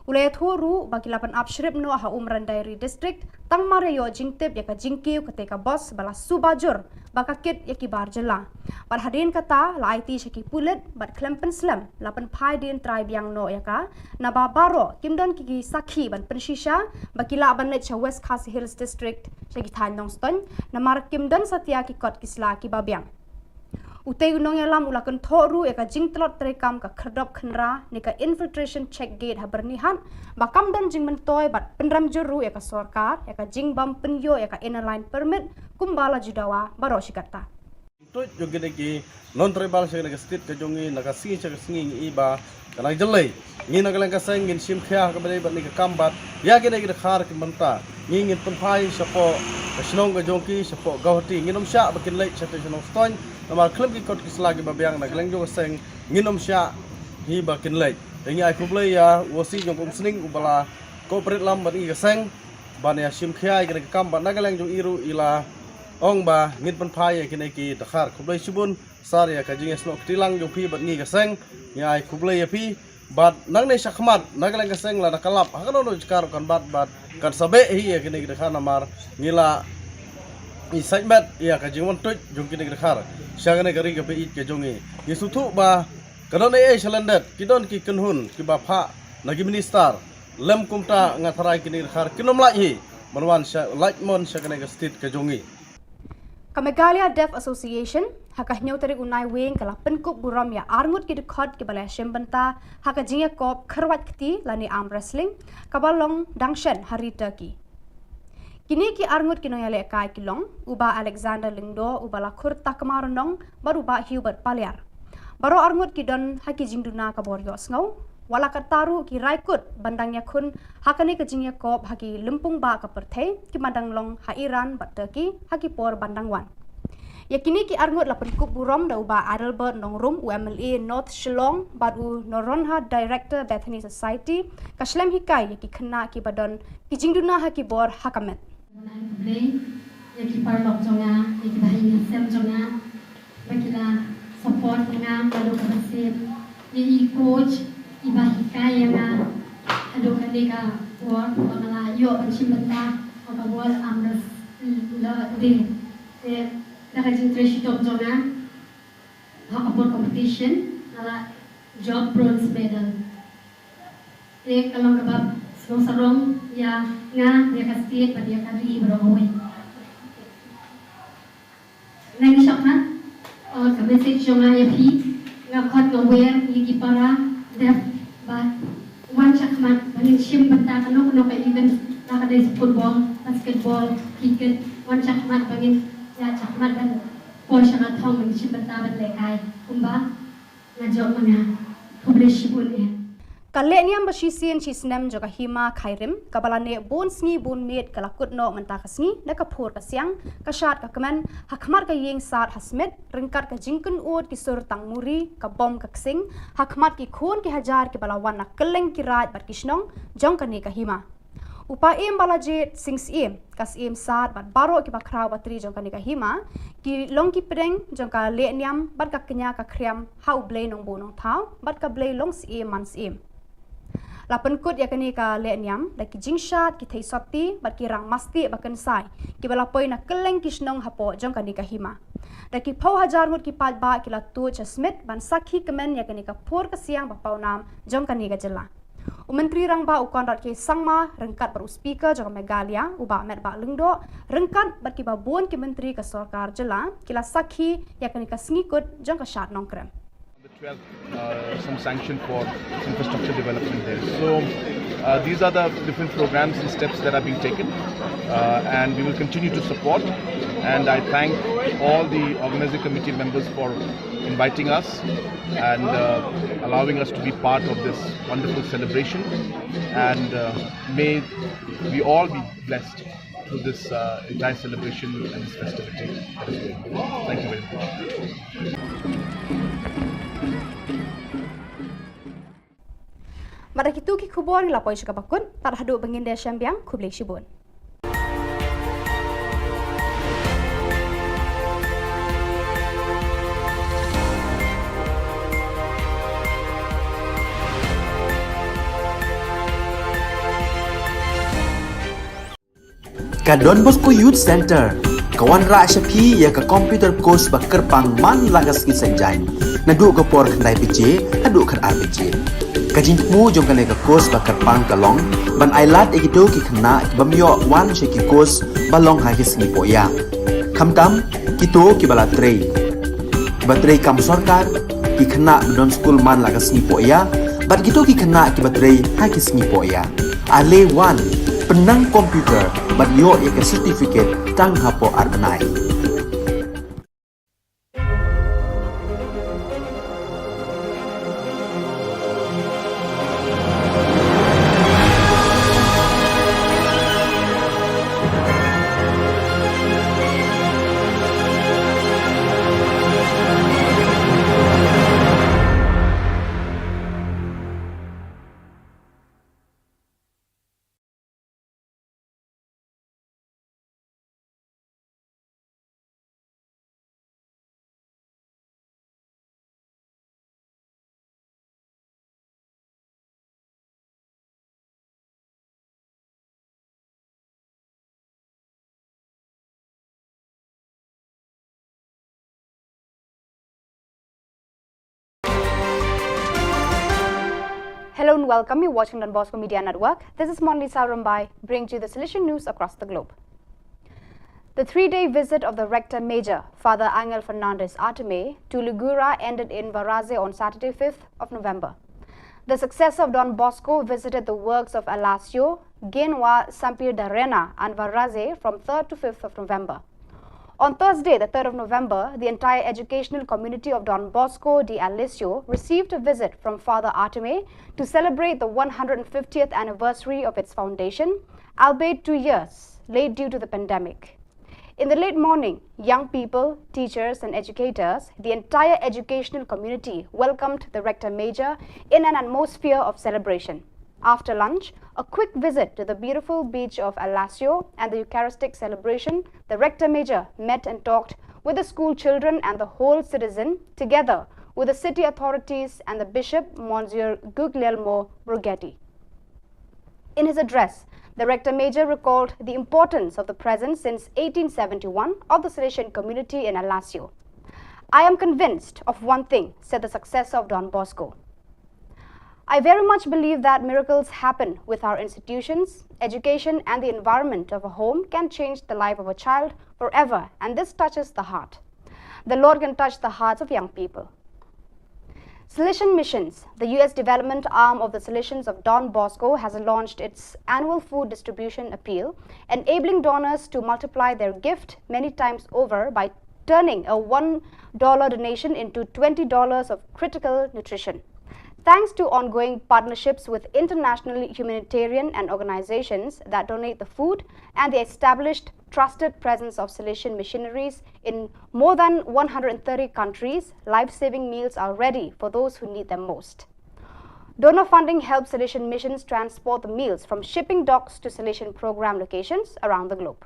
U la ïathuh ruh ba ki la pynap shrip noh ha Umran Dairy District tang mar ïa ïoh jingtip ïa ka jingkiew katei ka bus ba la suba jur ba ka kit ïa ki bar jylla. Bad hadien kata la aiti sha ki pulit bad khlem pynslem la pynphai dien trai biang noh ïa ka, naba baroh kim don ki, ki sakhi ban pynshisha ba ki lah ban leit sha West Khasi Hills District sha ki thaiñ Nongstoiñ, namar kim don satia ki kot ki sla kiba biang. Utei u nongïalam u la kynthoh ruh ïa ka jingtlot treikam ka khyrdop khynra ne ka infiltration check gate ha Byrnihat ba kam don jingmyntoi bad pynrem jur ruh ïa ka sorkar ïa ka jingbym pynïoh ïa ka Inner Line Permit kumba la ju dawa baroh shi katta. Tuid jong kine ki non-tribal sha kane ka state ka jong ngi, na ka sngi sha ka sngi ngi i ba ka nang jyllei. Ngi na ka liang ka seng ngin shim khia ha kaba dei bad kane ka kam bad ïa kine ki dkhar ki mynta ngi ngin pynphai shapoh ka shnong ka jong ki, shapoh Guwahati. Ngin ym shah ba kin leit sha shnong Stoiñ namar khlem ki kot ki sla kiba biang. Na ka liang jong ka seng ngin ym shah hi ba kin leit. Te ngi ai khublei ïa u O C jong ka Umsning uba la cooperate lam bad ngi ka seng ban ïa shim khia ïa kane ka kam bad na ka liang jong i ruh i la ong ba ngin pynphai ïa kine ki dkhar. Khublei shibun sir ïa ka jingïasnoh kti lang jong phi bad ngi ka seng. Ngi ai khublei ïa phi bad nangne shakhmat na ka liang ka seng lada ka lap ha kano kano jaka ruh kan bat bad kan sa beh hi ïa kine ki dkhar namar ngi la i sait met ïa ka jingwan tuid jong kine ki dkhar sha kane ka ri kaba ïeit ka jong ngi. Ngi sngewthuh ba ka don ei ei sha lyndet, ki don ki kynhun kiba phah na ki minister. Lem kumta nga tharai kine ki dkhar kin ym lait hi ban wan sha, lait mon sha kane ka state ka jong ngi. Ka Meghalaya Deaf Association ha ka hynñiew tarik u Naiwieng ka la pynkup burom ïa arngut ki dkhot kiba la shim bynta ha ka jingïakop kyrwat kti lane arm wrestling kaba long dang shen ha ri Turkey. Kine ki arngut ki nongïalehkai ki long u Bah Alexander Lyngdoh uba la khur Takma Rnong bad u Bah Hubert Paliar. Baroh arngut ki don ha ki jingduna ka bor ïohsngew. Wat la katta ruh ki rai kut ban dang ïakhun ha kane ka jingïakop ha ki lympung bah ka pyrthei kiba dang long ha Iran bad Turkey ha ki por ban dang wan. Ïa kine ki arngut la pynkup burom da u Bah Adelbert Nongrum, u M L A North Shillong bad u Noronha, Director Bethany Society, ka shlem hikai ïa ki khynnah kiba don ki jingduna ha ki bor ha ka met. Wan ai khublei ïa ki paralok jong nga, ïa ki bahaïing hasem jong nga ba ki la support ïa nga naduh kaba sep, ïa i coach iba hikai ïa nga haduh kane ka por ba nga la ïoh ban shim bynta ha ka World Arm Wrestling Day. Te da ka jingtrei shitom jong nga ha ka por competition nga la jop bronze medal. Te ka long kaba sngewsarong ïa nga, ïa ka state bad ïa ka ri baroh kawei. Nangta shakhmat, oh, ka message jong nga ïa phi, nga khot nga wer ïa ki para deaf ba wan shakhmat ba ngin shim bynta kano kano ka event, la ka dei football, basketball, cricket, wan shakhmat ba ngin ïa shakhmat ban poi sha ka thong ban shim bynta ban lehkai kumba nga jop ma nga. Khublei shibun eh. Ka lehniam ba shisien shisnem jong ka Hima Khyrim kaba la neh bun sngi bun miet ka la kut noh mynta ka sngi da ka phur ka siang, ka shad ka kmen ha khmat ka ïing Sar Hasmit ryngkat ka jingkynnoh ki sur tang muri, ka bom ka ksing ha khmat ki khun ki hajar kiba la wan na kylleng ki raid bad ki shnong jong kane ka hima. U Paiem Balajied Sing Syiem, ka Syiem Sad bad baroh kiba khraw ba tri jong kane ka hima ki long ki pdeng jong ka lehniam bad ka kñia ka khriam ha U Blei Nongbuh Nongthaw bad ka Blei Longsyiem Mansyiem. La pynkut ïa kane ka lehniam da ki jingshad, ki theisotti bad ki rang mastieh ba kynsai kiba la poi na kylleng ki shnong hapoh jong kane ka hima. Da ki phew hajar ngut ki paidbah ki la tuid sha Smit ban sakhi kmen ïa kane ka phur ka siang ba pawnam jong kane ka jylla. U Myntri Rangbah u Conrad K Sangma ryngkat bad u Speaker jong ka Meghalaya u Bah Metbah Lyngdoh ryngkat bad kiba bun ki myntri ka sorkar jylla ki la sakhi ïa kane ka sngi kut jong ka Shad Nongkrem. The twelfth, uh, some sanction for infrastructure development there. So, uh, these are the different programs and steps that are being taken, uh, and we will continue to support. And I thank all the organizing committee members for inviting us and, uh, allowing us to be part of this wonderful celebration. And, uh, may we all be blessed through this, uh, entire celebration and this festivity that is going on. Thank you very much. Bad da kitu ki khubor ngi la poi sha kaba kut, tad haduh ba ngin da shem biang, khublei shibun. Ka Don Bosco Youth Centre ka wanrah sha phi ïa ka computer course ba kyrpang man la ka sngi Saitjaiñ, naduh ka por khyndai baje haduh khatar baje. Ka jingthmu jong kane ka course ba kyrpang ka long ban ailad ïa kito ki khynnah ki bym ïoh wan sha ki course ba long ha ki sngi poh ïa. Khamtam kito kiba la trei, kiba trei kam sorkar, ki khynnah ba don skul man la ka sngi poh ïa, bad kito ki khynnah kiba trei ha ki sngi poh ïa. Ale wan, pynnang computer bad ïoh ïa ka certificate tang hapoh ar bnai. Hello and welcome. You're watching Don Bosco Media Network. This is Monlisa Rumbai, bringing you the Salesian news across the globe. The three-day visit of the Rector Major, Father Angel Fernandez Artime, to Ligura ended in Varaze on Saturday, fifth of November. The successor of Don Bosco visited the works of Alasio, Genwa, Sampir Darena, and Varaze from third to fifth of November. On Thursday, the third of November, the entire educational community of Don Bosco de Alessio received a visit from Father Artime to celebrate the one hundred fiftieth anniversary of its foundation, albeit two years late due to the pandemic. In the late morning, young people, teachers, and educators, the entire educational community welcomed the Rector Major in an atmosphere of celebration. After lunch, a quick visit to the beautiful beach of Alasio and the Eucharistic celebration, the Rector Major met and talked with the school children and the whole citizen, together with the city authorities and the Bishop, Monsignor Guglielmo Broghetti. In his address, the Rector Major recalled the importance of the presence since eighteen seventy-one of the Salesian community in Alasio. "I am convinced of one thing," said the successor of Don Bosco. "I very much believe that miracles happen with our institutions, education, and the environment of a home can change the life of a child forever, and this touches the heart. The Lord can touch the hearts of young people." Salesian Missions, the U S development arm of the Salesians of Don Bosco, has launched its annual food distribution appeal, enabling donors to multiply their gift many times over by turning a one dollar donation into twenty dollars of critical nutrition. Thanks to ongoing partnerships with international humanitarian and organizations that donate the food and the established trusted presence of Salesian missionaries in more than one hundred thirty countries, life-saving meals are ready for those who need them most. Donor funding helps Salesian missions transport the meals from shipping docks to Salesian program locations around the globe.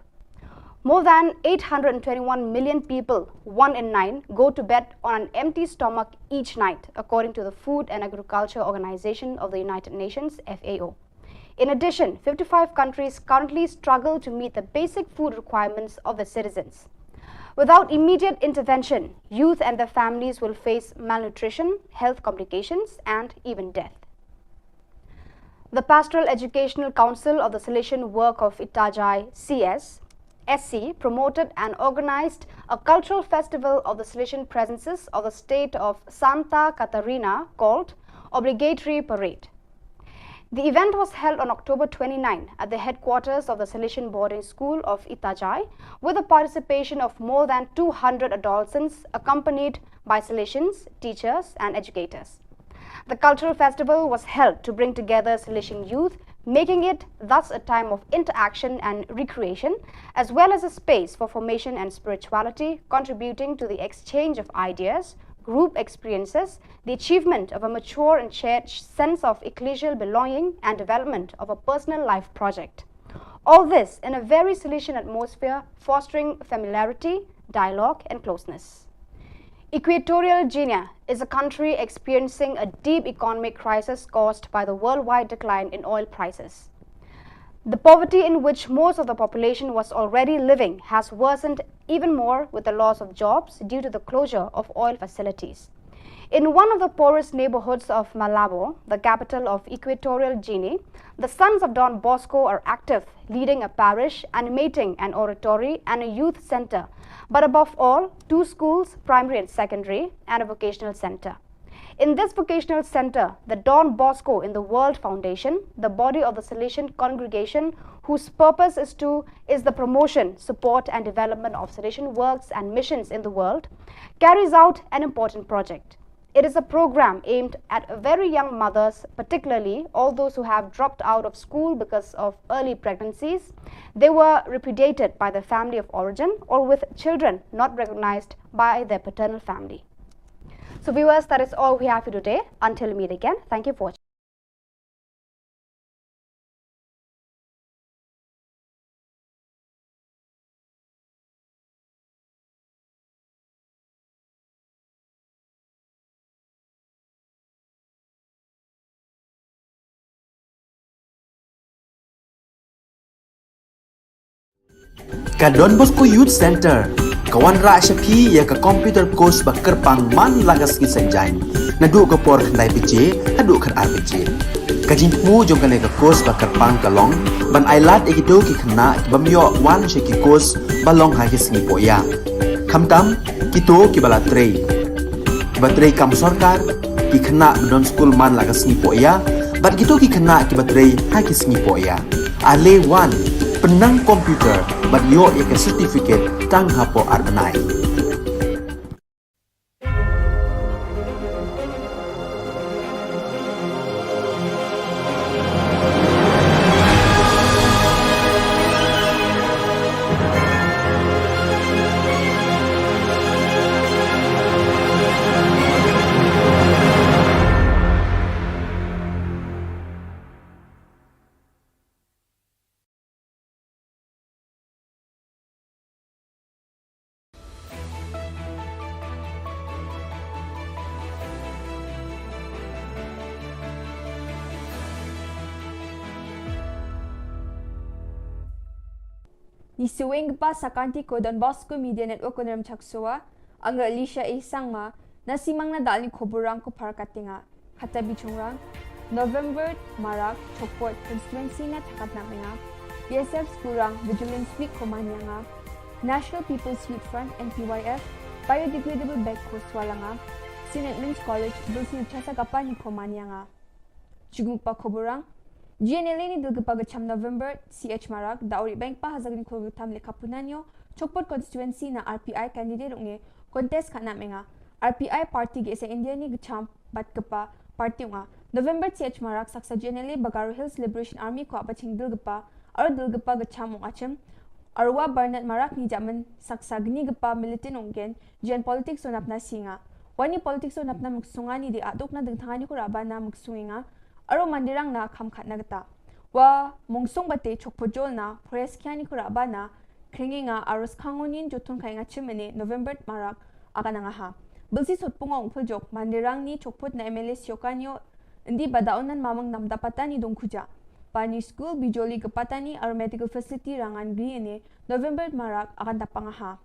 More than eight hundred twenty-one million people, one in nine, go to bed on an empty stomach each night, according to the Food and Agriculture Organization of the United Nations, F A O. In addition, fifty-five countries currently struggle to meet the basic food requirements of their citizens. Without immediate intervention, youth and their families will face malnutrition, health complications, and even death. The Pastoral Educational Council of the Salesian Work of Itajai, C S, S C, promoted and organized a cultural festival of the Salesian presences of the state of Santa Catarina called Obligatory Parade. The event was held on October twenty-nine at the headquarters of the Salesian Boarding School of Itajai, with the participation of more than two hundred adolescents accompanied by Salesians, teachers, and educators. The cultural festival was held to bring together Salesian youth, making it thus a time of interaction and recreation, as well as a space for formation and spirituality, contributing to the exchange of ideas, group experiences, the achievement of a mature and shared sense of ecclesial belonging, and development of a personal life project. All this in a very Salesian atmosphere, fostering familiarity, dialogue, and closeness. Equatorial Guinea is a country experiencing a deep economic crisis caused by the worldwide decline in oil prices. The poverty in which most of the population was already living has worsened even more with the loss of jobs due to the closure of oil facilities. In one of the poorest neighborhoods of Malabo, the capital of Equatorial Guinea, the Sons of Don Bosco are active, leading a parish, animating an oratory and a youth center, but above all, two schools, primary and secondary, and a vocational center. In this vocational center, the Don Bosco in the World Foundation, the body of the Salesian congregation whose purpose is to is the promotion, support, and development of Salesian works and missions in the world, carries out an important project. It is a program aimed at very young mothers, particularly all those who have dropped out of school because of early pregnancies. They were repudiated by their family of origin or with children not recognized by their paternal family. So viewers, that is all we have for today. Until we meet again, thank you for watching. Ka Don Bosco Youth Center ka wanrah sha phi ïa ka computer course ba kyrpang man la ka sngi Saitjaiñ, naduh ka por khyndai baje haduh khatar baje. Ka jingthmu jong kane ka course ba kyrpang ka long ban ailad ïa kito ki khynnah ki bym ïoh wan sha ki course ba long ha ki sngi pohïa. Khamtam kito kiba la trei, kiba trei kam sorkar, ki khynnah ba don skul man la ka sngi pohïa, bad kito ki khynnah kiba trei ha ki sngi pohïa. Ale wan, pynnang computer bad ïoh ïa ka certificate tang hapoh ar bnai. Ngi shu weng kpa sa ka Don Bosco Media Network Kynrem Chakshuwa, nga Alicia A Sangma, na Simang na dal ni khubor rang ko phar ka tinga. Khata bichungrang, November marak, Chokpot constituency na thakat na menga, B S F skurang, Vigilance Week ko manyanga, National People's Youth Front, N P Y F, biodegradable bag ko swalanga, Saint Edmund's College, Bilsi Chasa Kapan ko manyanga. Chuguk pa khubor rang, G N L A ni dul kpa ka cham November, C H Marak, da ori bank pa hazak ni khul tam le kapunanyo, Chokpot constituency na R P I candidate ong e contest khatna menga. R P I party ge sa India ni gcham bat kpa party ong a. November Ch Marak saksa G N L A Garo Hills Liberation Army ko apaching dil kpa, aro dil kpa gcham ong achim. Arwa Barnett Marak ni jaman saksa gni kpa militant ong gen, jian politics on apna singa. Wani politics on apna muksunga ni di atuk na dengthanga ni ko rabana muksunga. Aro Mandirang na kham khatna kata. Wa Mungsung Bate Chokpojol na Pores Kiani Kuraba na Kringinga aro Skangonin Jotun Kainga Chimene November Marak akan angaha. Bilsi Sotpungo Ungpuljok Mandirang ni Chokpot na M L A Siokanio Indi Bada Unan Mamang Namda Patani Dongkuja. Pani School Bijoli Kepatani aro Medical Facility Rangan Griene November Marak akan tapangaha.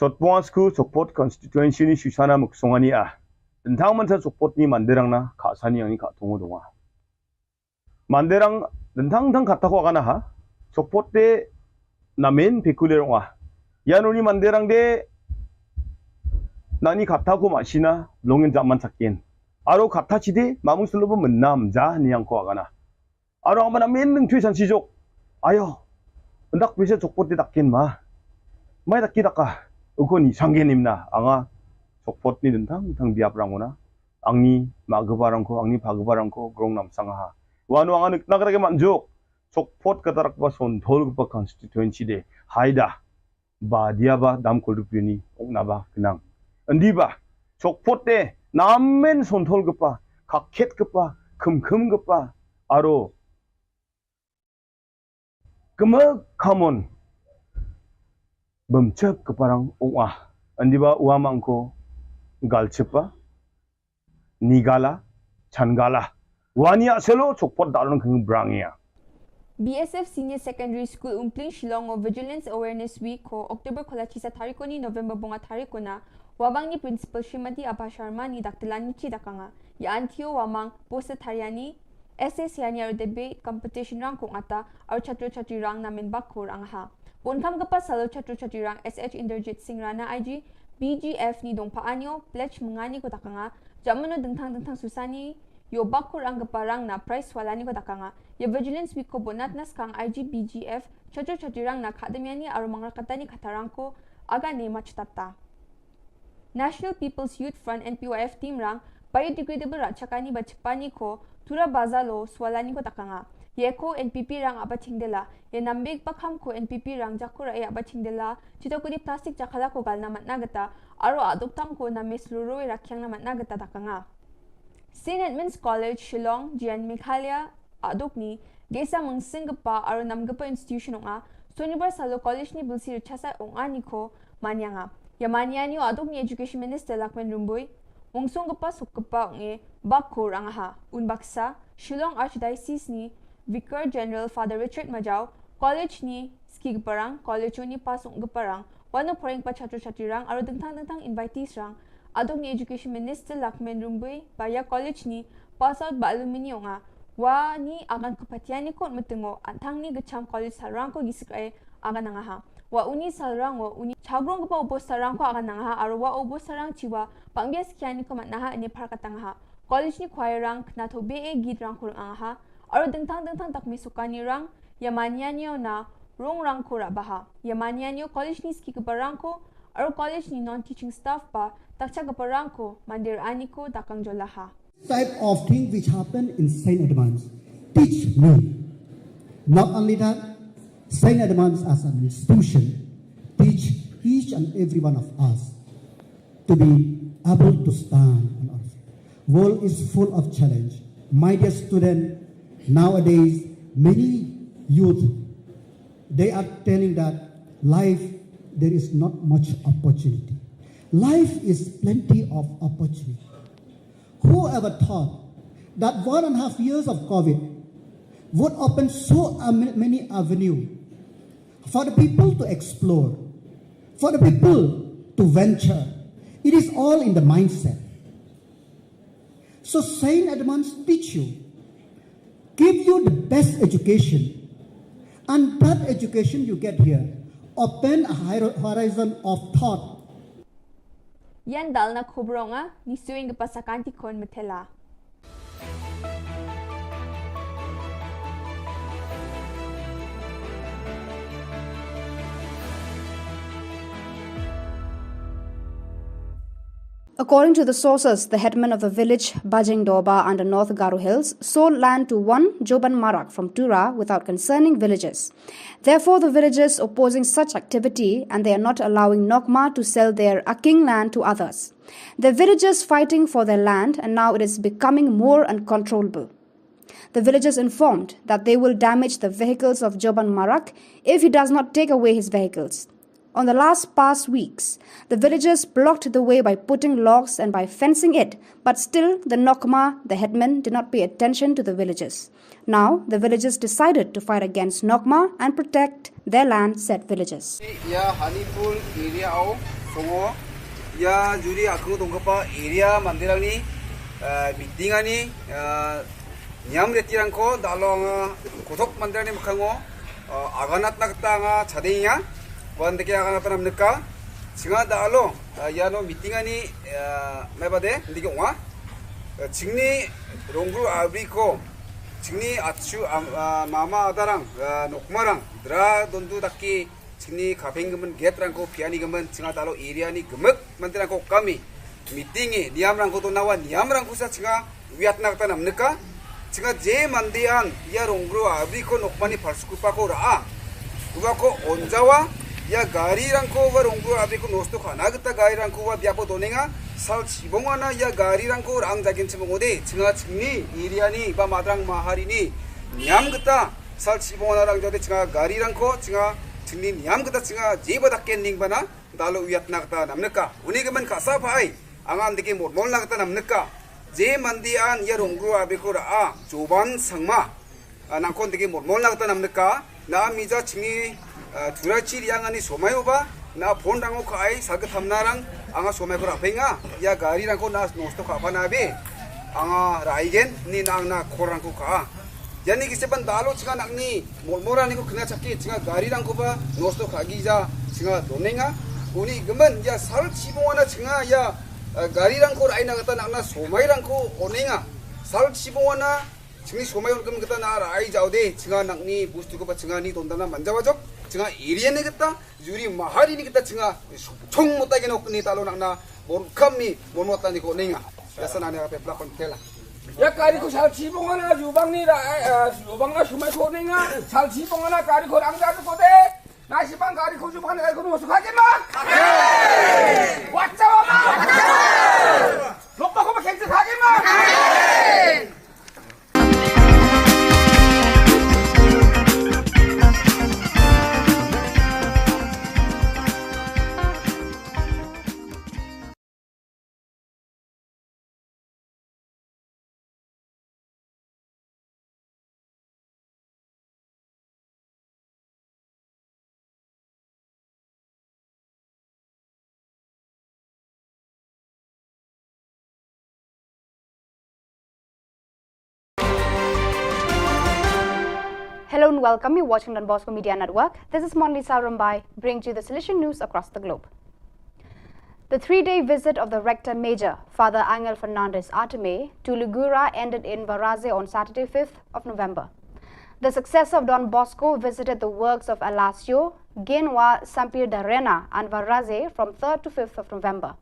Sotpong sku Sokpot constituency ni Susana Muksongani a. Tentang mansa Sokpot ni Mandirang na kak sani yang ni kak tungo donga. Mandirang tentang tang kata ko akana ha. Sokpot de namen pekuler onga. Ya nuni Mandirang de nani kata ko masina longin zaman sakin. Aro kata chide mamung selubu menam ja ni yang ko akana. Aro ang mana min nung tui san sijok. Ayo. Ndak bisa Sokpot di takin ma. Mai taki taka. Uko ni sanggen imna. Anga Sokpot ni dentang tang biap rangona. Angni ma gebarangko, angni pa gebarangko grong nam sangaha. Wanu anga nik nak rage manjok. Sokpot kata rakpa Sonthol kapa constituency de. Haida. Ba dia ba dam kuldup yuni ong naba kenang. Endi ba Sokpot de namen Sonthol kapa, kakhet kapa, khemkhem kapa, aro keme kamon bemchep keparang ong ah. Endi ba ua mangko galchepa. Nigala, Changala. Wani a selo Sokpot dalon keng brangia. B S F Senior Secondary School Umpling Shillong o Vigilance Awareness Week ko October kola chisa tarikoni November bonga tarikona. Wabang ni Principal Srimati Abha Sharma ni daktelan ni chi dakanga. Ya antio wamang poster tariani, essay siani aro debate competition rang kong ata aro chatro chatri rang namen bakur angaha. Bonkam kapa salo chatro chatri rang S H Inderjit Singh Rana I G, B G F ni dongpa anio, pledge mengani ko takanga, jamano dengtang dengtang susani, yo bakur ang kapa rang na price walani ko takanga. Ya Vigilance Week ko bonat na skang I G B G F, chatro chatri rang na kademiani aro mangrakatani katarang ko, agane machutata. National People's Youth Front N P Y F team rang biodegradable rachakani ba chepani ko tura bazalo swalani ko takanga. Ye ko N P P rang aba chingdela, ye nambik pakham ko N P P rang jakura ye aba chingdela, chito ko di plastic jakala ko galna matna gata, aro aduk tang ko na mes luro ye rakyang na matna gata takanga. Saint Edmund's College, Shillong, G N Meghalaya, aduk ni, gesa mengsing gepa aro nam gepa institution onga, Sonibar salo college ni bilsi rechasa onga ni ko, manyanga. Ya manyani o aduk ni Education Minister Lakmen Rumbui, mungsung gepa suk gepa onge, bak ko rangaha, un baksa, Shillong Archdiocese ni, Vicar General Father Richard Majau, college ni, ski gepa rang, college ni pasung gepa rang, wano poreng pa chatro chatri rang, aro dengtang dengtang invitees rang, aduk ni Education Minister Lakmen Rumbui, baya college ni, pass out ba alumni onga, wa ni agan kepatiani kot metengo, antang ni gecham college sarang ko gisik ai, agan angaha. Wa uni sarang wa uni chagrong kepa upo sarang ko agan angaha, aro wa upo sarang chiwa, pangbias kiani ko matnaha ane par katangaha. College ni choir rang, kena to be e git rang ko angaha, aro dengtang dengtang tak mesukani rang, ya manyani o na, rong rang ko rabaha. Ya manyani o college ni ski kepa rang ko, aro college ni non teaching staff pa, takcha kepa rang ko, mandir ani ko, dakang jolaha. Type of thing which happened in Saint Edmund's teach me. Not only that, Saint Edmund's as an institution teach each and every one of us to be able to stand on our feet. World is full of challenge. My dear student, nowadays many youth, they are telling that life there is not much opportunity. Life is plenty of opportunity. Whoever thought that one and a half years of COVID would open so many avenue for the people to explore, for the people to venture? It is all in the mindset. So Saint Edmund's teach you, give you the best education, and that education you get here open a horizon of thought. Yan dalna khubronga ni suing ke pasakanti kon metela. According to the sources, the headman of the village Bajeng Doba under North Garo Hills sold land to one Joban Marak from Tura without consulting villagers. Therefore, the villagers opposing such activity, and they are not allowing Nokma to sell their Aking land to others. The villagers fighting for their land, and now it is becoming more uncontrollable. The villagers informed that they will damage the vehicles of Joban Marak if he does not take away his vehicles. On the last past weeks, the villagers blocked the way by putting logs and by fencing it, but still the Nokma, the headman, did not pay attention to the villagers. Now, the villagers decided to fight against Nokma and protect their land, said villagers. Ïa Honeypool area o, songo, ïa juri aku dongkapa area mandirangni, eh, meeting ani, eh, niam reti rangko, dalo nga kutok mandirangni makango, eh, aganat nakta nga chading ya, wan deke aganat nam neka, singa dalo, eh, ïa no meeting ani, eh, mebade, ndike nga, eh, chingni rongru abri ko, chingni achu, am-, ah, mama adarang, eh, nokmarang, dra dondu daki, chingni kapeng gemen get rangko piani gemen, chinga dalo area ni gemek, mandirangko kami, meeting e, niam rangko to nawa, niam rangko sa chinga, wiat nakta nam neka, chinga je mandian, ïa rongru abri ko Nokmani palsukupa ko raa. Uba ko onjawa, ïa gari rangko wa rongru abri ko nosto khana geta gari rangko wa biapo donenga, sal chibongana ïa gari rangko rang jagin chimongode, chinga chingni, area ni, ba madrang mahari ni, niam geta, sal chibongana rang jagde chinga gari rangko, chinga chingni niam geta chinga, je ba daken ning bana, dalo wiat nakta nam neka. Uni gemen kasa pai, angan deke mormol nakta nam neka. Je mandian ïa rongru abri ko raa, Joban Sangma. Ah, nangkon deke mormol nakta nam neka, na mija chingi, ah, turachi riang ani somai uba, na phone rango kai, saga thamna rang, anga somai ko rapenga, ïa gari rangko na nosto ka apa na be, anga raigen, ni na ang na khor rangko ka. Yani kise ban dalo chinga nakni, mormora ni ko kena chaki, chinga gari rangko ba, nosto ka gija, chinga donenga, uni gemen, ïa sal chibongana chinga, ïa, eh, gari rangko rai nakta nakna somai rangko onenga, sal chibongana, chingni somai on kem kita na rai jaude, chinga nakni bustu ko ba chinga ni tondana manja wajok, chinga area ni kita, juri mahari ni kita chinga, chung mota geno ni talo nakna, bon kam ni, bon mota ni ko ninga. Biasa na ni apa pelakon tela. Ïa kari ko sal chibongana, jubang ni ra, eh, jubang na somai ko ninga, sal chibongana kari ko rang jadu ko de. Na sibang kari ko jubang na kari ko no sukha ke ma. Wacha ma. Lokpa ko ma kense kha ke ma. Hello and welcome. You're watching Don Bosco Media Network. This is Monlisa Rumbai, bringing you the Salesian news across the globe. The three-day visit of the Rector Major, Father Angel Fernandez Artime, to Lugura ended in Varaze on Saturday, fifth of November. The successor of Don Bosco visited the works of Alasio, Genwa, Sampir Darena, and Varaze from third to fifth of November.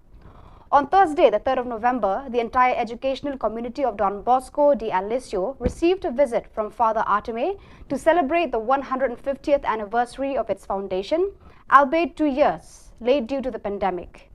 On Thursday, the third of November, the entire educational community of Don Bosco de Alessio received a visit from Father Artime to celebrate the one hundred fiftieth anniversary of its foundation, albeit two years late due to the pandemic.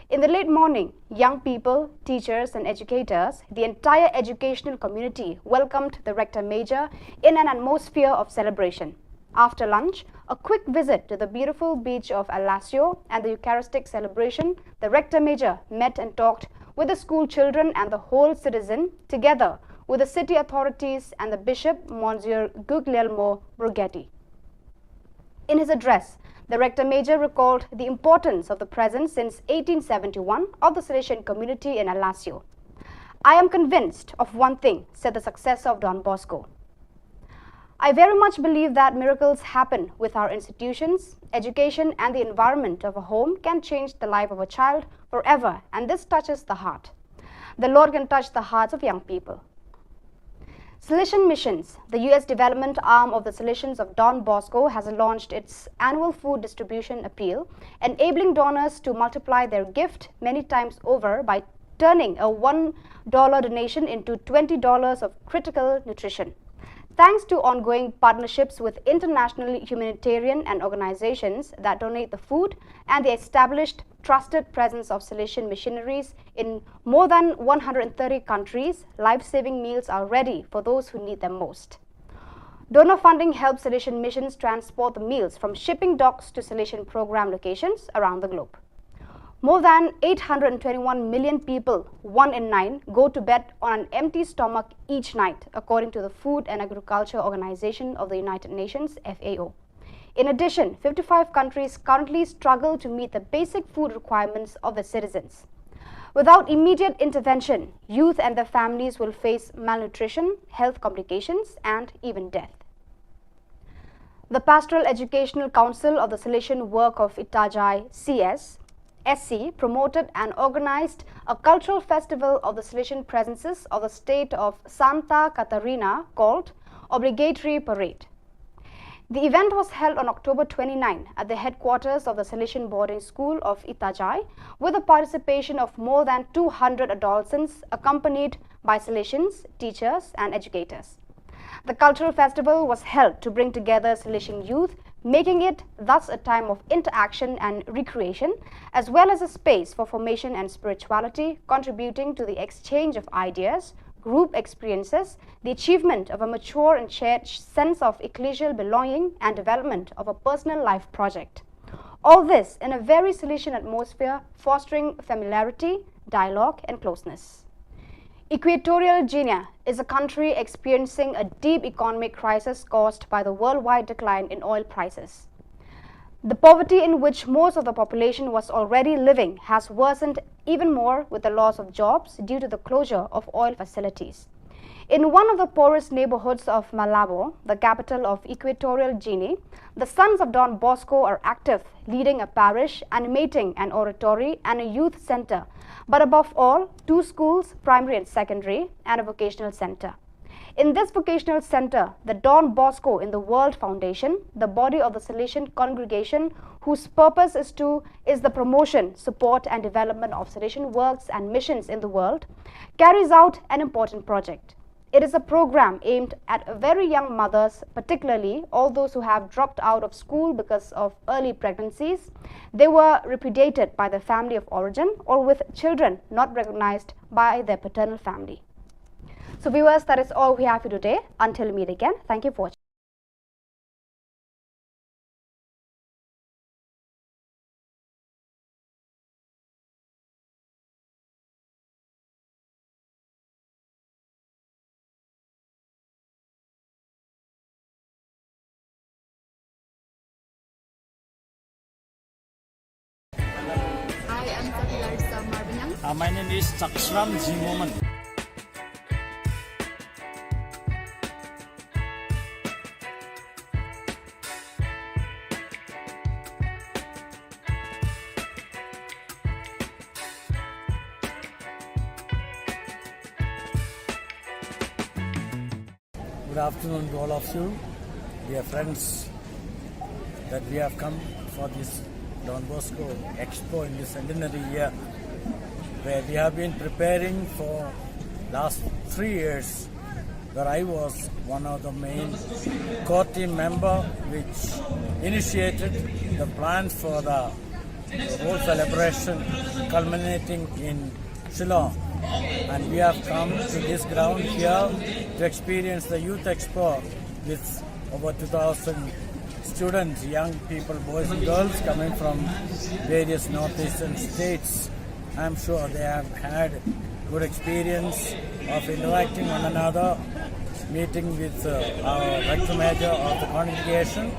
In the late morning, young people, teachers, and educators, the entire educational community welcomed the Rector Major in an atmosphere of celebration. After lunch, a quick visit to the beautiful beach of Alasio and the Eucharistic celebration, the Rector Major met and talked with the school children and the whole citizen, together with the city authorities and the Bishop, Monsignor Guglielmo Brughetti. In his address, the Rector Major recalled the importance of the presence since eighteen seventy-one of the Salesian community in Alasio. "I am convinced of one thing," said the successor of Don Bosco. "I very much believe that miracles happen with our institutions. Education and the environment of a home can change the life of a child forever, and this touches the heart. The Lord can touch the hearts of young people." Salesian Missions, the U S development arm of the Salesians of Don Bosco, has launched its annual food distribution appeal, enabling donors to multiply their gift many times over by turning a one dollar donation into twenty dollars of critical nutrition. Thanks to ongoing partnerships with international humanitarian and organizations that donate the food and the established trusted presence of Salesian missionaries in more than one hundred thirty countries, life-saving meals are ready for those who need them most. Donor funding helps Salesian Missions transport the meals from shipping docks to Salesian program locations around the globe. More than eight hundred twenty-one million people, one in nine, go to bed on an empty stomach each night, according to the Food and Agriculture Organization of the United Nations, F A O. In addition, fifty-five countries currently struggle to meet the basic food requirements of their citizens. Without immediate intervention, youth and their families will face malnutrition, health complications, and even death. The Pastoral Educational Council of the Salesian Work of Itajai, C S, S C, promoted and organized a cultural festival of the Salesian presences of the state of Santa Catarina called Obligatory Parade. The event was held on October twenty-nine at the headquarters of the Salesian Boarding School of Itajai, with the participation of more than two hundred adolescents accompanied by Salesians, teachers, and educators. The cultural festival was held to bring together Salesian youth, making it thus a time of interaction and recreation, as well as a space for formation and spirituality, contributing to the exchange of ideas, group experiences, the achievement of a mature and shared sense of ecclesial belonging, and development of a personal life project. All this in a very Salesian atmosphere, fostering familiarity, dialogue, and closeness. Equatorial Guinea is a country experiencing a deep economic crisis caused by the worldwide decline in oil prices. The poverty in which most of the population was already living has worsened even more with the loss of jobs due to the closure of oil facilities. In one of the poorest neighborhoods of Malabo, the capital of Equatorial Guinea, the Sons of Don Bosco are active, leading a parish, animating an oratory and a youth center, but above all, two schools, primary and secondary, and a vocational center. In this vocational center, the Don Bosco in the World Foundation, the body of the Salesian congregation whose purpose is to is the promotion, support, and development of Salesian works and missions in the world, carries out an important project. It is a program aimed at very young mothers, particularly all those who have dropped out of school because of early pregnancies, they were repudiated by their family of origin, or with children not recognized by their paternal family. So, viewers, that is all we have for today. Until we meet again, thank you for watching. Hi, I'm Sakila Samar Binyang. Uh, my name is Chakshram Jimoman. Good afternoon to all of you, dear friends, that we have come for this Don Bosco Expo in this centenary year, where we have been preparing for last three years, where I was one of the main core team member which initiated the plans for the the whole celebration culminating in Shillong. And we have come to this ground here to experience the Youth Expo with over two thousand students, young people, boys and girls coming from various northeastern states. I'm sure they have had good experience of interacting one another, meeting with uh, our rector major of the congregation,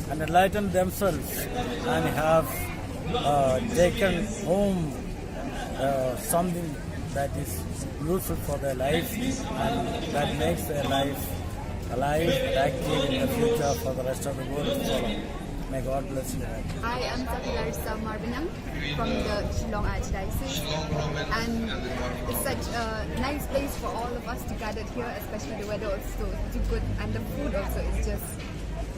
and enlighten themselves and have uh, taken home uh, something that is useful for their life and that makes their life alive and active in the future for the rest of the world to follow. May God bless you. Hi, I'm Safila Risa Marbaniang from the Shillong Archdiocese, and it's such a nice place for all of us to gather here, especially the weather also is too good, and the food also is just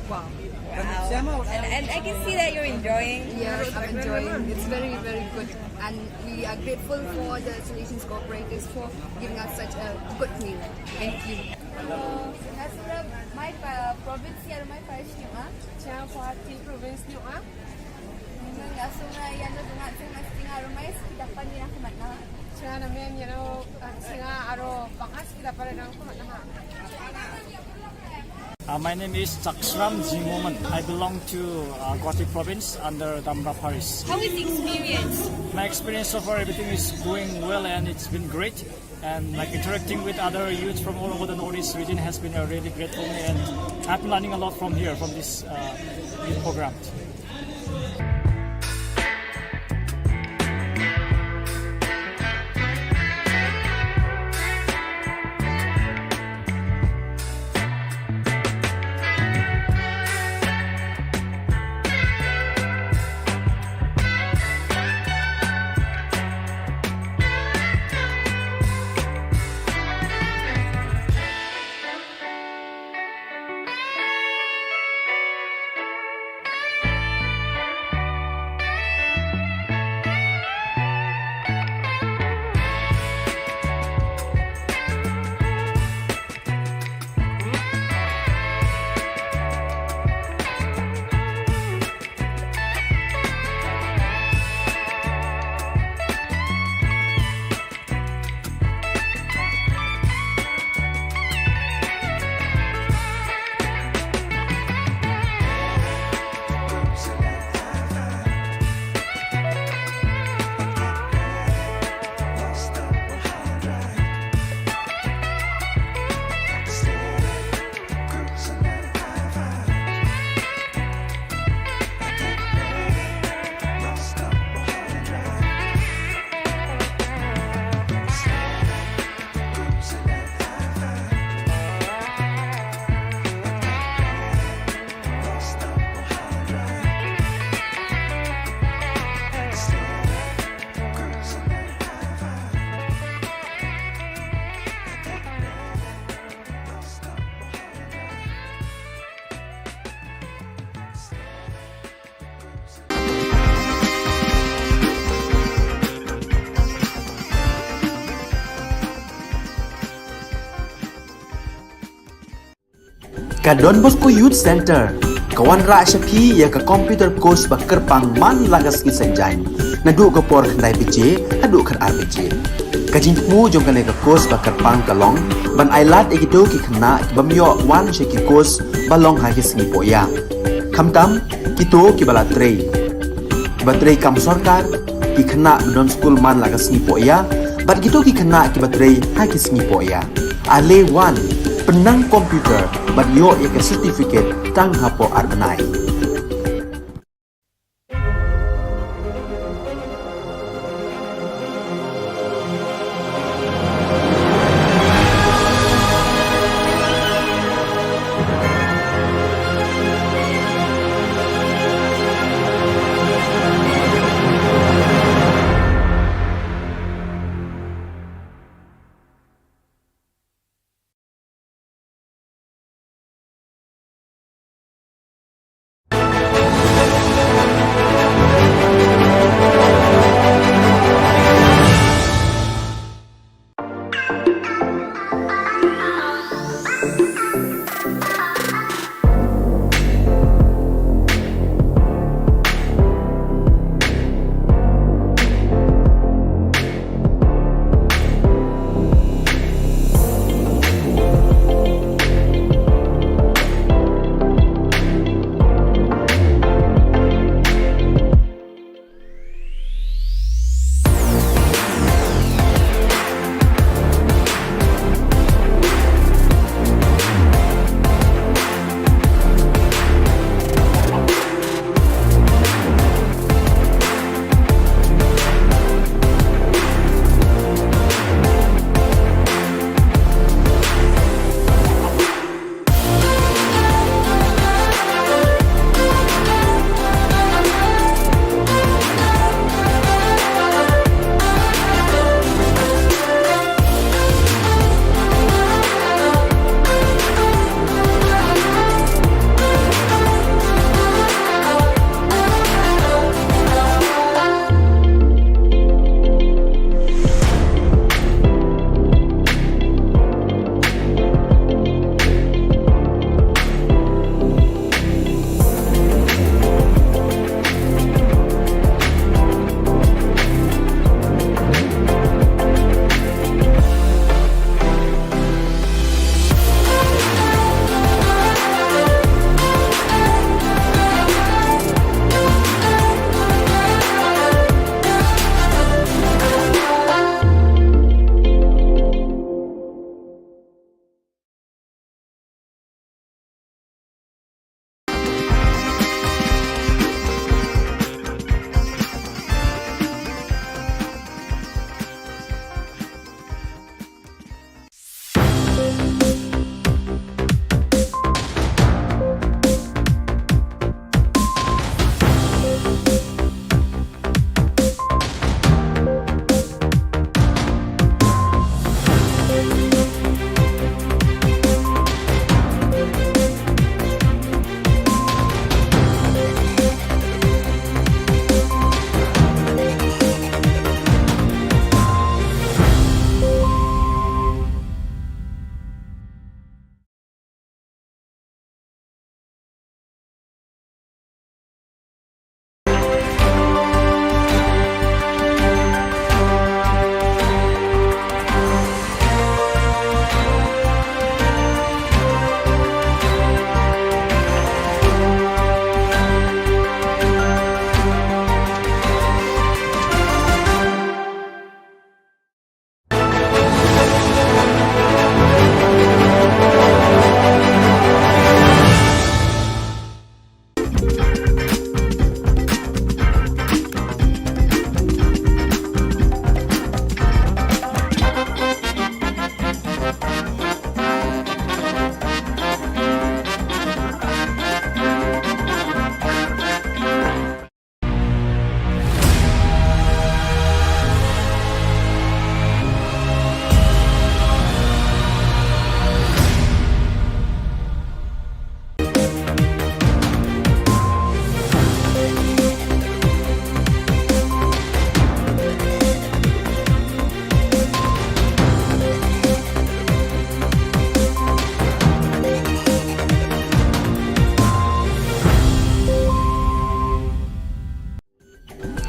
wow. Wow. And, and I can see that you're enjoying. Yes, I'm enjoying. It's very, very good, and we are grateful for the Salesian cooperators for giving us such a good meal. Thank you. Hello, nga sura mai pa province ya mai pa shnga. Cha pa ti province nyu a. Nga sura ya no dunga sing mas tinga rumai siki dapan ni aku mana. Cha na men ya no singa aro bakas kita pada nang aku mana. Uh, my name is Chaksram Jimoman. I belong to uh, Guwahati province under Damra Parish. How is the experience? My experience so far, everything is going well and it's been great. And like interacting with other youth from all over the Northeast region has been a really great for me, and I've been learning a lot from here, from this uh, youth program. Ka Don Bosco Youth Center ka wanrah sha phi ïa ka computer course ba kyrpang man la ka sngi Saitjaiñ, naduh ka por khyndai baje haduh khatar baje. Ka jingthmu jong kane ka course ba kyrpang ka long ban ai lad ïa kito ki khynnah ki bym ïoh wan sha ki course ba long ha ki sngi pohïap. Khamtam kito kiba la trei, kiba trei kam sorkar, ki khynnah ba don skul man la ka sngi pohïap, bad kito ki khynnah kiba trei ha ki sngi pohïap. Ale wan, pynnang computer bad ïoh ïa ka certificate tang hapoh ar bnai.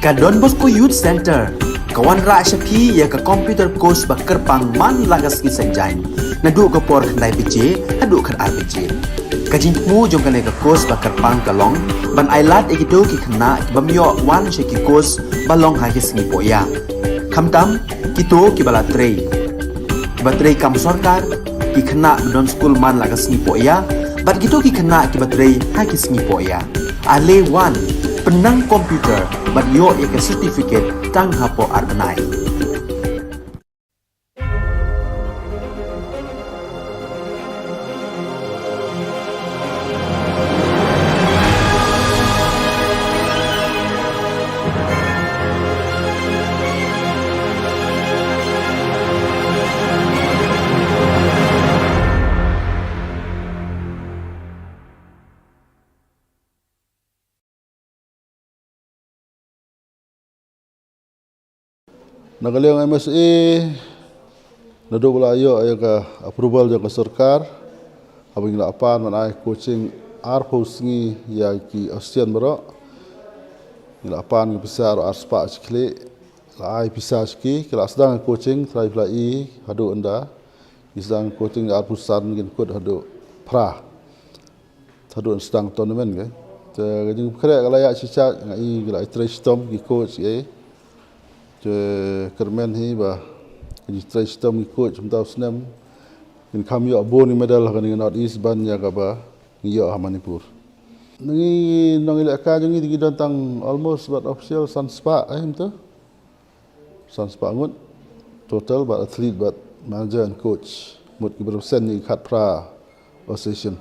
Ka Don Bosco Youth Centre ka wanrah sha phi ïa ka computer course ba kyrpang man la ka sngi Saitjaiñ, naduh ka por khyndai baje haduh khatar baje. Ka jingthmu jong kane ka course ba kyrpang ka long ban ai lad ïa kito ki khynnah ki bym ïoh wan sha ki course ba long ha ki sngi pohïa, khamtam kito kiba la trei, kiba trei kam sorkar, ki khynnah ba don skul man la ka sngi pohïa, bad kito ki khynnah kiba trei ha ki sngi pohïa. Ale wan, pynnang computer bad ïoh ïa ka certificate tang hapoh ar bnai. Na ka liang M S A, naduh ba la ïoh ïa ka approval jong ka sorkar, haba ngi la pan ban ai coaching arphew sngi ïa ki Austian baroh. Ngi la pan ki pisa ar spah shi khlieh, la ai pisa sha ki, ki la sdang coaching, trai phi la i haduh ynda. Ngi sdang coaching arphew san, ngin kut haduh phra. Haduh sdang tournament ke. Te ka jingpynkhreh ka la ïa shisha, nga i ki la i trei shitom ki coach ke. Te kyrmen hi ba ka jingtrei shitom ki coach mynta u snem, ngin kham ïoh bun ki medal ha kane ka North East ban ïa kaba ngi ïoh ha Manipur. Ngi nong i lehkai jong ngi, ngi don tang almost bad official san spah, eh, mynta. San spah ngut total, bad athlete bad manager and coach, mut ki briew send ïa ki khatphra association.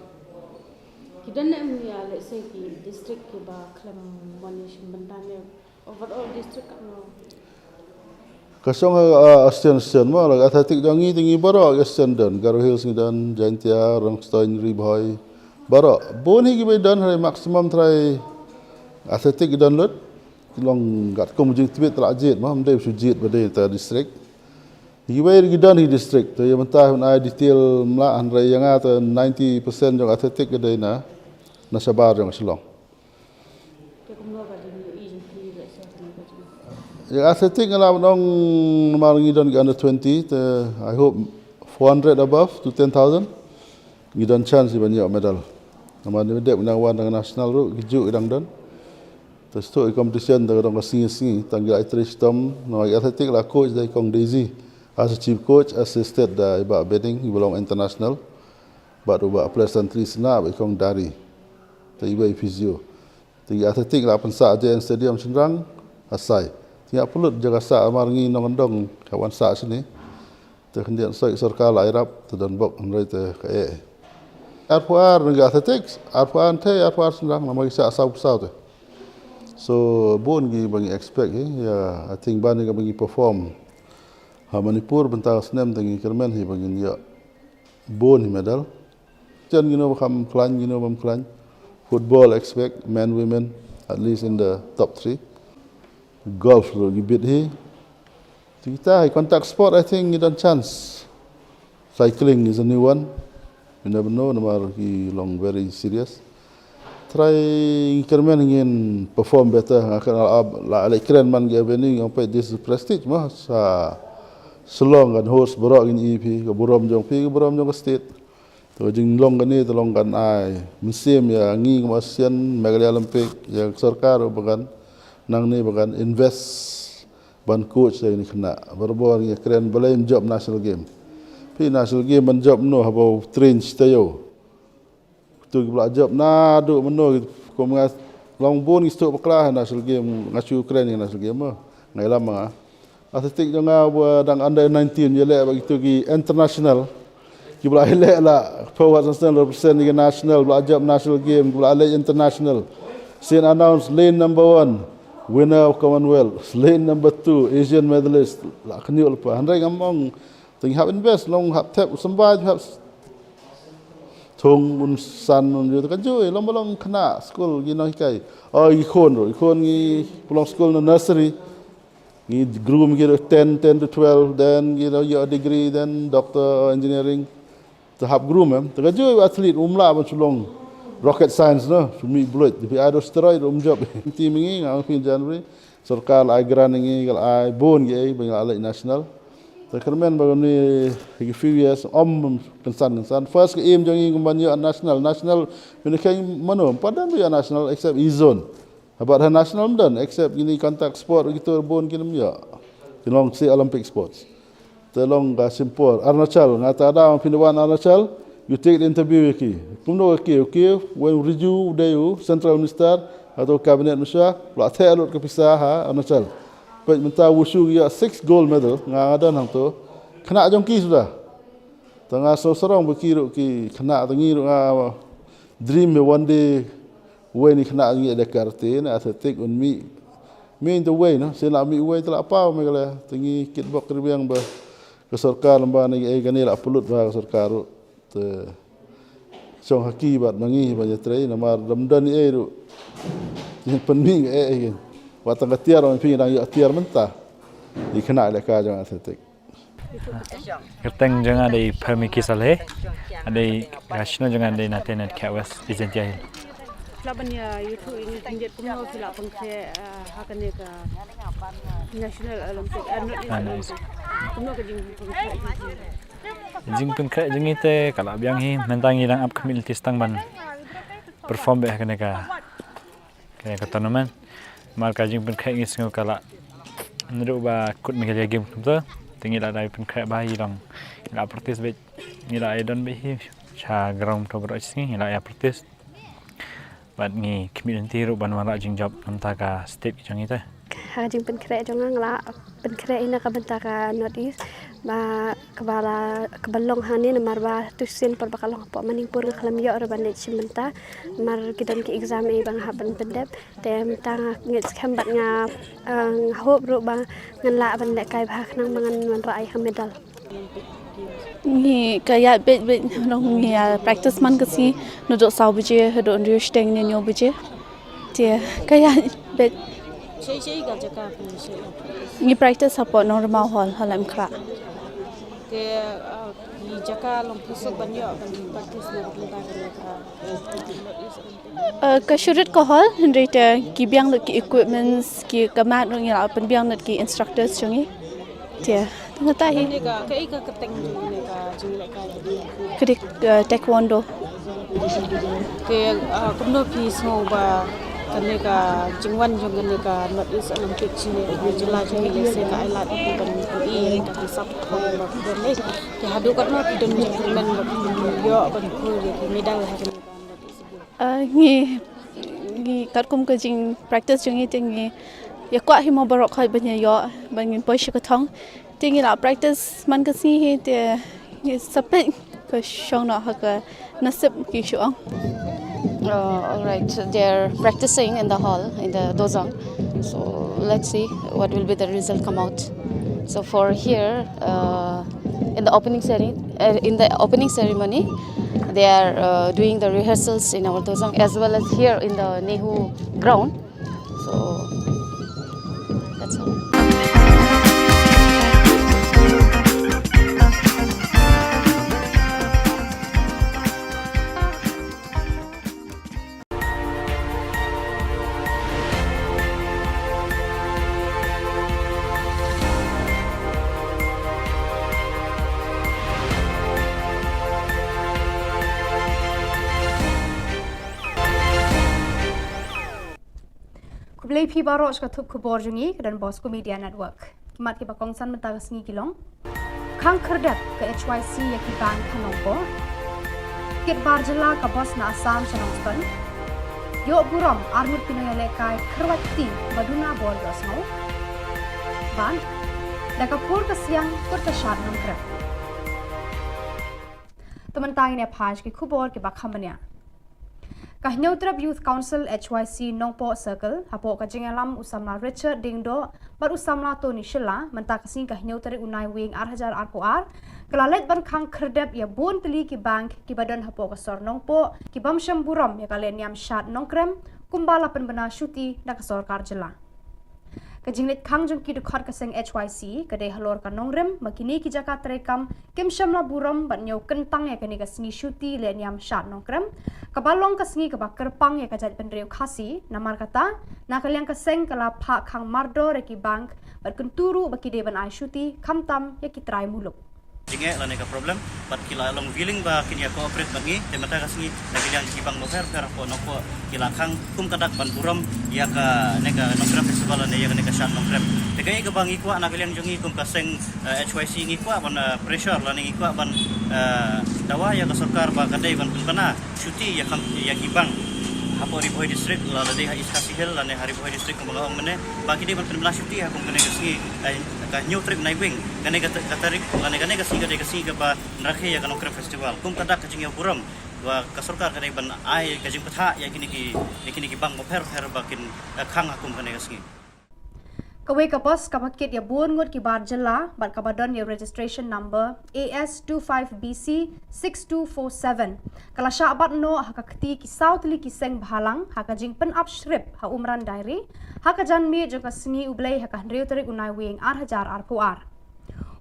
Ki don ne em ïa, let's say, ki district kiba khlem wan ïa shim bynta ne overall district katno? Ka shong ha, uh, Austian, Austian mo, la athletic jong ngi te ngi baroh Austian don, Garo Hills ngi don, Jaintia, Rongstoiñ, Ri Bhoi, baroh. Bun hi kiba don, hynrei maximum trai athletic ki don lut. Long katkum jingtbit, la jied mo, ym dei shu jied ba dei ta district. Kiwei ki don hi district, te ïa mynta hynrei detail ym lah, hynrei ïa nga te ninety percent jong athletic ka dei na, na shabar jong Shillong. Ïa athletic nga lah ban ong namar ngi don ki under twenty, te I hope four hundred above to ten thousand. Ngi don chance ban ïoh medal. Namar ngi dep nang wan dang national ruh, ki juh ki dang don. Te shu i competition te ka dang ka sngi sngi, tang ki la i trei shitom, namar ki athletic la coach da i Kong Daisy. As a chief coach, assisted da i Bah Beding, i ba long international. Bad u Bah Pleasantly Sna, bad i Kong Dari. Te i ba i physio. Te ki athletic la pynsah J N Stadium shynrang, ha Sai. Te nga pynlut jaka sah, namar ngi nongkyndong ka wan sah shane. Te khyndiat soi sorkar la ïarap, te don bok hynrei te ka eh. Arphew ar na ki athletics, arphew ar thei, arphew ar shynrang, namar ki sah saw saw te. So bun kiba ngi expect hi, ïa, I think ban ïa kaba ngi perform ha Manipur bynta snem te ngi kyrmen hi ba ngin ïoh bun hi medal. Jan, you know, bym khlaiñ, you know, bym khlaiñ. Football expect men, women, at least in the top three. Golf ruh ngi bit hi. Te kita hi contact sport, I think ngi don chance. Cycling is a new one. You never know, namar ki long very serious. Trai ngi kyrmen ngin perform better, nga kren la, la, la kren man ki avenue, ngam peit this is prestige mo, sa Shillong kan host baroh ngin ïohi phi, ka burom jong phi, ka burom jong ka state. Te ka jinglong kane te long kan ai mynsiem ïa ngi kum Asian, Meghalaya Olympic, ïa ka sorkar ba kan nangne ba kan invest ban coach ïa kine ki khynnah. Barabor ngi kren balei ym jop national game. Phi national game ban jop no haba train shi taïew. Kito kiba la jop naduh mynno, kum nga long bun ngi sdang bakla ha national game, nga shu kren ïa national game mo. Nga ïalam ma nga. Athletic jong nga ba dang under nineteen ïaleh bad kito ki international. Kiba la ïaleh la forward national, represent ïa ka national, ba la jop national game, kiba la leh international. Sien announce lane number one, winner of Commonwealth, lane number two, Asian medalist, la khynñiuh lypa. Hynrei ngam ong, te ngi hap invest, long hap thep, symbai hap thung un san un ïoh, te ka jui, long ba long khynnah skul, ki nonghikai. Oh, ki khun ruh, ki khun ngi pynlong skul na nursery. Ngi groom ki ruh ten, ten to twelve, then ki ruh ïoh degree, then doctor engineering. Te hap groom em. Te ka jui athlete um lah ban shu long rocket science no, shu mih blood. Te phi ai da steroid um jop. Team ngi nga ong phi January. Sorkar la ai grant ïa ngi, ka la ai bun kiei ba ngi la leit national. Te kyrmen ba ngi ki few years ym kynsan kynsan. First ka aim jong ngi kumba ngi ïoh national, national. Mynta ka mano ym pat don ba ïoh national except East Zone. Bad ha national ym don except kine contact sport, kito bun kin ym ïoh. Ki long shi Olympic sports. Te long ka shim por. Arunachal, nga ta da phin wan Arunachal, you take the interview ïa ki. Kumno ïa ki, ïa ki, wen u riju u dei u central minister, hato cabinet minister, la theh lut ka pisa ha Arunachal. Peit mynta wushu ïa six gold medal, nga nga don hangto. Khynnah jong ki suda. Te nga sngewsarong ba ki ruh ki khynnah, te ngi ruh nga dream me one day, wei ni khynnah ngi da karate na athletic un mih. Mih the way, no, sien la mih wei te la paw Meghalaya. Te ngi kitbok kyrbiang ba ka sorkar lem ba ngi ei kane la pynlut ba ka sorkar ruh. Te shong ha ki bad ma ngi ba ïatrei namar dam don ei ruh. Ïa pynmih ei ei. Wat tang ka tiar ong phi dang ïoh tiar mynta. Ïa khynnah lehkai jong athletic. Kyrteng jong nga dei Pharmiki Saleh. Nga dei, ka shnong jong nga dei Natenet Khet West, Jaintia Hills. Lah ban ïa ïathuh ïa ngi khyndiat kumno phi lah pynkhreh, ah, ha kane ka National Olympic, ah, North East Ah, North East. Olympic. Kumno ka jingpynkhreh jong phi? Jingpynkhreh jong ngi te ka la biang hi, mynta ngi dang ap khmih lynti tang ban perform beit ha kane ka Kane ka tournament. Namar ka jingpynkhreh ngi sngew ka la naduh ba kut Meghalaya Games kumta. Te ngi la dei pynkhreh ba hi long. Ngi la practice beit. Ngi la ïa don beit hi sha ground to baroh shi sngi ngi la ïa practice. Bad ngi khmih lynti ruh ban wanrah jingjop namar ka state jong ngi te. Ha ka jingpynkhreh jong nga, nga la pynkhreh ïa na ka bynta ka North East. Ba kaba la, kaba long hangne namar ba tu sien por ba ka long hapoh Manipur nga khlem ïoh ruh ban leit shim bynta. Namar ki don ki exam ei ba nga hap ban pyndep. Te mynta nga ngeit skhem bad nga, eh, nga hope ruh ba ngan lah ban lehkai bha khnang ba ngan wanrah ïa ka medal. Ngi ka ïaid beit beit ngi ïa practice man ka sngi naduh saw baje haduh hynriew shiteng ne hynñiew baje. Te ka ïaid beit. Shei shei ka jaka phi shei. Ngi practice hapoh Nongrymaw Hall, Hall Lamkhrah. Te, ah, ki jaka long phi suk ban ïoh ban practice na ka bynta ka. Uh, ka shu rit ka hall, hynrei te ki biang lut ki equipments, ki ka mat ruh ngi la pynbiang lut ki instructors jong ngi. Te, tang kata hi. Kane ka, kaei ka kyrteng jong kane ka jinglehkai? Ka dei, uh, taekwondo. Te, uh, kumno phi sngew ba kane ka jingwan jong kane ka North East Olympic jong ngi, ka jylla jong ngi lehse ka ai lad ïa phi ban pyn-i ïa ka ki sap ba phi don leh. Te haduh katno phi don jingkyrmen ba phi ïoh ban poi ïa ki medal ha kane ka North East Games? Ah, ngi, ngi katkum ka jing practice jong ngi te ngi ïa kwah hi mo baroh khoit ban ïa ïoh ban ngin poi sha ka thong. Te ngi la practice man ka sngi hi te ngi sa peit ka shong noh ha ka nasib ki shu ong. Uh, all right, they're practicing in the hall, in the dojang. So let's see what will be the result come out. So for here, uh, in the opening ceremony, uh, in the opening ceremony, they are, uh, doing the rehearsals in our dojang as well as here in the Nehu ground. So that's all. Khublei phi baroh sha ka thup khubor jong ngi ka Don Bosco Media Network. Ki mat kiba kongsan mynta ka sngi ki long: Khang khyrdep ka H Y C ïa ki bank ha Nongpoh. Kit bar jylla ka bos na Assam sha Nongstoiñ. Ïoh burom arngut ki nongïalehkai kyrwat kti ba duna bor ïohsngew. Bad da ka pur ka siang kut ka shad Nongkrem. To mynta ngin ïa phai sha ki khubor kiba kham bniah. Ka Hynñiewtrep Youth Council H Y C Nongpoh Circle hapoh ka jingïalam u samla Richard Diengdoh bad u samla Tony Shylla mynta ka sngi ka hynñiew tarik u Naiwieng ar hajar arphew ar ka la leit ban khang khyrdep ïa bun tylli ki bank kiba don hapoh ka sor Nongpoh ki bym shem burom ïa ka lehniam shad Nongkrem kumba la pynbna shuti da ka sorkar jylla. Ka jingleit khang jong ki dkhot ka seng H Y C ka dei halor ka nongrim ba kine ki jaka treikam kim shym la burom bad ñiew kyntang ïa kane ka sngi shuti lehniam shad nongkrem, kaba long ka sngi kaba kyrpang ïa ka jaitbynriew Khasi. Namar kata, na ka liang ka seng ka la phah khang mardor ïa ki bank bad kyntu ruh ba ki dei ban ai shuti khamtam ïa ki trai muluk. Jingeh lane ka problem, bad ki la long willing ba kin ïa cooperate bad ngi. Te mynta ka sngi na ka liang ki bank bapher bapher hapoh Nongpoh ki la khang kum ka dak ban burom ïa kane ka Nongkrem Festival lane ïa kane ka shad nongkrem. Te kaei kaba ngi kwah na ka liang jong ngi kum ka seng, eh, H Y C, ngi kwah ban, eh, pressure lane ngi kwah ban, eh, dawa ïa ka sorkar ba ka dei ban pynbna shuti ïa kam, ïa ki bank hapoh Ri Bhoi District, la dei ha East Khasi Hills lane ha Ri Bhoi District kumba nga ong mynne, ba ki dei ban pynbna shuti ha kum kane ka sngi, eh, ka hynñiew tarik Naiwieng, kane ka ta-, ka tarik lane kane ka sngi ka dei ka sngi kaba rakhe ïa ka Nongkrem Festival. Kum ka dak ka jingïaburom ba ka sorkar ka dei ban ai ka jingbthah ïa kine ki, ïa kine ki bank bapher bapher ba kin, eh, khang ha kum kane ka sngi. Kawei ka bus kaba kit ïa bun ngut ki bar jylla bad kaba don ïa registration number A S two five B C six two four seven ka la shah bat noh ha ka kti ki saw tylli ki seng bhalang ha ka jingpynap shrip ha Umran Dairy ha ka janmiet jong ka sngi U Blei ha ka hynriew tarik u Naiwieng ar hajar arphew ar.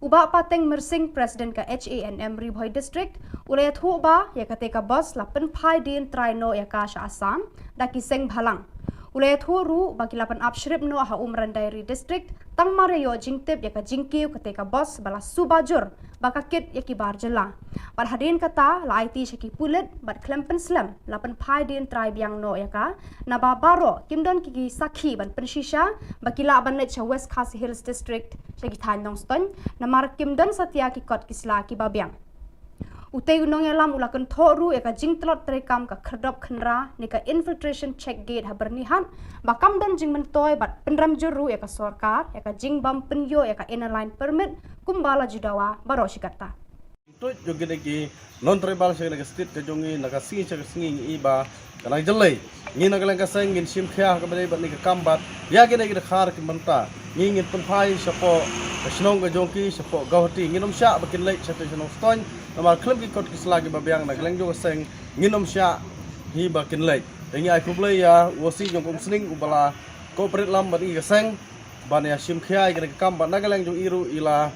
U Bah Pateng Myrsing, President ka H A N M Ri Bhoi District, u la ïathuh ba ïa kata ka bus la pynphai dien trai noh ïa ka sha Assam da ki seng bhalang. U la ïathuh ruh ba ki la pynap shrip noh ha Umran Dairy District tang mar ïa ïoh jingtip ïa ka jingkiew kata ka bus ba la suba jur ba ka kit ïa ki bar jylla. Bad hadien kata la aiti sha ki pulit bad khlem pynslem la pynphai dien trai biang noh ïa ka, naba baroh kim don ki, ki sakhi ban pynshisha ba ki lah ban leit sha West Khasi Hills District sha ki thaiñ Nongstoiñ, namar kim don satia ki kot ki sla kiba biang. Utei u nongïalam u la kynthoh ruh ïa ka jingtlot treikam ka khyrdop khynra ne ka infiltration check gate ha Byrnihat ba kam don jingmyntoi bad pynrem jur ruh ïa ka sorkar ïa ka jingbym pynïoh ïa ka Inner Line Permit kumba la ju dawa baroh shi katta. Tuid jong kine ki non-tribal sha kane ka state ka jong ngi, na ka sngi sha ka sngi ngi i ba ka nang jyllei. Ngi na ka liang ka seng ngin shim khia ha kaba ïadei bad kane ka kam bad ïa kine ki dkhar ki mynta ngi ngin pynphai shapoh ka shnong ka jong ki, shapoh Guwahati. Ngin ym shah ba kin leit shatei sha Nongstoiñ, namar khlem ki kot ki sla kiba biang na ka liang jong ka seng ngin ym shah hi ba kin leit. Te ngi ai khublei ïa u O C jong ka Umsning uba la cooperate lang bad ngi ka seng ban ïa shim khia ïa kane ka kam bad na ka liang jong i ruh i la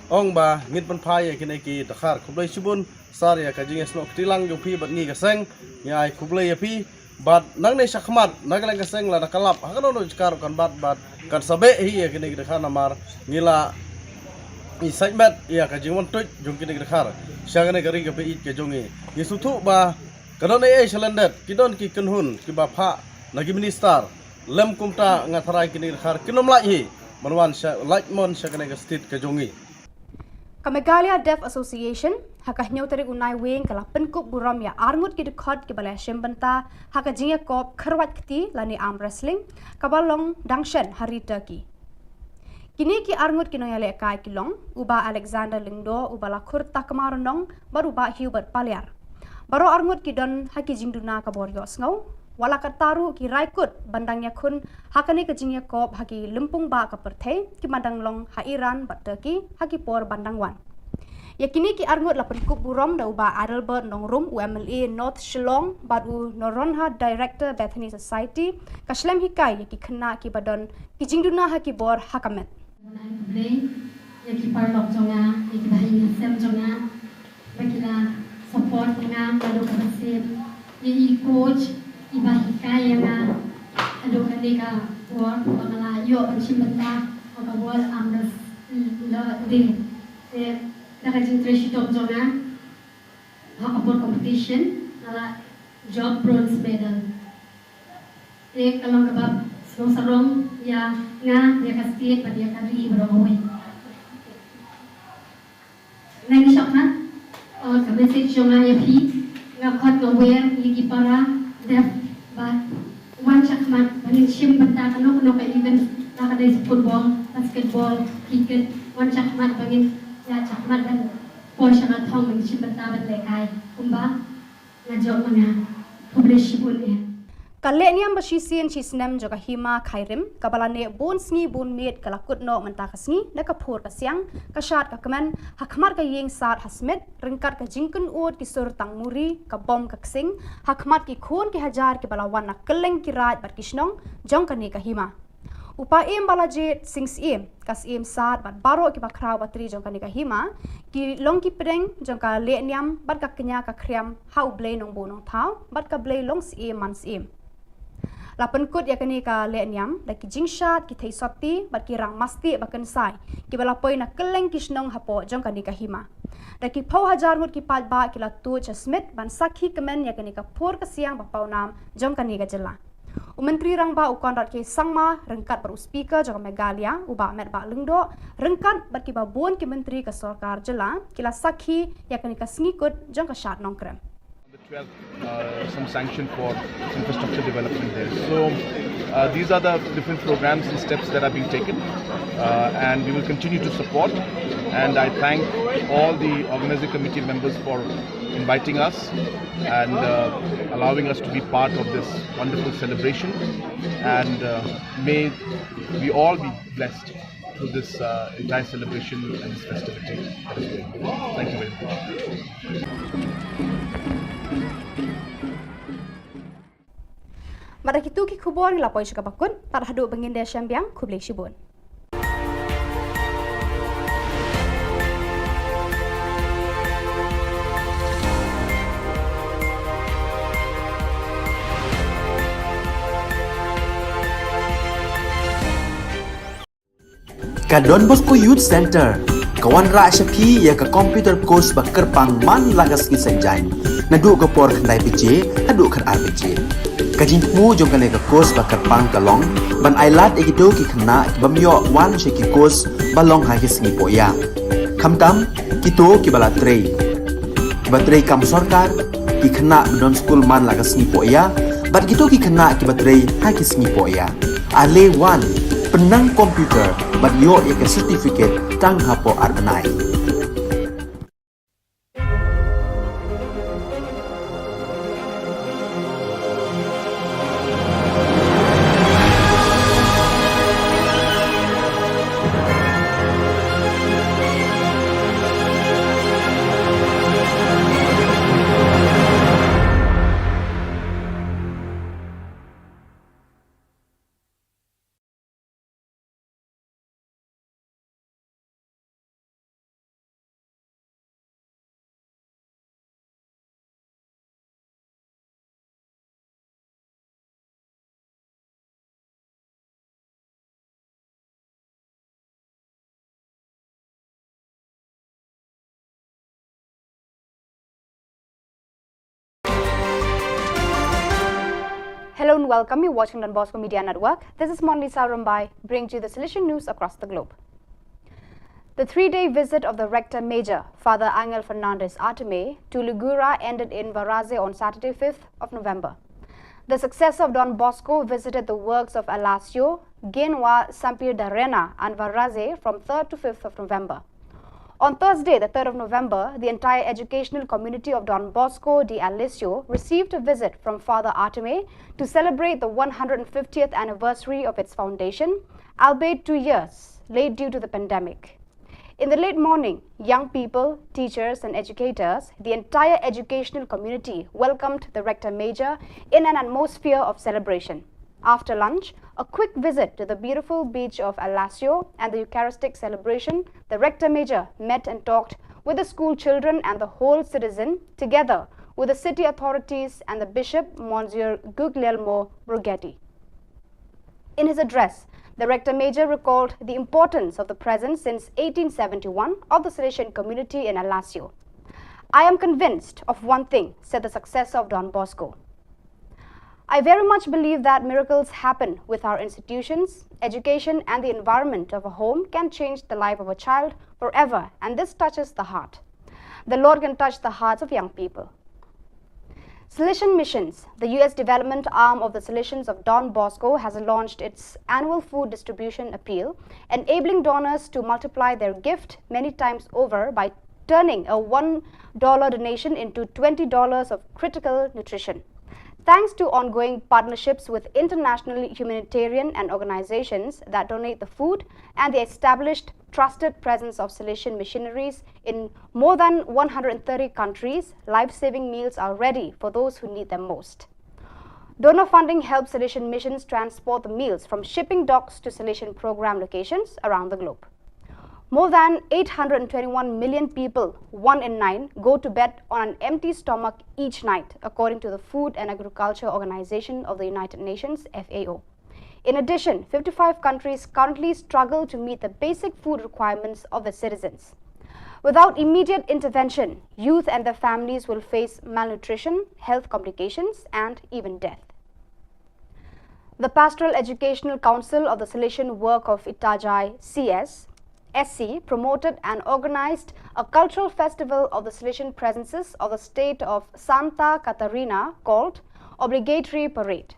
ong ba ngin pynphai ïa kine ki dkhar. Khublei shibun sir ïa ka jingïasnoh kti lang jong phi bad ngi ka seng. Ngi ai khublei ïa phi bad nangne shakhmat na ka liang ka seng lada ka lap ha kano kano ka jaka ruh kan bat bad kan sa beh hi ïa kine ki dkhar namar ngi la i sait met ïa ka jingwan tuid jong kine ki dkhar sha kane ka ri kaba ïeit ka jong ngi. Ngi sngewthuh ba ka don ei ei shalyndet, ki don ki kynhun kiba phah na ki minister. Lem kumta nga tharai kine ki dkhar kin ym lait hi ban wan sha, lait mon sha kane ka state ka jong ngi. Ka Meghalaya Deaf Association ha ka hynñiew tarik u Naiwieng ka la pynkup burom ïa arngut ki dkhot kiba la shim bynta ha ka jingïakop kyrwat kti lane arm wrestling kaba long dang shen ha ri Turkey. Kine ki arngut ki nongïalehkai ki long u Bah Alexander Lyngdoh uba la khur Takma Rnong bad u Bah Hubert Paliar. Baroh arngut ki don ha ki jingduna ka bor ïohsngew. Wat la katta ruh ki rai kut ban dang ïakhun ha kane ka jingïakop ha ki lympung bah ka pyrthei kiba dang long ha Iran bad Turkey ha ki por ban dang wan. Ïa kine ki arngut la pynkup burom da u Bah Adelbert Nongrum, u M L A North Shillong, bad u Noronha, Director, Bethany Society, ka shlem hikai ïa ki khynnah kiba don ki jingduna ha ki bor ha ka met. Nga ai khublei ïa ki paralok jong nga, ïa ki bahaïing sem jong nga ba ki la support ïa nga naduh kaba sien, ïa i coach iba hikai ïa nga haduh kane ka por ba nga la ïoh ban shim bynta ha ka World Arm Wrestling Day. Te da ka jingtrei shitom jong nga ha ka por competition nga la jop bronze medal. Te ka long kaba sngewsarong ïa nga, ïa ka state bad ïa ka ri baroh kawei. Nangta shakhmat, uh, ka message jong nga ïa phi, nga khot nga wer ïa ki para deaf ba wan shakhmat ba ngin shim bynta kano kano ka event, la ka dei football, basketball, cricket, wan shakhmat ba ngin ïa shakhmat ban poi sha ka thong ban shim bynta ban lehkai kumba nga jop ma nga. Khublei shibun eh. Ka lehniam ba shisien shisnem jong ka Hima Khyrim kaba la neh bun sngi bun miet ka la kut noh mynta ka sngi na ka phur ka siang, ka shad ka kmen, ha khmat ka ïing sad ha Smit, ryngkat ka jingkynnoh ki sur tang muri, ka bom ka ksing, ha khmat ki khun ki hajar kiba la wan na kylleng ki raid bad ki shnong jong kane ka hima. U Paiem Balajied Sing Syiem, ka Syiem Sad bad baroh kiba khraw ba tri jong kane ka hima, ki long ki pdeng jong ka lehniam bad ka kñia ka khriam ha U Blei Nongbuh Nongthaw bad ka Blei Longsyiem Mansyiem. La pynkut ïa kane ka lehniam da ki jingshad, ki theisotti bad ki rang mastieh ba kynsai kiba la poi na kylleng ki shnong hapoh jong kane ka hima. Da ki phew hajar ngut ki paidbah ki la tuid sha Smit ban sakhi kmen ïa kane ka phur ka siang ba pawnam jong kane ka jylla. U Myntri Rangbah u Conrad K Sangma ryngkat bad u Speaker jong ka Meghalaya, u Bah Metbah Lyngdoh, ryngkat bad kiba bun ki myntri ka sorkar jylla, ki la sakhi ïa kane ka sngi kut jong ka Shad Nongkrem. On the twelfth, uh, some sanction for infrastructure development there. So, uh, these are the different programs and steps that are being taken, uh, and we will continue to support. And I thank all the organizing committee members for inviting us and, uh, allowing us to be part of this wonderful celebration. And, uh, may we all be blessed through this, uh, entire celebration and this festivity that is going on. Thank you very much. Bad da kitu ki khubor ngi la poi sha kaba kut, tad haduh ba ngin ïashem biang, khublei shibun. Ka Don Bosco Youth Centre ka wanrah sha phi ïa ka computer course ba kyrpang man la ka sngi Saitjaiñ, naduh ka por khyndai baje haduh khatar baje. Ka jingthmu jong kane ka course ba kyrpang ka long ban ailad ïa kito ki khynnah ki bym ïoh wan sha ki course ba long ha ki sngi pohïa. Khamtam kito kiba la trei, kiba trei kam sorkar, ki khynnah ba don skul man la ka sngi pohïa, bad kito ki khynnah kiba trei ha ki sngi pohïa. Ale wan, pynnang computer bad ïoh ïa ka certificate tang hapoh ar bnai. Hello and welcome. You're watching Don Bosco Media Network. This is Monlisa Rumbai, bringing you the Salesian news across the globe. The three-day visit of the Rector Major, Father Angel Fernandez Artime, to Lugura ended in Varaze on Saturday, fifth of November. The successor of Don Bosco visited the works of Alasio, Genwa, Sampir Darena and Varaze from third to fifth of November. On Thursday, the third of November, the entire educational community of Don Bosco de Alessio received a visit from Father Artime to celebrate the one hundred fiftieth anniversary of its foundation, albeit two years late due to the pandemic. In the late morning, young people, teachers, and educators, the entire educational community welcomed the Rector Major in an atmosphere of celebration. After lunch, a quick visit to the beautiful beach of Alasio and the Eucharistic celebration, the Rector Major met and talked with the school children and the whole citizen, together with the city authorities and the Bishop, Monsignor Guglielmo Broghetti. In his address, the Rector Major recalled the importance of the presence since eighteen seventy-one of the Salesian community in Alasio. "I am convinced of one thing," said the successor of Don Bosco. "I very much believe that miracles happen with our institutions, education, and the environment of a home can change the life of a child forever, and this touches the heart. The Lord can touch the hearts of young people." Salesian Missions, the U S development arm of the Salesians of Don Bosco, has launched its annual food distribution appeal, enabling donors to multiply their gift many times over by turning a one dollar donation into twenty dollars of critical nutrition. Thanks to ongoing partnerships with international humanitarian and organizations that donate the food and the established trusted presence of Salesian missionaries in more than one hundred thirty countries, life-saving meals are ready for those who need them most. Donor funding helps Salesian missions transport the meals from shipping docks to Salesian program locations around the globe. More than eight hundred twenty-one million people, one in nine, go to bed on an empty stomach each night, according to the Food and Agriculture Organization of the United Nations, F A O. In addition, fifty-five countries currently struggle to meet the basic food requirements of their citizens. Without immediate intervention, youth and their families will face malnutrition, health complications, and even death. The Pastoral Educational Council of the Salesian Work of Itajai, C S, S C, promoted and organized a cultural festival of the Salesian presences of the state of Santa Catarina called Obligatory Parade.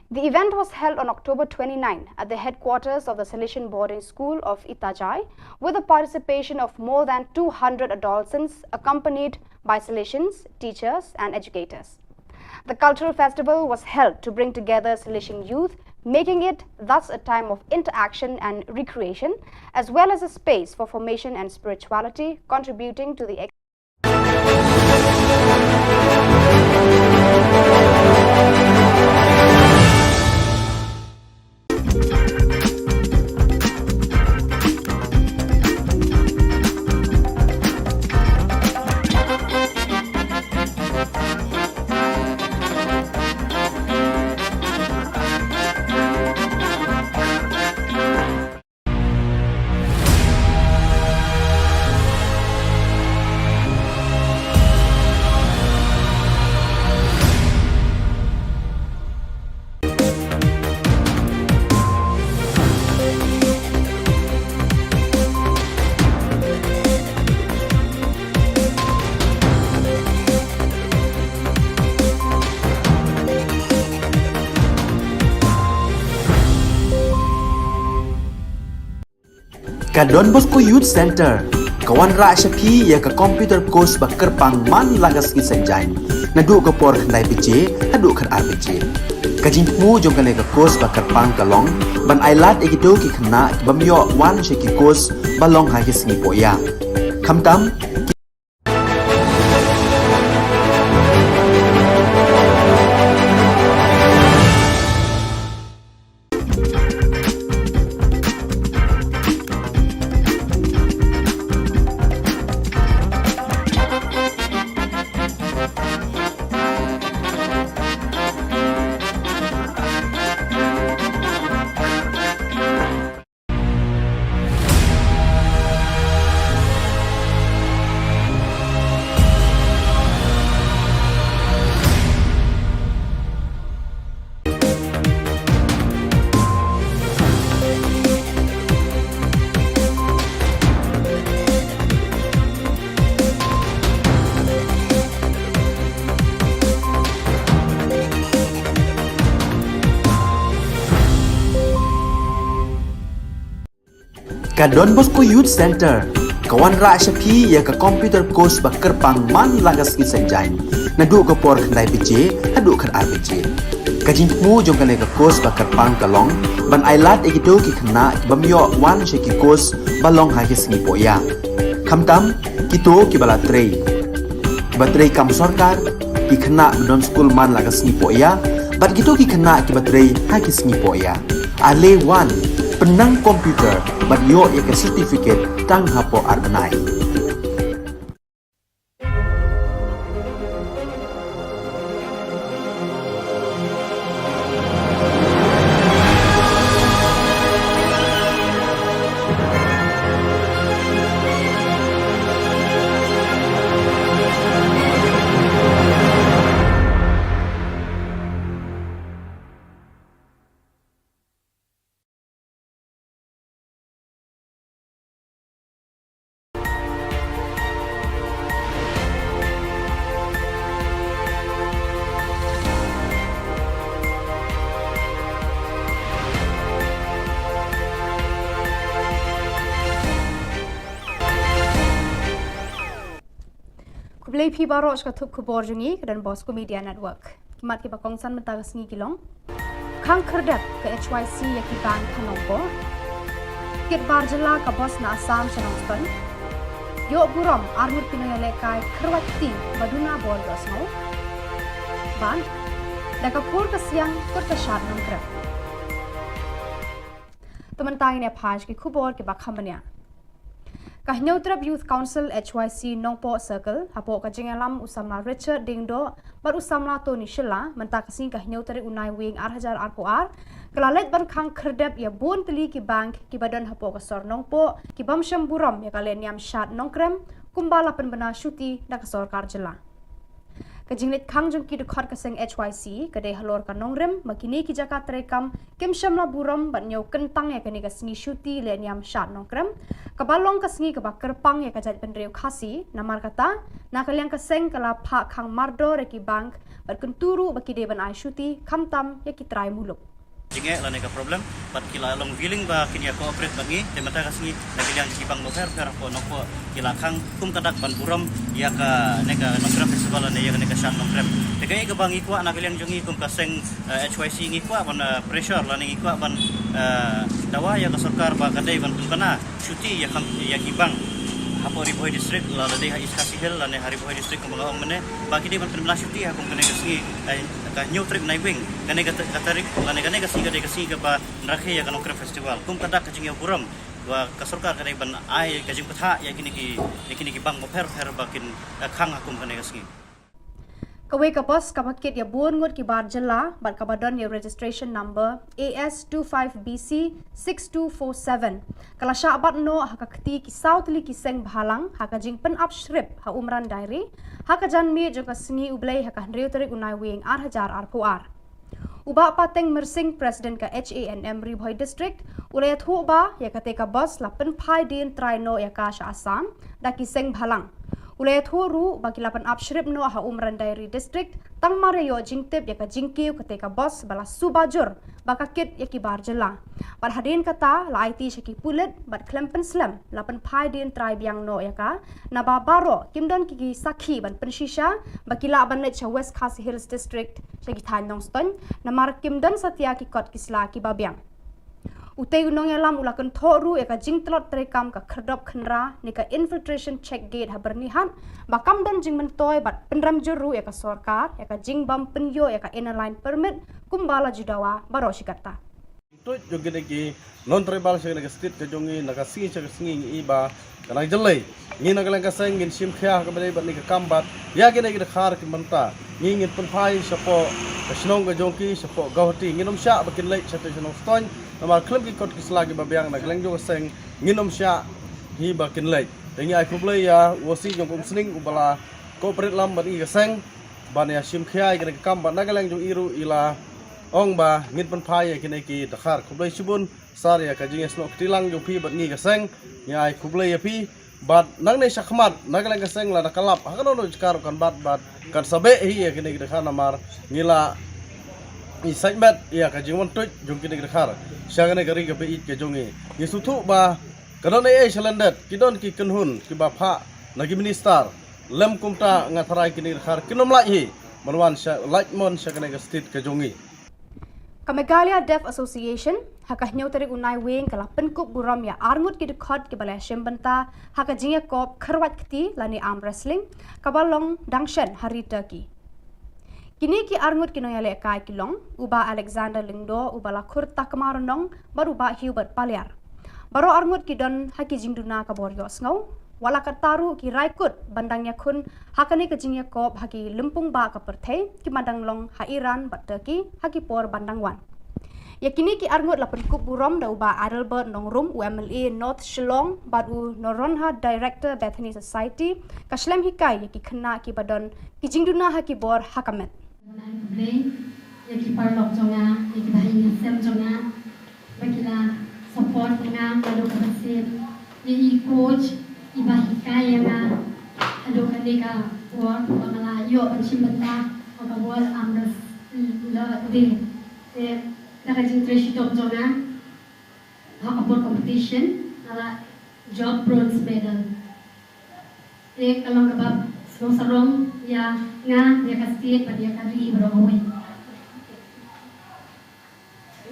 The event was held on October twenty-nine at the headquarters of the Salesian Boarding School of Itajai, with the participation of more than two hundred adolescents, accompanied by Salesians, teachers, and educators. The cultural festival was held to bring together Salesian youth, making it thus a time of interaction and recreation, as well as a space for formation and spirituality, contributing to the ex- Ka Don Bosco Youth Centre ka wanrah sha phi ïa ka computer course ba kyrpang man la ka sngi Saitjaiñ, naduh ka por khyndai baje haduh khatar baje. Ka jingthmu jong kane ka course ba kyrpang ka long ban ailad ïa kito ki khynnah ki bym ïoh wan sha ki course ba long ha ki sngi pohïa. Khamtam, Ka Don Bosco Youth Centre ka wanrah sha phi ïa ka computer course ba kyrpang man la ka sngi Saitjaiñ, naduh ka por khyndai baje haduh khatar baje. Ka jingthmu jong kane ka course ba kyrpang ka long ban ailad ïa kito ki khynnah ki bym ïoh wan sha ki course ba long ha ki sngi pohïa. Khamtam, kito kiba la trei, kiba trei kam sorkar, ki khynnah ba don skul man la ka sngi pohïa, bad kito ki khynnah kiba trei ha ki sngi pohïa. Ale wan, pynnang computer bad ïoh ïa ka certificate tang hapoh ar bnai. Khublei phi baroh sha ka thup khubor jong ngi ka Don Bosco Media Network. Ki mat kiba kongsan mynta ka sngi ki long: Khang khyrdep ka H Y C ïa ki bank ha Nongpoh. Kit bar jylla ka bos na Assam sha Nongstoiñ. Ïoh burom arngut ki nongïalehkai kyrwat kti ba duna bor ïohsngew. Bad Da ka pur ka siang, kut ka shad nongkrem. Te mynta ngin ïa phai sha ki khubor kiba kham bniah. Ka Hynñiewtrep Youth Council H Y C Nongpoh Circle, hapoh ka jingïalam u samla Richard Diengdoh bad u samla Tony Shylla, mynta ka sngi ka hynñiew tarik u Naiwieng ar hajar arphew ar, ka la leit ban khang khyrdep ïa bun tylli ki bank kiba don hapoh ka sor Nongpoh, ki bym shym burom ïa ka lehniam shad nongkrem, kumba la pynbna shuti da ka sorkar jylla. Ka jingleit khang jong ki dkhot ka seng H Y C ka dei halor ka nongrim ba kine ki jaka treikam kim shym la burom ban ñiew kyntang ïa kane ka sngi shuti lehniam shad nongkrem, kaba long ka sngi kaba kyrpang ïa ka jaitbynriew Khasi. Namar kata, na ka liang ka seng ka la phah khang mardor ïa ki bank bad kyntu ruh ba ki dei ban ai shuti khamtam ïa ki trai muluk. Jingeh lane ka problem, bad ki la long willing ba kin ïa cooperate bad ngi, te mynta ka sngi na ka liang ki bank bapher bapher hapoh Nongpoh ki la khang kum ka dak ban burom ïa kane ka Nongkrem Festival lane ïa kane ka shad nongkrem. Te kaei kaba ngi kwah na ka liang jong ngi kum ka seng, eh, H Y C ngi kwah ban, eh, pressure lane ngi kwah ban, eh, dawa ïa ka sorkar ba ka dei ban pynbna shuti ïa kam, ïa ki bank hapoh Ri Bhoi District, lada dei ha East Khasi Hills lane ha Ri Bhoi District kumba nga ong mynne, ba ki dei ban pynbna shuti ha kum kane ka sngi, eh, ka hynñiew tarik Naiwieng, kane ka ta-, ka tarik lane kane ka sngi ka dei ka sngi kaba rakhe ïa ka Nongkrem Festival. Kum ka dak ka jingïaburom ba ka sorkar ka dei ban ai ka jingpynthah ïa kine ki, ïa kine ki bank bapher bapher ba kin, eh, khang ha kum kane ka sngi. Kawei ka bus kaba kit ïa bun ngut ki bar jylla bad kaba don ïa registration number A S two five B C six two four seven ka la shah bat noh ha ka kti ki saw tylli ki seng bhalang ha ka jingpynap shrip ha Umran Dairy ha ka janmiet jong ka sngi U Blei ha ka hynriew tarik u Naiwieng ar hajar arphew ar. U Bah Pateng Myrsing, President ka H A N M Ri Bhoi District, u la ïathuh ba ïa kata ka bus la pynphai dien trai noh ïa ka sha Assam da ki seng bhalang. U la ïathuh ruh ba ki la pynap shrip noh ha Umran Dairy District tang mar ïa ïoh jingtip ïa ka jingkiew kata ka bus ba la suba jur ba ka kit ïa ki bar jylla. Bad hadien kata la aiti sha ki pulit bad khlem pynslem la pynphai dien trai biang noh ïa ka, naba baroh kim don ki, ki sakhi ban pynshisha ba ki lah ban leit sha West Khasi Hills District sha ki thaiñ Nongstoiñ, namar kim don satia ki kot ki sla kiba biang. Utei u nongïalam u la kynthoh ruh ïa ka jingtlot treikam ka khyrdop khynra ne ka infiltration check gate ha Byrnihat ba kam don jingmyntoi bad pynrem jur ruh ïa ka sorkar ïa ka jingbym pynïoh ïa ka Inner Line Permit kumba la ju dawa baroh shi katta. Tuid jong kine ki non tribal sha kane ka state ka jong ngi, na ka sngi sha ka sngi ngi i ba ka nang jyllei. Ngi na ka liang ka seng ngin shim khia ha kaba ïadei bad kane ka kam bad ïa kine ki dkhar ki mynta ngi ngin pynphai shapoh ka shnong ka jong ki, shapoh Guwahati. Ngin ym shah ba kin leit shatei sha Nongstoiñ namar khlem ki kot ki sla kiba biang na ka liang jong ka seng ngin ym shah hi ba kin leit. Te ngi ai khublei ïa u O C jong ka Umsning uba la cooperate lang bad ngi ka seng ban ïa shim khia ïa kane ka kam bad na ka liang jong i ruh i la ong ba ngin pynphai ïa kine ki dkhar. Khublei shibun sir ïa ka jingïasnoh kti lang jong phi bad ngi ka seng, ngi ai khublei ïa phi. Bad nangne shakhmat na ka liang ka seng lada ka lap ha kano kano jaka ruh kan bat bad kan sa beh hi ïa kine ki dkhar namar ngi la i sait met ïa ka jingwan tuid jong kine ki dkhar sha kane ka ri kaba ïeit ka jong ngi. Ngi sngewthuh ba ka don ei ei sha lyndet, ki don ki kynhun kiba phah na ki minister. Lem kumta nga tharai kine ki dkhar kin ym lait hi ban wan sha, lait mon sha kane ka state ka jong ngi. Ka Meghalaya Deaf Association ha ka hynñiew tarik u Naiwieng ka la pynkup burom ïa arngut ki dkhot kiba la shim bynta ha ka jingïakop khyrwait kti lane arm wrestling kaba long dang shen ha ri Turkey. Kine ki arngut ki nongïalehkai ki long u Bah Alexander Lyngdoh uba la khur Takma Rnong bad u Bah Hubert Paliar. Baroh arngut ki don ha ki jingduna ka bor ïohsngew. Wat la katta ruh ki rai kut ban dang ïakhun ha kane ka jingïakop ha ki lympung bah ka pyrthei kiba dang long ha Iran bad Turkey ha ki por ban dang wan. Ïa kine ki arngut la pynkup burom da u Bah Adelbert Nongrum, u M L A North Shillong bad u Noronha, Director Bethany Society, ka shlem hikai ïa ki khynnah kiba don ki jingduna ha ki bor ha ka met. Ai khublei ïa ki paralok jong nga, ïa ki bahaïing sem jong nga ba ki la support ïa nga naduh kaba sien, ïa i coach iba hikai ïa nga haduh kane ka por ba nga la ïoh ban shim bynta ha ka World Arm Wrestling Day. Te da ka jingtrei shitom jong nga ha ka por competition nga la jop bronze medal. Te ka long kaba sngewsarong ïa nga, ïa ka state bad ïa ka ri baroh kawei.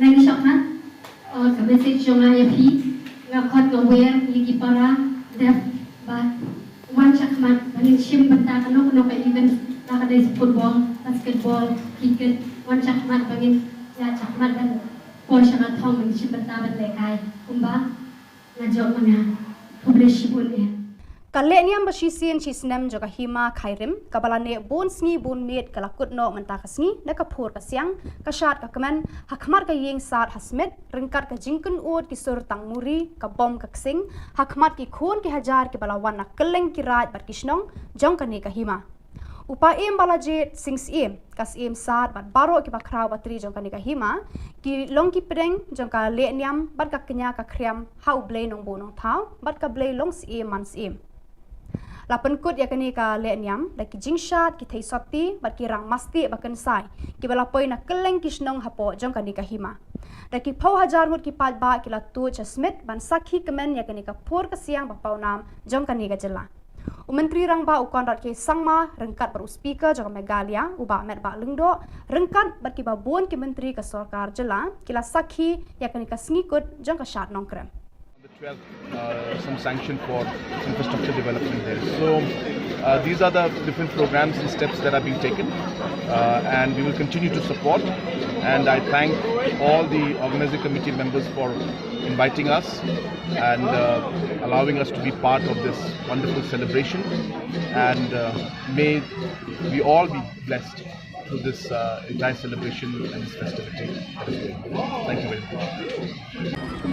Nangta shakhmat, uh, ka message jong nga ïa phi, nga khot nga wer ïa ki para deaf ba wan shakhmat ba ngin shim bynta kano kano ka event. Ka dei football, basketball, cricket, wan shakhmat ba ngin ïa shakhmat ban poi sha ka thong ban shim bynta ban lehkai. Kumba nga jop ma nga. Khublei shibun eh. Ka lehniam ba shisien shisnem jong ka Hima Khyrim, kaba la neh bun sngi bun miet ka la kut noh mynta ka sngi, na ka phur ka siang, ka shad ka kmen, ha khmat ka ïing sad ha Smit, ryngkat ka jingkynnoh ki sur tang muri, ka bom ka ksing, ha khmat ki khun ki hajar kiba la wan na kylleng ki raid bad ki shnong jong kane ka hima. U Paiem ba la jied Sing Syiem, ka Syiem Sad bad baroh kiba khraw ba tri jong kane ka hima, ki long ki pdeng jong ka lehniam bad ka kñia ka khriam ha U Blei Nongbuh Nongthaw bad ka Blei Longsyiem Mansyiem. La pynkut ïa kane ka lehniam da ki jingshad, ki thei sotti bad ki rang mastieh ba kynsai, kiba la poi na kylleng ki shnong hapoh jong kane ka hima. Da ki phew hajar ngut ki paidbah ki la tuid sha Smit ban sakhi kmen ïa kane ka phur ka siang ba pawnam jong kane ka jylla. U Myntri Rangbah u Conrad K Sangma ryngkat bad u Speaker jong ka Meghalaya, u Bah Metbah Lyngdoh, ryngkat bad kiba bun ki myntri ka sorkar jylla, ki la sakhi ïa kane ka sngi kut jong ka shad Nongkrem. On the twelfth, uh, some sanction for infrastructure development there. So, uh, these are the different programs and steps that are being taken, uh, and we will continue to support. And I thank all the organizing committee members for inviting us and, uh, allowing us to be part of this wonderful celebration. And, uh, may we all be blessed through this, uh, entire celebration and this festivity that is going on. Thank you very much.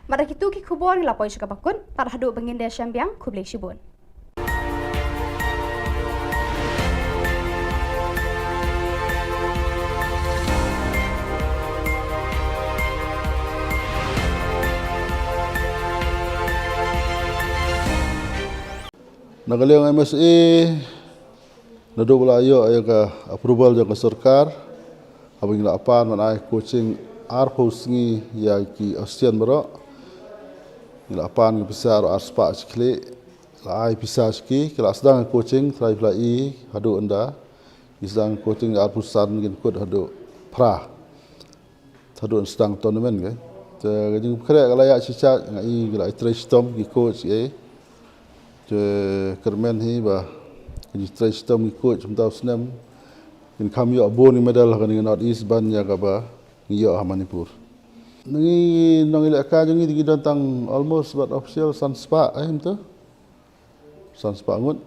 Bad da kitu ki khubor ngi la poi sha kaba kut, tad haduh ba ngin da ïashem biang, khublei shibun. Na ka liang M S A, naduh ba la ïoh ïa ka approval jong ka sorkar, haba ngi la pan ban ai coaching arphew sngi ïa ki Austian baroh. Ngi la pan ki pisa ar spah shi khlieh, la ai pisa sha ki, ki la sdang coaching, trai pla i, haduh ynda. Ngi sdang coaching arphew san, ngin kut haduh phra. Haduh sdang tournament ke. Te ka jingpynkhreh ka la ïa shi cha, nga i ka la i trei shitom ki coach ke. Te kyrmen hi ba ka jingtrei shitom ki coach mynta u snem kin kham ïoh bun ki medal ha kane ka North East ban ïa kaba ngi ïoh ha Manipur. Ngi nong i lehkai jong ngi, ngi don tang almost bad official san spah, eh, mynta. San spah ngut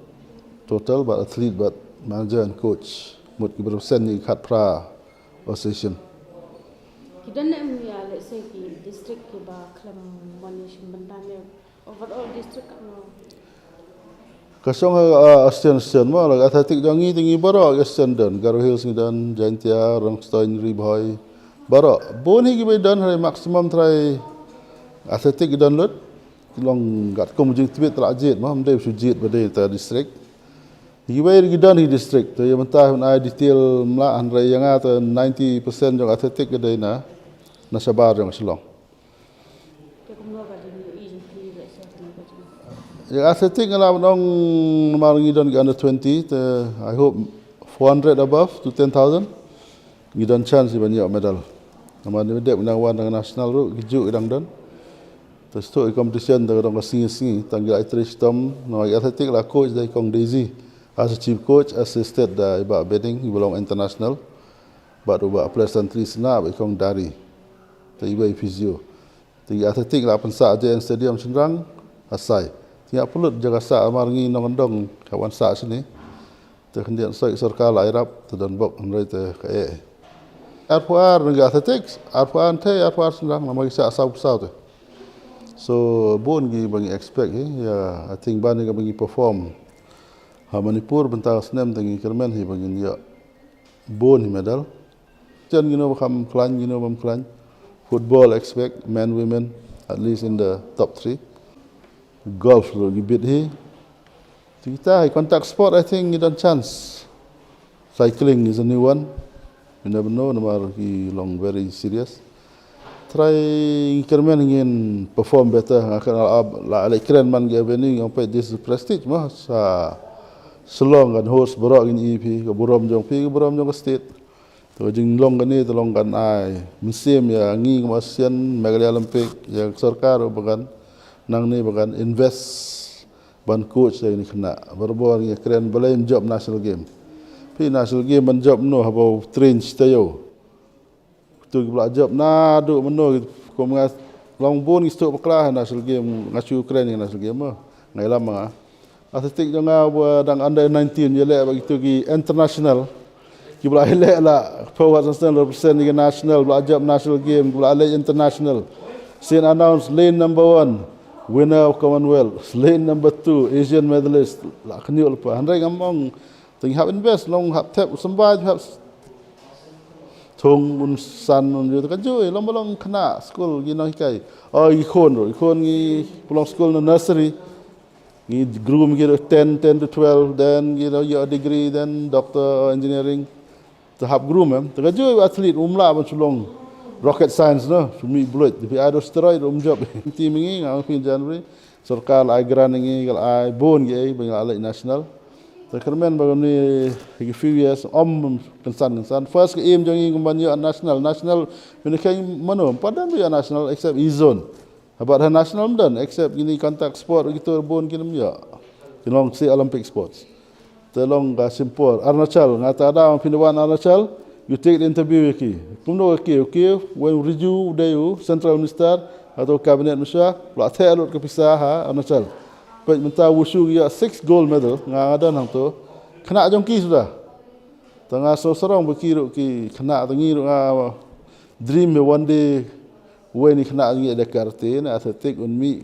total, bad athlete bad manager and coach. Mut ki represent ïa ki khatphra association. Ki don ne em ïa, let's say, ki district kiba khlem wan ïa shim bynta ne overall district ka no? Ka shong ha, uh, Austian, Austian mo, la athletic jong ngi te ngi baroh Austian don, Garo Hills ngi don, Jaintia, Rongstoiñ, Ri Bhoi, baroh. Bun hi kiba don, hynrei maximum trai athletic ki don lut. Ki long katkum jingtbit la jied mo, ym dei shu jied ba dei ta district. Kiwei ki don hi district, te ïa mynta ban ai detail ym lah, hynrei ïa nga te ninety percent jong athletic ka dei na, na shabar jong Shillong. Ïa athletic nga lah ban ong namar ngi don ki under twenty, te I hope four hundred above to ten thousand. Ngi don chance ban ïoh medal. Namar ngi dep nang wan na national ruh, ki juh ki dang don. Te shu i competition te ka dang ka sngi sngi, tang ki la i trei shitom, namar ïa athletic la coach da i kong Daisy. As a chief coach, assisted da i Bah Beding, i ba long international. Bad u Bah Pleasantly Sna, bad i kong Dari. Te i ba i physio. Te ïa athletic la pynsah J N Stadium shynrang, asai. Te ïa pynlut jaka sah, namar ngi nongkyndong ka wan sah shane. Te khyndiat soi sorkar la ïarap, te don bok hynrei te ka eh. Arphew ar ngi athletics, arphew ar ngi, arphew ar shynrang, namar ngi sah saw saw te. So bun kiba ngi expect hi, ïa, I think ban ngi, ba ngi perform ha Manipur bynta snem te ngi kyrmen hi ba ngin ïoh bun hi medal. Chen ngin ym kham khlaiñ, ngin ym kham khlaiñ. Football expect, men, women, at least in the top three. Golf ruh ngi bit hi. Te kita hi contact sport, I think ngi don chance. Cycling is a new one. You never know, namar ki long very serious. Trai ngi kyrmen ngin perform better, nga kren la, la, la kren man ki avenue, ngi ong peit this is prestige mo, sa Shillong kan host baroh, ngin i phi, ka burom jong phi, ka burom jong ka state. Te ka jinglong kane te long kan ai mynsiem ïa ngi kum Asian, Meghalaya Olympic, ïa ka sorkar ruh ba kan nangne ba kan invest Ban coach da kine ki khynnah. Barabor ngi kren balei ym jop national game. Phi national game ban jop no haba u train shi taïew. Kito kiba la jop naduh mynno ki, kum nga long bun ki stuk bakla ha national game, nga shu kren ïa national game mo. Nga ïalam ma nga. Athletic jong nga ba dang under nineteen ïaleh bad kito ki international. Kiba la ïaleh la forward national represent ïa ka national, ba la jop national game, kiba la leh international. Sien announce lane number one, winner of Commonwealth, lane number two, Asian medalist, la khynñiuh lypa. Hynrei ngam ong, te ngi hap invest, long hap thep, symbai, hap thung un san un ju, te ka ju, long ba long khynnah skul, ki nonghikai. Oh, ki khun ruh, ki khun ngi pynlong skul na nursery. Ngi groom ki ruh ten, ten to twelve, then ki ruh ïoh degree, then doctor of engineering. Te hap groom em. Te ka ju athlete um lah ban shu long rocket science no, shu mih buit. Te phi ai da steroid um jop. Team ngi nga ong phi January. Sorkar la ai grant ngi, ka la ai bun ki ei ba ngi la leh national. Te kyrmen ba ngi ki few years ym kynsan kynsan. First ka aim jong ngi kum ban ïoh national, national. Mynne ka mano, pat don ba ïoh national except East Zone. Bad ha national ym don, except kine contact sport, kito bun kin ym ïoh. Ki long shi Olympic sports. Te long ka shim por. Arunachal, nga ta da ong phin wan Arunachal, you take the interview ïa ki. Kumno ïa ki, ïa ki, wen u Rijiju u dei u Central Minister, hato Cabinet Minister, la theh lut ka pisa ha Arunachal. Peit mynta wushu ki ïoh six gold medal, nga nga don hangto. Khynnah jong ki suda. Te nga sngew sarong ba ki ruh ki khynnah, te ngi ruh nga dream me one day wei ni khynnah ngi da karate na athletic un mih.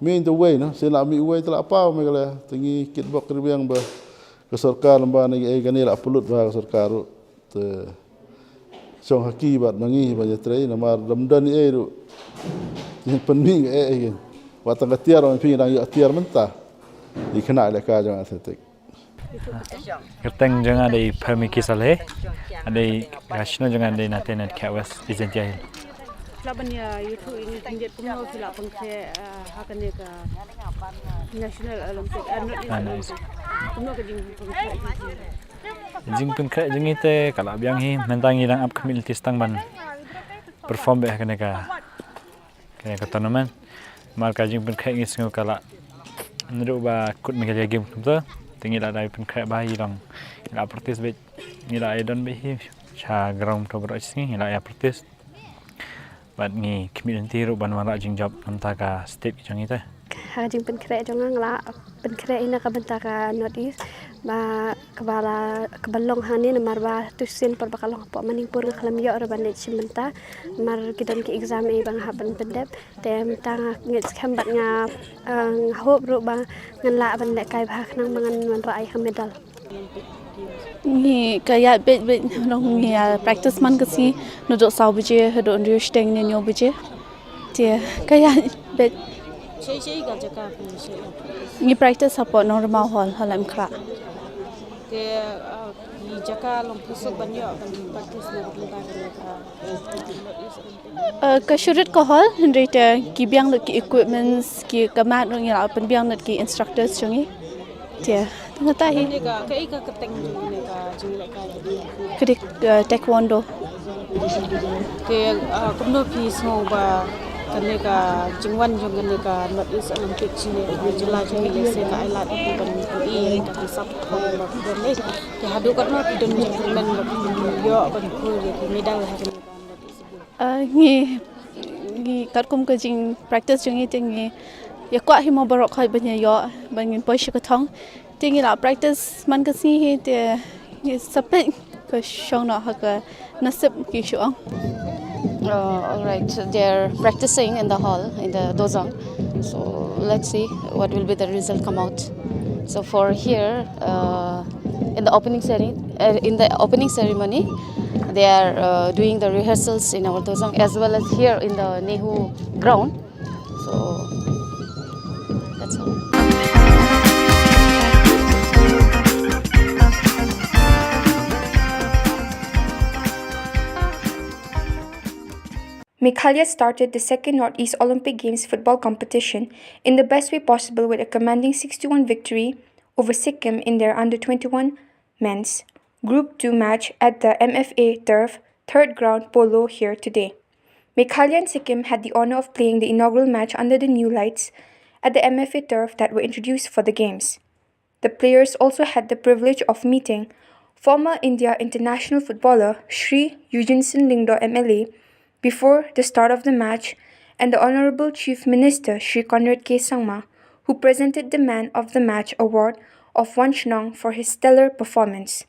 Mih te wei na, sien la mih wei te la paw me kala, te ngi kitbok kyrbiang ba ka sorkar lem ba ne ei kane la pynlut ba ka sorkar ruh. Te shong ha ki bad ma ngi ba ïatrei namar dam don ei ruh. Ïa pynmih ei ei. Wat tang ka tiar wan phi dang ïoh tiar mynta. Ïa khynnah lehkai jong athletic. Kyrteng jong nga dei Pharmiki Saleh. Nga dei, ka shnong jong nga dei Natenet Khawas, Jaintia Hills. Phi lah ban ïathuh ïa ngi khyndiat kumno phi lah pynkhreh, eh, ha kane ka National Olympic, eh, North East Olympic. Kumno ka jingpynkhreh jong phi? Jingpynkhreh jong ngi te ka la biang hi, mynta ngi dang ap khmih lynti tang ban perform beit ha kane ka kane ka tournament. Namar ka jingpynkhreh ngi sngew ka la, naduh ba kut Meghalaya Games kumta, te ngi la dei pynkhreh ba hi long, ngi la practice beit, ngi la ïa don beit hi sha ground to baroh shi sngi, ngi la ïa practice. Bad ngi khmih lynti ruh ban wanrah jingjop na bynta ka state jong ngi te. Ha ka jingpynkhreh jong nga, nga la pynkhreh ïa na ka bynta ka North East. Ba kaba la, kaba long hangne namar ba tu sien por ba ka long hapoh Manipur nga khlem ïoh ruh ban leit shim bynta. Namar ki don ki exam ei ba nga hap ban pyndep. Te mynta nga ngeit skhem bad nga, eh, nga hope ruh ba ngan lah ban lehkai bha khnang ba ngan wanrah ïa ka medal. Ngi ka ïaid beit beit long ngi, ah, practice man ka sngi naduh saw baje haduh hynriew shiteng ne hynñiew baje. Te ka ïaid beit. Shei shei ka jaka phi shei. Ngi practice hapoh Nongrimau Hall, Hall Lamkhra. Te, ah, ki jaka long phi suk ban ïoh ban practice na ka bynta ka, ah, Uh, ka shu rit ka hall, hynrei te ki biang lut ki equipments, ki ka mat ruh ngi la pynbiang lut ki instructors jong ngi. Te, tang kata hi. Kane ka, kaei ka kyrteng jong kane ka jinglehkai? Ka dei, uh, taekwondo. Te, uh, kumno phi sngew ba kane ka jingwan jong kane ka North East Olympic jong ngi, ka jylla jong ngi lehse ka ai lad ïa phi ban ïoh ïa ka ki sap ba phi don lei. Te haduh katno phi don jingkyrmen ba phi ïoh ban poi ïa ki medal ha kane ka North East Games? Ah, ngi, ngi katkum ka jing practice jong ngi te ngi ïa kwah hi mo baroh khoit ban ïa ïoh ban ngin poi sha ka thong. Te ngi la practice man ka sngi hi te ngi sa peit ka shong noh ha ka nasib ki shu ong. Uh, all right, they're practicing in the hall, in the dozang. So let's see what will be the result come out. So for here, uh, in the opening ceremony, uh, in the opening ceremony, they are, uh, doing the rehearsals in our dozang as well as here in the Nehu ground. So that's all. Meghalaya started the second Northeast Olympic Games football competition in the best way possible with a commanding six to one victory over Sikkim in their under twenty-one men's Group two match at the M F A turf, third ground, Polo here today. Meghalaya and Sikkim had the honour of playing the inaugural match under the new lights at the M F A turf that were introduced for the games. The players also had the privilege of meeting former India international footballer Shri Eugenson Lyngdoh M L A before the start of the match and the Honorable Chief Minister Shri Conrad K Sangma, who presented the Man of the Match award of Wan Shnong for his stellar performance.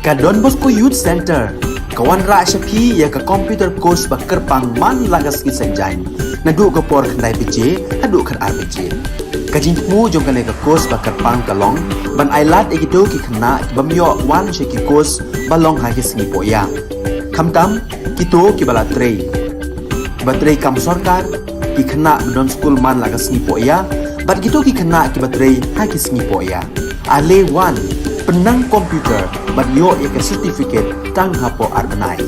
Ka Don Bosco Youth Center ka wanrah sha phi ïa ka computer course ba kyrpang man la ka sngi Saitjaiñ, naduh ka por khyndai baje haduh khatar baje. Ka jingthmu jong kane ka course ba kyrpang ka long ban ailad ïa kito ki khynnah ki bym ïoh wan sha ki course ba long ha ki sngi pohïa. Khamtam kito kiba la trei, kiba trei kam sorkar, ki khynnah ba don skul man la ka sngi pohïa, bad kito ki khynnah kiba trei ha ki sngi pohïa. Ale wan, pynnang computer bad ïoh ïa ka certificate tang hapoh ar bnai.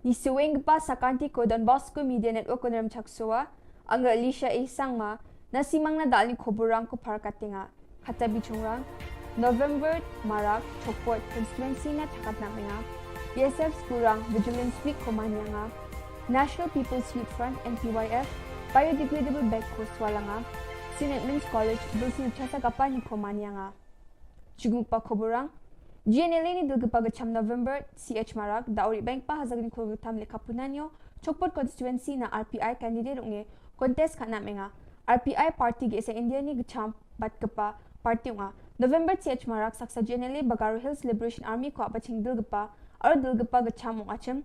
Ngi sngewbha sa ka Don Bosco Media Network, Kynrem Chaksowa, nga Alicia A Sangma, ngi sngewbha da kane ka khubor rang ko Pharkatenga. Kata bishungrang, November marak, Chokpot constituency na thakat na menga, B S F skurang Vigilance Week ko man ïa nga, National People's Youth Front, N P Y F, biodegradable bag ko swalanga, Saint Edmund's College, Bilsi Chasa Kapani ko man ïa nga. Jingmut ba khubor rang, G N L A ni dul kpa ka cham November, C H Marak, da uri bank pa hazak ni khur tam le kapunanyo, Chokpot constituency na R P I candidate unge, contest kana menga, R P I party ge sa India ni ka cham, bad kpa party unga. November C H Marak saksa G N L A Garo Hills Liberation Army ko apa ching dul kpa, aro dul kpa ka cham ung achim,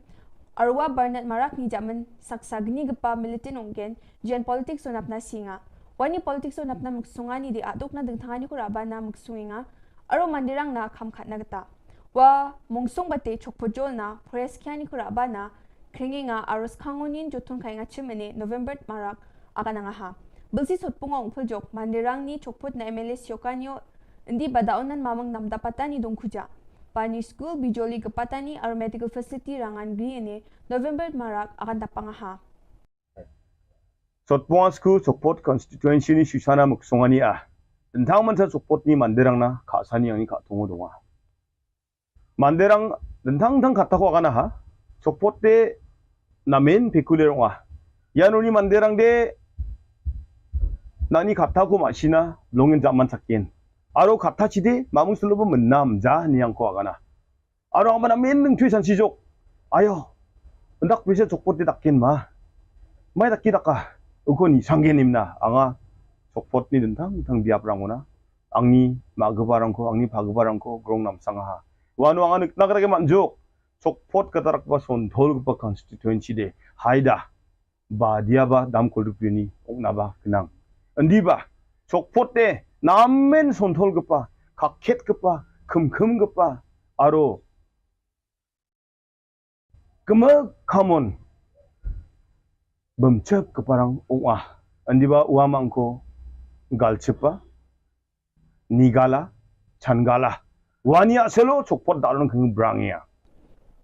arwa Bernard Marak ni jaman saksa gni kpa militant ungen, jian politics o napna singa. Wani politics o napna muksunga ni di aduk na dengtangani ko raba na muksunga, aro mandirang na kham khat na kata. Wa mungsung bate Chokpot jol na, Pores kiani ko raba na, kringi nga aros kangonin jotun kai nga chimene November marak, aka na nga ha. Bilsi sot pungo ungpul jok, mandirang ni Chokpot na M L A siokanyo, ndi badaonan mamang namda patani dongkuja. Pani school bijoli ke patani aro medical facility rangan gri ene November marak akan tapang ha. Sotpong sku Chokpot constituency ni susana muksongani a. Dengtang mansa Chokpot ni mandirang na khasani yang ni khatungo donga. Mandirang dengtang dang kata ko kana ha. Chokpot te namen pekuler onga. Yanoni mandirang de nani kata ko masina longin jaman sakin. Aro kata chide, mamung selo ba menam ja niang ko agana. Aro ang mana men neng thui san sijok. Ayo. Ndak bisa chokpot di dakin ma. Mai daki daka. Uko ni sanggen imna. Anga chokpot ni dentang tang biap rangona. Angni ma gebarang ko, angni pha gebarang ko, grong nam sangaha. Wanu anga nek nak dake manjok. Chokpot kata rak ba sonthol kepa constituency de. Haida. Ba dia ba dam kol rupiuni ong na ba kenang. Endi ba chokpot de namen sonthol kepa, kakhet kepa, khemkhem kepa, aro kema kamon bemchep kepa rang ong ah. Endi ba uamang ko galchepa. Nigala, Changala. Wania selo chokpot dalon keng brang ya.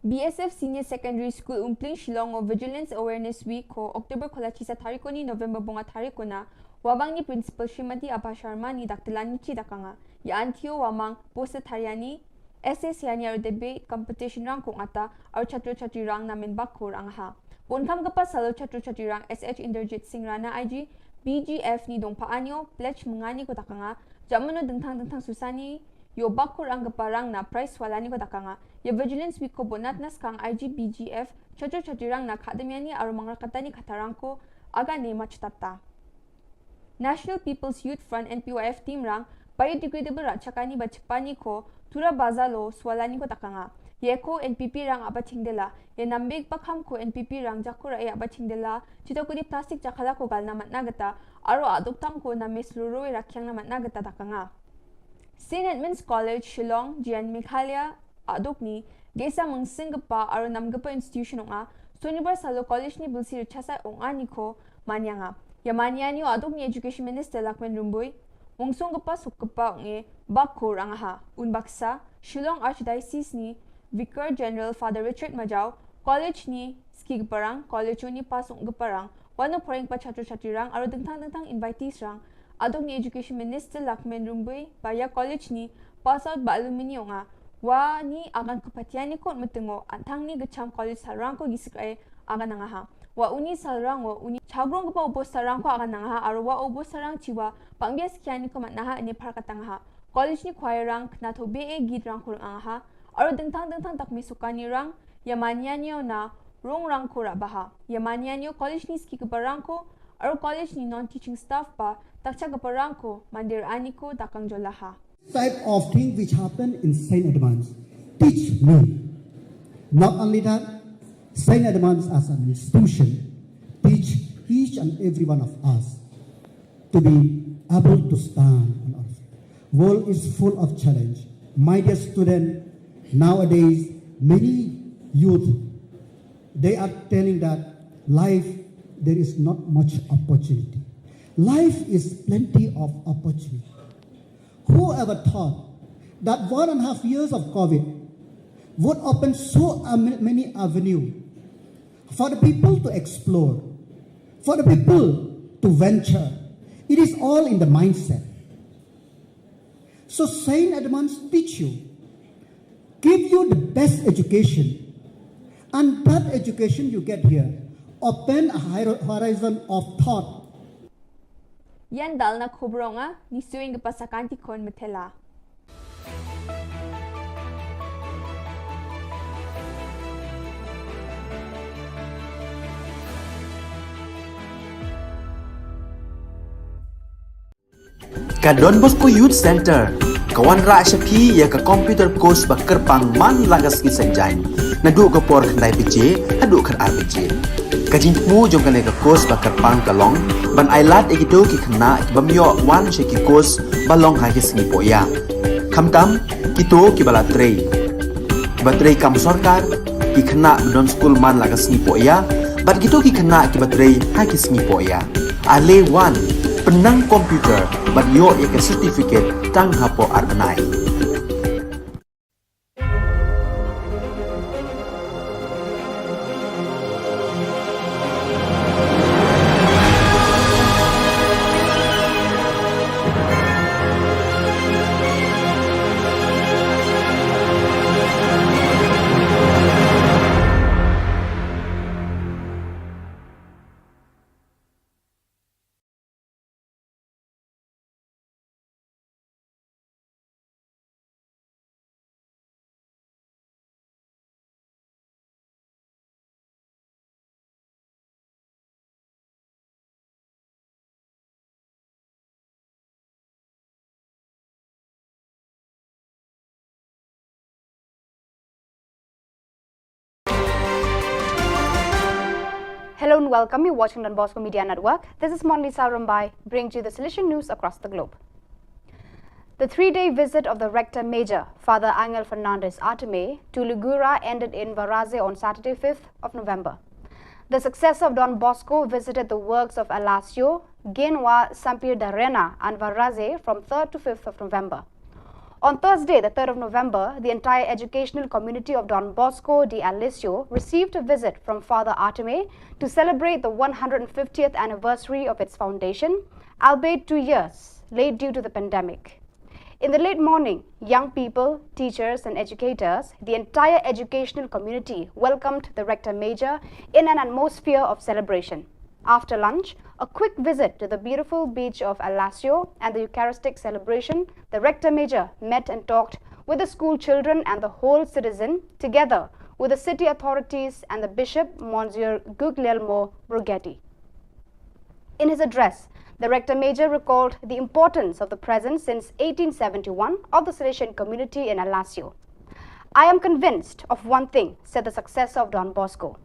B S F Senior Secondary School Umpling Shillong o Vigilance Awareness Week ko October kola chisa tarikoni November bonga tarikona. Wabang ni Principal Srimati Abha Sharma ni dak telan ni chi dakanga. Ya antio wamang poster tariani, essay siani aro debate competition rang kong ata aro chatro chatri rang namen bakur ang ha. Ponkam kepa salo chatro chatri rang S H Inderjit Singh Rana I G, B G F ni dongpa anio, pledge mengani ko dakanga, jamano dengtang dengtang susani, yo bakur ang kepa rang na price walani ko dakanga. Ya Vigilance Week ko bonat na skang I G B G F, chatro chatri rang na kademiani aro mangrakatani katarang ko, aga ne machutata. National People's Youth Front N P Y F team rang, biodegradable rachakani ba chepani ko, tura bazalo, swalani ko dakanga. Yeko N P P rang aba chingdela, ye nambik pakam ko N P P rang jakura e aba chingdela, chito kudi plastic jakala ko galna matna geta, aro aduk tang ko na mes luroi rakyang na matna geta dakanga. Saint Edmund's College, Shillong, Jian Meghalaya, aduk ni, gesa mengsing gepa aro nam gepa institution ong a, sonibar salo college ni bilsi rechasa ong a ni ko, manyanga. Ya manyani o aduk ni Education Minister Lakmen Rumbui, mengsung gepa suk gepa ong e, bakur ang ha, un baksa, Shillong Archdiocese ni, Vicar General Father Richard Majau, college ni, ski gepa rang, college ni pasung gepa rang, wano poreng pa chatro chatri rang, aro dengtang dengtang invitees rang, aduk ni Education Minister Lakmen Rumbui, baya college ni, pass out ba alumni ong a, wa ni agan kepatian ni kot metengo, antang ni gecham college sarang ko gisik e, agan ang ha. Wa uni sarang o, uni chagrong gepa ubo sarang ko agan ang ha, aro wa ubo sarang chiwa, pangbias kian ni ko matna ha, ni par katang ha. College ni choir rang, kena tho be e git rang ko ang ha, aro dengtang dengtang tak mesukani rang, ya manyani o na, rong rang ko ra baha. Ya manyani o college ni ski gepa rang ko, aro college ni non-teaching staff pa, takcha gepa rang ko, mandir ani ko, dakang jolaha. Type of thing which happened in Saint Edmund's teach me. Not only that, Saint Edmund's as an institution teach each and every one of us to be able to stand on our feet. World is full of challenge. My dear student, nowadays many youth, they are telling that life, there is not much opportunity. Life is plenty of opportunity. Whoever thought that one and a half years of COVID would open so am- many avenues for the people to explore, for the people to venture? It is all in the mindset. So Saint Edmund's teach you, give you the best education, and that education you get here open a higher horizon of thought. Yan dal na khubor ong a, ni suing ke pasakan ti kon metela. Ka Don Bosco Youth Center ka wanrah sha phi ïa ka computer course ba kyrpang man la ka sngi Saitjaiñ, naduh ka por khyndai baje haduh khatar baje. Ka jingthmu jong kane ka course ba kyrpang ka long ban ailad ïa kito ki khynnah ki bym ïoh wan sha ki course ba long ha ki sngi pohïap. Khamtam kito kiba la trei, kiba trei kam sorkar, ki khynnah ba don skul man la ka sngi pohïap, bad kito ki khynnah kiba trei ha ki sngi pohïap. Ale wan, pynnang computer bad ïoh ïa ka certificate tang hapoh ar bnai. Hello and welcome. You're watching Don Bosco Media Network. This is Monlisa Rumbai, bringing you the Salesian news across the globe. The three-day visit of the Rector Major, Father Angel Fernandez Artime, to Ligura ended in Varaze on Saturday, fifth of November. The successor of Don Bosco visited the works of Alasio, Genwa Sampierdarena and Varaze from third to fifth of November. On Thursday, the third of November, the entire educational community of Don Bosco de Alasio received a visit from Father Artime to celebrate the one hundred fiftieth anniversary of its foundation, albeit two years late due to the pandemic. In the late morning, young people, teachers, and educators, the entire educational community welcomed the Rector Major in an atmosphere of celebration. After lunch, a quick visit to the beautiful beach of Alasio and the Eucharistic celebration, the Rector Major met and talked with the school children and the whole citizen, together with the city authorities and the Bishop, Monsignor Guglielmo Broghetti. In his address, the Rector Major recalled the importance of the presence since eighteen seventy-one of the Salesian community in Alasio. "I am convinced of one thing," said the successor of Don Bosco.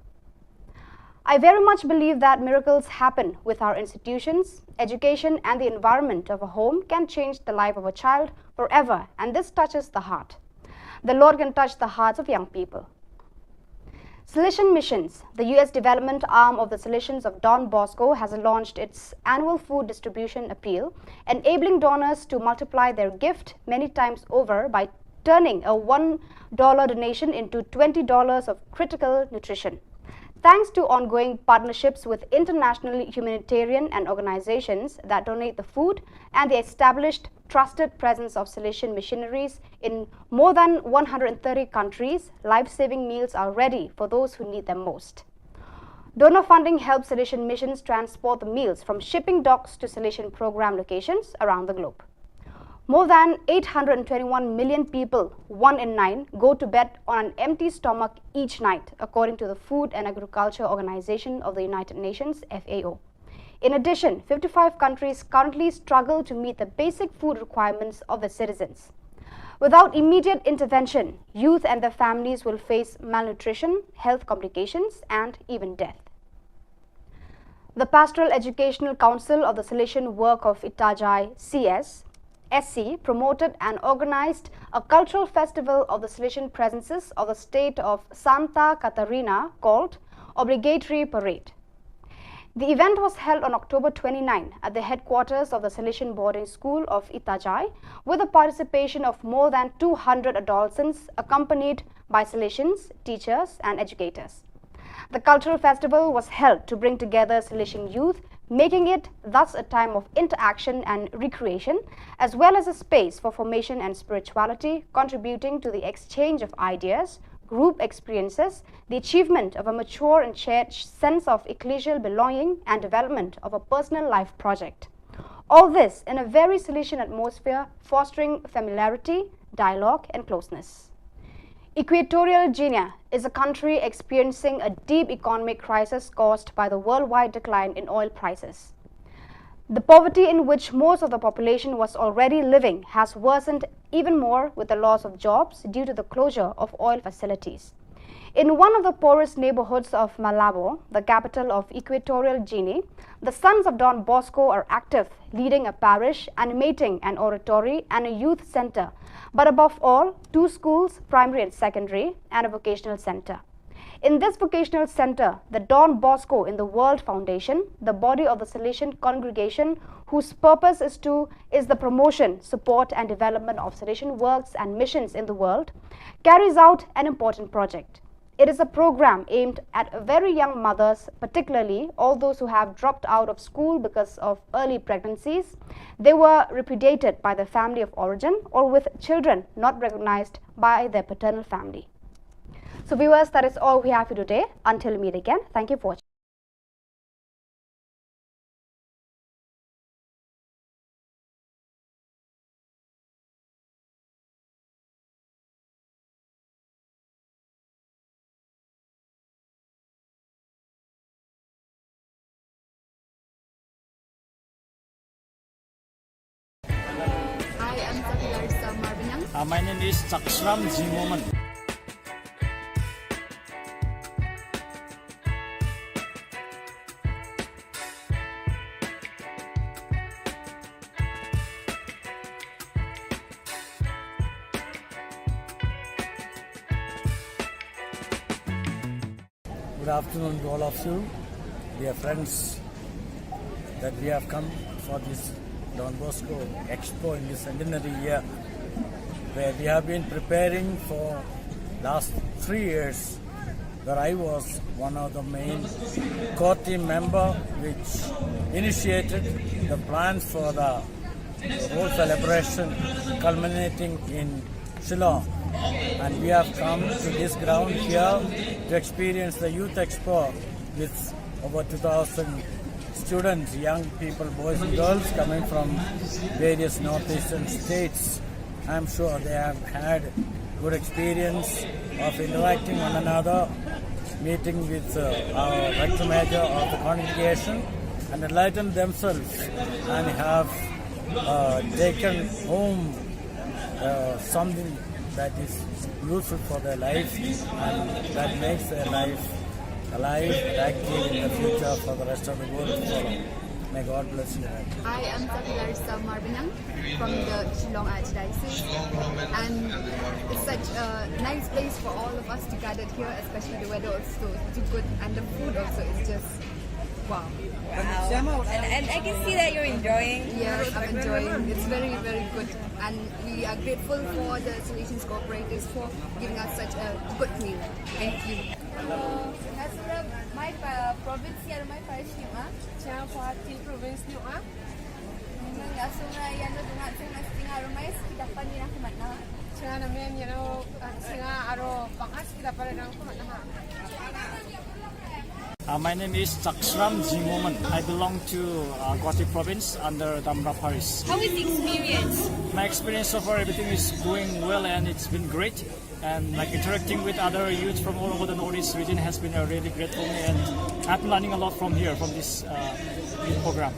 "I very much believe that miracles happen with our institutions, education, and the environment of a home can change the life of a child forever, and this touches the heart. The Lord can touch the hearts of young people." Salesian Missions, the U S development arm of the Salesians of Don Bosco, has launched its annual food distribution appeal, enabling donors to multiply their gift many times over by turning a one dollar donation into twenty dollars of critical nutrition. Thanks to ongoing partnerships with international humanitarian and organizations that donate the food and the established trusted presence of Salesian missionaries in more than one hundred thirty countries, life-saving meals are ready for those who need them most. Donor funding helps Salesian Missions transport the meals from shipping docks to Salesian program locations around the globe. More than eight hundred twenty-one million people, one in nine, go to bed on an empty stomach each night, according to the Food and Agriculture Organization of the United Nations, F A O. In addition, fifty-five countries currently struggle to meet the basic food requirements of their citizens. Without immediate intervention, youth and their families will face malnutrition, health complications, and even death. The Pastoral Educational Council of the Salesian Work of Itajai, C S, S C, promoted and organized a cultural festival of the Salesian presences of the state of Santa Catarina called Obligatory Parade. The event was held on October twenty-nine at the headquarters of the Salesian Boarding School of Itajai, with the participation of more than two hundred adolescents, accompanied by Salesians, teachers, and educators. The cultural festival was held to bring together Salesian youth, making it thus a time of interaction and recreation, as well as a space for formation and spirituality, contributing to the exchange of ideas, group experiences, the achievement of a mature and shared sense of ecclesial belonging, and development of a personal life project. All this in a very Salesian atmosphere, fostering familiarity, dialogue, and closeness. Equatorial Guinea is a country experiencing a deep economic crisis caused by the worldwide decline in oil prices. The poverty in which most of the population was already living has worsened even more with the loss of jobs due to the closure of oil facilities. In one of the poorest neighborhoods of Malabo, the capital of Equatorial Guinea, the Sons of Don Bosco are active, leading a parish, animating an oratory and a youth center, but above all, two schools, primary and secondary, and a vocational center. In this vocational center, the Don Bosco in the World Foundation, the body of the Salesian congregation whose purpose is to is the promotion, support, and development of Salesian works and missions in the world, carries out an important project. It is a program aimed at very young mothers, particularly all those who have dropped out of school because of early pregnancies. They were repudiated by their family of origin or with children not recognized by their paternal family. So viewers, that is all we have for today. Until we meet again, thank you for watching. Hi, I'm Sakhilarissa Marbaniang. Uh, my name is Chakshram Jimoman. Good afternoon to all of you, dear friends, that we have come for this Don Bosco Expo in this centenary year, where we have been preparing for last three years, where I was one of the main core team member which initiated the plans for the whole celebration culminating in Shillong. And we have come to this ground here to experience the Youth Expo with over two thousand students, young people, boys and girls coming from various northeastern states. I'm sure they have had good experience of interacting one another, meeting with uh, our rector major of the congregation, and enlighten themselves and have uh, taken home uh, something that is useful for their life and that makes their life alive and active in the future for the rest of the world to follow. May God bless you. I am Safila Rizal Marbaniang from the Shillong Archdiocese, and it's such a nice place for all of us to gather here, especially the weather also is too good and the food also is just wow. Wow. And, and I can see that you're enjoying. Yes, I'm enjoying. It's very, very good. And we are grateful for the Salesian Cooperators for giving us such a good meal. Thank you. Hello. Nga sumra mai pa province ïa mai parish ni ma. Cha party province ni ma. Nga sumra ïa no dunga sing mas tinga rumai ski dapan ni aku mana. Cha na men ïa no singa aro pangas ski dapan ni aku mana. Uh, my name is Taksram Jimoman. I belong to uh, Guwahati province under Damra Parish. How is the experience? My experience so far, everything is going well and it's been great. And like interacting with other youths from all over the Northeast region has been a really great for me, and I've been learning a lot from here, from this uh, youth program.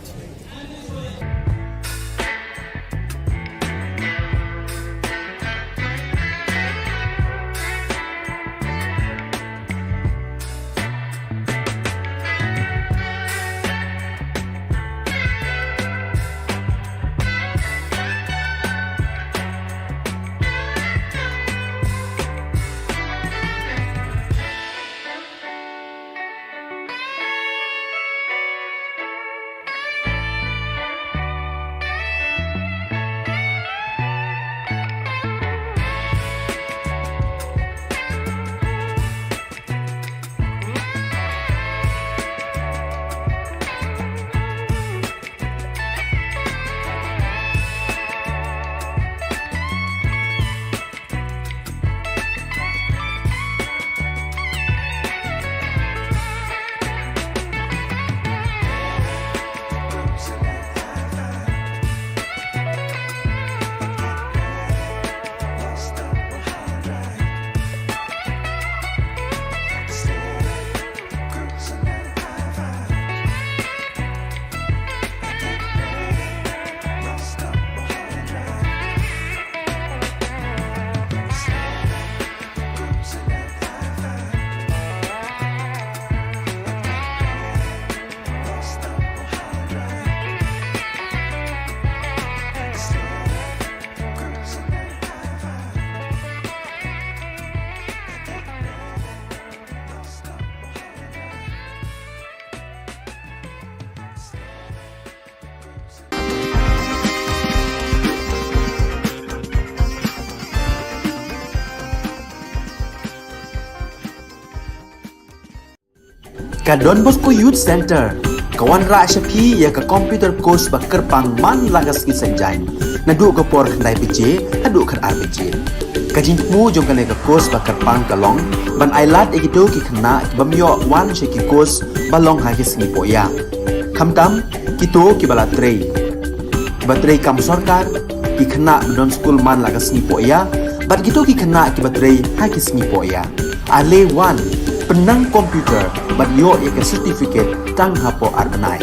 Ka Don Bosco Youth Center ka wanrah sha phi ïa ka computer course ba kyrpang man la ka sngi Saitjaiñ, naduh ka por khyndai baje haduh khatar baje. Ka jingthmu jong kane ka course ba kyrpang ka long ban ailad ïa kito ki khynnah ki bym ïoh wan sha ki course ba long ha ki sngi pohïa. Khamtam kito kiba la trei, kiba trei kam sorkar, ki khynnah ba don skul man la ka sngi pohïa, bad kito ki khynnah kiba trei ha ki sngi pohïa. Ale wan, pynnang computer bad ïoh ïa ka certificate tang hapoh ar bnai.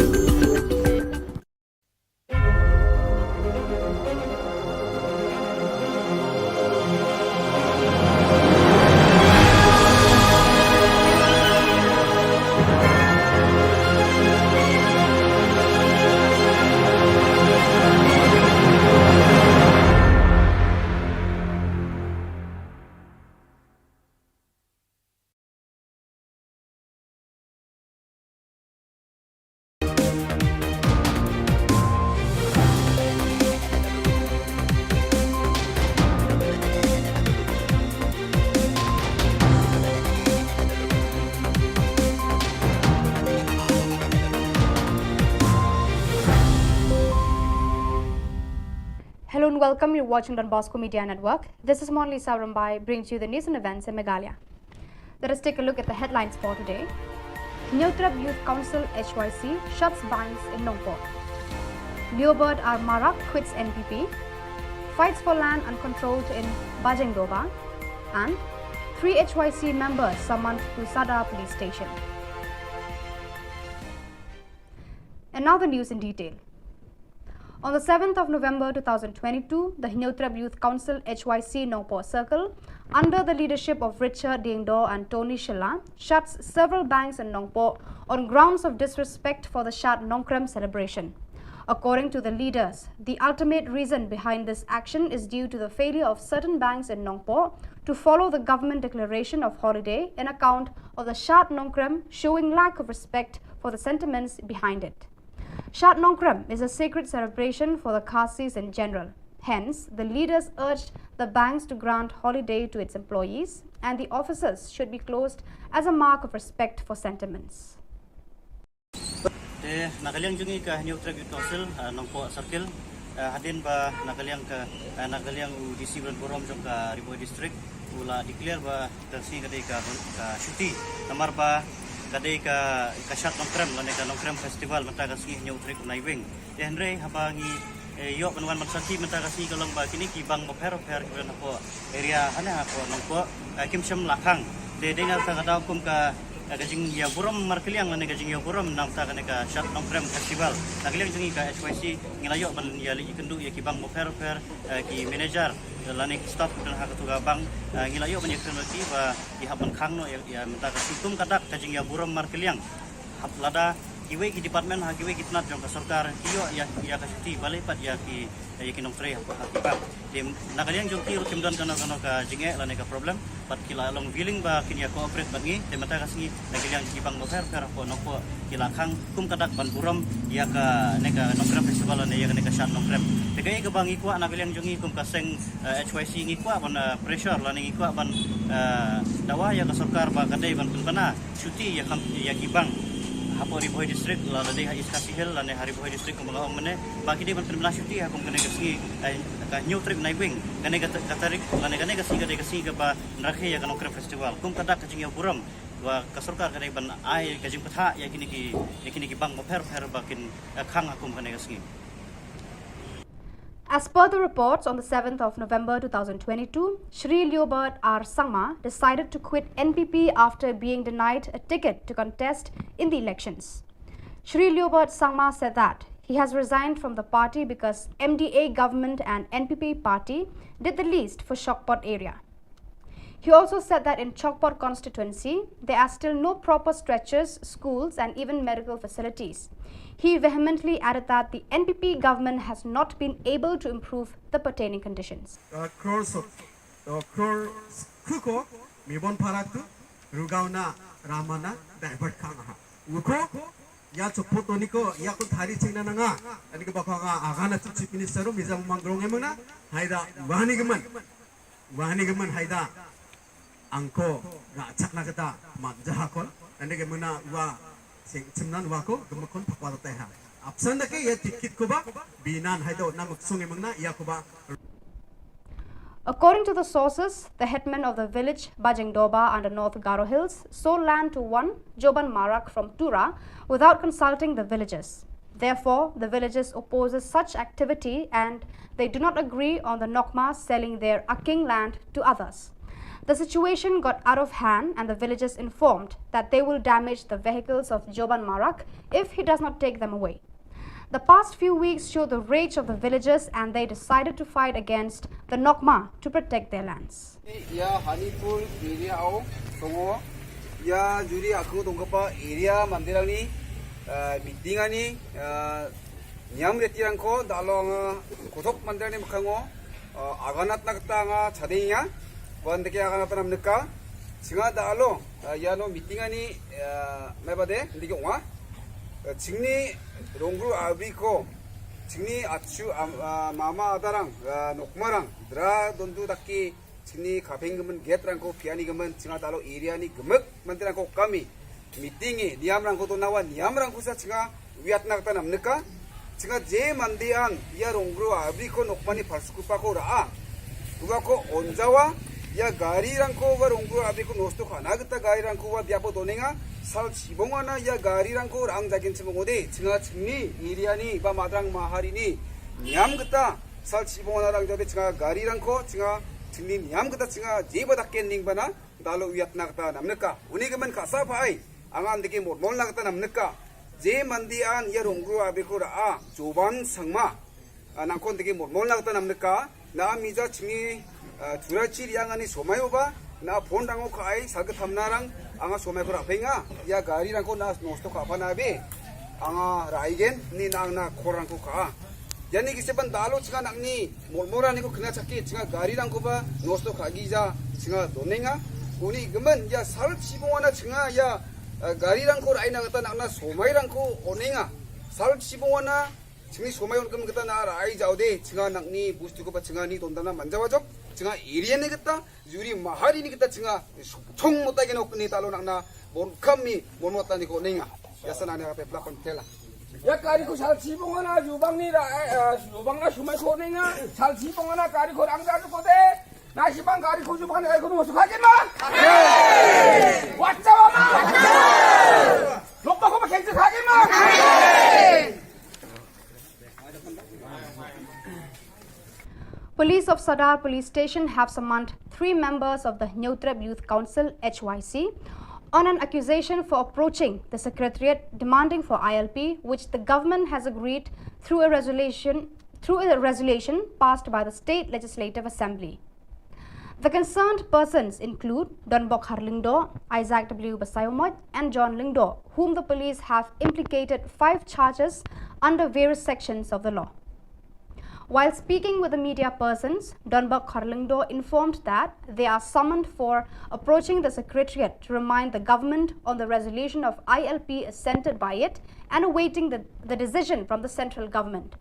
Welcome, you're watching Don Bosco Media Network. This is Monalisa Rymbai, bringing to you the news and events in Meghalaya. Let us take a look at the headlines for today. Hynñiewtrep Youth Council, H Y C, shuts banks in Nongpoh. Liobert R Marak quits N P P. Fights for land uncontrolled in Bajengdoba. And three H Y C members summoned to Sadar Police Station. And now the news in detail. On the seventh of November two thousand twenty-two, the Hynñiewtrep Youth Council, H Y C, Nongpoh Circle, under the leadership of Richard Diengdoh and Tony Shylla, shuts several banks in Nongpoh on grounds of disrespect for the Shad Nongkrem celebration. According to the leaders, the ultimate reason behind this action is due to the failure of certain banks in Nongpoh to follow the government declaration of holiday in account of the Shad Nongkrem, showing lack of respect for the sentiments behind it. Shad Nongkrem is a sacred celebration for the Khasis in general. Hence, the leaders urged the banks to grant holiday to its employees, and the offices should be closed as a mark of respect for sentiments. Te na ka liang jong ngi ka Hynñiewtrep Youth Council, ah, Nongpoh Circle, ah, hadien ba na ka liang ka, ah, na ka liang u D C Wren Burom jong ka Ri Bhoi District u la declare ba ka sngi ka dei ka, ka shuti, namar ba ka dei ka, ka Shad Nongkrem lane ka Nongkrem Festival mynta ka sngi Hynñiewtrep Naiwieng. Te hynrei haba ngi, eh, ïoh ban wan ban sakhi mynta ka sngi ka long ba kine ki bank bapher bapher kiba don hapoh area hane hapoh Nongpoh, eh, kim shym la khang. Te dei na kata ka daw kum ka, eh, ka jingïaburom markylliang lane ka jingïaburom na bynta kane ka Shad Nongkrem Festival. Na ka liang jong ngi ka H Y C ngi la ïoh ban ïaleh ïakynduh ïa ki bank bapher bapher, eh, ki manager, eh, lane ki staff kiba don ha kato ka bank, eh, ngi la ïoh ban ïakren bad ki ba ki hap ban khang noh ïa, ïa mynta ka sngi kum ka dak ka jingïaburom markylliang. Hap lada kiwei ki department ha kiwei ki tnat jong ka sorkar ki ïoh ïa, ïa ka shuti balei pat ïa ki, ïa ki nongtrei ha, ha ki bank. Te na ka liang jong ki ruh kim don kano kano ka jingeh lane ka problem, bad ki la long willing ba kin ïa cooperate bad ngi. Te mynta ka sngi na ka liang ki bank bapher bapher hapoh Nongpoh ki la khang kum ka dak ban burom ïa kane ka Nongkrem Festival lane ïa kane ka Shad Nongkrem. Te kaei kaba ngi kwah na ka liang jong ngi kum ka seng, eh, H Y C ngi kwah ban, eh, pressure lane ngi kwah ban, eh, dawa ïa ka sorkar ba ka dei ban pynbna shuti ïa kam, ïa ki bank hapoh Ri Bhoi District, la, la dei ha East Khasi Hills lane ha Ri Bhoi District kumba nga ong mynne, ba ki dei ban pynbna shuti ha kum kane ka sngi, eh, ka Hynñiewtrep Naiwieng, kane ka, ka tarik lane kane ka sngi ka dei ka sngi kaba rakhe ïa ka Nongkrem Festival. Kum ka dak ka jingïaburom ba ka sorkar ka dei ban ai ka jingpynthah ïa kine ki, ïa kine ki bank bapher bapher ba kin, eh, khang ha kum kane ka sngi. As per the reports, on the seventh of November two thousand twenty-two, Shri Liobert R Sangma decided to quit N P P after being denied a ticket to contest in the elections. Shri Liobert Sangma said that he has resigned from the party because M D A government and N P P party did the least for Shokpot area. He also said that in Shokpot constituency, there are still no proper stretchers, schools, and even medical facilities. He vehemently added that the N P P government has not been able to improve the pertaining conditions. Uh, crores of, uh, crores khuko mibon parak tu rugauna ramana divert khang ha. Uko ya chopoto niko ya ko thari chingna nanga. Ani ko bakho nga agana tu chief minister ru mijam mangrong emuna. Haida wani geman. Wani geman haida. Angko ga chakna kata mat jahakon. Ani gemuna wa sing chimnan wako gemakon pakwa teha. Apsan dake ya tikit ko ba binan haida na maksung emuna ya ko ba. According to the sources, the headman of the village Bajengdoba under North Garo Hills sold land to one Joban Marak from Tura without consulting the villagers. Therefore, the villagers opposes such activity and they do not agree on the Nokma selling their Aking land to others. The situation got out of hand and the villagers informed that they will damage the vehicles of Joban Marak if he does not take them away. The past few weeks showed the rage of the villagers and they decided to fight against the Nokma to protect their lands. Ia Hanipur area o tongo. Ia juri aku tongkapa area mandirangni, eh, meeting ani, eh, niam reti rangko dalong, eh, kotok mandirangni mekhango. Eh, aganat na kata nga chading ya. Wan deke aganat na meneka. Singa da alo, eh, iano meeting ani, eh, mai bade, ndike ong. Eh, chingni ronggru abri ko. Chingni achu, am, ah, mama adarang, eh, nokmarang. Dra dondu daki chingni kapeng gemen get rangko piani gemen chinga da alo area ni gemek mandirangko kami. Meeting i niam rangko to nawa niam rangko sa chinga wiat na kata na meneka. Chynga je mande an ïa rong gru abri ko nokmani pharskrupa ko rah a, uba ko onjawa ïa garirangko ba rong gru abri ko nosto khana kita garirangko ba biapo donenga. Sal chibong ana ïa garirangko rang jagin chibong ode. Chynga chingni area ni ba madrang mahari ni niam kita sal chibong ana rang jagin chynga garirangko chynga chingni niam kita chynga je ba daken ning bana dalo ïatna kita namneka. Uni kemen kasa phai angan deke mormol na kita namneka. Je mande an ïa rong gru abri ko rah a Joban Sangma. Ah, nangkon deke mormol na kita namneka. Na mija chmi, ah, chura chiri angani somai uba na phone rango ka ai saga thamna rang anga somai ko rah penga ïa garirangko na nosto ka pa na be anga raigen ni nang na khorangko ka. Ïa ni kise ban dalo chynga nangni mormora ni ko kena chaki chynga garirangko ba nosto ka gija chynga donenga. Uni kemen ïa sal chibong ana chynga ïa, ah, garirangko rai na kita nangna somairangko onenga. Sal chibong ana chingni somai on kemen kita na rai jaude chynga nangni bustu ko ba chynga ni tondana manjawa jok chynga area ni kita juri mahari ni kita chynga chung mutai geno ni talo nangna bon kami bon mota ni ko ninga. Ya sana ne ape plak kon tela. Ya kari ko sal chibong ana jubang ni ra, eh, eh, jubang na sumai ko ninga. Sal chibong ana kari ko rang jar ko de. Na chibang kari ko jubang na kari ko mo sukha ke ma. Wacha ma. Lokpa ko ma kenji kha ke ma. Police of Sadar Police Station have summoned three members of the Hynñiewtrep Youth Council, H Y C, on an accusation for approaching the secretariat demanding for I L P, which the government has agreed through a resolution, through a resolution passed by the State Legislative Assembly. The concerned persons include Donbok Kharlyngdoh, Isaac W Basaiawmoit, and John Lyngdoh, whom the police have implicated five charges under various sections of the law. While speaking with the media persons, Donbok Kharlyngdoh informed that they are summoned for approaching the secretariat to remind the government on the resolution of I L P assented by it and awaiting the, the decision from the central government.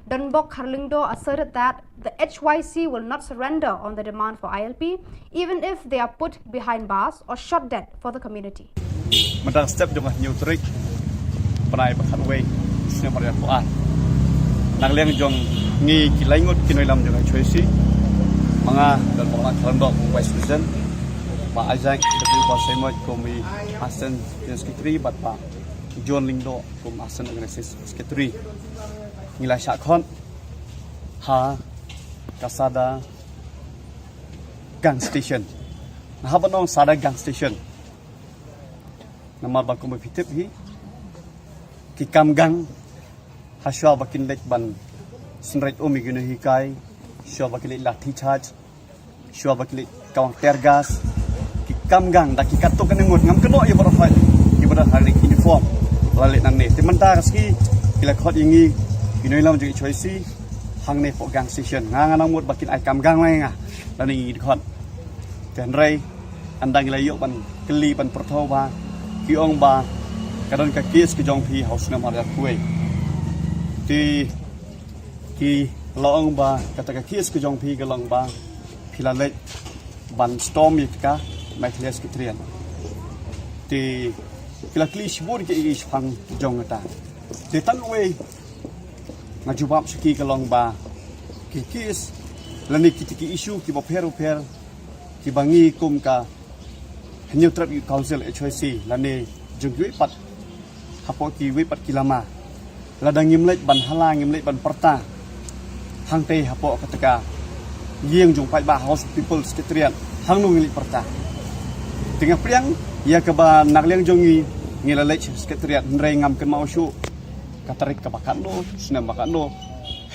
Donbok Kharlyngdoh asserted that the H Y C will not surrender on the demand for I L P, even if they are put behind bars or shot dead for the community. Mynta step jong ka hynñiew tarik bnai ba khatwei snem ar hajar arphew ar. Na ka liang jong ngi ki lai ngut ki nongïalam jong ka H Y C, ma nga Donbok Kharlyngdoh kum Vice President, Bah Isaac W Basaiawmoit kum i Assistant General Secretary bad Bah John Lyngdoh kum Assistant Organizing Secretary. Ngi la shah khot ha ka Sadar Gang Station. Nga hap ban ong Sadar Gang Station namar ba kum ba phi tip hi, ki kam gang ha shuwa ba kin leit ban synreit um ïa ki nonghikai, shuwa ba kin leit lathi charge, shuwa ba ki leit kawang tear gas, ki kam gang da ki katto katne ngut. Ngam kynnoh ïa baroh hi, ïa baroh ha ki uniform la leit nangne. Te mynta ka sngi ki la khot ïa ngi ki nongïalam jong H Y C hangne hapoh Gang Station. Nga nga nang mut ba kin ai kam gang lang ïa nga lane ngi dkhot. Te hynrei ynda ngi la ïoh ban kylli ban pyrthaw ba ki ong ba ka don ka case ka jong phi ha u snem ar hajar arphew wei. Te ki la ong ba kata ka case ka jong phi ka long ba phi la leit ban storm ïa ka Meghalaya Secretariat. Te ki la kylli shibun ki ïa ki shaphang jong kata. Te tang wei nga jubab sha ki ka long ba ki case lane kita ki issue kiba pher u pher kiba ngi kum ka Hynñiewtrep Youth Council, H Y C, lane jong kiwei pat hapoh kiwei pat ki lama, lada ngim leit ban hala, ngim leit ban pyrta hangtei hapoh kata ka ïing jong paidbah, House of People Secretariat, hangno ngin leit pyrta? Te nga pdiang ïa kaba na ka liang jong ngi ngi la leit sha Secretariat, hynrei ngam kynmaw shuh ka tarik kaba katno, snem ba katno.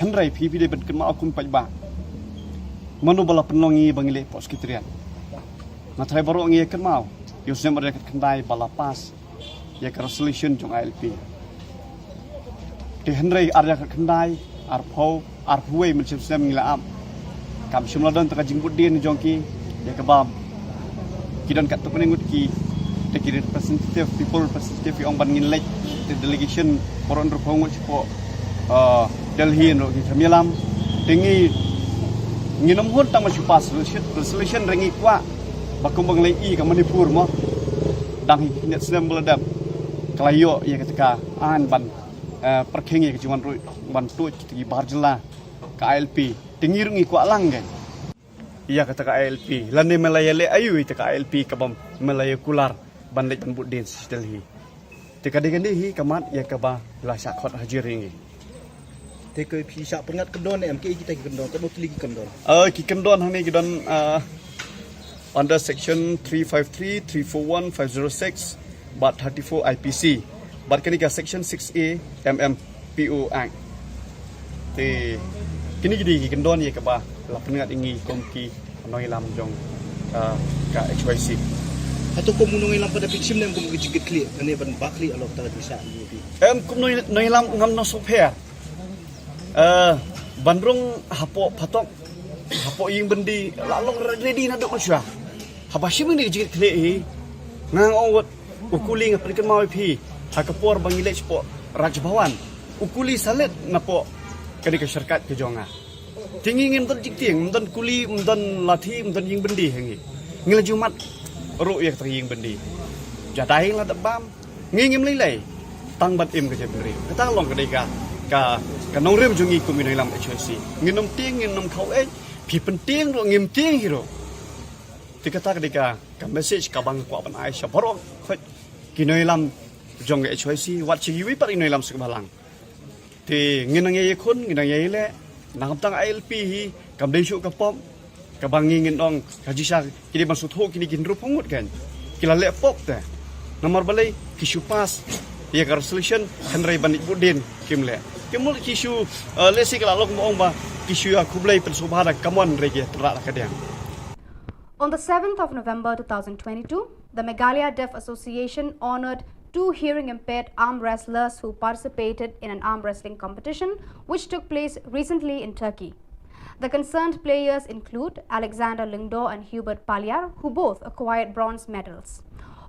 Hynrei phi phi dei ban kynmaw kum paidbah, mano ba la pynlong ngi ba ngi leit hapoh Secretariat? Nga tharai baroh ngi ïa kynmaw ïa u snem ar hajar khatkhyndai ba la pass ïa ka resolution jong I L P. Te hynrei ar hajar khatkhyndai, arphew, arphew wei mynshem snem ngi la ap. Kam shym la don ta ka jingbuddien jong ki ïa kaba ki don katto katne ngut ki, te ki representative, people representative ki ong ban ngin leit, te delegation baroh hynriewphew ngut shapoh, uh, Delhi ruh ki kam ïalam. Te ngi, ngin ym hun tang ban shu pass resolution, resolution hynrei ngi kwah ba kumba ngi la ïohi ka Manipur mo, dang hi ki khyndiat snem ba la dep ka la ïoh ïa kata ka aiñ ban Pyrkhing ïa ka jingwan ruh ban tuid kita ki bar jylla ka I L P. Te ngi ruh ngi kwah lang kan ïa kata ka I L P. Lane me la ïaleh aïu ïa kata ka I L P kaba me la ïa kular ban leit ban bud dien sha Delhi. Te ka dei kane hi ka mat ïa kaba la shah khot hajir ïa ngi. Te ka phi shah pyrngat kyndon em ki kita ki kyndon, katno tylli ki kyndon? Ah, ki kyndon hangne ki don, ah, under section three five three, three four one, five zero six bad thirty-four I P C bad kane ka section six A M M P O Act. Te kine ki dei ki kyndon ïa kaba la pyngat ïa ngi kum ki nongïalam jong ka, ka H Y C. Hato kum u nongïalam pat da phi shim ne em kum ki jingkitkhlieh ne ban bah khlieh halor kata ka jingshah ïa phi? Em, kum nong, nongïalam ngam nang sngewpher. Eh, ban rung hapoh phatok, hapoh ïing byndi, la long ready naduh mynshuwa. Haba shim ïa kane ka jingkitkhlieh hi, nga ong wat u kuli, nga pynkynmaw ïa phi ha ka por ba ngi leit shapoh Raj Bhavan, u kuli sa leit napoh kane ka syrkat ka jong nga. Te ngi ngim don jingtieng, ym don kuli, ym don lathi, ym don ïing byndi ha ngi. Ngi la ju mad ruh ïa kata ka ïing byndi. Jadai la dep bam, ngi ngim lei lei tang ban im ka jaitbynriew. Kata long ka dei ka, ka, ka nongrim jong ngi kum ki nongïalam H Y C. Ngin ym tieng, ngin ym khawieit, phi pyntieng ruh ngim tieng hi ruh. Te kata ka dei ka, ka message kaba nga kwah ban ai sha baroh khoit ki nongïalam jong ka H Y C, wat sha kiwei pat ki nongïalam suk balang. Te ngin nang ïa ïakhun, ngin nang ïa ïaleh, nangta ka I L P hi kam dei shuh ka pop kaba ngi ngin ong ka jingshah. Ki dei ban sngewthuh kine ki hynriewphew ngut kan, ki la leh pop te. Namar balei? Ki shu pass ïa ka resolution, hynrei ban leit bud dien kim leh. Ki mut ki shu, eh, lehse ki la long, ong ba ki shu ïa khublei pynsngewbha da ka mon, hynrei ki pynrah da ka diang. On the seventh of November two thousand twenty-two, the Meghalaya Deaf Association honored two hearing impaired arm wrestlers who participated in an arm wrestling competition which took place recently in Turkey. The concerned players include Alexander Lyngdoh and Hubert Paliar, who both acquired bronze medals.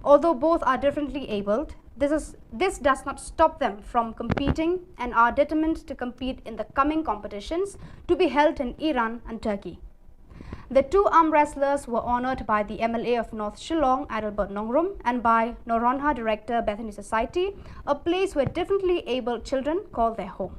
Although both are differently abled, this is, this does not stop them from competing and are determined to compete in the coming competitions to be held in Iran and Turkey. The two arm wrestlers were honored by the M L A of North Shillong, Adelbert Nongrum, and by Noronha Director, Bethany Society, a place where differently abled children call their home.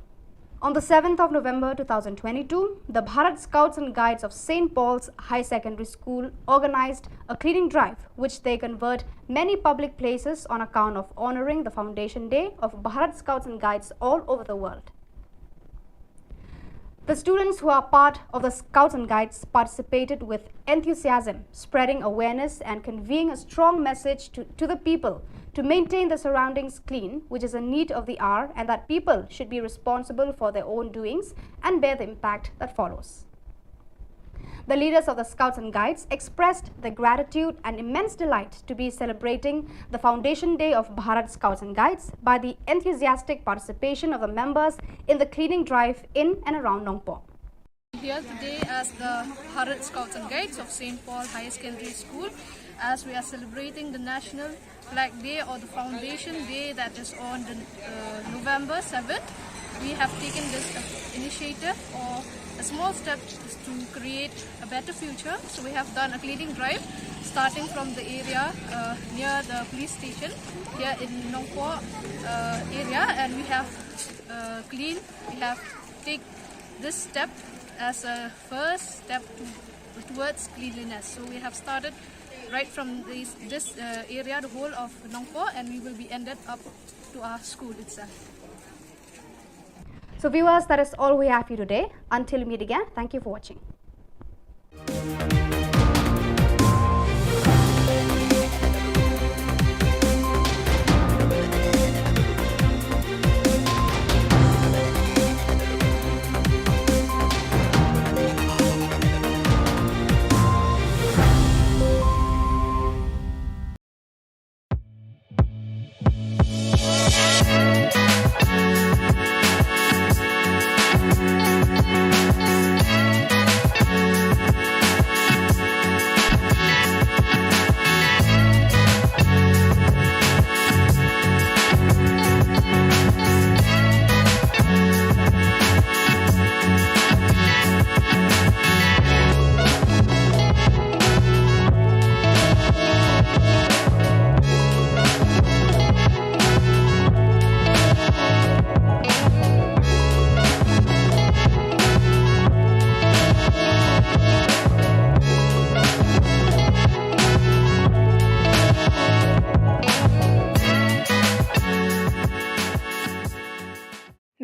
On the seventh of November two thousand twenty-two, the Bharat Scouts and Guides of Saint Paul's High Secondary School organized a cleaning drive, which they convert many public places on account of honoring the Foundation Day of Bharat Scouts and Guides all over the world. The students who are part of the Scouts and Guides participated with enthusiasm, spreading awareness and conveying a strong message to, to the people to maintain the surroundings clean, which is a need of the hour, and that people should be responsible for their own doings and bear the impact that follows. The leaders of the Scouts and Guides expressed their gratitude and immense delight to be celebrating the Foundation Day of Bharat Scouts and Guides by the enthusiastic participation of the members in the cleaning drive in and around Nongpoh. Here today as the Bharat Scouts and Guides of Saint Paul Higher Secondary School, as we are celebrating the National Flag Day or the Foundation Day that is on the, uh, November seventh. We have taken this, uh, initiative or a small step to create a better future. So we have done a cleaning drive starting from the area, uh, near the police station here in Nongpoh, uh, area, and we have, uh, cleaned, we have take this step as a first step to, towards cleanliness. So we have started right from this, this, uh, area, the whole of Nongpoh, and we will be ended up to our school itself. So viewers, that is all we have for you today. Until we meet again, thank you for watching.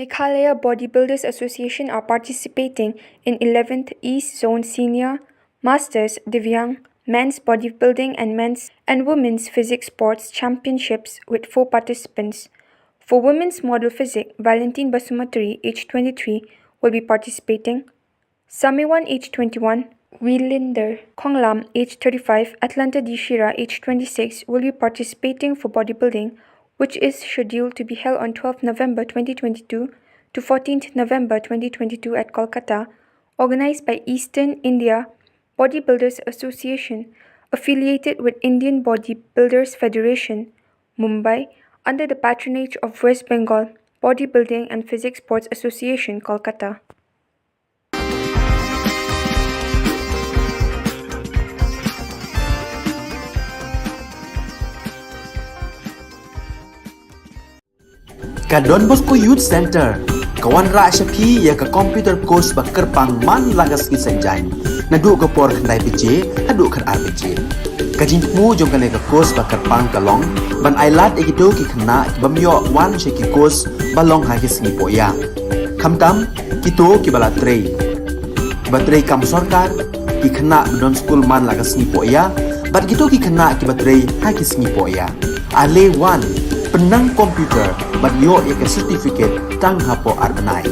Meghalaya Bodybuilders Association are participating in eleventh East Zone Senior Masters Divyang Men's Bodybuilding and Men's and Women's Physique Sports Championships with four participants. For women's model physique, Valentine Basumatary, age twenty-three, will be participating. Samiwan, age twenty-one, Wilinder Khonglam, age thirty-five, Atlanta Dishira, age twenty-six, will be participating for bodybuilding, which is scheduled to be held on twelfth November twenty twenty-two to fourteenth November twenty twenty-two at Kolkata, organized by Eastern India Bodybuilders Association, affiliated with Indian Bodybuilders Federation, Mumbai, under the patronage of West Bengal Bodybuilding and Physique Sports Association, Kolkata. Ka Don Bosco Youth Center ka wanrah sha phi ïa ka computer course ba kyrpang man la ka sngi Saitjaiñ, naduh ka por khyndai baje haduh khatar baje. Ka jingthmu jong kane ka course ba kyrpang ka long ban ailad ïa kito ki khynnah ki bym ïoh wan sha ki course ba long ha ki sngi pohïa, khamtam kito kiba la trei, kiba trei kam sorkar, ki khynnah ba don skul man la ka sngi pohïa, bad kito ki khynnah kiba trei ha ki sngi pohïa. Ale wan, pynnang computer bad ïoh ïa ka certificate tang hapoh ar bnai.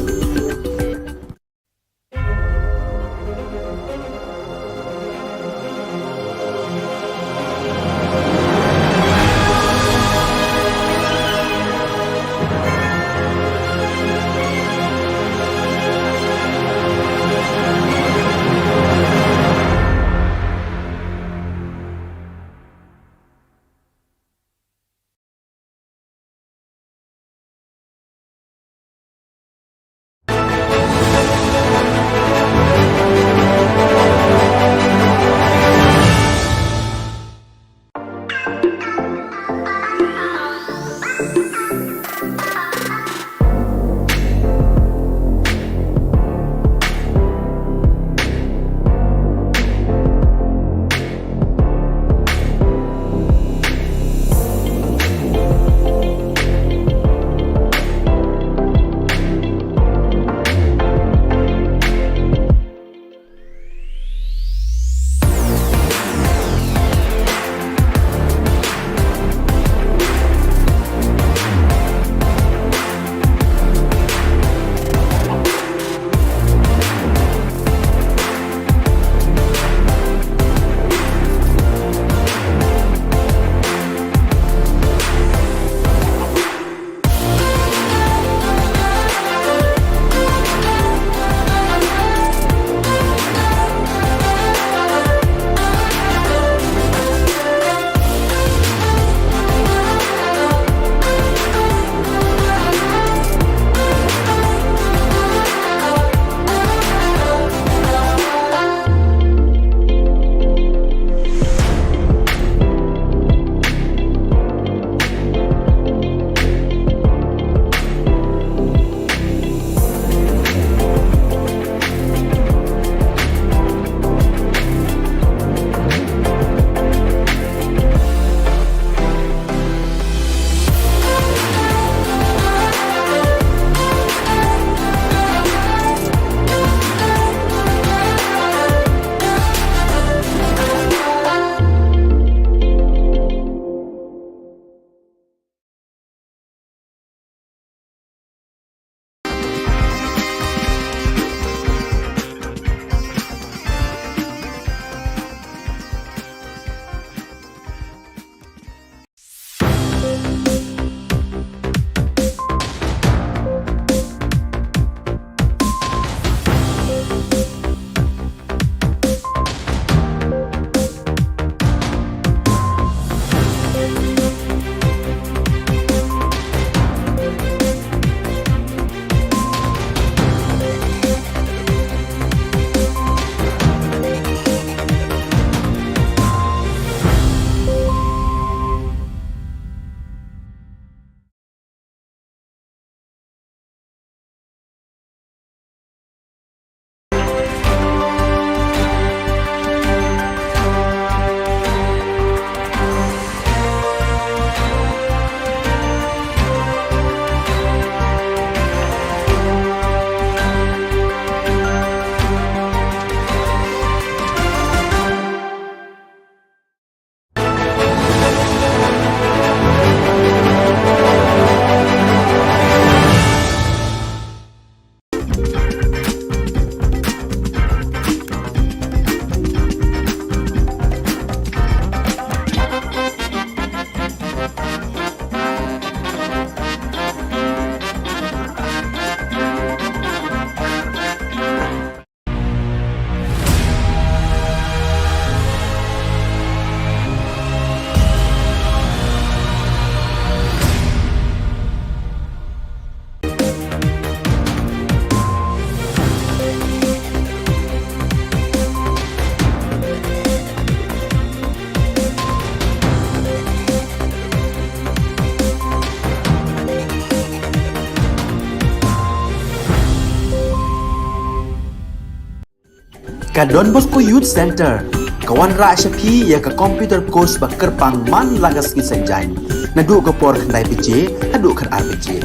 Ka Don Bosco Youth Centre ka wanrah sha phi ïa ka computer course ba kyrpang man la ka sngi Saitjaiñ, naduh ka por khyndai baje haduh khatar baje.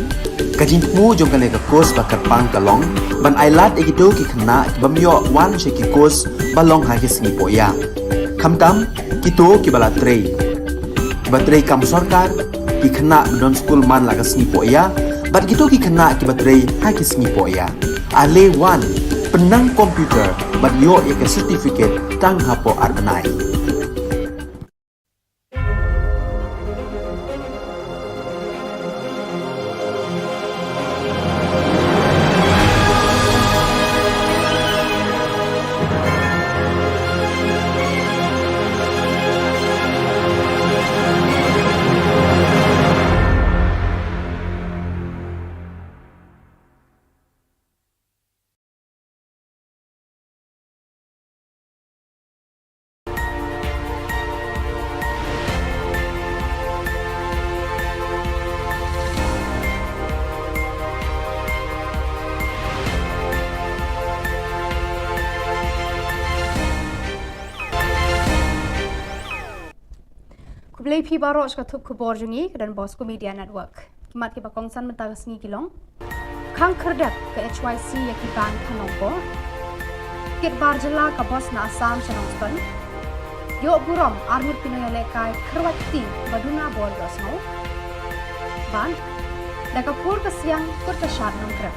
Ka jingthmu jong kane ka course ba kyrpang ka long ban ailad ïa kito ki khynnah ki bym ïoh wan sha ki course ba long ha ki sngi pohïa, khamtam kito kiba la trei, kiba trei kam sorkar, ki khynnah ba don skul man la ka sngi pohïa bad kito ki khynnah kiba trei ha ki sngi pohïa. Ale wan, pynnang computer bad ïoh ïa ka certificate tang hapoh ar bnai. Khublei phi baroh sha ka thup khubor jong ngi ka Don Bosco Media Network. Ki mat kiba kongsan mynta ka sngi ki long: Khang khyrdep ka H Y C ïa ki bank ha Nongpoh. Kit bar jylla ka bos na Assam sha Nongstoiñ. Ïoh burom arngut ki nongïalehkai kyrwat kti ba duna bor ïohsngew. Bad da ka pur ka siang kut ka shad Nongkrem.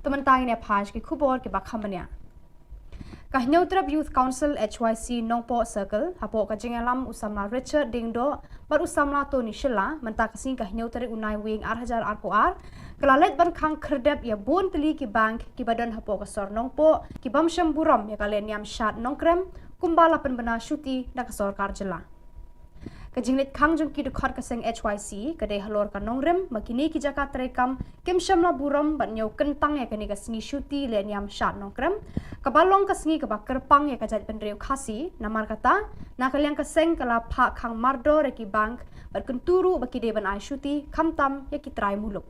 Te mynta ngin ïa phai sha ki khubor kiba kham bniah. Ka Hynñiewtrep Youth Council H Y C Nongpoh Circle hapoh ka jingïalam u samla Richard Diengdoh bad u samla Tony Shylla mynta ka sngi ka hynñiew tarik u Naiwieng ar hajar arphew ar ka la leit ban khang khyrdep ïa bun tylli ki bank kiba don hapoh ka sor Nongpoh ki bym shym burom ïa ka lehniam shad Nongkrem kumba la pynbna shuti da ka sorkar jylla. Ka jingleit khang jong ki dkhot ka seng H Y C ka dei halor ka nongrim ba kine ki jaka treikam kim shym la burom ban ñiew kyntang ïa kane ka sngi shuti lehniam shad Nongkrem, kaba long ka sngi kaba kyrpang ïa ka jaitbynriew Khasi. Namar kata, na ka liang ka seng ka la phah khang mardor ïa ki bank bad kyntu ruh ba ki dei ban ai shuti khamtam ïa ki trai muluk.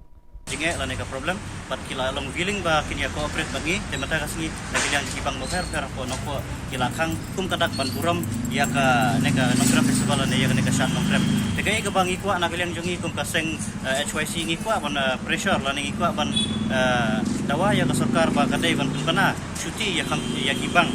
Jingeh lane ka problem bad ki la long willing ba kin ïa cooperate bad ngi. Te mynta ka sngi na ka liang ki bank bapher bapher hapoh Nongpoh ki la khang kum ka dak ban burom ïa kane ka Nongkrem Festival lane ïa kane ka shad Nongkrem. Te kaei kaba ngi kwah na ka liang jong ngi kum ka seng, eh, H Y C ngi kwah ban, eh, pressure lane ngi kwah ban, eh, dawa ïa ka sorkar ba ka dei ban pynbna shuti ïa kham, ïa ki bank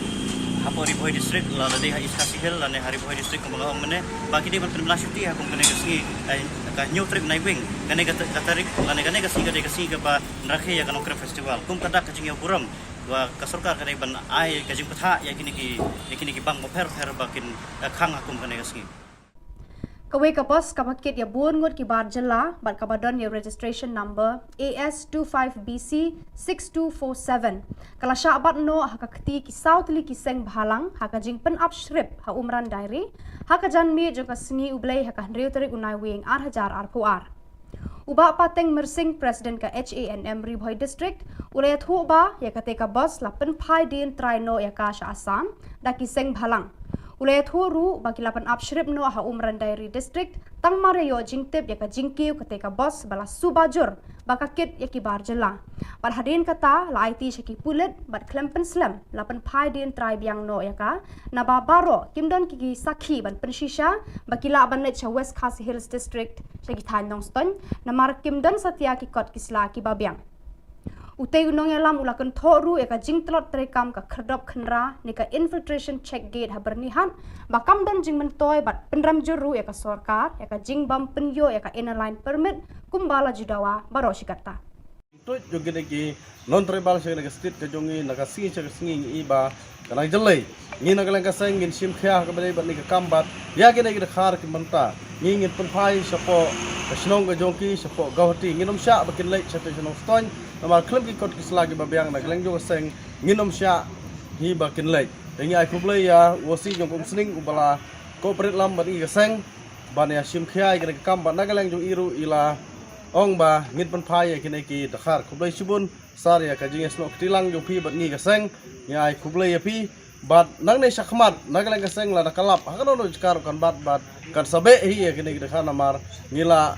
hapoh Ri Bhoi District, la, la dei ha East Khasi Hills lane ha Ri Bhoi District kumba nga ong mynne, ba ki dei ban pynbna shuti ha kum kane ka sngi, eh, ka hynñiew tarik Naiwieng, kane ka ta-, ka tarik lane kane ka sngi ka dei ka sngi kaba rakhe ïa ka Nongkrem Festival. Kum ka dak ka jingïaburom ba ka sorkar ka dei ban ai ka jingbthah ïa kine ki, ïa kine ki bank bapher bapher ba kin, eh, khang ha kum kane ka sngi. Kawei ka bos kaba kit ïa bun ngut ki bar jylla bad kaba don ïa registration number A S two five B C six two four seven ka la shah bat noh ha ka kti ki saw tylli ki seng bhalang ha ka jingpynap shrip ha Umran Dairy ha ka janmiet jong ka sngi U Blei ha ka hynriew tarik u Naiwieng ar hajar arphew ar. U Bah Pateng Myrsing, President ka H A N M Ri Bhoi District, u la ïathuh ba ïa kata ka bos la pynphai dien trai noh ïa ka sha Assam da ki seng bhalang. U la ïathuh ruh ba ki la pynap shrip noh ha Umran Dairy District tang mar ïa ïoh jingtip ïa ka jingkiew kata ka bos ba la suba jur ba ka kit ïa ki bar jylla. Bad hadien kata la aiti sha ki pulit bad khlem pynslem la pynphai dien trai biang noh ïa ka, naba baroh kim don ki, ki sakhi ban pynshisha ba ki lah ban leit sha West Khasi Hills District sha ki thaiñ Nongstoiñ, namar kim don satia ki kot ki sla kiba biang. Utei u nongïalam u la kynthoh ruh ïa ka jingtlot treikam ka khyrdop khynra ne ka infiltration check gate ha Byrnihat ba kam don jingmyntoi bad pynrem jur ruh ïa ka sorkar ïa ka jingbym pynïoh ïa ka Inner Line Permit kumba la ju dawa baroh shi katta. Tuid jong kine ki non-tribal sha kane ka state ka jong ngi, na ka sngi sha ka sngi ngi i ba ka nang jyllei. Ngi na ka liang ka seng ngin shim khia ha kaba dei bad kane ka kam bad ïa kine ki dkhar ki mynta ngi ngin pynphai shapoh ka shnong ka jong ki, shapoh Guwahati. Ngin ym shah ba kin leit shatei sha Nongstoiñ namar khlem ki kot ki sla kiba biang. Na ka liang jong ka seng ngin ym shah hi ba kin leit. Te ngi ai khublei ïa u O C jong ka Umsning uba la cooperate lang bad ngi ka seng ban ïa shim khia ïa kane ka kam bad na ka liang jong i ruh i la ong ba ngin pynphai ïa kine ki dkhar. Khublei shibun sir ïa ka jingïasnoh kti lang jong phi bad ngi ka seng. Ngi ai khublei ïa phi bad nangne shakhmat na ka liang ka seng lada ka lap ha kano kano jaka ruh kan bat bad kan sa beh hi ïa kine ki dkhar namar ngi la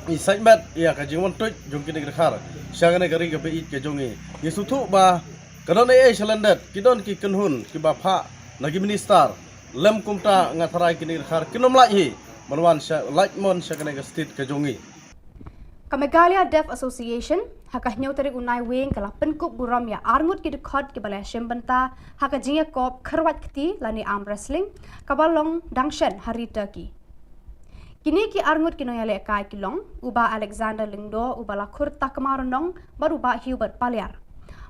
i sait met ïa ka jingwan tuid jong kine ki dkhar sha kane ka ri kaba ïeit ka jong ngi. Ngi sngewthuh ba Ka don ei ei shalyndet, ki don ki kynhun kiba phah na ki minister. Lem kumta nga tharai kine ki dkhar kin ym lait hi ban wan sha, lait mon sha kane ka state ka jong ngi. Ka Meghalaya Deaf Association ha ka hynñiew tarik u Naiwieng ka la pynkup burom ïa arngut ki dkhot kiba la shim bynta ha ka jingïakop kyrwat kti lane arm wrestling kaba long dang shen ha ri Turkey. Kine ki arngut ki nongïalehkai ki long u Bah Alexander Lyngdoh, u Bah Lakhur Takma Ronong bad u Bah Hubert Paliar.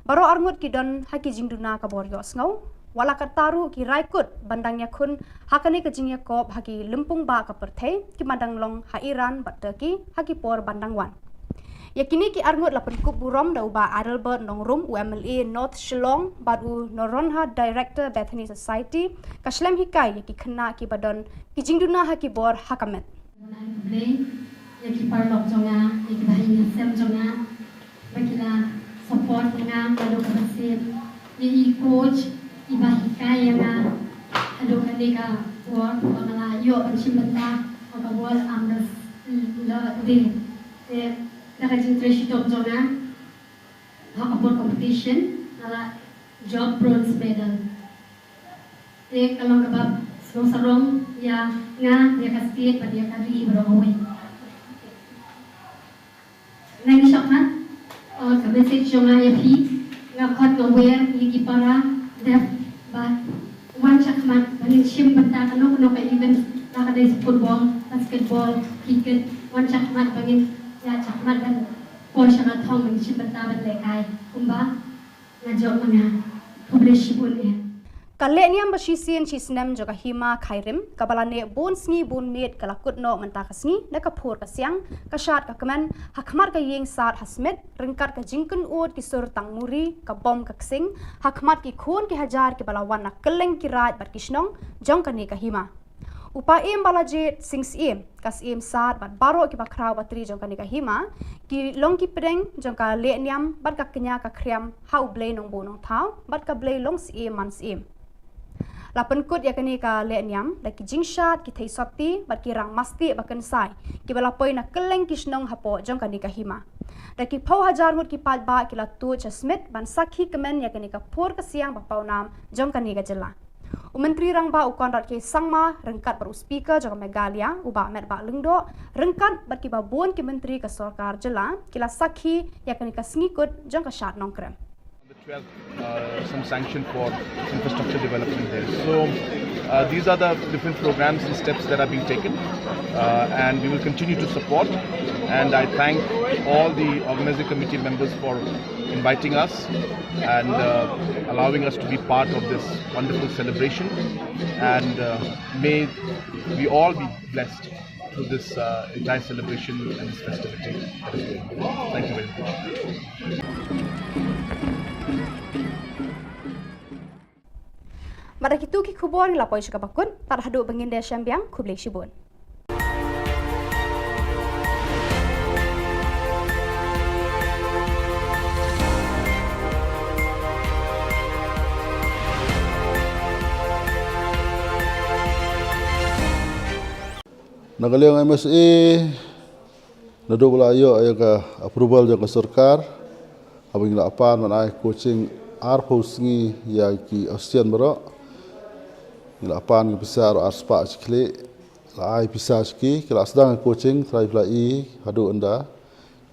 Baroh arngut ki don ha ki jingduna ka bor ïohsngew, wat la katta ruh ki rai kut ban dang ïakhun ha kane ka jingïakop ha ki lympung bah ka pyrthei kiba dang long ha Iran bad Turkey ha ki por ban dang wan. Ïa kine ki arngut la pynkup burom da u Bah Adelbert Nongrum, u M L A North Shillong bad u Noronha, Director Bethany Society, ka shlem hikai ïa ki khynnah kiba don ki jingduna ha ki bor ha ka met. Nga ai khublei ïa ki paralok jong nga, ïa ki bahaïing hasem jong nga ba ki la support ïa nga naduh kaba sien, ïa i coach iba hikai ïa nga haduh kane ka por ba nga la ïoh ban shim bynta ha ka World Arm Wrestling Day. Te da ka jingtrei shitom jong nga ha ka por competition nga la jop bronze medal. Te ka long kaba sngewsarong ïa nga, ïa ka state bad ïa ka ri baroh kawei. Nangta shakhmat, uh, ka message jong nga ïa phi, nga khot nga wer ïa ki para deaf ba wan shakhmat ba ngin shim bynta kano kano ka event, la ka dei football, basketball, cricket, wan shakhmat ba ngin ïa shakhmat ban poi sha ka thong ban shim bynta ban lehkai kumba nga jop ma nga. Khublei shibun eh. Ka lehniam ba shisien shisnem jong ka Hima Khyrim kaba la neh bun sngi bun miet ka la kut noh mynta ka sngi na ka phur ka siang, ka shad ka kmen, ha khmat ka ïing Sad ha Smit, ryngkat ka jingkynnoh ki sur tang muri, ka bom ka ksing, ha khmat ki khun ki hajar kiba la wan na kylleng ki raid bad ki shnong jong kane ka Hima. U Paiem Balajied Sing Syiem, ka Syiem Sad bad baroh kiba khraw batri jong kane ka Hima ki long ki pdeng jong ka lehniam bad ka kñia ka khriam ha U Blei Nongbuh Nongthaw bad ka Blei Longsyiem Mansyiem. La pynkut ïa kane ka lehniam da ki jingshad, ki theisotti bad ki rang mastieh ba kynsai kiba la poi na kylleng ki shnong hapoh jong kane ka Hima. Da ki phew hajar ngut ki paidbah ki la tuid sha Smit ban sakhi kmen ïa kane ka phur ka siang ba pawnam jong kane ka jylla. U Myntri Rangbah u Conrad K Sangma ryngkat bad u Speaker jong ka Meghalaya u Bah Metbah Lyngdoh ryngkat bad kiba bun ki myntri ka sorkar jylla ki la sakhi ïa kane ka sngi kut jong ka shad Nongkrem. On the twelfth, uh, some sanction for infrastructure development there. So, uh, these are the different programs and steps that are being taken, uh, and we will continue to support. And I thank all the organizing committee members for inviting us and, uh, allowing us to be part of this wonderful celebration. And, uh, may we all be blessed through this, uh, entire celebration and this festivity that is going on. Thank you very much. Bad da kitu ki khubor ngi la poi sha kaba kut, tad haduh ba ngin da shem biang, khublei shibun. Na ka liang M S A, naduh ba la ïoh ïa ka approval jong ka sorkar, haba ngi la pan ban ai coaching arphew sngi ïa ki Austian baroh. Ngi la pan ki pisa ar spah shi khlieh, la ai pisa sha ki, ki la sdang coaching, trai pla i, haduh ynda.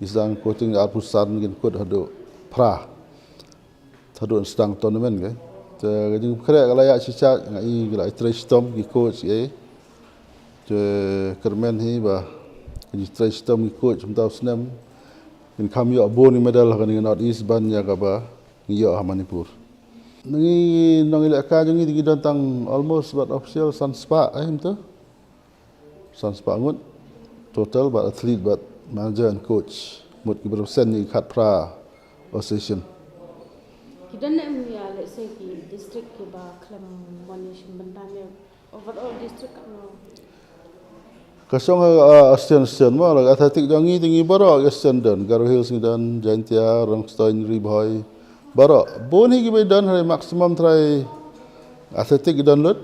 Ngi sdang coaching arphew san, ngin kut haduh phra. Haduh sdang tournament ke. Te ka jingpynkhreh ka la ïa shi cha, nga i ki la i trei shitom ki coach ki. Te kyrmen hi ba ka jingtrei shitom ki coach mynta u snem. Ngin kham ïoh bun ki medal ha kane ka North East ban ïa kaba ngi ïoh ha Manipur. Ngi nongïalehkai jong ngi te ki don tang almost bad official san spah eh mynta. San spah ngut total bad athlete bad manager and coach. Mut ki represent ïa ki khatphra association. Ki don ne em ïa, let's say, ki district kiba khlem wan ïa shim bynta ne overall district katno? Ka shong ha, uh, association, association mo, la athletic jong ngi te ngi baroh association don, Garo Hills ngi don, Jaintia, Rongstoiñ, Ri Bhoi, baroh. Bun hi kiba don, hynrei maximum trai athletic ki don lut.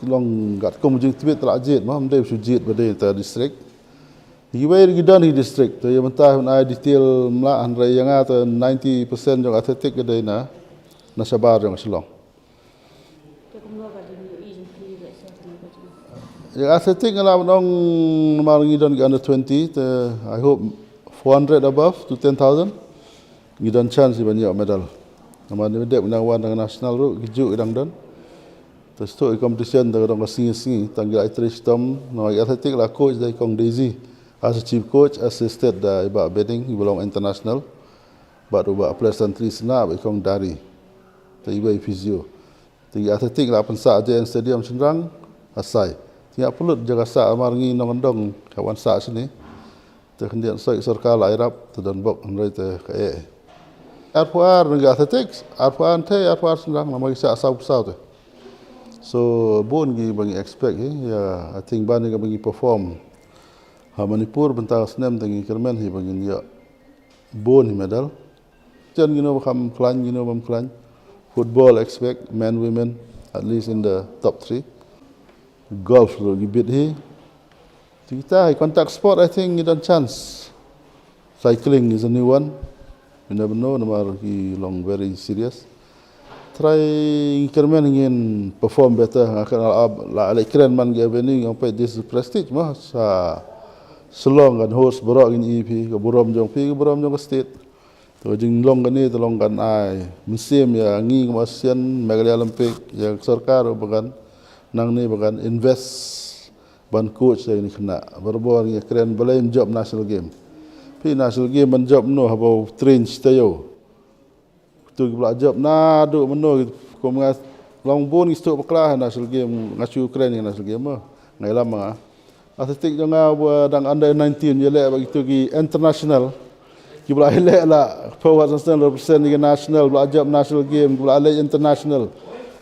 Ki long katkum jingtbit, la jied mo, ym dei shu jied ba dei ta district. Kiwei ki don ki district, te ïa mynta hynrei detail ym lah, hynrei ïa nga te ninety percent jong athletic ka dei na na shabar jong Shillong. Ïa athletic nga lah ban ong namar ngi don ki under twenty te, I hope four hundred above to ten thousand ngi don chance ban ïoh medal. Namar ngi dep nang wan dang national ruh ki ju dang don. Te shu i competition te ka dong ka sngi sngi tang ki lah i trei shitom. Namar ïa athletic la coach da i kong Daisy as a chief coach, assisted da i Bah Beding i ba long international. Bad u Bah Pleasantly Sna ba i kong Dari. Te i ba i physio. Te ïa athletic la pynsah J N Stadium Shynrang, asai. Te ïa pynlut jaka sah namar ngi nongkyndong ka wan sah shane. Te khyndiat soi sorkar la ïarap te don bok hynrei te ka eh. Arphew ar ngi athletics, arphew ar te, arphew ar Shynrang namar ngi sah saw saw te. So bun ngi ba ngi expect hi, ïa, I think ba ngi ba ngi perform ha Manipur bynta snem te ngi kyrmen hi ba ngin ïoh bun hi medal. Chen ngin ïoh ba kham khlaiñ, ngin ïoh bam khlaiñ. Football expect men, women, at least in the top three. Golf ruh ngi bit hi. Te kita hi contact sport, I think ngi don chance. Cycling is a new one. You never know namar ki long very serious. Try ngi kyrmen ngin perform better. Nga kren la, la, la kren man ki avenue ngam peit this is prestige mo sa Shillong kan host baroh ngin ïohi phi ka burom jong phi ka burom jong ka state. Te ka jinglong kane te long kan ai mynsiem ïa ngi kum ASEAN, Meghalaya Olympic, ïa ka sorkar ba kan nangne ba kan invest ban coach ïa kine ki khynnah. Barabor ngi kren balei ym jop national game. Phi national game ban jop no haba u train shi taïew. Kito kiba la jop naduh mynno kum nga long bun ngi sdang bakla ha national game, nga shu kren ïa national game mo. Nga ïalam ma nga. Athletic jong nga ba dang under nineteen ïaleh bad kito ki international. Kiba la ïaleh la forward national represent ïa ka national, ba la jop national game, kiba la leh international.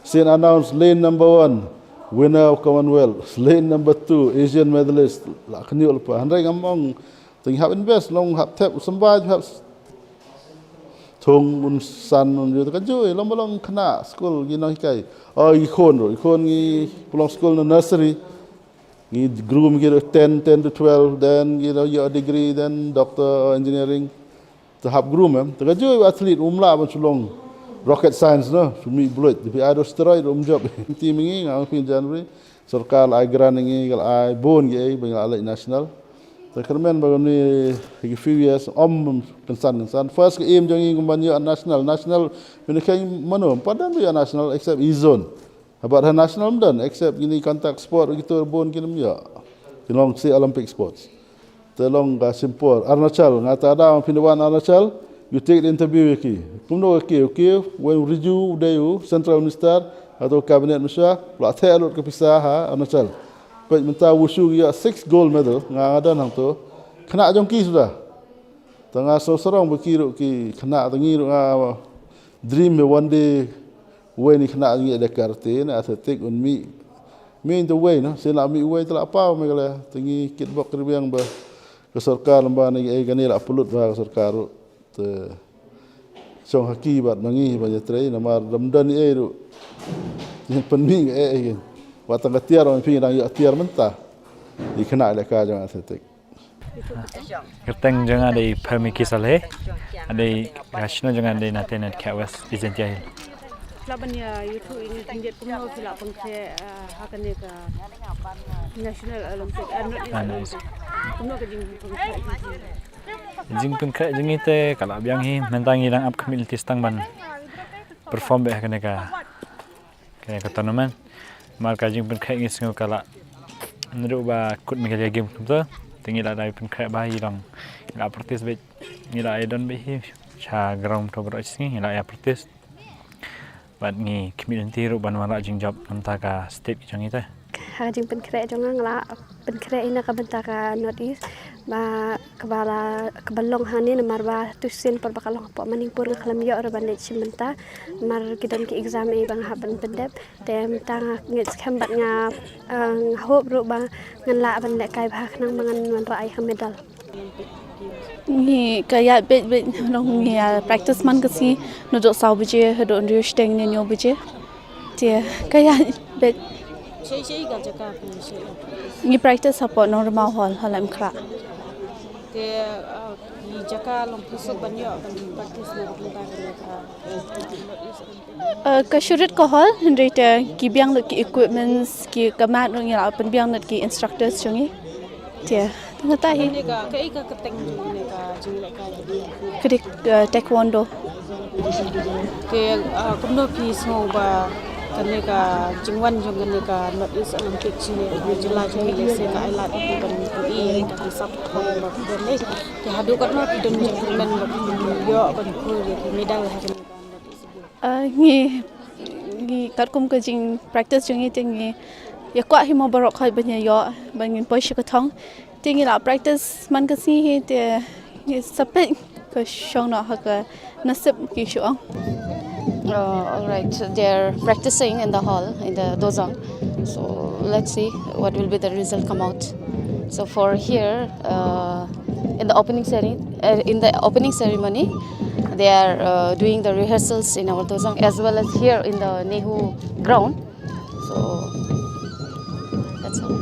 Sien announce lane number one, winner of Commonwealth, lane number two, Asian medalist. La khynñiuh lypa. Hynrei ngam ong te ngi hap invest, long hap thep u symbai, hap thung un san un ju te ka ju long ba long khynnah skul ngi nang hikai. Oh, i khun ruh, i khun ngi pynlong skul na nursery. Ngi groom ki ten, ten to twelve, then ngi ïoh degree, then doctor of engineering. Te hap groom em, te ka ju athlete um lah ban shu long rocket science no, shu mih blood, te phi ai da steroid um jop. Team ngi nga phi January, sorkar la ai grant ngi, ka la ai bun ki ei ba ngi la leh national. Te kyrmen ba ngi ki few years ym kynsan kynsan. First ka aim jong ngi kum ban ïoh national, national, phi ne khein mano, ym pat don ïoh national except East Zone. Bad ha national ym don, except kine contact sport, kito bun kin ym ïoh. Kin long shi Olympic sports. Te long ka shim por. Arunachal, nga ta da phin wan Arunachal, you take the interview ïa ki. Kumno ka kiew, kiew, Wen Rijiju, u dei u, central minister, hato cabinet minister, la theh lut ka pisa ha Arunachal. Peit mynta wushu ki ïoh six gold medal, nga nga don hangto. Khynnah jong ki suda. Te nga sngewsarong ba ki ruh ki khynnah te ngi ruh nga dream me one day wei ni khynnah ngi da karate ne athletic un mih. Mih te wei no, sien la mih wei te la paw me kale. Te ngi kitbok kyrbiang ba ka sorkar lem ba ne ei kane la pynlut ba ka sorkar ruh. Te shong ha ki bad ma ngi ba ïa trei namar dam don ei ruh. Ngi pynmih ei ei. Wat tang ka tiar wan phi dang ïa tiar mynta. I khynnah leh ka jong athletic. Kyrteng jong nga dei Pharmiki Saleh. Nga dei ka shnong jong nga dei na Tenet Khet West, East Jaintia Hills. Lah ban ïa ïathuh ïa ngi khyndiat kumno phi la pynkhreh, eh, ha kane ka National Olympic, eh, North East Olympic. Kumno ka jingpynkhreh jong phi? Jingpynkhreh jong ngi te ka la biang hi, mynta ngi dang ap khmih lynti tang ban perform beit ha kane ka Kane ka tournament. Namar ka jingpynkhreh ngi sngew ka la naduh ba kut Meghalaya Games kumta. Te ngi la dei pynkhreh ba ngi long, ngi la practice beit, ngi la ïa don beit hi sha ground to baroh shi sngi ngi la ïa practice. Bad ngi khmih lynti ruh ban wanrah jingjop namar ka state jong ngi te. Ha ka jingpynkhreh jong nga, nga la pynkhreh ïa na ka bynta ka North East ba kaba la, kaba long hangne namar ba tu sien por ba ka long hapoh Manipur nga khlem ïoh ruh ban leit shim bynta namar ki don ki exam ei ba nga hap ban pyndep. Te mynta nga ngeit skhem bad nga, eh, nga hope ruh ba ngan lah ban lehkai bha khnang ba ngan wanrah ïa ka medal. Ngi ka ïaid beit beit, ngi ïa practice man ka sngi naduh saw baje haduh hynriew shiteng ne hynñiew baje. Te ka ïaid beit. Ngi practice hapoh Nongrimau Hall ha Laitumkhrah. Te, uh, ki jaka long phisuk ban ïoh ban practice na ka bynta kane ka. Uh, ka shu rit ka hall, hynrei te ki biang lut ki equipments, ki ka mat ruh ngi la pynbiang lut ki instructors jong ngi. Te, tang kata hi. Kane ka, kaei ka kyrteng jong kane ka jinglehkai? Ka dei, uh, taekwondo. Te, uh, kumno phi sngew ba kane ka jingwan jong kane ka North East Olympic jong ngi, ka jylla jong ngi, lehse ka ai lad ïa phi ban pyni ïa ka hinsap ka ba phi don leh. Te haduh katno phi don jingkyrmen ba phi ïoh ban pur ïa ki medal ha kane ka North East Games? Ah, ngi, ngi katkum ka jing practice jong ngi te ngi ïa kwah hi mo baroh khoit ban ïa ïoh ban ngin poi sha ka thong. Te ngi la practice man ka sngi hi te ngi sa peit ka shong noh ha ka nasib ki shu ong. Uh, all right, they're practicing in the hall, in the dozang. So let's see what will be the result come out. So for here, uh, in the opening ceremony, uh, in the opening ceremony, they are, uh, doing the rehearsals in our dozang as well as here in the Nehu ground. So that's all.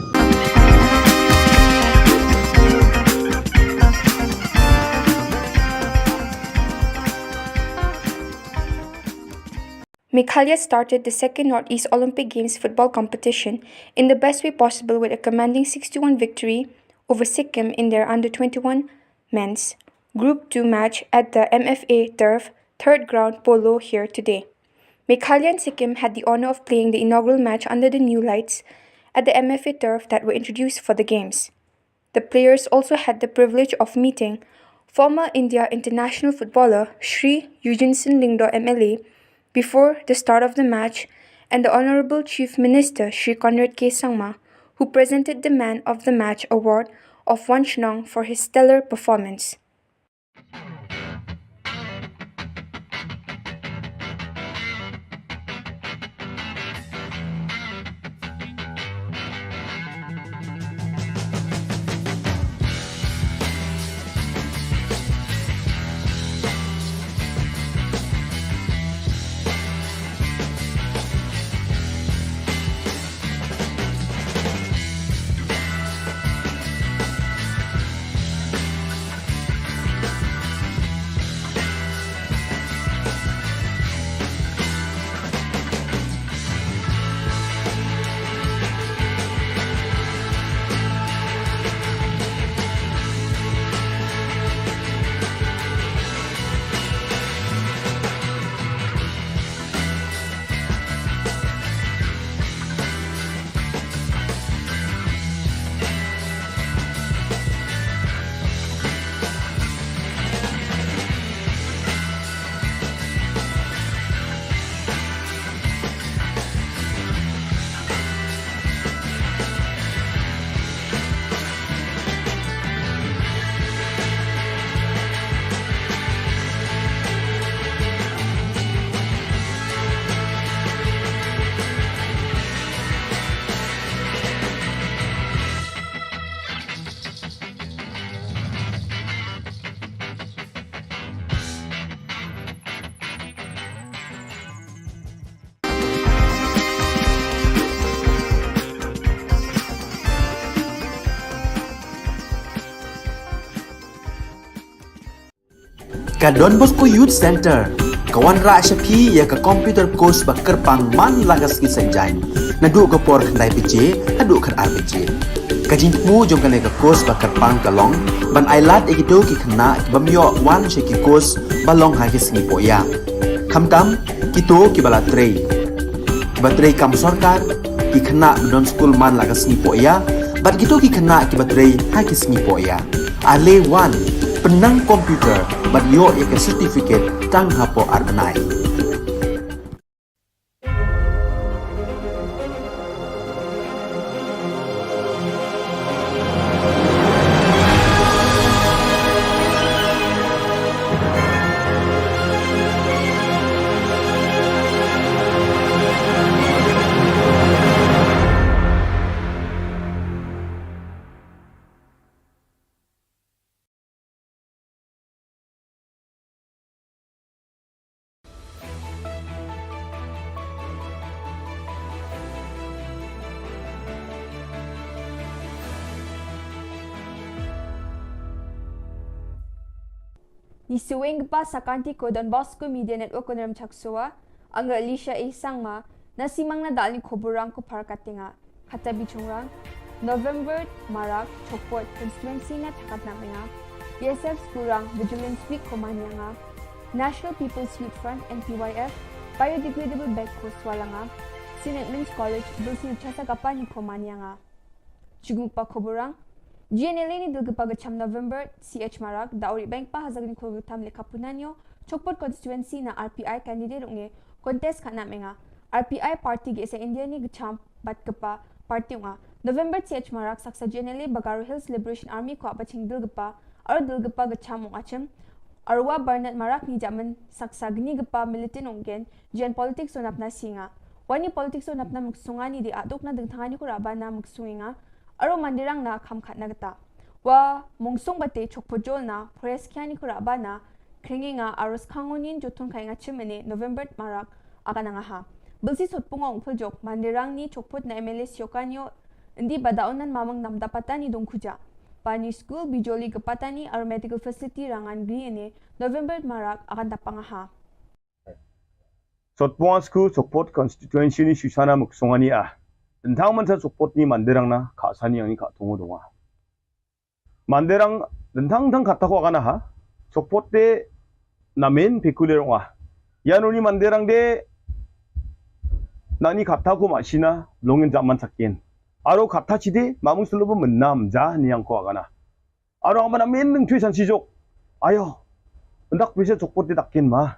Meghalaya started the second Northeast Olympic Games football competition in the best way possible with a commanding six to one victory over Sikkim in their under twenty-one men's Group two match at the M F A turf, third ground, Polo, here today. Meghalaya and Sikkim had the honor of playing the inaugural match under the new lights at the M F A turf that were introduced for the games. The players also had the privilege of meeting former India international footballer Shri Eugenson Lyngdoh M L A before the start of the match and the Honorable Chief Minister Shri Conrad K Sangma, who presented the Man of the Match award of One Shnong for his stellar performance. Ka Don Bosco Youth Center ka wanrah sha phi ïa ka computer course ba kyrpang man la ka sngi Saitjaiñ, naduh ka por khyndai baje haduh khatar baje. Ka jingthmu jong kane ka course ba kyrpang ka long ban ailad ïa kito ki khynnah ki bym ïoh wan sha ki course ba long ha ki sngi pohïa. Khamtam kito kiba la trei, kiba trei kam sorkar, ki khynnah ba don skul man la ka sngi pohïa, bad kito ki khynnah kiba trei ha ki sngi pohïa. Ale wan, pynnang computer bad ïoh ïa ka certificate tang hapoh ar bnai. Ni shuwa ïa ka ba sa kynti ko Don Bosco Media Network ko Nrem Chaksowa, nga Alicia A Sangma, na Simang na dal ni khubor rang ko phar katinga. Kata bichong rang, November marak, Chokpot constituency na thakat na menga, B S F skurang, Vigilance Week ko manyanga, National People's Youth Front, N P Y F, biodegradable bag ko swalanga, Saint Edmund's College, Bilsi Chasa Kapani ko manyanga. Chuguk pa khubor rang, G N L A ni dul ka pa ka cham November, C H marak, da ori bank pa hazak ni khul tam le kapunanyo, Chokpot constituency na R P I candidate unge, contest ka na menga, R P I party ge sa India ni ka cham, bat ka pa, party unga. November C H marak saksa G N L A Bagaro Hills Liberation Army ko apa ching dul ka pa, ar dul ka pa ka cham unga chim, arwa Bernard marak ni jaman saksa gni ka pa militant ungen, jen politics unap na singa. Wani politics unap na muksunga ni di aduk na dengtangani ko raba na muksunga, aro mandirang na kham khat na gata. Wa mungsung bate Chokpot jol na, Forest kiani ko raba na, kringi nga arus kangonin jotun kai nga chim ene November marak, akan nga ha. Bilsi sot pungo ungpul jok, mandirang ni Chokpot na M L A Siokanyo, indi bada unan mamang nam dapatani dong kuja. Pani school bijoli kepatani ar medical facility rangan gri ene November marak, akan dapang ha. Sotpong sku Chokpot constituency ni Susana muksongani a. Tentang mansa Chokpot ni mandirang na, kha sani yang ni kha tungo donga. Mandirang, tentang tang kata ko akana ha. Chokpot te namen pekuler nga. Ya nuni mandirang de, nani kata ko masina, longin jaman sakin. Aro kata chide, mamung sulubu menam ja ni yang ko akana. Aro ang mana men neng thui san sijok. Ayo. Ndak bisa Chokpot te takin ma.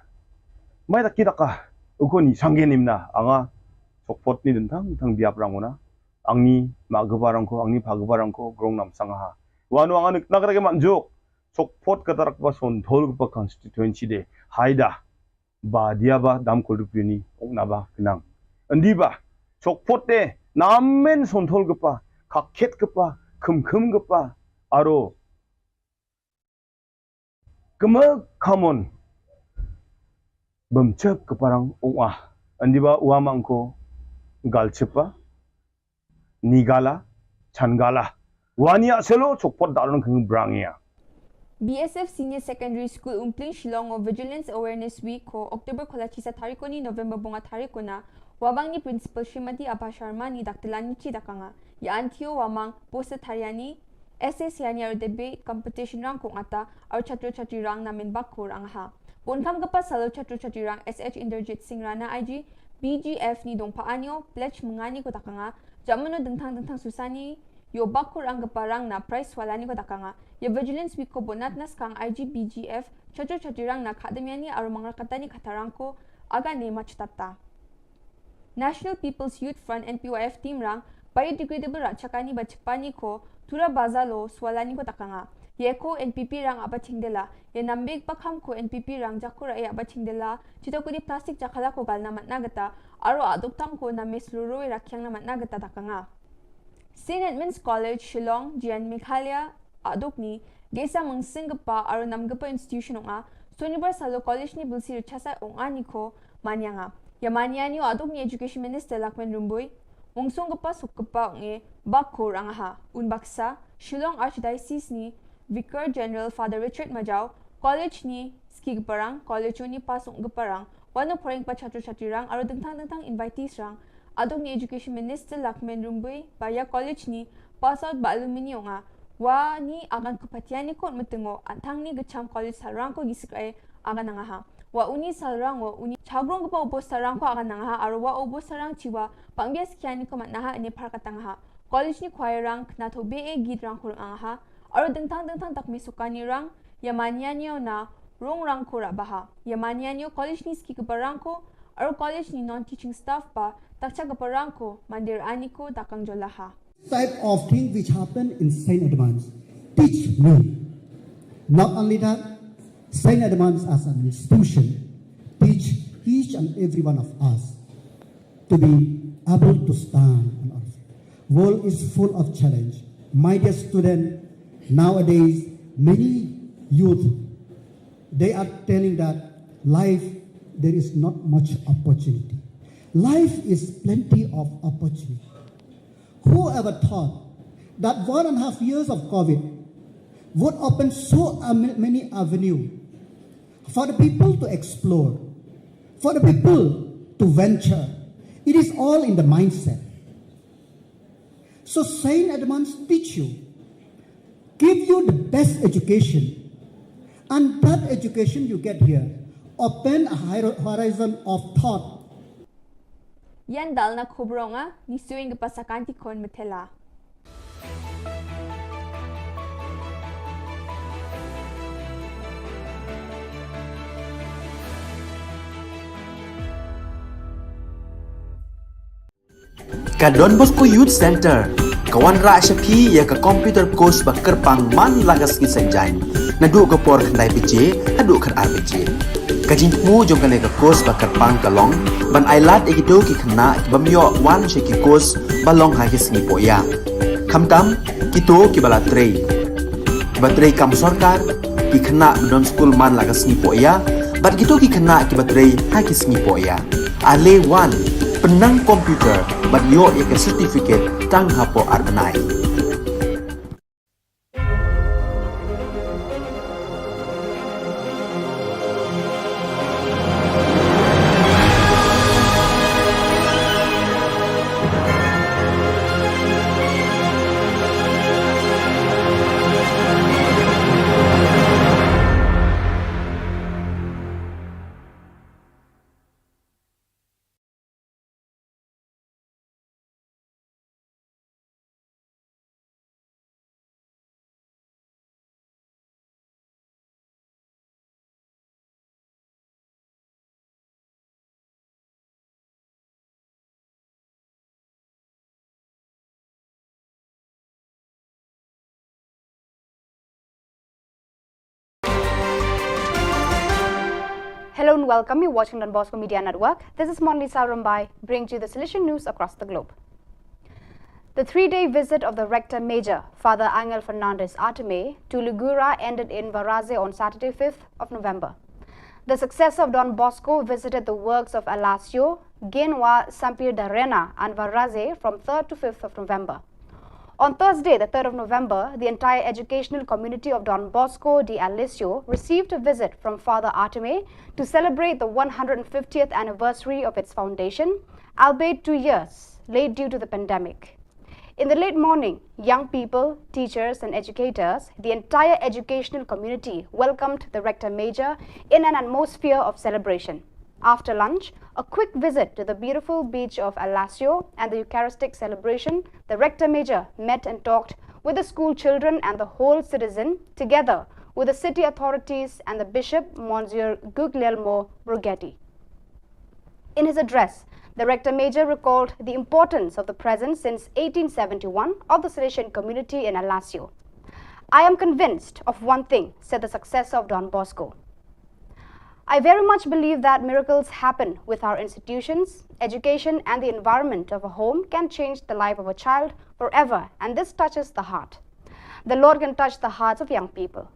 Mai taki taka. Uko ni sanggen imna. Anga Chokpot ni dentang tang biap rangona. Angni ma gebarangko, angni pa gebarangko, grong nam sangaha. Wano anga nek nak rake manjok. Chokpot kata rak ba sonthol ba constituency de. Haida. Ba dia ba dam kol rupiah ni ong na ba kenang. Endi ba, Chokpot te, namen sonthol kepa, kakhet kepa, kemkem kepa, aro. Keme kamon, bemchep keparang ong ah. Endi ba uamang ko, galchepa, Nigala, Changala. Wania selo Chokpot dalon keng brang ya. B S F Senior Secondary School Umpling Shillong o Vigilance Awareness Week ko October kola chisa tarikoni November bonga tarikona. Wabang ni Principal Srimati Abha Sharma ni daktelan ni chi dakanga. Ya antio wamang posa tariani, S S yani aro debate competition rang ko ngata, aro chatro chatri rang namen bak ko rang ha. Bon kam kapa salo chatro chatri rang S H Inderjit Singh Rana I G, B G F ni dongpa anyo, pledge mengani ko dakanga, jamano dengtang dengtang susani, yo bak ko rang kapa rang na prize walani ko dakanga. Ya Vigilance Week ko bonat na skang I G B G F, chatro chatri rang na khadem yani aro mangra katani kata rang ko, aga ne machutapta. National People's Youth Front N P Y F team rang, biodegradable rachakani ba chipani ko, tura bazalo, swalani ko takanga. Ye ko N P P rang aba chingdela, ye nambik pakham ko N P P rang jakura e aba chingdela, chito kudi plastic jakala ko galna matna gata, aro aduk tang ko na mes luro e rakyang na matna gata takanga. Saint Edmund's College, Shillong, Jian Meghalaya, aduk ni, gesa mengsing gepa aro nam gepa institution ong a, Sonibar salo college ni bilsi rechasa ong a ni ko, manyanga. Ya manya ni aduk ni Education Minister Lakmen Rumbui, mungsung gepa suk gepa ong e, bak ko rang ha, un baksa, Shillong Archdiocese ni, Vicar General Father Richard Majau, college ni, ski gepa rang, college ni pasung gepa rang, wano poreng pa chatro chatri rang, aro dengtang dengtang invitees rang, aduk ni Education Minister Lakmen Rumbui, ba ya college ni, pass out ba alumni ong a, wa ni agan kepatian ni kot metengo, antang ni gecham college sarang ko gisik e, agan nang ha. Wa uni sarang o, uni chagrong gepa ubo sarang ko agan nang ha, aro wa ubo sarang chiwa, pangbia sekian ni ko mat naha, ne par katang ha. College ni choir rang, kena to be e git rang ko ang ha. Aro dengtang dengtang tak mesukani rang, ya manya ni o na, rong rang ko rabaha. Ya manya ni o college ni ski gepa rang ko, aro college ni non teaching staff pa, takcha gepa rang ko, mandir ani ko, dakang jolaha. Type of thing which happened in Saint Edmund's teach me. Not only that, Saint Edmund's as an institution teach each and every one of us to be able to stand on our feet. World is full of challenge. My dear student, nowadays many youth, they are telling that life, there is not much opportunity. Life is plenty of opportunity. Whoever thought that one and a half years of COVID would open so many avenue for the people to explore, for the people to venture. It is all in the mindset. So Saint Edmund's teach you, give you the best education, and that education you get here open a higher horizon of thought. Ïa dal na khubor nga, ngi shu ïeng ka pasakan ti khon metela. Ka Don Bosco Youth Center ka wanrah sha phi ïa ka computer course ba kyrpang man la ka sngi Saitjaiñ, naduh ka por khyndai baje haduh khatar baje. Ka jingthmu jong kane ka course ba kyrpang ka long ban ai lad ïa kito ki khynnah ki bym ïoh wan sha ki course ba long ha ki sngi pohïa, khamtam kito kiba la trei, kiba trei kam sorkar, ki khynnah ba don skul man la ka sngi pohïa, bad kito ki khynnah kiba trei ha ki sngi pohïa. Ale wan, pynnang computer bad ïoh ïa ka certificate tang hapoh ar bnai. Hello and welcome. You're watching Don Bosco Media Network. This is Monlisa Rumbai, bringing you the Salesian news across the globe. The three-day visit of the Rector Major, Father Angel Fernandez Artime, to Lugura ended in Varaze on Saturday, fifth of November. The successor of Don Bosco visited the works of Alasio, Genwa Sampir Darena, and Varaze from third to fifth of November. On Thursday, the third of November, the entire educational community of Don Bosco de Alessio received a visit from Father Artime to celebrate the one hundred fiftieth anniversary of its foundation, albeit two years late due to the pandemic. In the late morning, young people, teachers, and educators, the entire educational community welcomed the Rector Major in an atmosphere of celebration. After lunch, a quick visit to the beautiful beach of Alasio and the Eucharistic celebration, the Rector Major met and talked with the school children and the whole citizen, together with the city authorities and the Bishop, Monsignor Guglielmo Borgetti. In his address, the Rector Major recalled the importance of the presence since eighteen seventy-one of the Salesian community in Alasio. "I am convinced of one thing," said the successor of Don Bosco. "I very much believe that miracles happen with our institutions, education, and the environment of a home can change the life of a child forever, and this touches the heart. The Lord can touch the hearts of young people."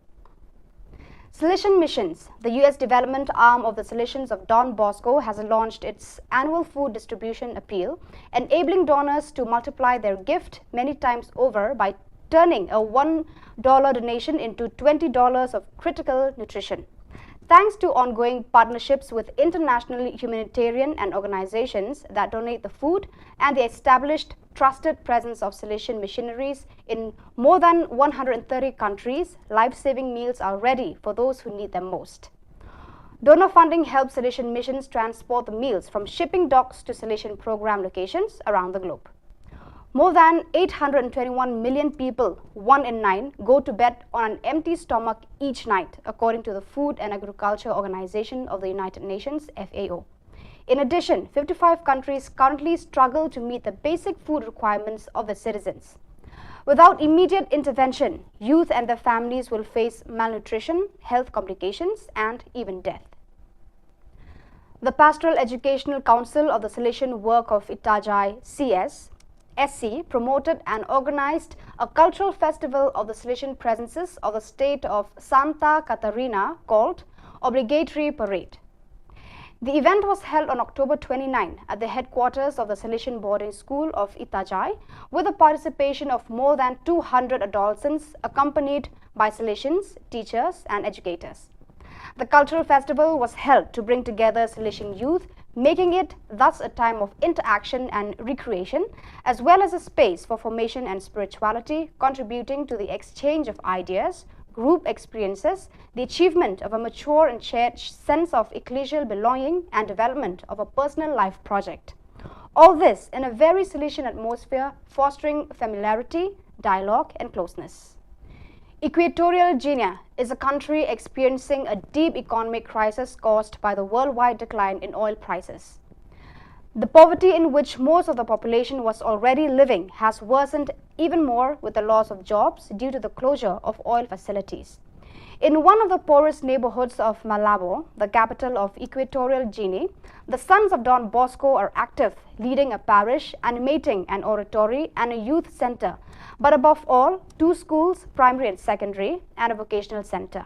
Salesian Missions, the U S development arm of the Salesians of Don Bosco, has launched its annual food distribution appeal, enabling donors to multiply their gift many times over by turning a one dollar donation into twenty dollars of critical nutrition. Thanks to ongoing partnerships with international humanitarian and organizations that donate the food and the established trusted presence of Salesian missionaries in more than one hundred thirty countries, life-saving meals are ready for those who need them most. Donor funding helps Salesian Missions transport the meals from shipping docks to Salesian program locations around the globe. More than eight hundred twenty-one million people, one in nine, go to bed on an empty stomach each night, according to the Food and Agriculture Organization of the United Nations, F A O. In addition, fifty-five countries currently struggle to meet the basic food requirements of their citizens. Without immediate intervention, youth and their families will face malnutrition, health complications, and even death. The Pastoral Educational Council of the Salesian Work of Itajai, C S, S C, promoted and organized a cultural festival of the Salesian presences of the state of Santa Catarina called Obligatory Parade. The event was held on October twenty-nine at the headquarters of the Salesian Boarding School of Itajai, with the participation of more than two hundred adolescents, accompanied by Salesians, teachers, and educators. The cultural festival was held to bring together Salesian youth, making it thus a time of interaction and recreation, as well as a space for formation and spirituality, contributing to the exchange of ideas, group experiences, the achievement of a mature and shared sense of ecclesial belonging, and development of a personal life project. All this in a very Salesian atmosphere, fostering familiarity, dialogue, and closeness. Equatorial Guinea is a country experiencing a deep economic crisis caused by the worldwide decline in oil prices. The poverty in which most of the population was already living has worsened even more with the loss of jobs due to the closure of oil facilities. In one of the poorest neighborhoods of Malabo, the capital of Equatorial Guinea, the Sons of Don Bosco are active, leading a parish, animating an oratory and a youth center, but above all, two schools, primary and secondary, and a vocational center.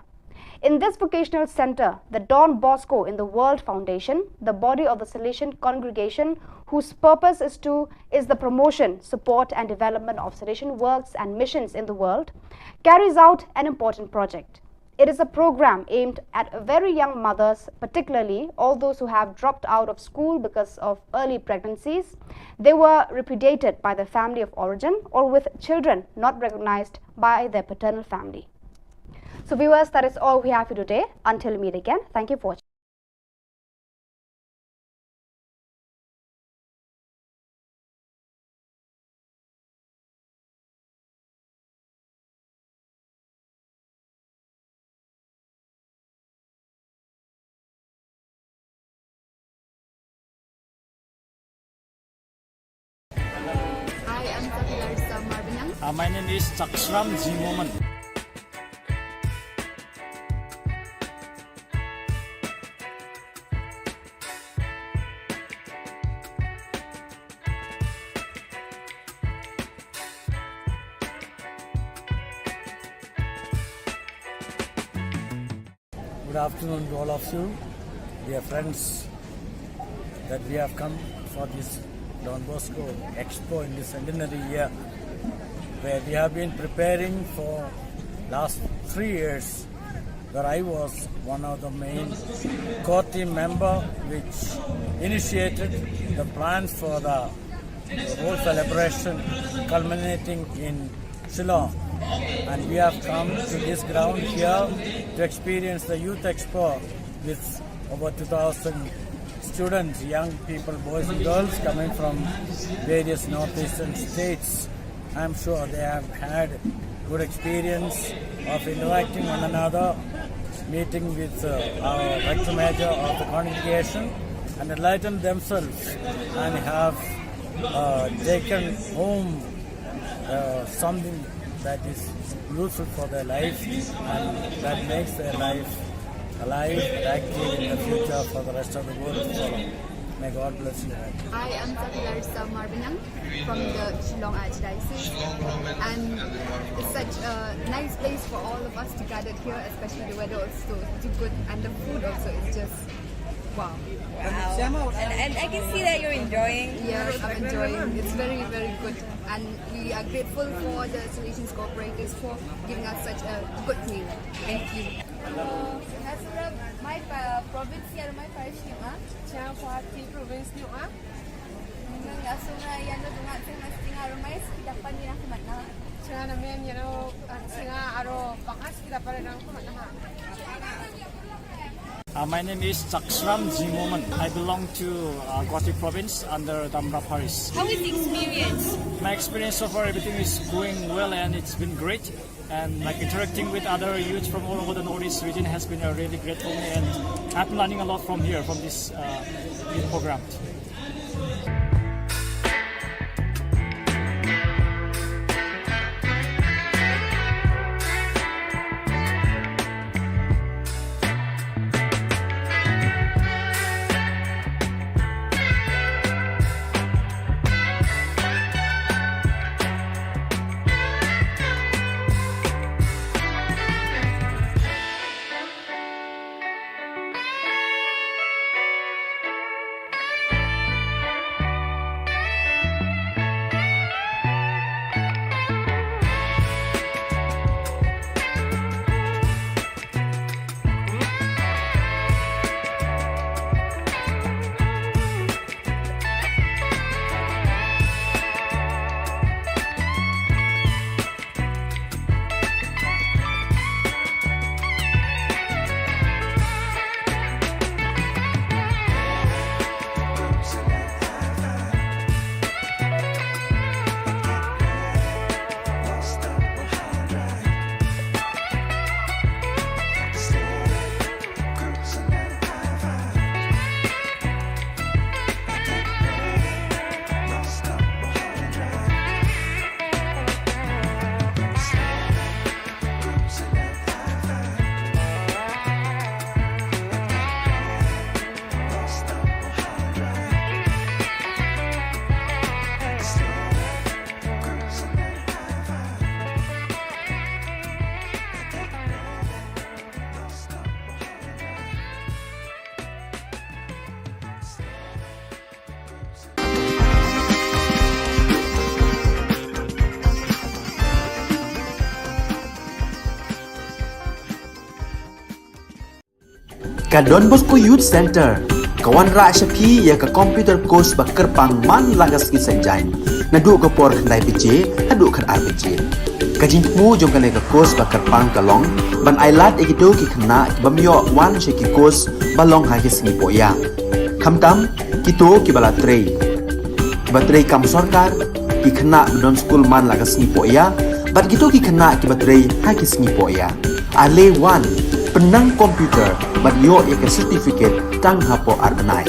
In this vocational center, the Don Bosco in the World Foundation, the body of the Salesian congregation whose purpose is to is the promotion, support, and development of Salesian works and missions in the world, carries out an important project. It is a program aimed at very young mothers, particularly all those who have dropped out of school because of early pregnancies. They were repudiated by their family of origin or with children not recognized by their paternal family. So viewers, that is all we have for today. Until we meet again, thank you for watching. Hi, I'm Safila Rizal Marbaniang. Uh, my name is Chakshram Jimoman. Good afternoon to all of you, dear friends, that we have come for this Don Bosco Expo in this centenary year, where we have been preparing for last three years, where I was one of the main core team member which initiated the plans for the the whole celebration culminating in Shillong. And we have come to this ground here to experience the Youth Expo with over two thousand students, young people, boys and girls coming from various northeastern states. I'm sure they have had good experience of interacting one another, meeting with uh, our rector major of the congregation, and enlighten themselves and have uh, taken home uh, something that is useful for their life and that makes their life alive and active in the future for the rest of the world to follow. May God bless you all. Hi, I'm Safila Rizal Marbaniang from the Shillong Archdiocese, and it's such a nice place for all of us to gather here, especially the weather also is too good, and the food also is just wow. Wow. And, and I can see that you're enjoying. Yes, I'm enjoying. It's very, very good. And we are grateful for the Salesian cooperators for giving us such a good meal. Thank you. Hello. Nga sumra my pa-, province ïa my parish ïa nga. Chang Pati province ïa nga. Nga sumra ïa no dunga sing mas tinga rumai siki dapan ïa nga kumat na. Chang na men ïa no, ah, singa aro bakas kita pada nang kumat na. Uh, my name is Chakshram Jimoman. I belong to uh, Guwahati province under Damra Parish. How is the experience? My experience so far, everything is going well and it's been great. And like interacting with other youths from all over the Northeast region has been a really great for me, and I've been learning a lot from here, from this uh, youth program. Ka Don Bosco Youth Centre ka wanrah sha phi ïa ka computer course ba kyrpang man la ka sngi Saitjaiñ, naduh ka por khyndai baje haduh khatar baje. Ka jingthmu jong kane ka course ba kyrpang ka long ban ailad ïa kito ki khynnah ki bym ïoh wan sha ki course ba long ha ki sngi pohïa, khamtam kito kiba la trei, kiba trei kam sorkar, ki khynnah ba don skul man la ka sngi pohïa, bad kito ki khynnah kiba trei ha ki sngi pohïa. Ale wan, pynnang computer bad ïoh ïa ka certificate tang hapoh ar bnai.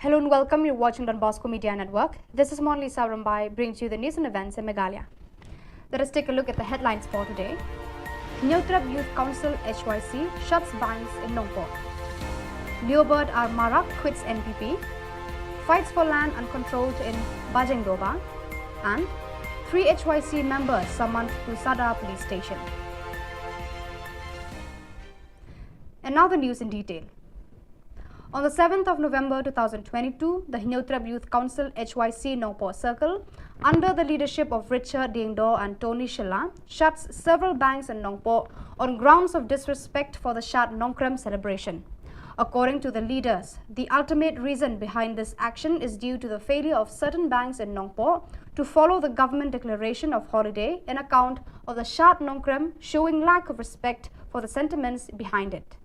Hello and welcome. You're watching Don Bosco Media Network. This is Monlisa Rumbai, brings you the news and events in Meghalaya. Let us take a look at the headlines for today. Hynñiewtrep Youth Council, H Y C, shuts banks in Nongpoh. Leobert R Marak quits N P P. Fights for land uncontrolled in Bajengdoba. And three H Y C members summoned to Sadar Police Station. And now the news in detail. On the seventh of November two thousand twenty-two, the Hynñiewtrep Youth Council, H Y C, Nongpoh Circle, under the leadership of Richard Diengdoh and Tony Shylla, shuts several banks in Nongpoh on grounds of disrespect for the Shad Nongkrem celebration. According to the leaders, the ultimate reason behind this action is due to the failure of certain banks in Nongpoh to follow the government declaration of holiday in account of the Shad Nongkrem, showing lack of respect for the sentiments behind it.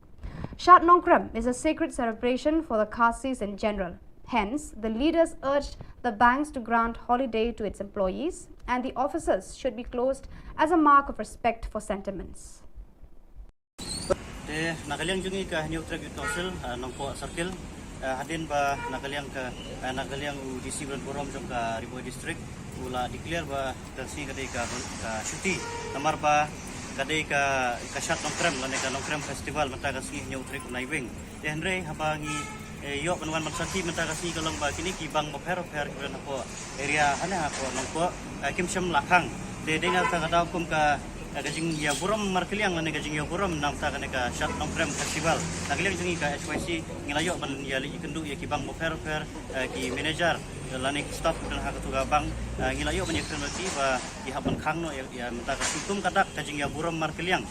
Shad Nongkrem is a sacred celebration for the Khasis in general. Hence, the leaders urged the banks to grant holiday to its employees, and the offices should be closed as a mark of respect for sentiments. Te na ka liang jong ngi ka Hynñiewtrep Youth Council, ah, Nongpoh Circle, ah, hadien ba na ka liang ka, ah, na ka liang u D C Brenburom jong ka Ri Bhoi District u la declare ba ka sngi ka dei ka, ka shuti, namar ba ka dei ka, ka Shad Nongkrem lane ka Nongkrem Festival mynta ka sngi Hynñiewtrep Naiwieng. Te hynrei haba ngi, eh, ïoh ban wan ban sakhi mynta ka sngi ka long ba kine ki bank bapher bapher kiba don hapoh area hane hapoh Nongpoh, eh, kim shym la khang. Te dei na kata ka daw kum ka, eh, ka jingïaburom markylliang lane ka jingïaburom na kata kane ka Shad Nongkrem Festival. Na ka liang jong ngi ka H Y C ngi la ïoh ban ïaleit ïakynduh ïa ki bank bapher bapher, eh, ki manager lane ki staff kiba don ha katu ka bank, eh, ngi la ïoh ban ïakren bad ki ba ki hap ban khang noh ïa, ïa mynta ka sngi kum ka dak ka jingïaburom markylliang.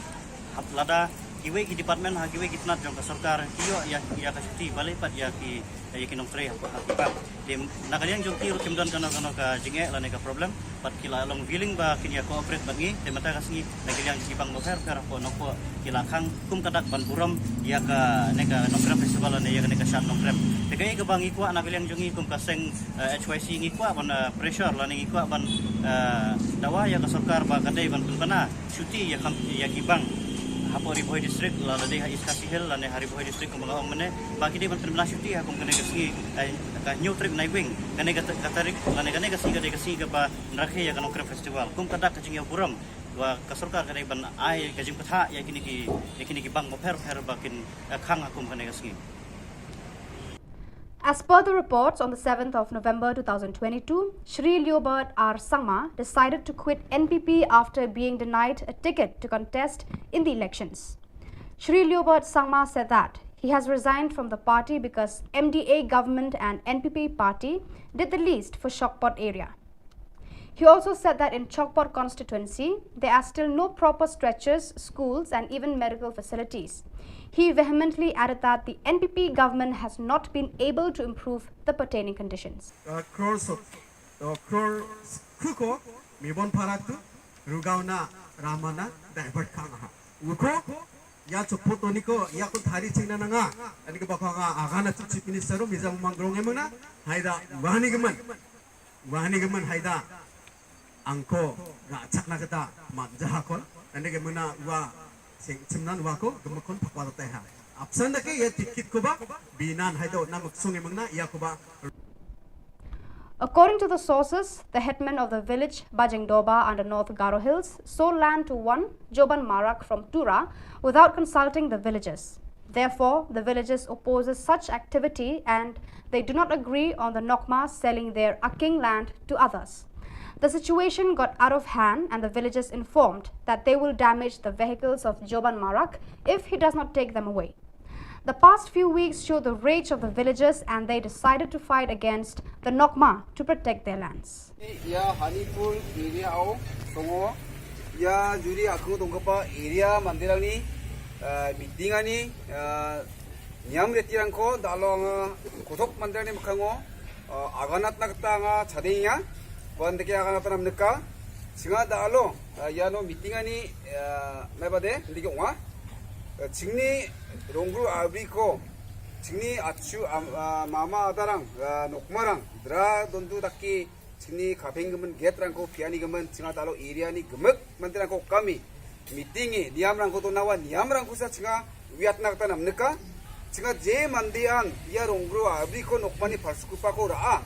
Hap lada kiwei ki department ha kiwei ki tnat jong ka sorkar ki ïoh ïa, ïa ka shuti balei pat ïa ki, ïa ki nongtrei ha, ha ki bank. Te na ka liang jong ki ruh kim don kano kano ka jingeh lane ka problem, bad ki la long willing ba kin ïa cooperate bad ngi. Te mynta ka sngi na ka liang jong ki bank bapher bapher hapoh Nongpoh ki la khang kum ka dak ban burom ïa kane ka Nongkrem Festival lane ïa kane ka Shad Nongkrem. Te kaei kaba ngi kwah na ka liang jong ngi kum ka seng, eh, H Y C ngi kwah ban, eh, pressure lane ngi kwah ban, eh, dawa ïa ka sorkar ba ka dei ban pynbna shuti ïa kam, ïa ki bank hapoh Ri Bhoi District, lada dei ha East Khasi Hills lane ha Ri Bhoi District kumba nga ong mynne, ba ki dei ban pynbna shuti ha kum kane ka sngi, eh, ka Hynñiewtrep Naiwieng, kane ka ta-, ka tarik lane kane ka sngi ka dei ka sngi kaba rakhe ïa ka Nongkrem Festival. Kum ka dak ka jingïaburom ba ka sorkar ka dei ban ai ka jingpynthah ïa kine ki, ïa kine ki bank bapher bapher ba kin, eh, khang ha kum kane ka sngi. As per the reports, on the seventh of November two thousand twenty-two, Shri Leobert R Sangma decided to quit N P P after being denied a ticket to contest in the elections. Shri Leobert Sangma said that he has resigned from the party because M D A government and N P P party did the least for Shokpot area. He also said that in Chokpot constituency, there are still no proper stretchers, schools, and even medical facilities. He vehemently added that the N P P government has not been able to improve the pertaining conditions. Uh, crores of, uh, crores khuko, mibon parak tu, rugauna, ramana, divert kang ha. Uko, ya chopoto niko, ya ko thari chingna nanga, ani ke bakanga, agana chief minister, mijang mangrong emana, haida, wani geman. Wa hani ka man haida angko ga chak na kata man jaha kon. Ande ka mana wa Sing chimnan wa ko, gum khon phakwa ta ha. Apsan da ke ya tikit ko ba, binan hai do nam sung imang na ya ko ba. According to the sources, the headman of the village Bajengdoba under North Garo Hills sold land to one Joban Marak from Tura without consulting the villagers. Therefore, the villagers opposes such activity and they do not agree on the Nokma selling their Aking land to others. The situation got out of hand and the villagers informed that they will damage the vehicles of Joban Marak if he does not take them away. The past few weeks showed the rage of the villagers and they decided to fight against the Nokma to protect their lands. Ia Hanipur area o songo ia juri aku tongkapa area mandirangni meeting ani niam retirangko dalong kotok mandirangni mekhango aganat nakta nga chading ia. Wan deke aganat namneka singa dalo iano meeting ani mebade deke nga chingni ronggru abri ko chingni achu mama adarang nokmarang dra dondu daki chingni khapeng gemen get rangko phiani gemen chinga dalo area ni gemek mandirangko kami meeting i niam rangko to nawa niam rangko sa chinga wiat nakta namneka chinga je mandian ia ronggru abri ko nokmani parskupa ko raa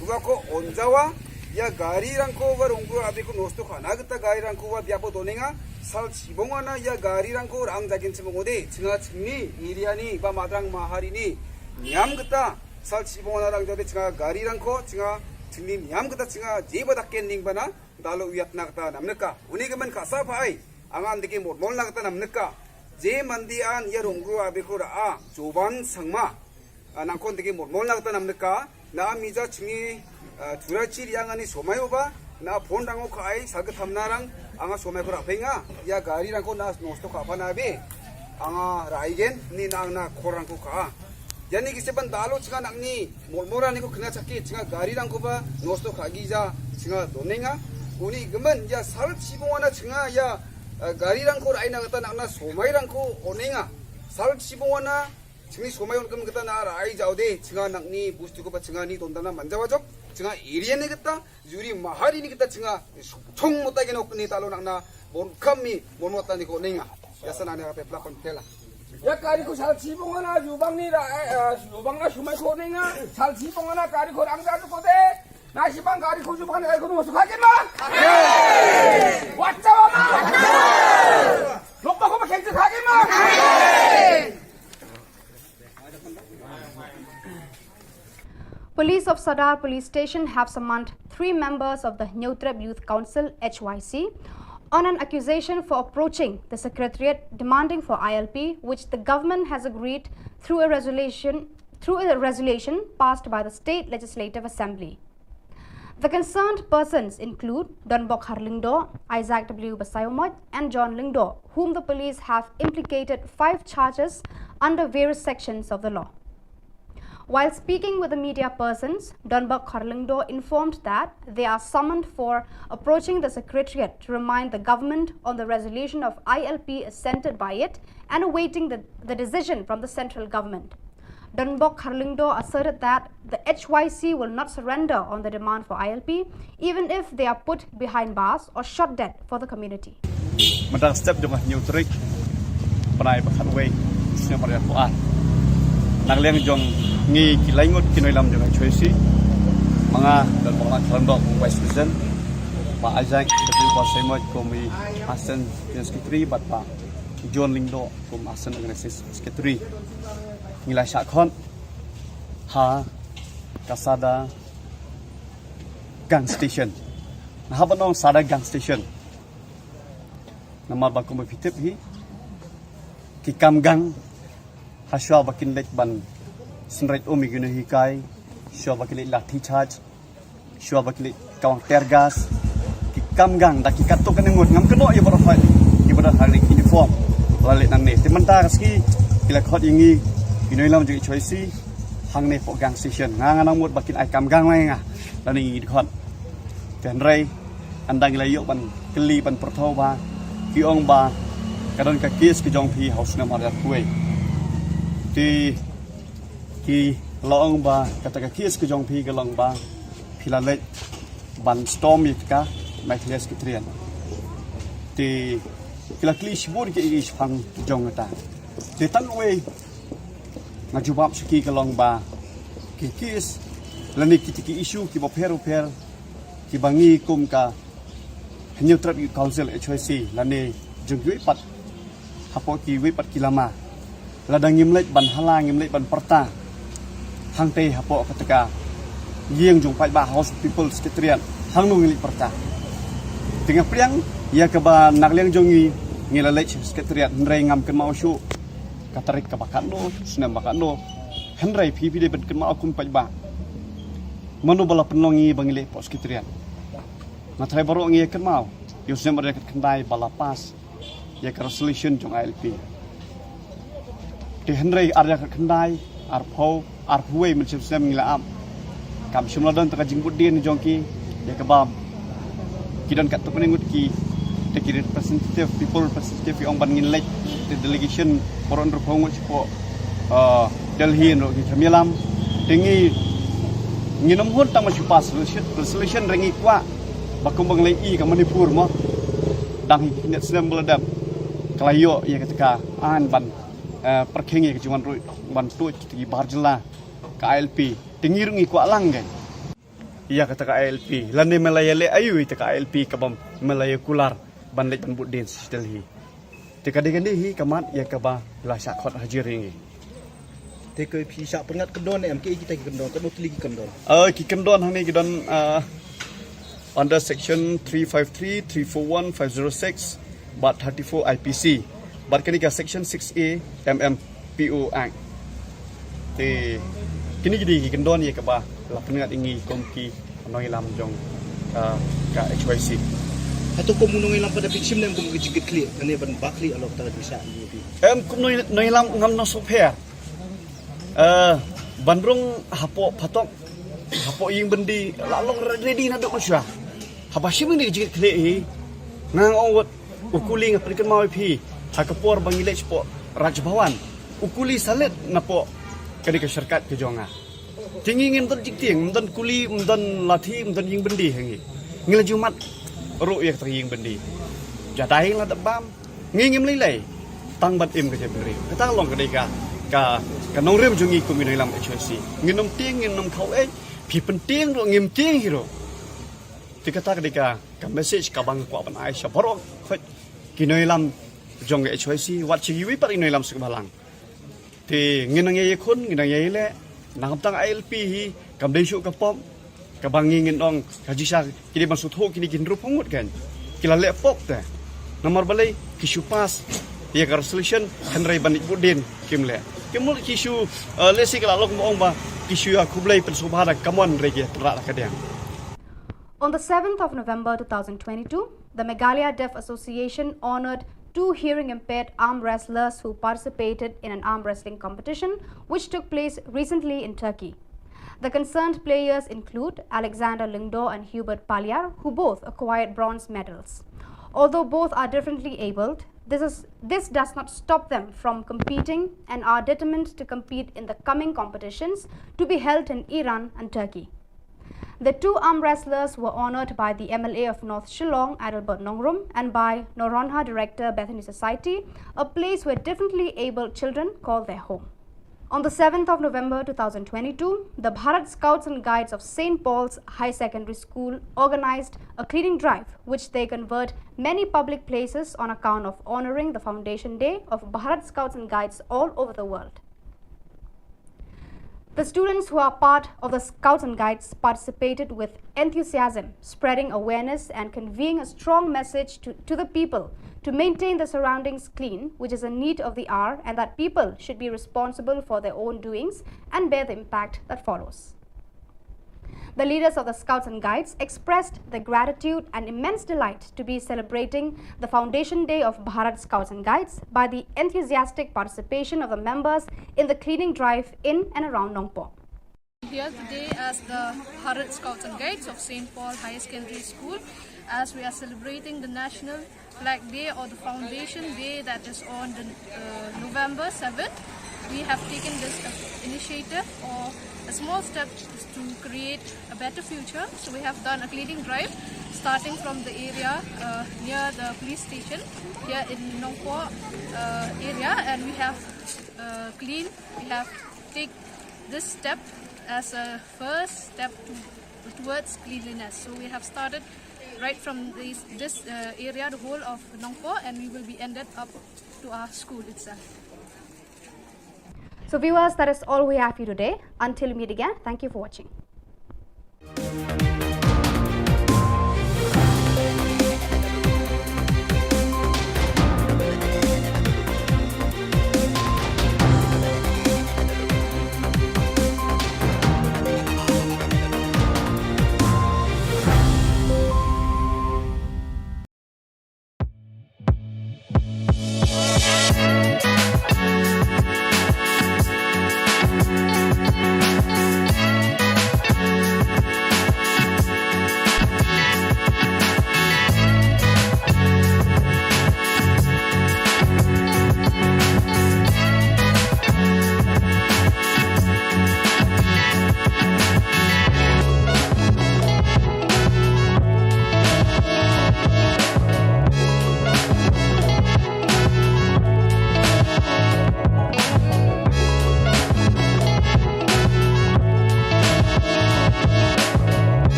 uba ko onjawa ia gari rangko wa ronggru abri ko nosto khana geta gari rangko wa biapo donenga sal chibongana ia gari rangko rang jagin chibongode chinga chingni area ni ba madrang mahari ni niam geta sal chibongana rang jode chinga gari rangko chinga chingni niam geta chinga je ba daken ning bana dalo wiat nakta namneka uni gemen khasa phai angan deke mormol nakta namneka je mandian ia ronggru abri ko raa Joban Sangma nangkon deke mormol nakta namneka na mija chingi chura chiri angani somai uba na phone rango khai salga thamna rang anga somai ko rapenga ia gari rangko na nosto khapana be anga raigen ni nang na khorangko kha. Iani kise ban dalo chinga nangni mormora ni ko kena chaki chinga gari rangko ba nosto khagija chinga donenga uni gemen ia sal chibongana chinga ia gari rangko rai nakta nangna somai rangko onenga sal chibongana chingni somai on kem kata na rai jaude chinga nangni bustu ko pa chinga ni tondana manjawa jok chinga area ni kata juri mahari ni kata chinga chung mota geno ni talo nangna bon kami mon mota ni ko ninga yasa nangni kata plak kon tela ya kari ko sal chibongana jubang ni ra jubang na somai ko ninga sal chibongana kari ko rang jadu ko de na chibang kari ko jubang na ko mo sukha ke ma wacha ma lokpa ko ma khenche kha ke ma Police of Sadar Police Station have summoned three members of the Hynñiewtrep Youth Council H Y C on an accusation for approaching the secretariat demanding for I L P, which the government has agreed through a resolution through a resolution passed by the State Legislative Assembly. The concerned persons include Donbok Harlingdo, Isaac W. Basaiawmoit, and John Lingdo, whom the police have implicated five charges under various sections of the law. While speaking with the media persons, Donbok Harlingdo informed that they are summoned for approaching the secretariat to remind the government on the resolution of I L P assented by it and awaiting the, the decision from the central government. Donbok Harlingdo asserted that the H Y C will not surrender on the demand for I L P, even if they are put behind bars or shot dead for the community. Mynta step jong ka hynñiew tarik bnai ba khatwei snem ar hajar arphew ar. Na ka liang jong ngi ki lai ngut ki nongïalam jong ka H Y C, ma nga Donbok Harlingdo kum Vice President, Bah Isaac W. Basaiawmoit kum i Assistant General Secretary bad Bah John Lingdo kum Assistant Organizing Secretary. Ngi la shah khot ha ka Sadar Gang Station. Nga hap ban ong Sadar Gang Station namar ba kumba phi tip hi ki kam gang ha shuwa ba kin leit ban synreit um ïa ki nonghikai, shuwa ba kin leit lathi charge, shuwa ba ki leit kawang tear gas, ki kam gang da ki katto katne ngut, ngam kynnoh ïa baroh, ïa baroh ha ki uniform ba la leit nangne. Te mynta ka sngi ki la khot ïa ngi ki nongïalam jong ka H Y C hangne hapoh Gang Station. Nga nga nang mut ba kin ai kam gang lang ïa nga lane ngi dkhot. Te hynrei ynda ngi la ïoh ban kylli ban pyrthuh ba ki ong ba ka don ka case ka jong phi ha u snem ar hajar arphew wei. Te ki la ong ba kata ka case ka jong phi ka long ba phi la leit ban storm ïa ka Meghalaya Secretariat. Te Ki la kylli shibun ki issue shaphang jong kata. Te tang wei nga jubab sha ki ka long ba ki case lane kita ki issue kiba pher pher kiba ngi kum ka Hynñiewtrep Youth Council, H Y C, lane jong kiwei pat hapoh kiwei pat ki lama, lada ngim leit ban hala, ngim leit ban pyrta hangtei hapoh kata ka ïing jong paidbah, House of People, Secretariat, hangno ngin leit pyrta? Te nga pdiang ïa kaba na ka liang jong ngi, ngi la leit sha Secretariat, hynrei ngam kynmaw shuh ka tarik kaba katno, snem ba katno. Hynrei phi, phi dei ban kynmaw kum paidbah, mano ba la pynlong ïa ngi ba ngi leit hapoh Secretariat? Nga tharai baroh ngi ïa kynmaw ïa u snem ar hajar khatkhyndai ba la pass ïa ka resolution jong I L P. Te hynrei ar hajar khatkhyndai, arphew, arphew wei mynshem snem ngi la ap. Kam shym la don tang ka jingbud dien jong ki, ïa kaba ki don katto katne ngut ki, te ki representative, people representative ki ong ban ngin leit, te delegation baroh hynriewphew ngut shapoh, uh, Delhi, hynriew ki kam ïalam. Te ngi, ngin ym hun tang ba shu pass resolution, resolution, hynrei ngi kwah ba kumba ngi la ïohi ka Manipur mo, dang ha ki khyndai snem ba la dep, ka la ïoh ïa kata ka aiñ ban, eh, pyrkhing ïa ka jingwan ruh ban tuid kita ki bar jylla ka I L P. Te ngi ruh ngi kwah lang kein ïa kata ka I L P, lane me la ïaleh aïu ïa kata ka I L P kaba me la ïa kular ban leit ban bud dien sha Delhi? Te ka dei kane hi ka mat ïa kaba la shah khot hajar ïa ngi. Te ko phi shah pynngat kyndon em, kiei kita ki kyndon, katno tylli ki kyndon? Eh, ki kyndon hangne ki don, eh, under section three five three, three four one, five zero six bad thirty-four I P C, bad kane ka section six A M M P O Act. Te kine ki dei ki kyndon ïa kaba la pynngat ïa ngi kum ki nongïalam jong, ah, ka H Y C. Hato kum u nongïalam pat da phi shim ne em kum ka jingkitkhlieh, kane ban ba khlieh halor kata ka jingshah ïa phi? Em, kum nong, nongïalam ngam nang sngewpher. Eh, ban rung hapoh phatok, hapoh ïing byndi, la long ready naduh mynshuwa. Haba shim ïa kane ka jingkitkhlieh hi, nga ong wat, u kuli, nga pynkynmaw ïa phi, ha ka por ba ngi leit shapoh Raj Bhavan, u kuli sa leit napoh kane ka syrkat ka jong nga. Te ngi ngim don jingtieng, ym don kuli, ym don lathi, ym don ïing byndi ha ngi. Ngi la ju mad ruh ïa kata ka ïing byndi. Jadai la dep bam, ngi ngim lei lei tang ban im ka jaitbynriew. Kata ka long ka dei ka, ka, ka nongrim jong ngi kum ki nongïalam H Y C. Ngin ym tieng, ngin ym khaw ei, phi pyntieng ruh, ngim tieng hi ruh. Te kata ka dei ka, ka message kaba nga kwah ban ai sha baroh khoit ki nongïalam jong ka H Y C, wat sha kiwei pat ki nongïalam sngewbha lang. Te ngin nang ïa ïakhun, ngin nang ïa ïaleh, nangta ka I L P hi kam dei shuh ka pop kaba ngi ngin ong ka jingshisha ki dei ban sngewthuh kine ki hynriewphew ngut kein ki la leh pop te. Namar balei? Ki shu pass ïa ka resolution hynrei ban leit bud dien kim leh. Ki mut ki shu, eh, lehse ki la long, ong ba ki shu ïa khublei pynsngewbha da ka mon, hynrei ki pynrah da ka diang. On the seventh of November two thousand twenty-two, the Meghalaya Deaf Association honored two hearing impaired arm wrestlers who participated in an arm wrestling competition which took place recently in Turkey. The concerned players include Alexander Lyngdoh and Hubert Paliar, who both acquired bronze medals. Although both are differently abled, this is, this does not stop them from competing and are determined to compete in the coming competitions to be held in Iran and Turkey. The two arm wrestlers were honored by the M L A of North Shillong, Adelbert Nongrum, and by Noronha director Bethany Society, a place where differently abled children call their home. On the seventh of November two thousand twenty-two, the Bharat Scouts and Guides of Saint Paul's High Secondary School organized a cleaning drive, which they convert many public places on account of honoring the Foundation Day of Bharat Scouts and Guides all over the world. The students who are part of the Scouts and Guides participated with enthusiasm, spreading awareness and conveying a strong message to, to the people to maintain the surroundings clean, which is a need of the hour, and that people should be responsible for their own doings and bear the impact that follows. The leaders of the Scouts and Guides expressed their gratitude and immense delight to be celebrating the Foundation Day of Bharat Scouts and Guides by the enthusiastic participation of the members in the cleaning drive in and around Nongpoh. Here today as the Bharat Scouts and Guides of Saint Paul Higher Secondary School, as we are celebrating the National Flag Day or the Foundation Day that is on the, uh, November seventh. We have taken this initiative or a small step to create a better future. So we have done a cleaning drive. Starting from the area uh, near the police station here in Nongpoh uh, area, and we have uh, cleaned, we have take this step as a first step to, towards cleanliness. So we have started right from this, this uh, area, the whole of Nongpoh, and we will be ended up to our school itself. So viewers, that is all we have for you today. Until we meet again, thank you for watching.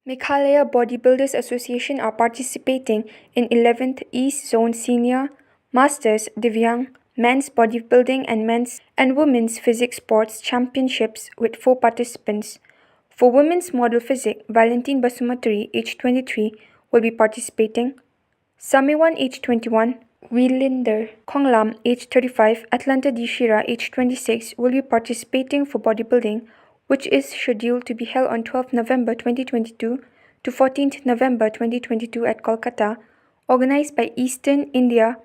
Meghalaya Bodybuilders Association are participating in eleventh East Zone Senior Masters Divyang Men's Bodybuilding and Men's and Women's Physique Sports Championships with four participants. For women's model physique, Valentine Basumatary, age twenty-three, will be participating. Samiwan, age twenty-one, Wilinder Khonglam, age thirty-five, Atlanta Dishira, age twenty-six, will be participating for bodybuilding, which is scheduled to be held on twelfth November twenty twenty-two to fourteenth November twenty twenty-two at Kolkata, organized by Eastern India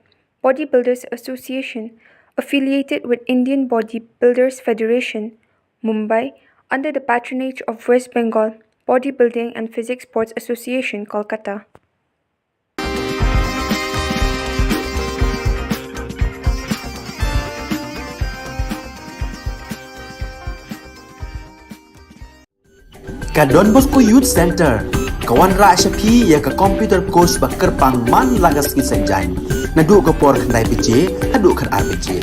Bodybuilders Association, affiliated with Indian Bodybuilders Federation, Mumbai, under the patronage of West Bengal Bodybuilding and Physique Sports Association, Kolkata. Ka Don Bosco Youth Centre ka wanrah sha phi ïa ka computer course ba kyrpang man la ka sngi Saitjaiñ, naduh ka por khyndai baje haduh khatar baje.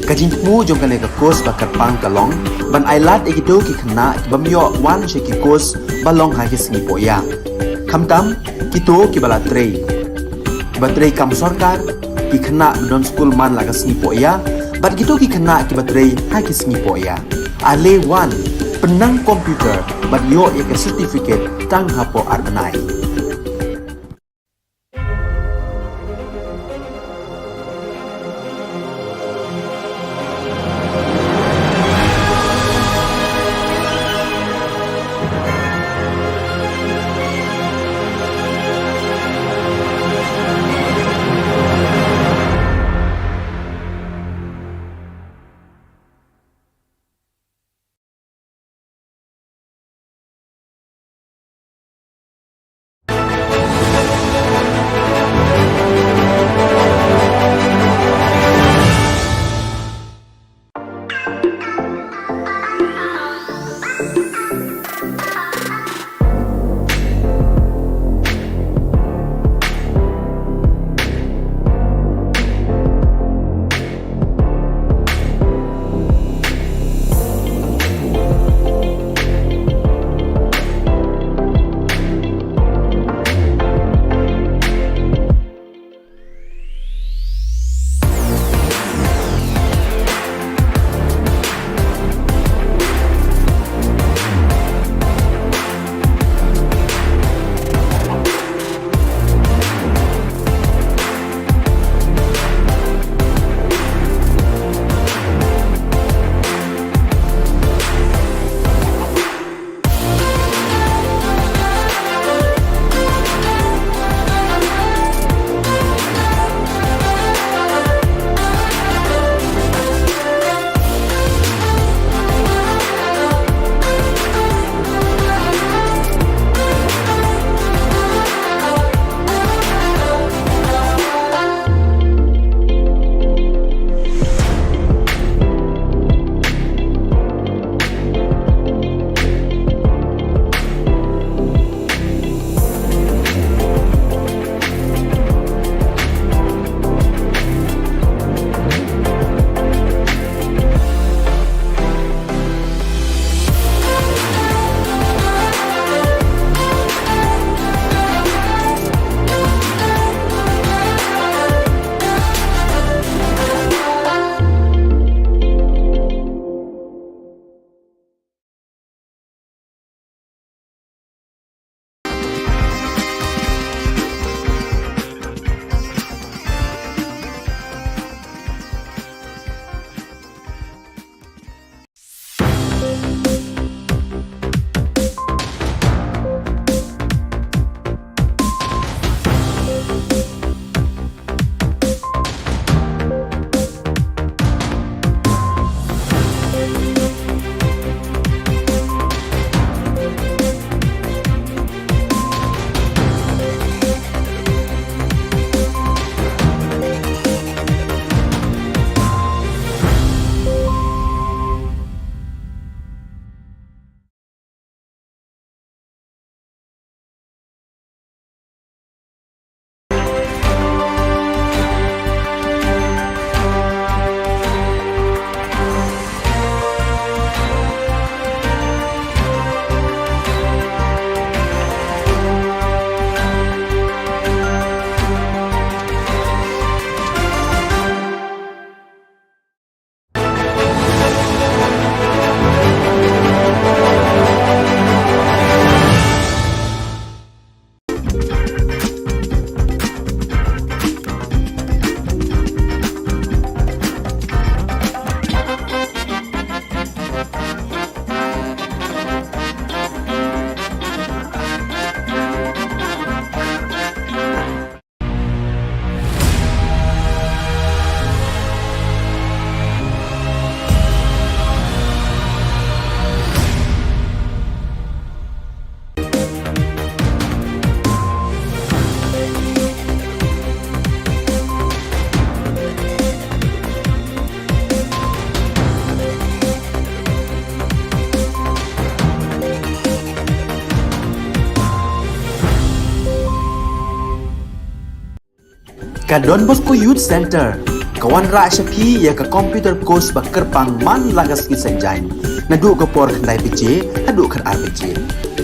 Ka jingthmu jong kane ka course ba kyrpang ka long ban ailad ïa kito ki khynnah ki bym ïoh wan sha ki course ba long ha ki sngi pohïa. Khamtam kito kiba la trei, kiba trei kam sorkar, ki khynnah ba don skul man la ka sngi pohïa, bad kito ki khynnah kiba trei ha ki sngi pohïa. Ale wan, pynnang computer bad ïoh ïa ka certificate tang hapoh ar bnai. Ka Don Bosco Youth Centre ka wanrah sha phi ïa ka computer course ba kyrpang man la ka sngi Saitjaiñ, naduh ka por khyndai baje haduh khatar baje.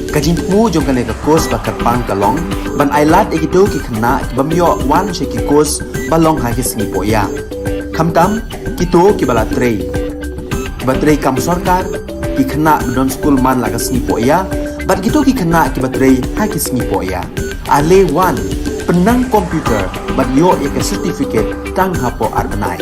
Ka jingthmu jong kane ka course ba kyrpang ka long ban ailad ïa kito ki khynnah ki bym ïoh wan sha ki course ba long ha ki sngi pohïa, khamtam kito kiba la trei, kiba trei kam sorkar, ki khynnah ba don skul man la ka sngi pohïa bad kito ki khynnah kiba trei ha ki sngi pohïa. Ale wan, pynnang computer bad ïoh ïa ka certificate tang hapoh ar bnai.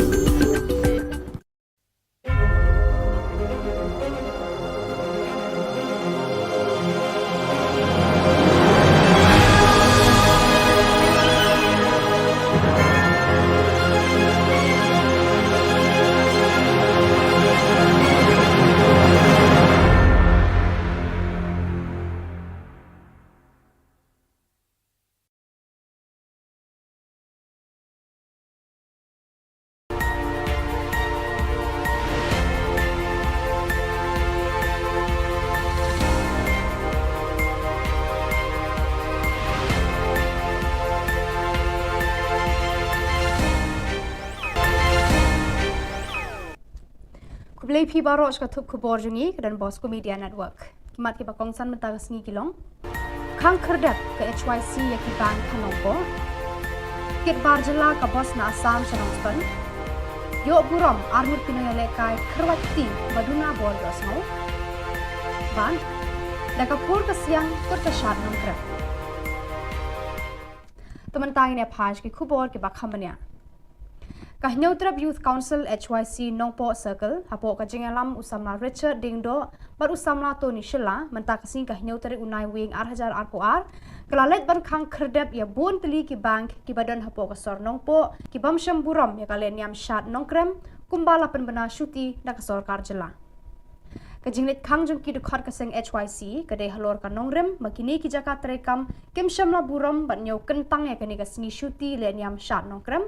Khublei phi baroh sha ka thup khubor jong ngi ka Don Bosco Media Network. Ki mat kiba kongsan mynta ka sngi ki long: Khang khyrdep ka H Y C ïa ki bank ha Nongpoh. Kit bar jylla ka bos na Assam sha Nongstoiñ. Ïoh burom arngut ki nongïalehkai kyrwat kti ba duna bor ïohsngew. Bad da ka pur ka siang kut ka shad Nongkrem. Te mynta ngin ïa phai sha ki khubor kiba kham bniah. Ka Hynñiewtrep Youth Council H Y C Nongpoh Circle hapoh ka jingïalam u samla Richard Diengdoh bad u samla Tony Shylla mynta ka sngi ka hynñiew tarik u Naiwieng ar hajar arphew ar ka la leit ban khang khyrdep ïa bun tylli ki bank kiba don hapoh ka sor Nongpoh ki bym shym burom ïa ka lehniam shad Nongkrem kumba la pynbna shuti da ka sorkar jylla. Ka jingleit khang jong ki dkhot ka seng H Y C ka dei halor ka nongrim ba kine ki jaka treikam kim shym la burom ban ñiew kyntang ïa kane ka sngi shuti lehniam shad Nongkrem,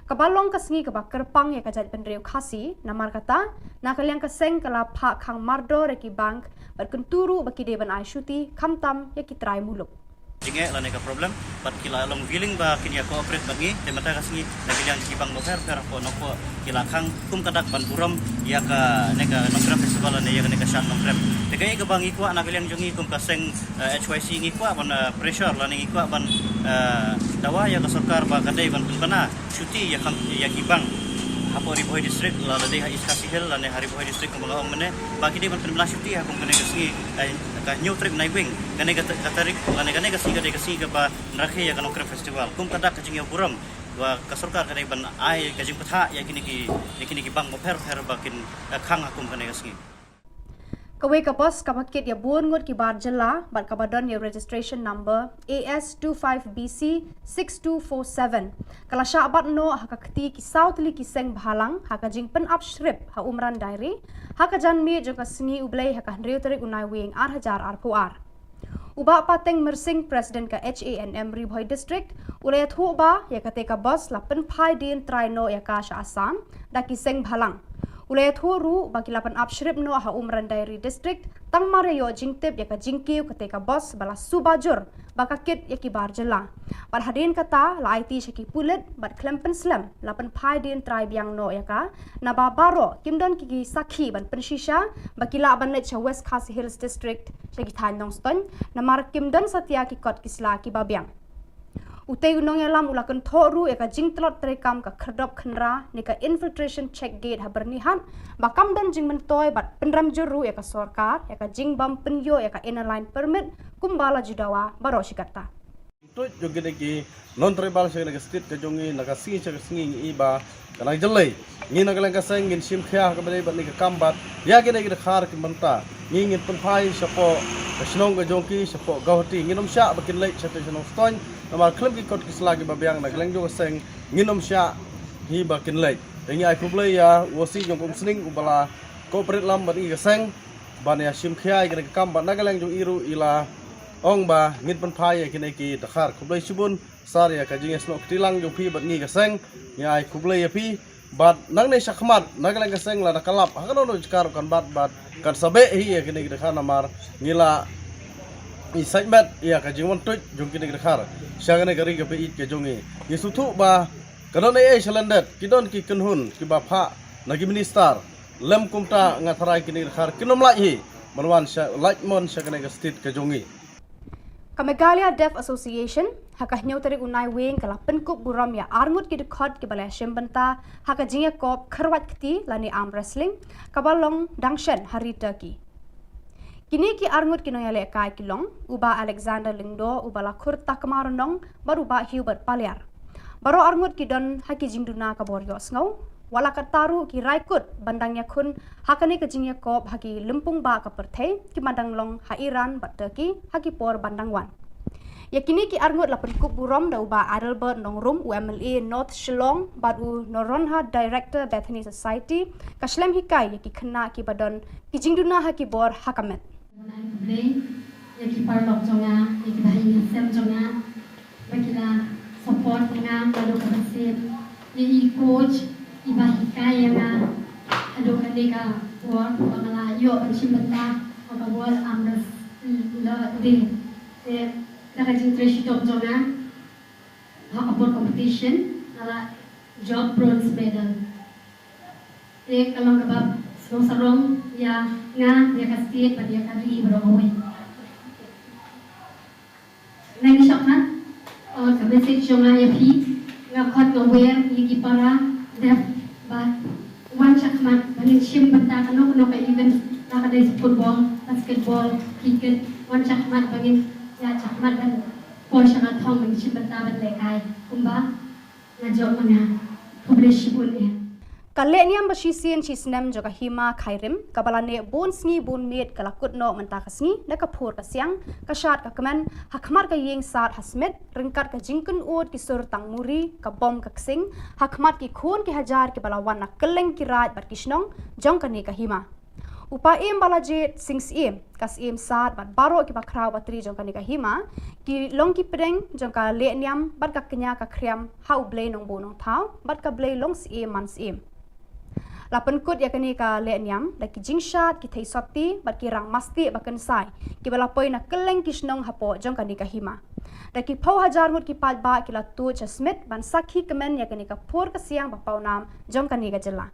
kaba long ka sngi kaba kyrpang ïa ka jaitbynriew Khasi. Namar kata, na ka liang ka seng ka la phah khang mardor ïa ki bank bad kyntu ruh ba ki dei ban ai shuti khamtam ïa ki trai muluk. Jingeh lane ka problem bad ki la long willing ba kin ïa cooperate bad ngi. Te mynta ka sngi na ka liang ki bank bapher bapher hapoh Nongpoh ki la khang kum ka dak ban burom ïa kane ka Nongkrem Festival lane ïa kane ka shad Nongkrem. Te kaei kaba ngi kwah na ka liang jong ngi kum ka seng, eh, H Y C ngi kwah ban, eh, pressure lane ngi kwah ban, eh, dawa ïa ka sorkar ba ka dei ban pynbna shuti ïa kam, ïa ki bank hapoh Ri Bhoi District, la dei ha East Khasi Hills lane ha Ri Bhoi District kumba nga ong mynne, ba ki dei ban pynbna shuti ha kum kane ka sngi, eh, ka hynñiew tarik Naiwieng, kane ka ta-, ka tarik lane kane ka sngi ka dei ka sngi kaba rakhe ïa ka Nongkrem Festival. Kum ka dak ka jingïaburom ba ka sorkar ka dei ban ai ka jingpynthah ïa kine ki, ïa kine ki bank bapher bapher ba kin, eh, khang ha kum kane ka sngi. Kawei ka bos kaba kit ïa bun ngut ki bar jylla bad kaba don ïa registration number A S two five B C six two four seven ka la shah bat noh ha ka kti ki saw tylli ki seng bhalang ha ka jingpynap shrip ha Umran Dairy ha ka janmiet jong ka sngi U Blei ha ka hynriew tarik u Naiwieng ar hajar arphew ar. U Bah Pateng Myrsing, President ka H A N M Ri Bhoi District, u la ïathuh ba ïa kata ka bos la pynphai dien trai noh ïa ka sha Assam da ki seng bhalang. U la ïathuh ruh ba ki la pynap shrip noh ha Umran Dairy District tang mar ïa ïoh jingtip ïa ka jingkiew kata ka bos ba la suba jur ba ka kit ïa ki bar jylla. Bad hadien kata la aiti sha ki pulit bad khlem pynslem la pynphai dien trai biang noh ïa ka, naba baroh kim don ki, ki sakhi ban pynshisha ba ki lah ban leit sha West Khasi Hills District sha ki thaiñ Nongstoiñ, namar kim don satia ki kot ki sla kiba biang. Utei u nongïalam u la kynthoh ruh ïa ka jingtlot treikam ka khyrdop khynra ne ka infiltration check gate ha Byrnihat ba kam don jingmyntoi bad pynrem jur ruh ïa ka sorkar ïa ka jingbym pynïoh ïa ka Inner Line Permit kumba la ju dawa baroh shi katta. Tuid jong kine ki non tribal sha kane ka state ka jong ngi, na ka sngi sha ka sngi ngi i ba ka nang jyllei. Ngi na ka liang ka seng ngin shim khia ha kaba dei bad kane ka kam bad ïa kine ki dkhar ki bynta ngi ngin pynphai shapoh ka shnong ka jong ki, shapoh Guwahati. Ngin ym shah ba kin leit shatei sha Nongstoiñ namar khlem ki kot ki sla kiba biang. Na ka liang jong ka seng ngin ym shah hi ba kin leit. Te ngi ai khublei ïa u O C jong ka Umsning uba la cooperate lang bad ngi ka seng ban ïa shim khia ïa kane ka kam bad na ka liang jong i ruh i la ong ba ngin pynphai ïa kine ki dkhar. Khublei shibun sir ïa ka jingïasnoh kti lang jong phi bad ngi ka seng. Ngi ai khublei ïa phi bad nangne shakhmat na ka liang ka seng lada ka lap ha kano kano ka jaka ruh kan bat bad kan sa beh hi ïa kine ki dkhar namar ngi la i sait met ïa ka jingwan tuid jong kine ki dkhar sha kane ka ri kaba ïeit ka jong ngi. Ngi sngewthuh ba Ka don ei ei shalyndet, ki don ki kynhun kiba phah na ki minister, lem kumta nga tharai kine ki dkhar kin ym lait hi ban wan sha, lait mon sha kane ka state ka jong ngi. Ka Meghalaya Deaf Association ha ka hynñiew tarik u Naiwieng ka la pynkup burom ïa arngut ki dkhot kiba la shim bynta ha ka jingïakob kyrwat kti lane arm wrestling kaba long dang shen ha ri Turkey. Kine ki arngut ki nongïalehkai ki long u Bah Alexander Lyngdoh, u Bah Lakhur Takma Rnong bad u Bah Hubert Paliar. Baroh arngut ki don ha ki jingduna ka bor ïohsngew, wat la katta ruh ki rai kut ban dang ïakhun ha kane ka jingïakob ha ki lympung bah ka pyrthei kiba dang long ha Iran bad Turkey ha ki por ban dang wan. Ïa kine ki arngut la pynkup burom da u Bah Adelbert Nongrum, u M L A North Shillong, bad u Noronha, Director, Bethany Society, ka shlem hikai ïa ki khynnah kiba don ki jingduna ha ki bor ha ka met. Ai khublei ïa ki paralok jong nga, ïa ki bahaïing sem jong nga ba ki la support ïa nga naduh kaba sep, ïa i coach iba hikai ïa nga haduh kane ka por ba nga la ïoh ban shim bynta ha ka World Arm Wrestling Day. Te da ka jingtrei shitom jong nga ha ka por competition nga la jop bronze medal. Te ka long kaba sngewsarong ïa nga, ïa ka state bad ïa ka ri baroh kawei. Nangta shakhmat, uh, ka message jong nga ïa phi, nga khot nga wer ïa ki para deaf bad wan shakhmat ba ngin shim bynta kano kano ka event, la ka dei football, basketball, cricket, wan shakhmat ba ngin ïa shakhmat ban poi sha ka thong ban shim bynta ban lehkai kumba nga jop ma nga. Khublei shibun eh. Ka lehniam ba shisien shisnem jong ka Hima Khyrim kaba la neh bun sngi bun miet ka la kut noh mynta ka sngi na ka phur ka siang, ka shad ka kmen, ha khmat ka ïing Sad ha Smit, ryngkat ka jingkynnoh ki sur tang muri, ka bom ka ksing, ha khmat ki khun ki hajar kiba la wan na kylleng ki raid bad ki shnong jong kane ka hima. U Paiem Balajied Sing Syiem, ka Syiem Sad bad baroh kiba khraw batri jong kane ka hima ki long ki pdeng jong ka lehniam bad ka kñia ka khriam ha U Blei Nongbuh Nongthaw bad ka Blei Longsyiem Mansyiem. La pynkut ïa kane ka lehniam da ki jingshad, ki theisotti bad ki rang mastieh ba kynsai kiba la poi na kylleng ki shnong hapoh jong kane ka hima. Da ki phew hajar ngut ki paidbah ki la tuid sha Smit ban sakhi kmen ïa kane ka phur ka siang ba pawnam jong kane ka jylla.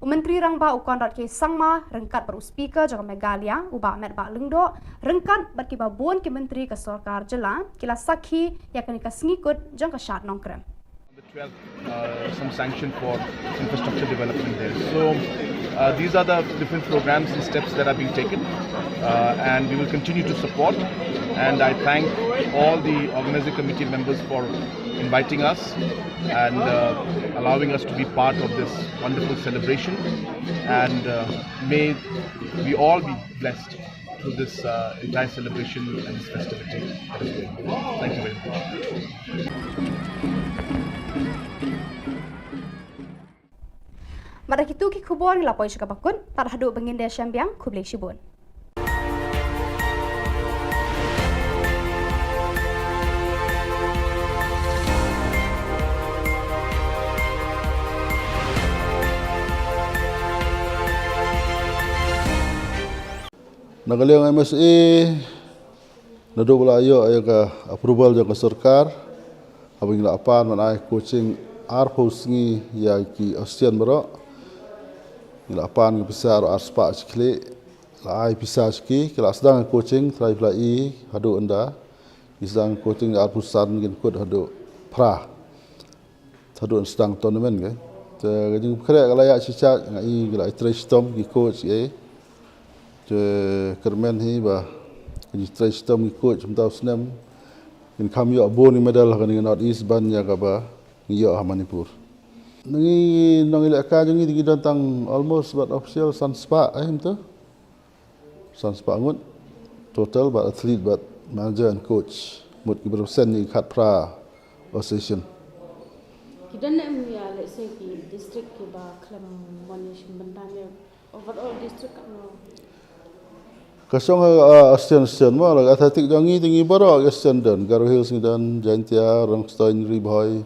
U Myntri Rangbah u Conrad K Sangma ryngkat bad u Speaker jong ka Meghalaya u Bah Metbah Lyngdoh ryngkat bad kiba bun ki myntri ka sorkar jylla ki la sakhi ïa kane ka sngi kut jong ka shad Nongkrem. On the twelfth, uh, some sanction for infrastructure development there. So, uh, these are the different programs and steps that are being taken, uh, and we will continue to support. And I thank all the organizing committee members for inviting us and, uh, allowing us to be part of this wonderful celebration. And, uh, may we all be blessed through this, uh, entire celebration and this festivity that is going on. Thank you very much. Bad da kitu ki khubor ngi la poi sha kaba kut, tad haduh ba ngin da shembiang, khublei shibun. Na ka liang M S A, naduh ba la ïoh ïa ka approval jong ka sorkar, haba ngi la pan ban ai coaching arphew sngi ïa ki Austian baroh, ngi la pan ki pisa arspah shi khlieh, la ai pisa sha ki, ki la sdang coaching, trai phi la i haduh ynda, ki sdang coaching arphew san, kin kut haduh phra. Haduh sdang tournament ka. Te ka jingpynkhreh ka la ïaid shisyndon, nga i ka la trei shitom ki coach ei. Te kyrmen hi ba ka jingtrei shitom ki coach mynta u snem kin kham ïoh bun ki medal ha kane ka North East ban ïa kaba ngi ïoh ha Manipur. Ngi nongïalehkai jong ngi te ki don tang almost bad official san spah ei mynta. San spah ngut total bad athlete bad manager and coach. Mut ki represent ïa ki khatphra association. Ki don ne em ïa, let's say, ki district kiba khlem mon ïa shim bynta ne overall district ka no? Ka shong ha, uh, association, association mo, la athletic jong ngi te ngi baroh ki association don, Garo Hills ngi don, Jaintia, Rangstone, Ri Bhoi,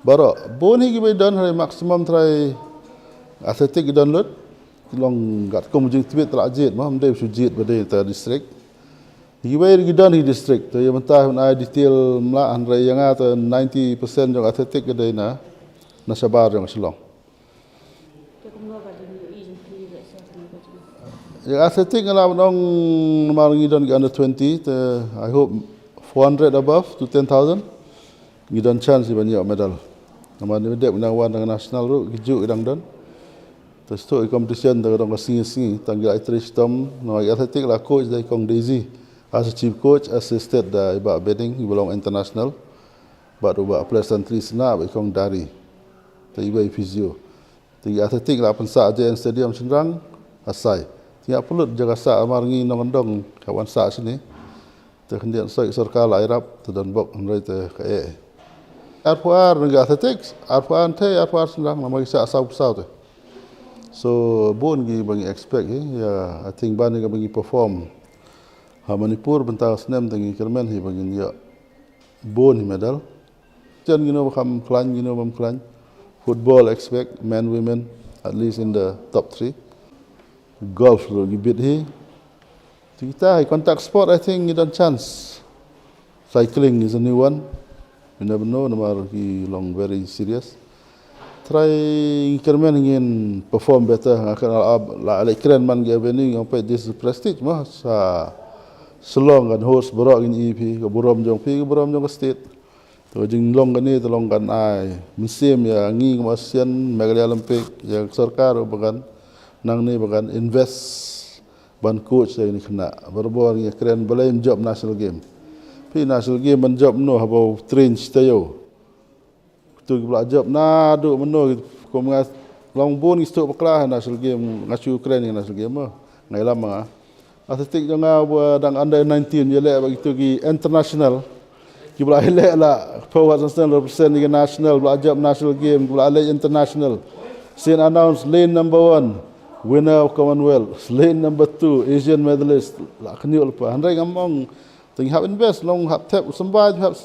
baroh. Bun hi kiba don, hynrei maximum trai athletic ki don lut. Ki long katkum jingtbit, la jied mo, ym dei shu jied ba dei ta district. Kiwei ki don hi district, te ïa mynta hynrei detail ym lah, hynrei ïa nga te ninety percent jong athletic ka dei na na shabar jong ka Shillong. Ïa athletic nga lah ban ong namar ngi don ki under twenty te, I hope four hundred above to ten thousand ngi don chance ban ïoh medal. Namar ngi dep nang wan dang national ruh ki juh ki dang don. Te shuh ki competition te ka dang ka sngi sngi tang ki la trei shitom. Namar ïa athletic la coach da i Kong Daisy as a chief coach, assisted da i Bah Beding i ba long international. Bad u Bah Pleasantly Sna ba i Kong Dari. Te i ba i physio. Te ïa athletic la pynsah J N Stadium shynrang, asai. Te ïa pynlut jaka sah namar ngi nongkyndong ka wan sah shini. Te khyndiat soi sorkar la ïarap te don bok hynrei te ka eh. Arphew ar ngi athletics, arphew ar te, arphew ar shynrang namar ngi sah saw saw te. So bun ki ba ngi expect hi, ïa, I think ba ngi ka ba ngi perform ha Manipur bynta snem te ngi kyrmen hi ba ngin ïoh bun hi medal. Chen ngino ba kham khlaiñ, ngino bam khlaiñ. Football expect men, women, at least in the top three. Golf ruh ngi bit hi. Te kita hi contact sport, I think ngi don chance. Cycling is a new one. You never know namar ki long very serious. Try ngi kyrmen ngin perform better. Nga kren la, la, la kren man ngi avenue ngi ong peit this is prestige mo. Sa Shillong kan host baroh ngin ïohi phi, ka burom jong phi, ka burom jong ka state. Te ka jinglong kane te long kan ai mynsiem ïa ngi kum ASEAN, Meghalaya Olympic, ïa ka sorkar ruh ba kan nangne ba kan invest ban coach ïa kine ki khynnah. Barabor ngi kren balei ym jop national game. Phi national game ban jop no haba u train shi taïew. Kitu ki ba la jop naduh mynno ki, kum nga long bun ki stuk bakla ha national game, nga shu kren ïa national game mo. Nga ïalam ma nga. Athletic jong nga ba dang under nineteen ïaleh bad kitu ki international. Ki ba la ïaleh la forward national represent ïa ka national, ba la jop national game, ki ba la leh international. Sien announce lane number one, winner of Commonwealth, lane number two, Asian medalist, la khynñiuh lypa. Hynrei ngam ong te ngi hap invest, long hap thep, symbai hap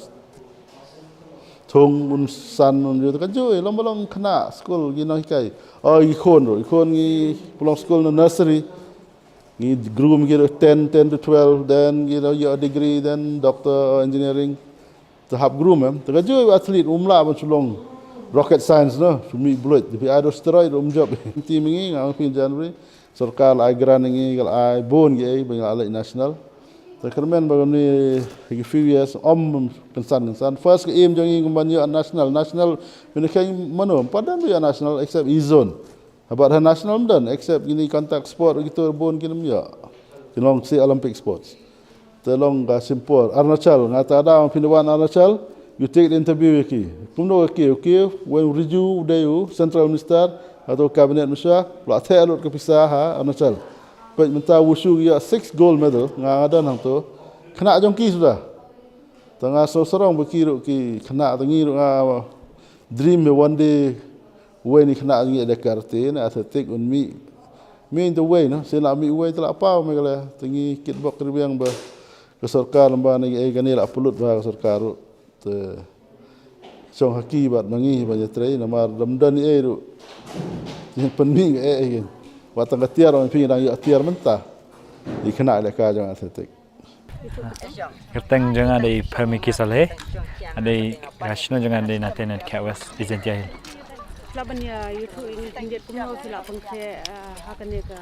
thung un san un ju, te ka ju, long ba long khynnah skul ki nonghikai. O, ki khun ruh, ki khun ngi pynlong skul na nursery. Ngi groom ki ruh ten, ten to twelve, then ki ruh ïoh degree, then doctor of engineering. Te hap groom em, te ka ju athlete um lah ban shu long rocket science no, shu mih blood, te phi ai ruh steroid ruh um jop. Te ma ngi nga ong phi January. Sorkar la ai grant ïa ngi, ka la ai bun ki ei ba ngi la leh national. Te kyrmen ba ngi ha ki few years ym kynsan kynsan. First ka aim jong ngi kum ban ïoh national, national, phi ïoh kheiñ mano, ym pat don ba ïoh national except East Zone. Haba ha national ym don except kine contact sport, kito bun kin ym ïoh. Kin long shi Olympic sports. Te long ka shim por. Arunachal, nga ta da phi wan Arunachal, you take the interview ïa ki. Kumno ka kiew, kiew, Wen Rijiju u dei u Central Minister, hato Cabinet Minister, la theh lut ka pisa ha Arunachal. Peit mynta wushu ki ïoh six gold medal, nga nga don hangto. Khynnah jong ki suda. Te nga sngewsarong ba ki ruh ki khynnah te ngi ruh nga dream me one day wei ni khynnah ngi da karate ne athletic un mih. Mih te wei no, sien la mih wei te la paw me kale. Te ngi kitbok kitrwiang ba ka sorkar lem ba ne ei kane la pynlut ba ka sorkar ruh. Te shong ha ki bad ma ngi ba ïa trei namar dam don ei ruh. Ïa pynmih ei ei. Wat tang ka tiar wan phi dang ïa tiar mynta. Ïa khynnah lehkai jong athletic. Kyrteng jong nga dei Pharmiki Saleh. Nga dei ka shnong jong nga dei Natenet Khawas, East Jaintia Hills. Phi lah ban ïa ïathuh ïa ngi khyndiat kumno phi lah pynkhreh, eh, ha kane ka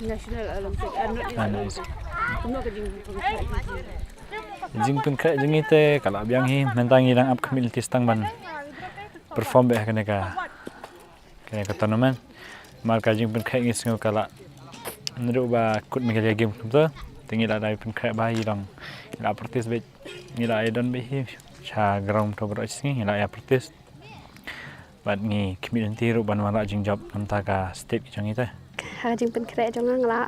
National Olympic, eh, North East Olympic. Kumno ka jingpynkhreh jong ngi? Jingpynkhreh jong ngi te ka la biang hi, mynta ngi dang ap khmih lynti tang ban perform beit ha kane ka Kane ka tournament. Namar ka jingpynkhreh ngi sngew ka la naduh ba kut Meghalaya Games kumta. Te ngi la dei pynkhreh ba i dang ngi la practice beit, ngi la ïa don beit hi sha ground to bro sngi ngi la ïa practice. Bad ngi khmih lynti ruh ban wanrah jingjop namar ka state jong ngi te. Ha ka jingpynkhreh jong nga, nga la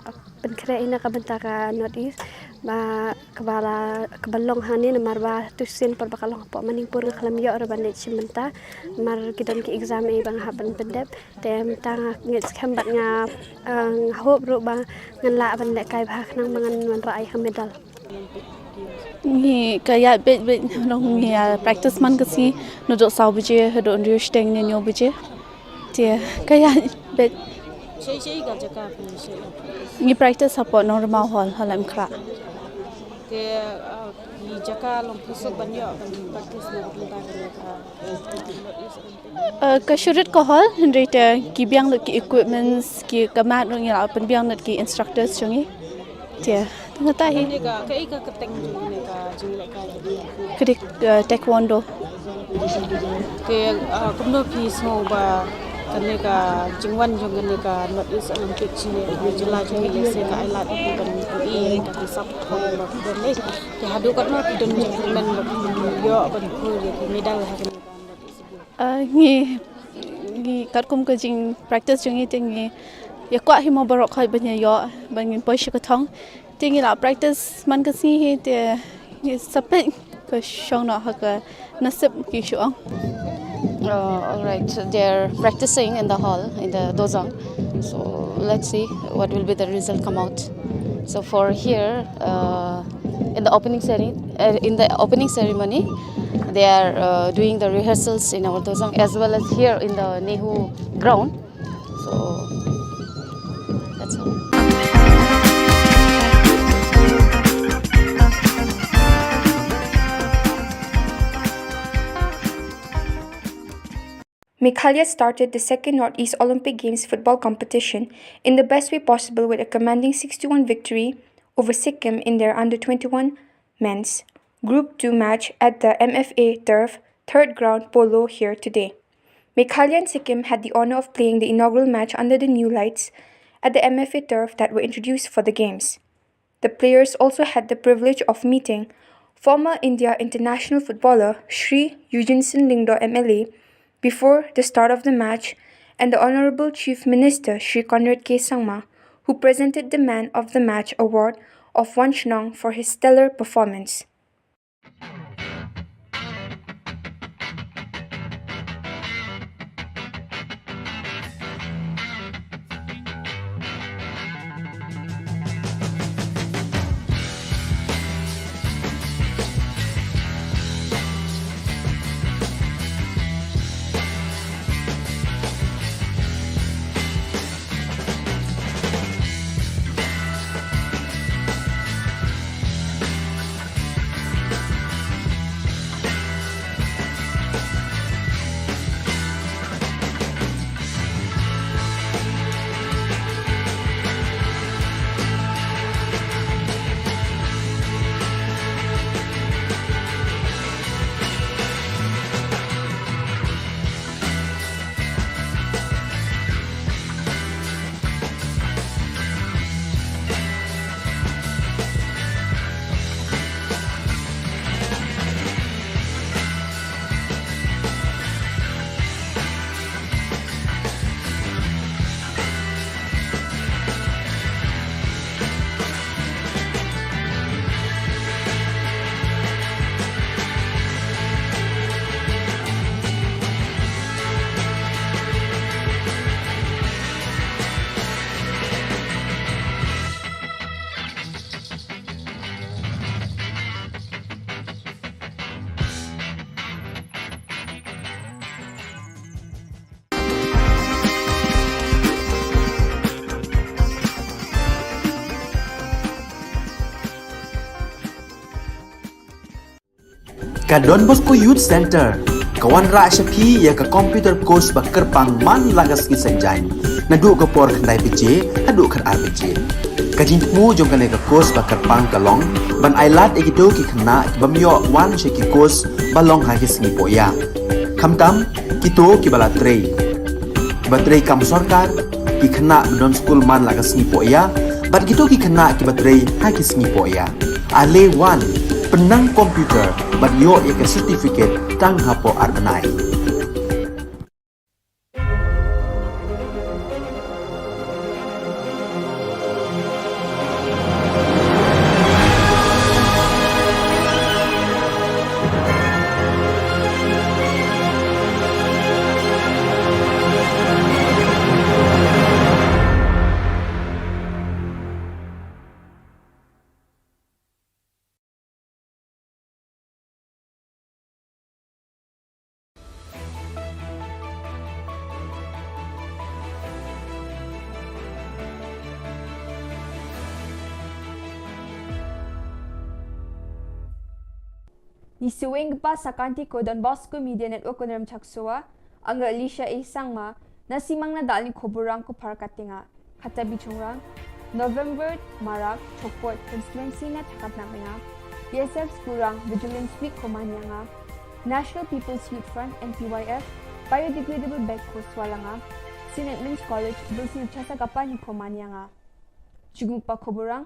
pynkhreh ïa na ka bynta ka North East ba kaba la, kaba long hangne namar ba tu sien por ba ka long hapoh Manipur nga khlem ïoh ruh ban leit shim bynta namar ki don ki exam ei ba nga hap ban pyndep. Te mynta nga ngeit skhem bad nga, eh, nga hope ruh ba ngan lah ban lehkai bha khnang ba ngan wanrah ïa ka medal. Ngi ka ïaid beit beit, long ngi ïa practice man ka sngi naduh saw baje haduh hynriew shiteng ne hynñiew baje. Te ka ïaid beit. Shei shei ka jaka phi shei. Ngi practice hapoh Nongrimau Hall, Hall Lamkhra. Te, uh, ki jaka long phisuk ban ïoh ban practice na ka bynta kane ka, uh, North East Olympic. Uh, ka shu rit ka hall, hynrei te ki biang lut ki equipments, ki ka mat ruh ngi la pynbiang lut ki instructors jong ngi. Te, tang kata hi. Kane ka, kaei ka kyrteng jong kane ka jinglehkai? Ka dei, uh, taekwondo. Te, ah, kumno phi sngew ba kane ka jingwan jong kane ka North East Olympic jong ngi, ka jylla jong ngi, lehse ka ai lad ïa phi ban ïoh ïa ka ki sap khong ba phi don leh? Te haduh katno phi don jingkyrmen ba phi ïoh ban poi ïa ki medal ha kane ka North East Games? Ah, ngi, ngi katkum ka jing practice jong ngi te ngi ïa kwah hi mo baroh khoit ban ïa ïoh ban ngin poi sha ka thong. Te ngi la practice man ka sngi hi te ngi sa peit ka shong noh ha ka nasib ki shu ong. Uh, all right, so they're practicing in the hall, in the dozang. So let's see what will be the result come out. So for here, uh, in the opening ceremony, uh, in the opening ceremony, they are, uh, doing the rehearsals in our dozang as well as here in the Nehu ground. So that's all. Meghalaya started the second Northeast Olympic Games football competition in the best way possible with a commanding six to one victory over Sikkim in their under twenty-one men's Group two match at the M F A turf, third ground, Polo, here today. Meghalaya and Sikkim had the honor of playing the inaugural match under the new lights at the M F A turf that were introduced for the games. The players also had the privilege of meeting former India international footballer Shri Eugenson Lyngdoh M L A before the start of the match, and the Honorable Chief Minister Shri Conrad K Sangma, who presented the Man of the Match award of One Shnong for his stellar performance. Ka Don Bosco Youth Center ka wanrah sha phi ïa ka computer course ba kyrpang man la ka sngi Saitjaiñ, naduh ka por khyndai baje haduh khatar baje. Ka jingthmu jong kane ka course ba kyrpang ka long ban ai lad ïa kito ki khynnah ki bym ïoh wan sha ki course ba long ha ki sngi pohïa. Khamtam kito kiba la trei, kiba trei kam sorkar, ki khynnah ba don skul man la ka sngi pohïa, bad kito ki khynnah kiba trei ha ki sngi pohïa. Ale wan, pynnang computer bad ïoh ïa ka certificate tang hapoh ar bnai. Ni shuwa ïa ka ba sa kynti ko Don Bosco Media Network ko Nrem Chaksowa, anga Alicia A Sangma, na simang na dal ni khubor rang ko phar katinga. Kata bichong rang, November marak, Chokpot constituency na thakat na menga, B S F skurang, Vigilance Week ko manyanga, National People's Youth Front, N P Y F, biodegradable bag ko swalanga, Saint Edmund's College, Bilsi Chasa Kapani ko manyanga. Chuguk pa khubor rang,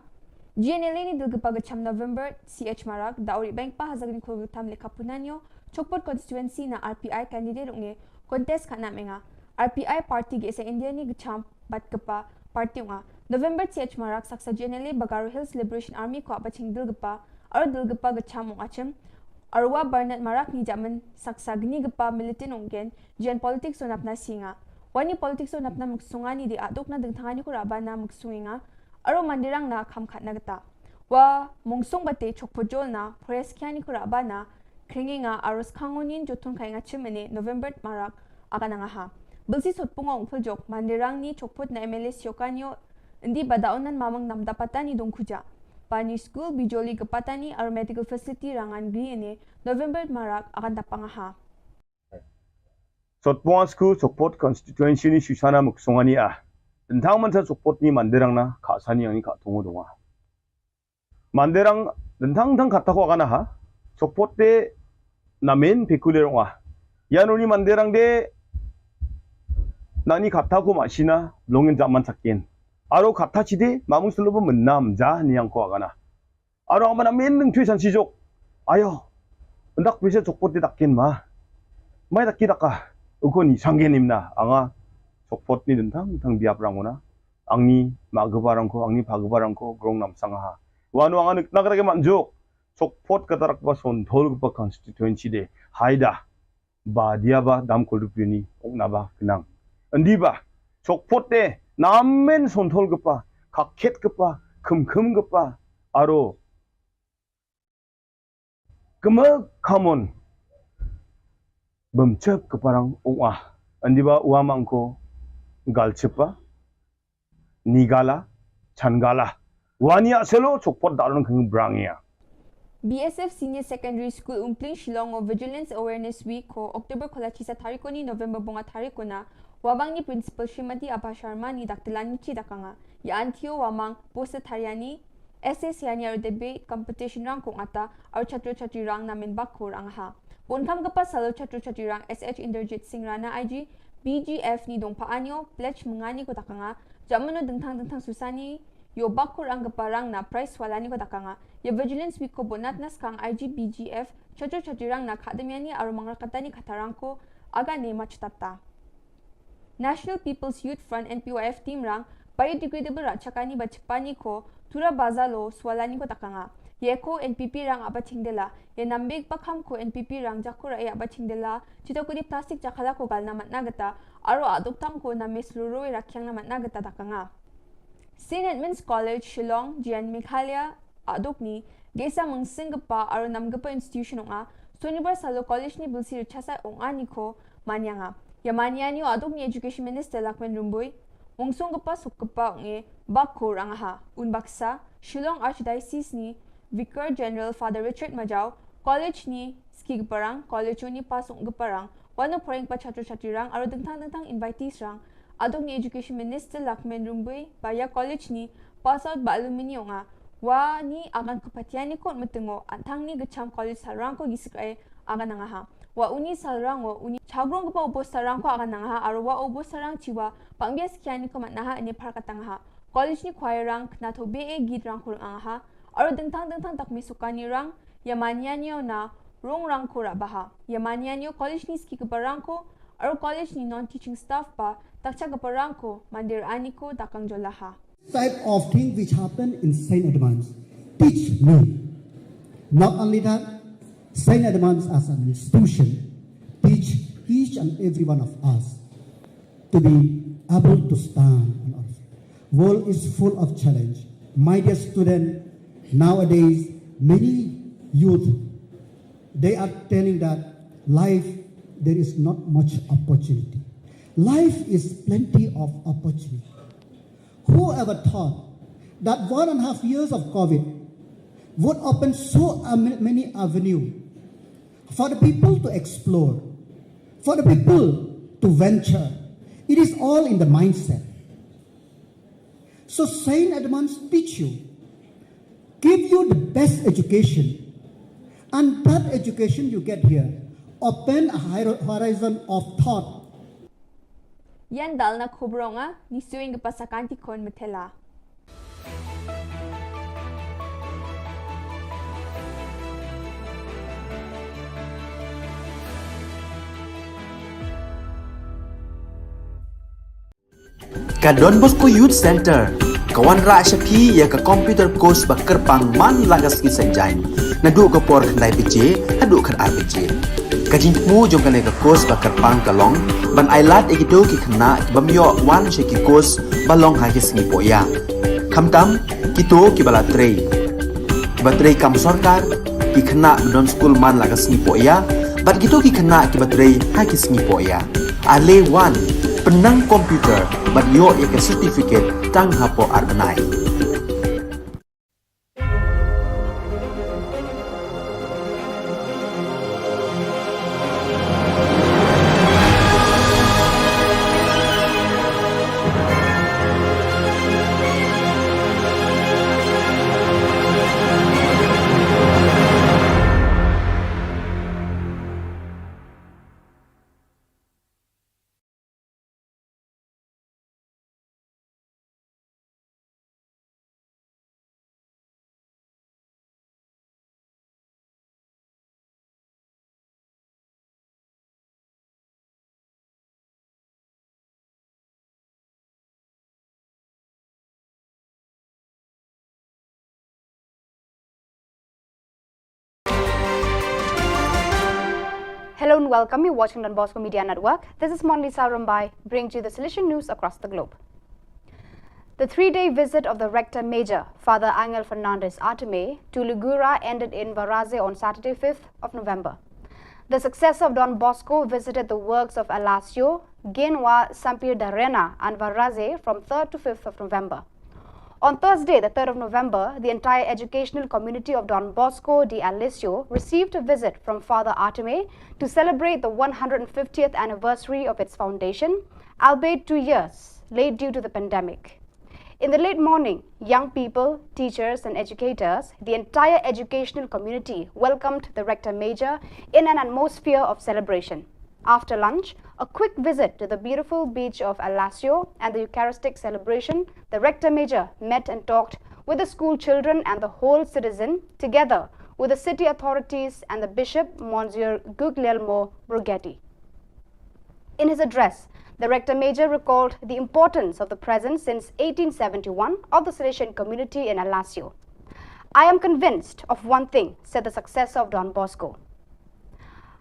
G N L A ni dul ka pa ka cham November, C H marak, da uri bank pa hazak ni khul tam le kapunanyo, Chokpot constituency na R P I candidate unge, contest ka na menga, R P I party ge sa India ni ka cham, bat ka pa, party unga. November C H marak saksa G N L A Bagaro Hills Liberation Army ko apa ching dul ka pa, ar dul ka pa ka cham unga chim, arwa Bernard marak ni jaman saksa gni ka pa militant ungen, jen politics unap na singa. Wani politics unap na muksungani di aduk na dengtangani ko raba na muksungi nga, aro mandirang na kham khat na gata. Wa mungsung bate Chokpot jol na, Pores kiani ko raba na, kringi nga, aro skangonin jotun kai nga chim ene, November marak, akan nga ha. Bilsi sot pungo ungpul jok, mandirang ni Chokpot na M L A siokanyo, indi bada unan mamang nam dapatani dong kuja. Pani school bijoli kepatani, aro medical facility rangan gri ene, November marak, akan dapang ha. Sotpong sku Chokpot constituency ni Susana muksungani a. Tentang mansa Chokpot ni mandirang na, ka sani yang ni ka tungo donga. Mandirang tentang tang kata ko kana ha. Chokpot te namen pekuler nga. Ya nuni mandirang de nani kata ko masina longin jaman sakin. Aro kata chide mamung sulubu menam ja ni yang ko kana. Aro ang mana men nung thui san sijok. Ayo. Ndak bisa Chokpot di takin ma. Mai taki daka. Uko ni sanggen imna. Anga Chokpot ni dentang tang biap ranguna. Angni ma gebarangko, angni pha gebarangko, grong nam sangaha. Wanu anga nik nak rake manjuk. Chokpot kata rak ba sonthol ba constituency de. Haida. Ba dia ba dam kol rupiah ni ong na ba kenang. Endi ba Chokpot te namen sonthol kepa, kakhet kepa, kemkem kepa, aro keme kamon bemchep keparang ong ah. Endi ba uamang ko galchepa. Nigala, Changala. Wania selo Chokpot dalon keng brang ya. B S F Senior Secondary School Umpling Shillong o Vigilance Awareness Week ko October kola chisa tarikoni November bonga tarikona. Wabang ni Principal Srimati Abha Sharma ni daktelan ni chi dakanga. Ya antio wamang posa tariani S S yani aro debate competition rang kong ata aro chatro chatri rang namen bakur ang ha. Bonkam kepa salo chatro chatri rang S H Inderjit Singh Rana I G B G F ni dongpa anyo pledge mengani ko takanga. Jamano dengtang dengtang susani yo bakur ang kepa rang na price walani ko takanga. Ya Vigilance Week ko bonat na skang I G B G F chatro chatri rang na khademiani aro mangrakatani katarang ko aga ne machutata. National People's Youth Front N P Y F team rang biodegradable rachakani ba chepani ko tura bazalo swalani ko takanga. Ye ko N P P rang aba chingdela, ye nambik pakham ko N P P rang jakura ya aba chingdela, chita kudi plastic jakala ko galna matna gata, aro aduk tang ko na mes luro ye rakyang na matna gata takanga. Saint Edmund's College, Shillong, Jian Meghalaya, aduk ni, gesa mengsing gepa aro nam gepa institution ong a, Sonibar salo college ni bilsi rechasa ong a ni ko manyanga. Ya manya ni aduk ni Education Minister Lakmen Rumbui, mungsung gepa suk gepa ong e, bak ko rang ha, un baksa, Shillong Archdiocese ni, Vicar General Father Richard Majau, college ni, ski gepa rang, college ni pasung gepa rang, wano poreng pa chatro chatri rang, aro dengtang dengtang invitees rang, aduk ni Education Minister Lakmen Rumbui, ba ya college ni, pass out ba alumni ong a, wa ni agan kepatian ni kot metengo, antang ni gecham college sarang ko gisik ai, agan nang ha. Wa uni sarang o, uni chagrong gepa ubo sarang ko agan nang ha, aro wa ubo sarang chiwa, pang bias kian ni ko mat naha, ni par katang ha. College ni choir rang, kena to be e git rang ko ang ha. Aro dengtang dengtang tak mesukani rang, ya manya ni o na, rong rang ko ra baha. Ya manya ni o college ni ski gepa rang ko, aro college ni non teaching staff pa, takcha gepa rang ko, mandir ani ko, dakang jolaha. Type of thing which happened in Saint Edmund's teach me. Not only that, Saint Edmund's as an institution teach each and every one of us to be able to stand on our feet. World is full of challenge. My dear student, nowadays many youth, they are telling that life, there is not much opportunity. Life is plenty of opportunity. Whoever thought that one and a half years of COVID would open so many avenue for the people to explore, for the people to venture. It is all in the mindset. So Saint Edmund's teach you, give you the best education, and that education you get here open a higher horizon of thought. Ïa dal na khubor nga, ngi shu ïeng ka pasakan ti khon metela. Ka Don Bosco Youth Center ka wanrah sha phi ïa ka computer course ba kyrpang man la ka sngi Saitjaiñ, naduh ka por khyndai baje haduh khatar baje. Ka jingthmu jong kane ka course ba kyrpang ka long ban ailad ïa kito ki khynnah ki bym ïoh wan sha ki course ba long ha ki sngi pohïa, khamtam kito kiba la trei, kiba trei kam sorkar, ki khynnah ba don skul man la ka sngi pohïa, bad kito ki khynnah kiba trei ha ki sngi pohïa. Ale wan, pynnang computer bad ïoh ïa ka certificate tang hapoh ar bnai. Hello and welcome. You're watching Don Bosco Media Network. This is Monlisa Rumbai, bringing you the Salesian news across the globe. The three-day visit of the Rector Major, Father Angel Fernandez Artime, to Ligura ended in Varaze on Saturday, fifth of November. The successor of Don Bosco visited the works of Alasio, Genwa Sampir Darena, and Varaze from third to fifth of November. On Thursday, the third of November, the entire educational community of Don Bosco de Alessio received a visit from Father Artime to celebrate the one hundred fiftieth anniversary of its foundation, albeit two years late due to the pandemic. In the late morning, young people, teachers, and educators, the entire educational community welcomed the Rector Major in an atmosphere of celebration. After lunch, a quick visit to the beautiful beach of Alasio and the Eucharistic celebration, the Rector Major met and talked with the school children and the whole citizen, together with the city authorities and the Bishop, Monsignor Guglielmo Borgetti. In his address, the Rector Major recalled the importance of the presence since eighteen seventy-one of the Salesian community in Alasio. "I am convinced of one thing," said the successor of Don Bosco.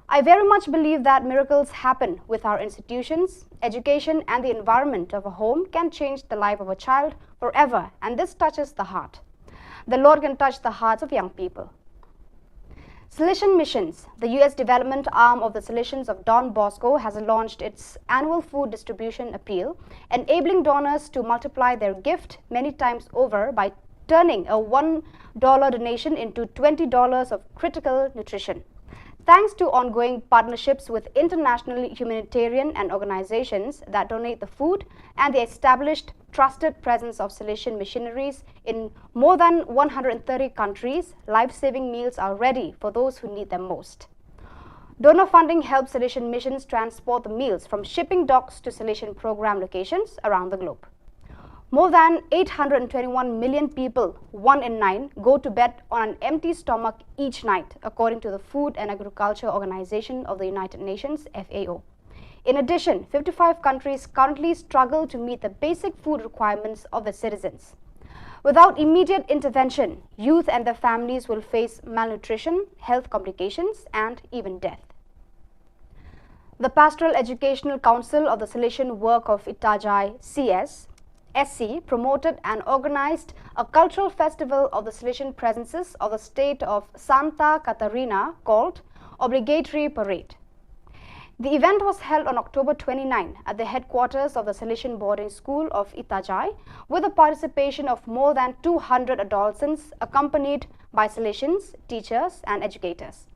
"I very much believe that miracles happen with our institutions, education, and the environment of a home can change the life of a child forever, and this touches the heart. The Lord can touch the hearts of young people." Salesian Missions, the U S development arm of the Salesians of Don Bosco, has launched its annual food distribution appeal, enabling donors to multiply their gift many times over by turning a one dollar donation into twenty dollars of critical nutrition. Thanks to ongoing partnerships with international humanitarian and organizations that donate the food and the established trusted presence of Salesian missionaries in more than one hundred thirty countries, life-saving meals are ready for those who need them most. Donor funding helps Salesian Missions transport the meals from shipping docks to Salesian program locations around the globe. More than eight hundred twenty-one million people, one in nine, go to bed on an empty stomach each night, according to the Food and Agriculture Organization of the United Nations, F A O. In addition, fifty-five countries currently struggle to meet the basic food requirements of their citizens. Without immediate intervention, youth and their families will face malnutrition, health complications, and even death. The Pastoral Educational Council of the Salesian Work of Itajai, C S, S C, promoted and organized a cultural festival of the Salesian presences of the state of Santa Catarina called Obligatory Parade. The event was held on October twenty-nine at the headquarters of the Salesian Boarding School of Itajai, with the participation of more than two hundred adolescents, accompanied by Salesians, teachers, and educators.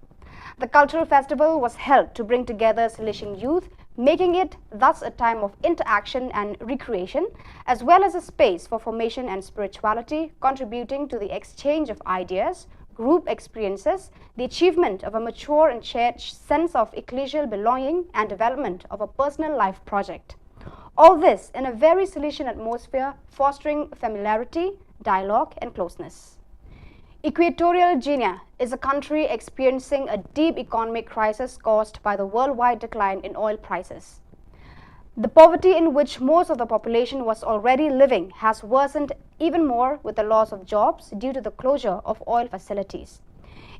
The cultural festival was held to bring together Salesian youth, making it thus a time of interaction and recreation, as well as a space for formation and spirituality, contributing to the exchange of ideas, group experiences, the achievement of a mature and shared sense of ecclesial belonging, and development of a personal life project. All this in a very Salesian atmosphere, fostering familiarity, dialogue, and closeness. Equatorial Guinea is a country experiencing a deep economic crisis caused by the worldwide decline in oil prices. The poverty in which most of the population was already living has worsened even more with the loss of jobs due to the closure of oil facilities.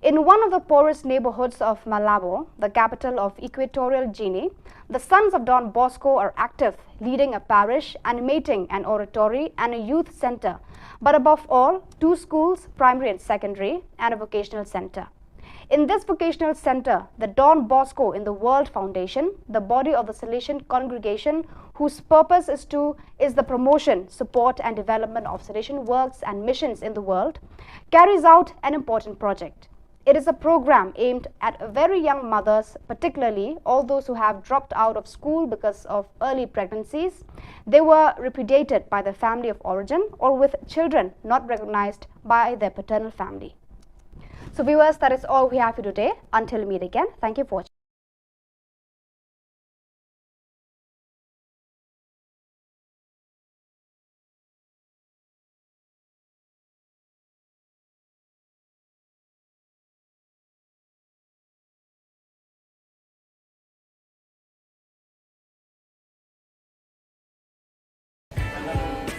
In one of the poorest neighborhoods of Malabo, the capital of Equatorial Guinea, the Sons of Don Bosco are active, leading a parish, animating an oratory and a youth center, but above all, two schools, primary and secondary, and a vocational center. In this vocational center, the Don Bosco in the World Foundation, the body of the Salesian congregation whose purpose is to is the promotion, support, and development of Salesian works and missions in the world, carries out an important project. It is a program aimed at very young mothers, particularly all those who have dropped out of school because of early pregnancies. They were repudiated by their family of origin or with children not recognized by their paternal family. So, viewers, that is all we have for today. Until we meet again, thank you for watching.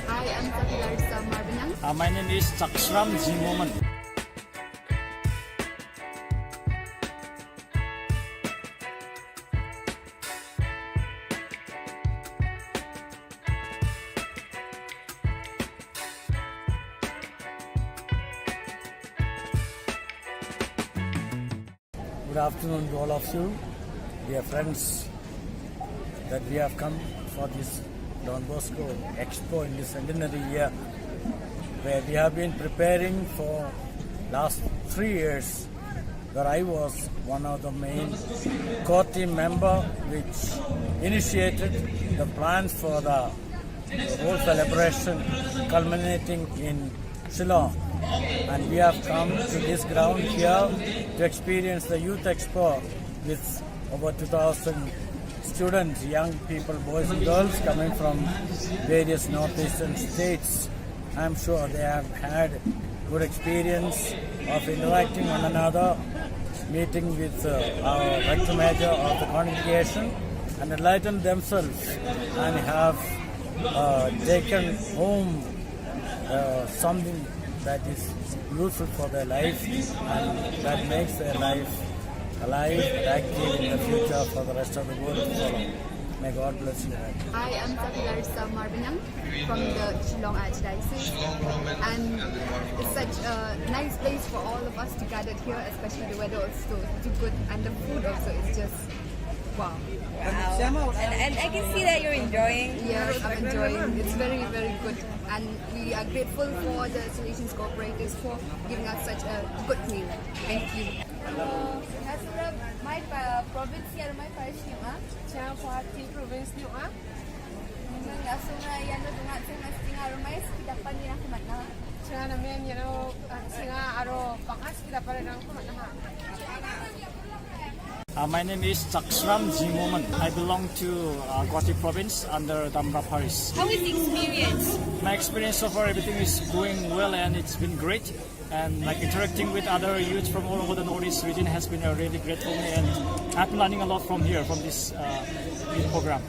Hi, I'm Safila Risa Marbaniang. Uh, my name is Chaksram Jimoman. Good afternoon to all of you, dear friends, that we have come for this Don Bosco Expo in this centenary year, where we have been preparing for last three years, where I was one of the main core team member which initiated the plans for the whole celebration culminating in Shillong. And we have come to this ground here to experience the Youth Expo with over two thousand students, young people, boys and girls coming from various northeastern states. I'm sure they have had good experience of interacting one another, meeting with uh, our rector major of the congregation, and enlighten themselves and have uh, taken home uh, something that is useful for their life and that makes their life alive and active in the future for the rest of the world to follow. May God bless you all. I am Safila Risa Marbaniang from the Shillong Archdiocese, and it's such a nice place for all of us to gather here, especially the weather also too good, and the food also is just wow. Wow. And, and I can see that you're enjoying. Yes, I'm enjoying. It's very, very good. And we are grateful for the Salesian cooperators for giving us such a good meal. Thank you. Hello. Nga sura mai pa province ya mai pa shnyo ah. Cha Guwahati province nyo ah. Nga sura ya no dunga sing mas tinga rumai sekidapan ya kumat na. Cha na men ya no singa aro bakas sekidapan ya kumat na. Uh, my name is Chaksram Jimoman. I belong to uh, Guwahati province under Damra Parish. How is the experience? My experience so far, everything is going well and it's been great. And like interacting with other youths from all over the Northeast region has been a really great for me. And I've been learning a lot from here, from this uh, youth program.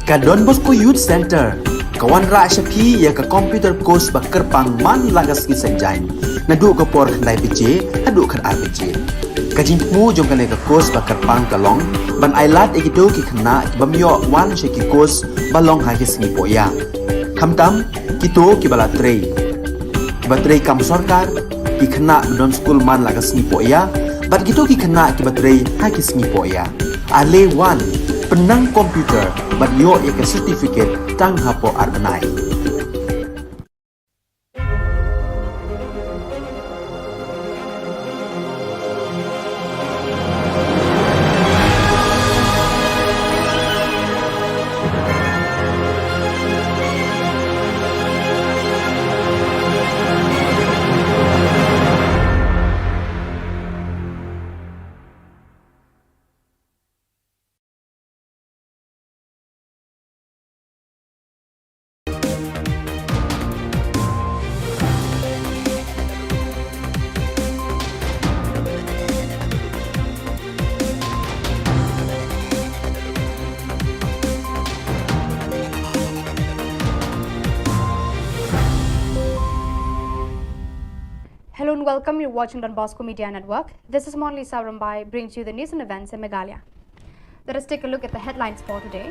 Ka Don Bosco Youth Centre ka wanrah sha phi ïa ka computer course ba kyrpang man la ka sngi Saitjaiñ, naduh ka por khyndai baje haduh khatar baje. Ka jingthmu jong kane ka course ba kyrpang ka long ban ailad ïa kito ki khynnah ki bym ïoh wan sha ki course ba long ha ki sngi pohïa, khamtam kito kiba la trei, kiba trei kam sorkar, ki khynnah ba don skul man la ka sngi pohïa, bad kito ki khynnah kiba trei ha ki sngi pohïa. Ale wan, pynnang computer bad ïoh ïa ka certificate tang hapoh ar bnai. Hello and welcome. You're watching Don Bosco Media Network. This is Monlisa Rumbai, brings you the news and events in Meghalaya. Let us take a look at the headlines for today.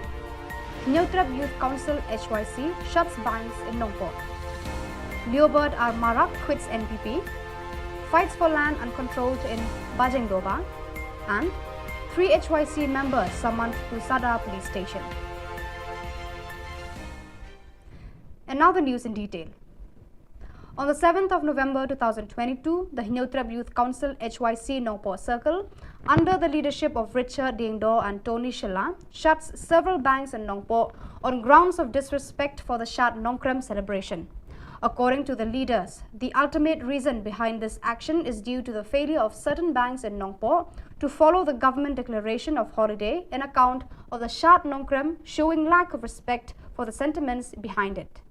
Hynñiewtrep Youth Council, H Y C, shuts banks in Nongpoh. Leobert R Marak quits N P P. Fights for land uncontrolled in Bajengdoba. And three H Y C members summoned to Sadar Police Station. And now the news in detail. On the seventh of November two thousand twenty-two, the Hynñiewtrep Youth Council, H Y C, Nongpoh Circle, under the leadership of Richard Diengdoh and Tony Shylla, shuts several banks in Nongpoh on grounds of disrespect for the Shad Nongkrem celebration. According to the leaders, the ultimate reason behind this action is due to the failure of certain banks in Nongpoh to follow the government declaration of holiday in account of the Shad Nongkrem, showing lack of respect for the sentiments behind it.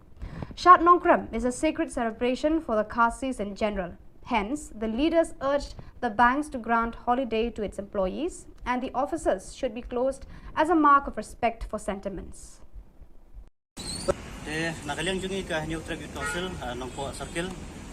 Shad Nongkrem is a sacred celebration for the Khasis in general. Hence, the leaders urged the banks to grant holiday to its employees, and the offices should be closed as a mark of respect for sentiments. Te na ka liang jong ngi ka Hynñiewtrep Youth Council, ah, Nongpoh Circle,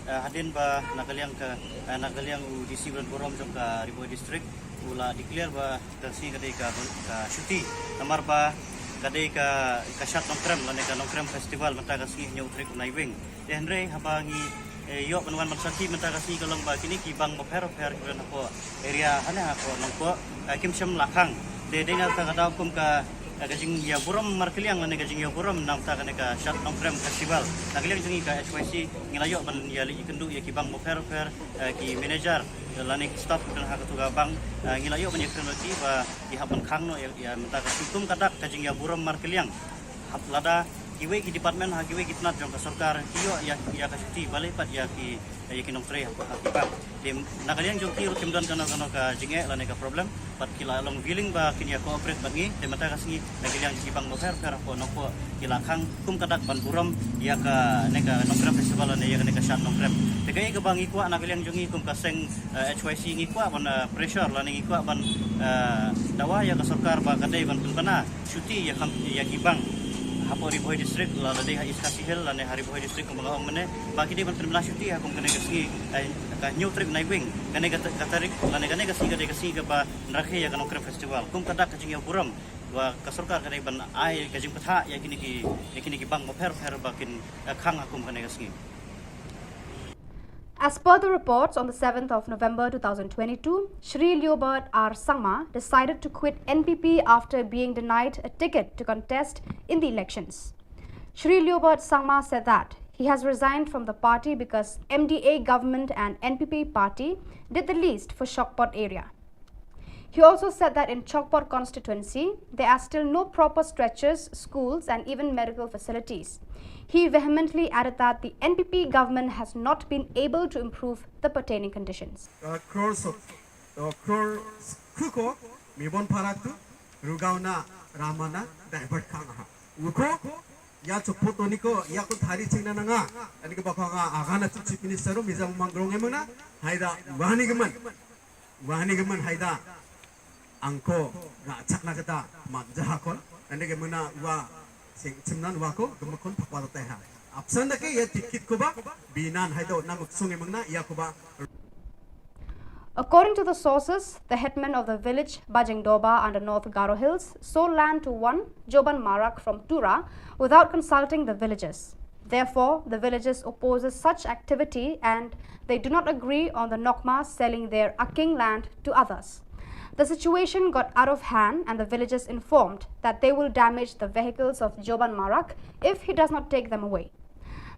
ah, hadien ba na ka liang ka, ah, na ka liang u D C Wrenburom jong ka Ri Bhoi District u la declare ba ka sngi ka dei ka, ka shuti, namar ba ka dei ka, ka Shad Nongkrem lane ka Nongkrem Festival mynta ka sngi Hynñiewtrep Naiwieng. Te hynrei haba ngi, eh, ïoh ban wan ban sakhi mynta ka sngi ka long ba kine ki bank bapher bapher kiba don hapoh area hane hapoh Nongpoh, eh, kim shym la khang. Te dei na kata ka daw kum ka, eh, ka jingïaburom markylliang lane ka jingïaburom na kata kane ka Shad Nongkrem Festival. Na ka liang jong ngi ka H Y C ngi la ïoh ban ïaleit ïakynduh ïa ki bank bapher bapher, eh, ki manager, eh, lane ki staff kiba don ha katu ka bank, eh, ngi la ïoh ban ïakren bad ki ba ki hap ban khang noh ïa, ïa mynta ka sngi kum ka dak ka jingïaburom markylliang. Hap lada kiwei ki department ha kiwei ki tnat jong ka sorkar ki ïoh ïa, ïa ka shuti balei pat ïa ki, ïa ki nongtrei ha, ha ki bank. Te na ka liang jong ki ruh kim don kano kano ka jingeh lane ka problem, bad ki la long willing ba kin ïa cooperate bad ngi. Te mynta ka sngi na ka liang jong ki bank bapher bapher hapoh Nongpoh ki la khang kum ka dak ban burom ïa kane ka Nongkrem Festival lane ïa kane ka Shad Nongkrem. Te kaei kaba ngi kwah na ka liang jong ngi kum ka seng, eh, H Y C ngi kwah ban, eh, pressure lane ngi kwah ban, eh, dawa ïa ka sorkar ba ka dei ban pynbna shuti ïa kam, ïa ki bank hapoh Ri Bhoi District, la, la dei ha East Khasi Hills lane ha Ri Bhoi District kumba nga ong mynne, ba ki dei ban pynbna shuti ha kum kane ka sngi, eh, ka Hynñiewtrep Naiwieng, kane ka ta-, ka tarik lane kane ka sngi ka dei ka sngi kaba rakhe ïa ka Nongkrem Festival. Kum ka dak ka jingïaburom ba ka sorkar ka dei ban ai ka jingpynthah ïa kine ki, ïa kine ki bank bapher bapher ba kin, eh, khang ha kum kane ka sngi. As per the reports, on the seventh of November two thousand twenty-two, Shri Leobert R Sangma decided to quit N P P after being denied a ticket to contest in the elections. Shri Leobert Sangma said that he has resigned from the party because M D A government and N P P party did the least for Shokpot area. He also said that in Chokpot constituency, there are still no proper stretchers, schools, and even medical facilities. He vehemently added that the N P P government has not been able to improve the pertaining conditions. Uh, crores of, uh, crores khuko mibon parak tu rugauna ramana divert kang ha. Uko ya Chokpot toni ko ya ko thari chingna nanga. Ani ko bakanga agana tu chief minister ro mizam mangrong emana. Haida wani gemen. Wani gemen haida. Angko ga chakna kata mat jahakon. Ande ke mena wa Sing chimnan wa ko gumukun pakwa ta ha. Apsan da ke ya tikit ko ba binan hai do nam sung emang na ya ko ba. According to the sources, the headman of the village Bajengdoba under North Garo Hills sold land to one Joban Marak from Tura without consulting the villagers. Therefore, the villagers opposes such activity and they do not agree on the Nokma selling their Aking land to others. The situation got out of hand and the villagers informed that they will damage the vehicles of Joban Marak if he does not take them away.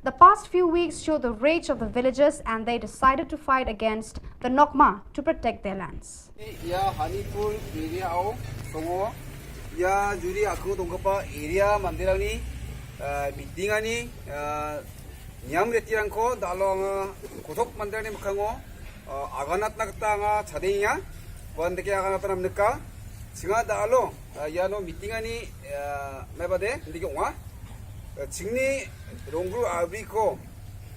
The past few weeks showed the rage of the villagers and they decided to fight against the Nokma to protect their lands. Ya Hanipur area o songo ya juri aku dongkapa area mandirangni meeting ani niam reti rangko dalong kotok mandirangni mekhango aganat nakta nga chadenya wan deke aganat namneka singa dalo ya no meeting ani mai bade deke wa chingni rongru abri ko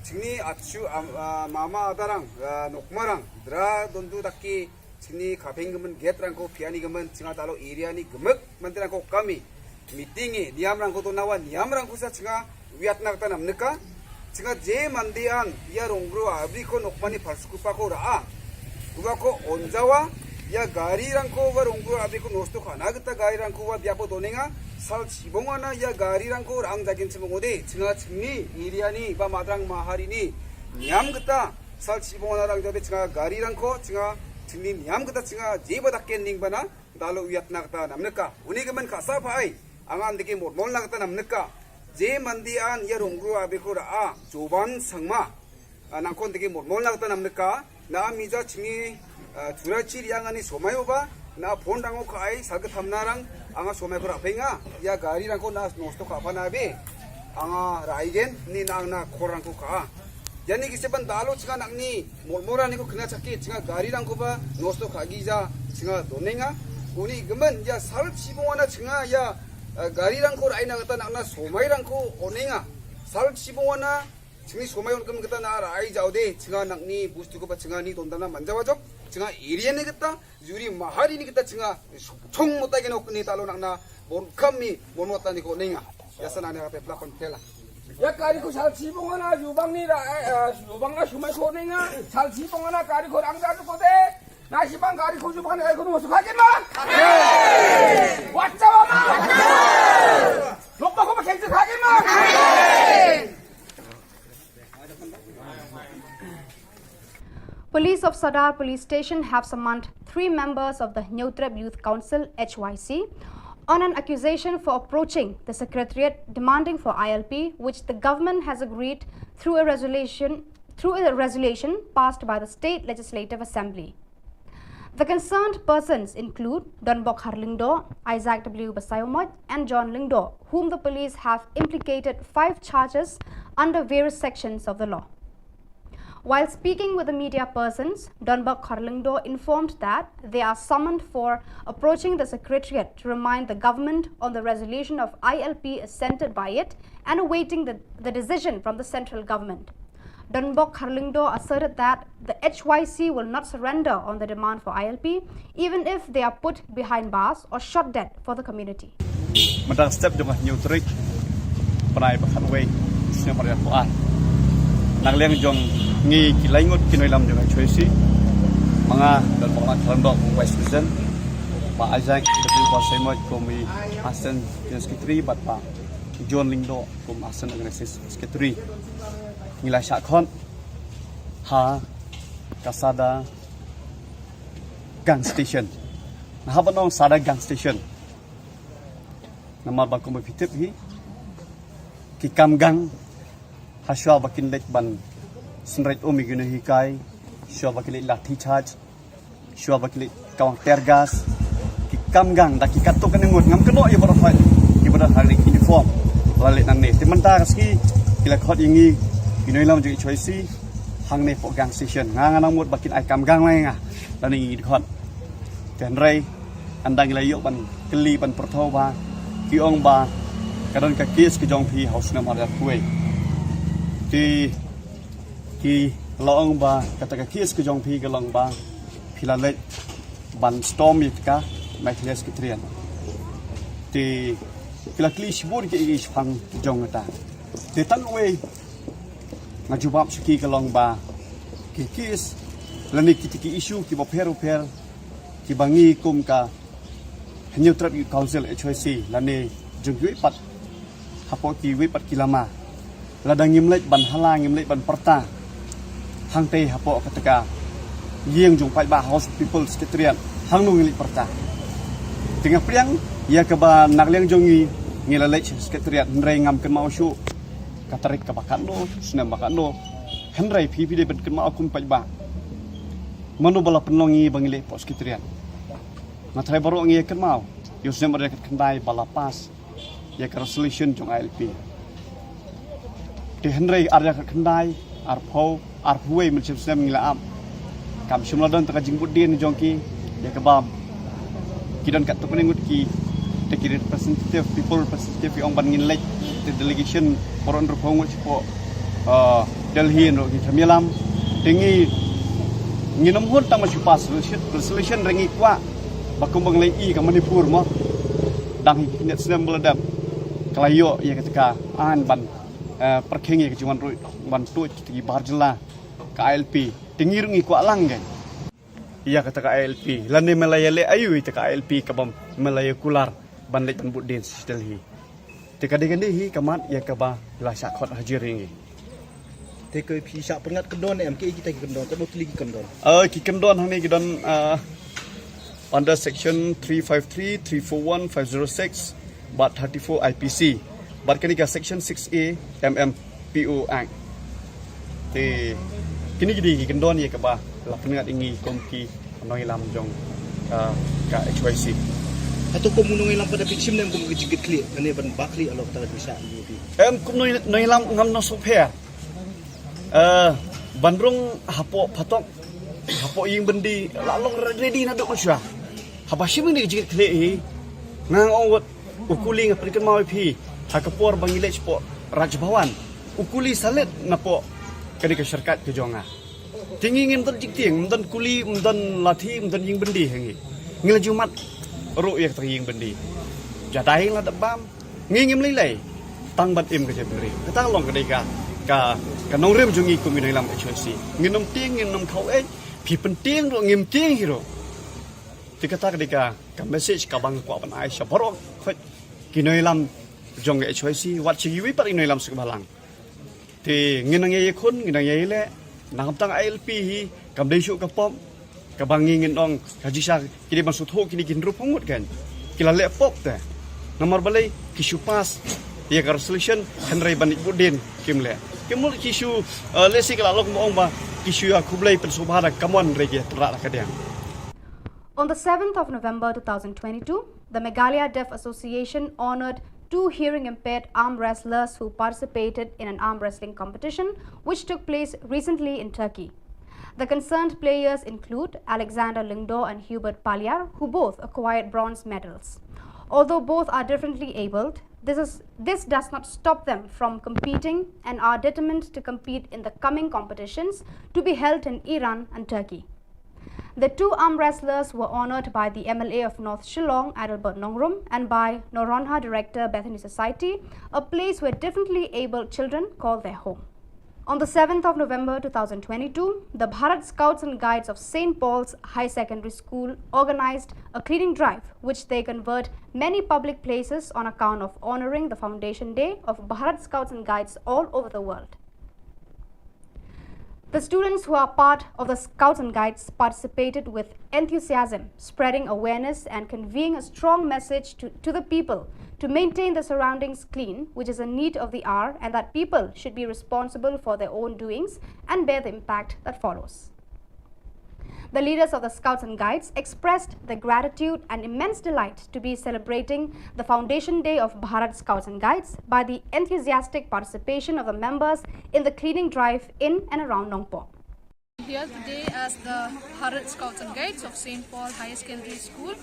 chingni achu mama adarang nokmarang dra dondu daki chingni khapeng gemen get rangko piani gemen chinga talo area ni gemek mandirangko kami meeting e niam rangko to nawa niam rangko sa chinga wiat nak tanam neka chinga je mandian ya rongru abri ko nokmani parskupa ko raa uwa ko onjawa ya gari rangko wa rongru abri ko nosto khana geta gari rangko wa biapo donenga sal chibongana ya gari rangko rang jagin chibongode chinga chingni area ni ba madrang mahari ni niam geta sal chibongana rang jode chinga gari rangko chinga chingni niam geta chinga jeba daken ning bana dalo wiat na geta namneka uni gemen khasa phai angan deke mormol na geta namneka je mandian ya rongru abri ko raa joban sangma nangkon deke mormol na geta namneka na mija chimi chura chiri angani somai oba na phone rango kai salga thamna rang anga somai ko rapenga ya gari rangko na nosto ka phana be anga raigen ni na angna khor rangko ka yani kise ban dalo chinga nakni mormora ni ko kena chaki chinga gari rangko ba nosto ka gija chinga donenga uni gemen ya sal chibongana chinga ya gari rangko rai na geta nakna somai rangko onenga sal chibongana chingni somai on kem kita na rai jaude chinga nangni bustu ko ba chinga ni tondana manja wajok chinga area ni kita juri mahari ni kita chinga chung mota geno ni talo nangna bon kami bon mota ni ko ninga ya sana ne pe plakon tela ya kari ko sal chibongana jubang ni ra jubang na sumai ko ninga sal chibongana kari ko rang jadu ko de na sibang kari ko jubang kari ko mo sukha ke ma wacha ma lokpa ko ma khense kha ke ma Police of Sadar Police Station have summoned three members of the Hynñiewtrep Youth Council H Y C on an accusation for approaching the secretariat demanding for I L P, which the government has agreed through a resolution through a resolution passed by the State Legislative Assembly. The concerned persons include Donbok Harlingdo, Isaac W. Basaiawmoit, and John Lyngdoh, whom the police have implicated five charges under various sections of the law. While speaking with the media persons, Donbok Harlingdo informed that they are summoned for approaching the secretariat to remind the government on the resolution of I L P assented by it and awaiting the, the decision from the central government. Donbok Harlingdo asserted that the H Y C will not surrender on the demand for I L P, even if they are put behind bars or shot dead for the community. Mynta step jong ka hynñiew tarik bnai ba khatwei snem ar hajar arphew ar. Na ka liang jong ngi ki lai ngut ki nongïalam jong ka H Y C. Ma nga Donbok Harlingdo kum Vice President, Bah Isaac W. Basaiawmoit kum i Assistant General Secretary bad Bah John Lyngdoh kum Assistant Organizing Secretary. Ngi la shah khot ha ka Sadar Gang Station. Nga hap ban ong Sadar Gang Station namar ba kumba phi tip hi ki kam gang ha shuwa ba kin leit ban synreit um ïa ki nonghikai, shuwa ba kin leit lathi charge, shuwa ba ki leit kawang tear gas, ki kam gang da ki katto katne ngut ngam kynnoh ïa baroh, ïa baroh ha ri uniform la leit nangne. Te mynta ka sngi ki la khot ïa ngi ki nongïalam jong H Y C hangne hapoh Gang Station. Nga nga nang mut ba kin ai kam gang lang ïa nga lane ngi dkhot. Te hynrei ynda ngi la ïoh ban kylli ban pyrthuh ba ki ong ba ka don ka case ka jong phi ha u snem ar hajar arphew wei. Te ki la ong ba kata ka case ka jong phi ka long ba phi la leit ban storm ïa ka Meghalaya Secretariat. Te Ki la kylli shibun ki, ki shaphang jong kata. Te tang wei nga jubab sha ki ka long ba ki case lane kita ki issue kiba pher u pher kiba ngi kum ka Hynñiewtrep Youth Council, H Y C, lane jong kiwei pat hapoh kiwei pat ki lama, lada ngim leit ban hala, ngim leit ban pyrta hangtei hapoh kata ka ïing jong paidbah, House of People, Secretariat, hangno ngin leit pyrta? Te nga pdiang ïa kaba na ka liang jong ngi ngi la leit sha Secretariat, hynrei ngam kynmaw shuh ka tarik kaba katno, snem ba katno. Hynrei phi, phi dei ban kynmaw kum paidbah, mano ba la pynlong ngi ba ngi leit hapoh Secretariat? Nga tharai baroh ngi ïa kynmaw ïa u snem ar hajar khatkhyndai ba la pass ïa ka resolution jong I L P. Te hynrei ar hajar khatkhyndai, arphew, arphew wei mynshem snem ngi la ap. Kam shym la don ta ka jingbud dien jong ki ïa kaba ki don katto katne ngut ki, te ki representative, people representative, ki ong ban ngin leit, te delegation baroh hynriewphew ngut shapoh, uh, Delhi, hynriew ki kam ïalam. Te ngi, ngin ym hun tang ba shu pass resolution, resolution, hynrei ngi kwah ba kumba ngi la ïohi ka Manipur mo, dang hi ki khyndiat snem ba la dep, ka la ïoh ïa kata ka aiñ ban, eh, pyrkhing ïa ka jingwan ruh ban tuid kita ki bar jylla ka I L P. Te ngi ruh ngi kwah lang kein ïa kata ka I L P, lane me la ïaleh aïu ïa kata ka I L P kaba me la ïa kular ban leit ban bud dien sha Delhi. Te ka dei kane hi ka mat ïa kaba la shah khot hajar ïa ngi. Te ka phi shah pyngngad kyndon em, kiei kita ki kyndon, katno tylli ki kyndon? Ah, ki kyndon hangne ki don, ah, under section three five three, three four one, five zero six bad thirty-four I P C bad kane ka section six A M M P O Act. Te kine ki dei ki kyndon ïa kaba la pynngat ïa ngi kum ki nongïalam jong, ah, ka H Y C. Hato kum u nongïalam pat da phi shim ne em kum ka jingkitkhlieh, kane ban ba khlieh halor kata ka jingshah ïa phi? Em, kum nongïalam, nongïalam ngam nang sngewpher. Eh, ban rung hapoh phatok, hapoh ïing byndi, la long ready naduh mynshuwa. Haba shim ïa kane ka jingkitkhlieh hi, nga ong wat, u kuli, nga pynkynmaw ïa phi ha ka por ba ngi leit shapoh Raj Bhavan, u kuli sa leit napoh kane ka syrkat ka jong nga. Te ngi ngim don jingtieng, ym don kuli, ym don lathi, ym don ïing byndi ha ngi. Ngi la ju mad ruh ïa kata ka ïing byndi. Jadai la dep bam, ngi ngim lei lei tang ban im ka jaitbynriew. Kata long ka dei ka, ka, ka nongrim jong ngi kum ki nongïalam H Y C. Ngin ym tieng, ngin ym khaw eit, phi pyntieng ruh ngim tieng hi ruh. Te kata ka dei ka, ka message kaba nga kwah ban ai sha baroh khoit ki nongïalam jong ka H Y C, wat sha kiwei pat ki nongïalam suk balang. Te ngin nang ïa ïakhun, ngin nang ïa ïaleh, nangta ka I L P hi kam dei shuh ka pop kaba ngi ngin ong ka jingshah. Ki dei ban sngewthuh kine ki hynriewphew ngut kan, ki la leh pop te. Namar balei? Ki shu pass ïa ka resolution, hynrei ban leit bud dien kim leh. Kim leh, ki shu, eh, lehse ki la long, ong ba ki shu ïa khublei pynsngewbha da ka mon, hynrei ki pynrah da ka diang. On the seventh of November two thousand twenty-two, the Meghalaya Deaf Association honored two hearing impaired arm wrestlers who participated in an arm wrestling competition which took place recently in Turkey. The concerned players include Alexander Lyngdoh and Hubert Palyar, who both acquired bronze medals. Although both are differently abled, this is, this does not stop them from competing and are determined to compete in the coming competitions to be held in Iran and Turkey. The two arm wrestlers were honored by the M L A of North Shillong, Adelbert Nongrum, and by Noronha director Bethany Society, a place where differently abled children call their home. On the seventh of November two thousand twenty-two, the Bharat Scouts and Guides of Saint Paul's High Secondary School organized a cleaning drive, which they convert many public places on account of honoring the Foundation Day of Bharat Scouts and Guides all over the world. The students who are part of the Scouts and Guides participated with enthusiasm, spreading awareness and conveying a strong message to, to the people to maintain the surroundings clean, which is a need of the hour, and that people should be responsible for their own doings and bear the impact that follows. The leaders of the Scouts and Guides expressed their gratitude and immense delight to be celebrating the Foundation Day of Bharat Scouts and Guides by the enthusiastic participation of the members in the cleaning drive in and around Nongpoh. Here today as the Bharat Scouts and Guides of Saint Paul Higher Secondary School,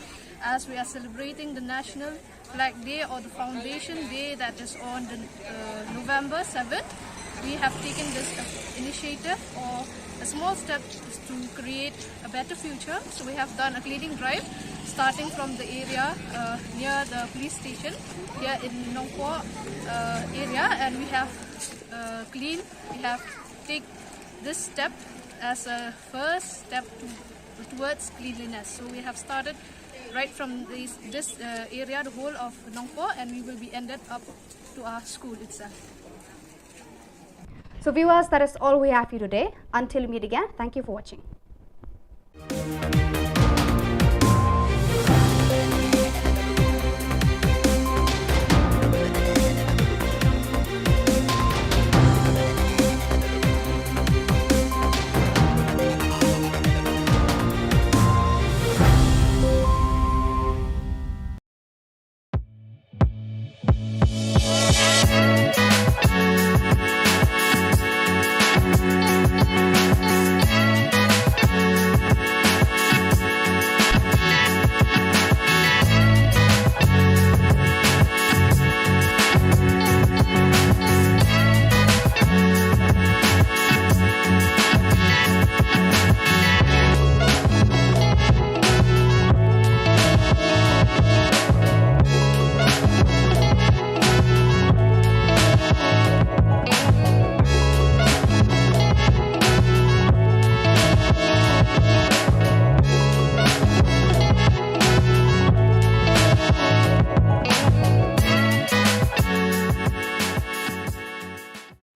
as we are celebrating the National Flag Day or the Foundation Day that is on the, uh, November seventh. We have taken this initiative or a small step to create a better future. So we have done a cleaning drive starting from the area uh, near the police station here in Nongpoh uh, area, and we have uh, cleaned. We have take this step as a first step to, towards cleanliness. So we have started right from this, this uh, area, the whole of Nongpoh, and we will be ended up to our school itself. So viewers, that is all we have for you today. Until we meet again, thank you for watching.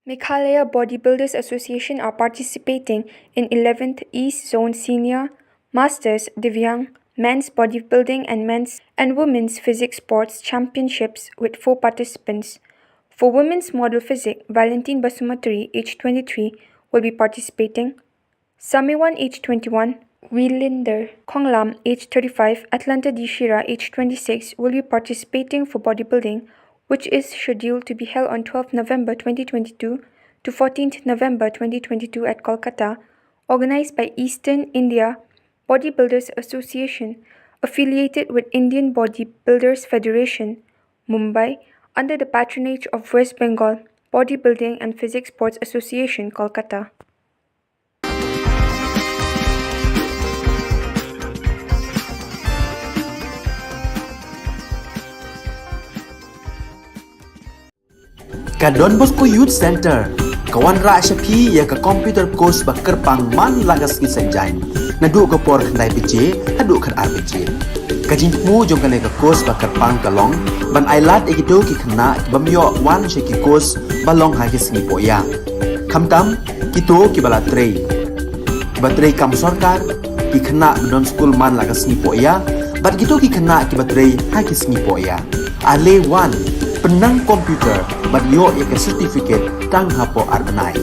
Meghalaya Bodybuilders Association are participating in eleventh East Zone Senior Masters Divyang Men's Bodybuilding and Men's and Women's Physique Sports Championships with four participants. For Women's Model Physique, Valentine Basumatary, age twenty-three, will be participating. Samiwan, age twenty-one, Wilinder Khonglam, age thirty-five, Atlanta Dishira, age twenty-six, will be participating for bodybuilding, which is scheduled to be held on twelfth November twenty twenty-two to fourteenth November twenty twenty-two at Kolkata, organized by Eastern India Bodybuilders Association, affiliated with Indian Bodybuilders Federation, Mumbai, under the patronage of West Bengal Bodybuilding and Physique Sports Association, Kolkata. Ka Don Bosco Youth Center ka wanrah sha phi ïa ka computer course ba kyrpang man la ka sngi Saitjaiñ, naduh ka por khyndai baje haduh khatar baje. Ka jingthmu jong kane ka course ba kyrpang ka long ban ai lad ïa kito ki khynnah ki bym ïoh wan sha ki course ba long ha ki sngi pohïa, khamtam kito kiba la trei, kiba trei kam sorkar, ki khynnah ba don skul man la ka sngi pohïa, bad kito ki khynnah kiba trei ha ki sngi pohïa. Ale wan, pynnang computer bad ïoh ïa ka certificate tang hapoh ar bnai.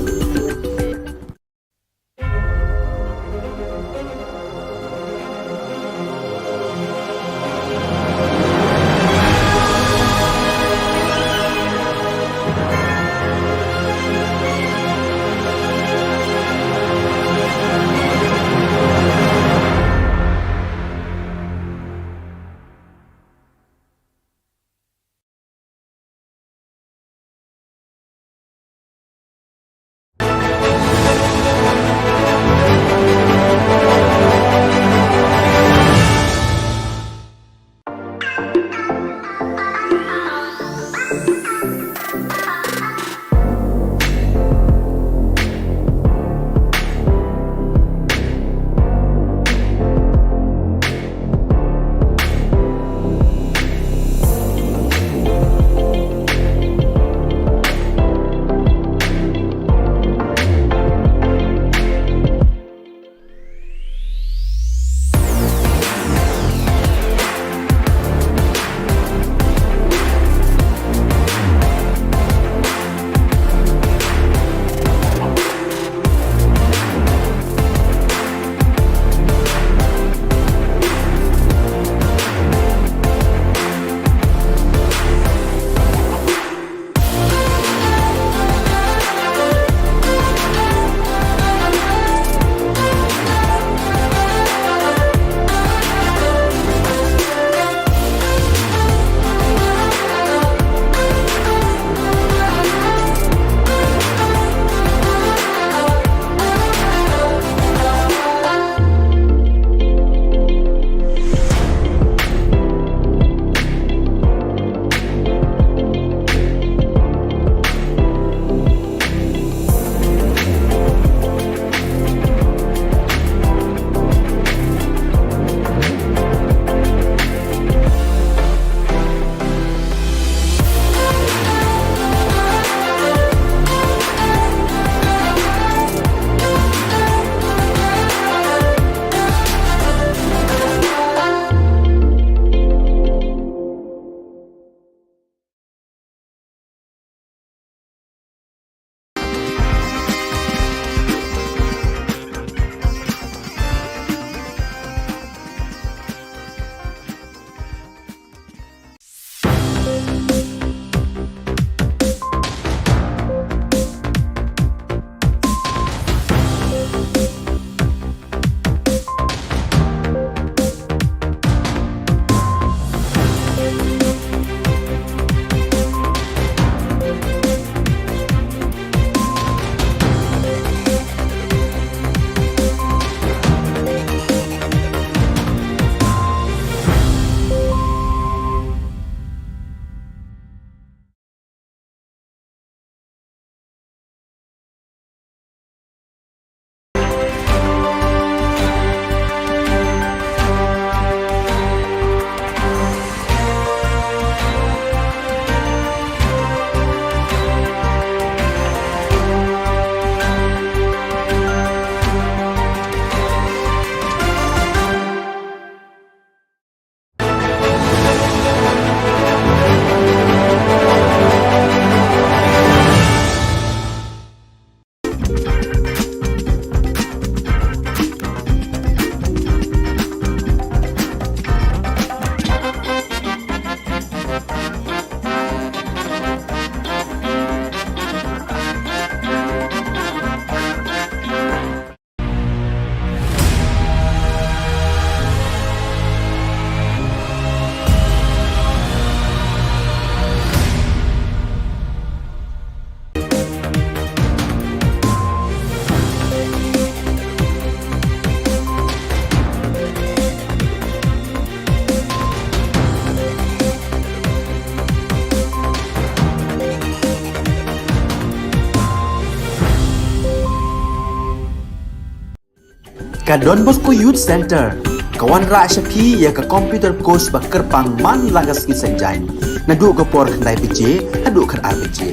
Ka Don Bosco Youth Centre ka wanrah sha phi ïa ka computer course ba kyrpang man la ka sngi Saitjaiñ, naduh ka por khyndai baje haduh khatar baje.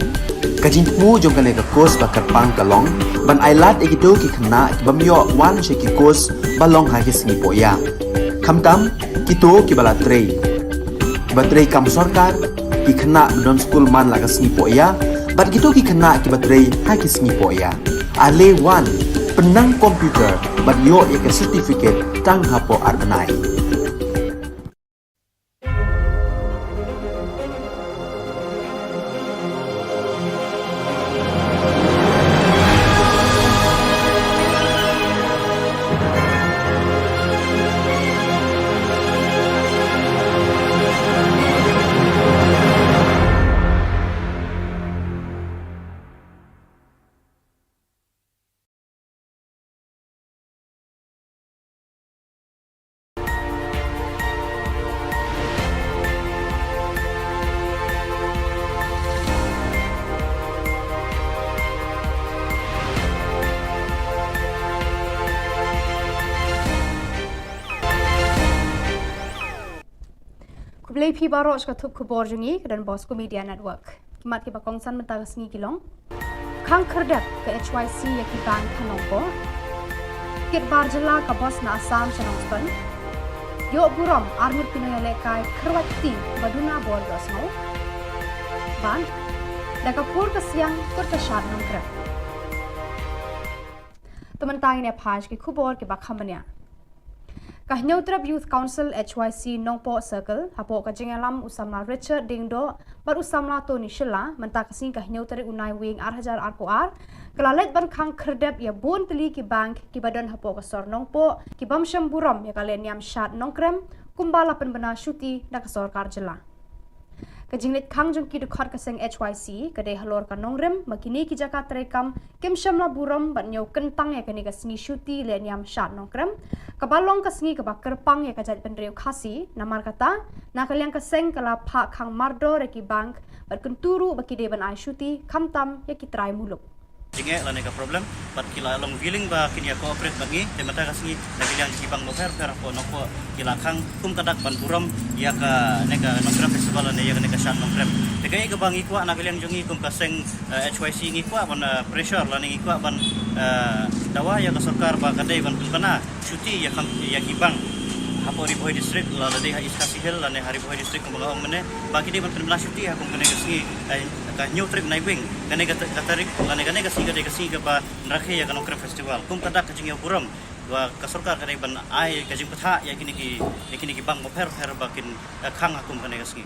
Ka jingthmu jong kane ka course ba kyrpang ka long ban ailad ïa kito ki khynnah ki bym ïoh wan sha ki course ba long ha ki sngi pohïa, khamtam kito kiba la trei, kiba trei kam sorkar, ki khynnah ba don skul man la ka sngi pohïa bad kito ki khynnah kiba trei ha ki sngi pohïa. Ale wan, pynnang computer bad ïoh ïa ka certificate tang hapoh ar bnai. Khublei phi baroh sha ka thup khubor jong ngi ka Don Bosco Media Network. Ki mat kiba kongsan mynta ka sngi ki long: Khang khyrdep ka H Y C ïa ki bank ha Nongpoh. Kit bar jylla ka bos na Assam sha Nongstoiñ. Ïoh burom ar ngut ki nongïalehkai kyrwat kti ba duna bor ïohsngew. Bad da ka pur ka siang kut ka shad Nongkrem. Te mynta ngin ïa phai sha ki khubor kiba kham bniah. Ka Hynñiewtrep Youth Council H Y C Nongpoh Circle hapoh ka jingïalam u samla Richard Diengdoh bad u samla Tony Shylla mynta ka sngi ka hynñiew tarik u Naiwieng ar hajar arphew ar ka la leit ban khang khyrdep ïa bun tylli ki bank kiba don hapoh ka sor Nongpoh ki bym shym burom ïa ka lehniam shad Nongkrem kumba la pynbna shuti da ka sorkar jylla. Ka jingleit khang jong ki dkhot ka seng H Y C ka dei halor ka nongrim ba kine ki jaka treikam kim shym la burom ban ñiew kyntang ïa kane ka sngi shuti lehniam shad Nongkrem, kaba long ka sngi kaba kyrpang ïa ka jaitbynriew Khasi. Namar kata, na ka liang ka seng ka la phah khang mardor ïa ki bank bad kyntu ruh ba ki dei ban ai shuti khamtam ïa ki trai muluk. Jingeh lane ka problem bad ki la long willing ba kin ïa cooperate bad ngi. Te mynta ka sngi na ka liang ki bank bapher bapher hapoh Nongpoh ki la khang kum ka dak ban burom ïa kane ka Nongkrem Festival lane ïa kane ka shad Nongkrem. Te kaei kaba ngi kwah na ka liang jong ngi kum ka seng, eh, H Y C ngi kwah ban, eh, pressure lane ngi kwah ban, eh, dawa ïa ka sorkar ba ka dei ban pynbna shuti ïa kam ïa ki bank hapoh Ri Bhoi District, la dei ha East Khasi Hills lane ha Ri Bhoi District kumba nga ong mynne, ba ki dei ban pynbna shuti ha kum kane ka sngi, eh, ka Hynñiewtrep Naiwieng, kane ka ta-, ka tarik lane kane ka sngi ka dei ka sngi kaba rakhe ïa ka Nongkrem Festival. Kum ka dak ka jingïaburom ba ka sorkar ka dei ban ai ka jingbthah ïa kine ki, ïa kine ki bank bapher bapher ba kin, eh, khang ha kum kane ka sngi.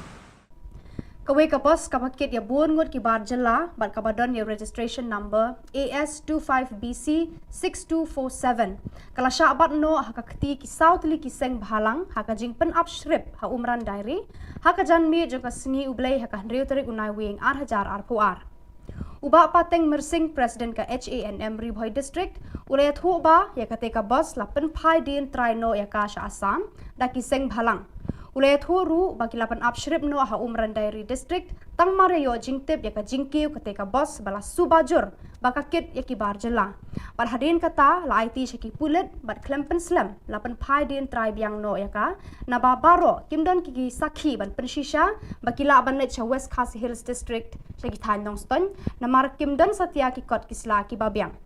Kawei ka bos kaba kit ïa bun ngut ki bar jylla bad kaba don ïa registration number A S two five B C six two four seven ka la shah bat noh ha ka kti ki saw tylli ki seng bhalang ha ka jingpynap shrip ha Umran Dairy ha ka janmiet jong ka sngi U Blei ha ka hynriew tarik u Naiwieng ar hajar arphew ar. U Bah Pateng Myrsing, President ka H A N M Ri Bhoi District, u la ïathuh ba ïa kata ka bos la pynphai dien trai noh ïa ka sha Assam da ki seng bhalang. U la ïathuh ruh ba ki la pynap shrip noh ha Umran Dairy District tang mar ïa ïoh jingtip ïa ka jingkiew kata ka bos ba la suba jur ba ka kit ïa ki bar jylla. Bad hadien kata la aiti sha ki pulit bad khlem pynslem la pynphai dien trai biang noh ïa ka, naba baroh kim don ki, ki sakhi ban pynshisha ba ki lah ban leit sha West Khasi Hills District sha ki thaiñ Nongstoiñ, namar kim don satia ki kot ki sla kiba biang.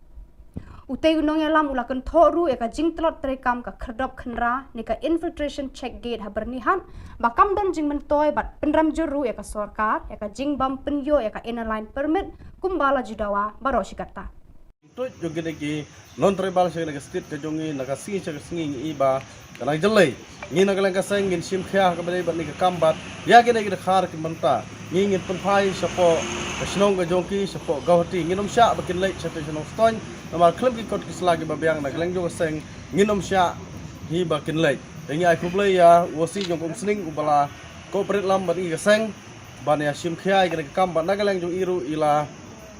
Utei u nongïalam u la kynthoh ruh ïa ka jingtlot treikam ka khyrdop khynra ne ka infiltration check gate ha Byrnihat ba kam don jingmyntoi bad pynrem jur ruh ïa ka sorkar ïa ka jingbym pynïoh ïa ka Inner Line Permit kumba la ju dawa baroh shi katta. Tuid jong kine ki non-tribal sha kane ka state ka jong ngi, na ka sngi sha ka sngi ngi i ba ka nang jyllei. Ngi na ka liang ka seng ngin shim khia ha kaba dei bad kane ka kam bad ïa kine ki dkhar ki mynta ngi ngin pynphai shapoh ka shnong ka jong ki, shapoh Guwahati. Ngin ym shah ba kin leit shatei sha Nongstoiñ namar khlem ki kot ki sla kiba biang. Na ka liang jong ka seng ngin ym shah hi ba kin leit. Te ngi ai khublei ïa u O C jong ka Umsning uba la cooperate lang bad ngi ka seng ban ïa shim khia ïa kane ka kam bad na ka liang jong i ruh i la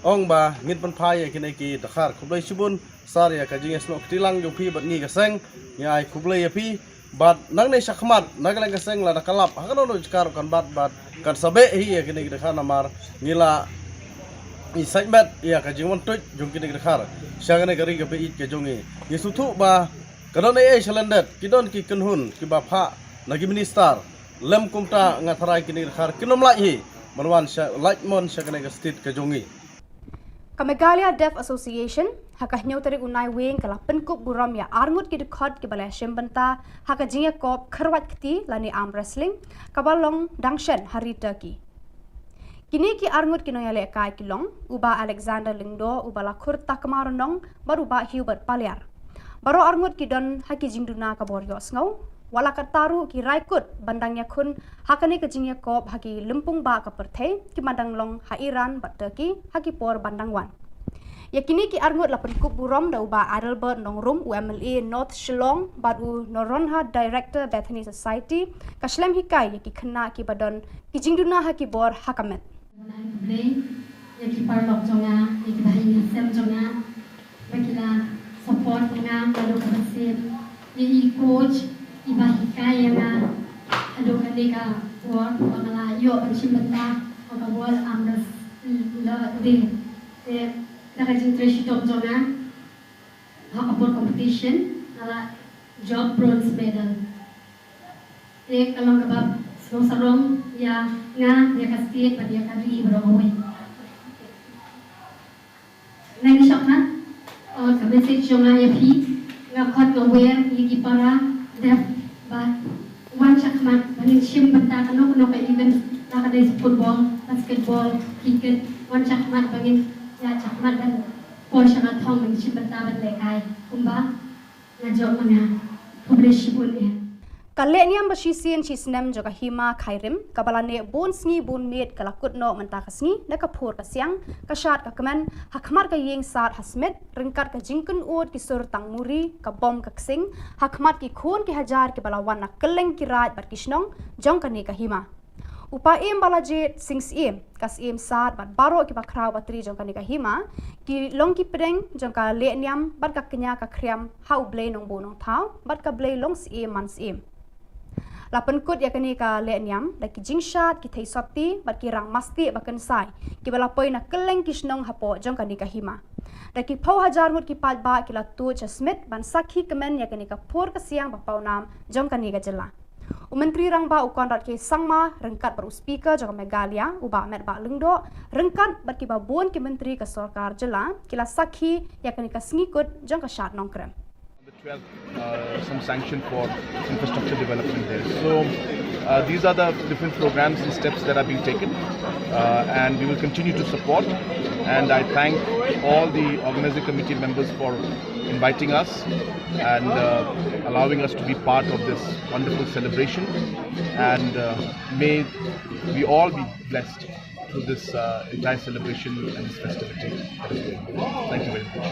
ong ba ngin pynphai ïa kine ki dkhar. Khublei shibun sir ïa ka jingïasnoh kti lang jong phi bad ngi ka seng. Ngi ai khublei ïa phi bad nangne shakhmat na ka liang ka seng lada ka lap ha kano kano jaka ruh kan bat bad kan sa beh hi ïa kine ki dkhar namar ngi la i sait met ïa ka jingwan tuid jong kine ki dkhar sha kane ka ri kaba ïeit ka jong ngi. Ngi sngewthuh ba Ka don ei ei shalyndet, ki don ki kynhun kiba phah na ki minister, lem kumta nga tharai kine ki dkhar kin ym lait hi ban wan sha, lait mon sha kane ka state ka jong ngi. Ka Meghalaya Deaf Association ha ka hynñiew tarik u Naiwieng ka la pynkup burom ïa arngut ki dkhot kiba la shim bynta ha ka jingïakop kyrwat kti lane arm wrestling kaba long dang shen ha ri Turkey. Kine ki arngut ki nongïalehkai ki long u Bah Alexander Lyngdoh, u Bah Lakhur Takma Rnong bad u Bah Hubert Paliar. Baroh arngut ki don ha ki jingduna ka bor ïohsngew, wat la katta ruh ki rai kut ban dang ïakhun ha kane ka jingïakop ha ki lympung bah ka pyrthei kiba dang long ha Iran bad Turkey ha ki por ban dang wan. Ïa kine ki arngut la pynkup burom da u Bah Adelbert Nongrum, u M L A North Shillong, bad u Noronha, Director, Bethany Society, ka shlem hikai ïa ki khynnah kiba don ki jingduna ha ki bor ha ka met. Nga ai khublei ïa ki paralok jong nga, ïa ki bahaïing hasem jong nga, ba ki la support ïa nga naduh kaba sep, ïa i coach iba hikai ïa nga haduh kane ka por ba nga la ïoh ban shim bynta ha ka World Arm Wrestling Day. Te da ka jingtrei shitom jong nga ha ka por competition nga la jop bronze medal. Te ka long kaba sngewsarong ïa nga, ïa ka state bad ïa ka ri baroh kawei. Nangta shakhmat, uh, ka message jong nga ïa phi, nga khot nga wer ïa ki para deaf ba wan shakhmat ba ngin shim bynta kano kano ka event, la ka dei football, basketball, cricket, wan shakhmat ba ngin ïa shakhmat ban poi sha ka thong ban shim bynta ban lehkai kumba nga jop ma nga. Khublei shibun eh. Ka lehniam ba shisien shisnem jong ka Hima Khyrim kaba la neh bun sngi bun miet ka la kut noh mynta ka sngi na ka phur ka siang, ka shad ka kmen, ha khmat ka ïing Sad ha Smit, ryngkat ka jingkynnoh ki sur tang muri, ka bom ka ksing, ha khmat ki khun ki hajar kiba la wan na kylleng ki raid bad ki shnong jong kane ka hima. U Paiem Balajied Sing Syiem, ka Syiem Sad bad baroh kiba khraw batri jong kane ka hima ki long ki pdeng jong ka lehniam bad ka kñia ka khriam ha U Blei Nongbuh Nongthaw bad ka Blei Longsyiem Mansyiem. La pynkut ïa kane ka lehniam da ki jingshad, ki theisotti bad ki rang mastieh ba kynsai kiba la poi na kylleng ki shnong hapoh jong kane ka hima. Da ki phew hajar ngut ki paidbah ki la tuid sha Smit ban sakhi kmen ïa kane ka phur ka siang ba pawnam jong kane ka jylla. U Myntri Rangbah u Conrad K Sangma ryngkat bad u Speaker jong ka Meghalaya u Bah Metbah Lyngdoh ryngkat bad kiba bun ki myntri ka sorkar jylla ki la sakhi ïa kane ka sngi kut jong ka shad Nongkrem. On the twelfth, uh, some sanction for infrastructure development there. So, uh, these are the different programs and steps that are being taken, uh, and we will continue to support. And I thank all the organizing committee members for inviting us and, uh, allowing us to be part of this wonderful celebration. And, uh, may we all be blessed through this, uh, entire celebration and this festivity that is going on. Thank you very much.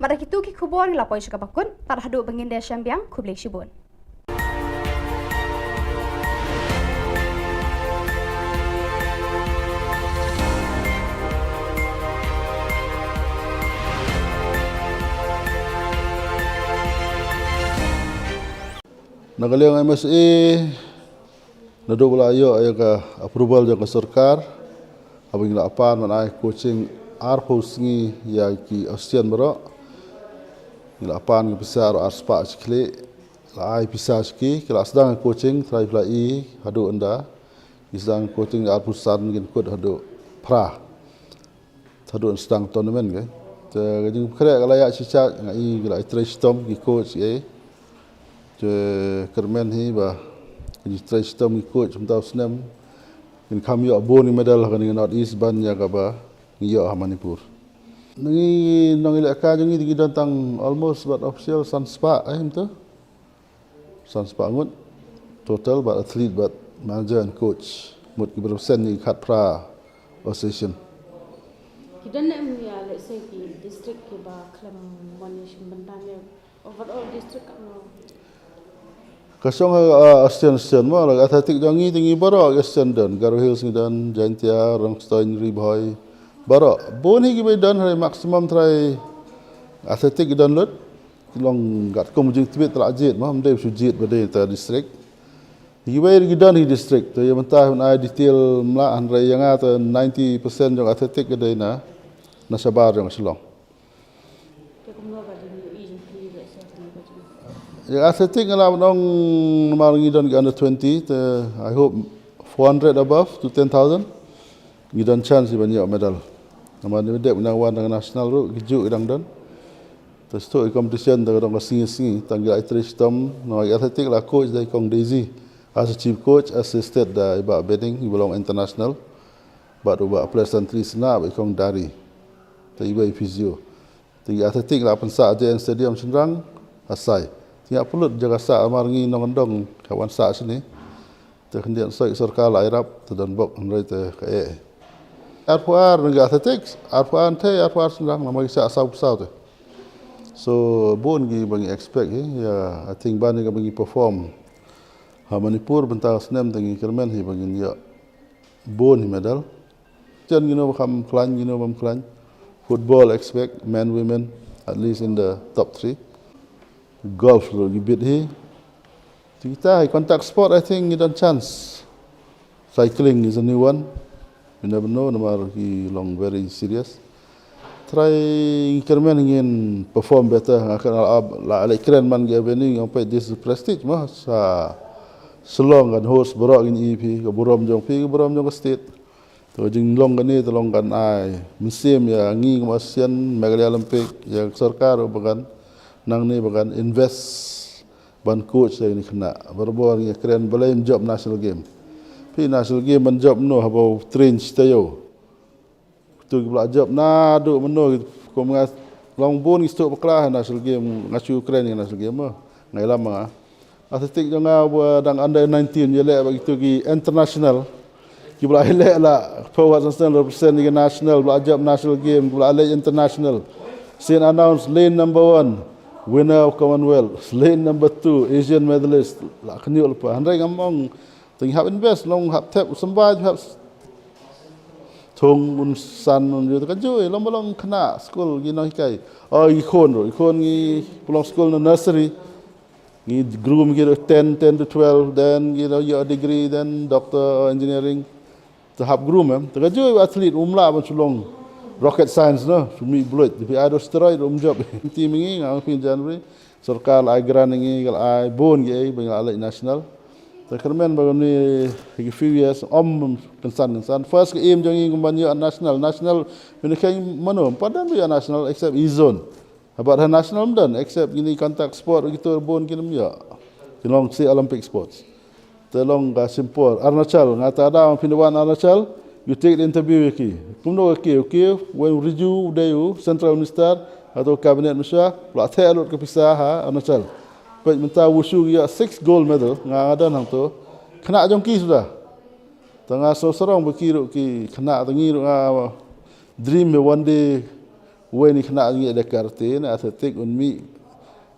Bad da kitu ki khubor ngi la poi sha kaba kut, tad haduh ba ngin da shem biang, khublei shibun. Na ka liang M S A, naduh ba la ïoh ïa ka approval jong ka sorkar, haba ngi la pan ban ai coaching arphew sngi ïa ki Austian baroh. Ngi la pan ki pisa ar spah shi khlieh, la ai pisa sha ki, ki la sdang coaching, trai phi la i haduh ynda. Ngi sdang coaching arphew san, ngin kut haduh phra. Haduh sdang tournament ka. Te ka jingpynkhreh ka la ïaid shisyndon, nga i ki la trei shitom ki coach ki. Te kyrmen hi ba ka jingtrei shitom ki coach mynta u snem kin kham ïoh bun ki medal ha kane ka North East ban ïa kaba ngi ïoh ha Manipur. Ngi nongïalehkai jong ngi te ki don tang almost bad official san spah, eh, mynta. San spah ngut total bad athlete bad manager and coach. Mut ki represent ïa ki khatphra association. Ki don ne em ïa, let's say, ki district kiba khlem wan ïashim bynta ne overall district ka mo? Ka shong ha, uh, association, association mo, la athletic jong ngi te ngi baroh association don, Garo Hills ngi don, Jaintia, Rangstone, Ri Bhoi, baroh. Bun hi kiba don, hynrei maximum trai athletic ki don lut. Ki long katkum jingtbit, la jied mo, ym dei shu jied ba dei ta district. Kiwei ki don hi district, te ïa mynta hynrei detail ym lah, hynrei ïa nga te ninety percent jong athletic ka dei na na shabar jong Shillong. Ïa athletic nga lah ban ong namar ngi don ki under twenty te, I hope four hundred above to ten thousand ngi don chance ban ïoh medal. Namar ngi dep nang wan dang national ruh ki juh dang don. Te shu i competition te ka dang ka sngi sngi tang ki la i trei shitom. Namar ïa athletic la coach da i kong Daisy as a chief coach, assisted da i Bah Beding i ba long international. Bad u Bah Pleasantly Sna ba i kong Dari. Te i ba i physio. Te ïa athletic la pynsah J N Stadium shynrang, asai. Te ïa pynlut jaka sah namar ngi nongkyndong ka wan sah shini. Te khyndiat soi sorkar la ïarap te don bok hynrei te ka eh. Arphew ar ngi athletics, arphew ar te, arphew ar shynrang namar ngi sah saw saw te. So bun ki ba ngi expect hi, ïa, I think ba ngi ka ba ngi perform ha Manipur bynta snem te ngi kyrmen hi ba ngin ïoh bun hi medal. Chen ngino ba kham khlaiñ, ngino bam khlaiñ. Football expect men, women, at least in the top three. Golf ruh ngi bit hi. Te kita hi contact sport, I think ngi don chance. Cycling is a new one. You never know namar ki long very serious. Try ngi kyrmen ngin perform better. Nga kren la, la, la kren man ki avenue ngam peit this is prestige mo sa Shillong kan host baroh ngin ïohi phi ka burom jong phi ka burom jong ka state. Te ka jinglong kane te long kan ai mynsiem ïa ngi kum Asian, Meghalaya Olympic, ïa ka sorkar ba kan nangne ba kan invest ban coach ïa kine ki khynnah. Barabor ngi kren balei ym jop national game. Phi national game ban jop no haba u train shi taïew. Kito ki ba la jop naduh mynno kum nga long bun ngi sdang bakla ha national game, nga shu kren ïa national game mo. Nga ïalam ma nga. Athletic jong nga ba dang under nineteen ïaleh bad kito ki international. Ki ba la ïaleh la forward national represent ïa ka national, ba la jop national game, ki ba la leh international. Sien announce lane number one, winner of Commonwealth, lane number two, Asian medalist, la khynñiuh lypa. Hynrei ngam ong te ngi hap invest, long hap thep u symbai, hap thung un san un ju te ka ju, long ba long khynnah skul ki nonghikai. Oh, i khun ruh, i khun ngi pynlong skul na nursery. Ngi groom ki ruh ten, ten to twelve, then ngi ruh ïoh degree, then doctor of engineering. Te hap groom em. Te ka ju athlete um lah ban shu long rocket science no, shu mih blood. Te phi ai da steroid um jop. Team ngi nga ong phi January. Sorkar la ai grant ngi, ka la ai bun ki ei ba ngi la leh national. Te kyrmen ba ngi ki few years ym kynsan kynsan. First ka aim jong ngi kum ban ïoh national, national. Phi ne kheiñ mano, ym pat don ba ïoh national except East Zone. Bad ha national ym don except kine contact sport, kito bun kin ym ïoh. Ki long shi Olympic sports. Te long ka shim por. Arunachal, nga ta da phi ne wan Arunachal, you take the interview ïa ki. Kumno ka kiew, kiew, wei u Rijiju u dei u central minister, hato cabinet minister, la theh lut ka pisa ha Arunachal. Peit mynta wushu ki ïoh six gold medal, nga nga don hangto. Khynnah jong ki suda. Te nga sngewsarong ba ki ruh ki khynnah te ngi ruh nga dream me one day wei ne khynnah ngi da karate ne athletic un mih.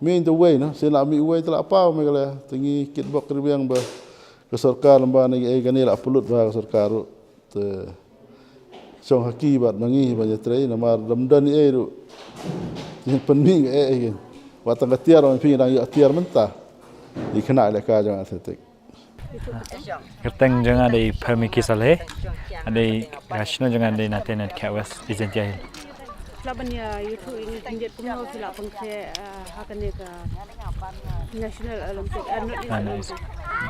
Mih te wei na, sien la mih wei te la paw me kale. Te ngi kitbok kitrwiang ba ka sorkar lem ba ne ei kane la pynlut ba ka sorkar ruh. Te shong ha ki bad ma ngi ba ïa trei namar dam don ei ruh. Te pynmih ei ei. Wat tang ka tiar wan phi dang ïoh tiar mynta. I khynnah lehkai jong athletic. Kyrteng jong nga dei Pharmiki Saleh. Nga dei ka shnong jong nga dei Natenet Khawas, East Jaintia Hills. Phi lah ban ïa ïathuh ïa ngi khyndiat kumno phi lah pynkhreh, eh, ha kane ka National Olympic, eh, North East Olympic.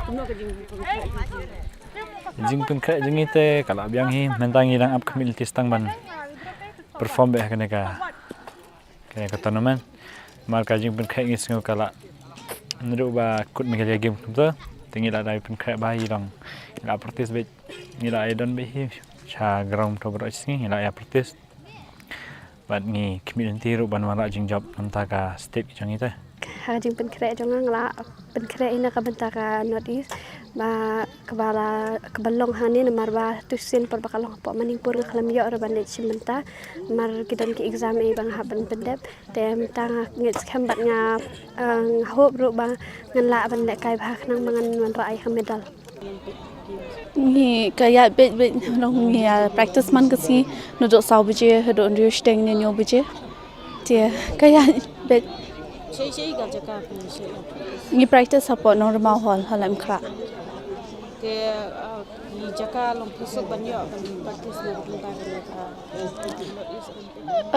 Kumno ka jingpynkhreh jong ngi? Jingpynkhreh jong ngi te ka la biang hi, mynta ngi dang ap khmih lynti tang ban perform beit ha kane ka Kane ka tournament. Namar ka jingpynkhreh ngi sngew ka la naduh ba kut Meghalaya Games kumta. Te ngi la dei pynkhreh ba i long ngi la practice beit, ngi la ïa don beit hi sha ground to baroh sngi ngi la ïa practice. Bad ngi khmih lynti ruh ban wanrah jingjop namar ka step jong ngi te. Ha ka jingpynkhreh jong nga, nga la pynkhreh ïa na ka bynta ka North East ba kaba la, kaba long hangne namar ba tu sien por ba ka long hapoh Manipur nga khlem ïoh ruh ban leit shim bynta. Namar ki don ki exam ei ba nga hap ban pyndep. Te mynta nga ngeit skhem bad nga, eh, nga hope ruh ba ngan lah ban lehkai bha khnang ba ngan wanrah ïa ka medal. Ngi ka ïaid beit beit, long ngi ïa practice man ka sngi naduh saw baje haduh hynriew shiteng ne hynñiew baje. Te ka ïaid beit. Shei shei ka jaka phi shei. Ngi practice hapoh Nongrimau Hall ha Laitumkhrah. Te, ah, Jaka long phisuk ban ïoh ban practice na ka bynta kane ka.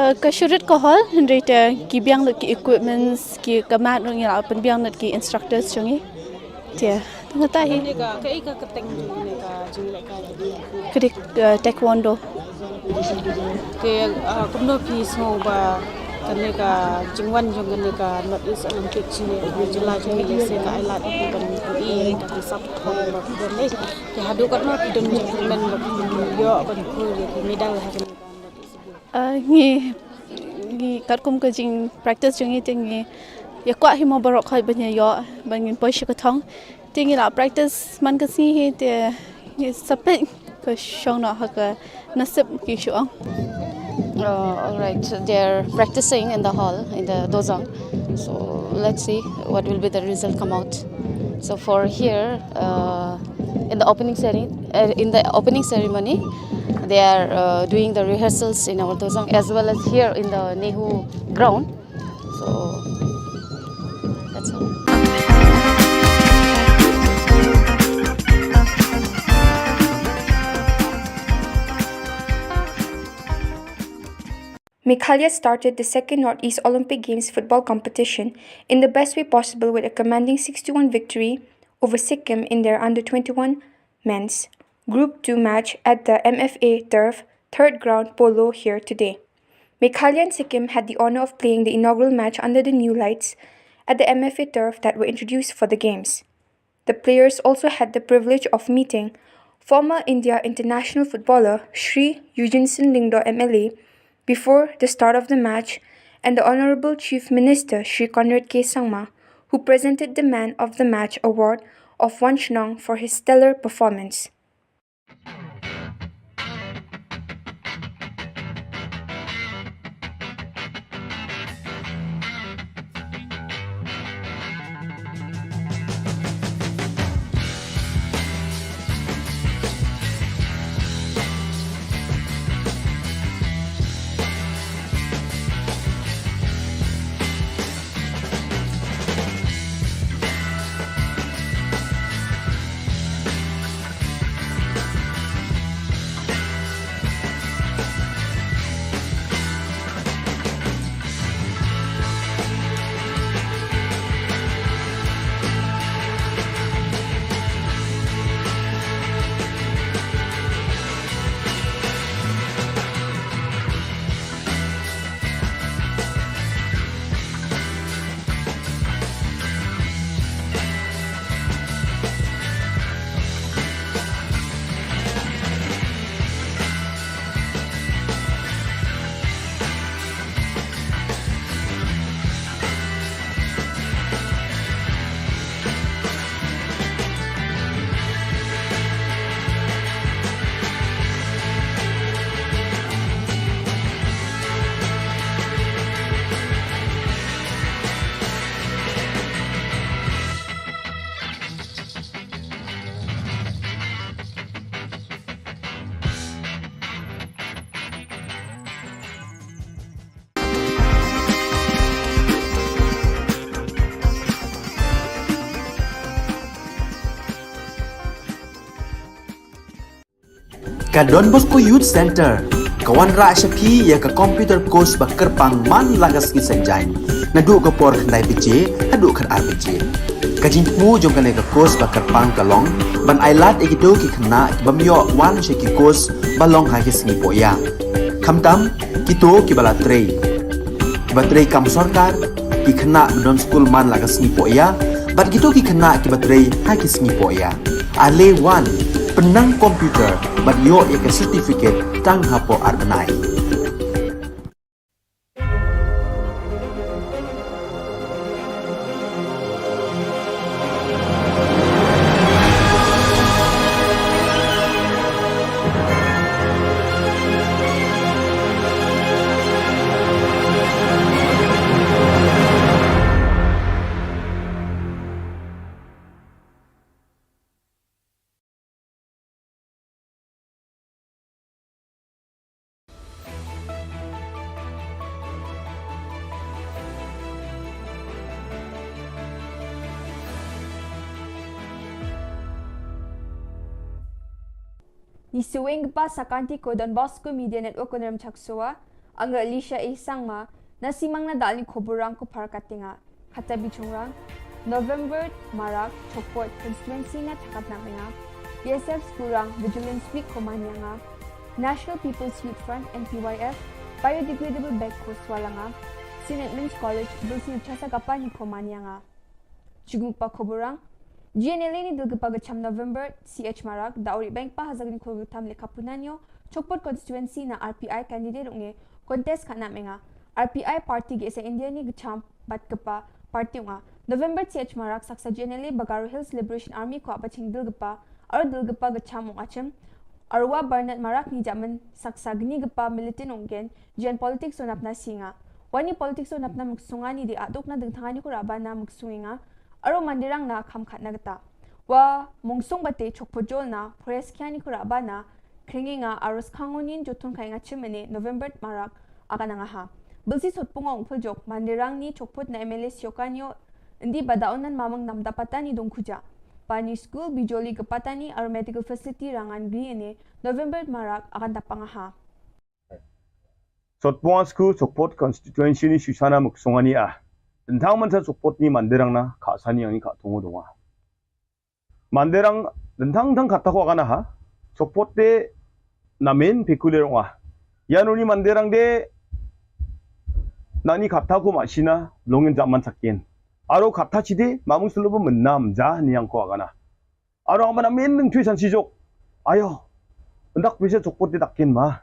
Uh, ka shu rit ka hall, hynrei te ki biang lut ki equipments, ki ka mat ruh ngi la pynbiang lut ki instructors jong ngi. Te, tang kata hi. Kane ka, kaei ka kyrteng jong kane ka jingleh ka? Ka dei, uh, taekwondo. Te, uh, kumno phi sngew ba kane ka jingwan jong kane ka North East Olympic jong ngi, ka jylla jong ngi, lehse ka ai lad ïa phi ban ïoh ïa ka sap thong ba phi don leh. Te haduh katno phi don jingkyrmen ba phi ïoh ban poi ïa ki medal ha kane ka North East Games? Uh, ngi, ngi katkum ka jing practice jong ngi te ngi ïa kwah hi mo baroh khoit ban ïa ïoh ban ngin poi sha ka thong. Te ngi la practice man ka sngi hi te ngi sa peit ka shong noh ha ka nasib ki shu ong. Uh, all right, they're practicing in the hall, in the dozang. So let's see what will be the result come out. So for here, uh, in the opening ceremony, uh, in the opening ceremony, they are uh, doing the rehearsals in our dozang as well as here in the Nehu ground. So that's all. Meghalaya started the second Northeast Olympic Games football competition in the best way possible with a commanding six to one victory over Sikkim in their under twenty-one men's Group two match at the M F A turf, third ground, Polo, here today. Meghalaya and Sikkim had the honor of playing the inaugural match under the new lights at the M F A turf that were introduced for the games. The players also had the privilege of meeting former India international footballer Shri Eugenson Lyngdoh M L A before the start of the match and the Honorable Chief Minister Shri Conrad K Sangma, who presented the Man of the Match award of One Shnong for his stellar performance. Ka Don Bosco Youth Center ka wanrah sha phi ïa ka computer course ba kyrpang man la ka sngi Saitjaiñ, naduh ka por khyndai baje haduh khatar baje. Ka jingthmu jong kane ka course ba kyrpang ka long ban ai lad ïa kito ki khynnah ki bym ïoh wan sha ki course ba long ha ki sngi pohïa. Khamtam kito kiba la trei, kiba trei kam sorkar, ki khynnah ba don skul man la ka sngi pohïa, bad kito ki khynnah kiba trei ha ki sngi pohïa. Ale wan, pynnang computer bad ïoh ïa ka certificate tang hapoh ar bnai. Isweng kpa sakanti ko Don Bosco Media Network ko Nrem Chaksoa, anga Alicia A Sangma, na simang na dal ni koborang ko Parkatinga. Kata bichungrang, November Marak, Chokpot Constituency na thakat na menga, B S F Skurang Vigilance Week ko manyanga, National People's Youth Front, N P Y F, Biodegradable Bag ko Swalanga, Saint Edmund's College, Bilsi Chasa Kapani ko manyanga. Chuguk pa koborang, G N L A ni dulgipa gacham November, C H Marak, da ori bank pa hazagin ko gatam le kapunanyo, Chokpot Constituency na R P I candidate unge, contest kana menga, R P I party ge sa India ni gacham, bat kepa party unga. November C H Marak saksa G N L A Bagaro Hills Liberation Army ko apa ching dulgipa, ar dulgipa gacham ung achim, Arwa Barnett Marak ni jaman saksa gni gepa militant ung gen, jian politics so napna singa. Wani politics so napna muksunga ni di aduk na dengtangani ko raba na muksunga, aro mandirang na kam khat na geta. Wa mungsung bate Chokpot jol na, Pores kiani ko raba na, kringi nga, aro skangonin jotun kai nga chimene, November Marak, akan nga ha. Bilsi sot punga ung puljok, mandirang ni Chokpot na M L A Siokanyo, ndi bada unan mamang namda patani dongkuja. Pani school bijoli ke patani ar medical facility rangan gri ene November Marak akan tapang ha. Sotpong school Sokpot constituency ni Susana muksongani ah. Tentang mansa Sokpot ni mandirang na kak sani yang ni kak tungu donga. Mandirang tentang tang kata ko akan ha. Sokpot te namen pekuler onga. Ya nuni mandirang de nani kata ko masina longin zaman sakin. Aro kata chide mamung sulubu menam ja ni yang ko akan ha. Aro ang mana men neng thui san sijok. Ayo. Ndak pisa Sokpot te takin ma.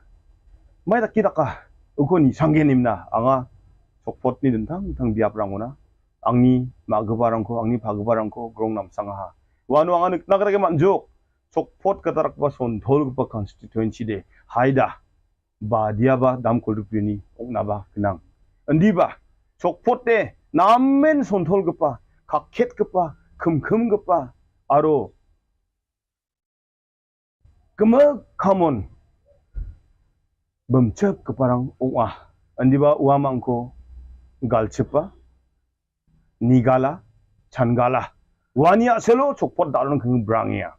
Mai taki taka. Uko ni sanggen imna. Anga Sokpot ni dentang tang biap rangona. Angni ma gebarangko, angni pha gebarangko, grong nam sangaha. Wano anga nek nak rage manjok. Sokpot kata rakpa sonthol kepa constituency de. Haida. Ba dia ba dam kulrup yuni ong naba kenang. Endi ba Sokpot te namen sonthol kepa, kakhet kepa, kemkem kepa, aro kema kamon bemchep keparang ong ah. Endi ba uamangko galchepa. Nigala, Changala. Wania selo Sokpot dalon keng brangia.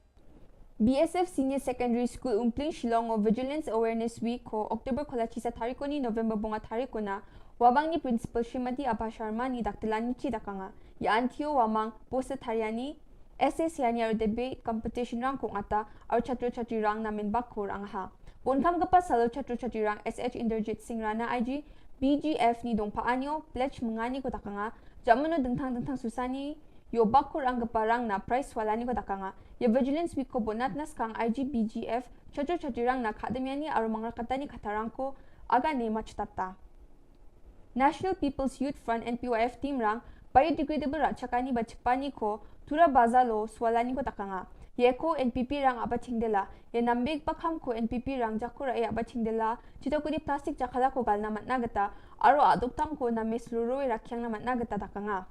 B S F Senior Secondary School Umpling Shillong o Vigilance Awareness Week ko October kola chisa tarikoni November bonga tarikona. Wabang ni Principal Srimati Abha Sharma ni daktelan ni chi dakanga. Ya antio wamang posa tariani S S yani aro debate competition rang ko ngata aro chatro chatri rang namen bak ko rang ha. Pun kam kapa salo chatro chatri rang S H Inderjit Singh Rana I G B G F ni dongpa anyo pledge mengani ko takanga. Jamano dengtang dengtang susani yo bak ko rang kapa rang na price walani ko takanga. Ya Vigilance Week ko bonat na skang I G B G F chatro chatri rang na khademiani aro mangrakatani kata rang ko agane machutata. National People's Youth Front N P Y F team rang biodegradable rachakani ba chipani ko tura bazalo swalani ko takanga. Ye ko N P P rang aba chingdela, ye nambik pakham ko N P P rang jakura ye aba chingdela, chito kudi plastic jakhala ko galna matna gata, aro aduk tang ko na mes ruro ye rakyang na matna gata takanga.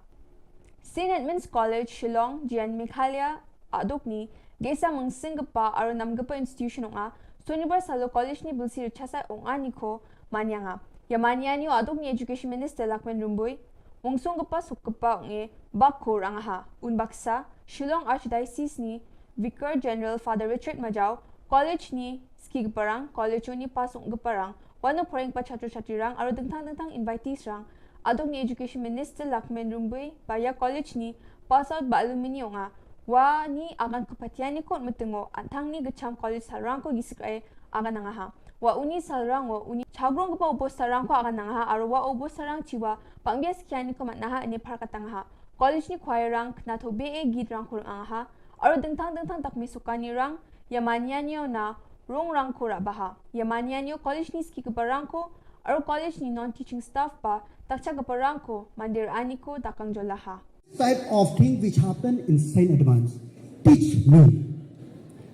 Saint Edmund's College, Shillong, Jian Meghalaya, aduk ni, gesa mengsing gepa aro nam gepa institution onga, Sonibar salo college ni bilsi rechasa onga ni ko manyanga. Ya manyani o aduk ni Education Minister Lakmen Rumbui, mungsung gepa suk gepa onge bak ko rang ha, un baksa, Shillong Archdiocese ni Vicar General Father Richard Majau, college ni ski gepa rang, college ni pasung gepa rang, wano poreng pa chatro chatri rang, aro dengtang dengtang invitees rang, aduk ni Education Minister Lakmen Rumbui, ba ya college ni pass out ba alumni onga, wa ni akan kepatian ni kot metengo, antang ni gecham college sarang ko gisik ai akan nangaha. Wa uni sarang wa uni chagrong kepa upo sarang ko akan nangaha, aro wa upo sarang chiwa, pangbias kian ni ko matnaha ni par katangaha. College ni choir rang, kena to be e git rang ko angaha, aro dengtang dengtang tak misukani rang, ya manyani na rong rang ko rabaha. Ya manyani college ni ski kepa rang ko, aro college ni non teaching staff pa, takcha kepa rang ko, mandir ani ko dakang jolaha. Type of thing which happened in Saint Edmund's teach me.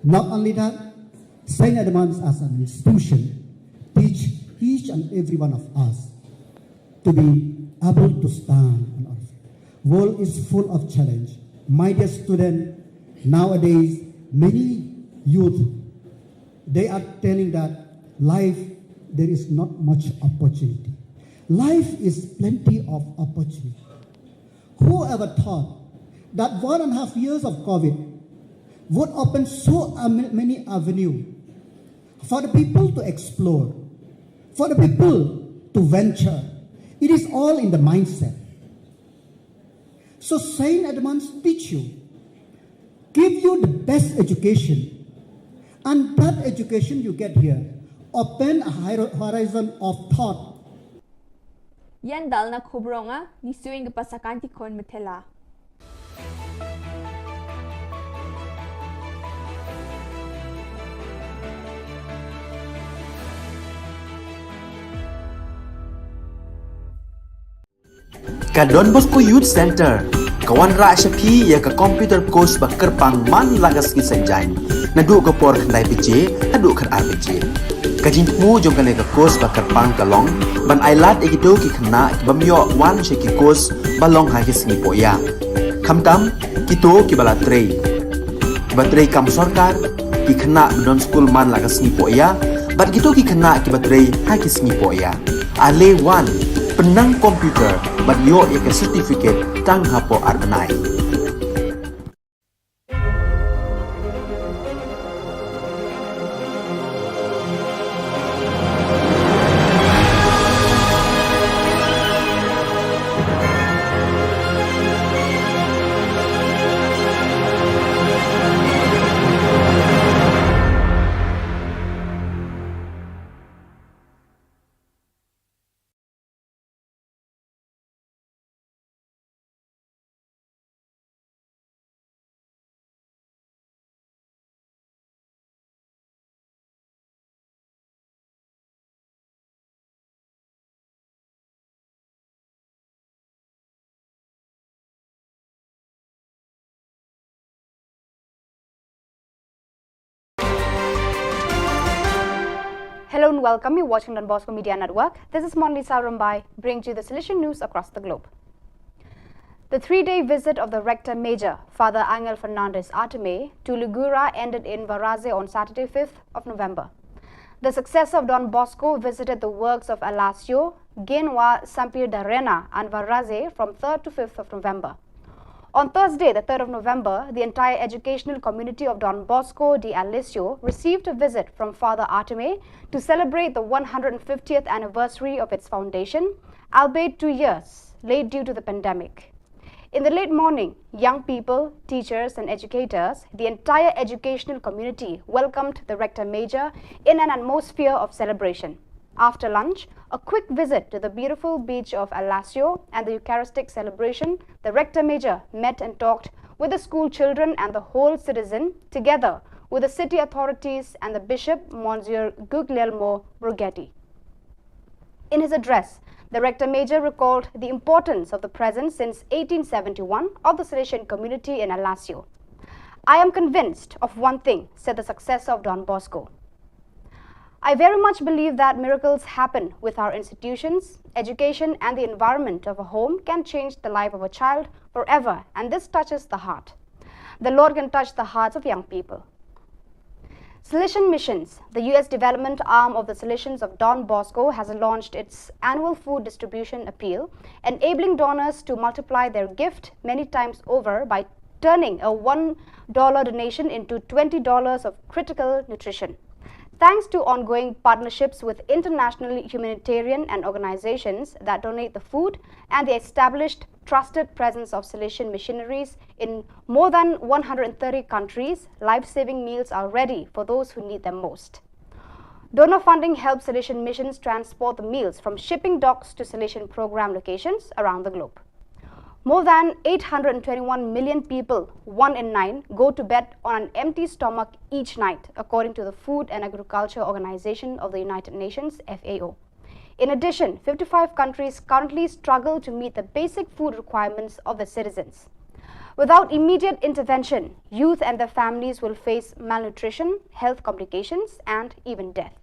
Not only that, Saint Edmund's as an institution teach each and every one of us to be able to stand on our feet. World is full of challenge. My dear student, nowadays many youth, they are telling that life, there is not much opportunity. Life is plenty of opportunity. Whoever thought that one and a half years of COVID would open so many avenue for the people to explore, for the people to venture. It is all in the mindset. So Saint Edmund's teach you, give you the best education, and that education you get here open a higher horizon of thought. Ïa dal na khubor nga, ngi suin ka pasakan ti kon metela. Ka Don Bosco Youth Center ka wanrah sha phi ïa ka computer course ba kyrpang man la ka sngi Saitjaiñ, naduh ka por khyndai baje haduh khatar baje. Ka jingthmu jong kane ka course ba kyrpang ka long ban ai lad ïa kito ki khynnah ki bym ïoh wan sha ki course ba long ha ki sngi pohïa, khamtam kito kiba la trei, kiba trei kam sorkar, ki khynnah ba don skul man la ka sngi pohïa, bad kito ki khynnah kiba trei ha ki sngi pohïa. Ale wan, pynnang computer bad ïoh ïa ka certificate tang hapoh ar bnai. Hello and welcome. You're watching Don Bosco Media Network. This is Monlisa Rumbai, bringing you the Salesian news across the globe. The three-day visit of the Rector Major, Father Angel Fernandez Artime, to Lugura ended in Varaze on Saturday, fifth of November. The successor of Don Bosco visited the works of Alasio, Genwa Sampir Darena, and Varaze from third to fifth of November. On Thursday, the third of November, the entire educational community of Don Bosco de Alessio received a visit from Father Artime to celebrate the one hundred fiftieth anniversary of its foundation, albeit two years late due to the pandemic. In the late morning, young people, teachers, and educators, the entire educational community welcomed the Rector Major in an atmosphere of celebration. After lunch, a quick visit to the beautiful beach of Alasio and the Eucharistic celebration, the Rector Major met and talked with the school children and the whole citizen, together with the city authorities and the Bishop, Monsignor Guglielmo Borgetti. In his address, the Rector Major recalled the importance of the presence since eighteen seventy-one of the Salesian community in Alasio. "I am convinced of one thing," said the successor of Don Bosco. "I very much believe that miracles happen with our institutions, education, and the environment of a home can change the life of a child forever, and this touches the heart. The Lord can touch the hearts of young people." Salesian Missions, the U S development arm of the Salesians of Don Bosco, has launched its annual food distribution appeal, enabling donors to multiply their gift many times over by turning a one dollar donation into twenty dollars of critical nutrition. Thanks to ongoing partnerships with international humanitarian and organizations that donate the food and the established trusted presence of Salesian missionaries in more than one hundred thirty countries, life-saving meals are ready for those who need them most. Donor funding helps Salesian Missions transport the meals from shipping docks to Salesian program locations around the globe. More than eight hundred twenty-one million people, one in nine, go to bed on an empty stomach each night, according to the Food and Agriculture Organization of the United Nations, F A O. In addition, fifty-five countries currently struggle to meet the basic food requirements of their citizens. Without immediate intervention, youth and their families will face malnutrition, health complications, and even death.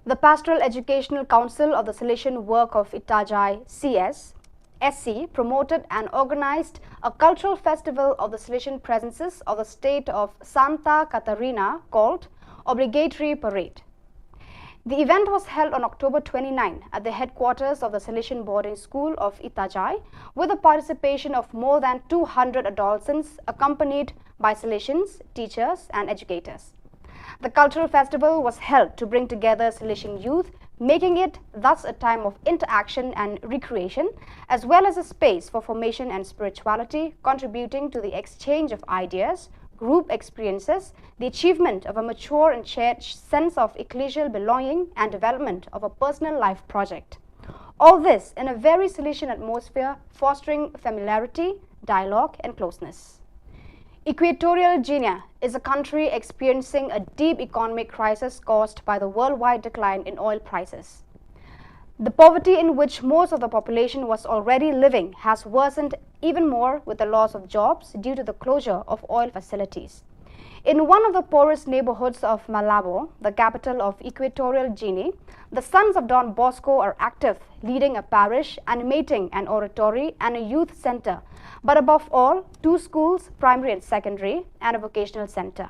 The Pastoral Educational Council of the Salesian Work of Itajai, C S, S C, promoted and organized a cultural festival of the Salesian presences of the state of Santa Catarina called Obligatory Parade. The event was held on October twenty-nine at the headquarters of the Salesian Boarding School of Itajai, with the participation of more than two hundred adolescents, accompanied by Salesians, teachers, and educators. The cultural festival was held to bring together Salesian youth, making it thus a time of interaction and recreation, as well as a space for formation and spirituality, contributing to the exchange of ideas, group experiences, the achievement of a mature and shared sense of ecclesial belonging, and development of a personal life project. All this in a very Salesian atmosphere, fostering familiarity, dialogue, and closeness. Equatorial Guinea is a country experiencing a deep economic crisis caused by the worldwide decline in oil prices. The poverty in which most of the population was already living has worsened even more with the loss of jobs due to the closure of oil facilities. In one of the poorest neighborhoods of Malabo, the capital of Equatorial Guinea, the Sons of Don Bosco are active, leading a parish, animating an oratory and a youth center, but above all, two schools, primary and secondary, and a vocational center.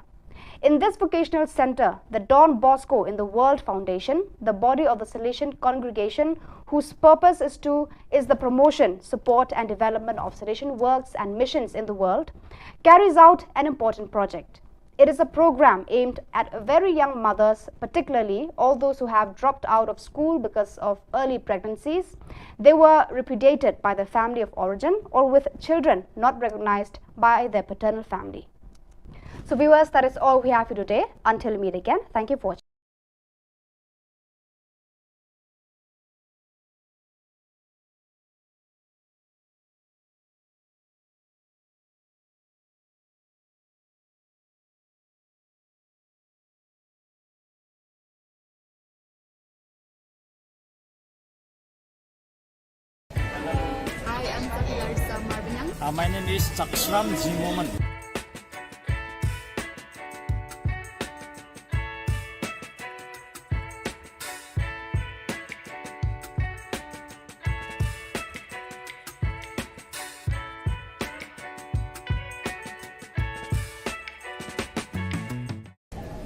In this vocational center, the Don Bosco in the World Foundation, the body of the Salesian congregation whose purpose is to is the promotion, support, and development of Salesian works and missions in the world, carries out an important project. It is a program aimed at very young mothers, particularly all those who have dropped out of school because of early pregnancies. They were repudiated by their family of origin or with children not recognized by their paternal family. So, viewers, that is all we have for today. Until we meet again, thank you for watching. Hi, I'm Safia Larissa Marbaniang. Uh, my name is Chakshram Jimoman.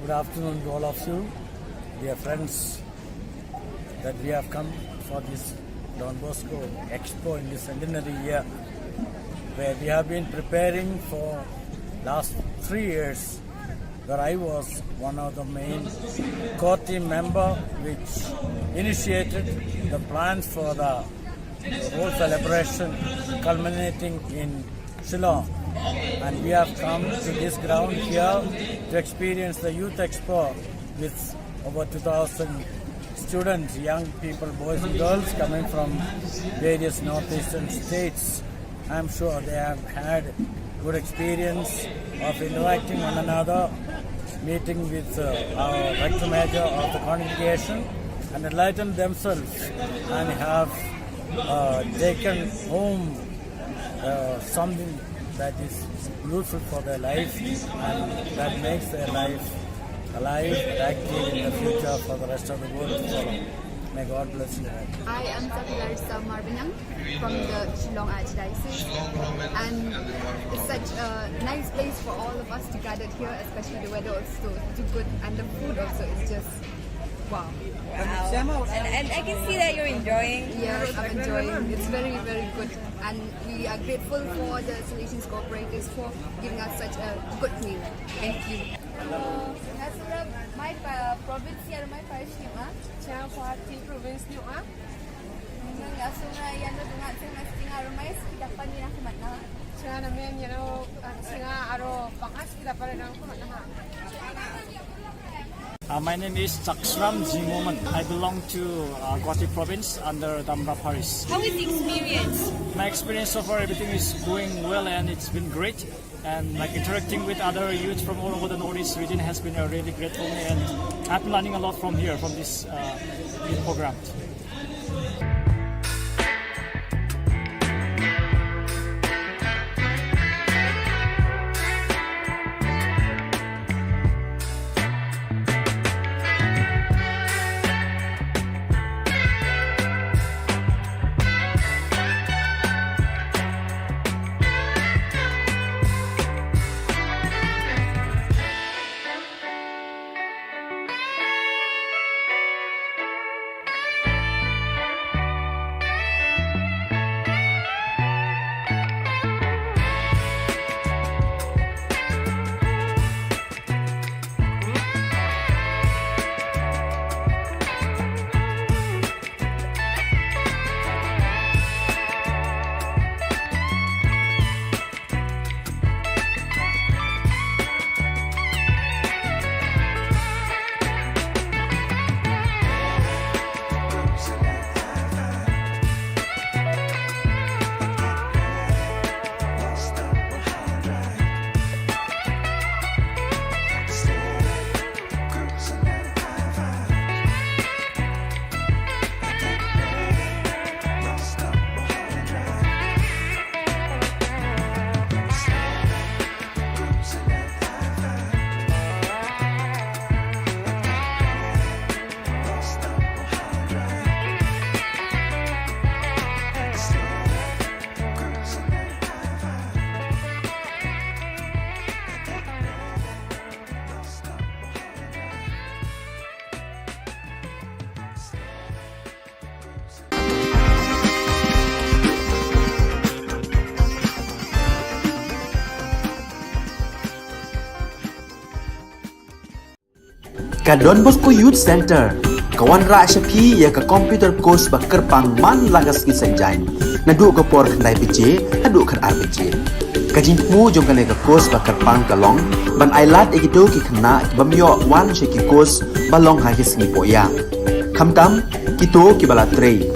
Good afternoon to all of you, dear friends, that we have come for this Don Bosco Expo in this centenary year, where we have been preparing for last three years, where I was one of the main core team member which initiated the plans for the whole celebration culminating in Shillong. And we have come to this ground here to experience the Youth Expo with over two thousand students, young people, boys and girls coming from various northeastern states. I'm sure they have had good experience of interacting one another, meeting with uh, our rector major of the congregation, and enlightened themselves and have uh, taken home uh, something that is useful for their life and that makes their life alive and active in the future for the rest of the world to follow. May God bless you all. Hi, I'm Safia Larissa Marbaniang from the Shillong Archdiocese, and it's such a nice place for all of us to gather here, especially the weather also too good, and the food also is just wow. Wow. And, and I can see that you're enjoying. Yes, I'm enjoying. It's very, very good. And we are grateful for the Salesian cooperators for giving us such a good meal. Thank you. Hello. Nga sura my pa-, province ïa my parish ni ma. Cha Guwahati province ni ma. Nga sura ïa no dunga sing mas tinga rumai sekitar pani na kumat na. Cha na men ïa no, ah, singa aro pangas kita pada nang kumat na. Uh, my name is Chakshram Jimoman. I belong to uh, Guwahati province under Damra Parish. How is the experience? My experience so far, everything is going well and it's been great. And like interacting with other youths from all over the Northeast region has been a really great for me. And I've been learning a lot from here, from this uh, youth program. Ka Don Bosco Youth Centre ka wanrah sha phi ïa ka computer course ba kyrpang man la ka sngi Saitjaiñ, naduh ka por khyndai baje haduh khatar baje. Ka jingthmu jong kane ka course ba kyrpang ka long ban ailad ïa kito ki khynnah ki bym ïoh wan sha ki course ba long ha ki sngi pohïa, khamtam kito kiba la trei,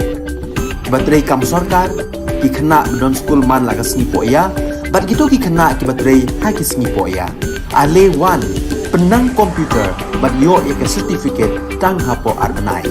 kiba trei kam sorkar, ki khynnah ba don skul man la ka sngi pohïa, bad kito ki khynnah kiba trei ha ki sngi pohïa. Ale wan, pynnang computer bad ïoh ïa ka certificate tang hapoh ar bnai.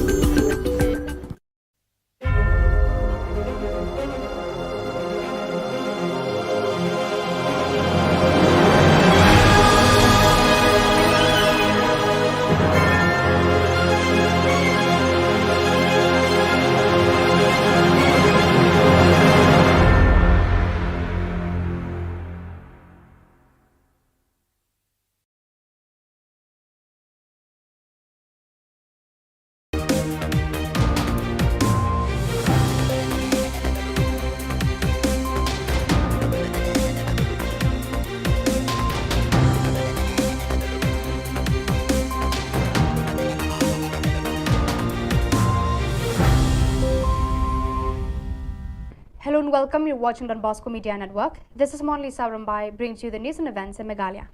Hello and welcome. You're watching Don Bosco Media Network. This is Monlisa Rambai, bringing to you the news and events in Meghalaya.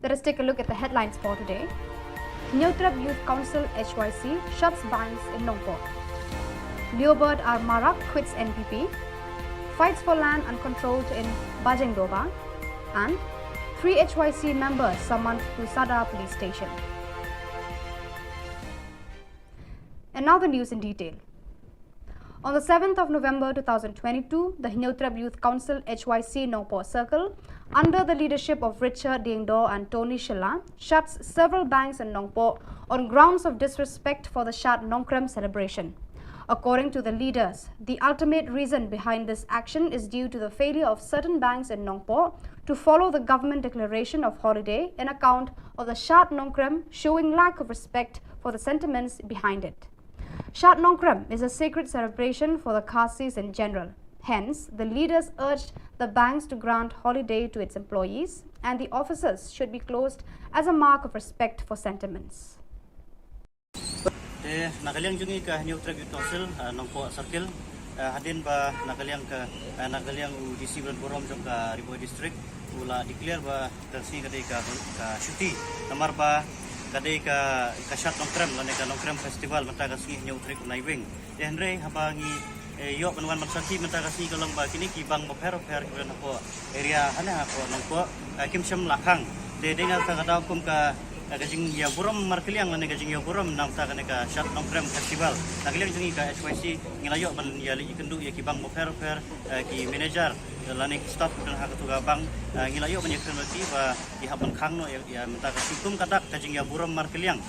Let us take a look at the headlines for today. Hynñiewtrep Youth Council, H Y C, shuts banks in Nongpoh. Liobert R Marak quits N P P. Fights for land uncontrolled in Bajengdoba. And three H Y C members summoned to Sadar Police Station. And now the news in detail. On the seventh of November two thousand twenty-two, the Hynñiewtrep Youth Council, H Y C, Nongpoh Circle, under the leadership of Richard Diengdoh and Tony Shylla, shuts several banks in Nongpoh on grounds of disrespect for the Shad Nongkrem celebration. According to the leaders, the ultimate reason behind this action is due to the failure of certain banks in Nongpoh to follow the government declaration of holiday in account of the Shad Nongkrem, showing lack of respect for the sentiments behind it. Shad Nongkrem is a sacred celebration for the Khasis in general. Hence, the leaders urged the banks to grant holiday to its employees, and the offices should be closed as a mark of respect for sentiments. Te na ka liang jong ngi ka Hynñiewtrep Youth Council, ah, Nongpoh Circle, ah, hadien ba na ka liang ka, ah, na ka liang u D C Balang Burom jong ka Ri Bhoi District u la declare ba ka sngi ka dei ka, ka shuti, namar ba ka dei ka, ka Shad Nongkrem lane ka Nongkrem Festival mynta ka sngi Hynñiewtrep Naiwieng. Te hynrei haba ngi, eh, ïoh ban wan ban sakhi mynta ka sngi ka long ba kine ki bank bapher bapher kiba don hapoh area hane hapoh Nongpoh, eh, kim shym la khang. Te dei na kata ka daw kum ka, eh, ka jingïaburom markylliang lane ka jingïaburom na kata kane ka Shad Nongkrem Festival. Na ka liang jong ngi ka H Y C ngi la ïoh ban ïaleit ïakynduh ïa ki bank bapher bapher, eh, ki manager, eh, lane ki staff kiba don ha kato ka bank, eh, ngi la ïoh ban ïakren bad ki ba ki hap ban khang noh ïa, ïa mynta ka sngi kum ka dak ka jingïaburom markylliang.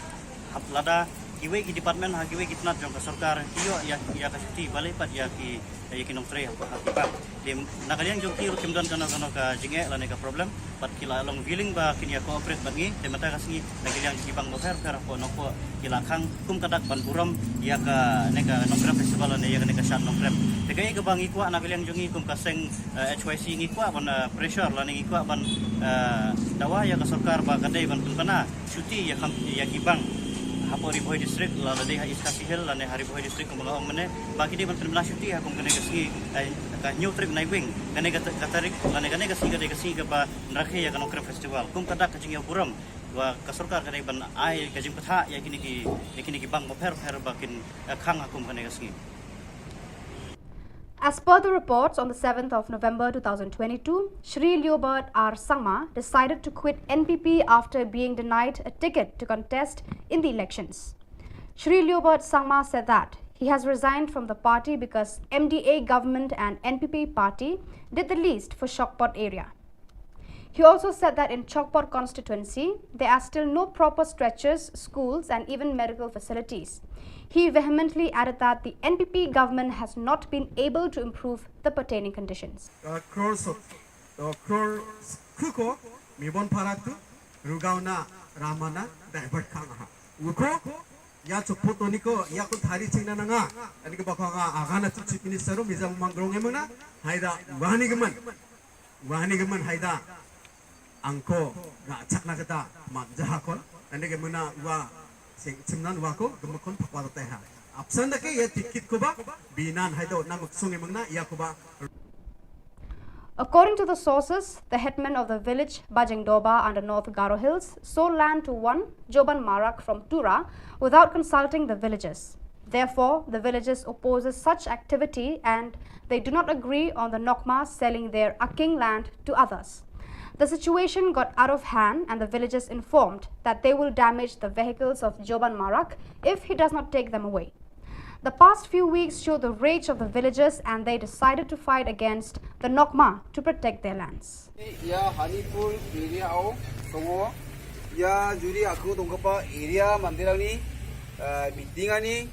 Hap lada kiwei ki department ha kiwei ki tnat jong ka sorkar ki ïoh ïa, ïa ka shuti balei pat ïa ki, ïa ki nongtrei ha, ha ki bank. Te na ka liang jong ki ruh kim don kano kano ka jingeh lane ka problem, bad ki la long willing ba kin ïa cooperate bad ngi. Te mynta ka sngi na ka liang jong ki bank bapher bapher hapoh Nongpoh ki la khang kum ka dak ban burom ïa kane ka Nongkrem Festival lane ïa kane ka Shad Nongkrem. Te kaei kaba ngi kwah na ka liang jong ngi kum ka seng, eh, H Y C ngi kwah ban, eh, pressure lane ngi kwah ban, eh, dawa ïa ka sorkar ba ka dei ban pynbna shuti ïa kam, ïa ki bank hapoh Ri Bhoi District, la, la dei ha East Khasi Hills lane ha Ri Bhoi District kumba nga ong mynne, ba ki dei ban pynbna shuti ha kum kane ka sngi, eh, ka Hynñiewtrep Naiwieng, kane ka ta-, ka tarik lane kane ka sngi ka dei ka sngi kaba rakhe ïa ka Nongkrem Festival. Kum ka dak ka jingïaburom ba ka sorkar ka dei ban ai ka jingpyntha ïa kine ki, ïa kine ki bank bapher bapher ba kin, eh, khang ha kum kane ka sngi. As per the reports, on the seventh of November two thousand twenty-two, Shri Liobert R Sangma decided to quit N P P after being denied a ticket to contest in the elections. Shri Liobert Sangma said that he has resigned from the party because M D A government and N P P party did the least for Shokpot area. He also said that in Chokpot constituency, there are still no proper stretchers, schools, and even medical facilities. He vehemently added that the N P P government has not been able to improve the pertaining conditions. Ka crore sot, ka crore khuko, Mibon Phara tu, Rugaona, Ramana, divert khang ha. Uko, ïa Chokpot toni ko, ïa ko thari chingna nanga, ani ke bako nga, agana tu chief minister, Miza Mangrong emana, haida, wani ke man. Wa hangne ka myn haida angko nga chak na kata mat jaha kon. Hangne ka myn na wa Sing chimnan wa ko gumukon pakwa te ha. Apsan da ke ya tikit ko ba binan hai do nam sung emang na ya ko ba. According to the sources, the headman of the village Bajengdoba under North Garo Hills sold land to one Joban Marak from Tura without consulting the villagers. Therefore, the villagers opposes such activity and they do not agree on the Nokma selling their Aking land to others. The situation got out of hand and the villagers informed that they will damage the vehicles of Joban Marak if he does not take them away. The past few weeks showed the rage of the villagers and they decided to fight against the Nokma to protect their lands. Ya Hanipur area o songo ya juri aku tongkapa area mandirangni meeting ani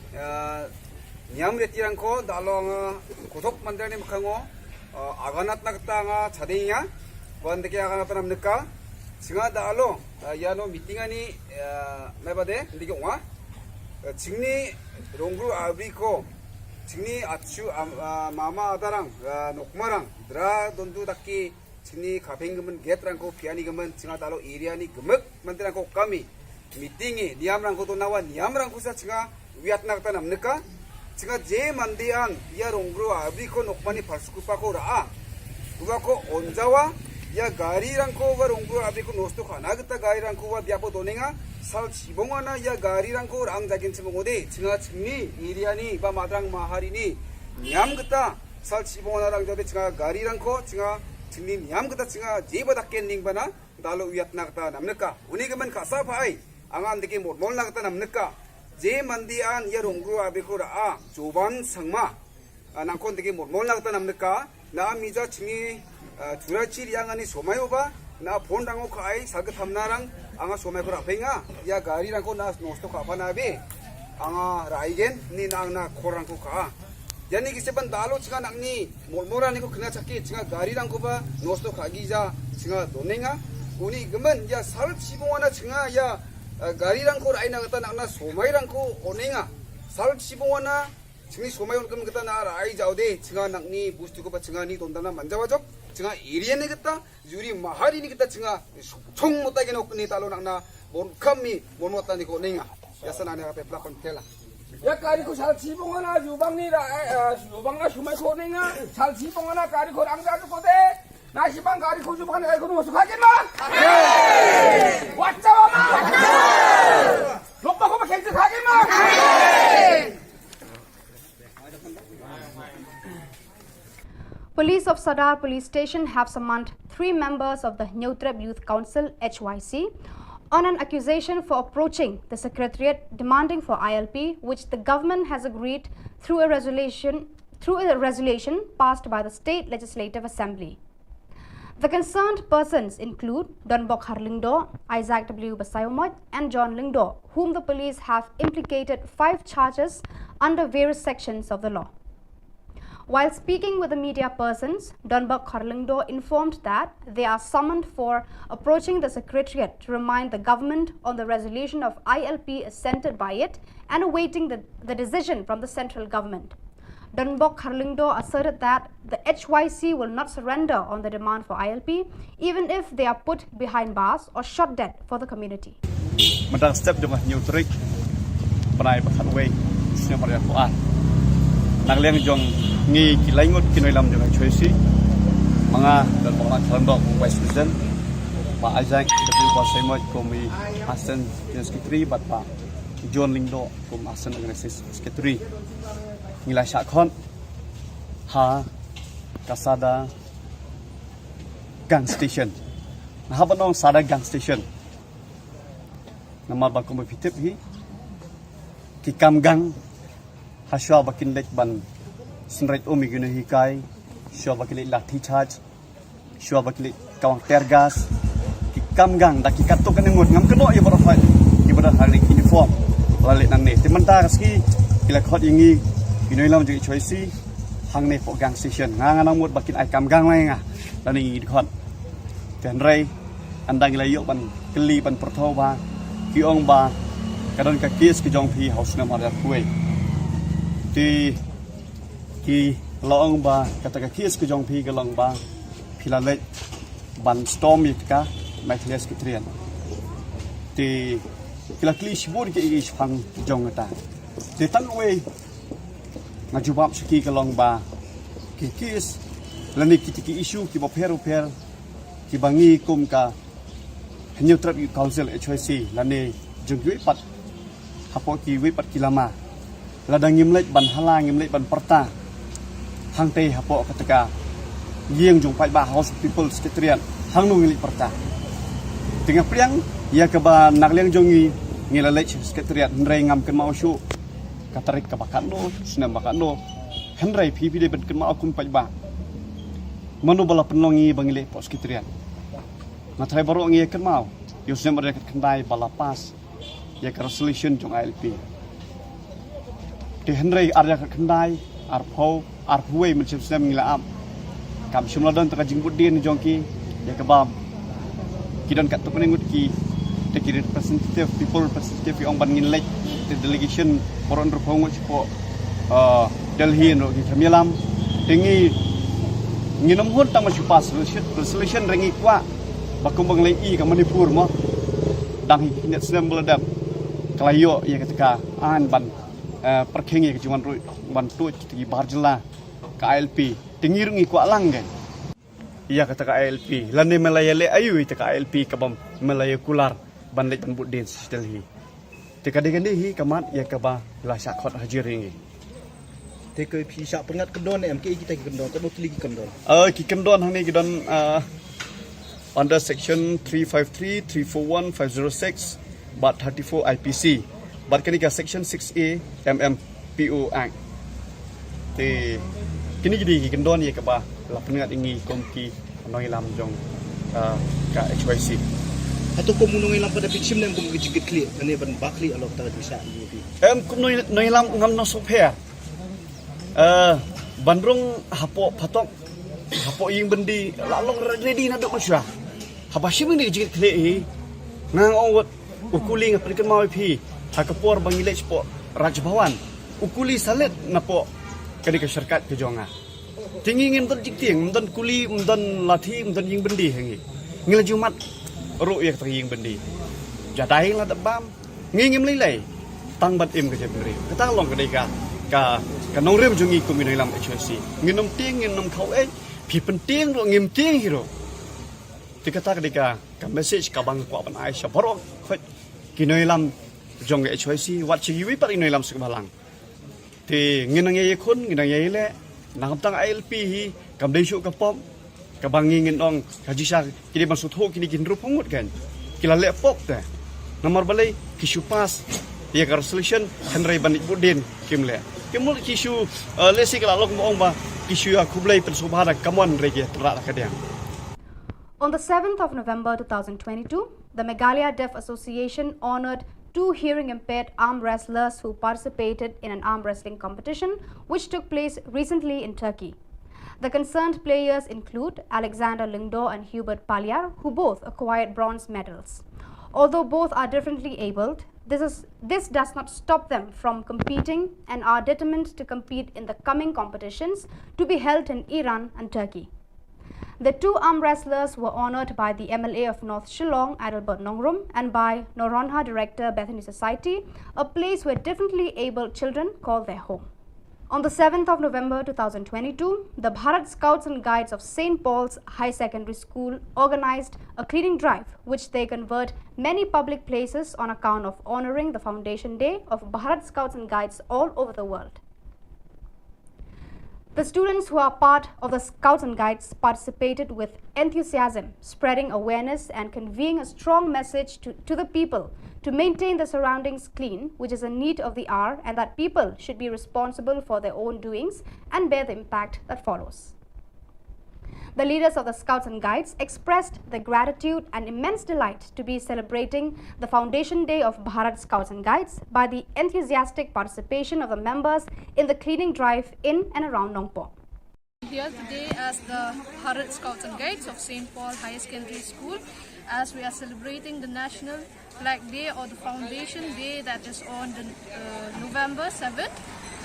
niam reti rangko dalong kotok mandirangni mekhango aganat na kata nga chadenya ban deke aganat nam neka singa dalo ya no meeting ani mai bade deke wa chingni rongru abri ko chingni achu mama adarang nokmarang dra dondu daki chingni khapeng gemen get rangko piani gemen chinga dalo area ni gemek mandirangko kami meeting e niam rangko to nawa niam rangko sa chinga wiat na kata nam neka chinga je mandian ya rongru abri ko nokmani parsukupa ko raa uwa ko onjawa ya gari rangko wa rongru abri ko nosto khana geta gari rangko wa biapo donenga sal chibongana ya gari rangko rang jagin chibongode chinga chingni area ni ba madrang mahari ni niam geta sal chibongana rang jode chinga gari rangko chinga chingni niam geta chinga je ba daken ning bana dalo wiat na kata nam neka uni gemen khasa phai angan deke motmol na kata nam neka je mandian ya rongru abri ko raa Joban Sangma nangkon deke motmol na kata nam neka na mija chingi chura chiri angani somai oba na phone rango khai saga thamna rang anga somai ko rapenga ya gari rangko na nosto khapana be anga raigen ni nang na khorangko kha yani kise ban dalo chinga nangni molmora ni ko khna chaki chinga gari rangko ba nosto khagi ja chinga donenga uni gemen ya sal chibongana chinga ya gari rangko rai na kata nangna somai rangko onenga sal chibongana chingni somai on kem kata na rai jaude chinga nangni bustu ko ba chinga ni tondana manja wajok chinga area ni kata juri mahari ni kata chinga chung mota geno ni talo nangna bon kami bon mota ni ko ninga ya sana ne kata plakon tela ya kari ko sal chibongana jubang ni ra jubang na sumai ko ninga sal chibongana kari ko rang jadu ko de na sibang kari ko jubang na ko mo sukha ke ma wacha ma lokpa ko ma khense kha ke ma Police of Sadar Police Station have summoned three members of the Hynñiewtrep Youth Council H Y C on an accusation for approaching the secretariat demanding for I L P, which the government has agreed through a resolution through a resolution passed by the State Legislative Assembly. The concerned persons include Donbok Harlingdo, Isaac W Basaiawmoit, and John Lingdo, whom the police have implicated five charges under various sections of the law. While speaking with the media persons, Donbok Harlingdo informed that they are summoned for approaching the secretariat to remind the government on the resolution of I L P assented by it and awaiting the, the decision from the central government. Donbok Harlingdo asserted that the H Y C will not surrender on the demand for I L P, even if they are put behind bars or shot dead for the community. Mynta step jong ka hynñiew tarik bnai ba khatwei snem ar hajar arphew ar. Na ka liang jong ngi ki lai ngut ki nongïalam jong ka H Y C, ma nga Donbok Harlingdo kum Vice President, Bah Isaac W Basaiawmoit kum i Assistant General Secretary bad Bah John Lingdo kum Assistant Organizing Secretary. Ngi la shah khot ha ka Sadar Gang Station. Nga hap ban ong Sadar Gang Station namar ba kumba phi tip hi ki kam gang ha shuwa ba kin leit ban synreit um ïa ki nonghikai, shuwa ba kin leit lathi charge, shuwa ba ki leit kawang tear gas, ki kam gang da ki katto katne ngut, ngam kynnoh ïa baroh, ki baroh ha ri uniform la leit nangne. Te mynta ka sngi ki la khot ïa ngi ki nongïalam jong H Y C hangne hapoh Gang Station. Nga nga nang mut ba kin ai kam gang lang ïa nga lane ngi dkhot. Te hynrei ynda ngi la ïoh ban kylli ban pyrthuh ba ki ong ba ka don ka case ka jong phi ha u snem ar hajar arphew wei. Te ki la ong ba kata ka case ka jong phi ka long ba phi la leit ban storm ïa ka Meghalaya Secretariat. Te Ki la kylli shibun ki, ki shaphang jong kata. Te tang wei nga jubab sha ki ka long ba ki case lane kita ki issue kiba pher u pher kiba ngi kum ka Hynñiewtrep Youth Council, H Y C, lane jong kiwei pat hapoh kiwei pat ki lama, lada ngim leit ban hala, ngim leit ban pyrta hangtei hapoh kata ka ïing jong paidbah, House of People, Secretariat, hangno ngi leit pyrta? Te nga pdiang ïa kaba na ka liang jong ngi, ngi la leit sha Secretariat, hynrei ngam kynmaw shuh ka tarik kaba katno, snem ba katno. Hynrei phi, phi dei ban kynmaw kum paidbah, mano ba la pynlong ngi ba ngi leit hapoh Secretariat? Nga tharai baroh ngi ïa kynmaw ïa u snem ar hajar khatkhyndai ba la pass ïa ka resolution jong I L P. Te hynrei ar hajar khatkhyndai, arphew, arphew wei mynshem snem ngi la ap. Kam shym la don ta ka jingbud dien jong ki ïa kaba ki don katto katne ngut ki, te ki representative, people representative, ki ong ban ngin leit, te delegation baroh hynriewphew ngut shapoh, uh, Delhi, hynriew ki kam ïalam. Te ngi, ngin ym hun tang ba shu pass resolution, resolution, hynrei ngi kwah ba kumba ngi la ïohi ka Manipur mo, dang hi ki khyndiat snem ba la dep, ka la ïoh ïa kata ka aiñ ban, eh, pyrkhing ïa ka jingwan ruh ban tuid kita ki bar jylla ka I L P. Te ngi ruh ngi kwah lang kein ïa kata ka I L P, lane me la ïaleh aïu ïa kata ka I L P kaba me la ïa kular ban leit ban bud dien sha Delhi. Te ka dei kane hi ka mat ïa kaba la shah khot hajar ïa ngi. Te ka phi shah pyngngad kyndon ne em, kiei kita ki kyndon, katno tylli ki kyndon? Ah, ki kyndon hangne ki don, ah, under section three five three, three four one, five zero six bad thirty-four I P C bad kane ka section six A M M P O Act. Te kine ki dei ki kyndon ïa kaba la pyngngad ïa ngi kum ki nongïalam jong, ah, ka H Y C. Hato kum u nongïalam pat da phi shim ne em kum ki jingkitkhlieh, lane ban ba khlieh halor kata ka jingshah ïa phi? Em, kum nongïalam, nongïalam ngam nang sngewpher. Eh, ban rung hapoh phatok, hapoh ïing byndi, la long ready naduh mynshuwa. Haba shim ïa kane ka jingkitkhlieh hi, nga ong wat, u kuli, nga pynkynmaw ïa phi ha ka por ba ngi leit shapoh Raj Bhavan, u kuli sa leit napoh kane ka syrkat ka jong nga. Te ngi ngim don jingtieng, ym don kuli, ym don lathi, ym don ïing byndi ha ngi. Ngi la ju mad ruh ïa kata ka ïing byndi. Jadai la dep bam, ngi ngim lei lei tang ban im ka jaitbynriew. Kata long ka dei ka, ka, ka nongrim jong ngi kum ki nongïalam H Y C. Ngin ym tieng, ngin ym khaw eh, phi pyntieng ruh, ngim tieng hi ruh. Te kata ka dei ka, ka message kaba nga kwah ban ai sha baroh khoit ki nongïalam jong ka H Y C, wat sha kiwei pat ki nongïalam sha ka balang. Te ngin nang ïa ïakhun, ngin nang ïa ïaleh. Nangta ka I L P hi kam dei shuh ka pop kaba ngi ngin ong ka jingshah, ki dei ban sngewthuh kine ki hynriewphew ngut kein. Ki la leh pop te. Namar balei? Ki shu pass ïa ka resolution, hynrei ban leit bud dien kim leh. Ki mut ki shu, eh, lehse ki la long, ong ba ki shu ïa khublei pynsngewbha da ka mon, hynrei ki tynrah da ka diang. On the seventh of November two thousand twenty-two, the Meghalaya Deaf Association honored two hearing impaired arm wrestlers who participated in an arm wrestling competition which took place recently in Turkey. The concerned players include Alexander Lyngdoh and Hubert Palyar, who both acquired bronze medals. Although both are differently abled, this is, this does not stop them from competing and are determined to compete in the coming competitions to be held in Iran and Turkey. The two arm wrestlers were honored by the M L A of North Shillong, Adelbert Nongrum, and by Noronha director Bethany Society, a place where differently abled children call their home. On the seventh of November two thousand twenty-two, the Bharat Scouts and Guides of Saint Paul's High Secondary School organized a cleaning drive, which they convert many public places on account of honoring the Foundation Day of Bharat Scouts and Guides all over the world. The students who are part of the Scouts and Guides participated with enthusiasm, spreading awareness and conveying a strong message to, to the people to maintain the surroundings clean, which is a need of the hour, and that people should be responsible for their own doings and bear the impact that follows. The leaders of the Scouts and Guides expressed their gratitude and immense delight to be celebrating the Foundation Day of Bharat Scouts and Guides by the enthusiastic participation of the members in the cleaning drive in and around Nongpoh. Here today as the Bharat Scouts and Guides of Saint Paul Higher Secondary School, as we are celebrating the National Flag Day or the Foundation Day that is on the, uh, November seventh.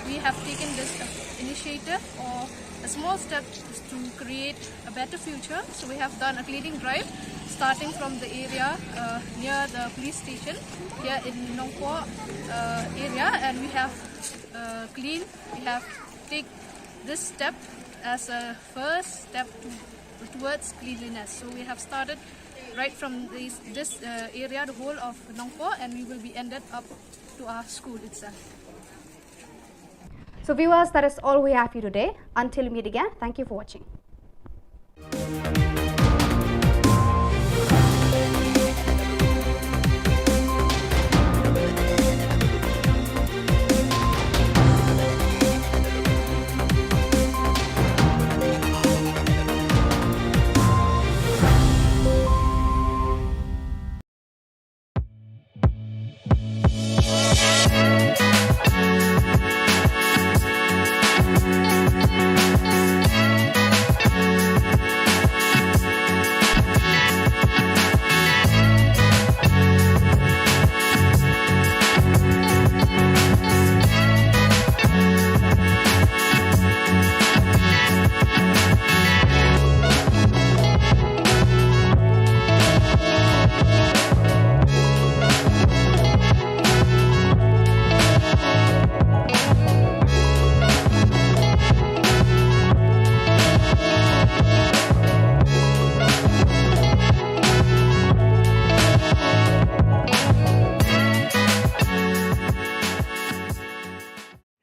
We have taken this, uh, initiative or A small step to create a better future. So we have done a cleaning drive starting from the area uh, near the police station here in Nongpoh uh, area, and we have uh, cleaned, we have take this step as a first step to, towards cleanliness. So we have started right from this, this uh, area, the whole of Nongpoh, and we will be ended up to our school itself. So viewers, that is all we have for you today. Until we meet again, thank you for watching.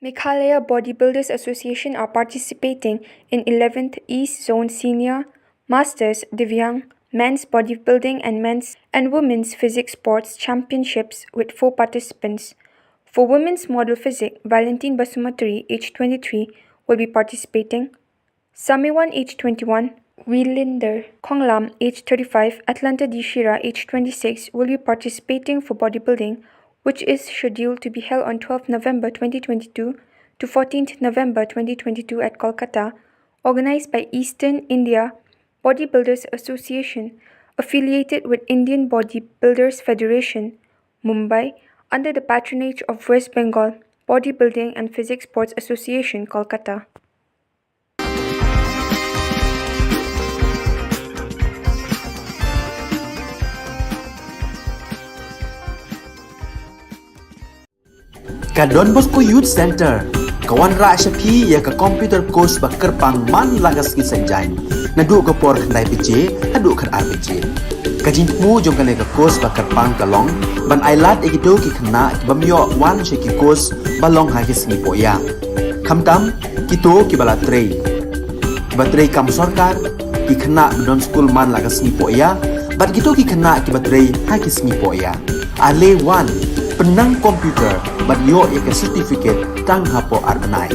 Meghalaya Bodybuilders Association are participating in eleventh East Zone Senior, Masters, Divyang, Men's Bodybuilding and Men's and Women's Physique Sports Championships with four participants. For Women's Model Physique, Valentine Basumatary, age twenty-three, will be participating. Samiwan, age twenty-one, Wilinder Khonglam, age thirty-five, Atlanta Dishira, age twenty-six, will be participating for bodybuilding, which is scheduled to be held on twelfth November twenty twenty-two to fourteenth November twenty twenty-two at Kolkata, organized by Eastern India Bodybuilders Association, affiliated with Indian Bodybuilders Federation, Mumbai, under the patronage of West Bengal Bodybuilding and Physique Sports Association, Kolkata. Ka Don Bosco Youth Center ka wanrah sha phi ïa ka computer course ba kyrpang man la ka sngi Saitjaiñ, naduh ka por khyndai baje haduh khatar baje. Ka jingthmu jong kane ka course ba kyrpang ka long ban ailad ïa kito ki khynnah ki bym ïoh wan sha ki course ba long ha ki sngi pohïa, khamtam kito kiba la trei, kiba trei kam sorkar, ki khynnah ba don skul man la ka sngi pohïa bad kito ki khynnah kiba trei ha ki sngi pohïa. Ale wan, pynnang computer bad ïoh ïa ka certificate tang hapoh ar bnai.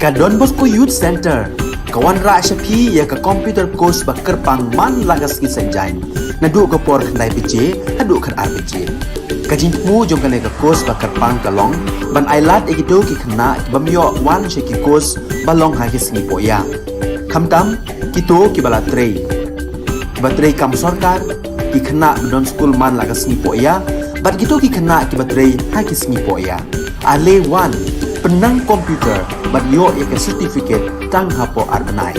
Ka Don Bosco Youth Centre ka wanrah sha phi ïa ka computer course ba kyrpang man la ka sngi Saitjaiñ, naduh ka por khyndai baje haduh khatar baje. Ka jingthmu jong kane ka course ba kyrpang ka long ban ailad ïa kito ki khynnah ki bym ïoh wan sha ki course ba long ha ki sngi pohïa, khamtam kito kiba la trei, kiba trei kam sorkar, ki khynnah ba don skul man la ka sngi pohïa bad kito ki khynnah kiba trei ha ki sngi pohïa. Ale wan, pynnang computer bad ïoh ïa ka certificate tang hapoh ar bnai.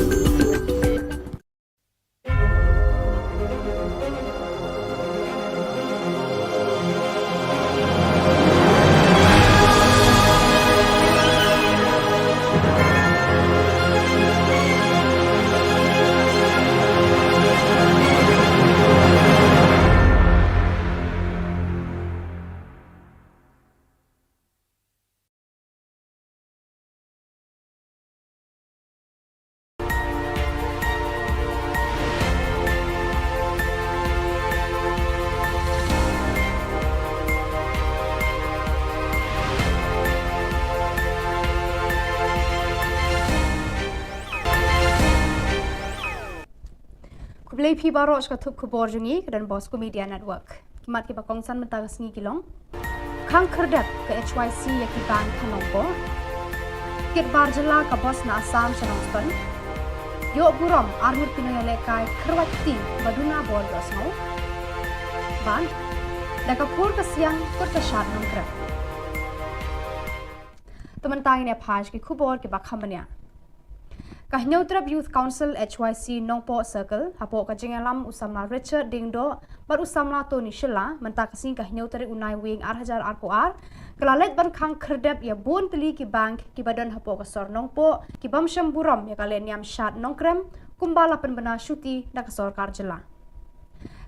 Khublei phi baroh sha ka thup khubor jong ngi ka Don Bosco Media Network. Ki mat kiba kongsan mynta ka sngi ki long: Khang khyrdep ka H Y C ïa ki bank ha Nongpoh. Kit bar jylla ka bos na Assam sha Nongstoiñ. Ïoh burom ar ngut ki nongïalehkai kyrwat kti ba duna bor ïohsngew. Bad da ka pur ka siang kut ka shad Nongkrem. Te mynta ngin ïa phai sha ki khubor kiba kham bniah. Ka Hynñiewtrep Youth Council H Y C Nongpoh Circle hapoh ka jingïalam u samla Richard Diengdoh bad u samla Tony Shylla mynta ka sngi ka hynñiew tarik u Naiwieng ar hajar arphew ar ka la leit ban khang khyrdep ïa bun tylli ki bank kiba don hapoh ka sor Nongpoh ki bym shem burom ïa ka lehniam shad Nongkrem kumba la pynbna shuti da ka sorkar jylla.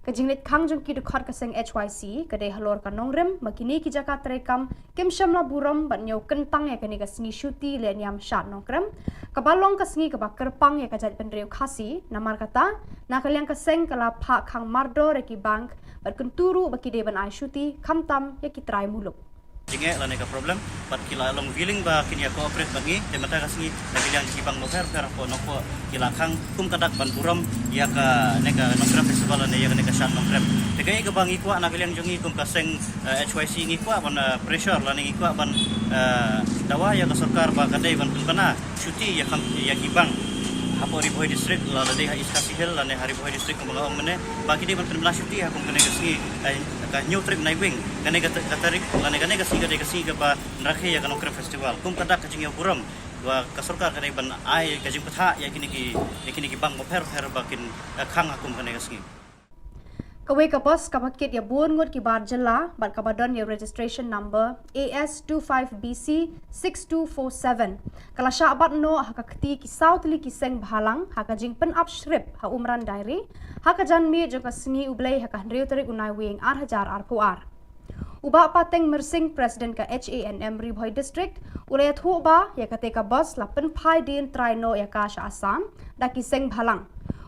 Ka jingleit khang jong ki dkhot ka seng H Y C ka dei halor ka nongrim ba kine ki jaka treikam kim shym la burom ban ñiew kyntang ïa kane ka sngi shuti lehniam shad Nongkrem, kaba long ka sngi kaba kyrpang ïa ka jaitbynriew Khasi. Namar kata na ka liang ka seng ka la phah khang mardor ïa ki bank bad kyntu ruh ba ki dei ban ai shuti khamtam ïa ki trai muluk. Jingeh lane ka problem bad ki la long willing ba kin ïa cooperate bad ngi. Te mynta ka sngi na ka liang ki bank bapher bapher hapoh Nongpoh ki la khang kum ka dak ban burom ïa kane ka Nongkrem Festival lane ïa kane ka shad Nongkrem. Te kaei kaba ngi kwah na ka liang jong ngi kum ka seng, eh, H Y C ngi kwah ban, eh, pressure lane ngi kwah ban, eh, dawa ïa ka sorkar ba ka dei ban pynbna shuti ïa khang ïa ki bank hapoh Ri Bhoi District, la dei ha East Khasi Hills lane ha Ri Bhoi District kumba nga ong mynne, ba ki dei ban pynbna shuti ha kum kane ka sngi, eh, ka hynñiew tarik Naiwieng, kane ka ta-, ka tarik lane kane ka sngi ka dei ka sngi kaba rakhe ïa ka Nongkrem Festival. Kum ka dak ka jingïaburom ba ka sorkar ka dei ban ai ka jingpynthah ïa kine ki, ïa kine ki bank bapher bapher ba kin, eh, khang ha kum kane ka sngi. Kawei ka bos kaba kit ïa bun ngut ki bar jylla bad kaba don ïa registration number A S two five B C six two four seven ka la shah bat noh ha ka kti ki saw tylli ki seng bhalang ha ka jingpynap shrip ha Umran Dairy ha ka janmiet jong ka sngi U Blei ha ka hynriew tarik u Naiwieng ar hajar arphew ar. U Bah Pateng Myrsing, President ka H A N M Ri Bhoi District, u la ïathuh ba ïa kata ka bos la pynphai dien trai noh ïa ka sha Assam da ki seng bhalang.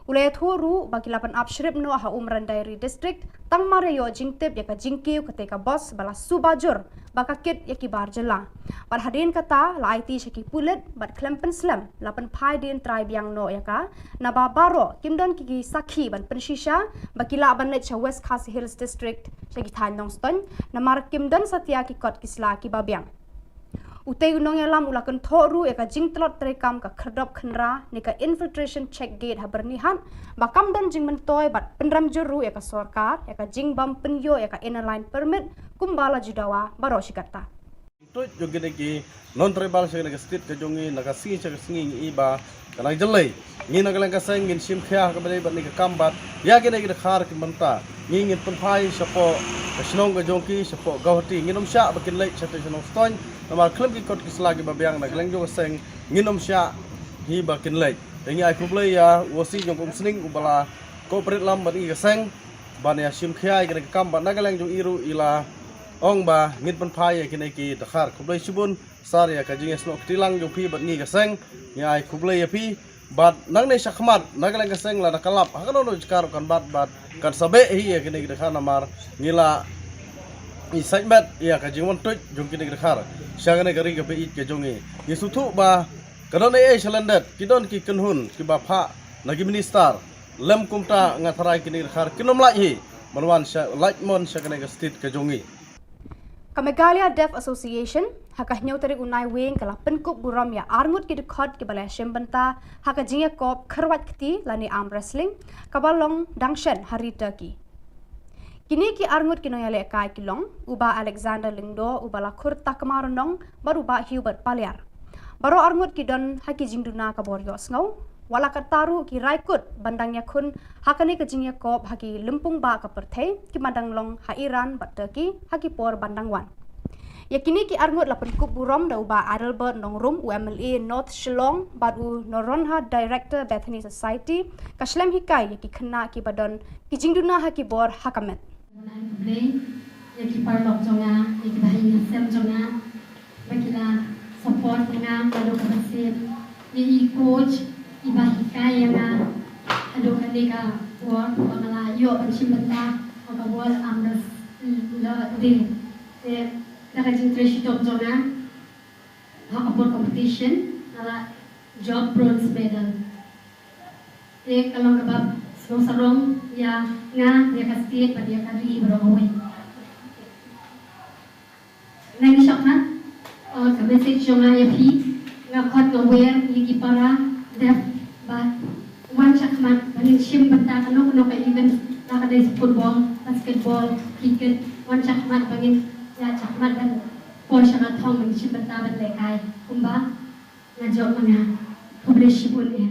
U la ïathuh ruh ba ki la pynap shrip noh ha Umran Dairy District tang mar ïa ïoh jingtip ïa ka jingkiew kata ka bos ba la suba jur ba ka kit ïa ki bar jylla. Bad hadien kata la aiti sha ki pulit bad khlem pynslem la pynphai dien trai biang noh ïa ka, naba baroh kim don ki, ki sakhi ban pynshisha ba ki lah ban leit sha West Khasi Hills District sha ki thaiñ Nongstoiñ, namar kim don satia ki kot ki sla kiba biang. Utei u nongïalam u la kynthoh ruh ïa ka jingtlot treikam ka khyrdop khynra ne ka infiltration check gate ha Byrnihat ba kam don jingmyntoi bad pynrem jur ruh ïa ka sorkar ïa ka jingbym pynïoh ïa ka Inner Line Permit kumba la ju dawa baroh shi katta. Tuid jong kine ki non-tribal sha kane ka state ka jong ngi, na ka sngi sha ka sngi ngi i ba ka nang jyllei. Ngi na ka liang ka seng ngin shim khia ha kaba dei bad kane ka kam bad ïa kine ki dkhar ki mynta ngi ngin pynphai shapoh ka shnong ka jong ki, shapoh Guwahati. Ngin ym shah ba kin leit shatei sha Nongstoiñ namar khlem ki kot ki sla kiba biang. Na ka liang jong ka seng ngin ym shah hi ba kin leit. Te ngi ai khublei ïa u O C jong ka Umsning uba la cooperate lang bad ngi ka seng ban ïa shim khia ïa kane ka kam bad na ka liang jong i ruh i la ong ba ngin pynphai ïa kine ki dkhar. Khublei shibun sir ïa ka jingïasnoh kti lang jong phi bad ngi ka seng. Ngi ai khublei ïa phi bad nangne shakhmat na ka liang ka seng lada ka lap ha kano kano jaka ruh kan bat bad kan sa beh hi ïa kine ki dkhar namar ngi la i sait met ïa ka jingwan tuid jong kine ki dkhar sha kane ka ri kaba ïeit ka jong ngi. Ngi sngewthuh ba Ka don ei ei shalyndet, ki don ki kynhun kiba phah na ki minister, lem kumta nga tharai kine ki dkhar kin ym lait hi ban wan sha, lait mon sha kane ka state ka jong ngi. Ka Meghalaya Deaf Association, ha ka hynñiew tarik u Naiwieng ka la pynkup burom ïa arngut ki dkhot kiba la shim bynta ha ka jingïakop kyrwat kti lane arm wrestling, kaba long dang shen ha ri Turkey. Kine ki arngut ki nongïalehkai ki long u Bah Alexander Lyngdoh, u Bah Lakhur Takma Ronong bad u Bah Hubert Paliar. Baroh arngut ki don ha ki jingduna ka bor ïohsngew, wat la katta ruh ki rai kut ban dang ïakhun ha kane ka jingïakop ha ki lympung bah ka pyrthei kiba dang long ha Iran bad Turkey ha ki por ban dang wan. Ïa kine ki arngut la pynkup burom da u Bah Adelbert Nongrum, u M L A North Shillong, bad u Noronha, Director, Bethany Society, ka shlem hikai ïa ki khynnah kiba don ki jingduna ha ki bor ha ka met. Nga ai khublei ïa ki paralok jong nga, ïa ki bahaïing hasem jong nga, ba ki la support ïa nga naduh kaba sien, ïa i coach iba hikai ïa nga haduh kane ka por ba nga la ïoh ban shim bynta ha ka World Arm Wrestling Day. Te da ka jingtrei shitom jong nga ha ka por competition nga la jop bronze medal. Te ka long kaba sngewsarong ïa nga, ïa ka state bad ïa ka ri baroh kawei. Nangta shakhmat, uh, ka message jong nga ïa phi, nga khot nga wer ïa ki para deaf ba wan shakhmat ba ngin shim bynta kano kano ka event, la ka dei football, basketball, cricket, wan shakhmat ba ngin ïa shakhmat ban poi sha ka thong ban shim bynta ban lehkai kumba nga jop ma nga. Khublei shibun eh.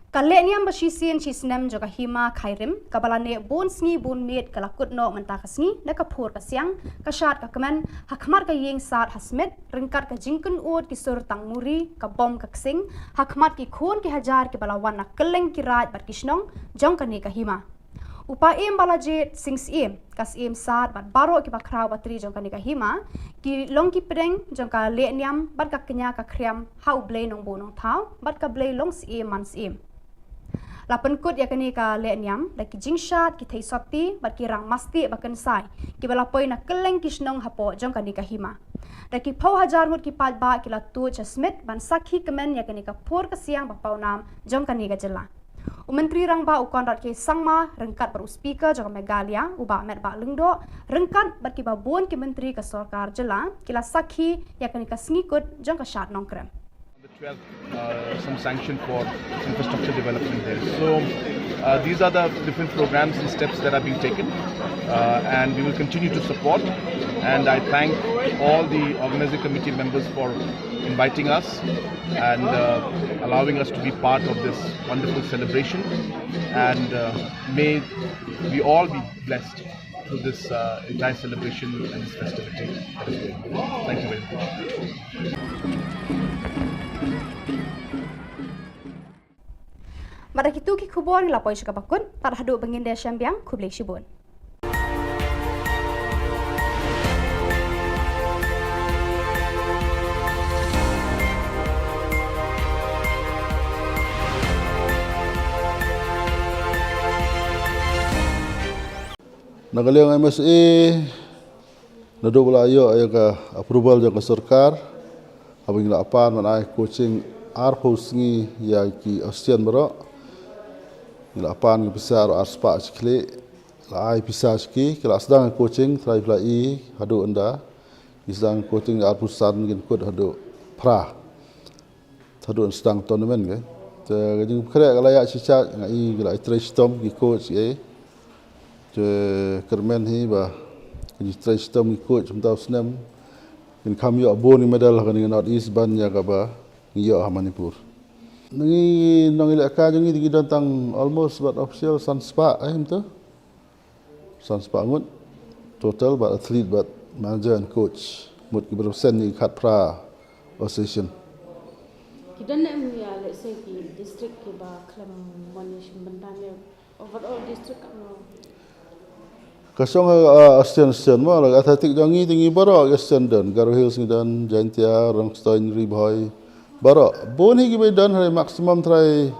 Ka lehniam ba shisien shisnem jong ka Hima Khyrim, kaba la neh bun sngi bun miet, ka la kut noh mynta ka sngi da ka phur ka siang, ka shad ka kmen ha khmat ka ïing Sad ha Smit, ryngkat ka jingkynnoh ki sur tang muri, ka bom ka ksing, ha khmat ki khun ki hajar kiba la wan na kylleng ki raid bad ki shnong jong kane ka hima. U Paiem Balajied Sing Syiem, ka Syiem Sad bad baroh kiba khraw batri jong kane ka hima ki long ki pdeng jong ka lehniam bad ka kñia ka khriam ha U Blei Nongbuh Nongthaw bad ka Blei Longsyiem Mansyiem. La pynkut ïa kane ka lehniam da ki jingshad, ki theisotti bad ki rang mastieh ba kynsai kiba la poi na kylleng ki shnong hapoh jong kane ka hima. Da ki phew hajar ngut ki paidbah ki la tuid sha Smit ban sakhi kmen ïa kane ka phur ka siang ba pawnam jong kane ka jylla. U Myntri Rangbah u Conrad K Sangma ryngkat bad u Speaker jong ka Meghalaya u Bah Metbah Lyngdoh ryngkat bad kiba bun ki myntri ka sorkar jylla ki la sakhi ïa kane ka sngi kut jong ka shad Nongkrem. On the twelfth, uh, some sanction for infrastructure development there. So, uh, these are the different programs and steps that are being taken, uh, and we will continue to support. And I thank all the organizing committee members for inviting us and, uh, allowing us to be part of this wonderful celebration. And, uh, may we all be blessed through this, uh, entire celebration and this festivity that is going on. Thank you very much. Bad da kitu ki khubor ngi la poi sha kaba kut, tad haduh ba ngin da shem biang, khublei shibun. Na ka liang M S A, naduh ba la ïoh ïa ka approval jong ka sorkar, haba ngi la pan ban ai coaching arphew sngi ïa ki Austian baroh, ngi la pan ki pisa arspah shi khlieh, la ai pisa sha ki, ki la sdang coaching, trai pla i, haduh ynda, ki sdang coaching arphew san, kin kut haduh phra. Haduh sdang tournament ke. Te ka jingpynkhreh ka la ïa shisha, nga i ka la trei shitom ki coach eh. Te kyrmen hi ba ka jingtrei shitom ki coach mynta u snem kin kham ïoh bun ki medal ha kane ka North East ban ïa kaba ngi ïoh ha Manipur. Ngi nongïalehkai jong ngi ki don tang almost bad official san spah eh mynta. San spah ngut total bad athlete bad manager and coach. Mut ki represent ïa ki khatphra association. Ki don ne em ïa, let's say, ki district kiba khlem mon ïa shim bynta ne overall district ka mo? Ka shong ha, uh, Austian, Austian mo, la athletic jong ngi te ngi baroh Austian don, Garo Hills ngi don, Jaintia, Rongstoiñ, Ri Bhoi, baroh. Bun hi kiba don, hynrei maximum trai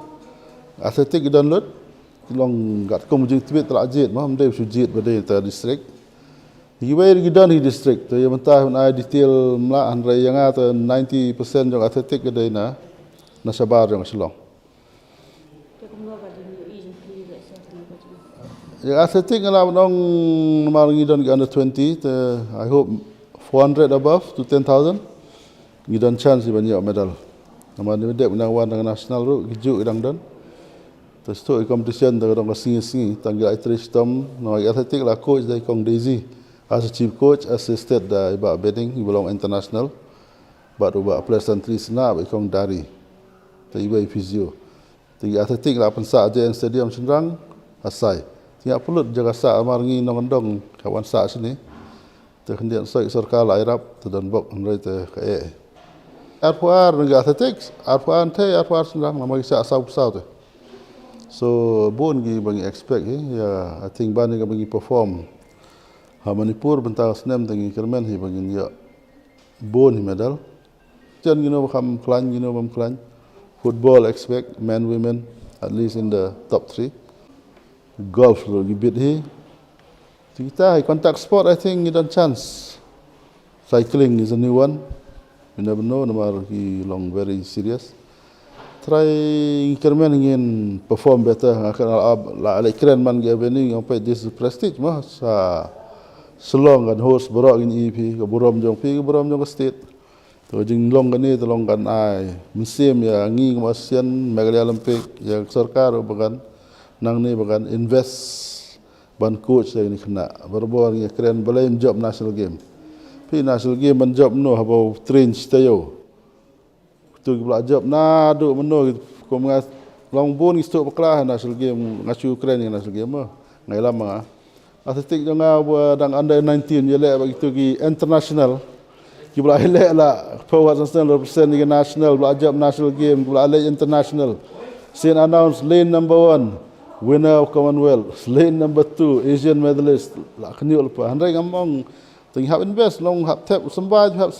athletic ki don lut. Ki long katkum jingtbit, la jied mo, ym dei shu jied ba dei ta district. Kiwei ki don hi district, te ïa mynta hynrei detail ym lah, hynrei ïa nga te ninety percent jong athletic ka dei na Na shabar jong ka Shillong. Ïa athletic nga la ban ong namar ngi don ki under twenty te, I hope four hundred above to ten thousand ngi don chance ban ïoh medal. Namar ngi dep nang wan dang national ruh ki juh ki dang don. Te shu i competition te ka dang ka sngi sngi tang ki la i trei shitom. Namar ïa athletic la coach da i kong Daisy as a chief coach, assisted da i Bah Beding, i ba long international. Bad u Bah Pleasantry Sna bad i kong Dari. Te i ba i physio. Te ïa athletic la pynsah J N Stadium shynrang, asai. Te ïa pynlut jaka sah mar ngi nongkyndong ka wan sah shini. Te khyndiat soi sorkar la irap te don bok hynrei te ka eh. Arphew ar ngi athletics, arphew ar te arphew ar shynrang namar ngi sah saw saw te. So bun ngi ba ngi expect hi, ïa, I think ba ngi ka ba ngi perform ha Manipur bynta snem te ngi kyrmen hi ba ngin ïoh bun hi medal. Jan ngin ïoh ba kham khlaiñ, ngin ïoh bam khlaiñ. Football expect men, women, at least in the top three. Golf ruh ngi bit hi. Te kita hi contact sport, I think ngi don chance. Cycling is a new one. You never know namar ki long very serious. Try ngi kyrmen ngin perform better. Nga kren la, la, la kren man ngi avenue ngi ong peit this is prestige ma sa Shillong kan host baroh ngin ïohi phi ka burom jong phi ka burom jong ka state. Te ka jinglong kane te long kan ai mynsiem ïa ngi kum ASEAN, Meghalaya Olympic, ïa ka sorkar ruh ba kan nangne ba kan invest ban coach ïa kine ki khynnah. Barabor ngi kren balei ym jop national game. Phi national game ban jop no haba u train shi taïew. Kito kiba la jop naduh mynno ki, kum nga long bun ngi sdang bakla ha national game, nga shu kren ïa national game mo. Nga ïalam ma nga. Athletic jong nga ba dang under nineteen ïaleh bad kito ki international. Kiba la ïaleh la forward national represent ïa ka national, ba la jop national game, kiba la leh international. Sien announce lane number one, winner of Commonwealth, lane number two, Asian medalist, la khynñiuh lypa. Hynrei ngam ong te ngi hap invest, long hap thep u symbai, hap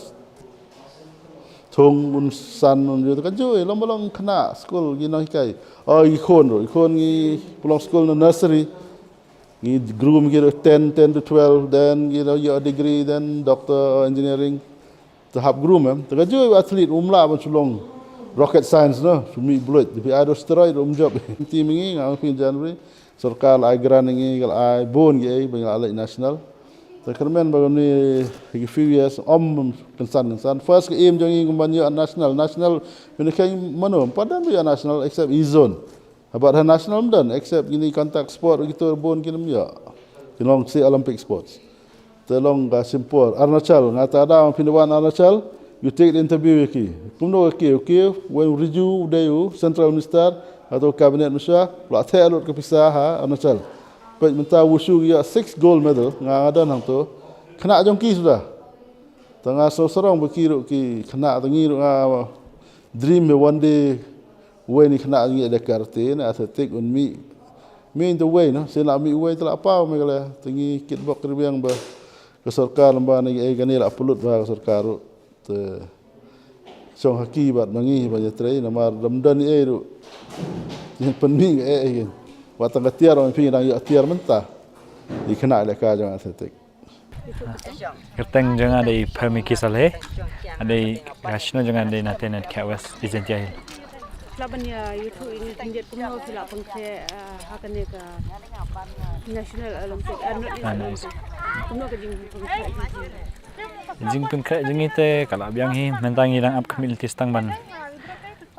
thung un san un ju te ka ju, long ba long khynnah skul ngi nonghikai. O ngi khun ruh, ngi khun ngi ba long skul na nursery. Ngi groom ki ruh ten, ten to twelve, then ngi ruh ïoh degree, then doctor engineering. Te hap groom em. Te ka ju athlete um lah ban shu long rocket science no, shu mih blood. Te phi ai ruh steroid um jop. Team ngi nga phi January. Sorkar la ai grant ngi, ka la ai bun ki ei ba ngi la leh national. Te kyrmen ba ngi ki few years ym kynsan kynsan. First ka aim jong ngi kum ban ïoh national, national. Phi ne kheiñ mano, ym pat don ba ïoh national except East Zone. Bad ha national ym don except kine contact sport kito bun kin ym ïoh. Ki long shi Olympic sports. Te long ka shim por Arunachal, nga ta da phin wan Arunachal, you take the interview ïa ki. Kumno ka kiew, kiew, wen Rijiju u dei u central minister, hato cabinet minister, la theh lut ka pisa ha Arunachal. Peit mynta wushu ïa six gold medal, nga nga don hangto. Khynnah jong ki suda. Te nga sngewsarong ba ki ruh ki khynnah te ngi ruh nga dream me one day Uwei na ki khynnah ngi ïa karate na athletic un mih. Mih into uwei na, sien la mih uwei te la paw Meghalaya. Te ngi kitbok kitrwiang ba ka sorkar lem bad na ngi ei kane la pynlut bha ka sorkar ruh. Te shong ha ki bad ma ngi ba ïa trei namar dam don ei ruh. Ïa pynmih ei ei. Wat tang ka tiar ong phi dang ïa tiar mynta. Ïa khynnah ïa ka jong athletic. Kyrteng jong nga dei Pharmiki Saleh. Nga dei ka shnong jong nga dei na Tenat Khet West, East Jaintia Hills. Lah ban ïa ïathuh ïa ngi khyndiat kumno phi la pynkhreh, ah, ha kane ka National Olympic, ah, North East Olympic. Kumno ka jingpynkhreh jong phi? Jingpynkhreh jong ngi te ka la biang hi, mynta ngi dang ap khmih lynti tang ban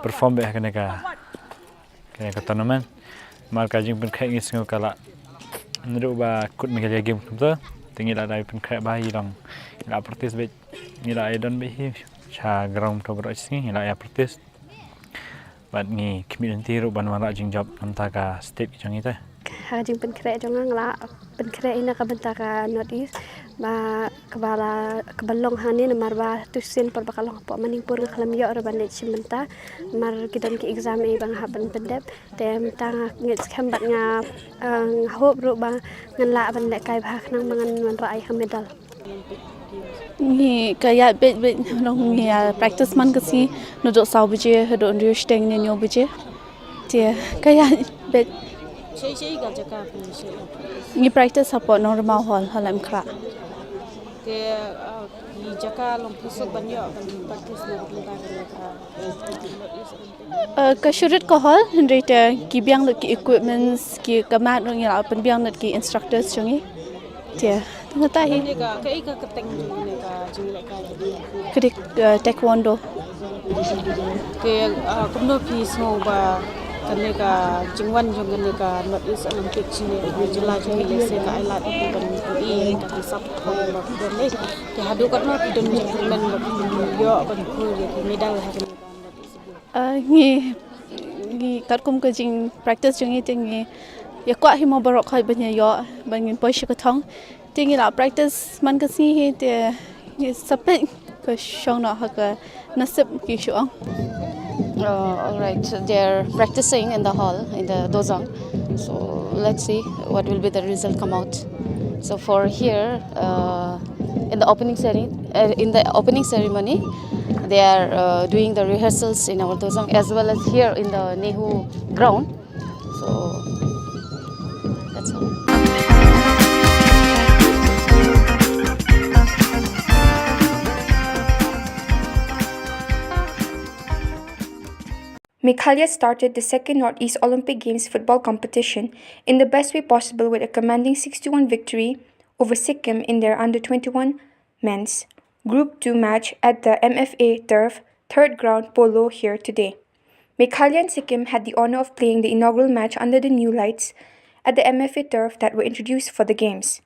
perform beit ha kane ka Kane ka tournament. Namar ka jingpynkhreh ngi sngew ka la. Naduh ba kut Meghalaya Games kumta. Te ngi la dei pynkhreh ba ngi long. Ngi la practice beit. Ngi la ïa don beit hi. Sha ground to bro sngi ngi la ïa practice. Bad ngi khmih lynti ruh ban wanrah jingjop namar ka state jong ngi te. Ha ka jingpynkhreh jong nga nga la pynkhreh ïa na ka bynta ka North East ba kaba la, kaba long hangne namar ba tu sien por ba ka long hapoh Manipur nga khlem ïoh ruh ban leit shim bynta namar ki don ki exam ei ba nga hap ban pyndep. Te mynta nga ngeit skhem bad nga, eh, nga hope ruh ba ngan lah ban lehkai bha khnang ba ngan wanrah ïa ka medal. Ngi ka ïaid beit beit, ngi ïa practice man ka sngi naduh saw baje haduh hynriew shiteng ne hynñiew baje. Te ka ïaid beit. Shei shei ka jaka phi shei. Ngi practice hapoh Nongrimau Hall ha Laitumkhrah. Te, ah, ki jaka long phi suk ban ïoh ban practice na ka bynta ka jaka. Uh, ka shu rit ka hall, hynrei te ki biang lut ki equipments, ki ka mat ruh ngi la pynbiang lut ki instructors jong ngi. Te, tang kata hi. Kane ka, kaei ka kyrteng jong kane ka jinglehkai? Ka dei, uh, taekwondo. Te, uh, kumno phi sngew ba kane ka jingwan jong kane ka North East Olympic jong ngi, jylla jong ngi lehse ka ai lad ïa phi ban pyni ïa ka ki sap ba phi don leh. Te haduh katno phi don jingkyrmen ba phi ïoh ban pur ïa ki medal ha kane ka North East Games? Uh, ngi, ngi katkum ka jing practice jong ngi te ngi ïa kwah hi mo baroh khoit ban ïa ïoh ban ngin poi sha ka thong. Te ngi la practice man ka sngi hi te ngi sa peit ka shong noh ha ka nasib ki shu ong. Uh, all right, they're practicing in the hall, in the dozang. So let's see what will be the result come out. So for here, uh, in the opening ceremony, uh, in the opening ceremony, they are, uh, doing the rehearsals in our dozang as well as here in the NEHU ground. So that's all. Meghalaya started the second Northeast Olympic Games football competition in the best way possible with a commanding six to one victory over Sikkim in their under twenty-one men's Group two match at the M F A turf, third ground Polo here today. Meghalaya and Sikkim had the honor of playing the inaugural match under the new lights at the M F A turf that were introduced for the games.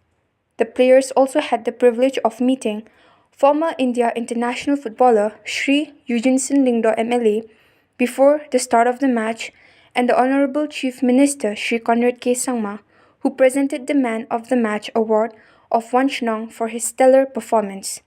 The players also had the privilege of meeting former India international footballer Shri Eugenson Lyngdoh M L A before the start of the match and the Honorable Chief Minister Shri Conrad K Sangma, who presented the Man of the Match award of One Shnong for his stellar performance.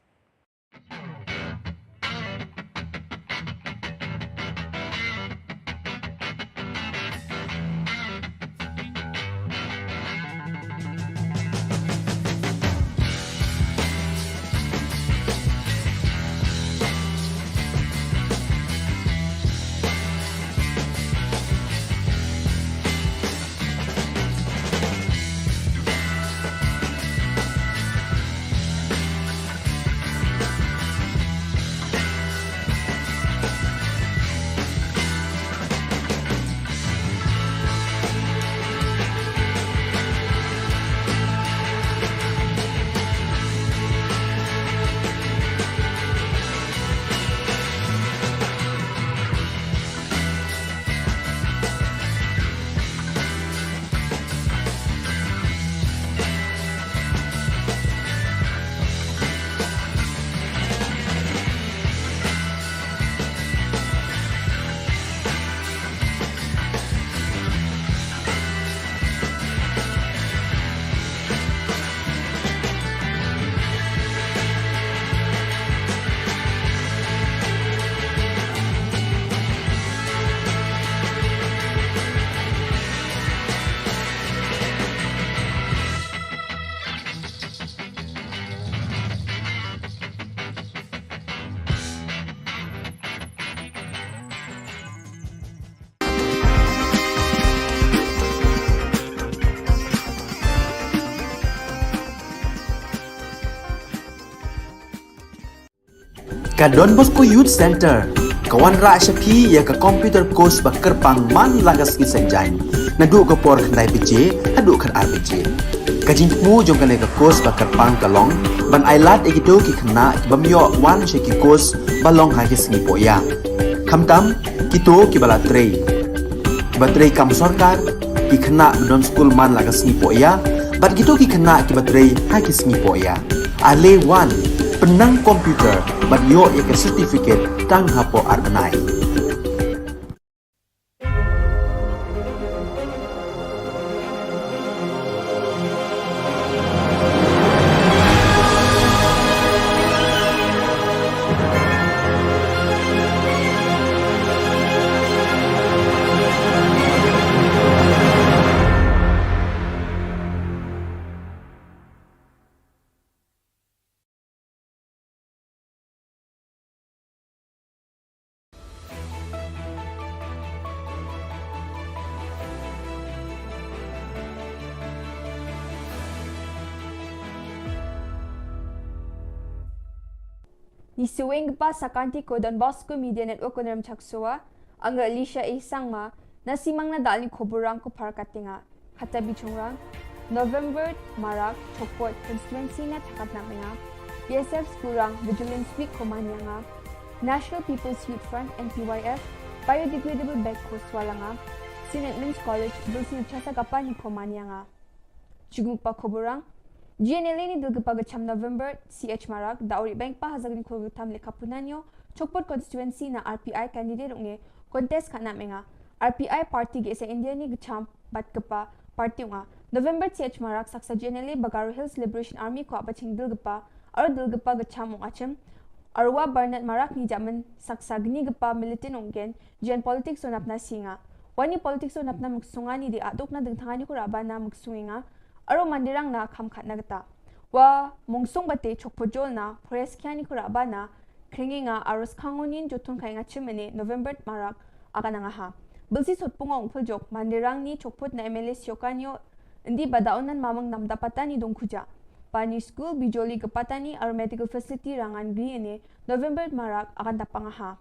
Ka Don Bosco Youth Center ka wanrah sha phi ïa ka computer course ba kyrpang man la ka sngi Saitjaiñ, naduh ka por khyndai baje haduh khatar baje. Ka jingthmu jong kane ka course ba kyrpang ka long ban ai lad ïa kito ki khynnah ki bym ïoh wan sha ki course ba long ha ki sngi pohïa. Khamtam kito kiba la trei, kiba trei kam sorkar, ki khynnah ba don skul man la ka sngi pohïa, bad kito ki khynnah kiba trei ha ki sngi pohïa. Ale wan, pynnang computer bad ïoh ïa ka certificate tang hapoh ar bnai. Ngi shu weng ba sa ka Don Bosco Media Network Kynrem Chakshuwa. Anga Alicia A Sangma, na simang na dalni khuburang ko phar katinga. Kata bichungrang, November marak, Chokpot constituency na thakat na menga, B S F skurang Vigilance Week ko manyanga, National People's Youth Front, N P Y F, biodegradable bag ko swalanga, Saint Edmund's College, Bilsi Chasa Kapani ko manyanga. Chugmukpa khuburang, G N L A ni dulgipa gacham November, C H marak, da uri bangpa hazagni khulgutam leka punanyo, Chokpot constituency na R P I candidate unge, contest kana menga, R P I party ge sa India ni gacham bat kepa party unga. November C H marak saksa G N L A Bagaro Hills Liberation Army ko apa ching dulgipa, aro dulgipa gacham ung achim, arwa Bernard marak ni jaman saksa gni gepa militant ungen, jen politics o napna singa. Wani politics o napna muksungani di aduk na dengtangani ko rabana muksunginga, aro mandirang na kam khatna geta. Wa mungsung bate Chokpojol na, Pores kiani ko rabana, kringinga, aro skangonin jotun kainga chimene, November marak, akanangaha. Bilsi sotpungo ungpuljok, mandirang ni Chokpot na M L A siokanyo, indi badaunan mamang namda patani dongkuja. Pani school bijoli ke patani, aro medical facility rangan gri ene, November marak, akan tapangaha.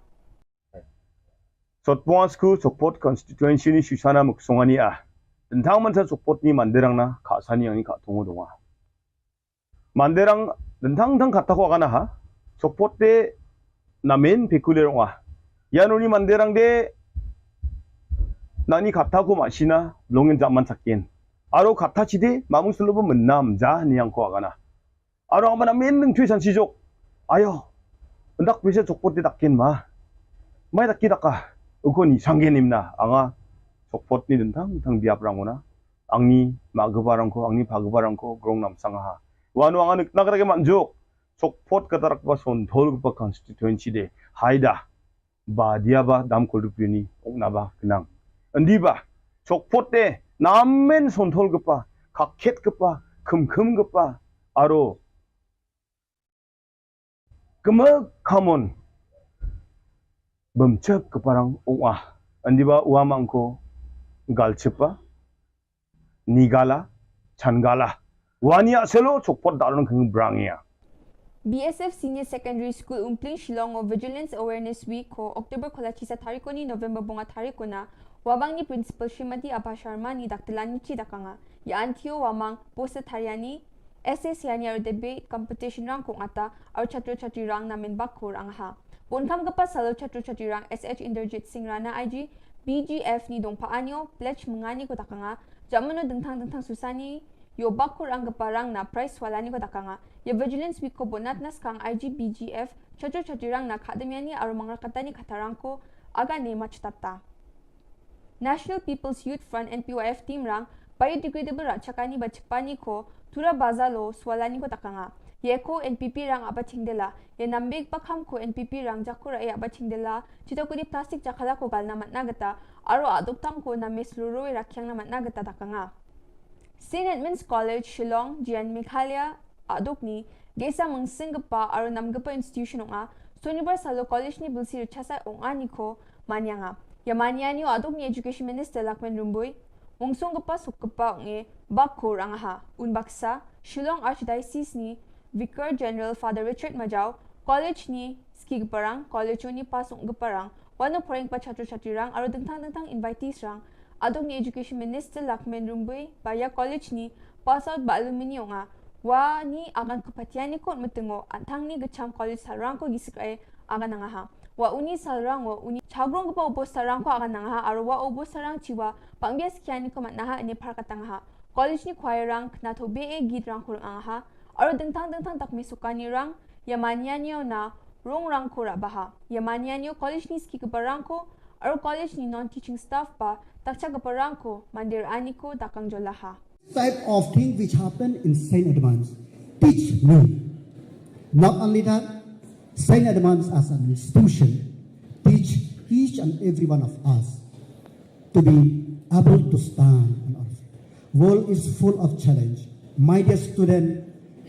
Sotpung sku Chokpot constituency ni Susana muksungani a. Dengtang mansa Chokpot ni mandirang na, khasani yang ni khatungo donga. Mandirang dengtang tang kata ko akana ha. Chokpot te namen pekuler unga. Yanuni mandirang de nani kata ko masina longin jaman sakin. Aro kata chide mamung sulubu menam ja ni yang ko akana. Aro ang mana men neng chui san sijok. Ayo. Ndak bisa Chokpot di takin ma. Mai taki taka. Uko ni sanggen imna. Anga Chokpot ni dengtang tang biap ranguna. Angni ma gebarangko, angni pa gebarangko, grong nam sangaha. Wanu anga nik nak rake manjuk. Chokpot katarak ba sonthol ba constituency de. Haida. Ba dia ba dam kol rupiuni ong naba kenang. Endi ba Chokpot te namen sonthol gepa, kakhet gepa, kemkem gepa, aro keme kamon bemchep keparang ong ah. Endi ba uamangko galchepa, nigala, changala. Wania selo Chokpot dalon keng brang ya. B S F Senior Secondary School Umpling Shillong o Vigilance Awareness Week ko October kola chisa tariko ni November bonga tariko na, wabang ni Principal Srimati Abha Sharma ni daktelan ni chi dakanga. Ya antio wamang poster tariani, essay siani aro debate competition rang kong ata, aro chatro chatri rang namen bakur ang ha. Bonkam kepa salo chatro chatri rang S H Inderjit Singh Rana I G, B G F ni dongpa anyo, pledge mengani ko dakanga, jamano dengtang dengtang susani, yo bakur ang kepa rang na prize walani ko dakanga. Ya Vigilance Week ko bonat na skang I G B G F, chatro chatri rang na khademiani aro mangrakatani katarang ko, aga ne mach tapta. National People's Youth Front N P Y F team rang, biodegradable rachakani ba chepani ko, tura bazalo, swalani ko dakanga. Yeko N P P rang apa chingdela, ya nambik pakham ko N P P rang jakura ya apa chingdela, chita ko di plastic jakala ko galna matna geta, aro aduk tang ko na mes luroi rakyang na matna geta dakanga. Saint Edmund's College, Shillong, Jian Meghalaya, aduk ni, gesa mengsing gepa, aro nam gepa institution ong a, Sonibar salo college ni bilsi rechasa ong a ni ko, manyanga. Ya manyani o aduk ni Education Minister Lakmen Rumbui, mungsung gepa suk gepa ong e, bakur ang ha, un baksa, Shillong Archdiocese ni, Vicar General Father Richard Majau, college ni ski geparang, college ni pasung geparang, wano poreng pa chatro chatri rang, aro dengtang dengtang invitees rang, aduk ni Education Minister Lakmen Rumbui, baya college ni, pass out ba alumni ong a, wa ni akan kepatiani kot metengo, antang ni gecham college sarang ko gisik ai, akan ang ha. Wa uni sarang wa uni chagrong gepa obo sarang ko akan ang ha, aro wa obo sarang chiwa, pangbia sekiani ko matna ha, ene par katang ha. College ni choir rang, kena to be e git rang kurang ang ha, aro dengtang dengtang tak mesukani rang, ya manyani o na, rong rang ko rabaha. Ya manyani o college ni ski keparang ko, aro college ni non-teaching staff pa, takcha keparang ko, mandir ani ko, dakang jolaha. Type of thing which happened in Saint Edmunds teach me. Not only that, Saint Edmunds as an institution teach each and every one of us to be able to stand on our feet. World is full of challenge. My dear student,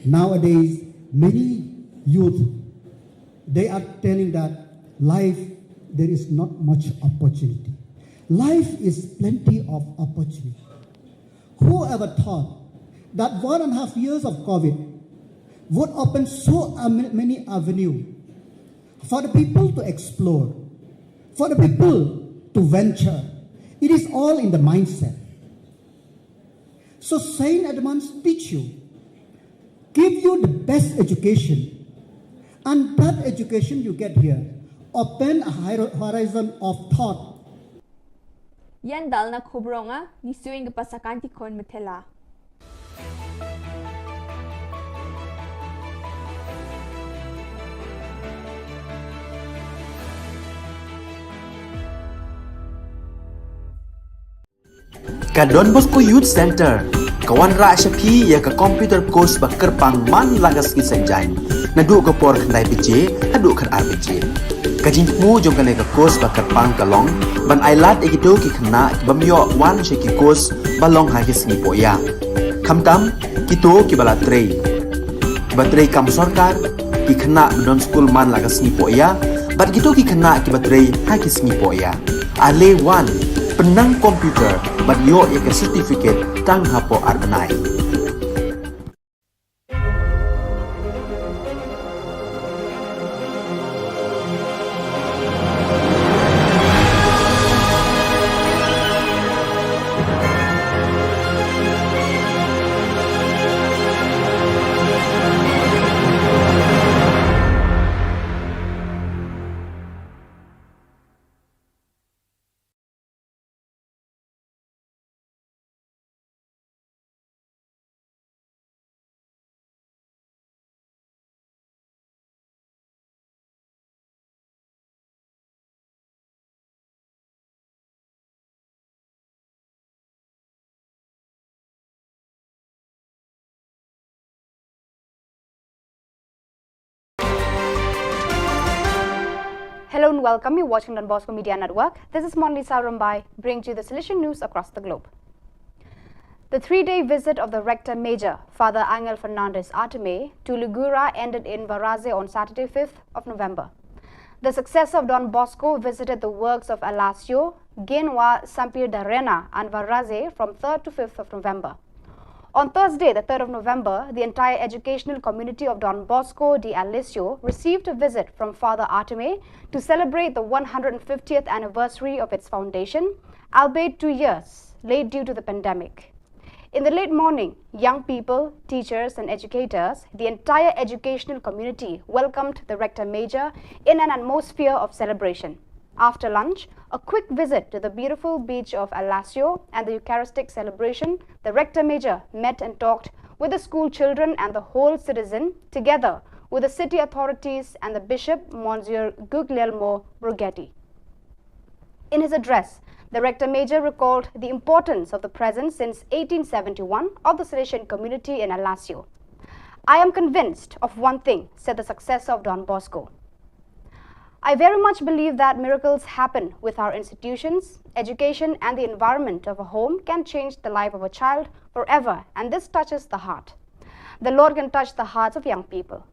nowadays many youth, they are telling that life, there is not much opportunity. Life is plenty of opportunity. Whoever thought that one and a half years of COVID would open so am- many avenues for the people to explore, for the people to venture. It is all in the mindset. So Saint Edmund's teach you, give you the best education, and that education you get here open a higher horizon of thought. Ïa dal na khubor nga, ni suing ka pasa kanti kon metela. Ka Don Bosco Youth Center ka wanrah sha phi ïa ka computer course ba kyrpang man la ka sngi Saitjaiñ, naduh ka por khyndai baje haduh khatar baje. Ka jingthmu jong kane ka course ba kyrpang ka long ban ailad ïa kito ki khynnah ki bym ïoh wan sha ki course ba long ha ki sngi pohïa. Khamtam kito kiba la trei, kiba trei kam sorkar, ki khynnah ba don skul man la ka sngi pohïa, bad kito ki khynnah kiba trei ha ki sngi pohïa. Ale wan, pynnang computer bad ïoh ïa ka certificate tang hapoh ar bnai. Hello and welcome. You're watching Don Bosco Media Network. This is Monlisa Rumbai, bringing to you the Salesian news across the globe. The three-day visit of the Rector Major, Father Angel Fernandez Artime, to Ligura ended in Varaze on Saturday, fifth of November. The successor of Don Bosco visited the works of Alasio, Genwa, Sampir Darena and Varaze from third to fifth of November. On Thursday, the third of November, the entire educational community of Don Bosco de Alasio received a visit from Father Artime to celebrate the one hundred fiftieth anniversary of its foundation, albeit two years late due to the pandemic. In the late morning, young people, teachers, and educators, the entire educational community welcomed the Rector Major in an atmosphere of celebration. After lunch, a quick visit to the beautiful beach of Alasio and the Eucharistic celebration, the Rector Major met and talked with the school children and the whole citizen, together with the city authorities and the Bishop, Monsignor Guglielmo Broghetti. In his address, the Rector Major recalled the importance of the presence since eighteen seventy-one of the Salesian community in Alasio. "I am convinced of one thing," said the successor of Don Bosco. "I very much believe that miracles happen with our institutions, education, and the environment of a home can change the life of a child forever, and this touches the heart. The Lord can touch the hearts of young people."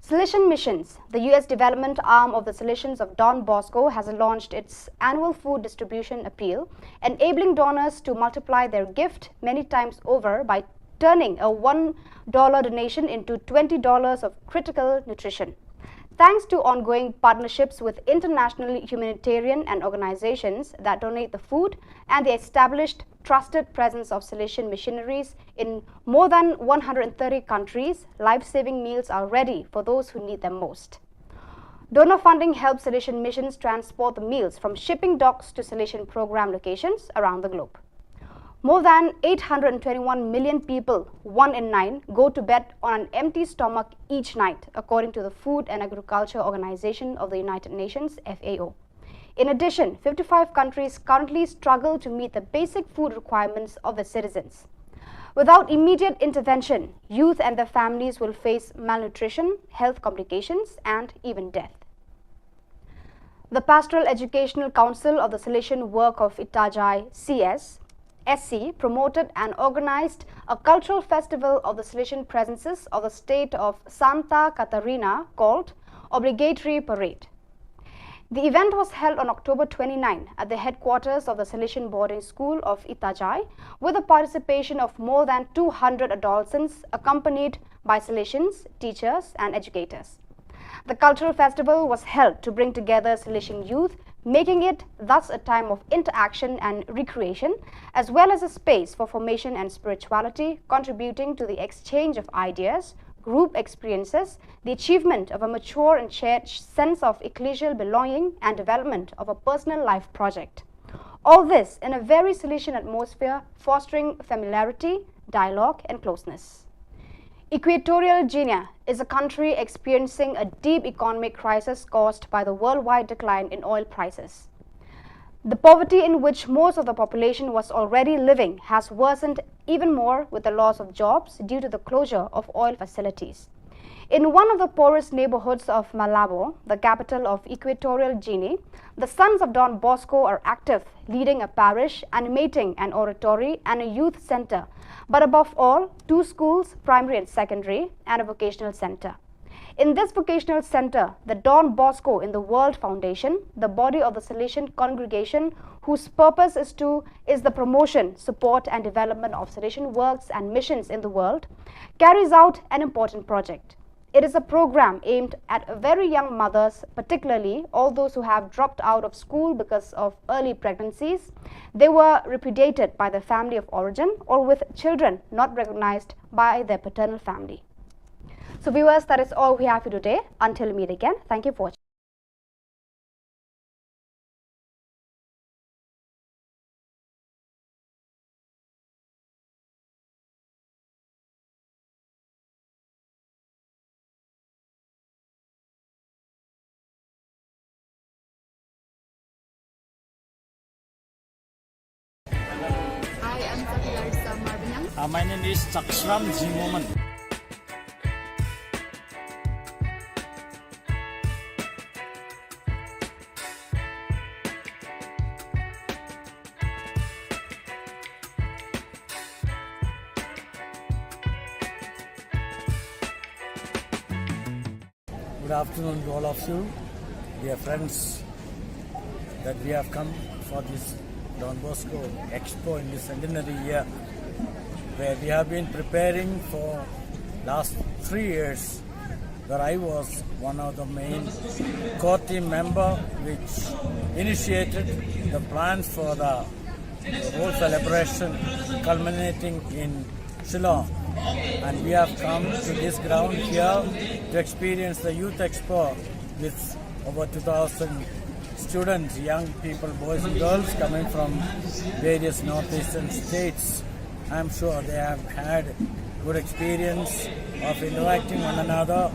Salesian Missions, the U S development arm of the Salesians of Don Bosco, has launched its annual food distribution appeal, enabling donors to multiply their gift many times over by turning a one dollar donation into twenty dollars of critical nutrition. Thanks to ongoing partnerships with international humanitarian and organizations that donate the food and the established trusted presence of Salesian missionaries in more than one hundred thirty countries, life-saving meals are ready for those who need them most. Donor funding helps Salesian Missions transport the meals from shipping docks to Salesian program locations around the globe. More than eight hundred twenty-one million people, one in nine, go to bed on an empty stomach each night, according to the Food and Agriculture Organization of the United Nations, F A O. In addition, fifty-five countries currently struggle to meet the basic food requirements of their citizens. Without immediate intervention, youth and their families will face malnutrition, health complications, and even death. The Pastoral Educational Council of the Salesian Work of Itajai, C S, S C, promoted and organized a cultural festival of the Salesian presences of the state of Santa Catarina called Obligatory Parade. The event was held on October twenty-nine at the headquarters of the Salesian Boarding School of Itajai, with the participation of more than two hundred adolescents, accompanied by Salesians, teachers, and educators. The cultural festival was held to bring together Salesian youth, making it thus a time of interaction and recreation, as well as a space for formation and spirituality, contributing to the exchange of ideas, group experiences, the achievement of a mature and shared sense of ecclesial belonging, and development of a personal life project. All this in a very Salesian atmosphere, fostering familiarity, dialogue, and closeness. Equatorial Guinea is a country experiencing a deep economic crisis caused by the worldwide decline in oil prices. The poverty in which most of the population was already living has worsened even more with the loss of jobs due to the closure of oil facilities. In one of the poorest neighborhoods of Malabo, the capital of Equatorial Guinea, the Sons of Don Bosco are active, leading a parish, animating an oratory and a youth center, but above all, two schools, primary and secondary, and a vocational center. In this vocational center, the Don Bosco in the World Foundation, the body of the Salesian congregation whose purpose is to is the promotion, support, and development of Salesian works and missions in the world, carries out an important project. It is a program aimed at very young mothers, particularly all those who have dropped out of school because of early pregnancies. They were repudiated by their family of origin or with children not recognized by their paternal family. So, viewers, that is all we have for today. Until we meet again, thank you for watching. Hi, I'm Safila Rizal Marbaniang. Uh, my name is Chakshram Jimoman. Good afternoon to all of you, dear friends, that we have come for this Don Bosco Expo in this centenary year, where we have been preparing for last three years, where I was one of the main core team member which initiated the plans for the the whole celebration culminating in Shillong. And we have come to this ground here to experience the Youth Expo with over two thousand students, young people, boys and girls coming from various northeastern states. I'm sure they have had good experience of interacting one another,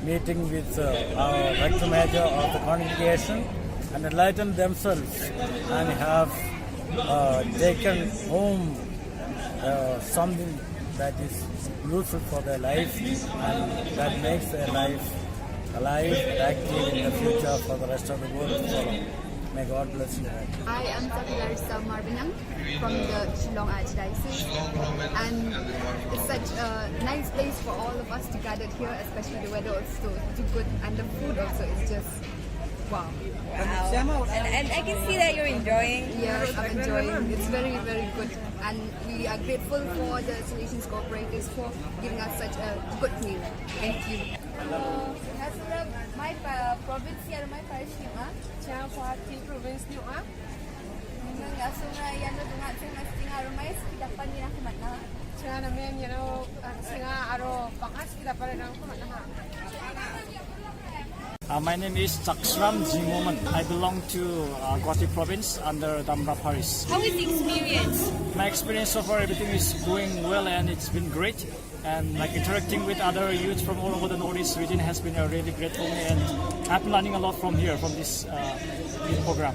meeting with uh, our rector major of the congregation, and enlighten themselves and have uh, taken home uh, something that is useful for their life and that makes their life alive and active in the future for the rest of the world to follow. May God bless you all. Hi, I'm Safila Rizal Marbaniang from the Shillong Archdiocese, and it's such a nice place for all of us to gather here, especially the weather also is too good and the food also is just wow. Wow. And, and I can see that you're enjoying. Yes, I'm enjoying. It's very, very good. And we are grateful for the Salesian cooperators for giving us such a good meal. Thank you. Hello. Nga sum ïa Mai pa-, province ïa Mai parish ïa nga. Cha Guwahati province ïa nga. Nga sum ïa Nodungat, nga sum ïa Mai ski dapan ïa nga kumat na. Cha na men ïa no, uh, cha nga aro bakas ski dapan ïa nga kumat na. Uh, my name is Chakshram Jimoman. I belong to uh, Guwahati province under Damra Parish. How is the experience? My experience so far, everything is going well and it's been great. And like interacting with other youths from all over the Northeast region has been uh, really great for me, and I've been learning a lot from here, from this uh, youth program.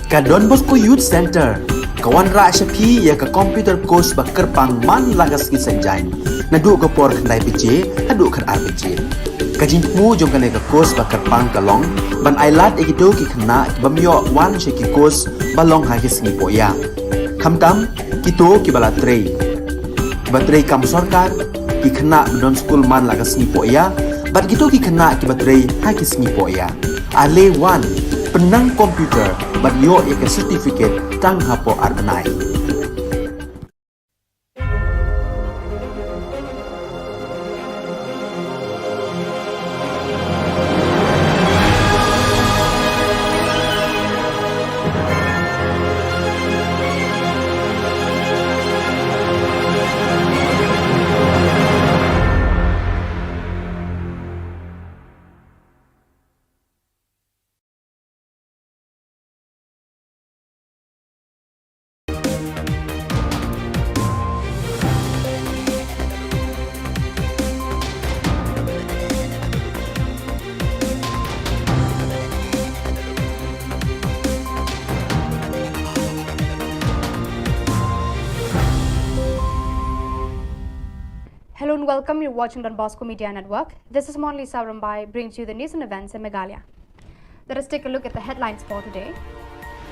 Ka Don Bosco Youth Centre ka wanrah sha phi ïa ka computer course ba kyrpang man la ka sngi Saitjaiñ, naduh ka por khyndai baje haduh khatar baje. Ka jingthmu jong kane ka course ba kyrpang ka long ban ailad ïa kito ki khynnah ki bym ïoh wan sha ki course ba long ha ki sngi pohïa, khamtam kito kiba la trei, kiba trei kam sorkar, ki khynnah ba don skul man la ka sngi pohïa, bad kito ki khynnah kiba trei ha ki sngi pohïa. Ale wan, pynnang computer bad ïoh ïa ka certificate tang hapoh ar bnai. Hello and welcome. You're watching Don Bosco Media Network. This is Monlisa Rumbai, brings you the news and events in Meghalaya. Let us take a look at the headlines for today.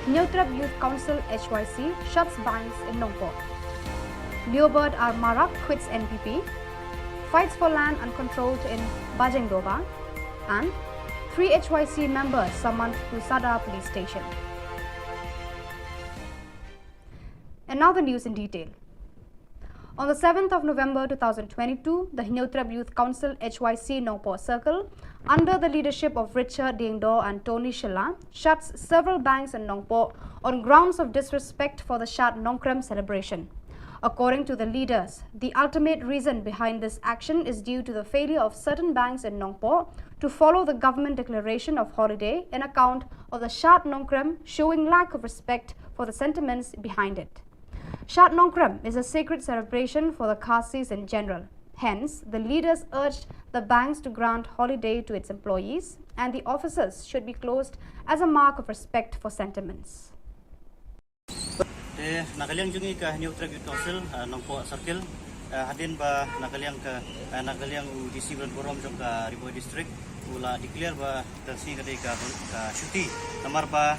Hynñiewtrep Youth Council, H Y C, shuts banks in Nongpoh. Leobert R Marak quits N P P. Fights for land uncontrolled in Bajengdoba. And three H Y C members summoned to Sadar Police Station. And now the news in detail. On the seventh of November two thousand twenty-two, the Hynñiewtrep Youth Council, H Y C, Nongpoh Circle, under the leadership of Richard Diengdoh and Tony Shylla, shuts several banks in Nongpoh on grounds of disrespect for the Shad Nongkrem celebration. According to the leaders, the ultimate reason behind this action is due to the failure of certain banks in Nongpoh to follow the government declaration of holiday in account of the Shad Nongkrem, showing lack of respect for the sentiments behind it. Shad Nongkrem is a sacred celebration for the Khasis in general. Hence, the leaders urged the banks to grant holiday to its employees, and the offices should be closed as a mark of respect for sentiments. Te na ka liang jong ngi ka Hynñiewtrep Youth Council, ah, Nongpoh Circle, ah, hadien ba na ka liang ka, ah, na ka liang u D C Badan Burom jong ka Ri Bhoi District u la declare ba ka sngi ka dei ka, ka shuti. Namar ba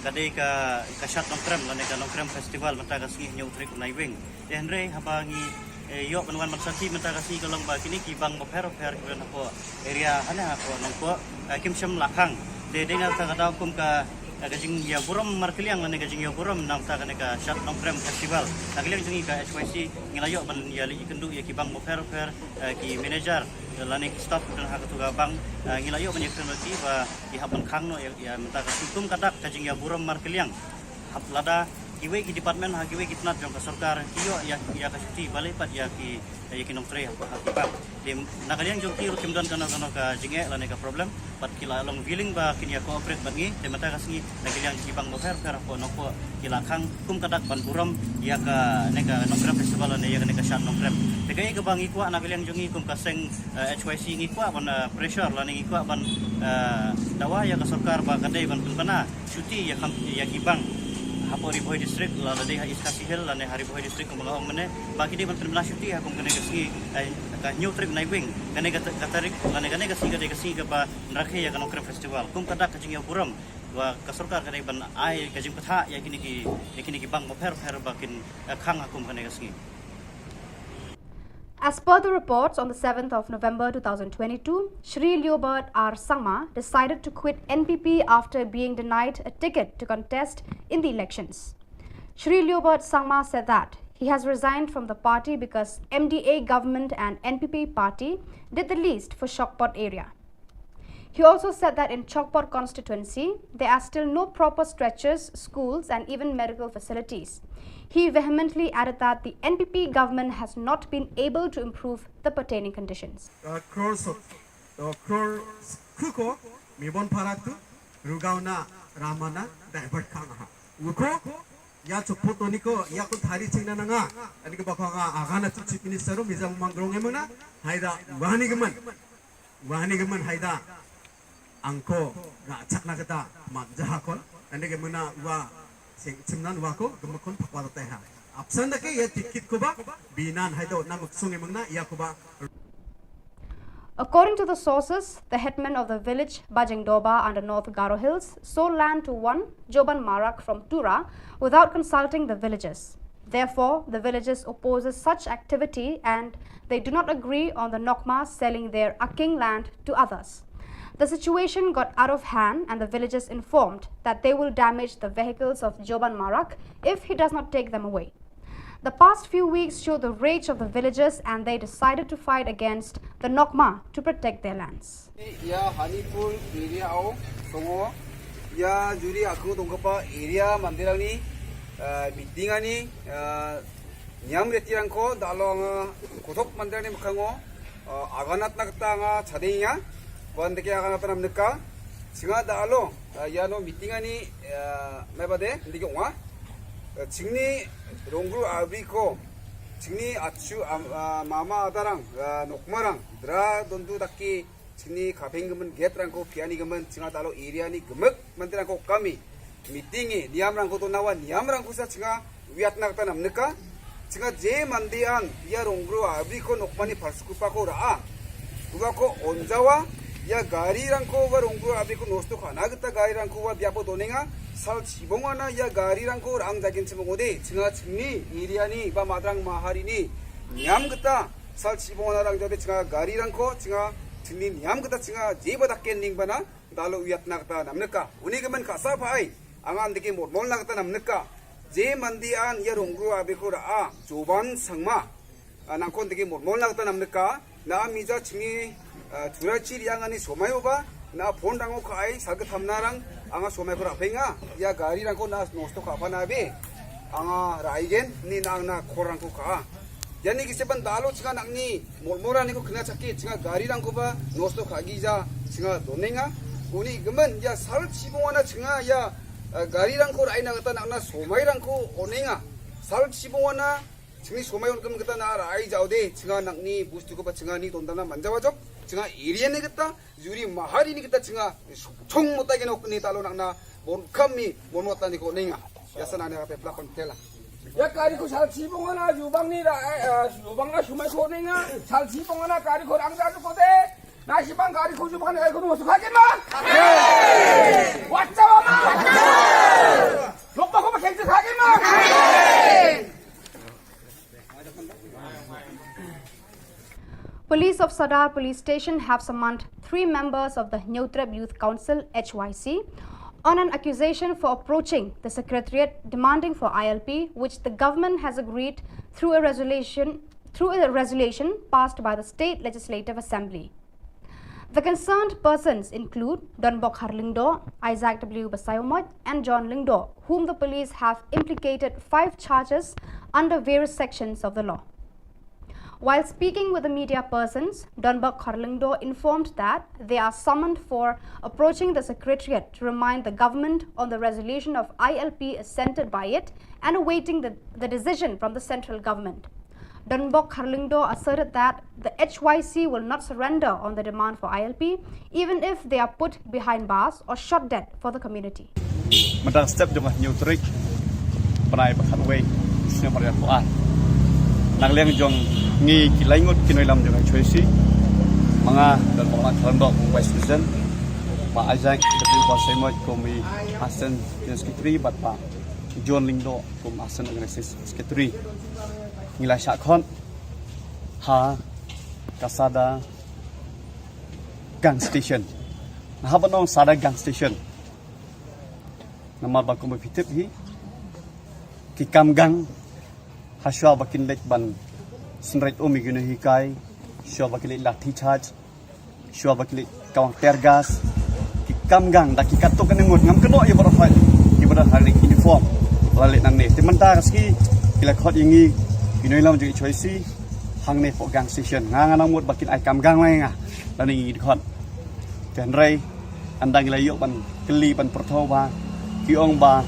ka dei ka, ka Shad Nongkrem lane ka Nongkrem Festival mynta ka sngi Hynñiewtrep Naiwieng. Te hynrei haba ngi, eh, ïoh ban wan ban sakhi mynta ka sngi ka long ba kine ki bank bapher bapher kiba don hapoh area hane hapoh Nongpoh, eh, kim shym la khang. Te dei na kata ka daw kum ka, eh, ka jingïaburom markylliang lane ka jingïaburom na kata kane ka Shad Nongkrem Festival. Na ka liang jong ngi ka H Y C ngi la ïoh ban ïaleit ïakynduh ïa ki bank bapher bapher, eh, ki manager, eh, lane ki staff kiba don ha katu ka bank, eh, ngi la ïoh ban ïakren bad ki ba ki hap ban khang noh ïa, ïa mynta ka sngi kum ka dak ka jingïaburom markylliang. Hap lada kiwei ki department ha kiwei ki tnat jong ka sorkar ki ïoh ïa, ïa ka shuti balei pat ïa ki, ïa ki nongtrei ha, ha ki bank. Te na ka liang jong ki ruh kim don kano kano ka jingeh lane ka problem, bad ki la long willing ba kin ïa cooperate bad ngi. Te mynta ka sngi na ka liang jong ki bank bapher bapher hapoh Nongpoh ki la khang kum ka dak ban burom ïa kane ka Nongkrem Festival lane ïa kane ka Shad Nongkrem. Te kaei kaba ngi kwah na ka liang jong ngi kum ka seng, eh, H Y C ngi kwah ban, eh, pressure lane ngi kwah ban, eh, dawa ïa ka sorkar ba ka dei ban pynbna shuti ïa kam, ïa ki bank hapoh Ri Bhoi District, lada dei ha East Khasi Hills lane ha Ri Bhoi District kumba nga ong mynne, ba ki dei ban pynbna shuti ha kum kane ka sngi, eh, ka Hynñiewtrep Naiwieng, kane ka ta-, ka tarik lane kane ka sngi ka dei ka sngi kaba rakhe ïa ka Nongkrem Festival. Kum ka dak ka jingïaburom ba ka sorkar ka dei ban ai ka jingpyrthah ïa kine ki, ïa kine ki bank bapher bapher ba kin, eh, khang ha kum kane ka sngi. As per the reports, on the seventh of November two thousand twenty-two, Shri Leobert R Sangma decided to quit N P P after being denied a ticket to contest in the elections. Shri Leobert Sangma said that he has resigned from the party because M D A government and N P P party did the least for Shokpot area. He also said that in Shokpot constituency, there are still no proper stretchers, schools, and even medical facilities. He vehemently added that the N P P government has not been able to improve the pertaining conditions. Doctor Sot-, Doctor Khuko, Mibon Parak tu, Rugaona, Ramana, divert kang ha. Uko, ya Shokpot toni ko, ya kun thari chingna nanga, ani ke bakho nga, agana tu Chief Minister, Mijang Mangrong emana, haida, wani gemen. Wa hangne ka myn haida angko nga chak na kata mat jaha kon. Hangne ka myn na wa Sing chimnan wa ko gum kun phakwa ta ha. Apsan da ke ya tikit ko ba binan hai do nam sung emang na ya ko ba. According to the sources, the headman of the village Bajengdoba under North Garo Hills sold land to one Joban Marak from Tura without consulting the villagers. Therefore, the villagers opposes such activity and they do not agree on the Nokma selling their Aking land to others. The situation got out of hand and the villagers informed that they will damage the vehicles of Joban Marak if he does not take them away. The past few weeks showed the rage of the villagers and they decided to fight against the Nokma to protect their lands. Ya Hanipur area au tongo ya juri aku tongkapa area mandirangni meeting ani niam reti rangko dalong kotok mandirangni mukhango aganat nakta nga chading ya wan deke aganat nam neka singa dalo ya no meeting ani mai bade deke wa chingni rongru abri ko chingni achu mama adarang nokmarang dra dondu daki chingni khapeng gemen get rangko phiani gemen chinga dalo area ni gemek manti rangko kami meeting e niam rangko to nawa niam rangko sa chinga wiat nak tanam neka chinga je mandi an ya rongru abri ko nokmani parskupa ko raa uba ko onjawa ya gari rangko wa rongru abri ko nosto khana geta gari rangko wa biapo donenga sal chibong ana ya gari rangko rang jagin chimong ode chinga chingni area ni ba madrang mahari ni niam geta sal chibong ana rang jode chinga gari rangko chinga chingni niam geta chinga je ba daken ning bana dalo wiat na geta namneka uni gemen khasa phai angan deke mormol na geta namneka je mandi an ya rongru abri ko raa joban sangma nangkon deke mormol na geta namneka na mija chimi chura chiri angani somai uba na phone rango khai saga thamna rang anga somai ko rapenga ya gari rangko na nosto khapana be anga raigen ni nang na khorang ko kha yani kise ban dalo chinga nangni mormora ni ko khna chaki chinga gari rangko ba nosto khagi ja chinga donenga uni gemen ya sal chibong ana chinga ya gari rangko rai na geta nangna somai rangko onenga sal chibong ana chingni somai on gem geta na rai jaude chinga nangni bustu ko ba chinga ni tondana manjawa jok chinga area ni geta juri mahari ni geta chinga chung mota geno ni talo nangna bon kami bon mota ni ko ninga ya sana ne pe plakon tela ya kari ko sal chibong ana jubang ni ra jubang na sumai ko ninga sal chibong ana kari ko rang jadu ko de na sibang kari ko jubang na ko mo suka ma wacca ma lokpa ko ma kense ma Police of Sadar Police Station have summoned three members of the Hynñiewtrep Youth Council H Y C on an accusation for approaching the secretariat demanding for I L P, which the government has agreed through a resolution through a resolution passed by the State Legislative Assembly. The concerned persons include Donbok Harlingdo, Isaac W. Basaiawmoit, and John Lingdo, whom the police have implicated five charges under various sections of the law. While speaking with the media persons, Donbok Harlingdo informed that they are summoned for approaching the secretariat to remind the government on the resolution of I L P assented by it and awaiting the, the decision from the central government. Donbok Harlingdo asserted that the H Y C will not surrender on the demand for I L P, even if they are put behind bars or shot dead for the community. Mynta step jong ka hynñiew tarik bnai ba khatwei snem ar hajar arphew ar. Na ka liang jong ngi ki lai ngut ki nongïalam jong ka H Y C, ma nga Donbok Harlingdo kum Vice President, Bah Isaac W. Basaiawmoit kum i Assistant General Secretary bad Bah John Lingdo kum Assistant Organizing Secretary. Ngi la shah khot ha ka Sadar Gang Station. Nga hap ban ong Sadar Gang Station namar ba kumba phi tip hi ki kam gang ha shuwa ba kin leit ban synreit um ïa ki nonghikai, shuwa ba kin leit lathi charge, shuwa ba ki leit kawang tear gas, ki kam gang da ki katto katne ngut, ngam kynnoh ïa baroh, ki baroh ha uniform la leit nangne. Te mynta ka sngi ki la khot ïa ngi ki nongïalam jong H Y C hangne hapoh Gang Station. Nga nga nang mut ba kin ai kam gang lang ïa nga lane ngi dkhot. Te hynrei ynda ngi la ïoh ban kylli ban pyrthuh ba ki ong ba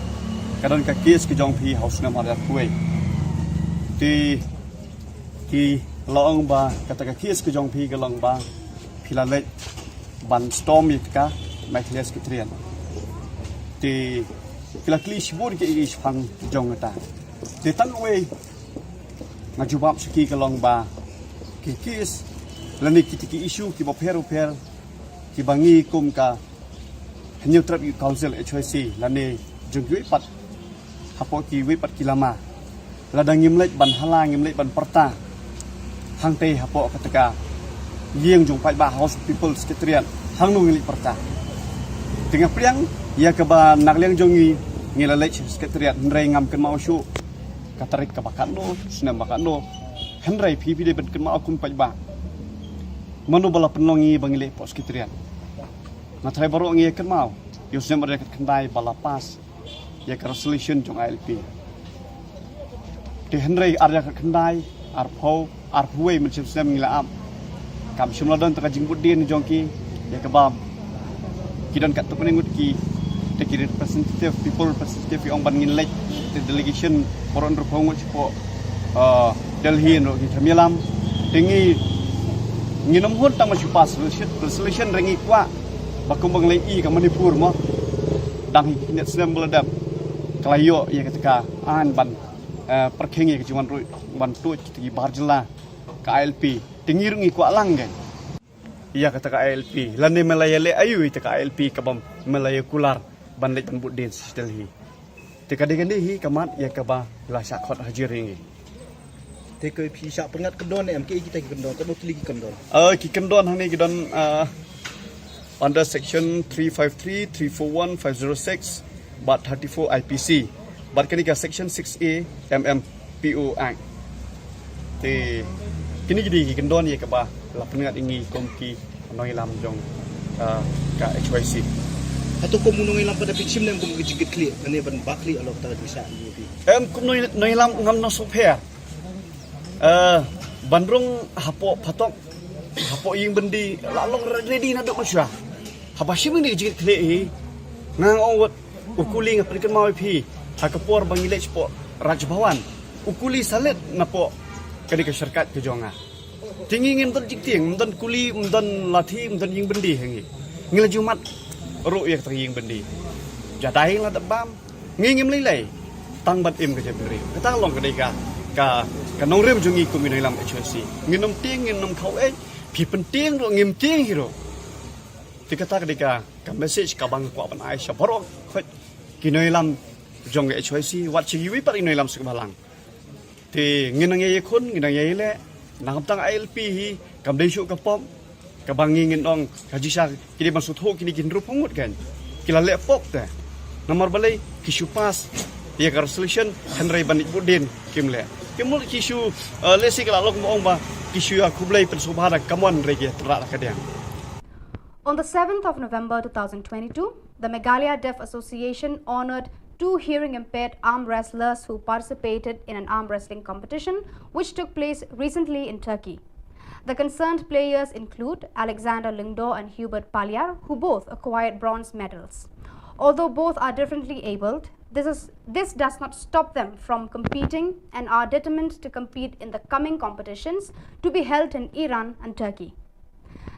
ka don ka case ka jong phi ha u snem ar hajar arphew wei. Te ki la ong ba kata ka case ka jong phi ka long ba phi la leit ban storm ïa ka Meghalaya Secretariat. Te Ki la kylli shibun ki issue shaphang jong kata. Te tang wei nga jubab sha ki ka long ba ki case lane kita ki issue kiba pher pher kiba ngi kum ka Hynñiewtrep Youth Council, H Y C, lane jong kiwei pat hapoh kiwei pat ki lama, lada ngim leit ban hala, ngim leit ban pyrta hangtei hapoh kata ka ïing jong paidbah, House of People, Secretariat, hangno ngi leit pyrta? Te nga pdiang ïa kaba na ka liang jong ngi, ngi la leit sha Secretariat, hynrei ngam kynmaw shuh ka tarik kaba katno, snem ba katno. Hynrei phi, phi dei ban kynmaw kum paidbah, mano ba la pynlong ngi ba ngi leit hapoh Secretariat? Nga tharai baroh ngi ïa kynmaw ïa u snem ar hajar khatkhyndai ba la pass ïa ka resolution jong I L P. Te hynrei ar hajar khatkhyndai, arphew, arphew wei mynshem snem ngi la ap. Kam shym la don tang ka jingbud dien jong ki ïa kaba ki don katto katne ngut ki, te ki representative, people representative ki ong ban ngin leit, te delegation baroh hynriewphew ngut shapoh, uh, Delhi, hynriew ki kam ïalam. Te ngi, ngin ym hun tang ba shu pass resolution, resolution, hynrei ngi kwah ba kumba ngi la ïohi ka Manipur mo, dang hi ki khyndai snem ba la dep, ka la ïoh ïa kata ka aiñ ban, eh, pyrkhing ïa ka jingwan ruh ban tuid kita ki bar jylla ka I L P. Te ngi ruh ngi kwah lang kein ïa kata ka I L P, lane me la ïaleh aïu ïa kata ka I L P kaba me la ïa kular ban leit ban bud dien sha Delhi? Te ka dei kane hi ka mat ïa kaba la shah khot hajar ïa ngi. Te ko phi shah pynngat kyndon em, kiei kita ki kyndon, katno tylli ki kyndon? Eh, ki kyndon hangne ki don, eh, under section three five three, three four one, five zero six bad thirty-four I P C, bad kane ka section six A M M P O Act. Te kine ki dei ki kyndon ïa kaba la pynngat ïa ngi kum ki nongïalam jong, ah, ka H Y C. Hato kum u nongïalam pat da phi shim ne em kum ka jingkitkhlieh, lane ban bah khlieh halor kata ka jingsah jong phi? Em, kum nong, nongïalam ngam nang sngewpher. Eh, ban rung hapoh phatok, hapoh ïing byndi, la long ready naduh mynshuwa. Haba shim ïa kane ka jingkitkhlieh hi, nga ong wat u kuli, nga pynkynmaw ïa phi ha ka por ba ngi leit shapoh Raj Bhavan, u kuli sa leit napoh kane ka syrkat ka jong nga. Te ngi ngim don jingtieng, ym don kuli, ym don lathi, ym don ïing byndi ha ngi. Ngi la ju mad ruh ïa kata ka ïing byndi. Jadai la dep bam, ngi ngim lei lei tang ban im ka jaitbynriew. Kata ka long ka dei ka, ka, ka nongrim jong ngi kum ki nongïalam H Y C. Ngin ym tieng, ngin ym khaw ei, phi pyntieng ruh, ngim tieng hi ruh. Te kata ka dei ka, ka message kaba nga kwah ban ai sha baroh khoit ki nongïalam jong ka H Y C, wat sha kiwei pat ki nongïalam sha ka balang. Te ngin nang ïa ïakhun, ngin nang ïa ïaleh. Nangta ka I L P hi kam dei shuh ka pop kaba ngi ngin ong ka jingshah, ki dei ban sngewthuh kine ki hynriewphew ngut kein, ki la leh pop te. Namar balei? Ki shu pass ïa ka resolution, hynrei ban leit bud dien kim leh. Ki mut ki shu, eh, lehse ki la long ba ong ba ki shu ïa khublei pynsngewbha da ka mon, hynrei ki ïa tynrah da ka diang. On the seventh of November two thousand twenty-two, the Meghalaya Deaf Association honored two hearing impaired arm wrestlers who participated in an arm wrestling competition which took place recently in Turkey. The concerned players include Alexander Lyngdoh and Hubert Palyar, who both acquired bronze medals. Although both are differently abled, this is, this does not stop them from competing and are determined to compete in the coming competitions to be held in Iran and Turkey.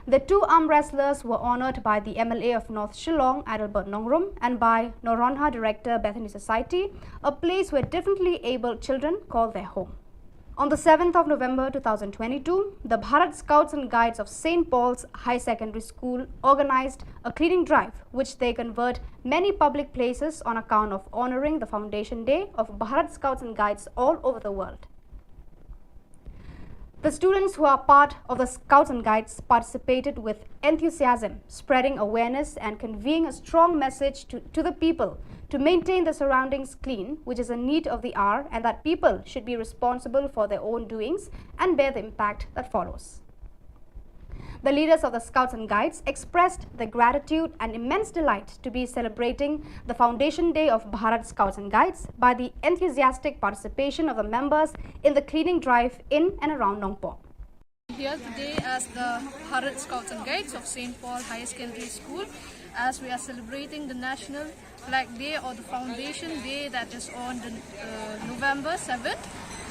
The two arm wrestlers were honored by the M L A of North Shillong, Adelbert Nongrum, and by Noronha director Bethany Society, a place where differently abled children call their home. On the seventh of November two thousand twenty-two, the Bharat Scouts and Guides of Saint Paul's High Secondary School organized a cleaning drive, which they convert many public places on account of honoring the Foundation Day of Bharat Scouts and Guides all over the world. The students who are part of the Scouts and Guides participated with enthusiasm, spreading awareness and conveying a strong message to, to the people to maintain the surroundings clean, which is a need of the hour, and that people should be responsible for their own doings and bear the impact that follows. The leaders of the Scouts and Guides expressed their gratitude and immense delight to be celebrating the Foundation Day of Bharat Scouts and Guides by the enthusiastic participation of the members in the cleaning drive in and around Nongpoh. Here today as the Bharat Scouts and Guides of Saint Paul Higher Secondary School, as we are celebrating the National Flag Day or the Foundation Day that is on the, uh, November seventh.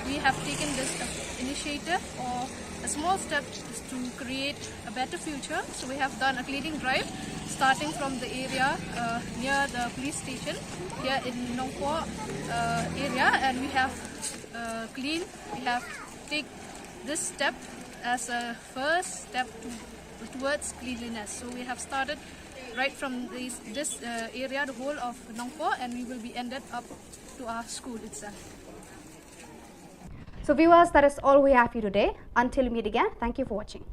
We have taken this initiative or a small step to create a better future. So we have done a cleaning drive Starting from the area uh, near the police station here in Nongpoh uh, area, and we have uh, cleaned, we have take this step as a first step to, towards cleanliness. So we have started right from this, this uh, area, the whole of Nongpoh, and we will be ended up to our school itself. So viewers, that is all we have for you today. Until we meet again, thank you for watching.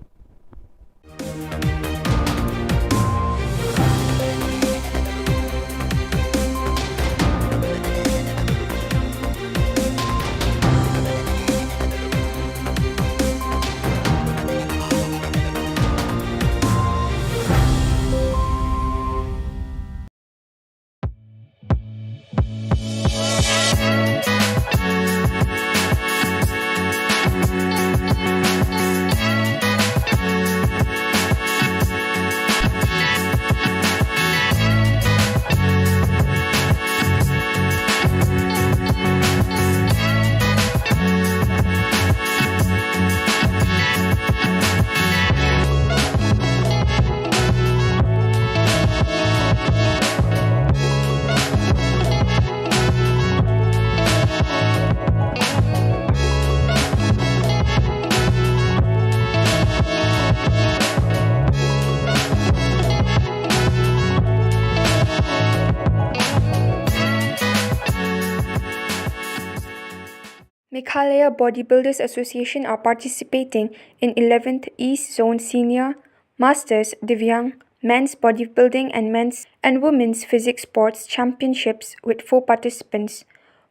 Meghalaya Bodybuilders Association are participating in eleventh East Zone Senior Masters Divyang Men's Bodybuilding and Men's and Women's Physique Sports Championships with four participants.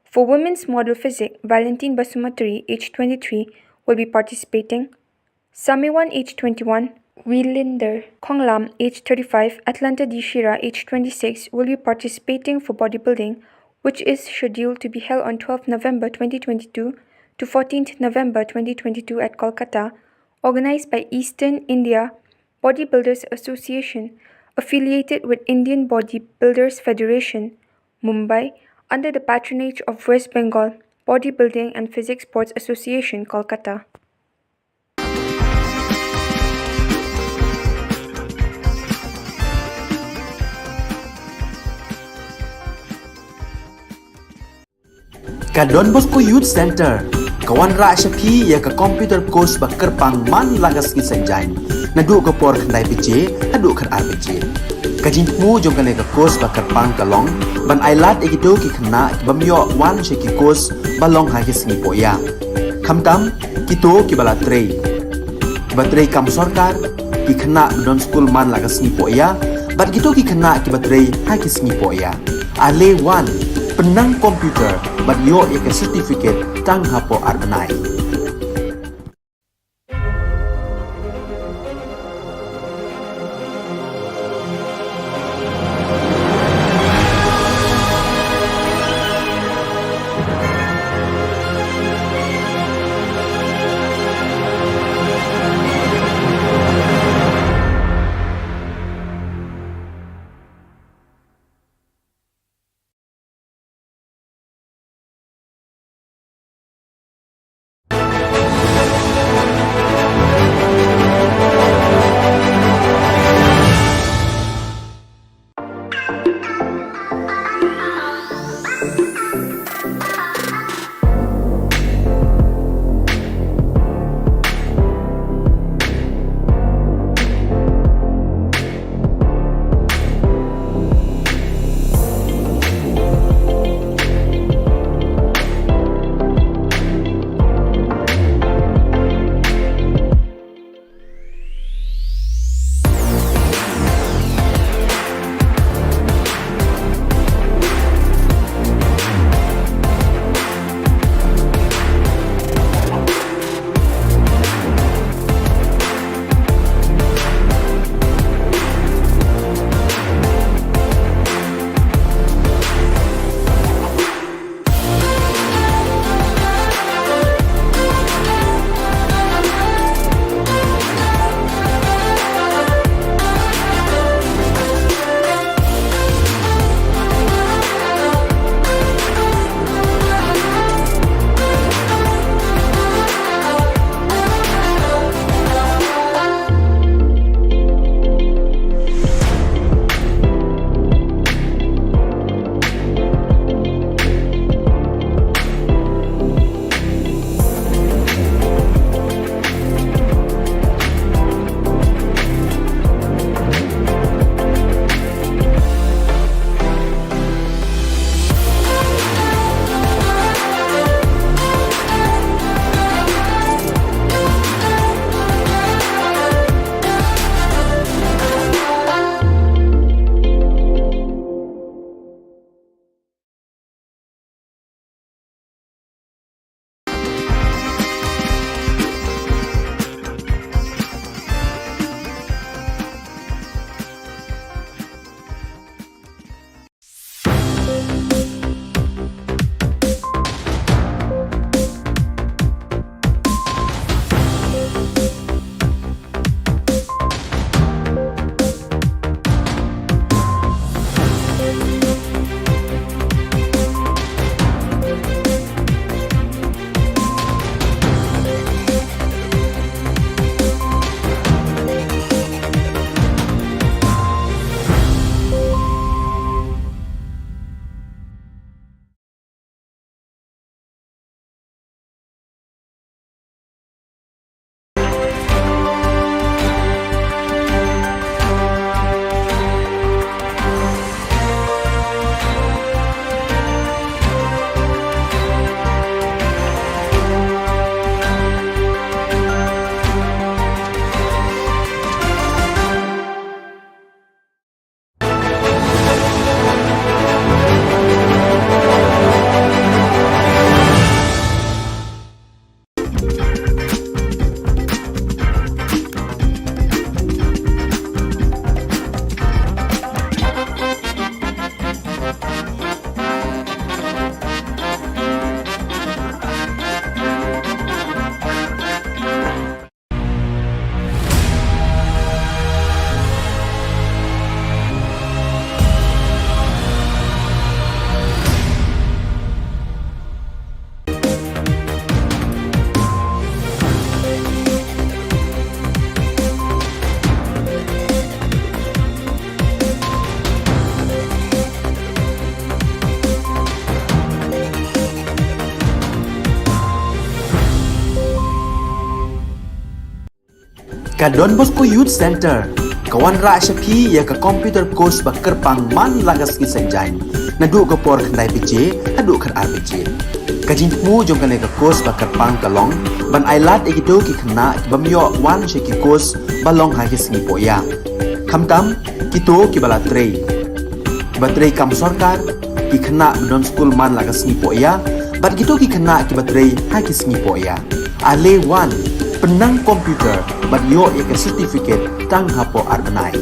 For women's model physique, Valentine Basumatary, age twenty-three, will be participating. Samewan, age twenty-one, Wilinder Khonglam, age thirty-five, Atlanta Dishira, age twenty-six, will be participating for bodybuilding, which is scheduled to be held on twelfth November twenty twenty-two to fourteenth November twenty twenty-two at Kolkata, organized by Eastern India Bodybuilders Association, affiliated with Indian Bodybuilders Federation, Mumbai, under the patronage of West Bengal Bodybuilding and Physique Sports Association, Kolkata. Ka Don Bosco Youth Center ka wanrah sha phi ïa ka computer course ba kyrpang man la ka sngi Saitjaiñ, naduh ka por khyndai baje haduh khatar baje. Ka jingthmu jong kane ka course ba kyrpang ka long ban ailad ïa kito ki khynnah ki bym ïoh wan sha ki course ba long ha ki sngi pohïa. Khamtam kito kiba la trei, kiba trei kam sorkar, ki khynnah ba don skul man la ka sngi pohïa, bad kito ki khynnah kiba trei ha ki sngi pohïa. Ale wan, pynnang computer bad ïoh ïa ka certificate tang hapoh ar bnai. Ka Don Bosco Youth Centre ka wanrah sha phi ïa ka computer course ba kyrpang man la ka sngi Saitjaiñ, naduh ka por khyndai baje haduh khatar baje. Ka jingthmu jong kane ka course ba kyrpang ka long ban ailad ïa kito ki khynnah ki bym ïoh wan sha ki course ba long ha ki sngi pohïa, khamtam kito kiba la trei, kiba trei kam sorkar, ki khynnah ba don skul man la ka sngi pohïa, bad kito ki khynnah kiba trei ha ki sngi pohïa. Ale wan, pynnang computer bad ïoh ïa ka certificate tang hapoh ar bnai.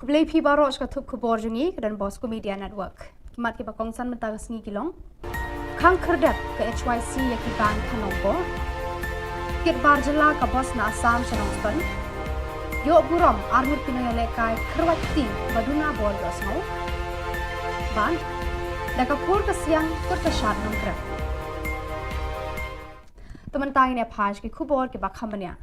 Khublei phi baroh sha ka thup khubor jong ngi ka Don Bosco Media Network. Ki mat kiba kongsan mynta ka sngi ki long: Khang khyrdep ka H Y C ïa ki bank ha Nongpoh. Kit bar jylla ka bos na Assam sha Nongstoiñ. Ïoh burom ar ngut ki nongïalehkai kyrwat kti ba duna bor ïohsngew. Bad da ka por ka siang kut ka shad Nongkrem. Te mynta ngin ïa phai sha ki khubor kiba kham bniah.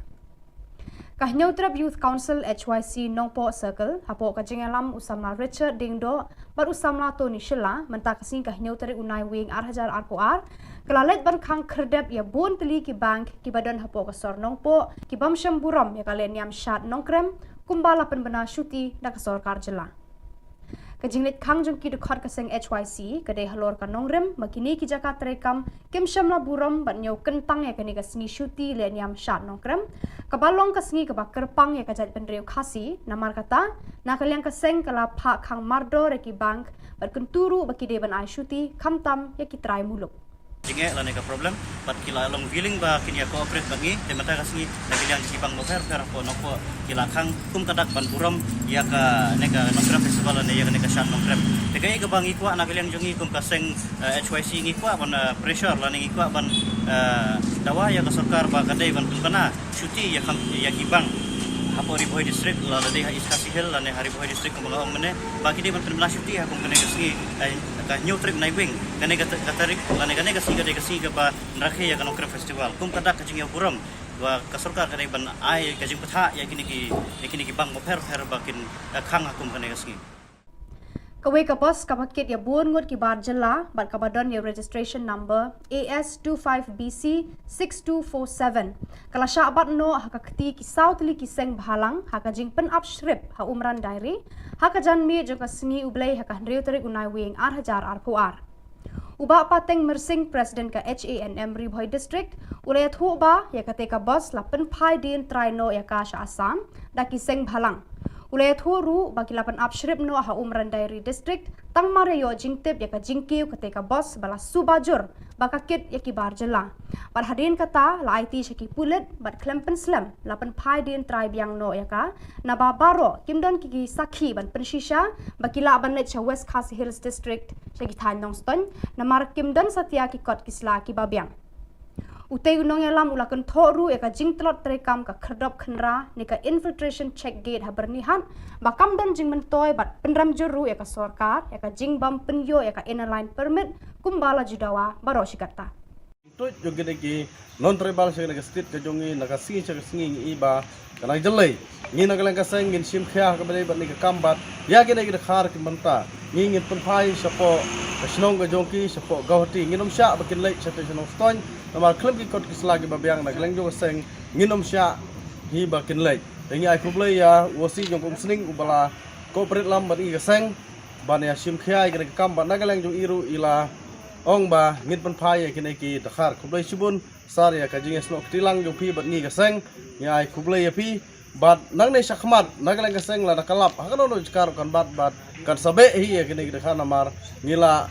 Ka Hynñiewtrep Youth Council H Y C Nongpoh Circle hapoh ka jingïalam u samla Richard Diengdoh bad u samla Tony Shylla mynta ka sngi ka hynñiew tarik u Naiwieng ar hajar arphew ar ka la leit ban khang khyrdep ïa bun tylli ki bank kiba don hapoh ka sor Nongpoh ki bym shym burom ïa ka lehniam shad Nongkrem kumba la pynbna shuti da ka sorkar jylla. Ka jingleit khang jong ki dkhot ka seng H Y C ka dei halor ka nongrim ba kine ki jaka treikam kim shym la burom ban ñiew kyntang ïa kane ka sngi shuti lehniam shad Nongkrem, kaba long ka sngi kaba kyrpang ïa ka jaitbynriew Khasi. Namar kata, na ka liang ka seng ka la phah khang mardor ïa ki bank bad kyntu ruh ba ki dei ban ai shuti khamtam ïa ki trai muluk. Jingeh lane ka problem, bad ki la long willing ba kin ïa cooperate bad ngi. Te mynta ka sngi na ka liang ki bank bapher bapher hapoh Nongpoh ki la khang kum ka dak ban burom ïa kane ka Nongkrem Festival lane ïa kane ka shad Nongkrem. Te kaei kaba ngi kwah na ka liang jong ngi kum ka seng, eh, H Y C ngi kwah ban, eh, pressure lane ngi kwah ban, eh, dawa ïa ka sorkar ba ka dei ban pynbna shuti ïa khang ïa ki bank hapoh Ri Bhoi District, la dei ha East Khasi Hills lane ha Ri Bhoi District kumba nga ong mynne, ba ki dei ban pynbna shuti ha kum kane ka sngi, eh, ka Hynñiewtrep Naiwieng, kane ka ta-, ka tarik lane kane ka sngi ka dei ka sngi kaba rakhe ïa ka Nongkrem Festival. Kum ka dak ka jingïaburom ba ka sorkar ka dei ban ai ka jingbthah ïa kine ki, ïa kine ki bank bapher bapher ba kin, eh, khang ha kum kane ka sngi. Kawei ka bos kaba kit ïa bun ngut ki bar jylla bad kaba don ïa registration number A S two five B C six two four seven ka la shah bat noh ha ka kti ki saw tylli ki seng bhalang ha ka jingpynap shrip ha Umran Dairy ha ka janmiet jong ka sngi U Blei ha ka hynriew tarik u Naiwieng ar hajar arphew ar. U Bah Pateng Myrsing, President ka H A N M Ri Bhoi District, u la ïathuh ba ïa kata ka bos la pynphai dien trai noh ïa ka sha Assam da ki seng bhalang. U la ïathuh ruh ba ki la pynap shrip noh ha Umran Dairy District tang mar ïa ïoh jingtip ïa ka jingkiew kata ka bos ba la suba jur ba ka kit ïa ki bar jylla. Bad hadien kata la aiti sha ki pulit bad khlem pynslem la pynphai dien trai biang noh ïa ka, naba baroh kim don ki, ki sakhi ban pynshisha ba ki lah ban leit sha West Khasi Hills District sha ki thaiñ Nongstoiñ, namar kim don satia ki kot ki sla kiba biang. Utei u nongïalam u la kynthoh ruh ïa ka jingtlot treikam ka khyrdop khynra ne ka infiltration check gate ha Byrnihat ba kam don jingmyntoi bad pynrem jur ruh ïa ka sorkar ïa ka jingbym pynïoh ïa ka Inner Line Permit kumba la ju dawa baroh shi katta. Tuid jong kine ki non-tribal sha kane ka state ka jong ngi, na ka sngi sha ka sngi ngi i ba ka nang jyllei. Ngi na ka liang ka seng ngin shim khia ha kaba dei bad kane ka kam bad ïa kine ki dkhar ki mynta ngi ngin pynphai shapoh ka shnong ka jong ki, shapoh Guwahati. Ngin ym shah ba kin leit shatei sha Nongstoiñ namar khlem ki kot ki sla kiba biang. Na ka liang jong ka seng ngin ym shah hi ba kin leit. Te ngi ai khublei ïa u O C jong ka Umsning uba la cooperate lang bad ngi ka seng ban ïa shim khia ïa kane ka kam bad na ka liang jong i ruh i la ong ba ngin pynphai ïa kine ki dkhar. Khublei shibun sir ïa ka jingïasnoh kti lang jong phi bad ngi ka seng. Ngi ai khublei ïa phi bad nangne shakhmat na ka liang ka seng lada ka lap ha kano kano ka jaka ruh kan bat bad kan sa beh hi ïa kine ki dkhar namar ngi la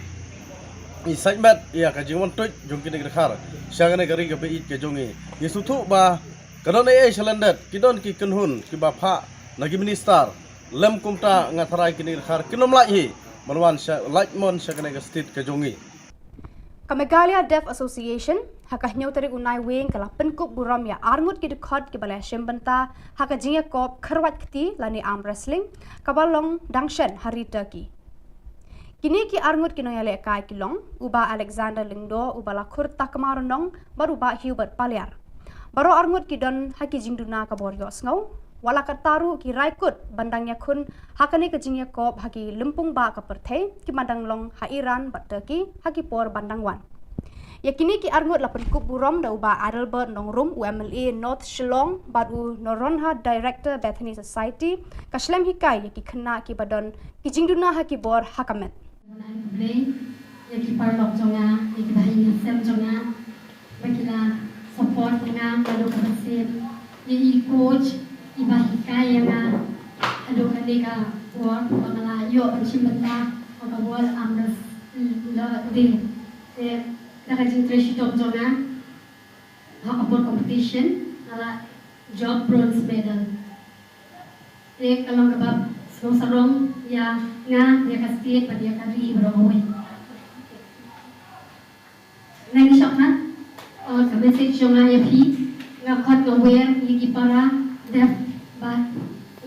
i sait met ïa ka jingwan tuid jong kine ki dkhar sha kane ka ri kaba ïeit ka jong ngi. Ngi sngewthuh ba Ka don ei ei sha lyndet, ki don ki kynhun kiba phah na ki minister, lem kumta nga tharai kine ki dkhar kin ym lait hi ban wan sha, lait mon sha kane ka state ka jong ngi. Ka Meghalaya Deaf Association ha ka hynñiew tarik u Naiwieng ka la pynkup burom ïa arngut ki dkhot kiba la shim bynta ha ka jingïakop kyrwat kti lane arm wrestling kaba long dang shen ha ri Turkey. Kine ki arngut ki nongïalehkai ki long u Bah Alexander Lyngdoh, u Bah Lakhur Takma Ronong bad u Bah Hubert Paliar. Baroh arngut ki don ha ki jingduna ka bor ïohsngew, wat la katta ruh ki rai kut ban dang ïakhun ha kane ka jingïakop ha ki lympung bah ka pyrthei kiba dang long ha Iran bad Turkey ha ki por ban dang wan. Ïa kine ki arngut la pynkup burom da u Bah Adelbert Nongrum, u M L A North Shillong, bad u Noronha, Director, Bethany Society, ka shlem hikai ïa ki khynnah kiba don ki jingduna ha ki bor ha ka met. Nga ai khublei ïa ki paralok jong nga, ïa ki bahaïing hasem jong nga, ba ki la support ïa nga naduh kaba sep, ïa i coach iba hikai ïa nga haduh kane ka por ba nga la ïoh ban shim bynta ha ka World Arm Wrestling Day. Te da ka jingtrei shitom jong nga ha ka por competition nga la jop bronze medal. Te ka long kaba sngewsarong ïa nga, ïa ka state bad ïa ka ri baroh kawei. Nangta shakhmat, uh, ka message jong nga ïa phi, nga khot nga wer ïa ki para deaf ba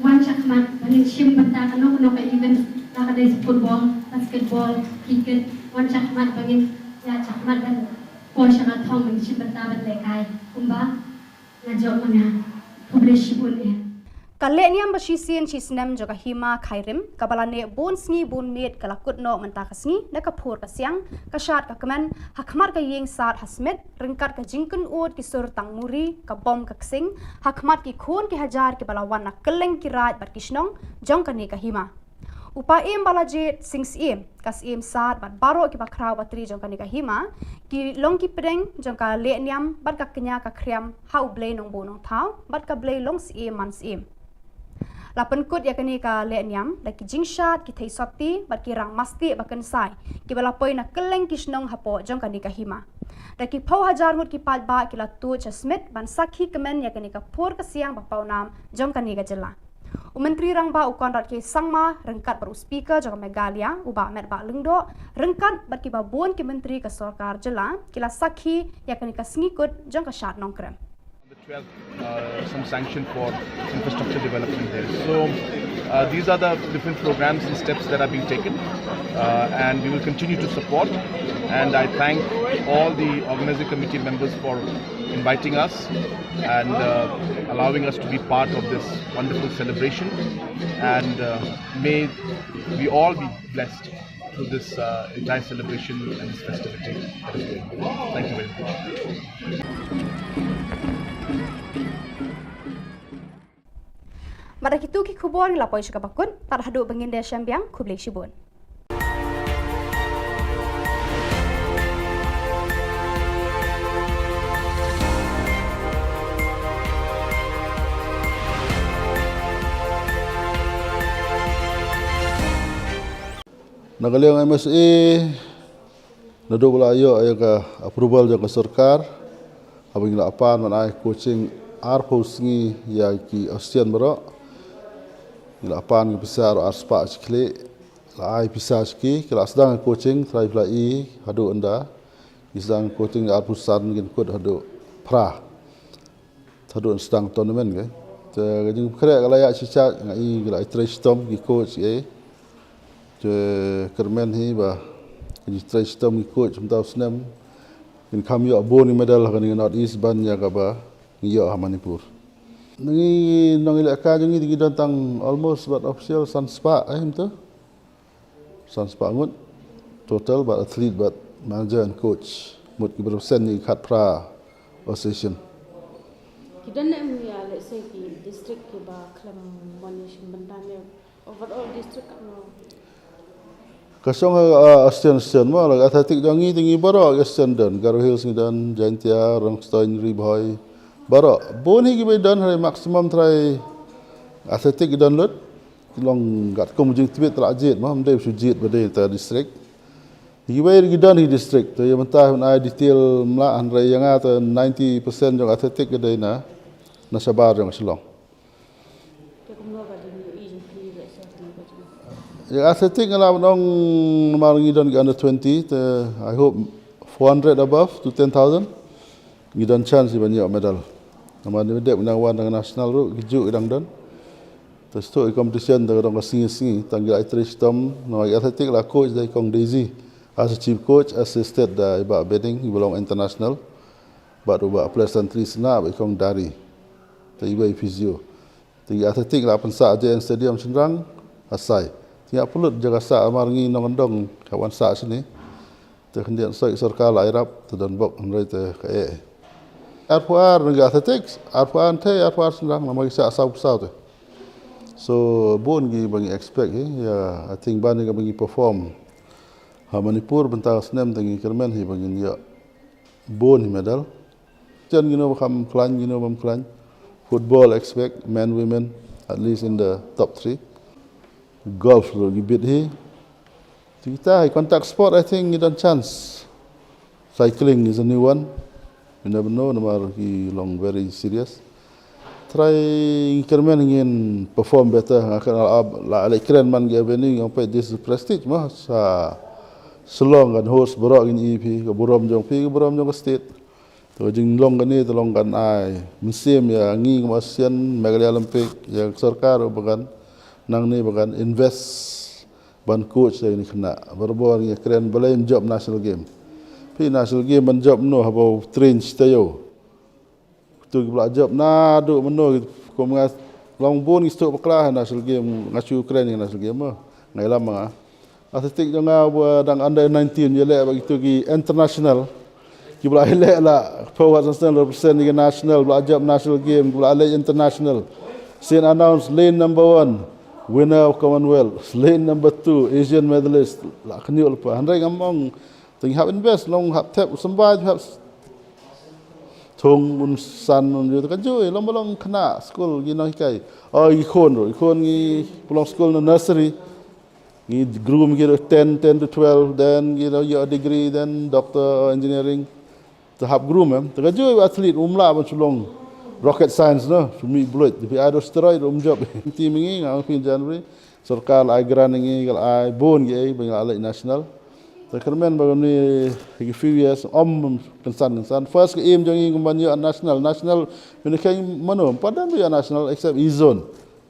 wan shakhmat ba ngin shim bynta kano kano ka event, la ka dei football, basketball, cricket, wan shakhmat ba ngin ïa shakhmat ban poi sha ka thong ban shim bynta ban lehkai kumba nga jop ma nga. Khublei shibun eh. Ka lehniam ba shisien shisnem jong ka Hima Khyrim kaba la neh bun sngi bun miet ka la kut noh mynta ka sngi na ka phur ka siang, ka shad ka kmen, ha khmat ka ïing Sad ha Smit, ryngkat ka jingkynnoh ki sur tang muri, ka bom ka ksing, ha khmat ki khun ki hajar kiba la wan na kylleng ki raid bad ki shnong jong kane ka hima. U Paiem Balajied Sing Syiem, ka Syiem Sad bad baroh kiba khraw batri jong kane ka hima ki long ki pdeng jong ka lehniam bad ka kñia ka khriam ha U Blei Nongbuh Nongthaw bad ka Blei Longsyiem Mansyiem. La pynkut ïa kane ka lehniam da ki jingshad, ki theisotti bad ki rang mastieh ba kynsai kiba la poi na kylleng ki shnong hapoh jong kane ka hima. Da ki phew hajar ngut ki paidbah ki la tuid sha Smit ban sakhi kmen ïa kane ka phur ka siang ba pawnam jong kane ka jylla. U Myntri Rangbah u Conrad K Sangma ryngkat bad u Speaker jong ka Meghalaya u Bah Metbah Lyngdoh ryngkat bad kiba bun ki myntri ka sorkar jylla ki la sakhi ïa kane ka sngi kut jong ka shad Nongkrem. On the twelfth, uh, some sanction for infrastructure development there. So, uh, these are the different programs and steps that are being taken, uh, and we will continue to support. And I thank all the organizing committee members for inviting us and, uh, allowing us to be part of this wonderful celebration. And, uh, may we all be blessed through this, uh, entire celebration and this festivity that is going on. Thank you very much. Bad da kitu ki khubor ngi la poi sha kaba kut, tad haduh ba ngin da shem biang, khublei shibun. Na ka liang M S A, naduh ba la ïoh ïa ka approval jong ka sorkar, haba ngi la pan ban ai coaching arphew sngi ïa ki Austian baroh. Ngi la pan ki pisa arspah shi khlieh, la ai pisa sha ki, ki la sdang coaching, trai pla i, haduh ynda. Ngi sdang coaching arphew san, ngin kut haduh Phra. Haduh sdang tournament ke. Te ka jingpynkhreh ka la ïa shisha, nga i ka la trei shitom ki coach eh. Te kyrmen hi ba ka jingtrei shitom ki coach mynta u snem. Ngin kham ïoh bun ki medal ha kane ka North East ban ïa kaba ngi ïoh ha Manipur. Ngi nongïalehkai jong ngi ki don tang almost bad official san spah eh mynta. San spah ngut total bad athlete bad manager and coach. Mut ki represent ïa ki khatphra association. Ki don ne em ïa, let's say, ki district kiba khlem mon ïa shim bynta ne overall district katno? Ka shong ha, uh, Austian, Austian mo, la athletic jong ngi te ngi baroh Austian don, Garo Hills ngi don, Jaintia, Rongstoiñ, Ri Bhoi, baroh. Bun hi kiba don, hynrei maximum trai athletic ki don lut. Long katkum jingtbit, la jied mo, ym dei shu jied ba dei ta district. Kiwei ki don hi district, te ïa mynta hynrei detail ym lah, hynrei ïa nga te ninety percent jong athletic ka dei na na shabar jong Shillong. Ïa athletic nga lah ban ong namar ngi don ki under twenty te, I hope four hundred above to ten thousand ngi don chance ban ïoh medal. Namar ngi dep nang wan dang national ruh ki juh dang don. Te shu i competition te ka dang ka sngi sngi tang ki la i trei shitom. Namar ïa athletic la coach da i kong Daisy as a chief coach, assisted da i Bah Beding i ba long international. Bad u Bah Pleasantly Sna ba i kong Dari. Te i ba i physio. Te ïa athletic la pynsah J N Stadium shynrang, asai. Te ïa pynlut jaka sah namar ngi nongkyndong ka wan sah shini. Te khyndiat soi sorkar la irap te don bok hynrei te ka eh. Arphew ar ngi athletics, arphew ar te arphew ar shynrang namar ngi sah saw saw te. So bun ngi ba ngi expect hi, ïa, I think ba ngi ka ba ngi perform ha Manipur bynta snem te ngi kyrmen hi ba ngin ïoh bun hi medal. Jan ngin ïoh ba kham khlaiñ, ngin ïoh bam khlaiñ. Football expect men, women, at least in the top three. Golf ruh ngi bit hi. Te kita hi contact sport, I think ngi don chance. Cycling is a new one. You never know namar ki long very serious. Try ngi kyrmen ngin perform better. Nga kren la, la, la kren man ngi avenue ngi ong peit this is prestige mo. Sa Shillong kan host baroh ngin ïohi phi, ka burom jong phi, ka burom jong ka state. Te ka jinglong kane te long kan ai mynsiem ïa ngi kum ASEAN, Meghalaya Olympic, ïa ka sorkar ruh ba kan nangne ba kan invest ban coach ïa kine ki khynnah. Barabor ngi kren balei ym jop national game. Phi national game ban jop no haba u train shi taïew. Kito kiba la jop naduh mynno ki, kum nga long bun ngi sdang bakla ha national game, nga shu kren ïa national game mo. Nga ïalam ma nga. Athletic jong nga ba dang under nineteen ïaleh bad kito ki international. Kiba la ïaleh la phew wat national represent ïa ka national, ba la jop national game, kiba la leh international. Sien announce lane number one, winner of Commonwealth, lane number two, Asian medalist. La khynñiuh lypa. Hynrei ngam ong te ngi hap invest, long hap thep u symbai, hap thung un san un ju te ka ju, long ba long khynnah skul ngi nang hikai. Oh, i khun ruh, i khun ngi ba long skul na nursery. Ngi groom ki ruh ten, ten to twelve, then ngi ruh ïoh degree, then doctor engineering. Te hap groom em. Te ka ju athlete um lah ban shu long rocket science no, shu mih blood. Te phi ai ruh steroid um jop. Team ngi nga phi January. Sorkar la ai grant ngi, ka la ai bun ki ei ba ngi la leh national. Te kyrmen ba ngi ki few years ym kynsan kynsan. First ka aim jong ngi kum ban ïoh national, national. Phi ne kheiñ mano, ym pat don ba ïoh national except East Zone.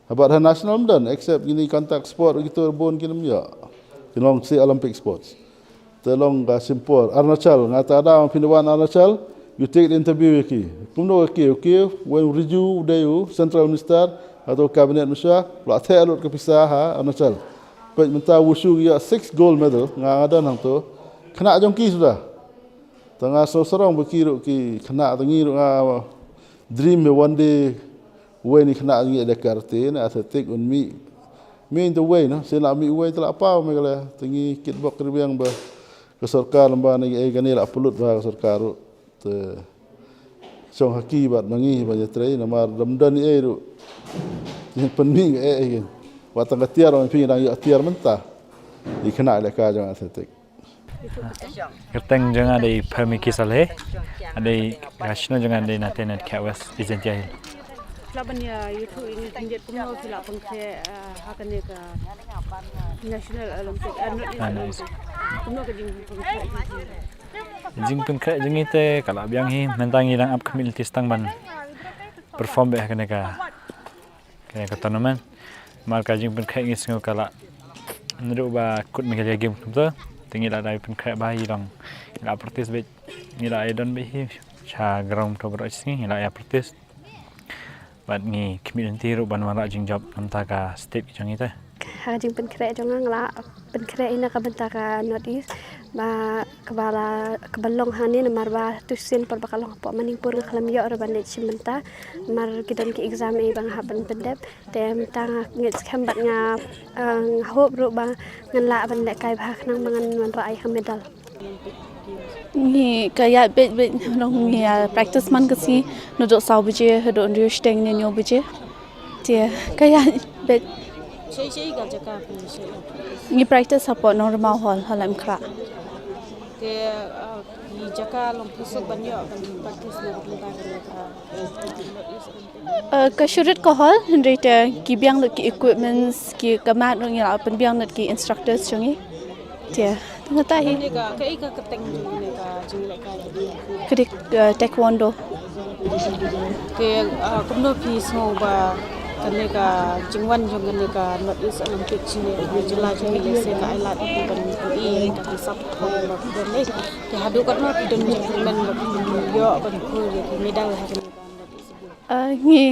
Bad ha national ym don except kine contact sport, kito bun kin ym ïoh. Kin long shi Olympic sports. Te long ka shim por. Arunachal, nga ta da phi wan Arunachal, you take the interview ïa ki. Kumno ka kiew, kiew, wen Rijiju u dei u central minister, hato cabinet minister, la theh lut ka pisa ha Arunachal. Peit mynta wushu ïa six gold medal, nga nga don hangto. Khynnah jong ki suda. Te nga sngewsarong ba ki ruh ki khynnah te ngi ruh nga dream me one day wei ni khynnah ngi da karate na athletic un mih. Mih te wei na, sien la mih wei te la paw me kale. Te ngi kitbok kyrbiang ba ka sorkar lem ba ngi ei kane la pynlut ba ka sorkar ruh. Te shong ha ki bad ma ngi ba ïa trei namar dam don ei ruh. Ïa pynmih ei ei. Wat tang ka tiar ma phi dang ïa tiar mynta. I khynnah lehkai jong athletic. Kyrteng jong nga dei Pharmiki Saleh. Nga dei, ka shnong jong nga dei na Tenat Khet West, Jaintia Hills. Lah ban ïa ïathuh ïa ngi khyndiat kumno phi lah pynkhreh, eh, ha kane ka National Olympic, eh, North East Olympic. Kumno ka jingpynkhreh jong ngi? Jingpynkhreh jong ngi te ka la biang hi, mynta ngi dang ap khmih lynti tang ban perform beit ha kane ka Kane ka tournament. Namar ka jingpynkhreh ngi sngew ka la, naduh ba kut Meghalaya Games kumta, te ngi la dei pynkhreh ba i long, ngi la practice beit, ngi la ïa don beit hi sha ground to baroh shi sngi, ngi la ïa practice. Bad ngi khmih lynti ruh ban wanrah jingjop namar ka state jong ngi te. Ha ka jingpynkhreh jong nga, nga la pynkhreh ïa ka bynta ka North East ba kaba la, kaba long hangne namar ba tu sien por ba ka long hapoh Manipur nga khlem ïoh ruh ban leit shim bynta namar ki don ki exam ei ba nga hap ban pyndep. Te mynta nga ngeit skhem bad nga, eh, nga hope ruh ba ngan lah ban lehkai bha khnang ba ngan wanrah ïa ka medal. Ngi ka ïaid beit beit, ngi ïa practice man ka sngi naduh saw baje haduh hynriew shiteng ne hynñiew baje. Te ka ïaid beit. Shei shei ka jaka phi shei. Ngi practice hapoh Nongrymaw Hall ha Laitumkhrah. Te, ah, Ki jaka long phi suk ban ïoh ban practice na ka bynta kane ka. Uh, ka shu rit ka hall, hynrei te ki biang lut ki equipments, ki ka mat ruh ngi la pynbiang lut ki instructors jong ngi. Te, tang kata hi. Kane ka, kaei ka kyrteng jong kane ka jinglehkai? Ka dei, uh, taekwondo. Te, uh, kumno phi sngew ba kane ka jingwan jong kane ka North East Olympic jingeh ka jylla jong ngi lehse ka ai lad ïa phi ban ïoh ïa ka ki sap thong ba phi don lei? Te haduh katno phi don jingkyrmen ba phi ïoh ban khur ïa ki medal ha kane ka North East Games? Uh, ngi,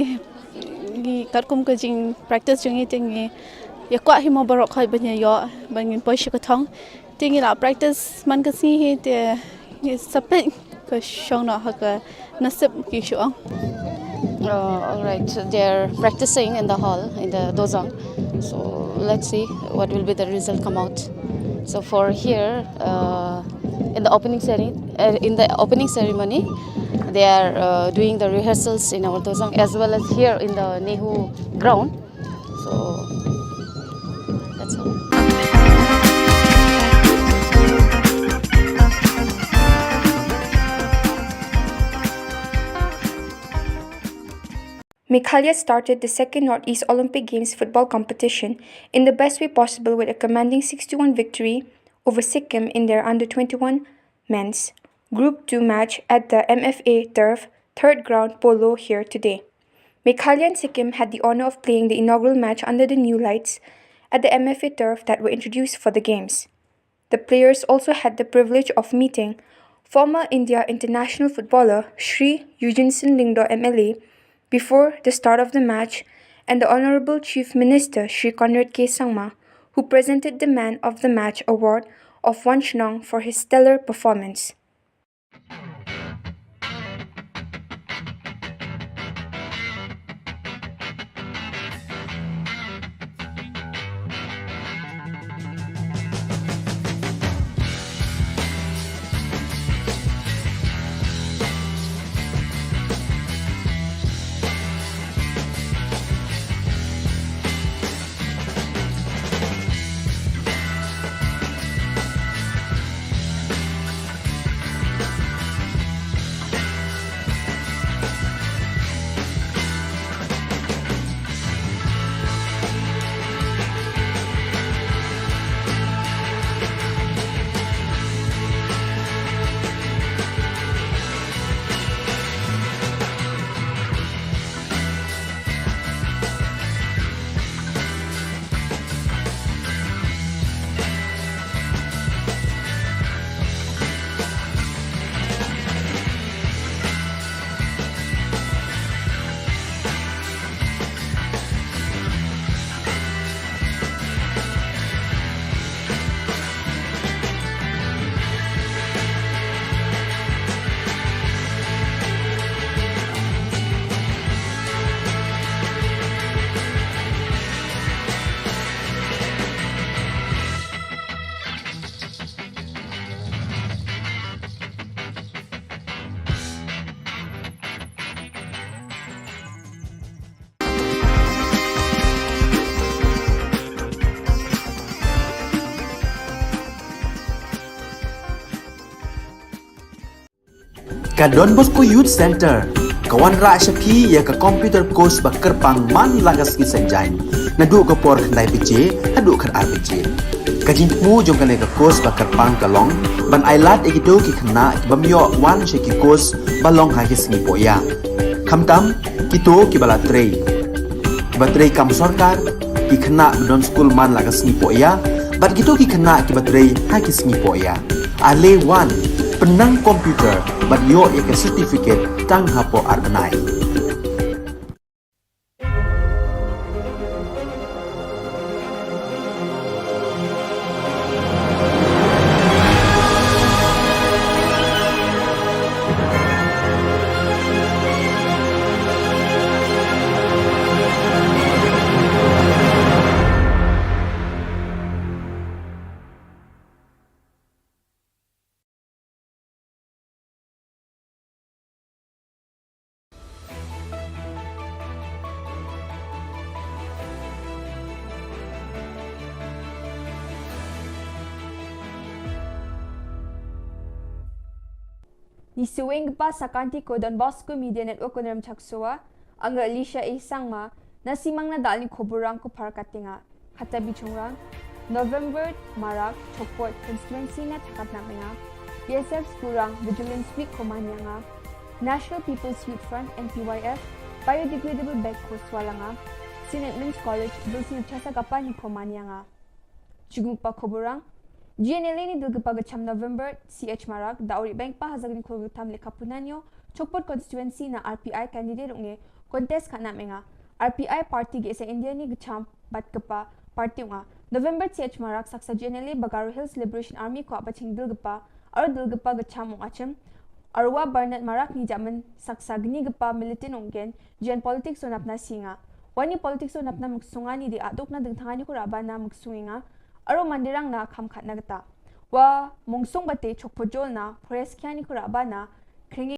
ngi katkum ka jing practice jong ngi te ngi ïa kwah hi mo baroh khoit ban ïa ïoh ban ngin poi sha ka thong. Te ngi la practice man ka sngi hi te ngi sa peit ka shong noh ha ka nasib ki shu ong. Uh, all right, they're practicing in the hall, in the dozang. So let's see what will be the result come out. So for here, uh, in the opening ceremony, uh, in the opening ceremony, they are uh, doing the rehearsals in our dozang as well as here in the Nehu ground. So that's all. Meghalaya started the second Northeast Olympic Games football competition in the best way possible with a commanding six to one victory over Sikkim in their under twenty-one men's Group two match at the M F A turf, third ground Polo here today. Meghalaya and Sikkim had the honor of playing the inaugural match under the new lights at the M F A turf that were introduced for the games. The players also had the privilege of meeting former India international footballer Shri Eugenson Lyngdoh M L A before the start of the match and the Honorable Chief Minister Shri Conrad K Sangma, who presented the Man of the Match award of One Shnong for his stellar performance. Ka Don Bosco Youth Center ka wanrah sha phi ïa ka computer course ba kyrpang man la ka sngi Saitjaiñ naduh ka por khyndai baje haduh khatar baje. Ka jingthmu jong kane ka course ba kyrpang ka long ban ai lad ïa kito ki khynnah ki bym ïoh wan sha ki course ba long ha ki sngi pohïa. Khamtam kito kiba la trei, kiba trei kam sorkar, ki khynnah ba don skul man la ka sngi pohïa bad kito ki khynnah kiba trei ha ki sngi pohïa. Ale wan, pynnang computer bad ïoh ïa ka certificate tang hapoh ar bnai. I shuwa ïa ka Sakantikor Don Bosco Media Network, u Nrem Chaksowa, anga Alicia A Sangma, na Simang na Dalni Khoborang ko Parkatinga. Hata bichongrang, November marak, Chokpot constituency na chakat na menga, B S F Skurang Vigilance Week ko manianga, National People's Youth Front, N P Y F, Biodegradable Bag ko swalanga, Saint Edmund's College, Bilsni Chasa Kapani ko manianga. Jugukpa Khoborang, G N L A ni dulgapa gacham November, C H marak, da uri bengpa hazagni kholgaktam leka punanyo, Chokpot constituency na R P I candidate unge, contest kana menga, R P I party ge sa India ni gacham, bat kapa party unga. November C H marak saksa G N L A Bagaro Hills Liberation Army ko abaching dulgapa, aro dulgapa gacham ung achim, arwa Bernard marak ni jaman saksa gni gapa militant ungen, jen politics so napna singa. Wani politics so napna muksunga ni di aduk na dengtangani ko rabana muksunga. Aro mandirang na kamkat na gata. Wa mungsung bate Chokpojol na, Pores kiani ko rabana, kringi